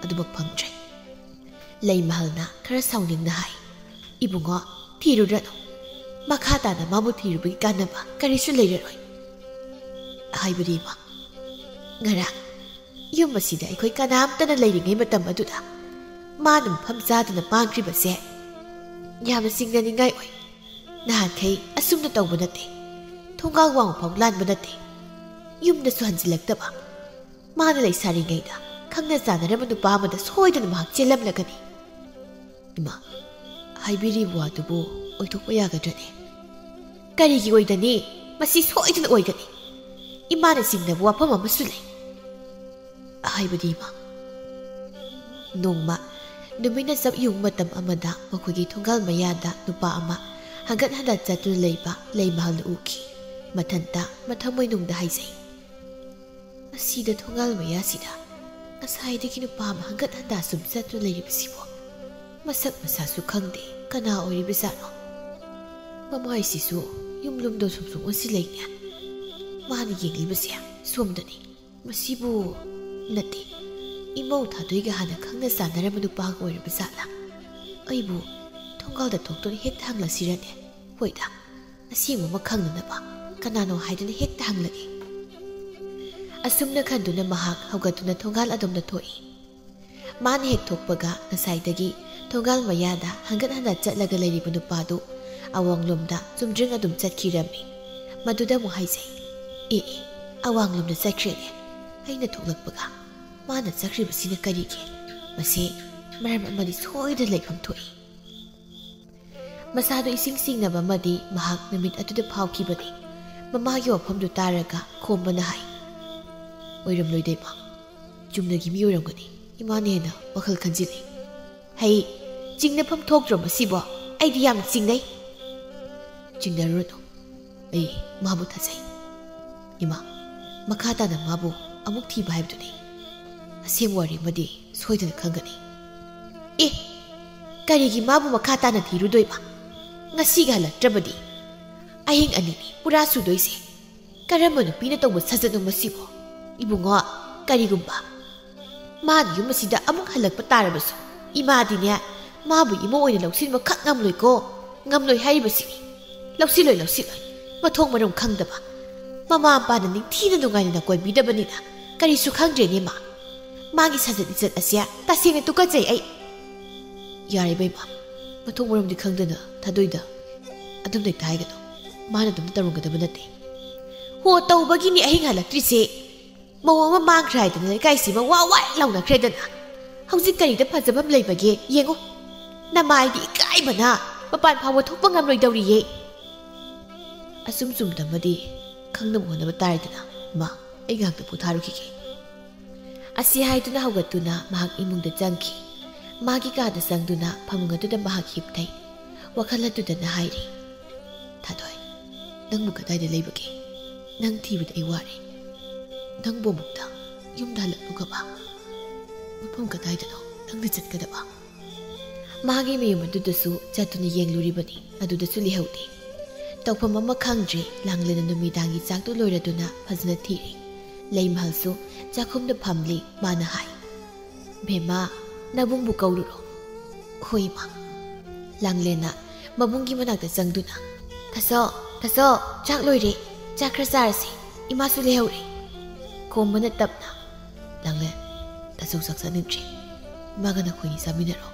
ꯑꯗꯨꯃꯛ ꯐꯪꯗ꯭ꯔꯦ꯫" ꯂꯩꯃꯍꯜꯅ ꯈꯔ ꯁꯥꯎꯅꯤꯡꯅ ꯍꯥꯏ, "ꯏꯕꯨꯡꯉꯣ, ꯊꯤꯔꯨꯔꯅꯨ꯫ ꯃꯈꯥ ꯇꯥꯅ ꯃꯥꯕꯨ ꯊꯤꯔꯨꯕꯒꯤ ꯀꯥꯟꯅꯕ ꯀꯔꯤꯁꯨ ꯂꯩꯔꯔꯣꯏ꯫" "ꯍꯥꯏꯕꯗꯤ, ꯏꯃꯥ?" "ꯉꯔꯥꯡ ꯌꯨꯝ ꯑꯁꯤꯗ ꯑꯩꯈꯣꯏ ꯀꯅꯥꯝꯇꯅ ꯂꯩꯔꯤꯉꯩ ꯃꯇꯝ ꯑꯗꯨꯗ ꯃꯥꯅ ꯃꯐꯝ ꯆꯥꯗꯅ ꯃꯥꯡꯈ꯭ꯔꯤꯕꯁꯦ ꯌꯥꯝꯅ ꯆꯤꯡꯅꯅꯤꯡꯉꯥꯏ ꯑꯣꯏ꯫ ꯅꯍꯥꯟꯈꯩ ꯑꯁꯨꯝꯅ ꯇꯧꯕ ꯅꯠꯇꯦ꯫ ꯊꯣꯡꯒꯥꯜ ꯋꯥꯡꯃ ꯐꯥꯎ ꯂꯥꯟꯕ ꯅꯠꯇꯦ꯫ ꯌꯨꯝꯗꯁꯨ ꯍꯟꯖꯤꯜꯂꯛꯇꯕ꯫ ꯃꯥꯅ ꯂꯩꯁꯥꯔꯤꯉꯩꯗ ꯈꯪꯅ ꯆꯥꯟꯅꯔꯝꯕ ꯅꯨꯄꯥ ꯑꯃꯗ ꯁꯣꯏꯗꯅ ꯃꯍꯥꯛ ꯆꯦꯜꯂꯝꯂꯒꯅꯤ꯫" "ꯏꯃꯥ, ꯍꯥꯏꯕꯤꯔꯤꯕ ꯋꯥꯗꯨꯕꯨ ꯑꯣꯏꯊꯣꯛꯄ ꯌꯥꯒꯗ꯭ꯔꯅꯦ?" "ꯀꯔꯤꯒꯤ ꯑꯣꯏꯗꯅꯤ? ꯃꯁꯤ ꯁꯣꯏꯗꯅ ꯑꯣꯏꯒꯅꯤ꯫ ꯏꯃꯥꯅ ꯆꯤꯡꯅꯕ ꯋꯥꯐꯝ ꯑꯃꯁꯨ ꯂꯩ꯫" "ꯍꯥꯏꯕꯗꯤ, ꯏꯃꯥ?" "ꯅꯣꯡꯃ ꯅꯨꯃꯤꯠꯅ ꯆꯞ ꯌꯨꯡ ꯃꯇꯝ ꯑꯃꯗ ꯃꯈꯣꯏꯒꯤ ꯊꯣꯡꯒꯥꯜ ꯃꯌꯥꯗ ꯅꯨꯄꯥ ꯑꯃ ꯍꯟꯒꯠ ꯍꯟꯗ ꯆꯠꯇꯨꯅ ꯂꯩꯕ ꯂꯩꯃꯍꯜꯅ ꯎꯈꯤ꯫ ꯃꯊꯟꯇ ꯃꯊꯃꯣꯏꯅꯨꯡꯗ ꯍꯥꯏꯖꯩ, "ꯃꯁꯤꯗ ꯊꯣꯡꯒꯥꯜ ꯃꯌꯥꯁꯤꯗ ꯉꯁꯥꯏꯗꯒꯤ ꯅꯨꯄꯥ ꯑꯃ ꯍꯟꯒꯠ ꯍꯟꯗ ꯁꯨꯝ ꯆꯠꯇꯨꯅ ꯂꯩꯔꯤꯕꯁꯤꯕꯨ ꯃꯁꯛ ꯃꯁꯥꯁꯨ ꯈꯪꯗꯦ, ꯀꯅꯥ ꯑꯣꯏꯔꯤꯕꯖꯥꯠꯅꯣ? ꯃꯃꯥꯏꯁꯤꯁꯨ ꯌꯨꯝꯂꯨꯝꯗꯣ ꯁꯨꯝ ꯁꯨꯝ ꯑꯣꯟꯁꯤꯜꯂꯛꯏꯅꯦ꯫ ꯃꯥꯅ ꯌꯦꯡꯂꯤꯕꯁꯦ ꯁꯣꯝꯗꯅꯤ꯫ ꯃꯁꯤꯕꯨ ꯅꯠꯇꯦ, ꯏꯃꯧ ꯊꯥꯗꯣꯏꯒ ꯍꯥꯟꯅ ꯈꯪꯅ ꯆꯥꯟꯅꯔꯕ ꯅꯨꯄꯥꯒ ꯑꯣꯏꯔꯕ ꯖꯥꯠꯂꯥ? ꯑꯩꯕꯨ ꯊꯣꯡꯒꯥꯜꯗ ꯊꯣꯛꯇꯨꯅ ꯍꯦꯛꯇ ꯍꯪꯂꯁꯤꯔꯅꯦ? ꯍꯣꯏꯗ, ꯑꯁꯦꯡꯕ ꯑꯃ ꯈꯪꯅꯅꯕ ꯀꯅꯥꯅꯣ ꯍꯥꯏꯗꯨꯅ ꯍꯦꯛꯇ ꯍꯪꯂꯒꯦ꯫" ꯑꯁꯨꯝꯅ ꯈꯟꯗꯨꯅ ꯃꯍꯥꯛ ꯍꯧꯒꯠꯇꯨꯅ ꯊꯣꯡꯒꯥꯜ ꯑꯗꯣꯝꯗ ꯊꯣꯛꯏ꯫ ꯃꯥꯅ ꯍꯦꯛ ꯊꯣꯛꯄꯒ ꯉꯁꯥꯏꯗꯒꯤ ꯊꯣꯡꯒꯥꯜ ꯃꯌꯥꯗ ꯍꯟꯒꯠ ꯍꯟꯗ ꯆꯠꯂꯒ ꯂꯩꯔꯤꯕ ꯅꯨꯄꯥꯗꯨ ꯑꯋꯥꯡꯂꯣꯝꯗ ꯆꯨꯝꯗ꯭ꯔꯤꯡ ꯑꯗꯨꯝ ꯆꯠꯈꯤꯔꯝꯃꯤ꯫ ꯃꯗꯨꯗ ꯑꯃꯨꯛ ꯍꯥꯏꯖꯩ, "ꯑꯦ ꯑꯦ, ꯑꯋꯥꯡꯂꯣꯝꯗ ꯆꯠꯈ꯭ꯔꯦꯅꯦ꯫ ꯑꯩꯅ ꯊꯣꯛꯂꯛꯄꯒ ꯃꯥꯅ ꯆꯠꯈ꯭ꯔꯤꯕꯁꯤꯅ ꯀꯔꯤꯒꯤ? ꯃꯁꯤ ꯃꯔꯝ ꯑꯃꯗꯤ ꯁꯣꯏꯗꯅ ꯂꯩꯐꯝ ꯊꯣꯛꯏ꯫" ꯃꯁꯥꯗꯨ ꯏꯁꯤꯡ ꯆꯤꯡꯅꯕ ꯑꯃꯗꯤ ꯃꯍꯥꯛ ꯅꯨꯃꯤꯠ ꯑꯗꯨꯗ ꯐꯥꯎꯈꯤꯕꯅꯤ꯫ ꯃꯃꯥꯒꯤ ꯋꯥꯐꯝꯗꯨ ꯇꯥꯔꯒ ꯈꯣꯝꯕꯅ ꯍꯥꯏ, "ꯑꯣꯏꯔꯝꯂꯣꯏꯗ ꯏꯃꯥ, ꯆꯨꯝꯅꯒꯤ ꯃꯤ ꯑꯣꯏꯔꯝꯒꯅꯤ꯫ ꯏꯃꯥꯅ ꯍꯦꯟꯅ ꯋꯥꯈꯜ ꯈꯟꯖꯤꯜꯂꯤ꯫" "ꯍꯩ, ꯆꯤꯡꯅꯐꯝ ꯊꯣꯛꯇ꯭ꯔꯣ ꯃꯁꯤꯕꯣ? ꯑꯩꯗꯤ ꯌꯥꯝ ꯆꯤꯡꯅꯩ꯫" "ꯆꯤꯡꯅꯔꯨꯔꯅꯨ, ꯑꯩ ꯃꯥꯕꯨ ꯊꯥꯖꯩ꯫ ꯏꯃꯥ, ꯃꯈꯥ ꯇꯥꯅ ꯃꯥꯕꯨ ꯑꯃꯨꯛ ꯊꯤꯕ ꯍꯥꯏꯕꯗꯨꯅꯤ꯫ ꯑꯁꯦꯡꯕ ꯋꯥꯔꯤ ꯑꯃꯗꯤ ꯁꯣꯏꯗꯅ ꯈꯪꯒꯅꯤ꯫" "ꯑꯦ, ꯀꯔꯤꯒꯤ ꯃꯥꯕꯨ ꯃꯈꯥ ꯇꯥꯅ ꯊꯤꯔꯨꯗꯣꯏꯕ? ꯉꯁꯤꯒ ꯍꯜꯂꯛꯇ꯭ꯔꯕꯗꯤ ꯑꯍꯤꯡ ꯑꯅꯤꯅꯤ ꯄꯨꯔꯥ ꯁꯨꯗꯣꯏꯁꯦ꯫ ꯀꯔꯝꯕ ꯅꯨꯄꯤꯅ ꯇꯧꯕ ꯁꯥꯖꯠꯅꯣ ꯃꯁꯤꯕꯣ? ꯏꯕꯨꯡꯉꯣ, ꯀꯔꯤꯒꯨꯝꯕ ꯃꯥꯅ ꯌꯨꯝ ꯑꯁꯤꯗ ꯑꯃꯨꯛ ꯍꯜꯂꯛꯄ ꯇꯥꯔꯕꯁꯨ, ꯏꯃꯥꯗꯤꯅꯦ, ꯃꯥꯕꯨ ꯏꯃꯧ ꯑꯣꯏꯅ ꯂꯧꯁꯤꯟꯕ ꯈꯛ ꯉꯝꯂꯣꯏꯀꯣ꯫ ꯉꯝꯂꯣꯏ ꯍꯥꯏꯔꯤꯕꯁꯤꯅꯤ꯫ ꯂꯧꯁꯤꯜꯂꯣꯏ, ꯂꯧꯁꯤꯜꯂꯣꯏ꯫ ꯃꯊꯣꯡ ꯃꯔꯝ ꯈꯪꯗꯕ꯫ ꯃꯃꯥ ꯃꯄꯥꯅ ꯅꯤꯡꯊꯤꯅ ꯅꯨꯡꯉꯥꯏꯅ ꯅꯀꯣꯏꯕꯤꯗꯕꯅꯤꯅ ꯀꯔꯤꯁꯨ ꯈꯪꯗ꯭ꯔꯦꯅꯦ ꯃꯥ꯫ ꯃꯥꯒꯤ ꯁꯥꯖꯠ ꯂꯤꯆꯠ ꯑꯁꯦ ꯇꯁꯦꯡꯅ ꯇꯨꯀꯠꯆꯩ ꯑꯩ꯫" "ꯌꯥꯔꯦ ꯏꯕꯦꯝꯃ, ꯃꯊꯣꯡ ꯃꯔꯝꯗꯤ ꯈꯪꯗꯅ ꯊꯥꯗꯣꯏꯗ ꯑꯗꯨꯝ ꯂꯩꯇ ꯍꯥꯏꯒꯅꯨ꯫ ꯃꯥꯅ ꯑꯗꯨꯝ ꯇꯧꯔꯝꯒꯗꯕ ꯅꯠꯇꯦ꯫" "ꯍꯣ, ꯇꯧꯕꯒꯤꯅꯤ ꯑꯍꯤꯡ ꯍꯜꯂꯛꯇ꯭ꯔꯤꯁꯦ꯫ ꯃꯧ ꯑꯃ ꯃꯥꯡꯈ꯭ꯔꯦ ꯍꯥꯏꯗꯅ ꯂꯩꯀꯥꯏꯁꯤꯃ ꯋꯥ ꯋꯥ ꯂꯥꯎꯅꯈ꯭ꯔꯦꯗꯅ꯫ ꯍꯧꯖꯤꯛ ꯀꯔꯤꯗ ꯐꯖꯐꯝ ꯂꯩꯕꯒꯦ? ꯌꯦꯡꯉꯨ, ꯅꯃꯥꯏꯗꯤ ꯏꯀꯥꯏꯕꯅ ꯃꯄꯥꯟ ꯐꯥꯎꯕ ꯊꯣꯛꯄ ꯉꯝꯂꯣꯏꯗꯧꯔꯤꯌꯦ꯫" "ꯑꯆꯨꯝ ꯆꯨꯝꯗꯕꯗꯤ ꯈꯪꯅꯕ ꯍꯣꯠꯅꯕ ꯇꯥꯔꯦꯗꯅ꯫ ꯃꯥ, ꯑꯩ ꯉꯥꯏꯍꯥꯛꯇ ꯄꯣꯊꯥꯔꯨꯈꯤꯒꯦ꯫" ꯑꯁꯤ ꯍꯥꯏꯗꯨꯅ ꯍꯧꯒꯠꯇꯨꯅ ꯃꯍꯥꯛ ꯏꯃꯨꯡꯗ ꯆꯪꯈꯤ꯫ ꯃꯥꯒꯤ ꯀꯥꯗ ꯆꯪꯗꯨꯅ ꯐꯃꯨꯡ ꯑꯗꯨꯗ ꯃꯍꯥꯛ ꯍꯤꯞꯊꯩ꯫ ꯋꯥꯈꯜ ꯑꯗꯨꯗꯅ ꯍꯥꯏꯔꯤ, "ꯊꯥꯗꯣꯏ, ꯅꯪꯕꯨ ꯀꯗꯥꯏꯗ ꯂꯩꯕꯒꯦ? ꯅꯪ ꯊꯤꯕꯗ ꯑꯩ ꯋꯥꯔꯦ꯫ ꯅꯪꯕꯨ ꯑꯃꯨꯛꯇ ꯌꯨꯝꯗ ꯍꯜꯂꯛꯂꯨꯒꯕ? ꯃꯐꯝ ꯀꯗꯥꯏꯗꯅꯣ ꯅꯪꯅ ꯆꯠꯀꯗꯕ?" ꯃꯥꯒꯤ ꯃꯌꯨꯝ ꯑꯗꯨꯗꯁꯨ ꯆꯠꯇꯨꯅ ꯌꯦꯡꯂꯨꯔꯤꯕꯅꯤ, ꯑꯗꯨꯗꯁꯨ ꯂꯩꯍꯧꯗꯦ꯫ ꯇꯧꯐꯝ ꯑꯃ ꯈꯪꯗ꯭ꯔꯦ꯫ ꯂꯥꯡꯂꯦꯟꯅ ꯅꯨꯃꯤꯗꯥꯡꯒꯤ ꯆꯥꯛꯇꯨ ꯂꯣꯏꯔꯗꯨꯅ ꯐꯖꯅ ꯊꯤꯔꯦ꯫ ꯂꯩꯃꯍꯜꯁꯨ ꯆꯥꯛꯈꯨꯝꯗ ꯐꯝꯂꯤ꯫ ꯃꯥꯅ ꯍꯥꯏ, "ꯕꯦꯝꯃ, ꯅꯕꯨꯡꯕꯨ ꯀꯧꯔꯨꯔꯣ꯫" "ꯍꯣꯏ, ꯏꯃꯥ꯫" ꯂꯥꯡꯂꯦꯟꯅ ꯃꯕꯨꯡꯒꯤ ꯃꯅꯥꯛꯇ ꯆꯪꯗꯨꯅ, "ꯇꯥꯆꯧ, ꯇꯥꯆꯧ, ꯆꯥꯛ ꯂꯣꯏꯔꯦ꯫ ꯆꯥꯛ ꯈꯔ ꯆꯥꯔꯁꯤ꯫ ꯏꯃꯥꯁꯨ ꯂꯩꯍꯧꯔꯦ꯫" ꯈꯣꯝꯕꯅ ꯇꯞꯅ, "ꯂꯥꯡꯂꯦꯟ, ꯇꯥꯆꯧ ꯆꯥꯛ ꯆꯥꯅꯤꯡꯗ꯭ꯔꯤ꯫ ꯏꯃꯥꯒ ꯅꯈꯣꯏꯅꯤ ꯆꯥꯃꯤꯟꯅꯔꯣ꯫"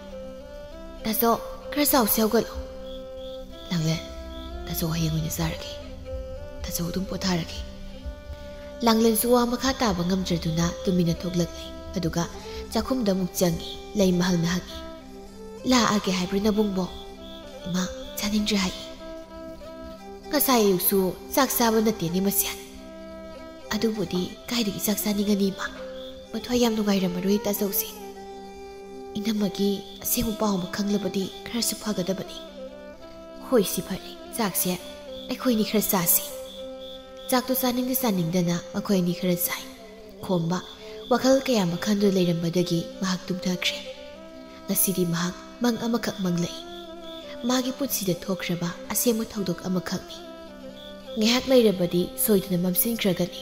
"ꯇꯥꯆꯧ, ꯈꯔ ꯆꯥꯎꯁꯤ, ꯍꯧꯒꯠꯂꯣ꯫" "ꯂꯥꯡꯂꯦꯟ, ꯇꯥꯆꯧ ꯍꯌꯦꯡ ꯑꯣꯏꯅ ꯆꯥꯔꯒꯦ꯫ ꯇꯥꯆꯧ ꯑꯗꯨꯝ ꯄꯣꯊꯥꯔꯒꯦ꯫" ꯂꯥꯡꯂꯦꯟꯁꯨ ꯋꯥ ꯃꯈꯥ ꯇꯥꯕ ꯉꯝꯗ꯭ꯔꯗꯨꯅ ꯇꯨꯃꯤꯟꯅ ꯊꯣꯛꯂꯛꯂꯦ꯫ ꯑꯗꯨꯒ ꯆꯥꯛꯈꯨꯝꯗ ꯑꯃꯨꯛ ꯆꯪꯉꯤ꯫ ꯂꯩꯃꯍꯜꯅ ꯍꯪꯉꯤ, "ꯂꯥꯛꯑꯒꯦ ꯍꯥꯏꯕ꯭ꯔꯣ ꯅꯕꯨꯡꯕꯣ?" "ꯏꯃꯥ, ꯆꯥꯅꯤꯡꯗ꯭ꯔꯦ ꯍꯥꯏꯌꯦ꯫ ꯉꯁꯥꯏ ꯑꯌꯨꯛꯁꯨ ꯆꯥꯛ ꯆꯥꯕ ꯅꯠꯇꯦꯅꯦ ꯃꯁꯦ꯫" "ꯑꯗꯨꯕꯨꯗꯤ ꯀꯥꯏꯗꯒꯤ ꯆꯥꯛ ꯆꯥꯅꯤꯡꯒꯅꯤ ꯏꯃꯥ? ꯃꯊ꯭ꯋꯥꯏ ꯌꯥꯝ ꯅꯨꯡꯉꯥꯏꯔꯝꯃꯔꯣꯏ ꯇꯥꯆꯧꯁꯦ꯫ ꯏꯅꯝꯃꯒꯤ ꯑꯁꯦꯡꯕ ꯄꯥꯎ ꯑꯃ ꯈꯪꯂꯕꯗꯤ ꯈꯔꯁꯨ ꯐꯒꯗꯕꯅꯤ꯫ ꯍꯣꯏ, ꯁꯤ ꯐꯔꯦ, ꯆꯥꯛꯁꯦ ꯑꯩꯈꯣꯏꯅꯤ ꯈꯔ ꯆꯥꯁꯤ꯫" ꯆꯥꯛꯇꯨ ꯆꯥꯅꯤꯡꯗ ꯆꯥꯅꯤꯡꯗꯅ ꯃꯈꯣꯏ ꯑꯅꯤ ꯈꯔ ꯆꯥꯏ꯫ ꯈꯣꯝꯕ ꯋꯥꯈꯜ ꯀꯌꯥ ꯑꯃ ꯈꯟꯗꯨꯅ ꯂꯩꯔꯝꯕꯗꯒꯤ ꯃꯍꯥꯛ ꯇꯨꯝꯊꯈ꯭ꯔꯦ꯫ ꯉꯁꯤꯗꯤ ꯃꯍꯥꯛ ꯃꯪ ꯑꯃꯈꯛ ꯃꯪꯂꯛꯏ꯫ ꯃꯥꯒꯤ ꯄꯨꯟꯁꯤꯗ ꯊꯣꯛꯈ꯭ꯔꯕ ꯑꯁꯦꯡꯕ ꯊꯧꯗꯣꯛ ꯑꯃꯈꯛꯅꯤ꯫ ꯉꯥꯏꯍꯥꯛ ꯂꯩꯔꯕꯗꯤ ꯁꯣꯏꯗꯅ ꯃꯝꯁꯤꯟꯈ꯭ꯔꯒꯅꯤ꯫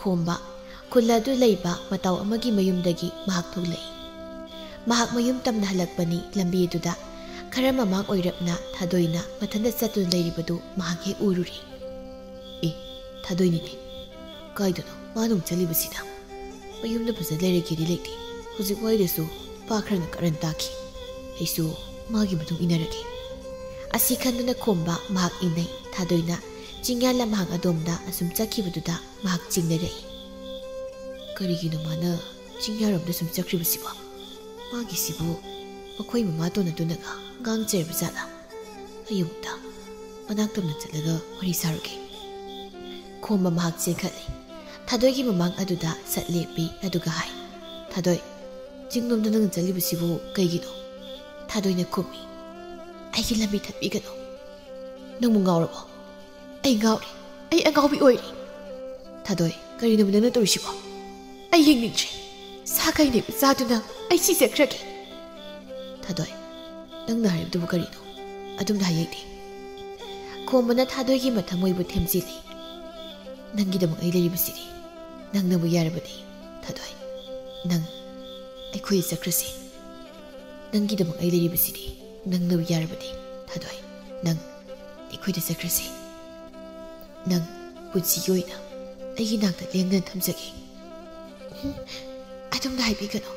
ꯈꯣꯝꯕ ꯈꯨꯜ ꯑꯗꯨ ꯂꯩꯕ ꯃꯇꯧ ꯑꯃꯒꯤ ꯃꯌꯨꯝꯗꯒꯤ ꯃꯍꯥꯛ ꯊꯣꯛꯂꯛꯏ꯫ ꯃꯍꯥꯛ ꯃꯌꯨꯝ ꯇꯝꯅ ꯍꯜꯂꯛꯄꯅꯤ꯫ ꯂꯝꯕꯤ ꯑꯗꯨꯗ ꯈꯔ ꯃꯃꯥꯡ ꯑꯣꯏꯔꯞꯅ ꯊꯥꯗꯣꯏꯅ ꯃꯊꯟꯇ ꯆꯠꯇꯨꯅ ꯂꯩꯔꯤꯕꯗꯨ ꯃꯍꯥꯛ ꯍꯦꯛ ꯎꯔꯨꯔꯦ꯫ "ꯑꯦ, ꯊꯥꯗꯣꯏꯅꯤꯅꯦ꯫ ꯀꯥꯏꯗꯅꯣ ꯃꯥꯅ ꯑꯃꯨꯛ ꯆꯠꯂꯤꯕꯁꯤꯅ? ꯃꯌꯨꯝꯗ ꯐꯖꯅ ꯂꯩꯔꯒꯦꯗꯤ ꯂꯩꯇꯦ꯫ ꯍꯧꯖꯤꯛ ꯋꯥꯏꯗꯁꯨ ꯅꯨꯄꯥ ꯈꯔꯅ ꯀꯔꯟ ꯇꯥꯈꯤ꯫ ꯑꯩꯁꯨ ꯃꯥꯒꯤ ꯃꯇꯨꯡ ꯏꯟꯅꯔꯒꯦ꯫" ꯑꯁꯤ ꯈꯟꯗꯨꯅ ꯈꯣꯝꯕ ꯃꯍꯥꯛ ꯏꯟꯅꯩ꯫ ꯊꯥꯗꯣꯏꯅ ꯆꯤꯡꯌꯥ ꯂꯝꯍꯥꯡ ꯑꯗꯣꯝꯗ ꯑꯁꯨꯝ ꯆꯠꯈꯤꯕꯗꯨꯗ ꯃꯍꯥꯛ ꯆꯤꯡꯅꯔꯛꯏ꯫ "ꯀꯔꯤꯒꯤꯅꯣ ꯃꯥꯅ ꯆꯤꯡꯌꯥꯔꯣꯝꯗ ꯁꯨꯝ ꯆꯠꯈ꯭ꯔꯤꯕꯁꯤꯕꯣ? ꯃꯥꯒꯤꯁꯤꯕꯨ ꯃꯈꯣꯏ ꯃꯃꯥ ꯇꯣꯟꯅ ꯇꯨꯅꯒ ꯉꯥꯡꯖꯔꯕ ꯖꯥꯠꯂꯥ? ꯑꯩ ꯑꯃꯨꯛꯇ ꯃꯅꯥꯛ ꯇꯝꯅ ꯆꯠꯂꯒ ꯋꯥꯔꯤ ꯁꯥꯔꯨꯒꯦ꯫" ꯈꯣꯝꯕ ꯃꯍꯥꯛ ꯆꯦꯟꯈꯠꯂꯦ꯫ ꯊꯥꯗꯣꯏꯒꯤ ꯃꯃꯥꯡ ꯑꯗꯨꯗ ꯁꯠ ꯂꯦꯞꯄꯤ, ꯑꯗꯨꯒ ꯍꯥꯏ, "ꯊꯥꯗꯣꯏ, "ꯆꯤꯡꯂꯣꯝꯗ ꯅꯪꯅ ꯆꯠꯂꯤꯕꯁꯤꯕꯨ ꯀꯩꯒꯤꯅꯣ?" ꯊꯥꯗꯣꯏꯅ ꯈꯨꯝꯃꯤ꯫ "ꯑꯩꯒꯤ ꯂꯝꯕꯤ ꯊꯠꯄꯤꯒꯅꯨ꯫ ꯅꯪꯕꯨ ꯉꯥꯎꯔꯕꯣ?" "ꯑꯩ ꯉꯥꯎꯔꯦ꯫ ꯑꯩ ꯑꯉꯥꯎꯕꯤ ꯑꯣꯏꯔꯦ꯫" "ꯊꯥꯗꯣꯏ, ꯀꯔꯤꯅꯣ ꯅꯪꯅ ꯇꯧꯔꯤꯁꯤꯕꯣ? ꯑꯩ ꯍꯤꯡꯅꯤꯡꯗ꯭ꯔꯦ꯫ ꯁꯥ ꯀꯩꯅ ꯆꯥꯗꯨꯅ ꯑꯩ ꯁꯤꯖꯈ꯭ꯔꯒꯦ꯫" "ꯊꯥꯗꯣꯏ, ꯅꯪꯅ ꯍꯥꯏꯔꯤꯕꯗꯨꯕꯨ ꯀꯔꯤꯅꯣ? ꯑꯗꯨꯝꯅ ꯍꯥꯏꯌꯦꯛꯇꯦ꯫" ꯈꯣꯝꯕꯅ ꯊꯥꯗꯣꯏꯒꯤ ꯃꯊꯃꯣꯏꯕꯨ ꯊꯦꯝꯖꯤꯜꯂꯤ꯫ "ꯅꯪꯒꯤꯗꯃꯛ ꯑꯩ ꯂꯩꯔꯤꯕꯁꯤꯗꯤ꯫ ꯅꯪꯅꯕꯨ ꯌꯥꯔꯕꯗꯤ, ꯊꯥꯗꯣꯏ, ꯅꯪ ꯑꯩꯈꯣꯏ ꯆꯠꯈ꯭ꯔꯁꯤ꯫ ꯅꯪꯒꯤꯗꯃꯛ ꯑꯩ ꯂꯩꯔꯤꯕꯁꯤꯗꯤ꯫ ꯅꯪꯅꯕꯨ ꯌꯥꯔꯕꯗꯤ, ꯊꯥꯗꯣꯏ, ꯅꯪ ꯑꯩꯈꯣꯏꯗ ꯆꯠꯈ꯭ꯔꯁꯤ꯫ ꯅꯪ ꯄꯨꯟꯁꯤꯒꯤ ꯑꯣꯏꯅ ꯑꯩꯒꯤ ꯅꯥꯛꯇ ꯂꯦꯡꯗꯅ ꯊꯝꯖꯒꯦ꯫" "ꯎꯝ, ꯑꯗꯨꯝꯅ ꯍꯥꯏꯕꯤꯒꯅꯨ꯫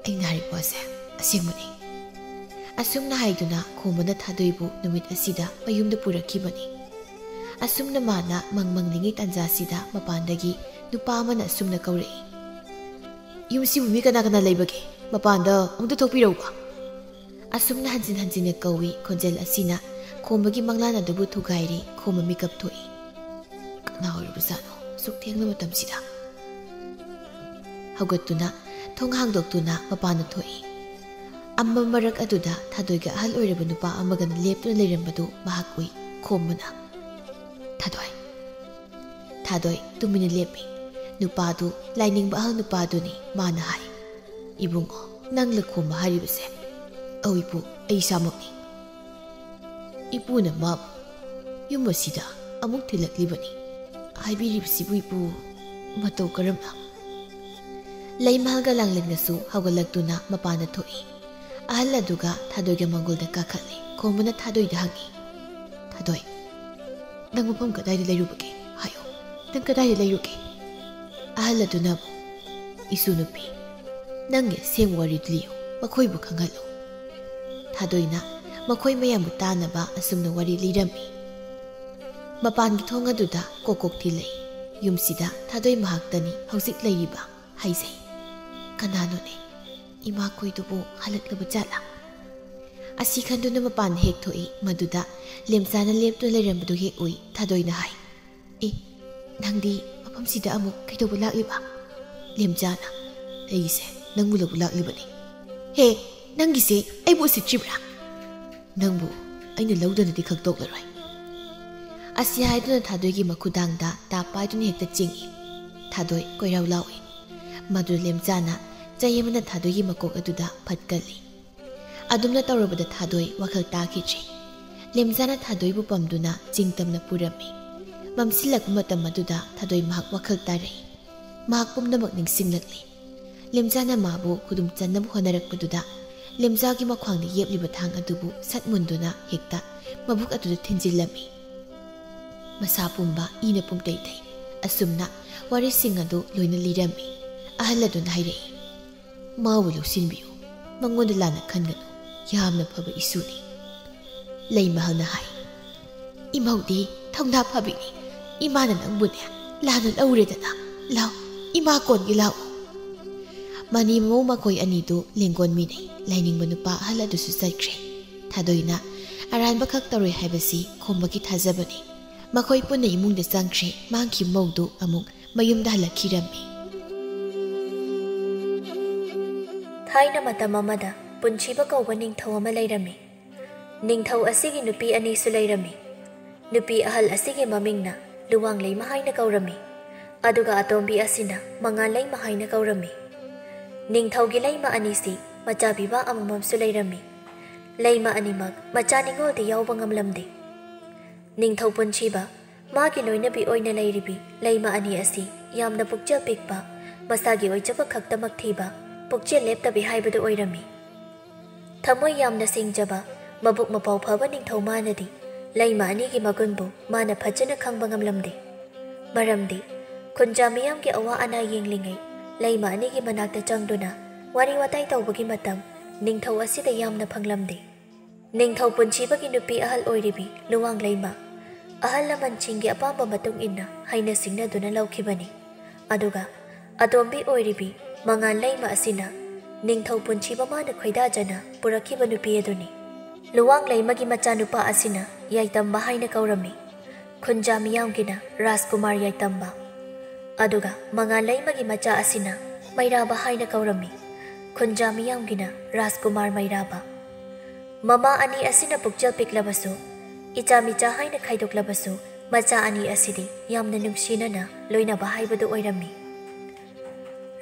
ꯑꯩꯅ ꯍꯥꯏꯔꯤꯕ ꯋꯥꯁꯦ ꯑꯁꯦꯡꯕꯅꯤ꯫" ꯑꯁꯨꯝꯅ ꯍꯥꯏꯗꯨꯅ ꯈꯣꯝꯕꯅ ꯊꯥꯗꯣꯏꯕꯨ ꯅꯨꯃꯤꯠ ꯑꯁꯤꯗ ꯃꯌꯨꯝꯗ ꯄꯨꯔꯛꯈꯤꯕꯅꯤ꯫ ꯑꯁꯨꯝꯅ ꯃꯥꯅ ꯃꯪ ꯃꯪꯂꯤꯉꯩ ꯇꯥꯟꯖꯥꯁꯤꯗ ꯃꯄꯥꯟꯗꯒꯤ ꯅꯨꯄꯥ ꯑꯃꯅ ꯑꯁꯨꯝꯅ ꯀꯧꯔꯛꯏ, "ꯌꯨꯝꯁꯤꯕꯨ ꯃꯤ ꯀꯅꯥ ꯀꯅꯥ ꯂꯩꯕꯒꯦ? ꯃꯄꯥꯟꯗ ꯑꯃꯨꯛꯇ ꯊꯣꯛꯄꯤꯔꯛꯎꯕ꯫" ꯑꯁꯨꯝꯅ ꯍꯟꯖꯤꯟ ꯍꯟꯖꯤꯟꯅ ꯀꯧꯏ꯫ ꯈꯣꯟꯖꯦꯜ ꯑꯁꯤꯅ ꯈꯣꯝꯕꯒꯤ ꯃꯪꯂꯥꯟ ꯑꯗꯨꯕꯨ ꯊꯨꯒꯥꯏꯔꯤ꯫ ꯈꯣꯝꯕ ꯃꯤꯀꯞ ꯊꯣꯛꯏ꯫ "ꯀꯅꯥ ꯑꯣꯏꯔꯕꯖꯥꯠꯅꯣ ꯑꯁꯨꯛ ꯊꯦꯡꯂ ꯃꯇꯝꯁꯤꯗ?" ꯍꯧꯒꯠꯇꯨꯅ ꯊꯣꯡ ꯍꯥꯡꯗꯣꯛꯇꯨꯅ ꯃꯄꯥꯟꯗ ꯊꯣꯛꯏ꯫ ꯑꯃꯝꯕ ꯃꯔꯛ ꯑꯗꯨꯗ ꯊꯥꯗꯣꯏꯒ ꯑꯍꯜ ꯑꯣꯏꯔꯕ ꯅꯨꯄꯥ ꯑꯃꯒꯅ ꯂꯦꯞꯇꯨꯅ ꯂꯩꯔꯝꯕꯗꯨ ꯃꯍꯥꯛ ꯎꯏ꯫ ꯈꯣꯝꯕꯅ, "ꯊꯥꯗꯣꯏ꯫" ꯊꯥꯗꯣꯏ ꯇꯨꯃꯤꯟꯅ ꯂꯦꯞꯄꯤ꯫ ꯅꯨꯄꯥꯗꯨ ꯂꯥꯏꯅꯤꯡꯕ ꯑꯍꯜ ꯅꯨꯄꯥꯗꯨꯅꯤ꯫ ꯃꯥꯅ ꯍꯥꯏ, "ꯏꯕꯨꯡꯉꯣ, ꯅꯪꯂ ꯈꯣꯝꯕ ꯍꯥꯏꯔꯤꯕꯁꯦ?" "ꯑꯧ ꯏꯄꯨ, ꯑꯩ ꯏꯁꯥꯃꯛꯅꯤ꯫" "ꯏꯄꯨꯅ ꯃꯥꯕꯨ ꯌꯨꯝ ꯑꯁꯤꯗ ꯑꯃꯨꯛ ꯊꯤꯜꯂꯛꯂꯤꯕꯅꯤ ꯍꯥꯏꯕꯤꯔꯤꯕꯁꯤꯕꯨ ꯏꯄꯨ, ꯃꯇꯧ ꯀꯔꯝꯅ?" ꯂꯩꯃꯍꯜꯒ ꯂꯥꯡꯂꯦꯟꯒꯁꯨ ꯍꯧꯒꯠꯂꯛꯇꯨꯅ ꯃꯄꯥꯟꯗ ꯊꯣꯛꯏ꯫ ꯑꯍꯜ ꯑꯗꯨꯒ ꯊꯥꯗꯣꯏꯒ ꯃꯪꯒꯣꯜꯗ ꯀꯥꯈꯠꯂꯤ꯫ ꯈꯣꯝꯕꯅ ꯊꯥꯗꯣꯏꯗ ꯍꯪꯉꯤ, "ꯊꯥꯗꯣꯏ, ꯅꯪ ꯃꯐꯝ ꯀꯗꯥꯏꯗ ꯂꯩꯔꯨꯕꯒꯦ? ꯍꯥꯏꯌꯨ, ꯅꯪ ꯀꯗꯥꯏꯗ ꯂꯩꯔꯨꯒꯦ?" ꯑꯍꯜ ꯑꯗꯨꯅ ꯑꯃꯨꯛ, "ꯏꯁꯨ ꯅꯨꯄꯤ, ꯅꯪꯒꯤ ꯑꯁꯦꯡꯕ ꯋꯥꯔꯤꯗꯨ ꯂꯤꯌꯨ, ꯃꯈꯣꯏꯕꯨ ꯈꯪꯍꯜꯂꯨ꯫" ꯊꯥꯗꯣꯏꯅ ꯃꯈꯣꯏ ꯃꯌꯥꯝꯕꯨ ꯇꯥꯅꯕ ꯑꯁꯨꯝꯅ ꯋꯥꯔꯤ ꯂꯤꯔꯝꯃꯤ꯫ ꯃꯄꯥꯟꯒꯤ ꯊꯣꯡ ꯑꯗꯨꯗ ꯀꯣꯛ ꯀꯣꯛ ꯊꯤꯜꯂꯛꯏ꯫ ꯌꯨꯝꯁꯤꯗ ꯊꯥꯗꯣꯏ ꯃꯍꯥꯛꯇꯅꯤ ꯍꯧꯖꯤꯛ ꯂꯩꯔꯤꯕ꯫ ꯍꯥꯏꯖꯩ, "ꯀꯅꯥꯅꯣꯅꯦ? ꯏꯃꯥꯈꯣꯏꯗꯨꯕꯨ ꯍꯜꯂꯛꯂꯕ ꯖꯥꯠꯂꯥ?" ꯑꯁꯤ ꯈꯟꯗꯨꯅ ꯃꯄꯥꯟꯗ ꯍꯦꯛ ꯊꯣꯛꯏ꯫ ꯃꯗꯨꯗ ꯂꯦꯝꯆꯥꯅ ꯂꯦꯞꯇꯨꯅ ꯂꯩꯔꯝꯕꯗꯨ ꯍꯦꯛ ꯎꯏ꯫ ꯊꯥꯗꯣꯏꯅ ꯍꯥꯏ, "ꯑꯦ, ꯅꯪꯗꯤ ꯃꯐꯝꯁꯤꯗ ꯑꯃꯨꯛ ꯀꯩꯗꯧꯕ ꯂꯥꯛꯂꯤꯕ?" ꯂꯦꯝꯆꯥꯅ, "ꯑꯩꯁꯦ ꯅꯪꯕꯨ ꯂꯧꯕ ꯂꯥꯛꯂꯤꯕꯅꯤ꯫ ꯍꯦ, ꯅꯪꯒꯤꯁꯦ ꯑꯩꯕꯨ ꯎꯁꯤꯠꯇ꯭ꯔꯤꯕ꯭ꯔꯥ? ꯅꯪꯕꯨ ꯑꯩꯅ ꯂꯧꯗꯅꯗꯤ ꯈꯪꯗꯣꯛꯂꯔꯣꯏ꯫ ꯑꯁꯤ ꯍꯥꯏꯗꯨꯅ ꯊꯥꯗꯣꯏꯒꯤ ꯃꯈꯨꯗꯥꯡꯗ ꯇꯥꯞ ꯄꯥꯏꯗꯨꯅ ꯍꯦꯛꯇ ꯆꯤꯡꯏ꯫ ꯊꯥꯗꯣꯏ ꯀꯣꯏꯔꯥꯎ ꯂꯥꯎꯏ꯫ ꯃꯗꯨꯗ ꯂꯦꯝꯆꯥꯅ ꯆꯩ ꯑꯃꯅ ꯊꯥꯗꯣꯏꯒꯤ ꯃꯀꯣꯛ ꯑꯗꯨꯗ ꯐꯠꯀꯜꯂꯤ꯫ ꯑꯗꯨꯝꯅ ꯇꯧꯔꯕꯗ ꯊꯥꯗꯣꯏ ꯋꯥꯈꯜ ꯇꯥꯈꯤꯗ꯭ꯔꯦ꯫ ꯂꯦꯝꯆꯥꯅ ꯊꯥꯗꯣꯏꯕꯨ ꯄꯝꯗꯨꯅ ꯆꯤꯡ ꯇꯝꯅ ꯄꯨꯔꯝꯃꯤ꯫ ꯃꯝꯁꯤꯜꯂꯛꯄ ꯃꯇꯝ ꯑꯗꯨꯗ ꯊꯥꯗꯣꯏ ꯃꯍꯥꯛ ꯋꯥꯈꯜ ꯇꯥꯔꯛꯏ꯫ ꯃꯍꯥꯛ ꯄꯨꯝꯅꯃꯛ ꯅꯤꯡꯁꯤꯡꯂꯛꯂꯤ꯫ ꯂꯦꯝꯆꯥꯅ ꯃꯥꯕꯨ ꯈꯨꯗꯨꯝ ꯆꯟꯅꯕ ꯍꯣꯠꯅꯔꯛꯄꯗꯨꯗ ꯂꯦꯝꯆꯥꯒꯤ ꯃꯈ꯭ꯋꯥꯡꯗ ꯌꯦꯞꯂꯤꯕ ꯊꯥꯡ ꯑꯗꯨꯕꯨ ꯁꯠ ꯃꯨꯟꯗꯨꯅ ꯍꯦꯛꯇ ꯃꯕꯨꯛ ꯑꯗꯨꯗ ꯊꯤꯟꯖꯤꯜꯂꯝꯃꯤ꯫ ꯃꯁꯥ ꯄꯨꯝꯕ ꯏꯅ ꯄꯨꯝꯇꯩ ꯊꯩ꯫ ꯑꯁꯨꯝꯅ ꯋꯥꯔꯤꯁꯤꯡ ꯑꯗꯨ ꯂꯣꯏꯅ ꯂꯤꯔꯝꯃꯤ꯫ ꯑꯍꯜ ꯑꯗꯨꯅ ꯍꯥꯏꯔꯛꯏ, "ꯃꯥꯕꯨ ꯂꯧꯁꯤꯟꯕꯤꯌꯨ, ꯃꯉꯣꯟꯗ ꯂꯥꯟꯅ ꯈꯟꯒꯅꯨ, ꯌꯥꯝꯅ ꯐꯕ ꯏꯁꯨꯅꯤ"꯫ ꯂꯩꯃꯍꯜꯅ ꯍꯥꯏ, "ꯏꯃꯧꯗꯤ ꯊꯧꯅꯥ ꯐꯕꯤꯅꯤ, ꯏꯃꯥꯅ ꯅꯪꯕꯨꯅꯦ ꯂꯥꯟꯅ ꯂꯧꯔꯦꯗꯅ, ꯂꯥꯎ, ꯏꯃꯥ ꯀꯣꯟꯒꯤ ꯂꯥꯛꯎ"꯫ ꯃꯅꯤ ꯃꯃꯧ ꯃꯈꯣꯏ ꯑꯅꯤꯗꯨ ꯂꯦꯡꯒꯣꯟ ꯃꯤꯅꯩ꯫ ꯂꯥꯏꯅꯤꯡꯕ ꯅꯨꯄꯥ ꯑꯍꯜ ꯑꯗꯨꯁꯨ ꯆꯠꯈ꯭ꯔꯦ꯫ ꯊꯥꯗꯣꯏꯅ ꯑꯔꯥꯟꯕ ꯈꯛ ꯇꯧꯔꯣꯏ ꯍꯥꯏꯕꯁꯤ ꯈꯣꯝꯕꯒꯤ ꯊꯥꯖꯕꯅꯤ꯫ ꯃꯈꯣꯏ ꯄꯨꯟꯅ ꯏꯃꯨꯡꯗ ꯆꯪꯈ꯭ꯔꯦ꯫ ꯃꯥꯡꯈꯤꯕ ꯃꯧꯗꯨ ꯑꯃꯨꯛ ꯃꯌꯨꯝꯗ ꯍꯜꯂꯛꯈꯤꯔꯝꯃꯤ꯫ ꯊꯥꯏꯅ ꯃꯇꯝ ꯑꯃꯗ ꯄꯨꯟꯁꯤꯕ ꯀꯧꯕ ꯅꯤꯡꯊꯧ ꯑꯃ ꯂꯩꯔꯝꯃꯤ꯫ ꯅꯤꯡꯊꯧ ꯑꯁꯤꯒꯤ ꯅꯨꯄꯤ ꯑꯅꯤꯁꯨ ꯂꯩꯔꯝꯃꯤ꯫ ꯅꯨꯄꯤ ꯑꯍꯜ ꯑꯁꯤꯒꯤ ꯃꯃꯤꯡꯅ ꯂꯨꯋꯥꯡꯂꯩꯃ ꯍꯥꯏꯅ ꯀꯧꯔꯝꯃꯤ, ꯑꯗꯨꯒ ꯑꯇꯣꯝꯕꯤ ꯑꯁꯤꯅ ꯃꯉꯥꯜꯂꯩꯃ ꯍꯥꯏꯅ ꯀꯧꯔꯝꯃꯤ꯫ ꯅꯤꯡꯊꯧꯒꯤ ꯂꯩꯃ ꯑꯅꯤꯁꯤ ꯃꯆꯥ ꯄꯤꯕ ꯑꯃꯃꯝꯁꯨ ꯂꯩꯔꯝꯃꯤ꯫ ꯂꯩꯃ ꯑꯅꯤꯃꯛ ꯃꯆꯥ ꯅꯤꯉꯣꯜꯗꯤ ꯌꯥꯎꯕ ꯉꯝꯂꯝꯗꯦ꯫ ꯅꯤꯡꯊꯧ ꯄꯨꯟꯁꯤꯕ, ꯃꯥꯒꯤ ꯂꯣꯏꯅꯕꯤ ꯑꯣꯏꯅ ꯂꯩꯔꯤꯕꯤ ꯂꯩꯃ ꯑꯅꯤ ꯑꯁꯤ ꯌꯥꯝꯅ ꯄꯨꯛꯆꯦꯜ ꯄꯤꯛꯄ, ꯃꯁꯥꯒꯤ ꯑꯣꯏꯖꯕ ꯈꯛꯇꯃꯛ ꯊꯤꯕ, ꯄꯨꯛꯆꯦꯜ ꯂꯦꯞꯇꯕꯤ ꯍꯥꯏꯕꯗꯨ ꯑꯣꯏꯔꯝꯃꯤ꯫ ꯊꯃꯣꯏ ꯌꯥꯝꯅ ꯁꯦꯡꯖꯕ, ꯃꯕꯨꯛ ꯃꯄꯥꯎ ꯐꯕ ꯅꯤꯡꯊꯧ ꯃꯥꯅꯗꯤ ꯂꯩꯃ ꯑꯅꯤꯒꯤ ꯃꯒꯨꯟꯕꯨ ꯃꯥꯅ ꯐꯖꯅ ꯈꯪꯕ ꯉꯝꯂꯝꯗꯦ꯫ ꯃꯔꯝꯗꯤ ꯈꯨꯟꯖꯥ ꯃꯤꯌꯥꯝꯒꯤ ꯑꯋꯥ ꯑꯅꯥ ꯌꯦꯡꯂꯤꯉꯩ ꯂꯩꯃ ꯑꯅꯤꯒꯤ ꯃꯅꯥꯛꯇ ꯆꯪꯗꯨꯅ ꯋꯥꯔꯤ ꯋꯥꯇꯥꯏ ꯇꯧꯕꯒꯤ ꯃꯇꯝ ꯅꯤꯡꯊꯧ ꯑꯁꯤꯗ ꯌꯥꯝꯅ ꯐꯪꯂꯝꯗꯦ꯫ ꯅꯤꯡꯊꯧ ꯄꯨꯟꯁꯤꯕꯒꯤ ꯅꯨꯄꯤ ꯑꯍꯜ ꯑꯣꯏꯔꯤꯕꯤ ꯂꯨꯋꯥꯡ ꯂꯩꯃ ꯑꯍꯜ ꯂꯃꯟꯁꯤꯡꯒꯤ ꯑꯄꯥꯝꯕ ꯃꯇꯨꯡ ꯏꯟꯅ ꯍꯩꯅ ꯁꯤꯡꯅꯗꯨꯅ ꯂꯧꯈꯤꯕꯅꯤ꯫ ꯑꯗꯨꯒ ꯑꯇꯣꯝꯕꯤ ꯑꯣꯏꯔꯤꯕꯤ ꯃꯉꯥꯜ ꯂꯩꯃ ꯑꯁꯤꯅ ꯅꯤꯡꯊꯧ ꯄꯨꯟꯁꯤꯕ ꯃꯥꯅ ꯈꯣꯏꯗꯥꯖꯅ ꯄꯨꯔꯛꯈꯤꯕ ꯅꯨꯄꯤ ꯑꯗꯨꯅꯤ꯫ ꯂꯨꯋꯥꯡ ꯂꯩꯃꯒꯤ ꯃꯆꯥꯅꯨꯄꯥ ꯑꯁꯤꯅ ꯌꯥꯏꯇꯝꯕ ꯍꯥꯏꯅ ꯀꯧꯔꯝꯃꯤ꯫ ꯈꯨꯟꯖꯥ ꯃꯤꯌꯥꯝꯒꯤꯅ ꯔꯥꯖꯀꯨꯃꯥꯔ ꯌꯥꯏꯇꯝꯕ꯫ ꯑꯗꯨꯒ ꯃꯉꯥꯜ ꯂꯩꯃꯒꯤ ꯃꯆꯥ ꯑꯁꯤꯅ ꯃꯩꯔꯥꯕ ꯍꯥꯏꯅ ꯀꯧꯔꯝꯃꯤ꯫ ꯈꯨꯟꯖꯥ ꯃꯤꯌꯥꯝꯒꯤꯅ ꯔꯥꯖꯀꯨꯃꯥꯔ ꯃꯩꯔꯥꯕ꯫ ꯃꯃꯥ ꯑꯅꯤ ꯑꯁꯤꯅ ꯄꯨꯛꯆꯦꯜ ꯄꯤꯛꯂꯕꯁꯨ, ꯏꯆꯥ ꯃꯤꯆꯥ ꯍꯥꯏꯅ ꯈꯥꯏꯗꯣꯛꯂꯕꯁꯨ, ꯃꯆꯥ ꯑꯅꯤ ꯑꯁꯤꯗꯤ ꯌꯥꯝꯅ ꯅꯨꯡꯁꯤꯅꯅ ꯂꯣꯏꯅꯕ ꯍꯥꯏꯕꯗꯨ ꯑꯣꯏꯔꯝꯃꯤ꯫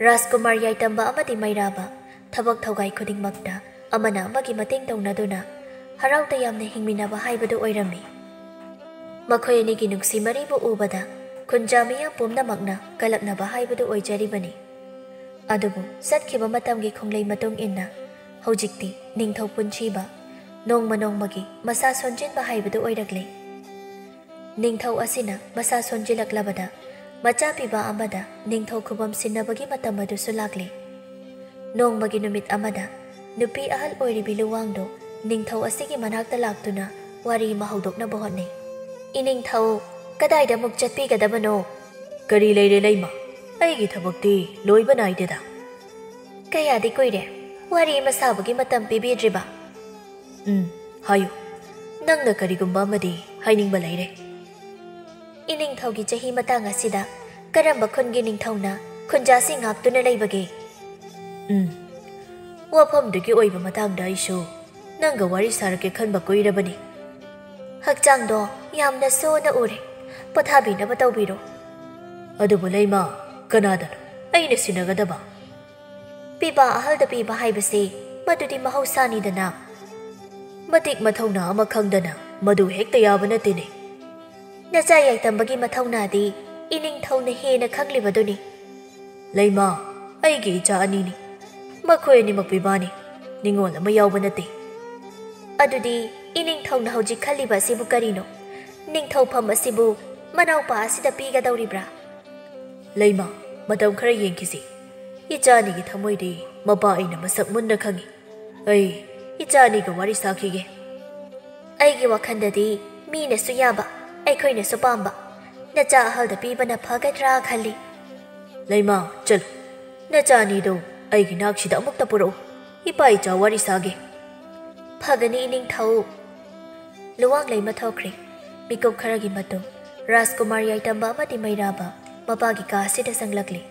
ꯔꯥꯖꯀꯨꯃꯥꯔ ꯌꯥꯏꯇꯝꯕ ꯑꯃꯗꯤ ꯃꯩꯔꯥꯕ ꯊꯕꯛ ꯊꯧꯒꯥꯏ ꯈꯨꯗꯤꯡꯃꯛꯇ ꯑꯃꯅ ꯑꯃꯒꯤ ꯃꯇꯦꯡ ꯇꯧꯅꯗꯨꯅ ꯍꯔꯥꯎ ꯇꯌꯥꯝꯅ ꯍꯤꯡꯃꯤꯟꯅꯕ ꯍꯥꯏꯕꯗꯨ ꯑꯣꯏꯔꯝꯃꯤ꯫ ꯃꯈꯣꯏ ꯑꯅꯤꯒꯤ ꯅꯨꯡꯁꯤ ꯃꯔꯤꯕꯨ ꯎꯕꯗ ꯈꯨꯟꯖꯥ ꯃꯤꯌꯥꯝ ꯄꯨꯝꯅꯃꯛꯅ ꯀꯂꯛꯅꯕ ꯍꯥꯏꯕꯗꯨ ꯑꯣꯏꯖꯔꯤꯕꯅꯤ꯫ ꯑꯗꯨꯕꯨ ꯆꯠꯈꯤꯕ ꯃꯇꯝꯒꯤ ꯈꯣꯡꯂꯩ ꯃꯇꯨꯡ ꯏꯟꯅ ꯍꯧꯖꯤꯛꯇꯤ ꯅꯤꯡꯊꯧ ꯄꯨꯟꯁꯤꯕ ꯅꯣꯡꯃ ꯅꯣꯡꯃꯒꯤ ꯃꯁꯥ ꯁꯣꯟꯖꯤꯟꯕ ꯍꯥꯏꯕꯗꯨ ꯑꯣꯏꯔꯛꯂꯦ꯫ ꯅꯤꯡꯊꯧ ꯑꯁꯤꯅ ꯃꯁꯥ ꯁꯣꯟꯖꯤꯜꯂꯛꯂꯕꯗ ꯃꯆꯥ ꯄꯤꯕ ꯑꯃꯗ ꯅꯤꯡꯊꯧ ꯈꯨꯕꯝ ꯁꯤꯟꯅꯕꯒꯤ ꯃꯇꯝ ꯑꯗꯨꯁꯨ ꯂꯥꯛꯂꯦ꯫ ꯅꯣꯡꯃꯒꯤ ꯅꯨꯃꯤꯠ ꯑꯃꯗ ꯅꯨꯄꯤ ꯑꯍꯜ ꯑꯣꯏꯔꯤꯕꯤ ꯂꯨꯋꯥꯡꯗꯣ ꯅꯤꯡꯊꯧ ꯑꯁꯤꯒꯤ ꯃꯅꯥꯛꯇ ꯂꯥꯛꯇꯨꯅ ꯋꯥꯔꯤ ꯑꯃ ꯍꯧꯗꯣꯛꯅꯕ ꯍꯣꯠꯅꯩ꯫ "ꯏꯅꯤꯡꯊꯧ, ꯀꯗꯥꯏꯗ ꯑꯃꯨꯛ ꯆꯠꯄꯤꯒꯗꯕꯅꯣ?" "ꯀꯔꯤ ꯂꯩꯔꯦ ꯂꯩꯃ? ꯑꯩꯒꯤ ꯊꯕꯛꯇꯤ ꯂꯣꯏꯕ ꯅꯥꯏꯗꯦꯗ꯫ ꯀꯌꯥꯗꯤ ꯀꯨꯏꯔꯦ ꯋꯥꯔꯤ ꯑꯃ ꯁꯥꯕꯒꯤ ꯃꯇꯝ ꯄꯤꯕꯤꯗ꯭ꯔꯤꯕ?" "ꯎꯝ, ꯍꯥꯏꯌꯨ꯫ ꯅꯪꯅ ꯀꯔꯤꯒꯨꯝꯕ ꯑꯃꯗꯤ ꯍꯥꯏꯅꯤꯡꯕ ꯂꯩꯔꯦ?" "ꯏꯅꯤꯡꯊꯧꯒꯤ ꯆꯍꯤ ꯃꯇꯥꯡ ꯑꯁꯤꯗ ꯀꯔꯝꯕ ꯈꯨꯟꯒꯤ ꯅꯤꯡꯊꯧꯅ ꯈꯨꯟꯖꯥꯁꯤꯡ ꯉꯥꯛꯇꯨꯅ ꯂꯩꯕꯒꯦ?" "ꯎꯝ, ꯋꯥꯐꯝꯗꯨꯒꯤ ꯑꯣꯏꯕ ꯃꯇꯥꯡꯗ ꯑꯩꯁꯨ ꯅꯪꯒ ꯋꯥꯔꯤ ꯁꯥꯔꯛꯀꯦ ꯈꯟꯕ ꯀꯨꯏꯔꯕꯅꯤ꯫" "ꯍꯛꯆꯥꯡꯗꯣ ꯌꯥꯝꯅ ꯁꯣꯟꯅ ꯎꯔꯦ, ꯄꯣꯊꯥꯕꯤꯅꯕ ꯇꯧꯕꯤꯔꯣ꯫" "ꯑꯗꯨꯕꯨ ꯂꯩꯃ, ꯀꯅꯥꯗꯅꯣ ꯑꯩꯅ ꯁꯤꯟꯅꯒꯗꯕ?" "ꯄꯤꯕ ꯑꯍꯜꯗ ꯄꯤꯕ ꯍꯥꯏꯕꯁꯤ ꯃꯗꯨꯗꯤ ꯃꯍꯧꯁꯥꯅꯤꯗꯅ꯫" "ꯃꯇꯤꯛ ꯃꯊꯧꯅꯥ ꯑꯃ ꯈꯪꯗꯅ ꯃꯗꯨ ꯍꯦꯛꯇ ꯌꯥꯕ ꯅꯠꯇꯦꯅꯦ꯫" "ꯅꯆꯥ ꯌꯥꯏꯇꯝꯕꯒꯤ ꯃꯊꯧꯅꯥꯗꯤ ꯏꯅꯤꯡꯊꯧꯅ ꯍꯦꯟꯅ ꯈꯪꯂꯤꯕꯗꯨꯅꯤ꯫" "ꯂꯩꯃ, ꯑꯩꯒꯤ ꯏꯆꯥ ꯑꯅꯤꯅꯤ꯫ ꯃꯈꯣꯏ ꯑꯅꯤꯃꯛ ꯄꯤꯕꯥꯅꯤ, ꯅꯤꯡꯉꯣꯜ ꯑꯃ ꯌꯥꯎꯕ ꯅꯠꯇꯦ꯫" "ꯑꯗꯨꯗꯤ ꯏꯅꯤꯡꯊꯧꯅ ꯍꯧꯖꯤꯛ ꯈꯜꯂꯤꯕ ꯑꯁꯤꯕꯨ ꯀꯔꯤꯅꯣ? ꯅꯤꯡꯊꯧꯐꯝ ꯑꯁꯤꯕꯨ ꯃꯅꯥꯎꯄꯥ ꯑꯁꯤꯗ ꯄꯤꯒꯗꯧꯔꯤꯕ꯭ꯔꯥ?" "ꯂꯩꯃ, ꯃꯇꯝ ꯈꯔ ꯌꯦꯡꯈꯤꯁꯤ꯫ ꯏꯆꯥ ꯑꯅꯤꯒꯤ ꯊꯃꯣꯏꯗꯤ ꯃꯄꯥ ꯑꯩꯅ ꯃꯁꯛ ꯃꯨꯟꯅ ꯈꯪꯏ꯫ ꯑꯩ ꯏꯆꯥ ꯑꯅꯤꯒ ꯋꯥꯔꯤ ꯁꯥꯈꯤꯒꯦ꯫" "ꯑꯩꯒꯤ ꯋꯥꯈꯜꯗꯗꯤ ꯃꯤꯅꯁꯨ ꯌꯥꯕ, ꯑꯩꯈꯣꯏꯅꯁꯨ ꯄꯥꯝꯕ ꯅꯆꯥ ꯑꯍꯜꯗ ꯄꯤꯕꯅ ꯐꯒꯗ꯭ꯔꯥ ꯈꯜꯂꯤ꯫" "ꯂꯩꯃ, ꯆꯠꯂꯨ꯫ ꯅꯆꯥ ꯑꯅꯤꯗꯨ ꯑꯩꯒꯤ ꯅꯥꯛꯁꯤꯗ ꯑꯃꯨꯛꯇ ꯄꯨꯔꯛꯎ꯫ ꯏꯄꯥ ꯏꯆꯥ ꯋꯥꯔꯤ ꯁꯥꯒꯦ꯫" "ꯐꯒꯅꯤ ꯏꯅꯤꯡꯊꯧ꯫" ꯂꯨꯋꯥꯡ ꯂꯩꯃ ꯊꯣꯛꯈ꯭ꯔꯦ꯫ ꯃꯤꯀꯨꯞ ꯈꯔꯒꯤ ꯃꯇꯨꯡ ꯔꯥꯖꯀꯨꯃꯥꯔ ꯌꯥꯏꯇꯝꯕ ꯑꯃꯗꯤ ꯃꯩꯔꯥꯕ ꯃꯄꯥꯒꯤ ꯀꯥ ꯑꯁꯤꯗ ꯆꯪꯂꯛꯂꯤ꯫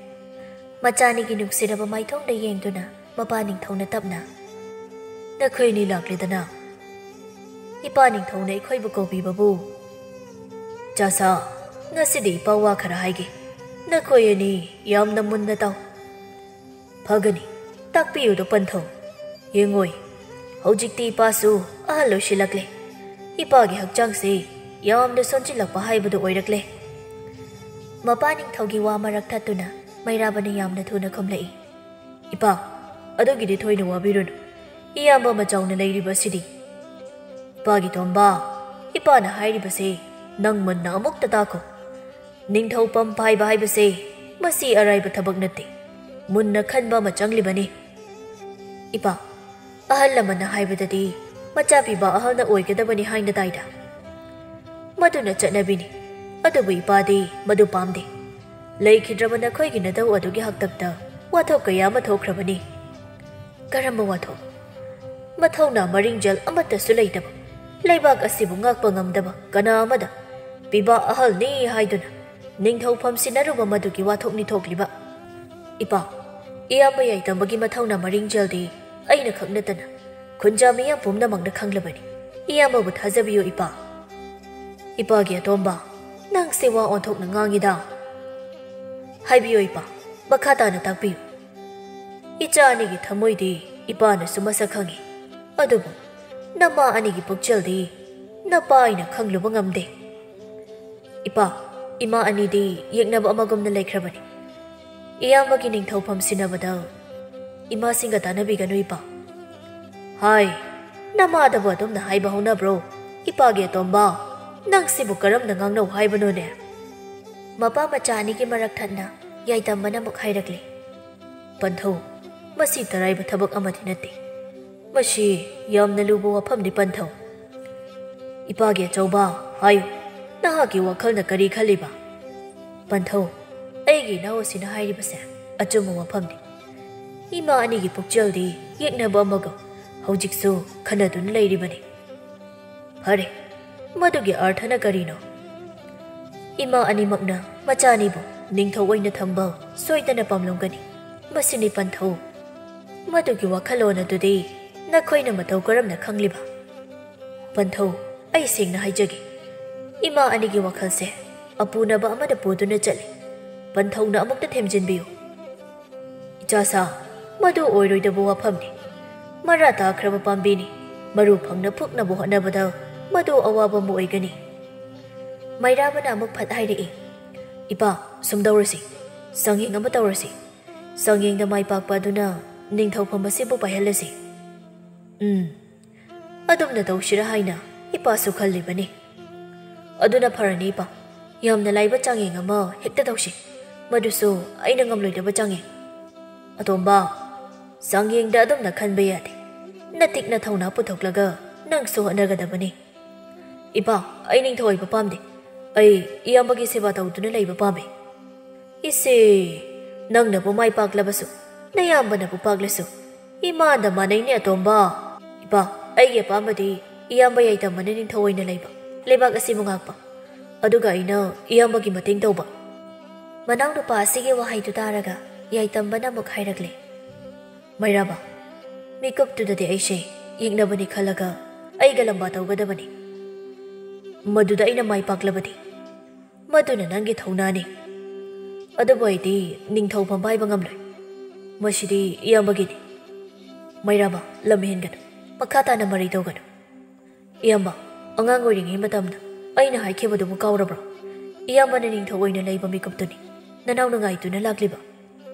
ꯃꯆꯥꯅꯤꯒꯤ ꯅꯨꯡꯁꯤꯔꯕ ꯃꯥꯏꯊꯣꯡꯗ ꯌꯦꯡꯗꯨꯅ ꯃꯄꯥ ꯅꯤꯡꯊꯧꯅ ꯇꯞꯅ, "ꯅꯈꯣꯏ ꯑꯅꯤ ꯂꯥꯛꯂꯦꯗꯅ꯫ ꯏꯄꯥ ꯅꯤꯡꯊꯧꯅ ꯑꯩꯈꯣꯏꯕꯨ ꯀꯧꯕꯤꯕꯕꯨ꯫ ꯆꯥꯁꯥ, ꯉꯁꯤꯗꯤ ꯏꯄꯥ ꯋꯥ ꯈꯔ ꯍꯥꯏꯒꯦ꯫ ꯅꯈꯣꯏ ꯑꯅꯤ ꯌꯥꯝꯅ ꯃꯨꯟꯅ ꯇꯥꯎ꯫" "ꯐꯒꯅꯤ, ꯇꯥꯛꯄꯤꯌꯨꯗꯣ ꯄꯟꯊꯧ꯫ ꯌꯦꯡꯉꯣꯏ, ꯍꯧꯖꯤꯛꯇꯤ ꯏꯄꯥꯁꯨ ꯑꯍꯜ ꯑꯣꯏꯁꯤꯜꯂꯛꯂꯦ꯫ ꯏꯄꯥꯒꯤ ꯍꯛꯆꯥꯡꯁꯦ ꯌꯥꯝꯅ ꯁꯣꯟꯖꯤꯜꯂꯛꯄ ꯍꯥꯏꯕꯗꯨ ꯑꯣꯏꯔꯛꯂꯦ꯫" ꯃꯄꯥ ꯅꯤꯡꯊꯧꯒꯤ ꯋꯥ ꯃꯔꯛ ꯊꯠꯇꯨꯅ ꯃꯩꯔꯥꯕꯅ ꯌꯥꯝꯅ ꯊꯨꯅ ꯈꯨꯝꯂꯛꯏ, "ꯏꯄꯥ, ꯑꯗꯨꯒꯤꯗꯤ ꯊꯣꯏꯅ ꯋꯥꯕꯤꯔꯨꯅꯨ꯫ ꯏꯌꯥꯝꯕ ꯑꯃ ꯆꯥꯎꯅ ꯂꯩꯔꯤꯕꯁꯤꯗꯤ꯫ ꯏꯄꯥꯒꯤ ꯇꯣꯝꯕ, ꯏꯄꯥꯅ ꯍꯥꯏꯔꯤꯕꯁꯦ ꯅꯪ ꯃꯨꯟꯅ ꯑꯃꯨꯛꯇ ꯇꯥꯈꯣ꯫ ꯅꯤꯡꯊꯧꯐꯝ ꯄꯥꯏꯕ ꯍꯥꯏꯕꯁꯦ ꯃꯁꯤ ꯑꯔꯥꯏꯕ ꯊꯕꯛ ꯅꯠꯇꯦ꯫ ꯃꯨꯟꯅ ꯈꯟꯕ ꯑꯃ ꯆꯪꯂꯤꯕꯅꯤ꯫ ꯏꯄꯥ, ꯑꯍꯜ ꯂꯃꯟꯅ ꯍꯥꯏꯕꯗꯗꯤ ꯃꯆꯥ ꯄꯤꯕ ꯑꯍꯜꯅ ꯑꯣꯏꯒꯗꯕꯅꯤ ꯍꯥꯏꯅ ꯇꯥꯏꯗ꯫ ꯃꯗꯨꯅ ꯆꯠꯅꯕꯤꯅꯤ꯫ ꯑꯗꯨꯕꯨ ꯏꯄꯥꯗꯤ ꯃꯗꯨ ꯄꯥꯝꯗꯦ꯫ ꯂꯩꯈꯤꯗ꯭ꯔꯕ ꯅꯈꯣꯏꯒꯤ ꯅꯙꯧ ꯑꯗꯨꯒꯤ ꯍꯥꯛꯇꯛꯇ ꯋꯥꯊꯣꯛ ꯀꯌꯥ ꯑꯃ ꯊꯣꯛꯈ꯭ꯔꯕꯅꯤ꯫" "ꯀꯔꯝꯕ ꯋꯥꯊꯣꯛ?" "ꯃꯊꯧꯅꯥ ꯃꯔꯤꯡꯖꯦꯜ ꯑꯃꯠꯇꯁꯨ ꯂꯩꯇꯕ, ꯂꯩꯕꯥꯛ ꯑꯁꯤꯕꯨ ꯉꯥꯛꯄ ꯉꯝꯗꯕ ꯀꯅꯥ ꯑꯃꯗ ꯄꯤꯕꯥ ꯑꯍꯜꯅꯤ ꯍꯥꯏꯗꯨꯅ ꯅꯤꯡꯊꯧꯐꯝ ꯁꯤꯟꯅꯔꯨꯕ ꯃꯗꯨꯒꯤ ꯋꯥꯊꯣꯛꯅꯤ ꯊꯣꯛꯂꯤꯕ꯫ ꯏꯄꯥ, ꯏꯌꯥꯝꯕ ꯌꯥꯏꯇꯝꯕꯒꯤ ꯃꯊꯧꯅꯥ ꯃꯔꯤꯡꯖꯦꯜꯗꯤ ꯑꯩꯅ ꯈꯛ ꯅꯠꯇꯅ ꯈꯨꯟꯖꯥ ꯃꯤꯌꯥꯝ ꯄꯨꯝꯅꯃꯛꯅ ꯈꯪꯂꯕꯅꯤ꯫ ꯏꯌꯥꯝꯕꯕꯨ ꯊꯥꯖꯕꯤꯌꯨ ꯏꯄꯥ꯫" "ꯏꯄꯥꯒꯤ ꯑꯇꯣꯝꯕ, ꯅꯪꯁꯦ ꯋꯥ ꯑꯣꯟꯊꯣꯛꯅ ꯉꯥꯡꯉꯤꯗ꯫" "ꯍꯥꯏꯕꯤꯌꯨ ꯏꯄꯥ, ꯃꯈꯥ ꯇꯥꯅ ꯇꯥꯛꯄꯤꯌꯨ꯫" "ꯏꯆꯥ ꯑꯅꯤꯒꯤ ꯊꯃꯣꯏꯗꯤ ꯏꯄꯥꯅꯁꯨ ꯃꯁꯛ ꯈꯪꯏ, ꯑꯗꯨꯕꯨ ꯅꯃꯥ ꯑꯅꯤꯒꯤ ꯄꯨꯛꯆꯦꯜꯗꯤ ꯅꯄꯥ ꯑꯩꯅ ꯈꯪꯂꯨꯕ ꯉꯝꯗꯦ꯫ ꯏꯄꯥ, ꯏꯃꯥ ꯑꯅꯤꯗꯤ ꯌꯦꯛꯅꯕ ꯑꯃꯒꯨꯝꯅ ꯂꯩꯈ꯭ꯔꯕꯅꯤ꯫ ꯏꯌꯥꯝꯕꯒꯤ ꯅꯤꯡꯊꯧꯐꯝ ꯁꯤꯟꯅꯕꯗ ꯏꯃꯥꯁꯤꯡꯒ ꯇꯥꯟꯅꯕꯤꯒꯅꯨ ꯏꯄꯥ꯫" "ꯍꯥꯏ, ꯅꯃꯥꯗꯕꯨ ꯑꯗꯨꯝꯅ ꯍꯥꯏꯕ ꯍꯧꯅꯕ꯭ꯔꯣ? ꯏꯄꯥꯒꯤ ꯑꯇꯣꯝꯕ, ꯅꯪꯁꯤꯕꯨ ꯀꯔꯝꯅ ꯉꯥꯡꯅꯧ ꯍꯥꯏꯕꯅꯣꯅꯦ?" ꯃꯄꯥ ꯃꯆꯥ ꯑꯅꯤꯒꯤ ꯃꯔꯛ ꯊꯠꯅ ꯌꯥꯏꯇꯝꯕꯅ ꯑꯃꯨꯛ ꯍꯥꯏꯔꯛꯂꯤ, "ꯄꯟꯊꯧ, ꯃꯁꯤ ꯇꯔꯥꯏꯕ ꯊꯕꯛ ꯑꯃꯗꯤ ꯅꯠꯇꯦ꯫ ꯃꯁꯤ ꯌꯥꯝꯅ ꯂꯨꯕ ꯋꯥꯐꯝꯅꯤ ꯄꯟꯊꯧ꯫ ꯏꯄꯥꯒꯤ ꯑꯆꯧꯕ, ꯍꯥꯏꯌꯨ, ꯅꯍꯥꯛꯀꯤ ꯋꯥꯈꯜꯅ ꯀꯔꯤ ꯈꯜꯂꯤꯕ?" "ꯄꯟꯊꯧ, ꯑꯩꯒꯤ ꯏꯅꯥꯎ ꯑꯁꯤꯅ ꯍꯥꯏꯔꯤꯕꯁꯦ ꯑꯆꯨꯝꯕ ꯋꯥꯐꯝꯅꯤ꯫ ꯏꯃꯥ ꯑꯅꯤꯒꯤ ꯄꯨꯛꯆꯦꯜꯗꯤ ꯌꯦꯛꯅꯕ ꯑꯃꯒ ꯍꯧꯖꯤꯛꯁꯨ ꯈꯟꯅꯗꯨꯅ ꯂꯩꯔꯤꯕꯅꯤ꯫" "ꯐꯔꯦ, ꯃꯗꯨꯒꯤ ꯑꯔꯊꯅ ꯀꯔꯤꯅꯣ?" "ꯏꯃꯥ ꯑꯅꯤꯃꯛꯅ ꯃꯆꯥ ꯑꯅꯤꯕꯨ ꯅꯤꯡꯊꯧ ꯑꯣꯏꯅ ꯊꯝꯕ ꯁꯣꯏꯗꯅ ꯄꯥꯝꯂꯝꯒꯅꯤ꯫ ꯃꯁꯤꯅꯤ ꯄꯟꯊꯧ꯫" ꯃꯗꯨꯒꯤ ꯋꯥꯈꯜꯂꯣꯟ ꯑꯗꯨꯗꯤ ꯅꯈꯣꯏꯅ ꯃꯇꯧ ꯀꯔꯝꯅ ꯈꯪꯂꯤꯕ? ꯄꯟꯊꯧ, ꯑꯩ ꯁꯦꯡꯅ ꯍꯥꯏꯖꯒꯦ, ꯏꯃꯥ ꯑꯅꯤꯒꯤ ꯋꯥꯈꯜꯁꯦ ꯑꯄꯨꯅꯕ ꯑꯃꯗ ꯄꯨꯗꯨꯅ ꯆꯠꯂꯤ꯫ ꯄꯟꯊꯧꯅ ꯑꯃꯨꯛꯇ ꯊꯦꯝꯖꯤꯟꯕꯤꯌꯨ꯫ ꯏꯆꯥꯁꯥ, ꯃꯗꯨ ꯑꯣꯏꯔꯣꯏꯗꯕ ꯋꯥꯐꯝꯅꯤ꯫ ꯃꯔꯥ ꯇꯥꯈ꯭ꯔꯕ ꯄꯥꯝꯕꯤꯅꯤ꯫ ꯃꯔꯨ ꯐꯪꯅ ꯐꯨꯛꯅꯕ ꯍꯣꯠꯅꯕꯗ ꯃꯗꯨ ꯑꯋꯥꯕ ꯑꯃ ꯑꯣꯏꯒꯅꯤ꯫ ꯃꯩꯔꯥꯕꯅ ꯑꯃꯨꯛ ꯐꯠ ꯍꯥꯏꯔꯛꯏ, "ꯏꯄꯥ, ꯁꯨꯝ ꯇꯧꯔꯁꯤ, ꯆꯥꯡꯌꯦꯡ ꯑꯃ ꯇꯧꯔꯁꯤ꯫ ꯆꯥꯡꯌꯦꯡꯗ ꯃꯥꯏ ꯄꯥꯛꯄ ꯑꯗꯨꯅ ꯅꯤꯡꯊꯧꯐꯝ ꯑꯁꯤꯕꯨ ꯄꯥꯏꯍꯜꯂꯁꯤ꯫" ꯎꯝ, ꯑꯗꯨꯝꯅ ꯇꯧꯁꯤꯔꯥ ꯍꯥꯏꯅ ꯏꯄꯥꯁꯨ ꯈꯜꯂꯤꯕꯅꯤ꯫ ꯑꯗꯨꯅ ꯐꯔꯅꯤ ꯏꯄꯥ, ꯌꯥꯝꯅ ꯂꯥꯏꯕ ꯆꯥꯡꯌꯦꯡ ꯑꯃ ꯍꯦꯛꯇ ꯇꯧꯁꯤ, ꯃꯗꯨꯁꯨ ꯑꯩꯅ ꯉꯝꯂꯣꯏꯗꯕ ꯆꯥꯡꯌꯦꯡ꯫ ꯑꯇꯣꯝꯕ, ꯆꯥꯡꯌꯦꯡꯗ ꯑꯗꯨꯝꯅ ꯈꯟꯕ ꯌꯥꯗꯦ꯫ ꯅꯇꯤꯛꯅ ꯊꯧꯅꯥ ꯄꯨꯊꯣꯛꯂꯒ ꯅꯪꯁꯨ ꯍꯣꯠꯅꯒꯗꯕꯅꯤ꯫ ꯏꯄꯥ, ꯑꯩ ꯅꯤꯡꯊꯧ ꯑꯣꯏꯕ ꯄꯥꯝꯗꯦ꯫ ꯑꯩ ꯏꯌꯥꯝꯕꯒꯤ ꯁꯦꯕꯥ ꯇꯧꯗꯨꯅ ꯂꯩꯕ ꯄꯥꯝꯃꯤ꯫ ꯏꯁꯦ, ꯅꯪꯅꯕꯨ ꯃꯥꯏ ꯄꯥꯛꯂꯕꯁꯨ, ꯅꯌꯥꯝꯕꯅꯕꯨ ꯄꯥꯛꯂꯁꯨ, ꯏꯃꯥꯟꯗ ꯃꯥꯟꯅꯩꯅꯦ ꯑꯇꯣꯝꯕ꯫ ꯏꯄꯥ, ꯑꯩꯒꯤ ꯑꯄꯥꯝꯕꯗꯤ ꯏꯌꯥꯝꯕ ꯌꯥꯏꯇꯝꯕꯅ ꯅꯤꯡꯊꯧ ꯑꯣꯏꯅ ꯂꯩꯕ, ꯂꯩꯕꯥꯛ ꯑꯁꯤꯕꯨ ꯉꯥꯛꯄ, ꯑꯗꯨꯒ ꯑꯩꯅ ꯏꯌꯥꯝꯕꯒꯤ ꯃꯇꯦꯡ ꯇꯧꯕ꯫ ꯃꯅꯥꯎꯅꯨꯄꯥ ꯑꯁꯤꯒꯤ ꯋꯥꯍꯩꯗꯨ ꯇꯥꯔꯒ ꯌꯥꯏꯇꯝꯕꯅ ꯑꯃꯨꯛ ꯍꯥꯏꯔꯛꯂꯦ, ꯃꯩꯔꯥꯕ, ꯃꯤꯀꯨꯞꯇꯨꯗꯗꯤ ꯑꯩꯁꯦ ꯌꯦꯛꯅꯕꯅꯤ ꯈꯜꯂꯒ ꯑꯩꯒ ꯂꯝꯕꯥ ꯇꯧꯒꯗꯕꯅꯤ꯫ ꯃꯗꯨꯗ ꯑꯩꯅ ꯃꯥꯏ ꯄꯥꯛꯂꯕꯗꯤ ꯃꯗꯨꯅ ꯅꯪꯒꯤ ꯊꯧꯅꯥꯅꯤ꯫ ꯑꯗꯨꯕꯨ ꯑꯩꯗꯤ ꯅꯤꯡꯊꯧ ꯐꯝꯕ ꯍꯥꯏꯕ ꯉꯝꯂꯣꯏ꯫ ꯃꯁꯤꯗꯤ ꯏꯌꯥꯝꯕꯒꯤꯅꯤ꯫ ꯃꯩꯔꯥꯕ, ꯂꯝ ꯍꯦꯟꯒꯅꯨ꯫ ꯃꯈꯥ ꯇꯥꯅ ꯃꯔꯩ ꯇꯧꯒꯅꯨ꯫ ꯏꯌꯥꯝꯕ, ꯑꯉꯥꯡ ꯑꯣꯏꯔꯤꯉꯩ ꯃꯇꯝꯗ ꯑꯩꯅ ꯍꯥꯏꯈꯤꯕꯗꯨꯕꯨ ꯀꯥꯎꯔꯕ꯭ꯔꯣ? ꯏꯌꯥꯝꯕꯅ ꯅꯤꯡꯊꯧ ꯑꯣꯏꯅ ꯂꯩꯕ ꯃꯤꯀꯨꯞꯇꯨꯅꯤ ꯅꯅꯥꯎꯅ ꯉꯥꯏꯗꯨꯅ ꯂꯥꯛꯂꯤꯕ꯫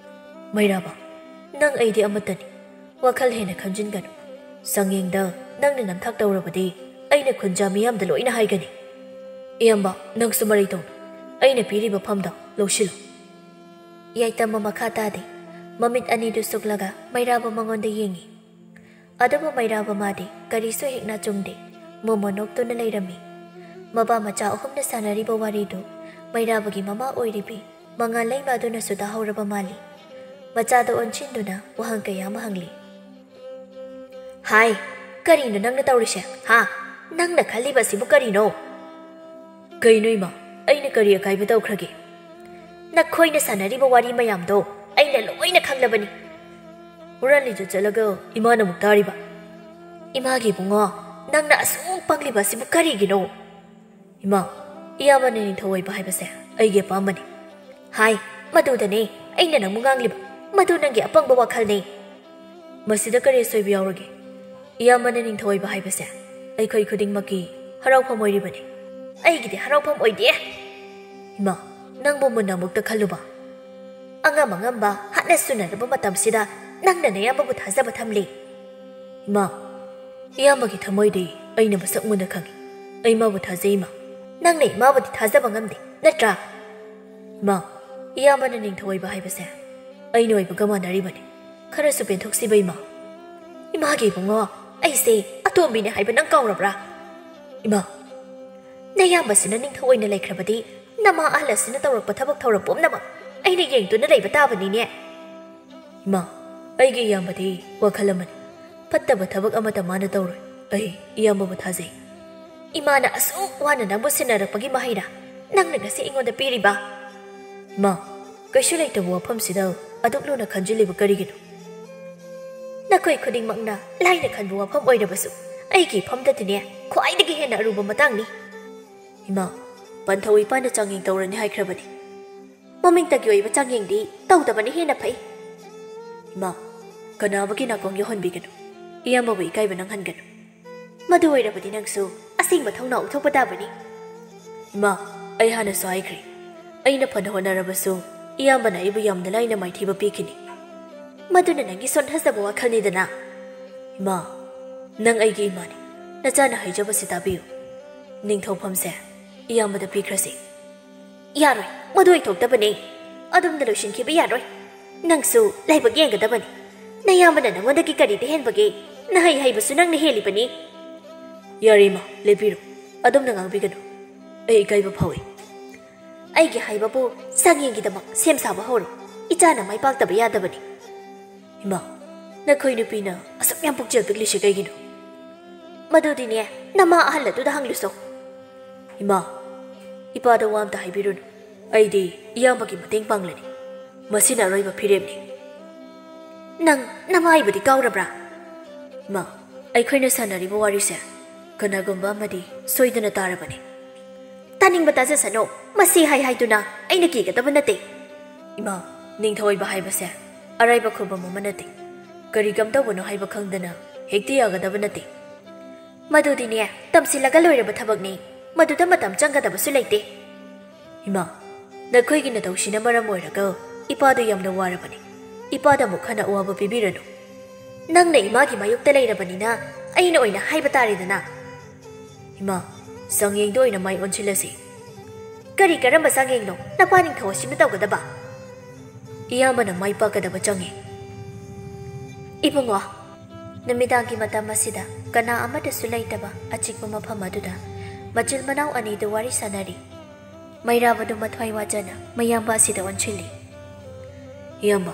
ꯃꯩꯔꯥꯕ, ꯅꯪ ꯑꯩꯗꯤ ꯑꯃꯠꯇꯅꯤ꯫ ꯋꯥꯈꯜ ꯍꯦꯟꯅ ꯈꯟꯖꯤꯟꯒꯅꯨ꯫ ꯆꯥꯡꯌꯦꯡꯗ ꯅꯪꯅ ꯅꯝꯊꯥꯛ ꯇꯧꯔꯕꯗꯤ ꯑꯩꯅ ꯈꯨꯟꯖꯥ ꯃꯤꯌꯥꯝꯗ ꯂꯣꯏꯅ ꯍꯥꯏꯒꯅꯤ꯫ ꯏꯌꯥꯝꯕ, ꯅꯪꯁꯨ ꯃꯔꯩ ꯇꯧꯅꯨ꯫ ꯑꯩꯅ ꯄꯤꯔꯤꯕ ꯐꯝꯗ ꯂꯧꯁꯤꯜꯂꯨ꯫ ꯌꯥꯏꯇꯝꯕ ꯃꯈꯥ ꯇꯥꯗꯦ꯫ ꯃꯃꯤꯠ ꯑꯅꯤꯗꯨ ꯁꯨꯛꯂꯒ ꯃꯩꯔꯥꯕ ꯃꯉꯣꯟꯗ ꯌꯦꯡꯉꯤ꯫ ꯑꯗꯨꯕꯨ ꯃꯩꯔꯥꯕ ꯃꯥꯗꯤ ꯀꯔꯤꯁꯨ ꯍꯦꯛ ꯅꯥꯆꯨꯡꯗꯦ꯫ ꯃꯣꯃꯣ ꯅꯣꯛꯇꯨꯅ ꯂꯩꯔꯝꯃꯤ꯫ ꯃꯄꯥ ꯃꯆꯥ ꯑꯍꯨꯝꯅ ꯁꯥꯟꯅꯔꯤꯕ ꯋꯥꯔꯤꯗꯨ ꯃꯩꯔꯥꯕꯒꯤ ꯃꯃꯥ ꯑꯣꯏꯔꯤꯕꯤ ꯃꯉꯥꯜꯂꯩꯃ ꯑꯗꯨꯅꯁꯨ ꯇꯥꯍꯧꯔꯕ ꯃꯥꯜꯂꯤ꯫ ꯃꯆꯥꯗ ꯑꯣꯟꯁꯤꯟꯗꯨꯅ ꯋꯥꯍꯪ ꯀꯌꯥ ꯑꯃ ꯍꯪꯂꯤ꯫ ꯍꯥꯏ, ꯀꯔꯤꯅꯣ ꯅꯪꯅ ꯇꯧꯔꯤꯁꯦ? ꯍꯥ? ꯅꯪꯅ ꯈꯜꯂꯤꯕ ꯑꯁꯤꯕꯨ ꯀꯔꯤꯅꯣ? ꯀꯩꯅꯣ ꯏꯃꯥ? ꯑꯩꯅ ꯀꯔꯤ ꯑꯀꯥꯏꯕ ꯇꯧꯈ꯭ꯔꯒꯦ? ꯅꯈꯣꯏꯅ ꯁꯥꯟꯅꯔꯤꯕ ꯋꯥꯔꯤ ꯃꯌꯥꯝꯗꯣ ꯑꯩꯅ ꯂꯣꯏꯅ ꯈꯪꯂꯕꯅꯤ꯫ ꯍꯨꯔꯥꯟꯂꯤꯗꯨ ꯆꯠꯂꯒ ꯏꯃꯥꯅ ꯑꯃꯨꯛ ꯇꯥꯔꯤꯕ꯫ "ꯏꯃꯥꯒꯤ ꯏꯕꯨꯡꯉꯣ, ꯅꯪꯅ ꯑꯁꯨꯛ ꯄꯪꯂꯤꯕ ꯑꯁꯤꯕꯨ ꯀꯔꯤꯒꯤꯅꯣ?" "ꯏꯃꯥ, ꯏꯌꯥꯝꯕꯅ ꯅꯤꯡꯊꯧ ꯑꯣꯏꯕ ꯍꯥꯏꯕꯁꯦ ꯑꯩꯒꯤ ꯑꯄꯥꯝꯕꯅꯤ꯫" "ꯍꯥꯏ, ꯃꯗꯨꯗꯅꯦ ꯑꯩꯅ ꯅꯪꯕꯨ ꯉꯥꯡꯂꯤꯕ꯫ ꯃꯗꯨ ꯅꯪꯒꯤ ꯑꯄꯪꯕ ꯋꯥꯈꯜꯅꯤ꯫" "ꯃꯁꯤꯗ ꯀꯔꯤ ꯑꯁꯣꯏꯕ ꯌꯥꯎꯔꯒꯦ? ꯏꯌꯥꯝꯕꯅ ꯅꯤꯡꯊꯧ ꯑꯣꯏꯕ ꯍꯥꯏꯕꯁꯦ ꯑꯩꯈꯣꯏ ꯈꯨꯗꯤꯡꯃꯛꯀꯤ ꯍꯔꯥꯎꯐꯝ ꯑꯣꯏꯔꯤꯕꯅꯤ꯫" "ꯑꯩꯒꯤꯗꯤ ꯍꯔꯥꯎꯐꯝ ꯑꯣꯏꯗꯦ꯫" "ꯏꯃꯥ, ꯅꯪꯕꯨ ꯃꯨꯟꯅ ꯑꯃꯨꯛꯇ ꯈꯜꯂꯨꯕ꯫ ꯑꯉꯝ ꯑꯉꯝꯕ ꯍꯥꯠꯅ ꯁꯨꯅꯔꯕ ꯃꯇꯝꯁꯤꯗ ꯅꯪꯅ ꯅꯌꯥꯝꯕꯕꯨ ꯊꯥꯖꯕ ꯊꯝꯂꯤ꯫" "ꯏꯃꯥ, ꯏꯌꯥꯝꯕꯒꯤ ꯊꯃꯣꯏꯗꯤ ꯑꯩꯅ ꯃꯁꯛ ꯃꯨꯟꯅ ꯈꯪꯏ꯫ ꯑꯩ ꯃꯥꯕꯨ ꯊꯥꯖꯩ, ꯏꯃꯥ꯫ ꯅꯪꯅ ꯏꯃꯥꯕꯨꯗꯤ ꯊꯥꯖꯕ ꯉꯝꯗꯦ, ꯅꯠꯇ꯭ꯔꯥ?" "ꯏꯃꯥ, ꯏꯌꯥꯝꯕꯅ ꯅꯤꯡꯊꯧ ꯑꯣꯏꯕ ꯍꯥꯏꯕꯁꯦ ꯑꯩꯅ ꯑꯣꯏꯕꯒ ꯃꯥꯟꯅꯔꯤꯕꯅꯤ꯫ ꯈꯔꯁꯨ ꯄꯦꯟꯊꯣꯛꯁꯤꯕ, ꯏꯃꯥ꯫" "ꯏꯃꯥꯒꯤ ꯏꯕꯨꯡꯉꯣ, ꯑꯩꯁꯦ ꯑꯇꯣꯝꯕꯤꯅꯤ ꯍꯥꯏꯕ ꯅꯪ ꯀꯥꯎꯔꯕ꯭ꯔꯥ? ꯏꯃꯥ, ꯅꯌꯥꯝꯕꯁꯤꯅ ꯅꯤꯡꯊꯧ ꯑꯣꯏꯅ ꯂꯩꯈ꯭ꯔꯕꯗꯤ ꯅꯃꯥ ꯑꯍꯜ ꯑꯁꯤꯅ ꯇꯧꯔꯛꯄ ꯊꯕꯛ ꯊꯧꯔꯝ ꯄꯨꯝꯅꯃꯛ ꯑꯩꯅ ꯌꯦꯡꯗꯨꯅ ꯂꯩꯕ ꯇꯥꯕꯅꯤꯅꯦ꯫" "ꯏꯃꯥ, ꯑꯩꯒꯤ ꯏꯌꯥꯝꯕꯗꯤ ꯋꯥꯈꯜ ꯑꯃꯅꯤ꯫ ꯐꯠꯇꯕ ꯊꯕꯛ ꯑꯃꯠꯇ ꯃꯥꯅ ꯇꯧꯔꯣꯏ꯫ ꯑꯩ ꯏꯌꯥꯝꯕꯕꯨ ꯊꯥꯖꯩ꯫" "ꯏꯃꯥꯅ ꯑꯁꯨꯛ ꯋꯥꯅ ꯅꯪꯕꯨ ꯁꯦꯟꯅꯔꯛꯄꯒꯤ ꯃꯍꯩꯔꯥ ꯅꯪꯅ ꯉꯁꯤ ꯑꯩꯉꯣꯟꯗ ꯄꯤꯔꯤꯕ?" "ꯏꯃꯥ, ꯀꯩꯁꯨ ꯂꯩꯇꯕ ꯋꯥꯐꯝꯁꯤꯗ ꯑꯗꯨꯛ ꯂꯨꯅ ꯈꯟꯖꯤꯜꯂꯤꯕ ꯀꯔꯤꯒꯤꯅꯣ?" "ꯅꯈꯣꯏ ꯈꯨꯗꯤꯡꯃꯛꯅ ꯂꯥꯏꯅ ꯈꯟꯕ ꯋꯥꯐꯝ ꯑꯣꯏꯔꯕꯁꯨ ꯑꯩꯒꯤ ꯏꯐꯝꯗꯗꯤꯅꯦ ꯈ꯭ꯋꯥꯏꯗꯒꯤ ꯍꯦꯟꯅ ꯑꯔꯨꯕ ꯃꯇꯥꯡꯅꯤ꯫" "ꯏꯃꯥ, ꯄꯟꯊꯧ ꯏꯄꯥꯅ ꯆꯥꯡꯌꯦꯡ ꯇꯧꯔꯅꯤ ꯍꯥꯏꯈ꯭ꯔꯕꯅꯤ꯫ ꯃꯃꯤꯡꯇꯒꯤ ꯑꯣꯏꯕ ꯆꯥꯡꯌꯦꯡꯗꯤ ꯇꯧꯗꯕꯅ ꯍꯦꯟꯅ ꯐꯩ꯫" "ꯏꯃꯥ, ꯀꯅꯥ ꯑꯃꯒꯤ ꯅꯥꯀꯣꯡ ꯌꯧꯍꯟꯕꯤꯒꯅꯨ꯫ ꯏꯌꯥꯝꯕꯕꯨ ꯏꯀꯥꯏꯕ ꯅꯪꯍꯟꯒꯅꯨ꯫ ꯃꯗꯨ ꯑꯣꯏꯔꯕꯗꯤ ꯅꯪꯁꯨ ꯑꯁꯦꯡꯕ ꯊꯧꯅꯥ ꯎꯠꯊꯣꯛꯄ ꯇꯥꯕꯅꯤ꯫" "ꯏꯃꯥ, ꯑꯩ ꯍꯥꯟꯅꯁꯨ ꯍꯥꯏꯈ꯭ꯔꯦ, ꯑꯩꯅ ꯐꯅ ꯍꯣꯠꯅꯔꯕꯁꯨ ꯏꯌꯥꯝꯕꯅ ꯑꯩꯕꯨ ꯌꯥꯝꯅ ꯂꯥꯏꯅ ꯃꯥꯏꯊꯤꯕ ꯄꯤꯈꯤꯅꯤ꯫ ꯃꯗꯨꯅ ꯅꯪꯒꯤ ꯁꯣꯟꯊꯖꯕ ꯋꯥꯈꯜꯅꯤꯗꯅ꯫" "ꯏꯃꯥ, ꯅꯪ ꯑꯩꯒꯤ ꯏꯃꯥꯅꯤ꯫ ꯅꯆꯥꯅ ꯍꯥꯏꯖꯕꯁꯤ ꯇꯥꯕꯤꯌꯨ꯫ ꯅꯤꯡꯊꯧꯐꯝꯁꯦ ꯏꯌꯥꯝꯕꯗ ꯄꯤꯈ꯭ꯔꯁꯤ꯫" "ꯌꯥꯔꯣꯏ, ꯃꯗꯨ ꯑꯣꯏꯊꯣꯛꯇꯕꯅꯦ꯫ ꯑꯗꯨꯝꯅ ꯂꯣꯏꯁꯤꯟꯈꯤꯕ ꯌꯥꯔꯣꯏ꯫ ꯅꯪꯁꯨ ꯂꯥꯏꯕꯛ ꯌꯦꯡꯒꯗꯕꯅꯤ꯫ ꯅꯌꯥꯝꯕꯅ ꯅꯉꯣꯟꯗꯒꯤ ꯀꯔꯤꯗ ꯍꯦꯟꯕꯒꯦ? ꯅꯍꯩ ꯍꯩꯕꯁꯨ ꯅꯪꯅ ꯍꯦꯜꯂꯤꯕꯅꯤ꯫" "ꯌꯥꯔꯦ ꯏꯃꯥ, ꯂꯦꯞꯄꯤꯔꯣ꯫ ꯑꯗꯨꯝꯅ ꯉꯥꯡꯕꯤꯒꯅꯨ꯫ ꯑꯩ ꯏꯀꯥꯏꯕ ꯐꯥꯎꯏ꯫" "ꯑꯩꯒꯤ ꯍꯥꯏꯕꯕꯨ ꯆꯥꯡꯌꯦꯡꯒꯤꯗꯃꯛ ꯁꯦꯝ ꯁꯥꯕ ꯍꯧꯔꯣ꯫ ꯏꯆꯥꯅ ꯃꯥꯏ ꯄꯥꯛꯇꯕ ꯌꯥꯗꯕꯅꯤ꯫" "ꯏꯃꯥ, ꯅꯈꯣꯏ ꯅꯨꯄꯤꯅ ꯑꯁꯨꯛ ꯌꯥꯝ ꯄꯨꯛꯆꯦꯜ ꯄꯤꯛꯂꯤꯁꯦ ꯀꯩꯒꯤꯅꯣ?" "ꯃꯗꯨꯗꯤꯅꯦ, ꯅꯃꯥ ꯑꯍꯜ ꯑꯗꯨꯗ ꯍꯪꯂꯨꯁꯣ꯫" "ꯏꯃꯥ, ꯏꯄꯥꯗ ꯋꯥ ꯑꯝꯇ ꯍꯥꯏꯕꯤꯔꯨꯅꯨ꯫ ꯑꯩꯗꯤ ꯏꯌꯥꯝꯕꯒꯤ ꯃꯇꯦꯡ ꯄꯥꯡꯂꯅꯤ꯫ ꯃꯁꯤꯅ ꯑꯔꯣꯏꯕ ꯐꯤꯔꯦꯞꯅꯤ꯫" ꯅꯪ ꯅꯃꯥꯏꯕꯨꯗꯤ ꯀꯥꯎꯔꯕ꯭ꯔꯥ? ꯏꯃꯥ, ꯑꯩꯈꯣꯏꯅ ꯁꯥꯟꯅꯔꯤꯕ ꯋꯥꯔꯤꯁꯦ ꯀꯅꯥꯒꯨꯝꯕ ꯑꯃꯗꯤ ꯁꯣꯏꯗꯅ ꯇꯥꯔꯕꯅꯤ꯫ ꯇꯥꯅꯤꯡꯕ ꯇꯥꯖꯁꯅꯨ꯫ ꯃꯁꯤ ꯍꯥꯏ ꯍꯥꯏꯗꯨꯅ ꯑꯩꯅ ꯀꯤꯒꯗꯕ ꯅꯠꯇꯦ꯫ ꯏꯃꯥ, ꯅꯤꯡꯊꯧ ꯑꯣꯏꯕ ꯍꯥꯏꯕꯁꯦ ꯑꯔꯥꯏꯕ ꯈꯨꯕꯝ ꯑꯃ ꯅꯠꯇꯦ꯫ ꯀꯔꯤ ꯀꯝꯗꯧꯕꯅꯣ ꯍꯥꯏꯕ ꯈꯪꯗꯅ ꯍꯦꯛꯇ ꯌꯥꯒꯗꯕ ꯅꯠꯇꯦ꯫ ꯃꯗꯨꯗꯤꯅꯦ, ꯇꯝꯁꯤꯜꯂꯒ ꯂꯣꯏꯔꯕ ꯊꯕꯛꯅꯤ꯫ ꯃꯗꯨꯗ ꯃꯇꯝ ꯆꯪꯒꯗꯕꯁꯨ ꯂꯩꯇꯦ꯫ ꯏꯃꯥ, ꯅꯈꯣꯏꯒꯤ ꯅꯇꯧꯁꯤꯅ ꯃꯔꯝ ꯑꯣꯏꯔꯒ ꯏꯄꯥꯗꯨ ꯌꯥꯝꯅ ꯋꯥꯔꯕꯅꯤ꯫ ꯏꯄꯥꯗ ꯑꯃꯨꯛ ꯍꯟꯅ ꯑꯋꯥꯕ ꯄꯤꯕꯤꯔꯅꯨ꯫ ꯅꯪꯅ ꯏꯃꯥꯒꯤ ꯃꯥꯌꯣꯛꯇ ꯂꯩꯔꯕꯅꯤꯅ ꯑꯩꯅ ꯑꯣꯏꯅ ꯍꯥꯏꯕ ꯇꯥꯔꯦꯗꯅ꯫ ꯏꯃꯥ, ꯆꯥꯡꯌꯦꯡꯗ ꯑꯣꯏꯅ ꯃꯥꯏ ꯑꯣꯟꯁꯤꯜꯂꯁꯤ꯫ ꯀꯔꯤ ꯀꯔꯝꯕ ꯆꯥꯡꯌꯦꯡꯅꯣ ꯅꯄꯥ ꯅꯤꯡꯊꯧ ꯑꯁꯤꯅ ꯇꯧꯒꯗꯕ? ꯏꯌꯥꯝꯕꯅ ꯃꯥꯏ ꯄꯥꯛꯀꯗꯕ ꯆꯥꯡꯌꯦꯡ꯫ ꯏꯕꯨꯡꯉꯣ, ꯅꯨꯃꯤꯗꯥꯡꯒꯤ ꯃꯇꯝ ꯑꯁꯤꯗ ꯀꯅꯥ ꯑꯃꯠꯇꯁꯨ ꯂꯩꯇꯕ ꯑꯆꯤꯛꯄ ꯃꯐꯝ ꯑꯗꯨꯗ ꯃꯆꯤꯜ ꯃꯅꯥꯎ ꯑꯅꯤꯗꯨ ꯋꯥꯔꯤ ꯁꯥꯅꯔꯤ꯫ ꯃꯩꯔꯥꯕꯗꯨ ꯃꯊ꯭ꯋꯥꯏ ꯋꯥꯖꯅ ꯃꯌꯥꯝꯕ ꯑꯁꯤꯗ ꯑꯣꯟꯁꯤꯜꯂꯤ꯫ ꯏꯌꯥꯝꯕ,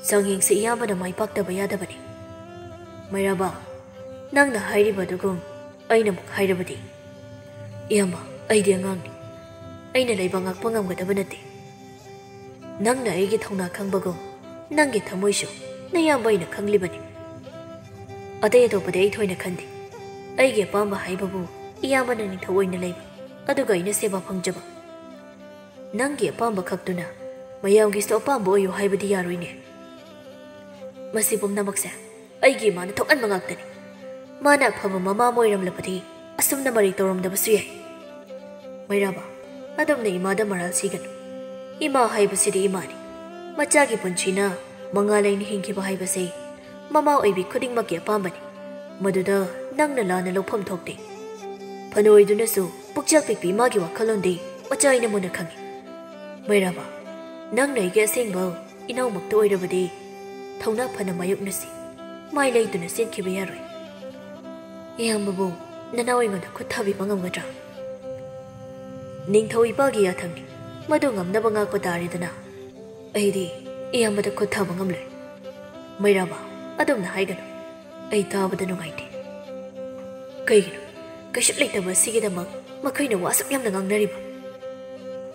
ꯆꯥꯡꯌꯦꯡꯁꯤ ꯏꯌꯥꯝꯕꯅ ꯃꯥꯏ ꯄꯥꯛꯇꯕ ꯌꯥꯗꯕꯅꯤ꯫ ꯃꯩꯔꯥꯕ, ꯅꯪꯅ ꯍꯥꯏꯔꯤꯕꯗꯨꯒꯨꯝ ꯑꯩꯅ ꯑꯃꯨꯛ ꯍꯥꯏꯔꯕꯗꯤ? ꯏꯌꯥꯝꯕ, ꯑꯩꯗꯤ ꯑꯉꯥꯡꯅꯤ꯫ ꯑꯩꯅ ꯂꯩꯕꯥꯛ ꯉꯥꯛꯄ ꯉꯝꯒꯗꯕ ꯅꯠꯇꯦ꯫ ꯅꯪꯅ ꯑꯩꯒꯤ ꯊꯧꯅꯥ ꯈꯪꯕꯒꯨꯝ ꯅꯪꯒꯤ ꯊꯃꯣꯏꯁꯨ ꯅꯌꯥꯝꯕ ꯑꯩꯅ ꯈꯪꯂꯤꯕꯅꯤ꯫ ꯑꯇꯩ ꯑꯇꯣꯞꯄꯗꯤ ꯑꯩ ꯊꯣꯏꯅ ꯈꯟꯗꯦ꯫ ꯑꯩꯒꯤ ꯑꯄꯥꯝꯕ ꯍꯥꯏꯕꯕꯨ ꯏꯌꯥꯝꯕꯅ ꯅꯤꯡꯊꯧ ꯑꯣꯏꯅ ꯂꯩꯕ, ꯑꯗꯨꯒ ꯑꯩꯅ ꯁꯦꯕꯥ ꯐꯪꯖꯕ꯫ ꯅꯪꯒꯤ ꯑꯄꯥꯝꯕ ꯈꯛꯇꯨꯅ ꯃꯌꯥꯝꯒꯤꯁꯨ ꯑꯄꯥꯝꯕ ꯑꯣꯏꯌꯨ ꯍꯥꯏꯕꯗꯤ ꯌꯥꯔꯣꯏꯅꯦ꯫ ꯃꯁꯤ ꯄꯨꯝꯅꯃꯛꯁꯦ ꯑꯩꯒꯤ ꯏꯃꯥꯅ ꯊꯣꯛꯍꯟꯕ ꯉꯥꯛꯇꯅꯤ꯫ ꯃꯥꯅ ꯑꯐꯕ ꯃꯃꯥ ꯑꯃ ꯑꯣꯏꯔꯝꯂꯕꯗꯤ ꯑꯁꯨꯝꯅ ꯃꯔꯩ ꯇꯧꯔꯝꯗꯕꯁꯨ ꯌꯥꯏ꯫ ꯃꯩꯔꯥꯕ, ꯑꯗꯣꯝꯅ ꯏꯃꯥꯗ ꯃꯔꯥꯜ ꯁꯤꯒꯅꯨ꯫ ꯏꯃꯥ ꯍꯥꯏꯕꯁꯤꯗꯤ ꯏꯃꯥꯅꯤ꯫ ꯃꯆꯥꯒꯤ ꯄꯨꯟꯁꯤꯅ ꯃꯉꯥꯜ ꯂꯩꯅ ꯍꯤꯡꯈꯤꯕ ꯍꯥꯏꯕꯁꯤ ꯃꯃꯥ ꯑꯣꯏꯕꯤ ꯈꯨꯗꯤꯡꯃꯛꯀꯤ ꯑꯄꯥꯝꯕꯅꯤ꯫ ꯃꯗꯨꯗ ꯅꯪꯅ ꯂꯥꯟꯅ ꯂꯧꯐꯝ ꯊꯣꯛꯇꯦ꯫ ꯐꯅ ꯑꯣꯏꯗꯨꯅꯁꯨ ꯄꯨꯛꯆꯦꯜ ꯄꯤꯛꯄꯤ ꯏꯃꯥꯒꯤ ꯋꯥꯈꯜꯂꯣꯟꯗꯤ ꯃꯆꯥ ꯑꯩꯅ ꯃꯨꯟꯅ ꯈꯪꯏ꯫ ꯃꯩꯔꯥꯕ, ꯅꯪꯅ ꯑꯩꯒꯤ ꯑꯁꯦꯡꯕ ꯏꯅꯥꯎꯃꯛꯇ ꯑꯣꯏꯔꯕꯗꯤ ꯊꯧꯅꯥ ꯐꯅ ꯃꯥꯌꯣꯛꯅꯁꯤ꯫ ꯃꯥꯏ ꯂꯩꯗꯨꯅ ꯆꯦꯟꯈꯤꯕ ꯌꯥꯔꯣꯏ꯫ ꯏꯌꯥꯝꯕꯕꯨ ꯅꯅꯥꯎ ꯑꯩꯉꯣꯟꯗ ꯈꯨꯠ ꯊꯥꯕꯤꯕ ꯉꯝꯒꯗ꯭ꯔꯥ? ꯅꯤꯡꯊꯧ ꯏꯄꯥꯒꯤ ꯌꯥꯊꯪꯅꯤ꯫ ꯃꯗꯨ ꯉꯝꯅꯕ ꯉꯥꯛꯄ ꯇꯥꯔꯦꯗꯅ꯫ ꯑꯩꯗꯤ ꯏꯌꯥꯝꯕꯗ ꯈꯨꯠ ꯊꯥꯕ ꯉꯝꯂꯣꯏ꯫ ꯃꯩꯔꯥꯕ, ꯑꯗꯨꯝꯅ ꯍꯥꯏꯒꯅꯨ꯫ ꯑꯩ ꯇꯥꯕꯗ ꯅꯨꯡꯉꯥꯏꯇꯦ꯫ ꯀꯩꯒꯤꯅꯣ? ꯀꯩꯁꯨ ꯂꯩꯇꯕ ꯑꯁꯤꯒꯤꯗꯃꯛ ꯃꯈꯣꯏꯅ ꯋꯥ ꯑꯁꯨꯛ ꯌꯥꯝꯅ ꯉꯥꯡꯅꯔꯤꯕ?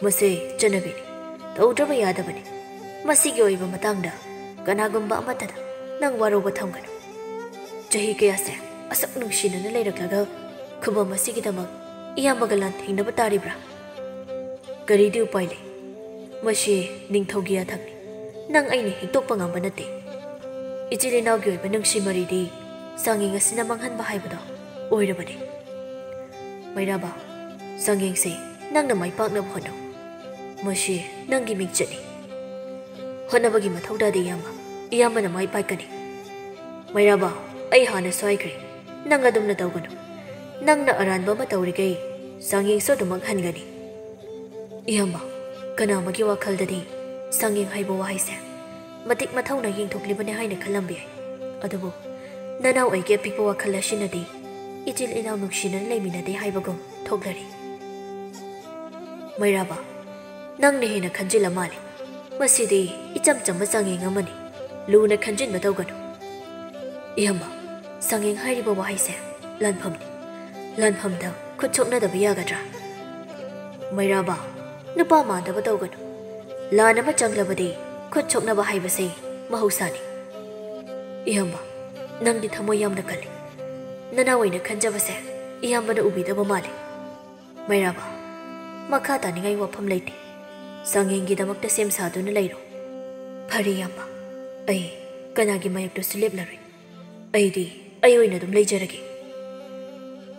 ꯃꯁꯤ ꯆꯠꯅꯕꯤꯅꯤ꯫ ꯇꯧꯗ꯭ꯔꯕ ꯌꯥꯗꯕꯅꯤ꯫ ꯃꯁꯤꯒꯤ ꯑꯣꯏꯕ ꯃꯇꯥꯡꯗ ꯀꯅꯥꯒꯨꯝꯕ ꯑꯃꯠꯇꯗ ꯅꯪ ꯋꯥꯔꯧꯕ ꯊꯝꯒꯅꯨ꯫ ꯆꯍꯤ ꯀꯌꯥꯁꯦ ꯑꯁꯨꯛ ꯅꯨꯡꯁꯤꯅꯅ ꯂꯩꯔꯛꯂꯒ ꯈꯨꯕꯝ ꯑꯁꯤꯒꯤꯗꯃꯛ ꯏꯌꯥꯝꯕꯒ ꯂꯥꯟꯊꯦꯡꯅꯕ ꯇꯥꯔꯤꯕ꯭ꯔꯥ? ꯀꯔꯤꯗꯤ ꯎꯄꯥꯏ ꯂꯩ? ꯃꯁꯤ ꯅꯤꯡꯊꯧꯒꯤ ꯌꯥꯊꯪꯅꯤ꯫ ꯅꯪ ꯑꯩꯅ ꯍꯤꯛꯇꯣꯛꯄ ꯉꯝꯕ ꯅꯠꯇꯦ꯫ ꯏꯆꯤꯜ ꯏꯅꯥꯎꯒꯤ ꯑꯣꯏꯕ ꯅꯨꯡꯁꯤ ꯃꯔꯤꯗꯤ ꯆꯥꯡꯌꯦꯡ ꯑꯁꯤꯅ ꯃꯥꯡꯍꯟꯕ ꯍꯥꯏꯕꯗꯣ ꯑꯣꯏꯔꯕꯅꯤ꯫ ꯃꯩꯔꯥꯕ, ꯆꯥꯡꯌꯦꯡꯁꯦ ꯅꯪꯅ ꯃꯥꯏ ꯄꯥꯛꯅꯕ ꯍꯣꯠꯅꯧ꯫ ꯃꯁꯤ ꯅꯪꯒꯤ ꯃꯤꯡꯆꯠꯅꯤ꯫ ꯍꯣꯠꯅꯕꯒꯤ ꯃꯊꯧ ꯇꯥꯗꯦ, ꯏꯌꯥꯝꯕ꯫ ꯏꯌꯥꯝꯕꯅ ꯃꯥꯏ ꯄꯥꯛꯀꯅꯤ꯫ ꯃꯩꯔꯥꯕ, ꯑꯩ ꯍꯥꯟꯅꯁꯨ ꯍꯥꯏꯈ꯭ꯔꯦ, ꯅꯪ ꯑꯗꯨꯝꯅ ꯇꯧꯒꯅꯨ꯫ ꯅꯪꯅ ꯑꯔꯥꯟꯕ ꯑꯃ ꯇꯧꯔꯤꯈꯩ ꯆꯥꯡꯌꯦꯡꯁꯨ ꯑꯗꯨꯃꯛ ꯍꯟꯒꯅꯤ꯫ ꯏꯌꯥꯝꯕ, ꯀꯅꯥ ꯑꯃꯒꯤ ꯋꯥꯈꯜꯗꯗꯤ ꯆꯥꯡꯌꯦꯡ ꯍꯥꯏꯕ ꯋꯥꯍꯩꯁꯦ ꯃꯇꯤꯛ ꯃꯊꯧꯅ ꯌꯦꯡꯊꯣꯛꯂꯤꯕꯅꯤ ꯍꯥꯏꯅ ꯈꯜꯂꯝꯕ ꯌꯥꯏ꯫ ꯑꯗꯨꯕꯨ ꯅꯅꯥꯎ ꯑꯩꯒꯤ ꯑꯄꯤꯛꯄ ꯋꯥꯈꯜ ꯑꯁꯤꯅꯗꯤ ꯏꯆꯤꯜ ꯏꯅꯥꯎ ꯅꯨꯡꯁꯤꯅꯅ ꯂꯩꯃꯤꯟꯅꯗꯦ ꯍꯥꯏꯕꯒꯨꯝ ꯊꯣꯛꯂꯔꯤ꯫ ꯃꯩꯔꯥꯕ, ꯅꯪꯅ ꯍꯦꯟꯅ ꯈꯟꯖꯤꯜꯂ ꯃꯥꯜꯂꯦ꯫ ꯃꯁꯤꯗꯤ ꯏꯆꯝ ꯆꯝꯕ ꯆꯥꯡꯌꯦꯡ ꯑꯃꯅꯤ꯫ ꯂꯨꯅ ꯈꯟꯖꯤꯟꯕ ꯇꯧꯒꯅꯨ꯫ ꯏꯌꯥꯝꯕ, ꯆꯥꯡꯌꯦꯡ ꯍꯥꯏꯔꯤꯕ ꯋꯥꯍꯩꯁꯦ ꯂꯥꯟꯐꯝꯅꯤ꯫ ꯂꯥꯟꯐꯝꯗ ꯈꯨꯠ ꯁꯣꯛꯅꯗꯕ ꯌꯥꯒꯗ꯭ꯔꯥ? ꯃꯩꯔꯥꯕ, ꯅꯨꯄꯥ ꯃꯥꯟꯗꯕ ꯇꯧꯒꯅꯨ꯫ ꯂꯥꯟ ꯑꯃ ꯆꯪꯂꯕꯗꯤ ꯈꯨꯠ ꯁꯣꯛꯅꯕ ꯍꯥꯏꯕꯁꯤ ꯃꯍꯧꯁꯥꯅꯤ꯫ ꯏꯌꯥꯝꯕ, ꯅꯪꯗꯤ ꯊꯃꯣꯏ ꯌꯥꯝꯅ ꯀꯜꯂꯤ꯫ ꯅꯅꯥꯎ ꯑꯩꯅ ꯈꯟꯖꯕꯁꯦ ꯏꯌꯥꯝꯕꯅ ꯎꯕꯤꯗꯕ ꯃꯥꯜꯂꯤ꯫ ꯃꯩꯔꯥꯕ, ꯃꯈꯥ ꯇꯥꯅꯤꯡꯉꯥꯏ ꯋꯥꯐꯝ ꯂꯩꯇꯦ꯫ ꯆꯥꯡꯌꯦꯡꯒꯤꯗꯃꯛꯇ ꯁꯦꯝ ꯁꯥꯗꯨꯅ ꯂꯩꯔꯣ꯫ ꯐꯔꯦ ꯏꯌꯥꯝꯕ, ꯑꯩ ꯀꯅꯥꯒꯤ ꯃꯥꯌꯣꯛꯇꯁꯨ ꯂꯦꯞꯂꯔꯣꯏ꯫ ꯑꯩꯗꯤ ꯑꯩ ꯑꯣꯏꯅ ꯑꯗꯨꯝ ꯂꯩꯖꯔꯒꯦ꯫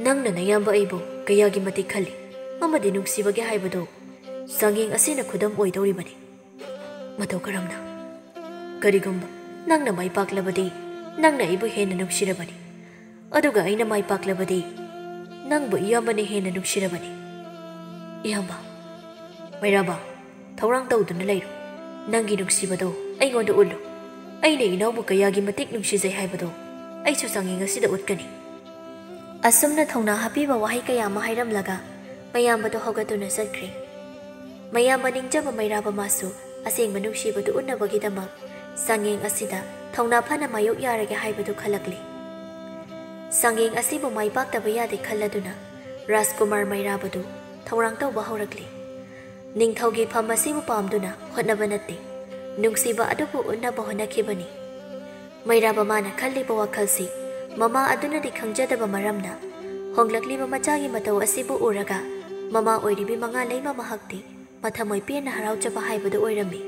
ꯅꯪꯅ ꯅꯌꯥꯝꯕ ꯑꯩꯕꯨ ꯀꯌꯥꯒꯤ ꯃꯇꯤꯛ ꯈꯜꯂꯤ ꯑꯃꯗꯤ ꯅꯨꯡꯁꯤꯕꯒꯦ ꯍꯥꯏꯕꯗꯨ ꯆꯥꯡꯌꯦꯡ ꯑꯁꯤꯅ ꯈꯨꯗꯝ ꯑꯣꯏꯗꯧꯔꯤꯕꯅꯤ꯫ ꯃꯇꯧ ꯀꯔꯝꯅ? ꯀꯔꯤꯒꯨꯝꯕ ꯅꯪꯅ ꯃꯥꯏ ꯄꯥꯛꯂꯕꯗꯤ ꯅꯪꯅ ꯑꯩꯕꯨ ꯍꯦꯟꯅ ꯅꯨꯡꯁꯤꯔꯕꯅꯤ, ꯑꯗꯨꯒ ꯑꯩꯅ ꯃꯥꯏ ꯄꯥꯛꯂꯕꯗꯤ ꯅꯪꯕꯨ ꯏꯌꯥꯝꯕꯅ ꯍꯦꯟꯅ ꯅꯨꯡꯁꯤꯔꯕꯅꯤ꯫ ꯏꯌꯥꯝꯕ, ꯃꯩꯔꯥꯕ, ꯊꯧꯔꯥꯡ ꯇꯧꯗꯨꯅ ꯂꯩꯔꯣ꯫ ꯅꯪꯒꯤ ꯅꯨꯡꯁꯤꯕꯗꯣ ꯑꯩꯉꯣꯟꯗ ꯎꯠꯂꯨ꯫ ꯑꯩꯅ ꯏꯅꯥꯎꯕꯨ ꯀꯌꯥꯒꯤ ꯃꯇꯤꯛ ꯅꯨꯡꯁꯤꯖꯩ ꯍꯥꯏꯕꯗꯣ ꯑꯩꯁꯨ ꯆꯥꯡꯌꯦꯡ ꯑꯁꯤꯗ ꯎꯠꯀꯅꯤ꯫ ꯑꯁꯨꯝꯅ ꯊꯧꯅꯥ ꯍꯥꯞꯄꯤꯕ ꯋꯥꯍꯩ ꯀꯌꯥ ꯑꯃ ꯍꯥꯏꯔꯝꯂꯒ ꯃꯌꯥꯝꯕꯗꯣ ꯍꯧꯒꯠꯇꯨꯅ ꯆꯠꯈ꯭ꯔꯦ꯫ ꯃꯌꯥꯝꯕ ꯅꯤꯡꯖꯕ ꯃꯩꯔꯥꯕ ꯃꯥꯁꯨ ꯑꯁꯦꯡꯕ ꯅꯨꯡꯁꯤꯕꯗꯨ ꯎꯠꯅꯕꯒꯤꯗꯃꯛ ꯆꯥꯡꯌꯦꯡ ꯑꯁꯤꯗ ꯊꯧꯅꯥ ꯐꯅ ꯃꯥꯌꯣꯛ ꯌꯥꯔꯒꯦ ꯍꯥꯏꯕꯗꯨ ꯈꯜꯂꯛꯂꯤ꯫ ꯆꯥꯡꯌꯦꯡ ꯑꯁꯤꯕꯨ ꯃꯥꯏ ꯄꯥꯛꯇꯕ ꯌꯥꯗꯦ ꯈꯜꯂꯗꯨꯅ ꯔꯥꯖꯀꯨꯃꯥꯔ ꯃꯩꯔꯥꯕꯗꯨ ꯊꯧꯔꯥꯡ ꯇꯧꯕ ꯍꯧꯔꯛꯂꯤ꯫ ꯅꯤꯡꯊꯧꯒꯤ ꯐꯝ ꯑꯁꯤꯕꯨ ꯄꯥꯝꯗꯨꯅ ꯍꯣꯠꯅꯕ ꯅꯠꯇꯦ, ꯅꯨꯡꯁꯤꯕ ꯑꯗꯨꯕꯨ ꯎꯠꯅꯕ ꯍꯣꯠꯅꯈꯤꯕꯅꯤ꯫ ꯃꯩꯔꯥꯕ ꯃꯥꯅ ꯈꯜꯂꯤꯕ ꯋꯥꯈꯜꯁꯤ ꯃꯃꯥ ꯑꯗꯨꯅꯗꯤ ꯈꯪꯖꯗꯕ ꯃꯔꯝꯅ, ꯍꯣꯡꯂꯛꯂꯤꯕ ꯃꯆꯥꯒꯤ ꯃꯇꯧ ꯑꯁꯤꯕꯨ ꯎꯔꯒ ꯃꯃꯥ ꯑꯣꯏꯔꯤꯕꯤ ꯃꯉꯥꯂꯩꯃ ꯃꯍꯥꯛꯇꯤ ꯃꯊꯃꯣꯏ ꯄꯦꯟꯅ ꯍꯔꯥꯎꯖꯕ ꯍꯥꯏꯕꯗꯨ ꯑꯣꯏꯔꯝꯃꯤ꯫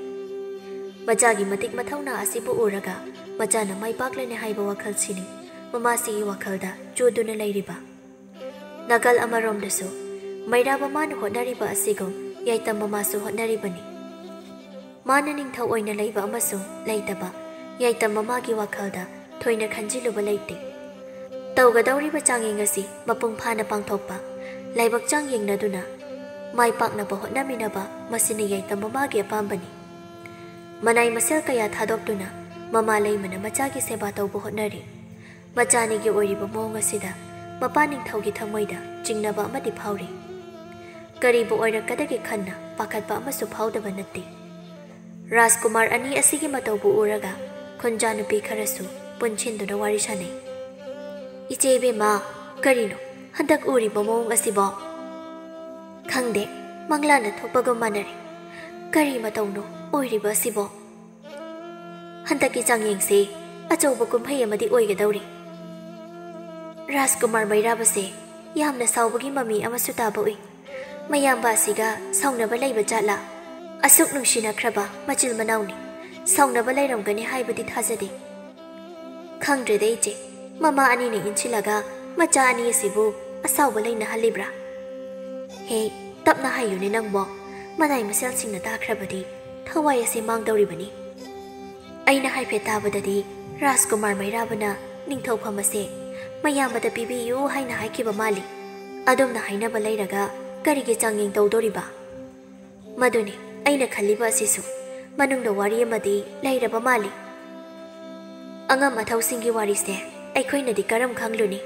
ꯃꯆꯥꯒꯤ ꯃꯇꯤꯛ ꯃꯊꯧꯅꯥ ꯑꯁꯤꯕꯨ ꯎꯔꯒ ꯃꯆꯥꯅ ꯃꯥꯏ ꯄꯥꯛꯂꯅꯤ ꯍꯥꯏꯕ ꯋꯥꯈꯜꯁꯤꯅꯤ ꯃꯃꯥꯁꯤꯒꯤ ꯋꯥꯈꯜꯗ ꯆꯨꯗꯨꯅ ꯂꯩꯔꯤꯕ꯫ ꯅꯥꯀꯜ ꯑꯃꯔꯣꯝꯗꯁꯨ ꯃꯩꯔꯥꯕ ꯃꯥꯅ ꯍꯣꯠꯅꯔꯤꯕ ꯑꯁꯤꯒꯨꯝ ꯌꯥꯏꯇꯝ ꯃꯃꯥꯁꯨ ꯍꯣꯠꯅꯔꯤꯕꯅꯤ꯫ ꯃꯥꯅ ꯅꯤꯡꯊꯧ ꯑꯣꯏꯅ ꯂꯩꯕ ꯑꯃꯁꯨꯡ ꯂꯩꯇꯕ ꯌꯥꯏꯇꯝ ꯃꯃꯥꯒꯤ ꯋꯥꯈꯜꯗ ꯊꯣꯏꯅ ꯈꯟꯖꯤꯜꯂꯨꯕ ꯂꯩꯇꯦ꯫ ꯇꯧꯒꯗꯧꯔꯤꯕ ꯆꯥꯡꯌꯦꯡ ꯑꯁꯤ ꯃꯄꯨꯡ ꯐꯥꯅ ꯄꯥꯡꯊꯣꯛꯄ, ꯂꯥꯏꯕꯛ ꯆꯥꯡ ꯌꯦꯡꯅꯗꯨꯅ ꯃꯥꯏ ꯄꯥꯛꯅꯕ ꯍꯣꯠꯅꯃꯤꯟꯅꯕ, ꯃꯁꯤꯅ ꯌꯥꯏꯇꯝ ꯃꯃꯥꯒꯤ ꯑꯄꯥꯝꯕꯅꯤ꯫ ꯃꯅꯥꯏ ꯃꯁꯦꯜ ꯀꯌꯥ ꯊꯥꯗꯣꯛꯇꯨꯅ ꯃꯃꯥ ꯂꯩꯃꯅ ꯃꯆꯥꯒꯤ ꯁꯦꯕꯥ ꯇꯧꯕ ꯍꯣꯠꯅꯔꯤ꯫ ꯃꯆꯥꯅꯤꯒꯤ ꯑꯣꯏꯔꯤꯕ ꯃꯑꯣꯡ ꯑꯁꯤꯗ ꯃꯄꯥ ꯅꯤꯡꯊꯧꯒꯤ ꯊꯃꯣꯏꯗ ꯆꯤꯡꯅꯕ ꯑꯃꯗꯤ ꯐꯥꯎꯔꯤ꯫ ꯀꯔꯤꯕꯨ ꯑꯣꯏꯔꯛꯀꯗꯒꯦ ꯈꯟꯅ ꯄꯥꯈꯠꯄ ꯑꯃꯁꯨ ꯐꯥꯎꯗꯕ ꯅꯠꯇꯦ꯫ ꯔꯥꯖꯀꯨꯃꯥꯔ ꯑꯅꯤ ꯑꯁꯤꯒꯤ ꯃꯇꯧꯕꯨ ꯎꯔꯒ ꯈꯨꯟꯖꯥ ꯅꯨꯄꯤ ꯈꯔꯁꯨ ꯄꯨꯟꯁꯤꯟꯗꯨꯅ ꯋꯥꯔꯤ ꯁꯥꯅꯩ꯫ "ꯏꯆꯦ ꯏꯕꯦꯝꯃ, ꯀꯔꯤꯅꯣ ꯍꯟꯗꯛ ꯎꯔꯤꯕ ꯃꯑꯣꯡ ꯑꯁꯤꯕꯣ? ꯈꯪꯗꯦ, ꯃꯪꯂꯥꯟꯅ ꯊꯣꯛꯄꯒ ꯃꯥꯟꯅꯔꯦ꯫ ꯀꯔꯤ ꯃꯇꯧꯅꯣ ꯑꯣꯏꯔꯤꯕ ꯑꯁꯤꯕꯣ? ꯍꯟꯗꯛꯀꯤ ꯆꯥꯡꯌꯦꯡꯁꯦ ꯑꯆꯧꯕ ꯀꯨꯝꯍꯩ ꯑꯃꯗꯤ ꯑꯣꯏꯒꯗꯧꯔꯤ꯫ ꯔꯥꯖꯀꯨꯃꯥꯔ ꯃꯩꯔꯥꯕꯁꯦ ꯌꯥꯝꯅ ꯁꯥꯎꯕꯒꯤ ꯃꯃꯤ ꯑꯃꯁꯨ ꯇꯥꯕ ꯎꯏ꯫ ꯃꯌꯥꯝꯕ ꯑꯁꯤꯒ ꯁꯥꯎꯅꯕ ꯂꯩꯕ ꯖꯥꯠꯂꯥ? ꯑꯁꯨꯛ ꯅꯨꯡꯁꯤꯅꯈ꯭ꯔꯕ ꯃꯆꯤꯜ ꯃꯅꯥꯎꯅꯤ꯫ ꯁꯥꯎꯅꯕ ꯂꯩꯔꯝꯒꯅꯤ ꯍꯥꯏꯕꯗꯤ ꯊꯥꯖꯗꯦ꯫ ꯈꯪꯗ꯭ꯔꯦꯗ ꯏꯆꯦ, ꯃꯃꯥ ꯑꯅꯤꯅ ꯏꯟꯁꯤꯜꯂꯒ ꯃꯆꯥ ꯑꯅꯤ ꯑꯁꯤꯕꯨ ꯑꯁꯥꯎꯕ ꯂꯩꯅꯍꯜꯂꯤꯕ꯭ꯔꯥ? ꯍꯦ, ꯇꯞꯅ ꯍꯥꯏꯌꯨꯅꯦ ꯅꯪꯕꯣ꯫ ꯃꯅꯥꯏ ꯃꯁꯦꯜꯁꯤꯡꯅ ꯇꯥꯈ꯭ꯔꯕꯗꯤ ꯊꯋꯥꯏ ꯑꯁꯦ ꯃꯥꯡꯗꯧꯔꯤꯕꯅꯤ꯫ ꯑꯩꯅ ꯍꯥꯏꯐꯦꯠ ꯇꯥꯕꯗꯗꯤ ꯔꯥꯖꯀꯨꯃꯥꯔ ꯃꯩꯔꯥꯕꯅ ꯅꯤꯡꯊꯧꯐꯝ ꯑꯁꯦ ꯃꯌꯥꯝꯕꯗ ꯄꯤꯕꯤꯌꯨ ꯍꯥꯏꯅ ꯍꯥꯏꯈꯤꯕ ꯃꯥꯜꯂꯤ꯫ ꯑꯗꯨꯝꯅ ꯍꯥꯏꯅꯕ ꯂꯩꯔꯒ ꯀꯔꯤꯒꯤ ꯆꯥꯡꯌꯦꯡ ꯇꯧꯗꯣꯔꯤꯕ? ꯃꯗꯨꯅꯤ ꯑꯩꯅ ꯈꯜꯂꯤꯕ ꯑꯁꯤꯁꯨ꯫ ꯃꯅꯨꯡꯗ ꯋꯥꯔꯤ ꯑꯃꯗꯤ ꯂꯩꯔꯕ ꯃꯥꯜꯂꯤ꯫ ꯑꯉꯝ ꯑꯊꯧꯁꯤꯡꯒꯤ ꯋꯥꯔꯤꯁꯦ ꯑꯩꯈꯣꯏꯅꯗꯤ ꯀꯔꯝ ꯈꯪꯂꯨꯅꯤ?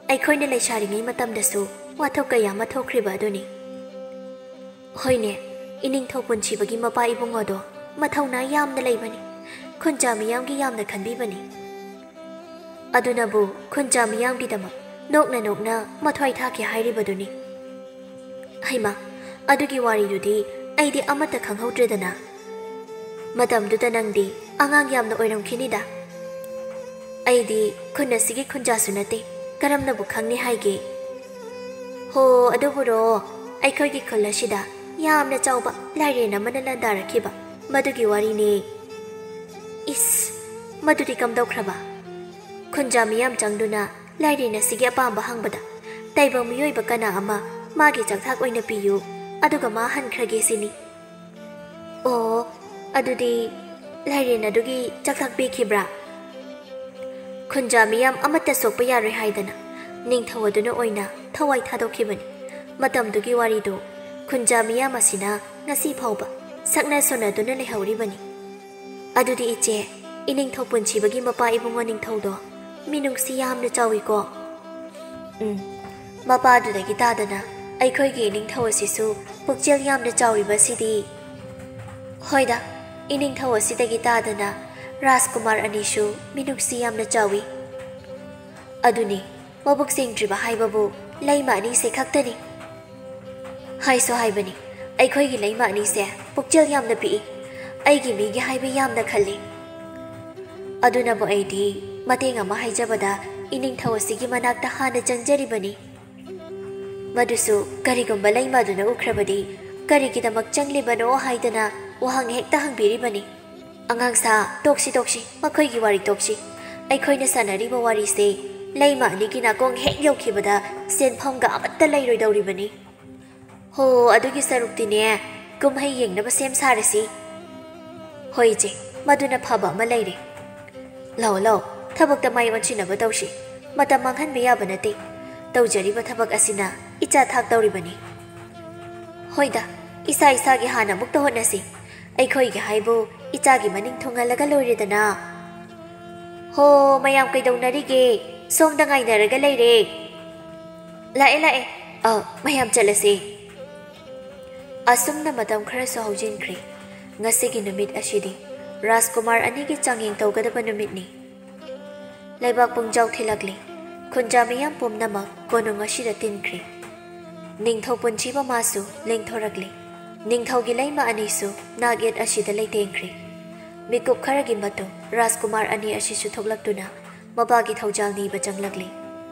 ꯑꯩꯈꯣꯏꯅ ꯂꯩꯁꯥꯔꯤꯉꯩ ꯃꯇꯝꯗꯁꯨ ꯋꯥꯊꯣꯛ ꯀꯌꯥ ꯑꯃ ꯊꯣꯛꯈ꯭ꯔꯤꯕ ꯑꯗꯨꯅꯤ꯫ ꯍꯣꯏꯅꯦ, ꯏꯅꯤꯡꯊꯧ ꯄꯨꯟꯁꯤꯕꯒꯤ ꯃꯄꯥ ꯏꯕꯨꯡꯉꯣꯗꯣ ꯃꯊꯧꯅꯥ ꯌꯥꯝꯅ ꯂꯩꯕꯅꯤ꯫ ꯈꯨꯟꯖꯥ ꯃꯤꯌꯥꯝꯒꯤ ꯌꯥꯝꯅ ꯈꯟꯕꯤꯕꯅꯤ꯫ ꯑꯗꯨꯅꯕꯨ ꯈꯨꯟꯖꯥ ꯃꯤꯌꯥꯝꯒꯤꯗꯃꯛ ꯅꯣꯛꯅ ꯅꯣꯛꯅ ꯃꯊ꯭ꯋꯥꯏ ꯊꯥꯈꯤ ꯍꯥꯏꯔꯤꯕꯗꯨꯅꯤ꯫ ꯍꯩꯃꯥ, ꯑꯗꯨꯒꯤ ꯋꯥꯔꯤꯗꯨꯗꯤ ꯑꯩꯗꯤ ꯑꯃꯠꯇ ꯈꯪꯍꯧꯗ꯭ꯔꯦꯗꯅ꯫ ꯃꯇꯝꯗꯨꯗ ꯅꯪꯗꯤ ꯑꯉꯥꯡ ꯌꯥꯝꯅ ꯑꯣꯏꯔꯝꯈꯤꯅꯤꯗ꯫ ꯑꯩꯗꯤ ꯈꯨꯟ ꯑꯁꯤꯒꯤ ꯈꯨꯟꯖꯥꯁꯨ ꯅꯠꯇꯦ, ꯀꯔꯝꯅꯕꯨ ꯈꯪꯅꯤ ꯍꯥꯏꯒꯦ? ꯍꯣ, ꯑꯗꯨꯕꯨꯔꯣ, ꯑꯩꯈꯣꯏꯒꯤ ꯈꯨꯜ ꯑꯁꯤꯗ ꯌꯥꯝꯅ ꯆꯥꯎꯕ ꯂꯥꯏꯔꯦꯟ ꯑꯃꯅ ꯂꯥꯟꯗꯥꯔꯛꯈꯤꯕ, ꯃꯗꯨꯒꯤ ꯋꯥꯔꯤꯅꯦ꯫ ꯏꯁ, ꯃꯗꯨꯗꯤ ꯀꯝꯗꯧꯈ꯭ꯔꯕ? ꯈꯨꯟꯖꯥ ꯃꯤꯌꯥꯝ ꯆꯪꯗꯨꯅ ꯂꯥꯏꯔꯦꯟ ꯑꯁꯤꯒꯤ ꯑꯄꯥꯝꯕ ꯍꯪꯕꯗ, ꯇꯥꯏꯕꯪ ꯃꯤꯑꯣꯏꯕ ꯀꯅꯥ ꯑꯃ ꯃꯥꯒꯤ ꯆꯥꯛꯊꯥꯛ ꯑꯣꯏꯅ ꯄꯤꯌꯨ, ꯑꯗꯨꯒ ꯃꯥ ꯍꯟꯈ꯭ꯔꯒꯦ ꯁꯤꯅꯤ꯫ ꯑꯣ, ꯑꯗꯨꯗꯤ ꯂꯥꯏꯔꯦꯟ ꯑꯗꯨꯒꯤ ꯆꯥꯛꯊꯥꯛ ꯄꯤꯈꯤꯕ꯭ꯔꯥ? ꯈꯨꯟꯖꯥ ꯃꯤꯌꯥꯝ ꯑꯃꯠꯇ ꯁꯣꯛꯄ ꯌꯥꯔꯣꯏ ꯍꯥꯏꯗꯅ ꯅꯤꯡꯊꯧ ꯑꯗꯨꯅ ꯑꯣꯏꯅ ꯊꯋꯥꯏ ꯊꯥꯗꯣꯛꯈꯤꯕꯅꯤ꯫ ꯃꯇꯝꯗꯨꯒꯤ ꯋꯥꯔꯤꯗꯨ ꯈꯨꯟꯖꯥ ꯃꯤꯌꯥꯝ ꯑꯁꯤꯅ ꯉꯁꯤ ꯐꯥꯎꯕ ꯁꯛꯅ ꯁꯣꯟꯅꯗꯨꯅ ꯂꯩꯍꯧꯔꯤꯕꯅꯤ꯫ ꯑꯗꯨꯗꯤ ꯏꯆꯦ, ꯏꯅꯤꯡꯊꯧ ꯄꯨꯟꯁꯤꯕꯒꯤ ꯃꯄꯥ ꯏꯕꯨꯡꯉꯣ ꯅꯤꯡꯊꯧꯗꯣ ꯃꯤꯅꯨꯡꯁꯤ ꯌꯥꯝꯅ ꯆꯥꯎꯏꯀꯣ꯫ ꯎꯝ, ꯃꯄꯥꯗꯨꯗꯒꯤ ꯇꯥꯗꯅ ꯑꯩꯈꯣꯏꯒꯤ ꯏꯅꯤꯡꯊꯧ ꯑꯁꯤꯁꯨ ꯄꯨꯛꯆꯦꯜ ꯌꯥꯝꯅ ꯆꯥꯎꯔꯤꯕꯁꯤꯗꯤ꯫ ꯍꯣꯏꯗ, ꯏꯅꯤꯡꯊꯧ ꯑꯁꯤꯗꯒꯤ ꯇꯥꯗꯅ ꯔꯥꯖꯀꯨꯃꯥꯔ ꯑꯅꯤꯁꯨ ꯃꯤꯅꯨꯡꯁꯤ ꯌꯥꯝꯅ ꯆꯥꯎꯏ꯫ ꯑꯗꯨꯅꯤ, ꯃꯕꯨꯛ ꯁꯦꯡꯗ꯭ꯔꯤꯕ ꯍꯥꯏꯕꯕꯨ ꯂꯩꯃ ꯑꯅꯤꯁꯦ ꯈꯛꯇꯅꯤ꯫ ꯍꯥꯏꯁꯨ ꯍꯥꯏꯕꯅꯤ, ꯑꯩꯈꯣꯏꯒꯤ ꯂꯩꯃ ꯑꯅꯤꯁꯦ ꯄꯨꯛꯆꯦꯜ ꯌꯥꯝꯅ ꯄꯤꯛꯏ꯫ ꯑꯩꯒꯤ ꯃꯤꯒꯤ ꯍꯥꯏꯕ ꯌꯥꯝꯅ ꯈꯜꯂꯤ꯫ ꯑꯗꯨꯅꯕꯨ ꯑꯩꯗꯤ ꯃꯇꯦꯡ ꯑꯃ ꯍꯥꯏꯖꯕꯗ ꯏꯅꯤꯡꯊꯧ ꯑꯁꯤꯒꯤ ꯃꯅꯥꯛꯇ ꯍꯥꯟꯅ ꯆꯪꯖꯔꯤꯕꯅꯤ꯫ ꯃꯗꯨꯁꯨ ꯀꯔꯤꯒꯨꯝꯕ ꯂꯩꯃ ꯑꯗꯨꯅ ꯎꯈ꯭ꯔꯕꯗꯤ ꯀꯔꯤꯒꯤꯗꯃꯛ ꯆꯪꯂꯤꯕꯅꯣ ꯍꯥꯏꯗꯅ ꯋꯥꯍꯪ ꯍꯦꯛꯇ ꯍꯪꯕꯤꯔꯤꯕꯅꯤ꯫ ꯑꯉꯥꯡꯁꯥ, ꯇꯣꯛꯁꯤ, ꯇꯣꯛꯁꯤ, ꯃꯈꯣꯏꯒꯤ ꯋꯥꯔꯤ ꯇꯣꯛꯁꯤ꯫ ꯑꯩꯈꯣꯏꯅ ꯁꯥꯟꯅꯔꯤꯕ ꯋꯥꯔꯤꯁꯦ ꯂꯩꯃ ꯑꯅꯤꯒꯤ ꯅꯥꯀꯣꯡ ꯍꯦꯛ ꯌꯧꯈꯤꯕꯗ ꯁꯦꯟꯐꯝꯒ ꯑꯃꯠꯇ ꯂꯩꯔꯣꯏꯗꯧꯔꯤꯕꯅꯤ꯫ ꯍꯣ, ꯑꯗꯨꯒꯤ ꯁꯔꯨꯛꯇꯤꯅꯦ, ꯀꯨꯝꯍꯩ ꯌꯦꯡꯅꯕ ꯁꯦꯝ ꯁꯥꯔꯁꯤ꯫ ꯍꯣꯏ ꯏꯆꯦ, ꯃꯗꯨꯅ ꯐꯕ ꯑꯃ ꯂꯩꯔꯦ꯫ ꯂꯥꯛꯑꯣ, ꯂꯥꯛꯑꯣ, ꯊꯕꯛꯇ ꯃꯥꯏ ꯑꯣꯟꯁꯤꯟꯅꯕ ꯇꯧꯁꯤ꯫ ꯃꯇꯝ ꯃꯥꯡꯍꯟꯕ ꯌꯥꯕ ꯅꯠꯇꯦ꯫ ꯇꯧꯖꯔꯤꯕ ꯊꯕꯛ ꯑꯁꯤꯅ ꯏꯆꯥ ꯊꯥꯛꯇꯧꯔꯤꯕꯅꯤ꯫ ꯍꯣꯏꯗ, ꯏꯁꯥ ꯏꯁꯥꯒꯤ ꯍꯥꯟꯅ ꯑꯃꯨꯛꯇ ꯍꯣꯠꯅꯁꯤ꯫ ꯑꯩꯈꯣꯏꯒꯤ ꯍꯥꯏꯕꯨ ꯏꯆꯥꯒꯤ ꯃꯅꯤꯡ ꯊꯨꯡꯍꯜꯂꯒ ꯂꯣꯏꯔꯦꯗꯅ꯫ ꯍꯣ, ꯃꯌꯥꯝ ꯀꯩꯗꯧꯅꯔꯤꯒꯦ? ꯁꯣꯝꯗ ꯉꯥꯏꯅꯔꯒ ꯂꯩꯔꯦ꯫ ꯂꯥꯛꯑꯦ, ꯂꯥꯛꯑꯦ꯫ ꯑ, ꯃꯌꯥꯝ ꯆꯠꯂꯁꯤ꯫ ꯑꯁꯨꯝꯅ ꯃꯇꯝ ꯈꯔꯁꯨ ꯍꯧꯖꯤꯟꯈ꯭ꯔꯦ꯫ ꯉꯁꯤꯒꯤ ꯅꯨꯃꯤꯠ ꯑꯁꯤꯗꯤ ꯔꯥꯖꯀꯨꯃꯥꯔ ꯑꯅꯤꯒꯤ ꯆꯥꯡꯌꯦꯡ ꯇꯧꯒꯗꯕ ꯅꯨꯃꯤꯠꯅꯤ꯫ ꯂꯩꯕꯥꯛ ꯄꯨꯡꯖꯥꯎ ꯊꯤꯜꯂꯛꯂꯦ꯫ ꯈꯨꯟꯖꯥ ꯃꯤꯌꯥꯝ ꯄꯨꯝꯅꯃꯛ ꯀꯣꯅꯨꯡ ꯑꯁꯤꯗ ꯇꯤꯟꯈ꯭ꯔꯦ꯫ ꯅꯤꯡꯊꯧ ꯄꯨꯟꯁꯤꯕ ꯃꯥꯁꯨ ꯂꯦꯡꯊꯣꯔꯛꯂꯦ꯫ ꯅꯤꯡꯊꯧꯒꯤ ꯂꯩꯃ ꯑꯅꯤꯁꯨ ꯅꯥꯛ ꯌꯦꯠ ꯑꯁꯤꯗ ꯂꯩꯇꯦꯡꯈ꯭ꯔꯦ꯫ ꯃꯤꯀꯨꯞ ꯈꯔꯒꯤ ꯃꯇꯨꯡ ꯔꯥꯖꯀꯨꯃꯥꯔ ꯑꯅꯤ ꯑꯁꯤꯁꯨ ꯊꯣꯛꯂꯛꯇꯨꯅ ꯃꯄꯥꯒꯤ ꯊꯧꯖꯥꯜ ꯅꯤꯕ ꯆꯪꯂꯛꯂꯤ꯫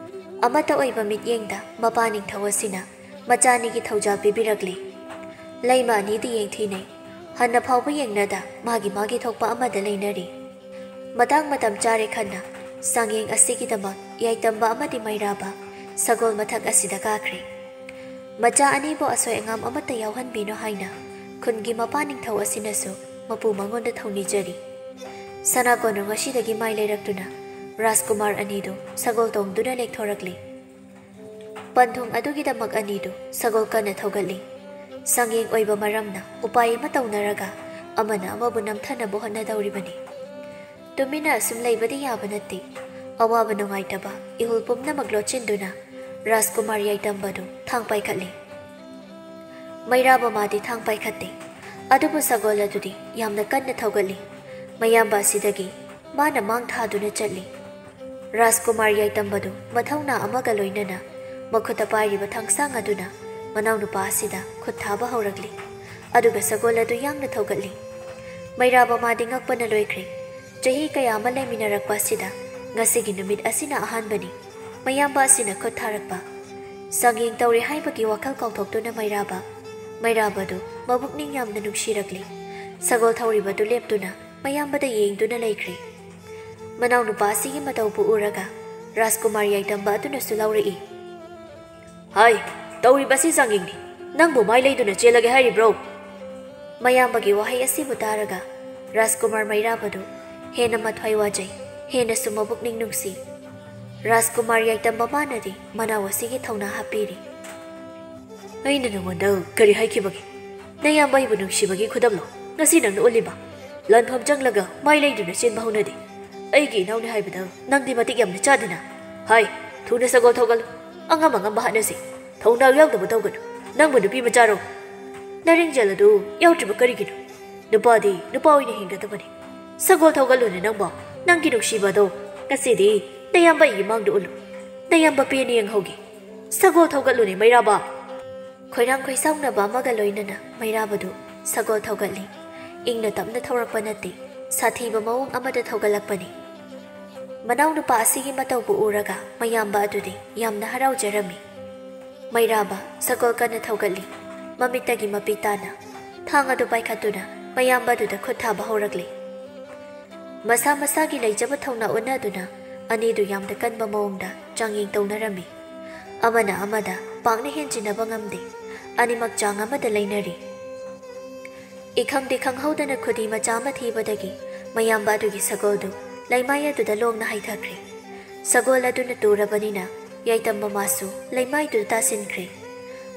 ꯑꯃꯠꯇ ꯑꯣꯏꯕ ꯃꯤꯠꯌꯦꯡꯗ ꯃꯄꯥ ꯅꯤꯡꯊꯧ ꯑꯁꯤꯅ ꯃꯆꯥ ꯑꯅꯤꯒꯤ ꯊꯧꯖꯥꯜ ꯄꯤꯕꯤꯔꯛꯂꯤ꯫ ꯂꯩꯃ ꯑꯅꯤꯗꯤ ꯌꯦꯡꯊꯤꯅꯩ꯫ ꯍꯟꯅ ꯐꯥꯎꯕ ꯌꯦꯡꯅꯗ ꯃꯥꯒꯤ ꯃꯥꯒꯤ ꯊꯣꯛꯄ ꯑꯃꯗ ꯂꯩꯅꯔꯤ꯫ ꯃꯇꯥꯡ ꯃꯇꯝ ꯆꯥꯔꯦ ꯈꯟꯅ ꯆꯥꯡꯌꯦꯡ ꯑꯁꯤꯒꯤꯗꯃꯛ ꯌꯥꯏꯇꯝꯕ ꯑꯃꯗꯤ ꯃꯩꯔꯥꯕ ꯁꯒꯣꯜ ꯃꯊꯛ ꯑꯁꯤꯗ ꯀꯥꯈ꯭ꯔꯦ꯫ ꯃꯆꯥ ꯑꯅꯤꯕꯨ ꯑꯁꯣꯏ ꯑꯉꯥꯝ ꯑꯃꯠꯇ ꯌꯥꯎꯍꯟꯕꯤꯅꯨ ꯍꯥꯏꯅ ꯈꯨꯟꯒꯤ ꯃꯄꯥ ꯅꯤꯡꯊꯧ ꯑꯁꯤꯅꯁꯨ ꯃꯄꯨ ꯃꯉꯣꯟꯗ ꯊꯧꯅꯤꯖꯔꯤ꯫ ꯁꯅꯥ ꯀꯣꯅꯨꯡ ꯑꯁꯤꯗꯒꯤ ꯃꯥꯏ ꯂꯩꯔꯛꯇꯨꯅ ꯔꯥꯖꯀꯨꯃꯥꯔ ꯑꯅꯤꯗꯨ ꯁꯒꯣꯜ ꯇꯣꯡꯗꯨꯅ ꯂꯦꯛꯊꯣꯔꯛꯂꯤ꯫ ꯄꯟꯊꯨꯡ ꯑꯗꯨꯒꯤꯗꯃꯛ ꯑꯅꯤꯗꯨ ꯁꯒꯣꯜ ꯀꯟꯅ ꯊꯧꯒꯠꯂꯤ꯫ ꯁꯪꯌꯦꯡ ꯑꯣꯏꯕ ꯃꯔꯝꯅ ꯎꯄꯥꯏ ꯑꯃ ꯇꯧꯅꯔꯒ ꯑꯃꯅ ꯑꯃꯕꯨ ꯅꯝꯊꯅꯕ ꯍꯣꯠꯅꯗꯧꯔꯤꯕꯅꯤ꯫ ꯇꯨꯃꯤꯟꯅ ꯑꯁꯨꯝ ꯂꯩꯕꯗꯤ ꯌꯥꯕ ꯅꯠꯇꯦ꯫ ꯑꯋꯥꯕ ꯅꯨꯡꯉꯥꯏꯇꯕ ꯏꯍꯨꯜ ꯄꯨꯝꯅꯃꯛ ꯂꯣꯠꯁꯤꯟꯗꯨꯅ ꯔꯥꯖꯀꯨꯃꯥꯔ ꯌꯥꯏꯇꯝꯕꯗꯨ ꯊꯥꯡ ꯄꯥꯏꯈꯠꯂꯤ꯫ ꯃꯩꯔꯥꯕ ꯃꯥꯗꯤ ꯊꯥꯡ ꯄꯥꯏꯈꯠꯇꯦ꯫ ꯑꯗꯨꯕꯨ ꯁꯒꯣꯜ ꯑꯗꯨꯗꯤ ꯌꯥꯝꯅ ꯀꯟꯅ ꯊꯧꯒꯠꯂꯤ꯫ ꯃꯌꯥꯝꯕ ꯑꯁꯤꯗꯒꯤ ꯃꯥꯅ ꯃꯥꯡ ꯊꯥꯗꯨꯅ ꯆꯠꯂꯤ꯫ ꯔꯥꯖꯀꯨꯃꯥꯔ ꯌꯥꯏꯇꯝꯕꯗꯨ ꯃꯊꯧꯅꯥ ꯑꯃꯒ ꯂꯣꯏꯅꯅ ꯃꯈꯨꯠꯇ ꯄꯥꯏꯔꯤꯕ ꯊꯥꯡꯁꯥꯡ ꯑꯗꯨꯅ ꯃꯅꯥꯎꯅꯨꯄꯥ ꯑꯁꯤꯗ ꯈꯨꯠ ꯊꯥꯕ ꯍꯧꯔꯛꯂꯤ꯫ ꯑꯗꯨꯒ ꯁꯒꯣꯜ ꯑꯗꯨ ꯌꯥꯡꯅ ꯊꯧꯒꯠꯂꯤ꯫ ꯃꯩꯔꯥꯕ ꯃꯥꯗꯤ ꯉꯛꯄꯅ ꯂꯣꯏꯈ꯭ꯔꯦ꯫ ꯆꯍꯤ ꯀꯌꯥ ꯑꯃ ꯂꯩꯃꯤꯟꯅꯔꯛꯄ ꯑꯁꯤꯗ ꯉꯁꯤꯒꯤ ꯅꯨꯃꯤꯠ ꯑꯁꯤꯅ ꯑꯍꯥꯟꯕꯅꯤ꯫ ꯃꯌꯥꯝꯕ ꯑꯁꯤꯅ ꯈꯨꯠ ꯊꯥꯔꯛꯄ꯫ ꯆꯥꯡꯌꯦꯡ ꯇꯧꯔꯦ ꯍꯥꯏꯕꯒꯤ ꯋꯥꯈꯜ ꯀꯥꯎꯊꯣꯛꯇꯨꯅ ꯃꯩꯔꯥꯕ, ꯃꯩꯔꯥꯕꯗꯨ ꯃꯕꯨꯛꯅꯤꯡ ꯌꯥꯝꯅ ꯅꯨꯡꯁꯤꯔꯛꯂꯤ꯫ ꯁꯒꯣꯜ ꯊꯧꯔꯤꯕꯗꯨ ꯂꯦꯞꯇꯨꯅ ꯃꯌꯥꯝꯕꯗ ꯌꯦꯡꯗꯨꯅ ꯂꯩꯈ꯭ꯔꯦ꯫ ꯃꯅꯥꯎꯅꯨꯄꯥ ꯑꯁꯤꯒꯤ ꯃꯇꯧꯕꯨ ꯎꯔꯒ ꯔꯥꯖꯀꯨꯃꯥꯔ ꯌꯥꯏꯇꯝꯕ ꯑꯗꯨꯅꯁꯨ ꯂꯧꯔꯛꯏ꯫ "ꯍꯥꯏ, ꯇꯧꯔꯤꯕꯁꯤ ꯆꯥꯡꯌꯦꯡꯅꯤ꯫ ꯅꯪꯕꯨ ꯃꯥꯏ ꯂꯩꯗꯨꯅ ꯆꯦꯜꯂꯒꯦ ꯍꯥꯏꯔꯤꯕ꯭ꯔꯣ?" ꯃꯌꯥꯝꯕꯒꯤ ꯋꯥꯍꯩ ꯑꯁꯤꯕꯨ ꯇꯥꯔꯒ ꯔꯥꯖꯀꯨꯃꯥꯔ ꯃꯩꯔꯥꯕꯗꯨ ꯍꯦꯟꯅ ꯃꯊ꯭ꯋꯥꯏ ꯋꯥꯖꯩ, ꯍꯦꯟꯅꯁꯨ ꯃꯕꯨꯛꯅꯤꯡ ꯅꯨꯡꯁꯤ꯫ ꯔꯥꯖꯀꯨꯃꯥꯔ ꯌꯥꯏꯇꯝꯕ ꯃꯥꯅꯗꯤ ꯃꯅꯥꯎ ꯑꯁꯤꯒꯤ ꯊꯧꯅꯥ ꯍꯥꯞꯄꯤꯔꯤ꯫ "ꯑꯩꯅ ꯅꯉꯣꯟꯗ ꯀꯔꯤ ꯍꯥꯏꯈꯤꯕꯒꯦ? ꯅꯌꯥꯝꯕ ꯑꯩꯕꯨ ꯅꯨꯡꯁꯤꯕꯒꯤ ꯈꯨꯗꯝꯂꯣ ꯉꯁꯤ ꯅꯪꯅ ꯎꯠꯂꯤꯕ? ꯂꯥꯟꯐꯝ ꯆꯪꯂꯒ ꯃꯥꯏ ꯂꯩꯗꯨꯅ ꯆꯦꯟꯕ ꯍꯧꯅꯗꯦ꯫ ꯑꯩꯒꯤ ꯏꯅꯥꯎꯅꯤ ꯍꯥꯏꯕꯗ ꯅꯪꯗꯤ ꯃꯇꯤꯛ ꯌꯥꯝꯅ ꯆꯥꯗꯦꯅ꯫ ꯍꯥꯏ, ꯊꯨꯅ ꯁꯒꯣꯜ ꯊꯧꯒꯠꯂꯨ꯫ ꯑꯉꯝ ꯑꯉꯝꯕ ꯍꯥꯠꯅꯁꯤ꯫ ꯊꯧꯅꯥ ꯌꯥꯎꯗꯕ ꯇꯧꯒꯅꯨ꯫ ꯅꯪꯕꯨ ꯅꯨꯄꯤ ꯃꯆꯥꯔꯣ? ꯅꯔꯤꯡꯖꯦꯜ ꯑꯗꯨ ꯌꯥꯎꯗ꯭ꯔꯤꯕ ꯀꯔꯤꯒꯤꯅꯣ? ꯅꯨꯄꯥꯗꯤ ꯅꯨꯄꯥ ꯑꯣꯏꯅ ꯍꯤꯡꯒꯗꯕꯅꯤ꯫ ꯁꯒꯣꯜ ꯊꯧꯒꯠꯂꯨꯅꯦ ꯅꯪꯕꯣ꯫ ꯅꯪꯒꯤ ꯅꯨꯡꯁꯤꯕꯗꯣ ꯉꯁꯤꯗꯤ ꯅꯌꯥꯝꯕ ꯑꯩꯒꯤ ꯃꯥꯡꯗ ꯎꯠꯂꯨ꯫ ꯅꯌꯥꯝꯕ ꯄꯦꯟꯅ ꯌꯦꯡꯍꯧꯒꯦ꯫ ꯁꯒꯣꯜ ꯊꯧꯒꯠꯂꯨꯅꯦ ꯃꯩꯔꯥꯕ꯫" ꯈꯣꯏꯔꯥꯡ ꯈꯣꯏꯁꯥꯎꯅꯕ ꯑꯃꯒ ꯂꯣꯏꯅꯅ ꯃꯩꯔꯥꯕꯗꯨ ꯁꯒꯣꯜ ꯊꯧꯒꯠꯂꯤ꯫ ꯏꯪꯅ ꯇꯞꯅ ꯊꯧꯔꯛꯄ ꯅꯠꯇꯦ, ꯁꯥꯊꯤꯕ ꯃꯑꯣꯡ ꯑꯃꯗ ꯊꯧꯒꯠꯂꯛꯄꯅꯤ꯫ ꯃꯅꯥꯎꯅꯨꯄꯥ ꯑꯁꯤꯒꯤ ꯃꯇꯧꯕꯨ ꯎꯔꯒ ꯃꯌꯥꯝꯕ ꯑꯗꯨꯗꯤ ꯌꯥꯝꯅ ꯍꯔꯥꯎꯖꯔꯝꯃꯤ꯫ ꯃꯩꯔꯥꯕ ꯁꯒꯣꯜ ꯀꯟꯅ ꯊꯧꯒꯠꯂꯤ꯫ ꯃꯃꯤꯠꯇꯒꯤ ꯃꯄꯤ ꯇꯥꯅ ꯊꯥꯡ ꯑꯗꯨ ꯄꯥꯏꯈꯠꯇꯨꯅ ꯃꯌꯥꯝꯕ ꯑꯗꯨꯗ ꯈꯨꯠ ꯊꯥꯕ ꯍꯧꯔꯛꯂꯤ꯫ ꯃꯁꯥ ꯃꯁꯥꯒꯤ ꯂꯩꯖꯕ ꯊꯧꯅꯥ ꯎꯠꯅꯗꯨꯅ ꯑꯅꯤꯗꯨ ꯌꯥꯝꯅ ꯀꯟꯕ ꯃꯑꯣꯡꯗ ꯆꯥꯡꯌꯦꯡ ꯇꯧꯅꯔꯝꯃꯤ꯫ ꯑꯃꯅ ꯑꯃꯗ ꯄꯥꯛꯅ ꯍꯦꯟꯖꯤꯟꯅꯕ ꯉꯝꯗꯦ꯫ ꯑꯅꯤꯃꯛ ꯆꯥꯡ ꯑꯃꯗ ꯂꯩꯅꯔꯤ꯫ ꯏꯈꯪꯗꯤ ꯈꯪꯍꯧꯗꯅ ꯈꯨꯗꯤ ꯃꯆꯥ ꯑꯃ ꯊꯤꯕꯗꯒꯤ ꯃꯌꯥꯝꯕ ꯑꯗꯨꯒꯤ ꯁꯒꯣꯜꯗꯨ ꯂꯩꯃꯥꯏ ꯑꯗꯨꯗ ꯂꯣꯡꯅ ꯍꯩꯊꯈ꯭ꯔꯦ꯫ ꯁꯒꯣꯜ ꯑꯗꯨꯅ ꯇꯨꯔꯕꯅꯤꯅ ꯌꯥꯏꯇꯝ ꯃꯃꯥꯁꯨ ꯂꯩꯃꯥꯏꯗꯨꯗ ꯇꯥꯁꯤꯟꯈ꯭ꯔꯦ꯫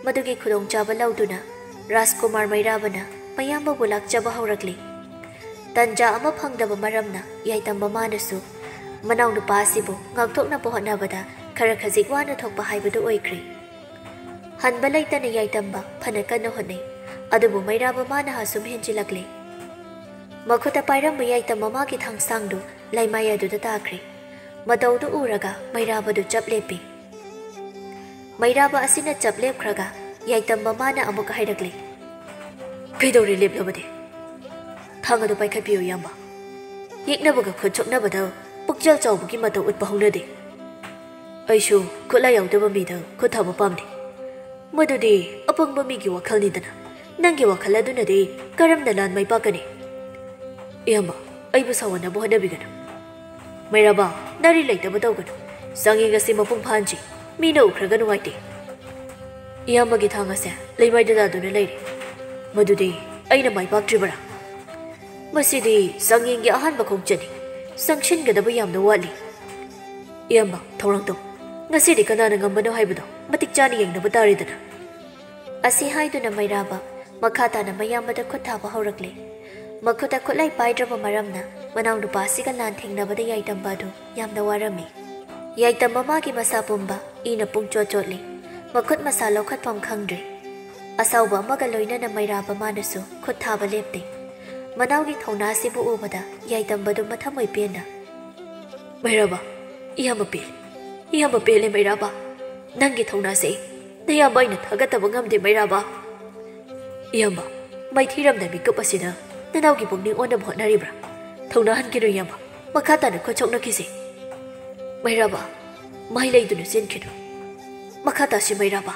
ꯃꯗꯨꯒꯤ ꯈꯨꯗꯣꯡꯆꯥꯕ ꯂꯧꯗꯨꯅ ꯔꯥꯖꯀꯨꯃꯥꯔ ꯃꯩꯔꯥꯕꯅ ꯃꯌꯥꯝꯕꯕꯨ ꯂꯥꯛꯆꯕ ꯍꯧꯔꯛꯂꯤ꯫ ꯇꯟꯖꯥ ꯑꯃ ꯐꯪꯗꯕ ꯃꯔꯝꯅ ꯌꯥꯏꯇꯝ ꯃꯃꯥꯅꯁꯨ ꯃꯅꯥꯎꯅꯨꯄꯥ ꯑꯁꯤꯕꯨ ꯉꯥꯛꯊꯣꯛꯅꯕ ꯍꯣꯠꯅꯕꯗ ꯈꯔ ꯈꯖꯤꯛ ꯋꯥꯅ ꯊꯣꯛꯄ ꯍꯥꯏꯕꯗꯨ ꯑꯣꯏꯈ꯭ꯔꯦ꯫ ꯍꯟꯕ ꯂꯩꯇꯅ ꯌꯥꯏꯇꯝꯕ ꯐꯅ ꯀꯟꯅ ꯍꯣꯠꯅꯩ, ꯑꯗꯨꯕꯨ ꯃꯩꯔꯥꯕ ꯃꯥꯅ ꯑꯁꯨꯝ ꯍꯦꯟꯖꯤꯜꯂꯛꯂꯦ꯫ ꯃꯈꯨꯠꯇ ꯄꯥꯏꯔꯝꯕ ꯌꯥꯏꯇꯝ ꯃꯃꯥꯒꯤ ꯊꯥꯡꯁꯥꯡꯗꯨ ꯂꯩꯃꯥꯏ ꯑꯗꯨꯗ ꯇꯥꯈ꯭ꯔꯦ꯫ ꯃꯇꯧꯗꯨ ꯎꯔꯒ ꯃꯩꯔꯥꯕꯗꯨ ꯆꯞ ꯂꯦꯞꯄꯤ꯫ ꯃꯩꯔꯥꯕ ꯑꯁꯤꯅ ꯆꯞ ꯂꯦꯞꯈ꯭ꯔꯒ ꯌꯥꯏꯇꯝ ꯃꯃꯥꯅ ꯑꯃꯨꯛ ꯍꯥꯏꯔꯛꯂꯤ꯫ "ꯀꯩꯗꯧꯔꯦ ꯂꯦꯞꯂꯕꯗꯤ? ꯊꯥꯡ ꯑꯗꯨ ꯄꯥꯏꯈꯠꯄꯤꯌꯨ, ꯏꯌꯥꯝꯕ꯫ ꯌꯦꯛꯅꯕꯒ ꯈꯨꯠ ꯁꯣꯛꯅꯕꯗ ꯄꯨꯛꯆꯦꯜ ꯆꯥꯎꯕꯒꯤ ꯃꯇꯧ ꯎꯠꯄ ꯍꯧꯅꯗꯦ꯫ ꯑꯩꯁꯨ ꯈꯨꯠꯂꯥꯏ ꯌꯥꯎꯗꯕ ꯃꯤꯗ ꯈꯨꯠ ꯊꯥꯕ ꯄꯥꯝꯗꯦ꯫ ꯃꯗꯨꯗꯤ ꯑꯄꯪꯕ ꯃꯤꯒꯤ ꯋꯥꯈꯜꯅꯤꯗꯅ꯫ ꯅꯪꯒꯤ ꯋꯥꯈꯜ ꯑꯗꯨꯅꯗꯤ ꯀꯔꯝꯅ ꯂꯥꯟ ꯃꯥꯏ ꯄꯥꯛꯀꯅꯤ?" "ꯏꯌꯥꯝꯕ, ꯑꯩꯕꯨ ꯁꯥꯎꯍꯟꯅꯕ ꯍꯣꯠꯅꯕꯤꯒꯅꯨ꯫ ꯃꯩꯔꯥꯕ, ꯅꯥꯔꯤ ꯂꯩꯇꯕ ꯇꯧꯒꯅꯨ꯫ ꯆꯥꯡꯌꯦꯡ ꯑꯁꯤ ꯃꯄꯨꯡ ꯐꯥꯍꯟꯁꯤ꯫ ꯃꯤꯅ ꯎꯈ꯭ꯔꯒ ꯅꯨꯡꯉꯥꯏꯇꯦ꯫ ꯏꯌꯥꯝꯕꯒꯤ ꯊꯥꯡ ꯑꯁꯦ ꯂꯩꯃꯥꯏꯗ ꯇꯥꯗꯨꯅ ꯂꯩꯔꯦ꯫ ꯃꯗꯨꯗꯤ ꯑꯩꯅ ꯃꯥꯏ ꯄꯥꯛꯇ꯭ꯔꯤꯕꯔꯥ? ꯃꯁꯤꯗꯤ ꯆꯥꯡꯌꯦꯡꯒꯤ ꯑꯍꯥꯟꯕ ꯈꯣꯡꯆꯠꯅꯤ꯫ ꯆꯪꯁꯤꯟꯒꯗꯕ ꯌꯥꯝꯅ ꯋꯥꯠꯂꯤ꯫ ꯏꯌꯥꯝꯕ, ꯊꯧꯔꯥꯡ ꯇꯧ꯫ ꯉꯁꯤꯗꯤ ꯀꯅꯥꯅ ꯉꯝꯕꯅꯣ ꯍꯥꯏꯕꯗꯣ ꯃꯇꯤꯛ ꯆꯥꯅ ꯌꯦꯡꯅꯕ ꯇꯥꯔꯦꯗꯅ꯫" ꯑꯁꯤ ꯍꯥꯏꯗꯨꯅ ꯃꯩꯔꯥꯕ ꯃꯈꯥ ꯇꯥꯅ ꯃꯌꯥꯝꯕꯗ ꯈꯨꯠ ꯊꯥꯕ ꯍꯧꯔꯛꯂꯦ꯫ ꯃꯈꯨꯠꯇ ꯈꯨꯠꯂꯥꯏ ꯄꯥꯏꯗ꯭ꯔꯕ ꯃꯔꯝꯅ ꯃꯅꯥꯎꯅꯨꯄꯥ ꯑꯁꯤꯒ ꯂꯥꯟ ꯊꯦꯡꯅꯕꯗ ꯌꯥꯏꯇꯝꯕ ꯑꯗꯨ ꯌꯥꯝꯅ ꯋꯥꯔꯝꯃꯤ꯫ ꯌꯥꯏꯇꯝꯕ ꯃꯥꯒꯤ ꯃꯁꯥ ꯄꯨꯝꯕ ꯏꯅ ꯄꯨꯡ ꯆꯣꯠ ꯆꯣꯠꯂꯤ꯫ ꯃꯈꯨꯠ ꯃꯁꯥ ꯂꯧꯈꯠꯐꯝ ꯈꯪꯗ꯭ꯔꯦ꯫ ꯑꯁꯥꯎꯕ ꯑꯃꯒ ꯂꯣꯏꯅꯅ ꯃꯩꯔꯥꯕ ꯃꯥꯅꯁꯨ ꯈꯨꯠ ꯊꯥꯕ ꯂꯦꯞꯇꯦ꯫ ꯃꯅꯥꯎꯒꯤ ꯊꯧꯅꯥ ꯑꯁꯤꯕꯨ ꯎꯕꯗ ꯌꯥꯏꯇꯝꯕꯗꯨ ꯃꯊꯃꯣꯏ ꯄꯦꯟꯅ, "ꯃꯩꯔꯥꯕ, ꯏꯌꯥꯝꯕ ꯄꯦꯜꯂꯦ꯫ ꯏꯌꯥꯝꯕ ꯄꯦꯜꯂꯦ, ꯃꯩꯔꯥꯕ꯫ ꯅꯪꯒꯤ ꯊꯧꯅꯥꯁꯦ ꯅꯌꯥꯝꯕ ꯑꯩꯅ ꯊꯥꯒꯠꯇꯕ ꯉꯝꯗꯦ, ꯃꯩꯔꯥꯕ꯫ ꯏꯌꯥꯝꯕ, ꯃꯥꯏꯊꯤꯔꯝꯗ ꯃꯤꯀꯨꯞ ꯑꯁꯤꯗ ꯅꯅꯥꯎꯒꯤ ꯄꯨꯛꯅꯤꯡ ꯑꯣꯟꯅꯕ ꯍꯣꯠꯅꯔꯤꯕ꯭ꯔꯥ? ꯊꯧꯅꯥ ꯍꯟꯈꯤꯅꯨ, ꯏꯌꯥꯝꯕ꯫ ꯃꯈꯥ ꯇꯥꯅ ꯈꯨꯠ ꯁꯣꯛꯅꯈꯤꯁꯤ꯫ ꯃꯩꯔꯥꯕ, ꯃꯥꯏ ꯂꯩꯗꯨꯅ ꯆꯦꯟꯈꯤꯅꯨ꯫ ꯃꯈꯥ ꯇꯥꯁꯤ, ꯃꯩꯔꯥꯕ꯫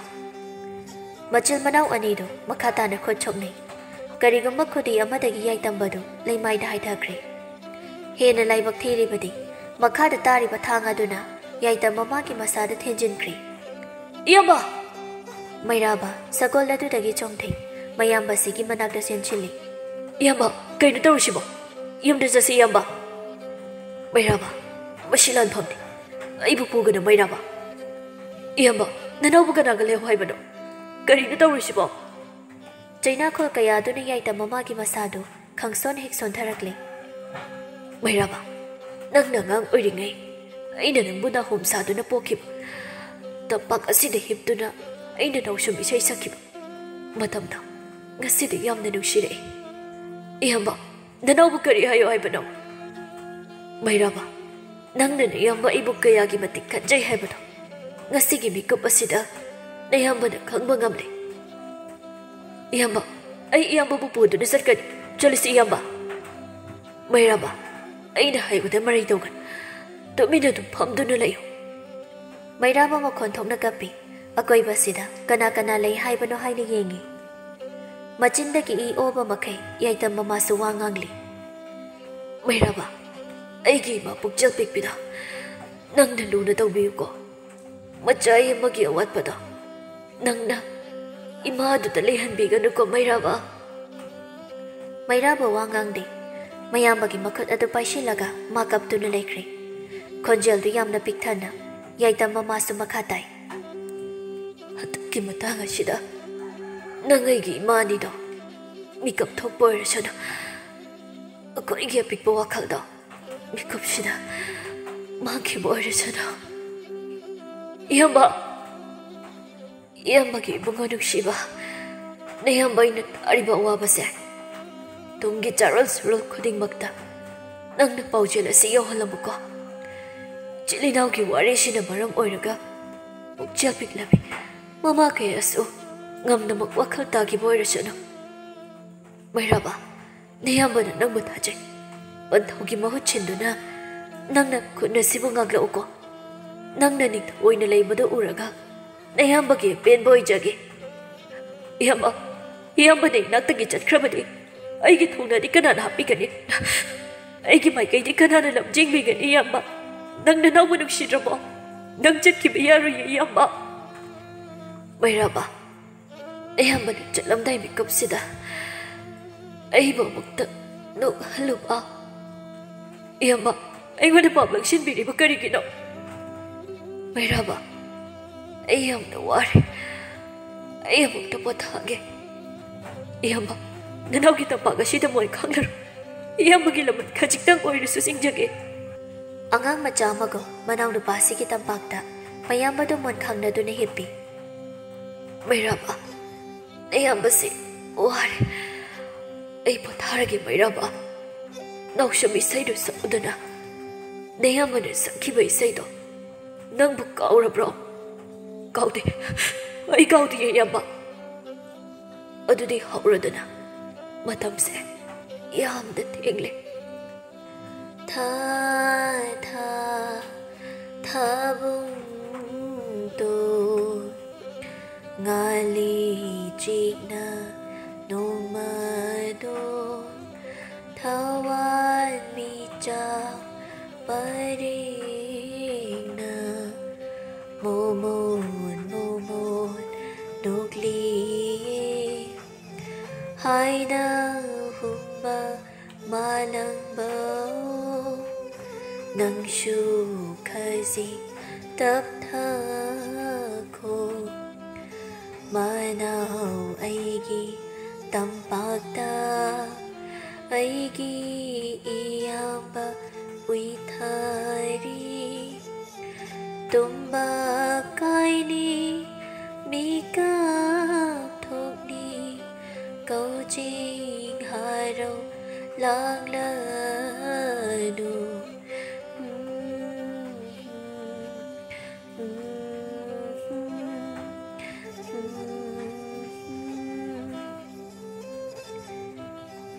ꯃꯆꯤꯜ ꯃꯅꯥꯎ ꯑꯅꯤꯗꯨ ꯃꯈꯥ ꯇꯥꯅ ꯈꯨꯠ ꯁꯣꯛꯅꯩ꯫ ꯀꯔꯤꯒꯨꯝꯕ ꯈꯨꯗꯤ ꯑꯃꯗꯒꯤ ꯌꯥꯏꯇꯝꯕꯗꯨ ꯂꯩꯃꯥꯏꯗ ꯍꯥꯏꯊꯈ꯭ꯔꯦ꯫ ꯍꯦꯟꯅ ꯂꯥꯏꯕꯛ ꯊꯤꯔꯤꯕꯗꯤ ꯃꯈꯥꯗ ꯇꯥꯔꯤꯕ ꯊꯥꯡ ꯑꯗꯨꯅ ꯌꯥꯏꯇꯝ ꯃꯃꯥꯒꯤ ꯃꯁꯥꯗ ꯊꯦꯟꯖꯤꯟꯈ꯭ꯔꯦ꯫ "ꯏꯌꯥꯝꯕ!" ꯃꯩꯔꯥꯕ ꯁꯒꯣꯜ ꯑꯗꯨꯗꯒꯤ ꯆꯣꯡꯊꯩ꯫ ꯃꯌꯥꯝꯕꯁꯤꯒꯤ ꯃꯅꯥꯛꯇ ꯆꯦꯟꯁꯤꯜꯂꯤ꯫ "ꯏꯌꯥꯝꯕ, ꯀꯩꯅꯣ ꯇꯧꯔꯤꯁꯤꯕꯣ? ꯌꯨꯝꯗ ꯆꯠꯁꯤ, ꯏꯌꯥꯝꯕ!" "ꯃꯩꯔꯥꯕ, ꯃꯁꯤ ꯂꯥꯟꯐꯝꯅꯤ꯫ ꯑꯩꯕꯨ ꯄꯨꯒꯅꯨ, ꯃꯩꯔꯥꯕ!" "ꯏꯌꯥꯝꯕ, ꯅꯅꯥꯎꯕꯨ ꯀꯅꯥꯒ ꯂꯩꯌꯣ ꯍꯥꯏꯕꯅꯣ? ꯀꯔꯤꯅꯣ ꯇꯧꯔꯤꯁꯤꯕꯣ?" ꯆꯩꯅꯥꯈꯣꯜ ꯀꯌꯥꯗꯨꯅ ꯌꯥꯏꯇꯝ ꯃꯃꯥꯒꯤ ꯃꯁꯥꯗꯨ ꯈꯪꯁꯣꯟ ꯍꯦꯛ ꯁꯣꯟꯊꯔꯛꯂꯦ꯫ "ꯃꯩꯔꯥꯕ, ꯅꯪꯅ ꯑꯉꯥꯡ ꯑꯣꯏꯔꯤꯉꯩ ꯑꯩꯅ ꯅꯪꯕꯨ ꯅꯥꯍꯣꯝ ꯁꯥꯗꯨꯅ ꯄꯣꯛꯈꯤꯕ, ꯇꯝꯄꯥꯛ ꯑꯁꯤꯗ ꯍꯤꯞꯇꯨꯅ ꯑꯩꯅ ꯅꯥꯎꯁꯨꯝ ꯏꯁꯩ ꯁꯛꯈꯤꯕ ꯃꯇꯝꯗꯣ ꯉꯁꯤꯗꯤ ꯌꯥꯝꯅ ꯅꯨꯡꯁꯤꯔꯛꯏ꯫ ꯏꯌꯥꯝꯕ, ꯅꯅꯥꯎꯕꯨ ꯀꯔꯤ ꯍꯥꯏꯌꯣ ꯍꯥꯏꯕꯅꯣ?" "ꯃꯩꯔꯥꯕ, ꯅꯪꯅ ꯅꯌꯥꯝꯕ ꯑꯩꯕꯨ ꯀꯌꯥꯒꯤ ꯃꯇꯤꯛ ꯈꯟꯖꯩ ꯍꯥꯏꯕꯗꯣ ꯉꯁꯤꯒꯤ ꯃꯤꯀꯨꯞ ꯑꯁꯤꯗ ꯅꯌꯥꯝꯕꯅ ꯈꯪꯕ ꯉꯝꯂꯦ꯫ ꯏꯌꯥꯝꯕ, ꯑꯩ ꯏꯌꯥꯝꯕꯕꯨ ꯄꯨꯗꯨꯅ ꯆꯠꯀꯅꯤ꯫ ꯆꯠꯂꯁꯤ, ꯏꯌꯥꯝꯕ!" "ꯃꯩꯔꯥꯕ, ꯑꯩꯅ ꯍꯥꯏꯕꯗ ꯃꯔꯩ ꯇꯧꯒꯅꯨ꯫ ꯇꯨꯃꯤꯟꯅ ꯑꯗꯨꯝ ꯐꯝꯗꯨꯅ ꯂꯩꯌꯨ꯫" ꯃꯩꯔꯥꯕ ꯃꯈꯣꯟ ꯊꯣꯛꯅ ꯀꯞꯄꯤ꯫ ꯑꯀꯣꯏꯕꯁꯤꯗ ꯀꯅꯥ ꯀꯅꯥ ꯂꯩ ꯍꯥꯏꯕꯅꯣ ꯍꯥꯏꯅ ꯌꯦꯡꯉꯤ꯫ ꯃꯆꯤꯟꯗꯒꯤ ꯏ ꯑꯣꯕ ꯃꯈꯩ ꯌꯥꯏꯇꯝ ꯃꯃꯥꯁꯨ ꯋꯥ ꯉꯥꯡꯂꯤ꯫ "ꯃꯩꯔꯥꯕ, ꯑꯩꯒꯤ ꯏꯃꯥ ꯄꯨꯛꯆꯦꯜ ꯄꯤꯛꯄꯤꯗꯣ ꯅꯪꯅ ꯂꯨꯅ ꯇꯧꯕꯤꯌꯨꯀꯣ꯫ ꯃꯆꯥ ꯑꯃꯒꯤ ꯑꯋꯥꯠꯄꯗꯣ ꯅꯪꯅ ꯏꯃꯥ ꯑꯗꯨꯗ ꯂꯩꯍꯟꯕꯤꯒꯅꯨꯀꯣ, ꯃꯩꯔꯥꯕ꯫" ꯃꯩꯔꯥꯕ ꯋꯥ ꯉꯥꯡꯗꯦ꯫ ꯃꯌꯥꯝꯕꯒꯤ ꯃꯈꯨꯠ ꯑꯗꯨ ꯄꯥꯏꯁꯤꯜꯂꯒ ꯃꯥ ꯀꯞꯇꯨꯅ ꯂꯩꯈ꯭ꯔꯦ꯫ ꯈꯣꯟꯖꯦꯜꯗꯨ ꯌꯥꯝꯅ ꯄꯤꯛꯊꯅ ꯌꯥꯏꯇꯝ ꯃꯃꯥꯁꯨ ꯃꯈꯥ ꯇꯥꯏ꯫ "ꯍꯟꯗꯛꯀꯤ ꯃꯇꯥꯡ ꯑꯁꯤꯗ ꯅꯪ ꯑꯩꯒꯤ ꯏꯃꯥꯅꯤꯗꯣ ꯃꯤꯀꯞ ꯊꯣꯛꯄ ꯑꯣꯏꯔꯁꯅꯨ꯫ ꯑꯩꯈꯣꯏꯒꯤ ꯑꯄꯤꯛꯄ ꯋꯥꯈꯜꯗꯣ ꯃꯤꯀꯨꯞꯁꯤꯗ ꯃꯥꯡꯈꯤꯕ ꯑꯣꯏꯔꯁꯅꯨ꯫" "ꯏꯌꯥꯝꯕ, ꯏꯌꯥꯝꯕꯒꯤ ꯏꯕꯨꯡꯉꯣ ꯅꯨꯡꯁꯤꯕ, ꯅꯌꯥꯝꯕ ꯑꯩꯅ ꯇꯥꯔꯤꯕ ꯑꯋꯥꯕꯁꯦ ꯇꯨꯡꯒꯤ ꯆꯥꯔꯣꯜ ꯁꯨꯔꯣꯜ ꯈꯨꯗꯤꯡꯃꯛꯇ ꯅꯪꯅ ꯄꯥꯎꯖꯦꯜ ꯑꯁꯤ ꯌꯧꯍꯜꯂꯝꯃꯨꯀꯣ꯫ ꯏꯆꯤꯜ ꯏꯅꯥꯎꯒꯤ ꯋꯥꯔꯤꯁꯤꯅ ꯃꯔꯝ ꯑꯣꯏꯔꯒ ꯄꯨꯛꯆꯦꯜ ꯄꯤꯛꯂꯕꯤ ꯃꯃꯥ ꯀꯌꯥꯁꯨ ꯉꯝꯅꯃꯛ ꯋꯥꯈꯜ ꯇꯥꯈꯤꯕ ꯑꯣꯏꯔꯁꯅꯨ꯫ ꯃꯩꯔꯥꯕ, ꯅꯌꯥꯝꯕꯅ ꯅꯪꯕꯨ ꯊꯥꯖꯩ꯫ ꯄꯟꯊꯧꯒꯤ ꯃꯍꯨꯠ ꯁꯤꯟꯗꯨꯅ ꯅꯪꯅ ꯈꯨꯠ ꯑꯁꯤꯕꯨ ꯉꯥꯛꯂꯛꯎꯀꯣ꯫ ꯅꯪꯅ ꯅꯤꯡꯊꯧ ꯑꯣꯏꯅ ꯂꯩꯕꯗꯨ ꯎꯔꯒ ꯅꯌꯥꯝꯕꯒꯤ ꯑꯄꯦꯟꯕ ꯑꯣꯏꯖꯒꯦ꯫ ꯏꯌꯥꯝꯕ, ꯏꯌꯥꯝꯕꯅ ꯏꯅꯥꯛꯇꯒꯤ ꯆꯠꯈ꯭ꯔꯕꯗꯤ ꯑꯩꯒꯤ ꯊꯧꯅꯥꯗꯤ ꯀꯅꯥꯅ ꯍꯥꯞꯄꯤꯒꯅꯤ? ꯑꯩꯒꯤ ꯃꯥꯏꯀꯩꯗꯤ ꯀꯅꯥꯅ ꯂꯝꯖꯤꯡꯕꯤꯒꯅꯤ, ꯏꯌꯥꯝꯕ? ꯅꯪ ꯅꯅꯥꯎꯕꯨ ꯅꯨꯡꯁꯤꯗ꯭ꯔꯕꯣ? ꯅꯪ ꯆꯠꯈꯤꯕ ꯌꯥꯔꯣꯏꯌꯦ, ꯏꯌꯥꯝꯕ꯫ ꯃꯩꯔꯥꯕ, ꯑꯌꯥꯝꯕꯅ ꯆꯠꯂꯝꯗꯥꯏ ꯃꯤꯀꯨꯞꯁꯤꯗ ꯑꯩꯕꯨ ꯑꯃꯨꯛꯇ ꯅꯣꯛꯍꯜꯂꯨꯕ꯫ ꯏꯌꯥꯝꯕ, ꯑꯩꯉꯣꯟꯗ ꯄꯥꯞ ꯂꯪꯁꯤꯟꯕꯤꯔꯤꯕ ꯀꯔꯤꯒꯤꯅꯣ? ꯃꯩꯔꯥꯕ, ꯑꯩ ꯌꯥꯝꯅ ꯋꯥꯔꯦ꯫ ꯑꯩ ꯑꯃꯨꯛꯇ ꯄꯣꯊꯥꯒꯦ꯫ ꯏꯌꯥꯝꯕ, ꯅꯅꯥꯎꯒꯤ ꯇꯝꯄꯥꯛ ꯑꯁꯤꯗ ꯃꯣꯏ ꯈꯪꯂꯔꯣꯏ꯫ ꯏꯌꯥꯝꯕꯒꯤ ꯂꯃꯟ ꯈꯖꯤꯛꯇꯪ ꯑꯣꯏꯔꯁꯨ ꯁꯤꯡꯖꯒꯦ꯫ ꯑꯉꯥꯡ ꯃꯆꯥ ꯑꯃꯒꯨꯝ ꯃꯅꯥꯎꯅꯨꯄꯥꯁꯤꯒꯤ ꯇꯝꯄꯥꯛꯇ ꯃꯌꯥꯝꯕꯗꯨ ꯃꯣꯟ ꯈꯪꯅꯗꯨꯅ ꯍꯤꯞꯄꯤ꯫ ꯃꯩꯔꯥꯕ, ꯅꯌꯥꯝꯕꯁꯤ ꯋꯥꯔꯦ꯫ ꯑꯩ ꯄꯣꯊꯥꯔꯒꯦ, ꯃꯩꯔꯥꯕ꯫ ꯅꯥꯎꯁꯨꯝ ꯏꯁꯩꯗꯨ ꯁꯛꯎꯗꯅ꯫ ꯅꯌꯥꯝꯕꯅ ꯁꯛꯈꯤꯕ ꯏꯁꯩꯗꯣ ꯅꯪꯕꯨ ꯀꯥꯎꯔꯕ꯭ꯔꯣ? ꯀꯥꯎꯗꯦ, ꯑꯩ ꯀꯥꯎꯗꯦ, ꯏꯌꯥꯝꯕ꯫ ꯑꯗꯨꯗꯤ ꯍꯧꯔꯗꯅ, ꯃꯇꯝꯁꯦ ꯌꯥꯝꯅ ꯊꯦꯡꯂꯦ꯫ ꯊꯥ, ꯊꯥ, ꯊꯥꯕꯨꯡꯗꯣ, ꯉꯥꯂꯤ ꯆꯤꯛꯅ ꯅꯣꯡꯃꯗꯣ, ꯊꯋꯥꯟꯃꯤꯆꯥꯛ ꯄꯔꯦꯡꯅ ꯃꯣꯃꯣꯟ ꯃꯣꯃꯣꯟ ꯅꯣꯛꯂꯤ꯫ ꯍꯥꯏꯅ ꯍꯨꯝꯕ ꯃꯥꯂꯪꯕꯧ, ꯅꯪꯁꯨ ꯈꯖꯤꯛ ꯇꯞꯊꯈꯣ꯫ ꯃꯅꯥꯎ ꯑꯩꯒꯤ ꯇꯝꯄꯥꯛꯇ ꯑꯩꯒꯤ ꯏꯌꯥꯝꯕ ꯎꯏꯊꯔꯤ꯫ ꯇꯨꯝꯕ ꯀꯥꯏꯅꯤ, ꯃꯤꯀꯞ ꯊꯣꯛꯅꯤ, ꯀꯧꯖꯤꯡ ꯍꯔꯥꯎ ꯂꯥꯡꯂꯅꯨ꯫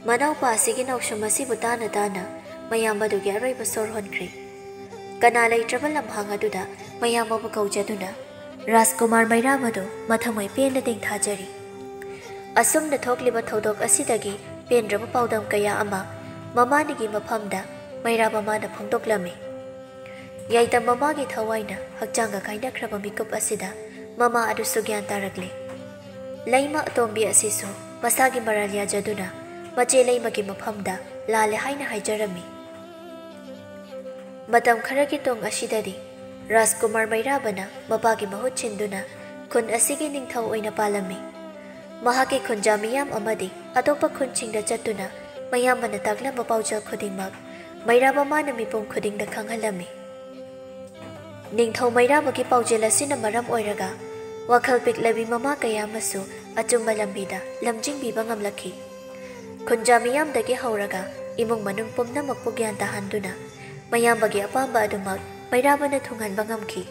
ꯃꯅꯥꯎꯄꯥ ꯑꯁꯤꯒꯤ ꯅꯥꯎꯁꯨꯝ ꯑꯁꯤꯕꯨ ꯇꯥꯅ ꯇꯥꯅ ꯃꯌꯥꯝꯕꯗꯨꯒꯤ ꯑꯔꯣꯏꯕ ꯁꯣꯔ ꯍꯣꯟꯈ꯭ꯔꯦ꯫ ꯀꯅꯥ ꯂꯩꯇ꯭ꯔꯕ ꯂꯝꯍꯥꯡ ꯑꯗꯨꯗ ꯃꯌꯥꯝꯕꯕꯨ ꯀꯧꯖꯗꯨꯅ ꯔꯥꯖꯀꯨꯃꯥꯔ ꯃꯩꯔꯥꯕꯗꯨ ꯃꯊꯃꯣꯏ ꯄꯦꯟꯅ ꯇꯦꯡꯊꯥꯖꯔꯤ꯫ ꯑꯁꯨꯝꯅ ꯊꯣꯛꯂꯤꯕ ꯊꯧꯗꯣꯛ ꯑꯁꯤꯗꯒꯤ ꯄꯦꯟꯗ꯭ꯔꯕ ꯄꯥꯎꯗꯝ ꯀꯌꯥ ꯑꯃ ꯃꯃꯥꯅꯤꯒꯤ ꯃꯐꯝꯗ ꯃꯩꯔꯥꯕ ꯃꯥꯅ ꯐꯣꯡꯗꯣꯛꯂꯝꯃꯤ꯫ ꯌꯥꯏꯇꯝ ꯃꯃꯥꯒꯤ ꯊꯋꯥꯏꯅ ꯍꯛꯆꯥꯡꯒ ꯀꯥꯏꯅꯈ꯭ꯔꯕ ꯃꯤꯀꯨꯞ ꯑꯁꯤꯗ ꯃꯃꯥ ꯑꯗꯨꯁꯨ ꯒ꯭ꯌꯥꯟ ꯇꯥꯔꯛꯂꯦ꯫ ꯂꯩꯃ ꯑꯇꯣꯝꯕꯤ ꯑꯁꯤꯁꯨ ꯃꯁꯥꯒꯤ ꯃꯔꯥꯜ ꯌꯥꯖꯗꯨꯅ ꯃꯆꯦ ꯂꯩꯃꯒꯤ ꯃꯐꯝꯗ ꯂꯥꯜꯂꯦ ꯍꯥꯏꯅ ꯍꯥꯏꯖꯔꯝꯃꯤ꯫ ꯃꯇꯝ ꯈꯔꯒꯤ ꯇꯨꯡ ꯑꯁꯤꯗꯗꯤ ꯔꯥꯖꯀꯨꯃꯥꯔ ꯃꯩꯔꯥꯕꯅ ꯃꯄꯥꯒꯤ ꯃꯍꯨꯠ ꯁꯤꯟꯗꯨꯅ ꯈꯨꯟ ꯑꯁꯤꯒꯤ ꯅꯤꯡꯊꯧ ꯑꯣꯏꯅ ꯄꯥꯜꯂꯝꯃꯤ꯫ ꯃꯍꯥꯛꯀꯤ ꯈꯨꯟꯖꯥ ꯃꯤꯌꯥꯝ ꯑꯃꯗꯤ ꯑꯇꯣꯞꯄ ꯈꯨꯟꯁꯤꯡꯗ ꯆꯠꯇꯨꯅ ꯃꯌꯥꯝꯕꯅ ꯇꯥꯛꯂꯝꯕ ꯄꯥꯎꯖꯦꯜ ꯈꯨꯗꯤꯡꯃꯛ ꯃꯩꯔꯥꯕ ꯃꯥꯅ ꯃꯤꯄꯨꯝ ꯈꯨꯗꯤꯡꯗ ꯈꯪꯍꯜꯂꯝꯃꯤ꯫ ꯅꯤꯡꯊꯧ ꯃꯩꯔꯥꯕꯒꯤ ꯄꯥꯎꯖꯦꯜ ꯑꯁꯤꯅ ꯃꯔꯝ ꯑꯣꯏꯔꯒ ꯋꯥꯈꯜ ꯄꯤꯛꯂꯕꯤ ꯃꯃꯥ ꯀꯌꯥ ꯑꯃꯁꯨ ꯑꯆꯨꯝꯕ ꯂꯝꯕꯤꯗ ꯂꯝꯖꯤꯡꯕꯤꯕ ꯉꯝꯂꯛꯈꯤ꯫ ꯈꯨꯟꯖꯥ ꯃꯤꯌꯥꯝꯗꯒꯤ ꯍꯧꯔꯒ ꯏꯃꯨꯡ ꯃꯅꯨꯡ ꯄꯨꯝꯅꯃꯛꯄꯨ ꯒ꯭ꯌꯥꯟ ꯇꯥꯍꯟꯗꯨꯅ ꯃꯌꯥꯝꯕꯒꯤ ꯑꯄꯥꯝꯕ ꯑꯗꯨꯃꯛ ꯃꯩꯔꯥꯕꯅ ꯊꯨꯡꯍꯟꯕ ꯉꯝꯈꯤ꯫